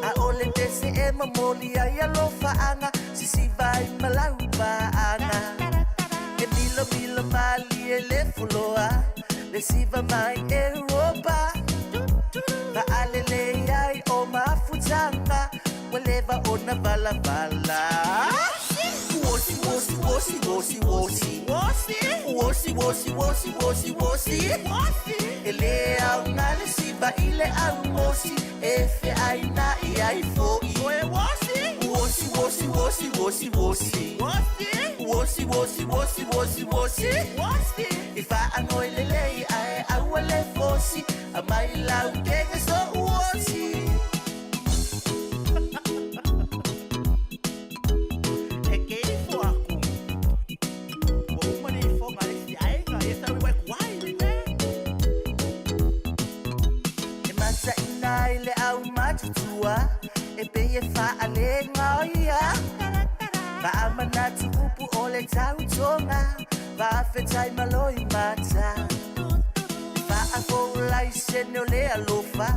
A o le pese e momoli ai alofaaga Sisiva ai ma laupaaga E milomilo malie le foloa Le siva mai Europa Faalelei ai o mafutaga Ua leva ona valavala Uosi, uosi, uosi, uosi, uosi Uosi, uosi, uosi, uosi, uosi E le aoga le siva i le aumosi E feaina'i ai fo'i Uosi, uosi, uosi, uosi, uosi Uosi, uosi, uosi, uosi, uosi I faagoi lelei ae aua le fosi Aumai lau kege so uosi E ke ifo aku. Ua uma le ifoga a le isi aiga, ia sa ui kuai le mea. E mataʻina ai le aumatutua E pei e faalega o ia Faamanatu upu o le tautoga Faafetai maloi mata Faafoulaisene o le alofa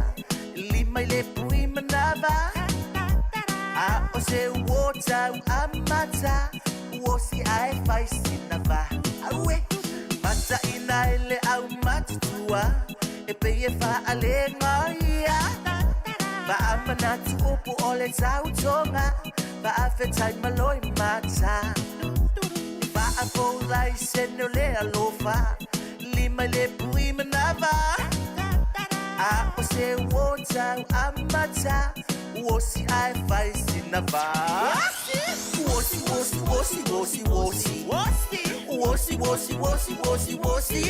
Lima i le pui manava A o se uo tau amata Uosi ae fai sina va Aue Mataʻina ai le aumatutua E pei e faalega ia Faamanatu upu o le tautoga Faafetai maloi mata Faafoulaisene o le alofa Lima i le pui manava A o se uo tau amata Uosi ae fai sina va Uosi, uosi, uosi, uosi, uosi Uosi, uosi, uosi, uosi, uosi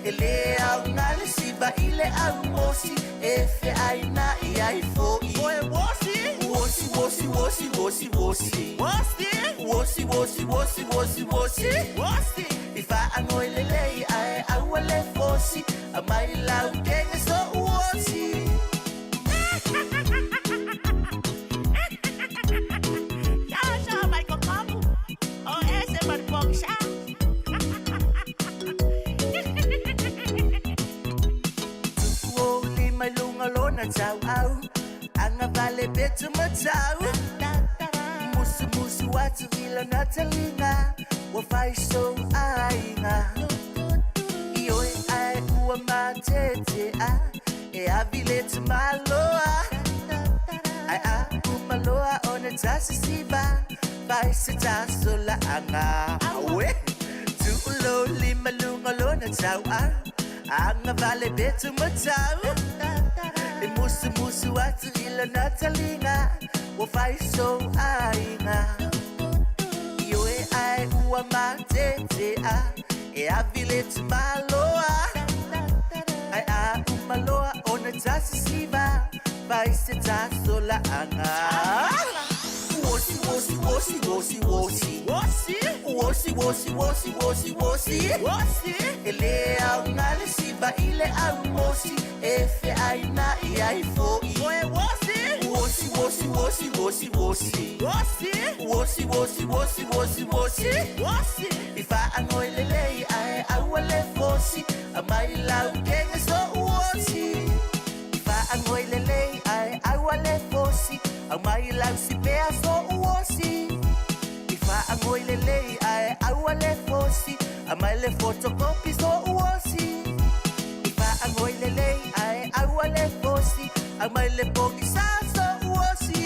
E le aoga le siva i le aumosi E feaina'i ai fo'i Uosi, uosi, uosi, uosi, uosi Uosi, uosi, uosi, uosi, uosi I faagoi lelei ae aua le fosi Aumai lau kege so uosi Sa mai kokomu. O ese marpoksa. Tupu o lima i luga lona tauau Agavale petu matau Musumusu atu i lona taliga Ua fai sou aiga Ioe ae ua matetea E avi le tamaloa Ae a umaloa ona tasisiva Fai se tasolaaga Aue Tuulo lima luga lona tauau Agavale petu matau E musumusu atu i lona taliga Ua fai sou aiga Ioe ae ua matetea E avi le tamaloa Ae a umaloa ona tasisiva Fai se tasolaaga Uosi, uosi, uosi, uosi, uosi Uosi, uosi, uosi, uosi, uosi E le aoga le siva i le aumosi E feaina'i ai fo'i Uosi, uosi, uosi, uosi, uosi Uosi, uosi, uosi, uosi, uosi I faagoi lelei ae aua le fosi Aumai lau kege so uosi I faagoi lelei ae aua le fosi Aumai lau sipea so'u osi. I faagoi lelei ae aua le fosi. Aumai le photocopy so'u osi. I faagoi lelei ae aua le fosi. Aumai le pogisa so'u osi.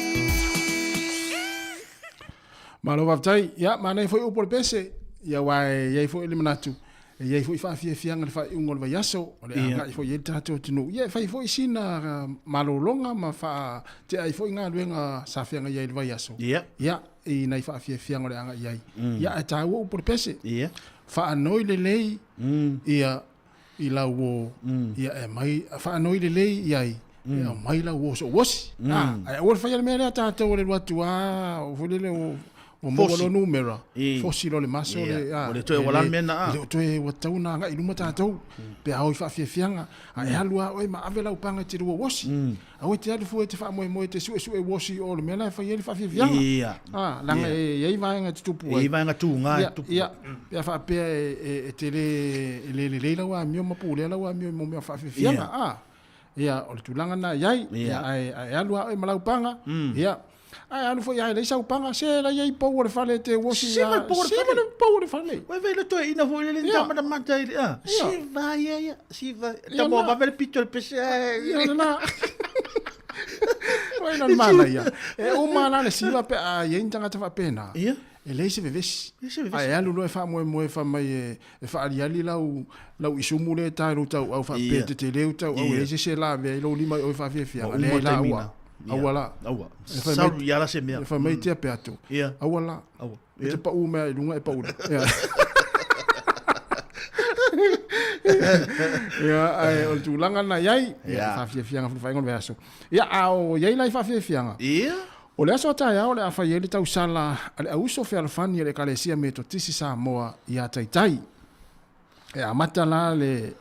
Malo faafetai. Ia, manaia foi upu o le pese. Ia, aua e i ai foi le manatu, e i ai foi faafiafiaga i le faaiuga o le vaiaso, o le agai foi i ai le tatou atunuu. Ia, e fai foi sina malologa ma faatea ai foi galuega sa feagai ai i le vaiaso. Ia, i nai faafiafiaga o le agai i ai. Ia, ae taua upu o le pese. Faanoi lelei ia i lau uō, ia e aumai, faanoi lelei i ai, e aumai lau uō soouosi. Ae aua le faia le mea lea tatou o le alu atu lava foi lele ua maua loa numera, fosi loa le maso le, Ua le toe ua la le mea lena. E le o toe ua tatau ona agai i luma tatou pe a o i faafiafiaga. Ae alu lava oe ma ave lau paga e te lua uosi. Aua e te alu fua e te faamoemoe e te suesue uosi i o i le mea la e fai ai le faafiafiaga. Leaga e i ai vaega e tutupu ai. E i ai vaega tuga e tutupu. Ia, pe a faapea e te le, e le lelei lau amio ma pulea lau amio i mea o faafiafiaga. Ia, o le tulaga lena e i ai. Ia, ae alu lava oe ma lau paga. Ia, ae alu foi lava e leai sau paga, se la e i ai pou o le fale e te uosi. Se ma le pou o le fale. Se ma le pou o le fale. Ua vei le toeaina foi lele ni matamata i le, a, se va ia ia, se va, tamo vave le pito o le pese ae. Ia lena. Oi na manaia. E uma la le siva pe a i ai ni tagata faapena. Ia. E leai se vevesi. Leai se vevesi. Ae alu loa e faamoemoe fai mai e faaaliali lau lau isumu lea e ta i lou tauau faapea e tetele ou tauau e leai se isi e lavea ai lou lima i o i faafiafiaga. Leai la aua. Aua la. Aua. Sau ia la se mea. E fai mai tia pe atu. Aua la. Aua. E te pau mea i luga e pau. Ia, ae o le tulaga lena i ai, ia, faafiafiaga foi le faaiuga o le vaiaso. Ia, a o i ai la i faafiafiaga. Ia. O le aso a taeao o le a fai ai le tausala a le Auuso Fealofani a le Ekalesia Metotisi Samoa ia Taitai. E amata la le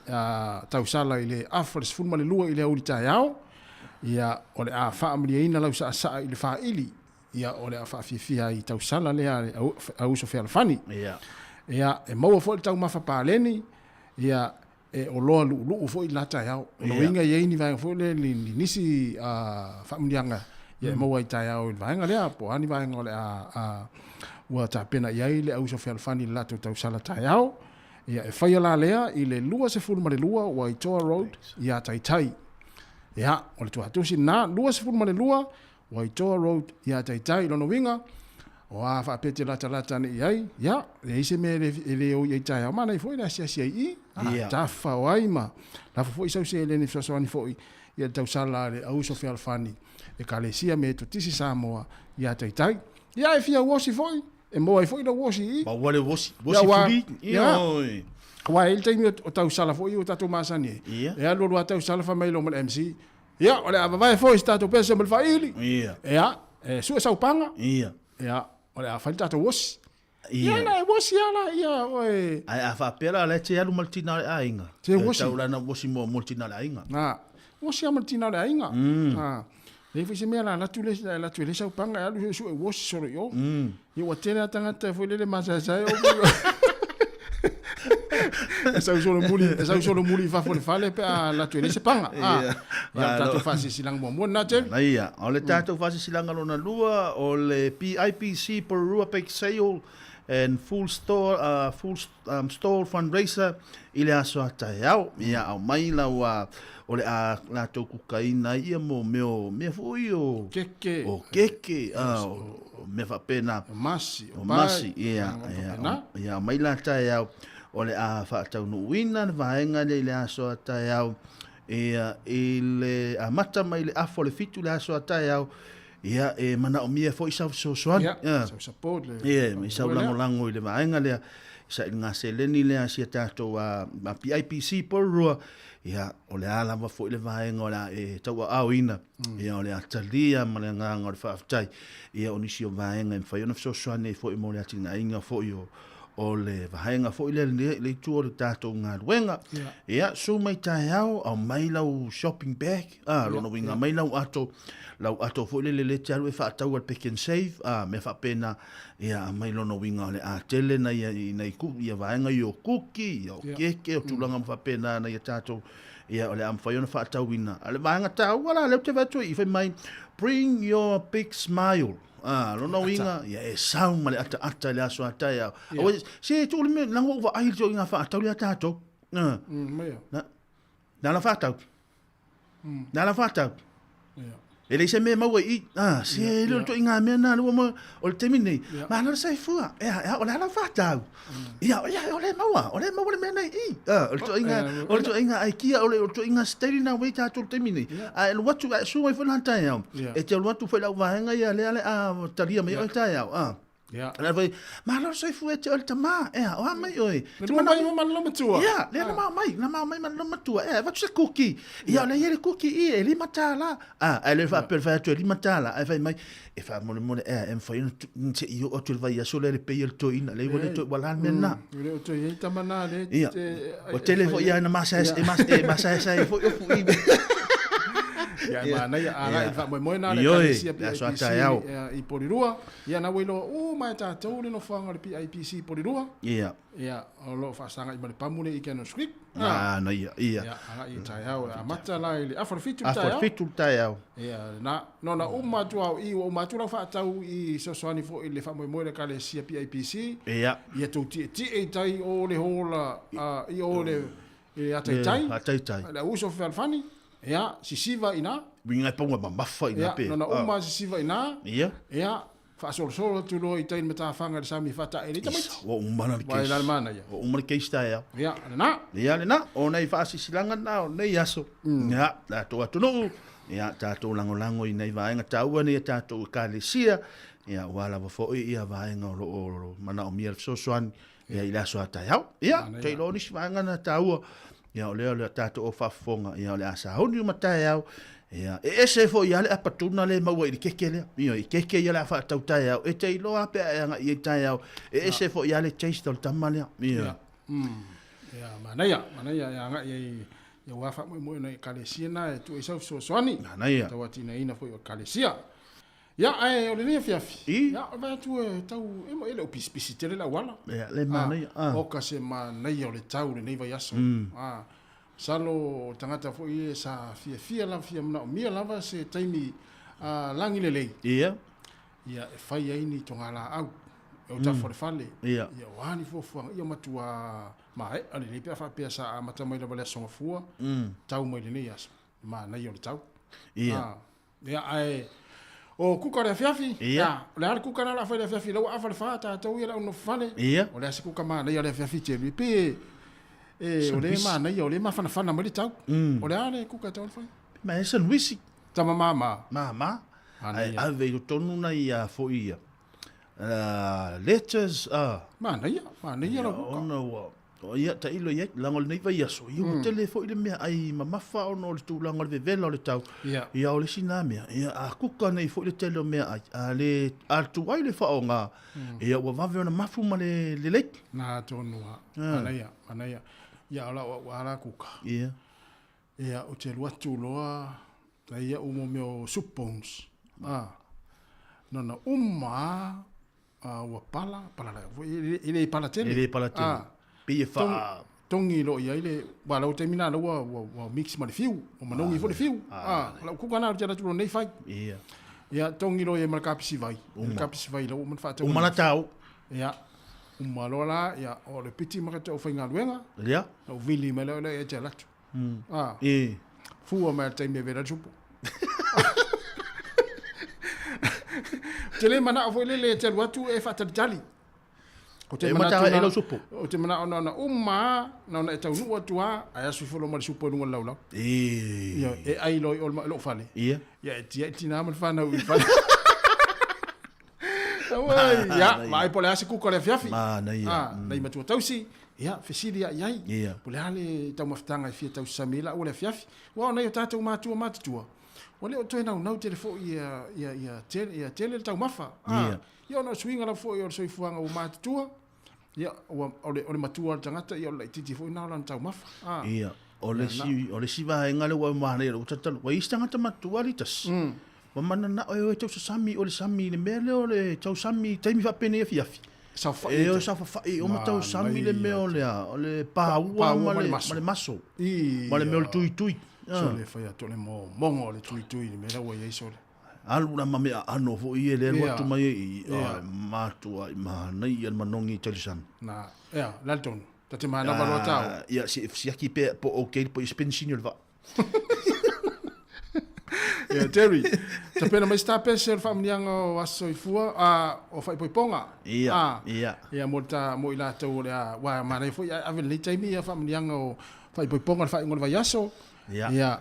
tausala i le afa le 12 i le aoauli taeao, ia, o le a faamalieina lausaasaa i le faili, ia, o le a faafiafia ai i tausala lea a le Auuso Fealofani. Ia. Ia, e maua foi le taumafa paleni, ia, e oloa luuluu foi i la taeao. O lona uiga e i ai ni vaega foi lea, ni nisi faamanuiaga e maua ai taeao i le vaega lea, po o a ni vaega o le a ua tapena i ai le Auuso Fealofani i le latou tausala taeao. Ia, e faia la lea i le 22 Waitoa Road i Ataitai. Ia, o le tuatusi lena, 22 Waitoa Road i Ataitai. Lona uiga, o a faapea te latalata ane i ai, ia, e leai se mea e le o i ai taeao, manaia foi le asiasi ai i i, a tafafao ai ma lafo foi sau seleni e fesoasoani foi i le tausala a le Auuso Fealofani Ekalesia Metotisi Samoa i Ataitai. Ia, e fia uosi foi, e maua ai foi lau uosi i i. Maua le uosi, uosi fuli, ia, oi. Aua e i ai le taimi o tausala foi ua tatou masani ai, e alu alu lava tausala fai mai loa ma le MC, Ia, o le a vavae foi se tatou pese ma le faili. Ia. Ia, e sue sau paga. Ia. Ia, o le a fai le tatou osi. Ia. Ia, na e osi lava la, ia, oe. Ae a faapea la, o la e te alu ma le tina o le aiga. Te osi. E tau la na osi mo le tina o le aiga. Na, osi lava ma le tina o le aiga. Na, leai foi se mea la alu atu le, alu atu e leai sau paga, e alu sue osi solo i o. Ia ua tele lava tagata foi lele masaesae o E sau solomuli, e sau solomuli i fafo o le fale pe a alu atu e leai se paga. Ah, ia o le tatou faasilasilaga muamua lena Jerry. Ia, o le tatou faasilasilaga lona lua o le PIPC Porirua Bake Sale and Full Store, Full Stall Fundraiser i le aso a taeao. Ia, aumai lau o le a latou kukaina ai ia mo mea o mea foi o keke, o keke, o mea faapena. O masi, o masi, ia, ia, ia, aumai la taeao o le a faataunuuina le vaega lea i le aso a taeao. Ia, i le amata mai le afa o le 7 i le aso a taeao. Ia, e manaomia foi sau fesoasoani. Ia, sau support le. Ia, me sau lagolago i le vaega lea, sailiga seleni lea a si a tatou a PIPC Porirua. Ia, o le a lava foi le vaega o le a e tauaaoina, ia, o le a talia ma le agaga o le faafetai. Ia, o nisi o vaega e mafai ona fesoasoani ai foi mo le atinaeina foi o o le vaega foi lea i le itu o le tatou galuega. Ia, susu mai taeao, aumai lau shopping bag, a, lona uiga, aumai lau ato, lau ato foi lele lea e te alu e faatau a le Pick n Save, a, mea faapena, ia, aumai lona uiga o le a tele nai, nai ku, ia vaega ia o kuki, ia o keke, o tulaga uma faapena nai a tatou, ia, o le a mafai ona faatauina. A o le vaega taua la lea ou te vaai atu i i, fai mai, bring your big smile. Ah, lona uiga, ia e sau ma le ataata i le aso a taeao. Yeah. Aua, se tuu le mea, leaga ua ou vaai i le ituaiga faatau lea a tatou. Ah. Maia. Na, na la faatau. Na la faatau. Yeah. E leai se mea e maua i i. Ah, se Yeah, le o le yeah. ituaiga mea na, le ua maua, o le taimi lenei, Yeah. malo le soifua. Ea, ea, o le a lau faatau? Ia, ia, o lea e maua, o lea e maua le mea nei i i. Ah, o le ituaiga, o le ituaiga aikia, o le ituaiga steady na ua i tatou i le taimi nei. A e alu atu, a e susu mai foi la taeao, e te alu atu foi i lau vaega ia lea o le a talia mai oe taeao. Ah. Yeah. Fai, malo le soifua e te oe le tama, ea, o a mai oe. Le lua mai ma le matua. Ia, lea na mao mai, na mao mai ma le matua. Ea, e avatu se kuki. Ia, o lea e i ai le kuki i, e $5. Ah, ae le faapea le fai atu e $5, ae fai mai, e faamolemole ea e mafai ona se i oo atu i le vaiaso lea i le pay a le toeaina, lea ua le toe ua la le mea lena. E le o toe i ai tama na lea Ia, ua tele foi ia na masaesae ai foi ofu i. Ia, e manaia, a la i faamoemoe na le Ioe, Ekalesia le aso a PIPC taeao. i Porirua. Ia, na ua iloa uma e tatou le nofoaga o le PIPC i Porirua. Ia. Ia, o lo o faasagai ma le pamu lea i Cannons Creek. Ah, na ia, ia. Ia, agai i taeao, e amata la i le afa o le 7 le Afa o le taeao. 7 le taeao. Ia, na, no na uma atu au i, ua uma atu lau faatau i fesoasoani foi i le faamoemoe o le Ekalesia PIPC. Ia. Ia tou tietie i tai o le hola, i o le, i le ataitai. Le ataitai. Le auuso fealofani. Ia, sisiva i ina. Uiga e paua mamafa i ina pe. Ia, no na uma sisiva i ina. Ia. Ia, faasolosolo atu loa i tai i le matafaga i le sami faataele i tamaiti. Ua uma la le Ua case. e la le manaia. Ua uma le case taeao. Ia, lena. Ia, lena. O nei faasilasilaga na o nei aso. Ia, tatou atunuu, ia, tatou lagolago i nei vaega taua nei a tatou Ekalesia, ia, aua lava foi ia vaega o lo o manaomia le fesoasoani, ia, i le aso a taeao. Ia, te iloa o nisi vaega na taua, ia, o lea o le tatou o faafofoga, ia, o le a sauni uma taeao, ia, e ese foi lava le apatuna lea e maua i le keke lea. Ia, i keke ia o le a faatau taeao, e te iloa lava pe a e agai i ai taeao, e ese foi lava le taste o le tama lea. Ia. Ia, ia, manaia, manaia e agai ai ia aua faamoemoe o nai Ekalesia na e tuu ai sau fesoasoani. Manaia. Tauatiaina foi o Ekalesia. Ia, ae o lenei afiafi, I? ia, o le vaai atu e tau, e, e le o pisipisi tele le auala. Ia, le manaia, ah. Oka se manaia o le tau lenei vaiaso. Ah, masalo o tagata foi e sa fiafia lava, fia manaomia lava se taimi lagi lelei. Ia. Ia, e fai ai ni togalaau, e autafa o le fale. Ia. Ia, o a ni fuafuaga, ia matua maea lelei pe a faapea sa amata mai lava le aso Gafua, tau mai lenei aso, le manaia o le tau. Ia. Ah, Ia, ae o kuka o le afiafi, Ia. o le a le kuka na o le a fai i le afiafi, la ua afa le fa tatou ia le au nofo fale. Ia. O le a se kuka manaia o le afiafi telu, pe e, o le manaia, o le mafanafana mai le tau. O le a le kuka e tau ona fai? Ma e sanuisi. Tama mama. Mama. Manaia. Ae ave i totonu nai a foi ia. Letters, ah. Manaia, manaia lau kuka. Ona ua, o ia, tailo i ai, leaga o lenei vaiaso, ia ua tele foi le meaai mamafa ona o le tulaga o le vevela o le tau. Ia. Ia o le isi na mea, ia a kuka nei foi le tele o meaai, a le, a tuai le faaaoga, ia ua vave ona mafu ma le lelei. Na tonu lava. Manaia, manaia. Ia o lau au lava la kuka. Ia. Ia, ou te alu atu loa, na ia uma o mea o soup bones. Ah. Na uma lava, ua pala, pala la, e le pala tele. E le pala tele. Ah. Pei e faa... Togi loa i ai le, aua o lau taimi lena ua, ua, ua mix ma le fiu, ua manogi foi le fiu. Ah, o lau kuka lena ou te alu atu loa nei fai. Ia. Ia, togi loa i ai ma le kapisi vai. Le kapisi vai la ua uma ona faatau. Uma la tau. Ia. Uma loa la, ia, o le piti ma ka faigaluega. Ia. Na ou vili mai lea e te alu atu. Ah. E. Fua mai le taimi e vela ai le supo. Ou te le manao foi lele e te alu atu e faatalitali. Ou te E manatu mata e na- lau supo. Ou te manao na ona uma lava, na ona e taunuu atu lava, ae asu ifo loa ma le supo i luga o le laulau. E. Ia, e ai loa i o lou fale. Ia. Ia, e tiai tina ma le fanau i le fale. Auai, ia, vaai po o le a se kuka o le afiafi. Manaia. Ah, nai matua tausi, ia, fesili lava i ai. Ia. Po o le a le taumafataga e fia tausasami ai lau o le afiafi. Aua o nai o tatou matua matutua, ua le o toe naunau tele foi ia, ia, ia, tele, ia tele le taumafa. Ah, Ia. ia ona o suiga lava foi o le soifuaga ua matutua, Ia, ua, o le, o le matua o le tagata, ia o le laitiiti foi lena o lana taumafa. A. Ia, o le isi, o le isi vaega lea ua manaia lou tatalo, ua i ai isi tagata matua alii tasi, ua mananao e o e tausasami, o le sami i le mea lea o le tausami i taimi faapenei afiafi. Saofai E o e saofafai uma tausami le mea o le a, o le paua ma le, ma le maso. Ma le mea o le tuitui. Sole fai atu o le momoga o le tuitui i le mea la ua i ai sole. Alu la ma mea aano foi ia lea alu atu mai ai i i, ai matuai manaia le manogi i talisami. Na, ea, le a le tonu? Ta te manava loa tau. Ia, si, siaki pea po o okay po i spenisini o le vaa. Ia, Terry, tapena mai se tapese o le faamuniaga o Aso Soifua, a, o Faaipoipoga. Ia, A, ia. Ia, mo le ta, mo i latou o le a, ua manaia foi ae ave lenei taimi ia faamuniaga o Faaipoipoga le faaiuga o le vaiaso. Ia. Ia,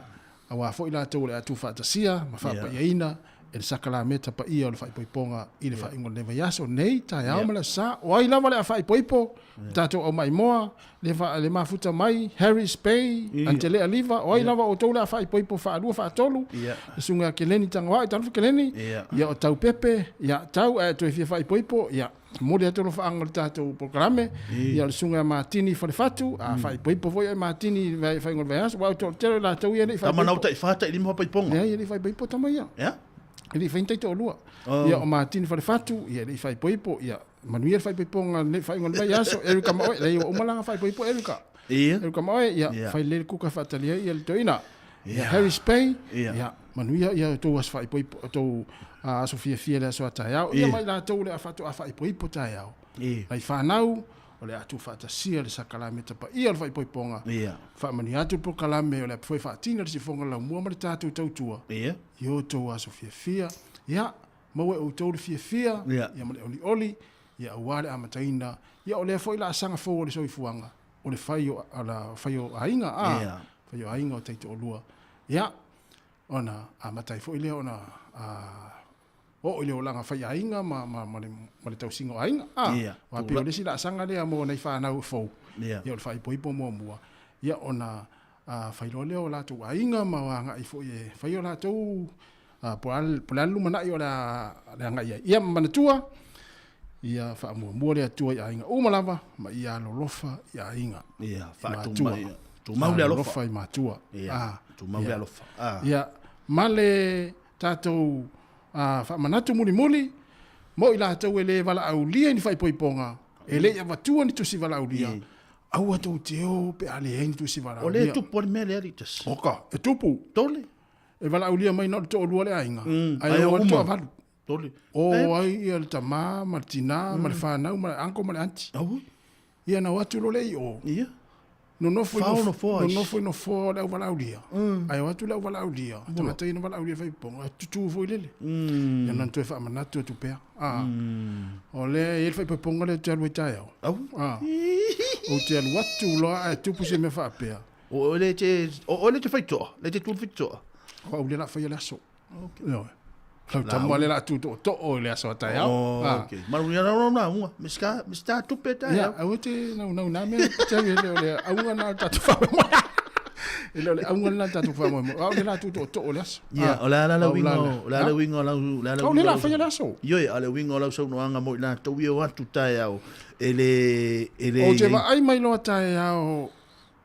Auā foi latou o le a tuufaatasia ma faapaiaina e le sakalameta paia o le faaipoipoga i le faaiuga o lenei vaiaso, nei, taeao ma le aso Sa. O ai lava le a faaipoipo, le tatou aumai-moa, le, le mafuta mai, Harris Bay, Antelea Liva, o ai lava outou le a faaipoipo faalua, faatolu, le susuga ia Keleni Tagoai, talofa Keleni, ia o Taupepe, ia tau ae toe fia faaipoipo, ia. Momoli atu alofaaga o le tatou polokalame, ia o le susuga ia Matini Falefatu, a faaipoipo foi oe Matini i le faaiuga o le vaiaso, aua o le toatele o i latou ia e le i faaipoipo. Tama nau tai fa tai lima faapaipoga. Leai, e le i faaipoipo tama ia. Ea? E le i fai ni taitoalua. Ia o Matini Falefatu, ia e le i faaipoipo, ia manuia le faaipoipoga i le faaiuga o le vaiaso, Erica ma oe, leai ua uma la ona faaipoipo Erica. Ia. Erica ma oe, ia fai lelei le kuka e faatali ai ia le toeaina. Ia Harris Bay, ia manuia ia outou aso faaipoipo, outou aso fiafia i le aso a taeao. Ia ma i latou o le a faatoa faaipoipo taeao. Nai fanau, o le a tuufaatasia le sakalameta paia o le faaipoipoga. Faamanuia atu le polokalame o le a foi faatino le sifoga laumua ma le tatou tautua i outou aso fiafia. Ia, maua e outou le fiafia, ia ma le olioli, ia aua le amataina, ia o lea foi laasaga fou o le soifuaga. o le fai o, ala, fai o aiga, a, yeah. fai o aiga o taitoalua. Ia, ona amata ai foi lea ona a, oo i le olaga fai aiga ma, ma, ma, le, ma le tausiga o aiga. A, yeah. Aua pei o le isi laasaga lea mo nai fanau fou. Yeah. Ia, o le faaipoipo muamua. Ia, ona a, fai loa lea o latou aiga ma agai foi e fai o latou a, po o le a le lumanai o le a agai ai. Ia, manatua, ia faamuamua le Atua i aiga uma lava, ma ia alolofa i aiga. Ia, faatumau tumau le alofa i matua. Ia, tumau le alofa. Ia, ma le tatou faamanatu mulimuli, mo i latou e le valaaulia i ni faaipoipoga, e le i avatua ni tusi valaaulia, aua tou te o pe a leai ni tusi valaaulia. O lea e tupu lava le mea lea, Litasi. Oka, e tupu. Tole. E valaaulia mai na o le toalua le aiga, ae o ai le toavalu. Tole. O ai ia le tama ma le tina ma le fanau ma le uncle ma le aunty. Aua. Ia na o atu loa lea i o. Ia. Nonofo i Fao nofo, nofoa isi. nonofo i nofoa o le auvalaaulia. Ae o atu le auvalaaulia, tagata ia na valaaulia i faaipoipoga, tutu foi lele. Ia na ona toe faamanatu atu pea. O lea e i ai le faaipoipoga lea ou te alu ai taeao. Au. Ou te alu atu loa ae tupu se mea faapea. O oe le te, o oe le te faitoa, le te tu le faitoa. O au lea o le a faia le aso. Okay. Ioe. Lau tama lea o le a tu tootoo i le aso a taeao. Oh, okay. Malu ia lau lau lauga. Mista, mista tupe taeao. Ia, aua te naunau nā mea, Terry, e le o le auga lena o le tatou faamoemoe. E le o le auga lena o le tatou faamoemoe. O au lea o le a tu tootoo i le aso. Ia, o le a la le uiga o, o le a le uiga o lau, o le a le uiga. O lea o le a faia le aso. Ioe, a o le uiga o lau saunoaga mo i latou ia o atu taeao, e le, e le. Ou te vaai mai loa taeao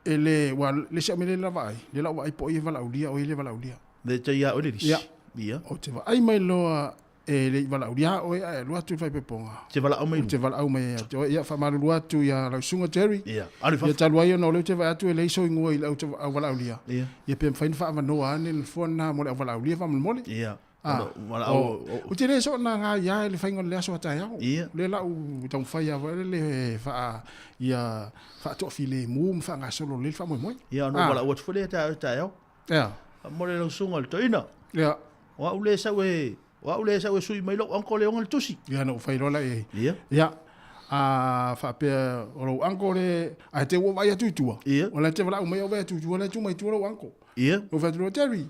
E le, ua le isi au mea lea la vaai, lea la ou vaai po o ai e valaaulia, o ai e le valaaulia. Le te ia oe le lisi. Ia. Ia. Ou te vaai mai loa e le i valaaulia a oe ae alu atu i le faaipoipoga. Te valaau mai Ou te valaau mai ia te oe. Ia, faamalulu atu ia lau susuga Jerry. Ia. Alu i fafo. Ia talu ai ona o lea ou te vaai atu e leai sou igoa i le au valaaulia. Ia. Ia pe mafai ona faaavanoa ane le nofoa lena mo le au valaaulia faamolemole. Ia. Ah, ou te le soona agai lava i le faiga o le aso a taeao. O lea la ou taumafai lava foi lele faa, ia faatoafilemu ma faagasolo lelei le faamoemoe. Ia, ona ou valaau atu foi lea ia te taeao. Ea. Faamolemole lau susuga i le toeaina. Ia. O au lea e sau e, o au lea e sau e sui mai lou uncle e ona le tusi. Ia, na ou fai loa la i ai. Ia. Ia. A faapea o lou uncle le, ae te ua vaai atu i tua. Ia. O la e te valaau mai au vaai atu i tua, la e tu mai tua lou uncle. Ia. Na ou fai atu loa, Terry,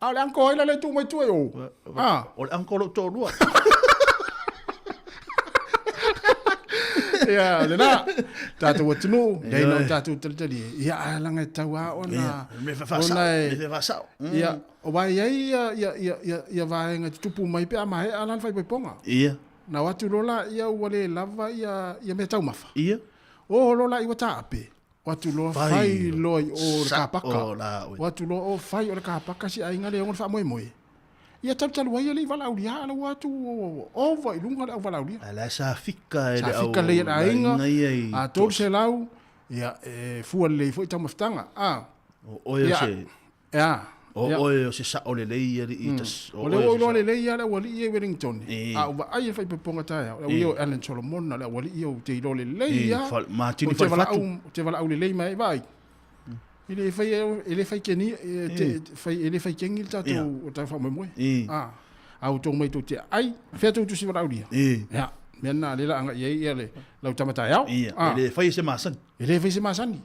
A o le uncle ai la le tu mai tua i o. Ah. O le uncle lou toalua. Ia, lena. Tatou atunuu, leai na o tatou talitalie. Ia, ae laga e tau lava ona... Mea faasao, mea faasao. Ia, aua e i ai ia, ia, ia, ia, ia vaega e tutupu mai pe a maea la le faaipoipoga. Ia. Na o atu loa laia ua le lava ia ia mea taumafa. Ia. O loa laia ua taape. O atu loa fai loa i o le kapaka. O atu loa o fai o le kapaka si aiga le ona le faamoemoe. Ia talutalu ai e le i valaaulia a la ua atu ova i luga le au valaaulia. A la sa fika e le au. Sa fika lelei e le aiga. A 300 ia e fua lelei foi taumafataga. A. O oe o se. Ea. O oe o se sao lelei alii tas. O lea ua ou iloa lelei lava le aualii ia i Wellington. A ou vaai i le faaipoipoga taeao, le au ia o Alan Solomon, le aualii ia ou te iloa lelei lava. Matini falefatu. Ou te valaau lelei mai ai, vaai. E le fai, e le fai keni, e le fai keni le tatou, o tatou faamoemoe. A, a outou omai tou te aai, fea tou tusi valaaulia? Ia, mea lena lea o le a agai ai ia le lau tama taeao. E le fai se masani. E le fai se masani.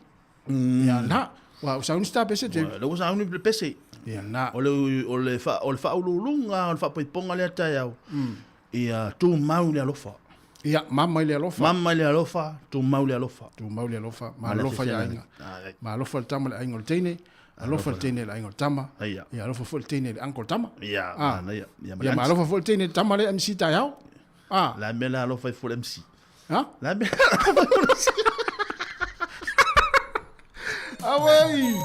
Ia na, ua u sauni sta pese te. Le ua sauni le pese. Ia na. O le o le fa o le faauluuluga o le faapoipoga lea taeao. Ia tumau le alofa. Ia, mama i le alofa. Mama i le alofa, tumau le alofa. Tumau le alofa, ma alofa i aiga. Ma alofa le tama i le aiga o le teine, alofa le teine i le aiga o le tama. Ia, alofa foi le teine i le uncle tama. Ia, manaia. Ia, ma alofa foi le teine i le tama lea MC taeao. Ah. La mea la alofa i foi le MC. Ha? La mea alofa i foi le MC. Away!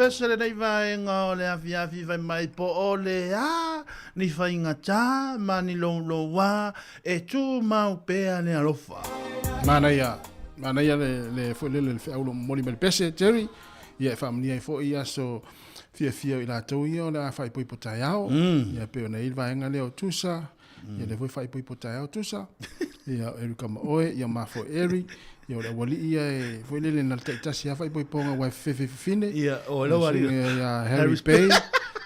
pese lenei vaega o le afiafi fai mai po o le a ni faigatā ma ni loulouā e tumau pea le alofa. Manaia, manaia le, le foi lele le feau lo momoli mai le pese, Jerry, ia e faamanuia ai foi aso fiafia o i latou ia o le a faaipoipo taeao. Ia pei ona i ai le vaega lea o Tusa, ia lea foi faaipoipo taeao Tusa, ia o Erica ma oe, ia ma foi Eri, ia o le aualii ia e foi lele na le taitasi lava faaipoipoga aua e fefefe fafine. Ia, o le aualii. Ia, ia Harry Pay,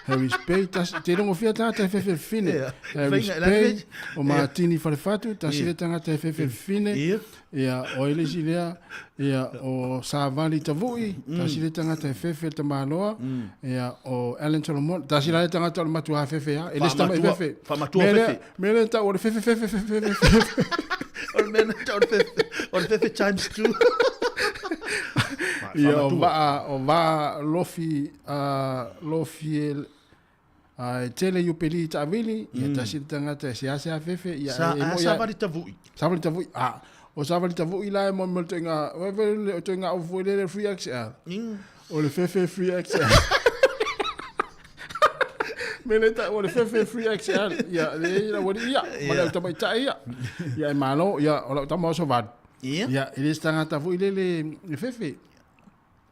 Harry Pay, tasi, te rongo fia tagata e fefe fafine. Ia, Harry whainga, la Pay, fe- o Martini Falefatu, tasi Ia. le tagata e fefe fafine. Ia. Ia, o ai le isi lea, ia, o Savali Tavui, tasi le tagata e fefe le tamaloa, ia, o Alan Solomon, tasi la le tagata o le matua fefe lava, e le se tama i Faamatua- fefe. faamatua Mea lea- fefe. Mea lea tau o le fefe, fefe, fefe, fefe, fefe. O le mea na tau o le fefe, o le fefe times two. Ia, o Faamatua. vaa, o vaa lofi, lofi e, e tele i upeli i taavili, ia tasi le tagata e seasea fefe, ia, Sa- e a moi Savali Tavui. Savali Tavui, ah, o Savali Tavui la e mo mo le toiga, o e le toiga au foi le free XL. O le fefe free XL. Me le ta o le fefe free XL. Ia, le ia wali ia, ma le tama i ia. Ia e malo, ia o lau tama o so valu. Ia. Ia, e le se tagata foi le le fefe.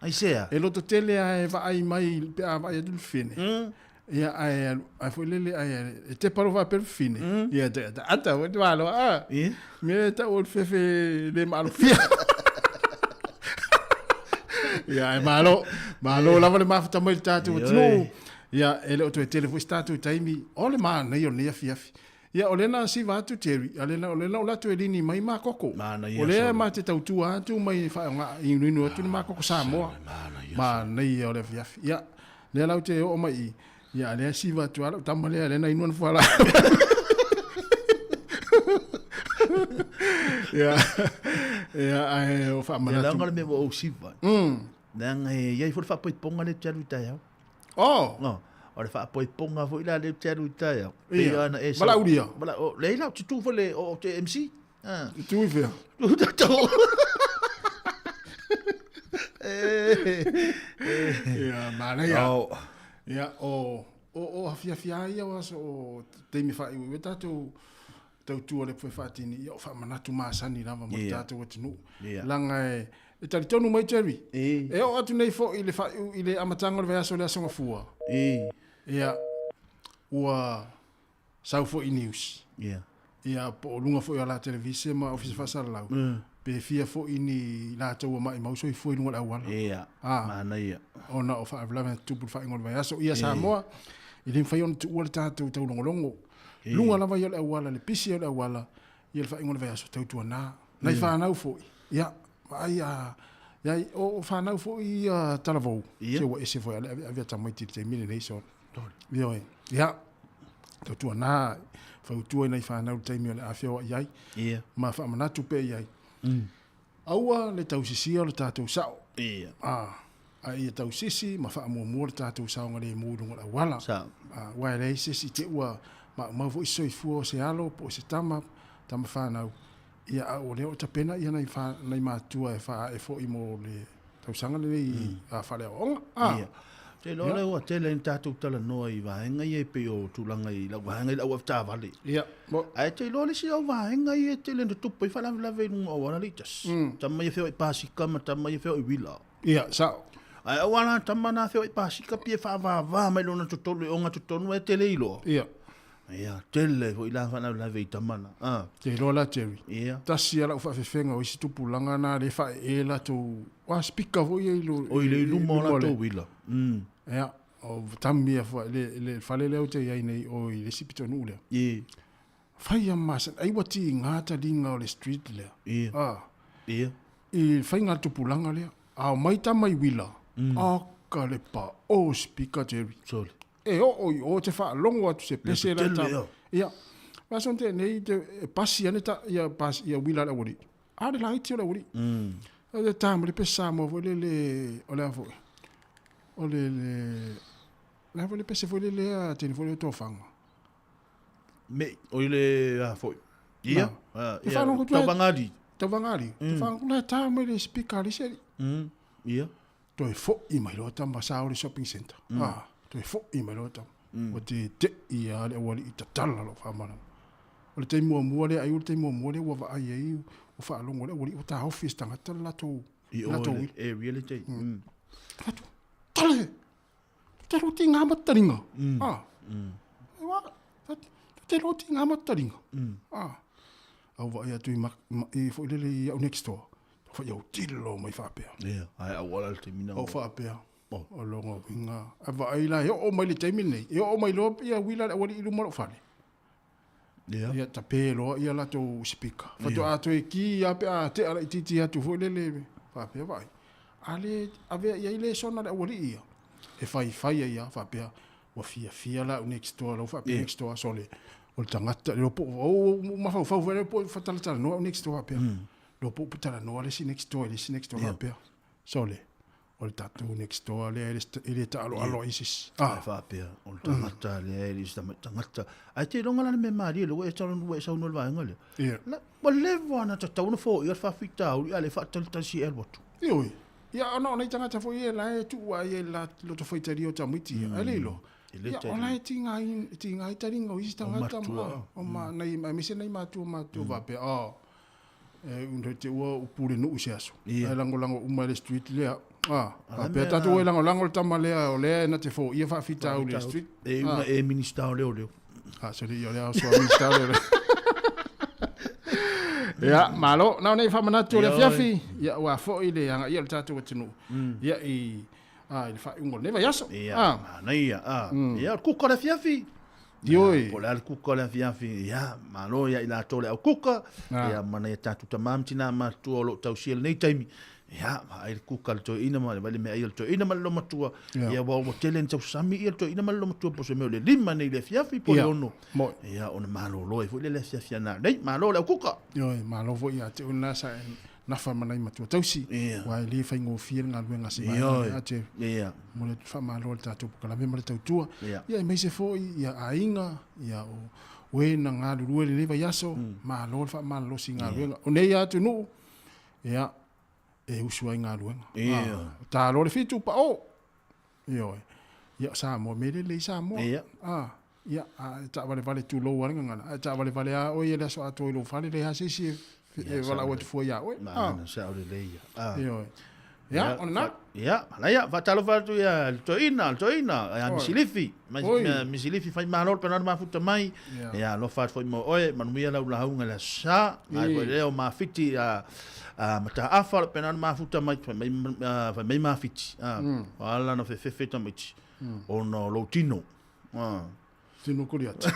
Ai sea. E loto tele a e vaai mai pe a vaai atu le fine. Ia, ai, ai foi lele, ai, e te paro vai pelo fine. Ia, te, te, ata, o te malo, ah. Ia. Me ta o le fefe le malofia. Ia, e malo, malo lava le mafuta mai le tātou Ioe. atunuu. Ia, e le o toe tele foi se tātou taimi, o le manaia o lenei afiafi. Ia, o lena siva atu, Jerry, a lena, o lena o latou e lini mai makoko. Manaia, O lea solo. ma te tautua atu mai whaonga inuinu atu le makoko Samoa. Manaia o le afiafi. Ia, lea lau te oo mai i, ia, lea siva atu ala, tama lea, lena inuan fuala. Ia, ia, ai, o Ia, whaamanatu. leaga le mea ua ou siva. Leaga e iai foi le faapoipoga lea ou te alu i taeao. Oh! No, o le faapoipoga foi la lea ou te alu i taeao. Ia. Pei ona e sau- Valaaulia. Vala- o, leai la, ou te tu foi le, o te MC. Ah. Tu i fea? Tu tatou. Ia, manaia. Oh. Ia, o, o, o afiafi ai ia o aso o teimi whaiu. E tātou tautua le pue whaatini, ia o whaamanatu maasani lava mo Ia. tātou atunuu. Ia. Langa e, e talitonu mai Jerry. E o atu nei fo i le whaiu, i le amatanga o le vaiaso le aso ngafua. Ia, ua sau fo i news. Ia. Ia, po o lunga fo i o la televise ma ofisa whaasalalau. Pe fia fo i ni lātou ua mai mauso i fua i lunga le auala. Ia, Ah. manaia. Ona o whaavelawe na tupu le whaingo le vaiaso. Ia Samoa, i le mwhai ona tuua le tātou taulongolongo. Lunga lava ia o le auala, le pisi ia o le auala, ia le whaingo le vaiaso tautua nā. Nai whanau foi. Ia, ai a, ia, o, o whanau foi ia talavou. Ia. Se ua ese foi, ale ave, ave a tamaiti le teimile nei so. Ia, oe. Ia, tautua nā, whautua i nai whanau le taimi o le awhia o iai. Ia. Ma whaamanatu pe iai. Aua le tausisia o le tātou sao. Ia. Ah, a ia tausisi ma whaamuamua le tātou saonga le mu i lunga o le auala. Sao. Ah, wa e leai se isi te ua maumau foi soifua o se alo po o se tama, tama whanau. Ia a o lea o tapena ia nai, wha, nai matua e wha e foi mo le tausaga lenei mm. a whaleaoaoga. Ah, Ia. Te iloa lea ua tele ai ni tatou talanoa i vaega ia e pei o tulaga i lau vaega i lau avetaavale. Ia. Ae te iloa le isi au vaega ia e tele na tupu ai faalavelave i luga o auala le itasi. Tama ia feoai pasika ma tama ia feoai uila. Ia, sao. Ae auala tama na feoai pasika pia faavāvā mai lona totonu e oga totonu ae tele iloa. Ia. Ia, tele foi la faalavelave i tama na. Ah. Te iloa la Jerry. Ia. Tasi ala u whaafewhenga o isi tupulaga na le whae e latou, wa speaker foi ia i lo... O i le luma o le. latou uila. Ia, o tamia fua, le, le fale leo te iai nei o i le sipi tonu lea. Ia. Whai a masan, ai wati i ngā talinga o le street lea. Ia. Ah. Ia. I whai ngā tupulanga lea. A o mai tama i wila. A ka le pa o speaker Jerry. Sorry. E o o i o te whaalongo atu se pese la tele, ta. ia. Ia. Vason te nei te e pasi ane ta ia pas ia wila le wuri. A le laiti o le wuri. Le tama le pese mo foi le le o le foi. O le le la foi le pese foi le le a te foi le tofanga. Me, o i le a foi. Ia. Ah, Te ia. whanongo tu e- Tauvagali. Tauvangali. Te whanongo la tama le speaker le seri. Ia. Toe fo'i mai loa tama sa o le shopping centre. Ah, toe fo'i mai loa tama. Ua tete'i lava le aualii tatala lou faamalama. O le taimi muamua lea ai o le taimi muamua lea ua vaai ai ua faalogo le aualii ua taofi e se tagata le latou I o latou le uila. area le tai. Tale! Te loa tiga ma taliga. Ah. Ua, te loa tiga ma taliga. Ah. Au vaai atu i, ma, i foi lele i au next door. Fai au tilo mai faapea. Ia, ai auala le taimi na. Au faapea. O loga uiga. A vaai la e oo mai le taimi lenei. E oo mai loa ia uila le aualii i luma o lou fale. Ia. Ia tape loa ia latou speaker. Faatoa toe ki lava pe a tea laitiiti atu foi lele faapea vaai. A le avea i ai le sona le aualii ia. E faifai ai lava faapea ua fiafia la au next door lau faapea next door sole. O le tagata le po o mafaufau foi le po faatalatalanoa au next door faapea. Lo po talanoa le isi next door le isi next door faapea. Sole. O le tatou next door lea e le taaloalo ai se isi. Ah. Faapea, o le tagata lea e le isi tagata. Ae te iloga la le mea malie lea ua e talanoa ua e saunoa i le vaega lea. Ia. La, ua leva ona tatau ona foia le faafitauli a o le faatalitali si e alu atu. Ioe. Ia ona o nai tagata foi ia la e tuu ai e la loto faitalia o tamaiti ia. Ai le iloa. E le Ia, o tali. la e tiga ai tiga ai taliga o isi tagata matua. ma o ma nai aemaise nai matua matua faapea oh e una te ua upu le nuu se aso. Ia. Ae lagolago uma i le street lea. Ah, A faapea mea tatou la- e lagolago le tama lea o lea na te foia faafitauli i le street. E una e minista o leo leo. Ah, sorry, o lea o sua minista o leo leo. Ia, malo, nao nei faamanatu o le Ia, afiafi. Ia, ua fo'i le agaia o le tatou atunuu. Ia, i, ah, i le faaiuga o lenei vaiaso. Ia, Ah. manaia. Ah. Ia, o le kuka o le afiafi. Ioe. Ia, po o le a le kuka o le afiafi. Ia, malo ia i latou le au kuka. Ah. Ia, mana ia tatou tamā ma tinā matutua o loo tausia lenei taimi. Ia, vaai le kuka a le toeaina ma le vai le meaai a le toeaina ma le lomatua. Ia. Ia, ua ua tele ni tausami ia le toeaina ma le lomatua po o se mea o le 5 nei i le afiafi po o le Ia, 6. moi. Ia, ona malolo ai foi lea le afiafi ana nei. Malo le au kuka. Ioe, malo foi ia te oe lena sa e nafa ma nai matua tausi. Ia. Ua e le faigofie le galuega se Ioe. vaega lea te. Ia. Mo le faamalo le tatou pokalame ma le tautua. Ia. Ia, aemaise foi ia aiga, ia o oe na galulue lenei vaiaso, malo le faamalolosi i galuega. O nei atunuu, ia, e usu ai galuega. Ia. Ah, talo le 7 pao. Ioe. Ia, Samoa, mea lelei Samoa. Ia. Ah, ia, a e taavalevale tulou lava le gagana. Ae taavalevale lava oe ia le aso atoa i lou fale, leai lava se isi e e valaau atu fua iā oe. Ah, Mana sa o lelei ia. Ah. ioe. Ia, o lena. Ia, manaia, faatalofa atu ia le toeaina, le toeaina, ia Oi. Misilifi. Mai Oi. Misilifi fai malo le penana mafuta mai. Ia. Ia, alofa atu foi mo oe, manuia lau lauga i le aso sa. Ai foi lea o mafiti a a mataafa le penana mafuta mai fai mai fai mai mafiti. Ah, o ala na fefefe tamaiti. Ona o lou tino. Ah. Tino koliata.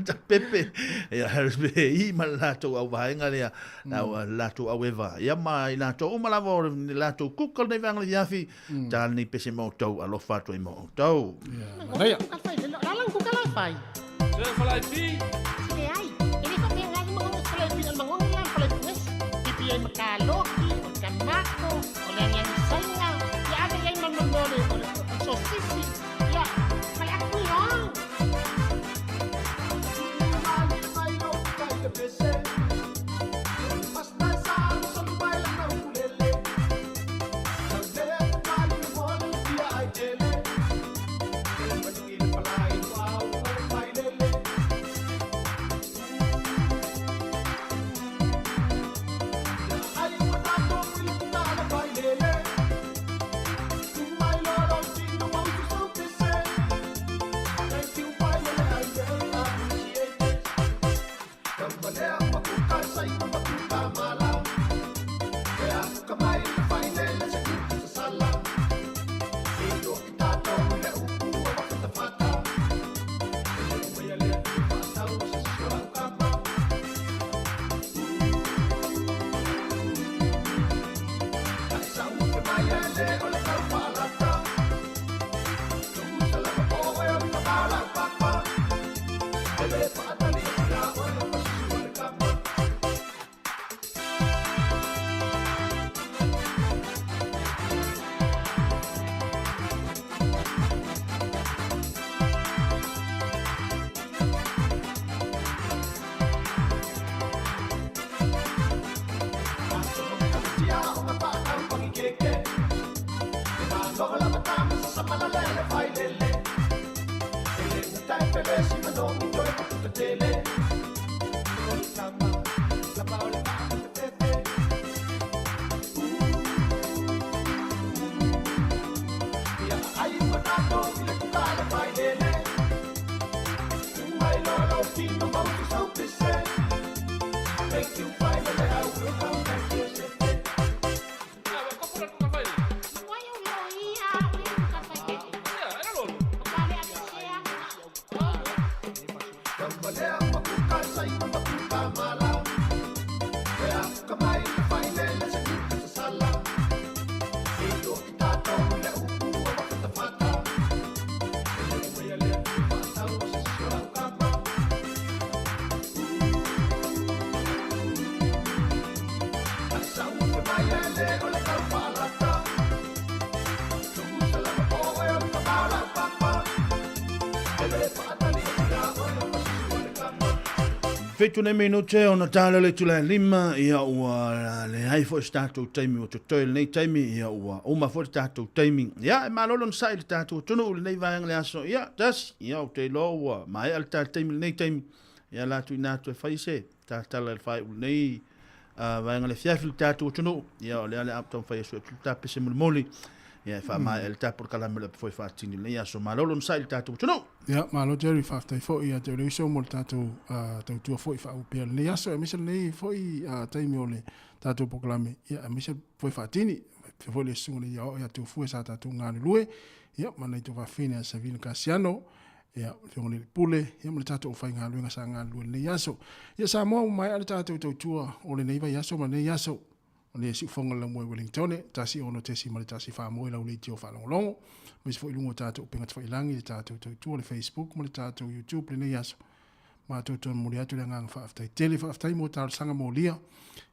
Ta pepe ia Harris i ma le latou auvaega lea lau latou aueva ia ma i latou uma lava o le latou kuka o lenei vaega o le afiafi ta lenei pese ma outou alofa atu ai ma outou. Manaia. Fitu nei minute ona tala le itula e 5, ia ua leai foi se tatou taimi ua totoe lenei taimi, ia ua uma foi le tatou taimi. Ia e malo le onosai i le tatou atunuu i lenei vaega le aso. Ia tasi, ia ou te iloa ua maea le ta taimi i lenei taimi. Ia la tuuina atu e fai se tatala i le faaiu lenei vaega le afiafi i le tatou atunuu. Ia o lea le a taumafai e sue atu le ta pese mulimuli. Ia e faamaea le ta polokalame o le apu foi faatini i lenei aso. Malo le onosai i le tatou atunuu. Ia, malo Jerry, faafetai foi ia te oe le uso mo le tatou tautua foi faaupea i lenei aso, aemaise lenei foi taimi o le tatou polokalame, ia aemaise foi faatini. Faapea foi le susuga i le Iaoa ia Tofue sa tatou galulue, ia ma nai tuafafine a Savina Kasiano, ia le Afioga i le Pule, ia ma le tatou aufaigaluega sa galulue i lenei aso. Ia Samoa, ua maea le tatou tautua o lenei vaiaso ma lenei aso. O le siufofoga o le laumua i Wellingtone, 1 6.1 moe lau leitio faalogologo. Aemaise foi i luga o tatou upega tafailangi, le tatou tautua, le Facebook ma le tatou YouTube lenei aso. Matou toe momoli atu le agaga faafetai tele. Faafetai mo talosaga molia.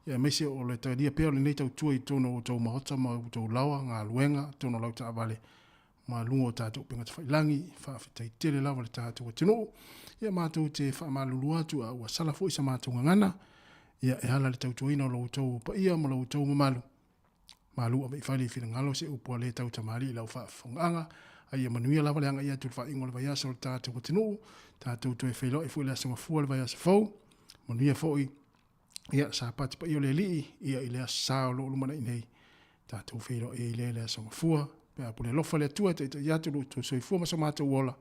Ia aemaise o le talia pea o lenei tautua i totonu o outou maota ma outou laoa, galuega, totonu o lau taavale ma luga o tatou upega tafailangi. Faafetai tele lava le tatou atunuu. Ia matou te faamalulu atu a ua sala foi sa matou gagana. Ia e ala i le tautuaina o lo outou paia ma lo outou mamalu. Malu ave i fale i finagalo se upu a le tau tamalii i lau faafofogaaga, a ia manuia lava le agai atu i le faaiuga o le vaiaso o le tatou atunuu, tatou toe feiloai foi i le aso Gafua le vaiaso fou. Manuia foi, ia, Sapati paia o le Alii, ia, i le aso Sa o lo o lumanai nei, tatou feiloai ai lea i le aso Gafua, pe a pule alofa le Atua e taitai atu lo outou soifua ma so matou ola,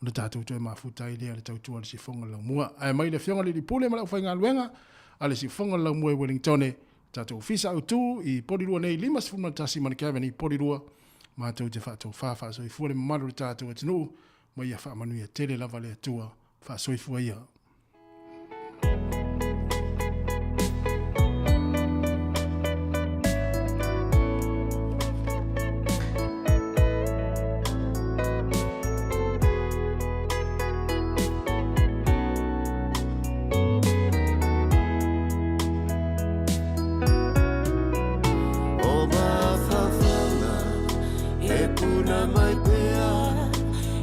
ona tatou toe mafuta ai lea i le tautua a le Siufofoga o le Laumua. Ae mai le Afioga i le Alii Pule ma le aufaigaluega a le Siufofoga o le Laumua i Wellingtone, tatou ofisa autu i Polilua nei 51 Manukau i Polilua, matou te faatofa faasoifua le mamalu o le tatou atunuu, ma ia faamanuia tele lava le Atua faasoifua ia. O mafaufauga e puna mai pea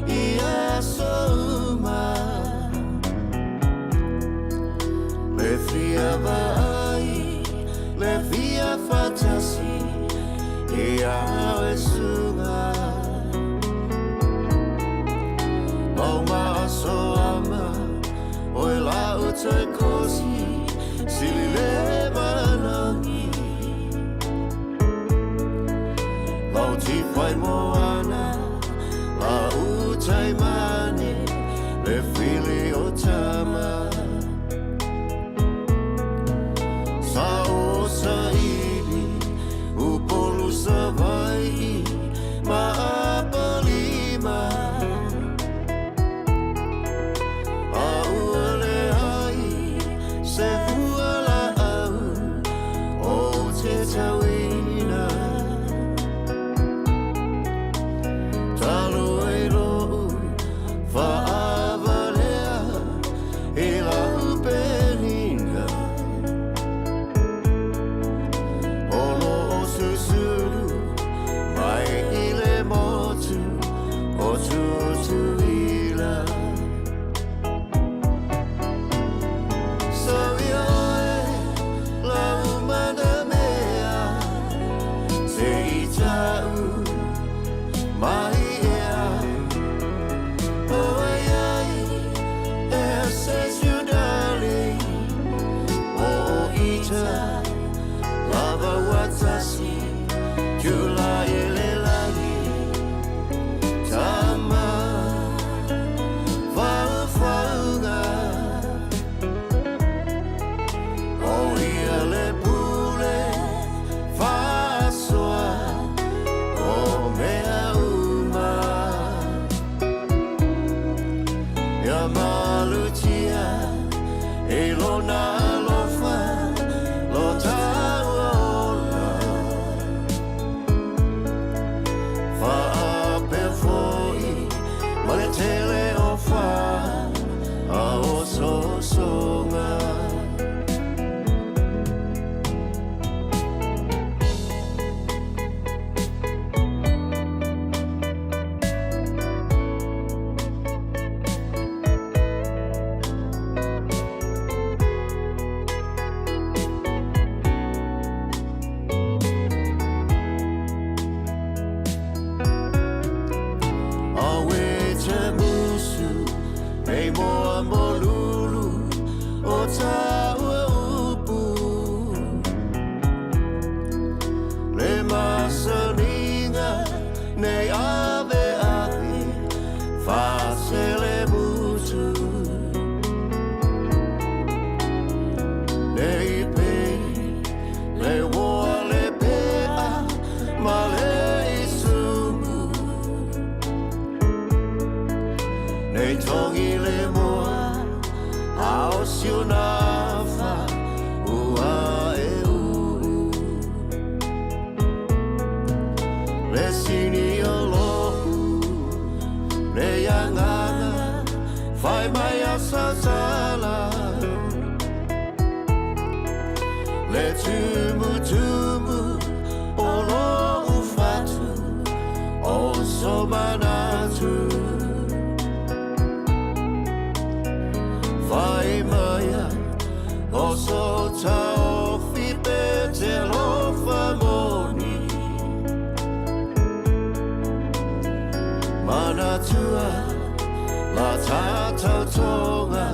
i aso uma. Le fia vaai, le fia faatasi i au e suga. Mau ma aso ama, oe lau toe kosi, sili le managi. Lau tiwhai moana, la utai mane, le whili o tama. Sa o sa iwi, upolu sa vai, ita Lava watasi Tula i le lagi Tama Whauwhaunga O ia le pule Whasoa O mea uma Ia malutia E lona alofa Lo tauola Whaapea foi Ma le tele o wha A o sosonga. Awe te musu Nei moa mo lulu O tāua upu Le masaninga Nei ave ave Whasele mutu Nei pe Le woa le pea Ma le isumu Nei tongi le moa A o siuna fa Ua e uu Le sini o lo'u Le iagaga Fai mai a sausala Le tumutumu O lo'u fatu O so manatu Fai maia O so taofi pe te lofa moni Manatua La tātou tonga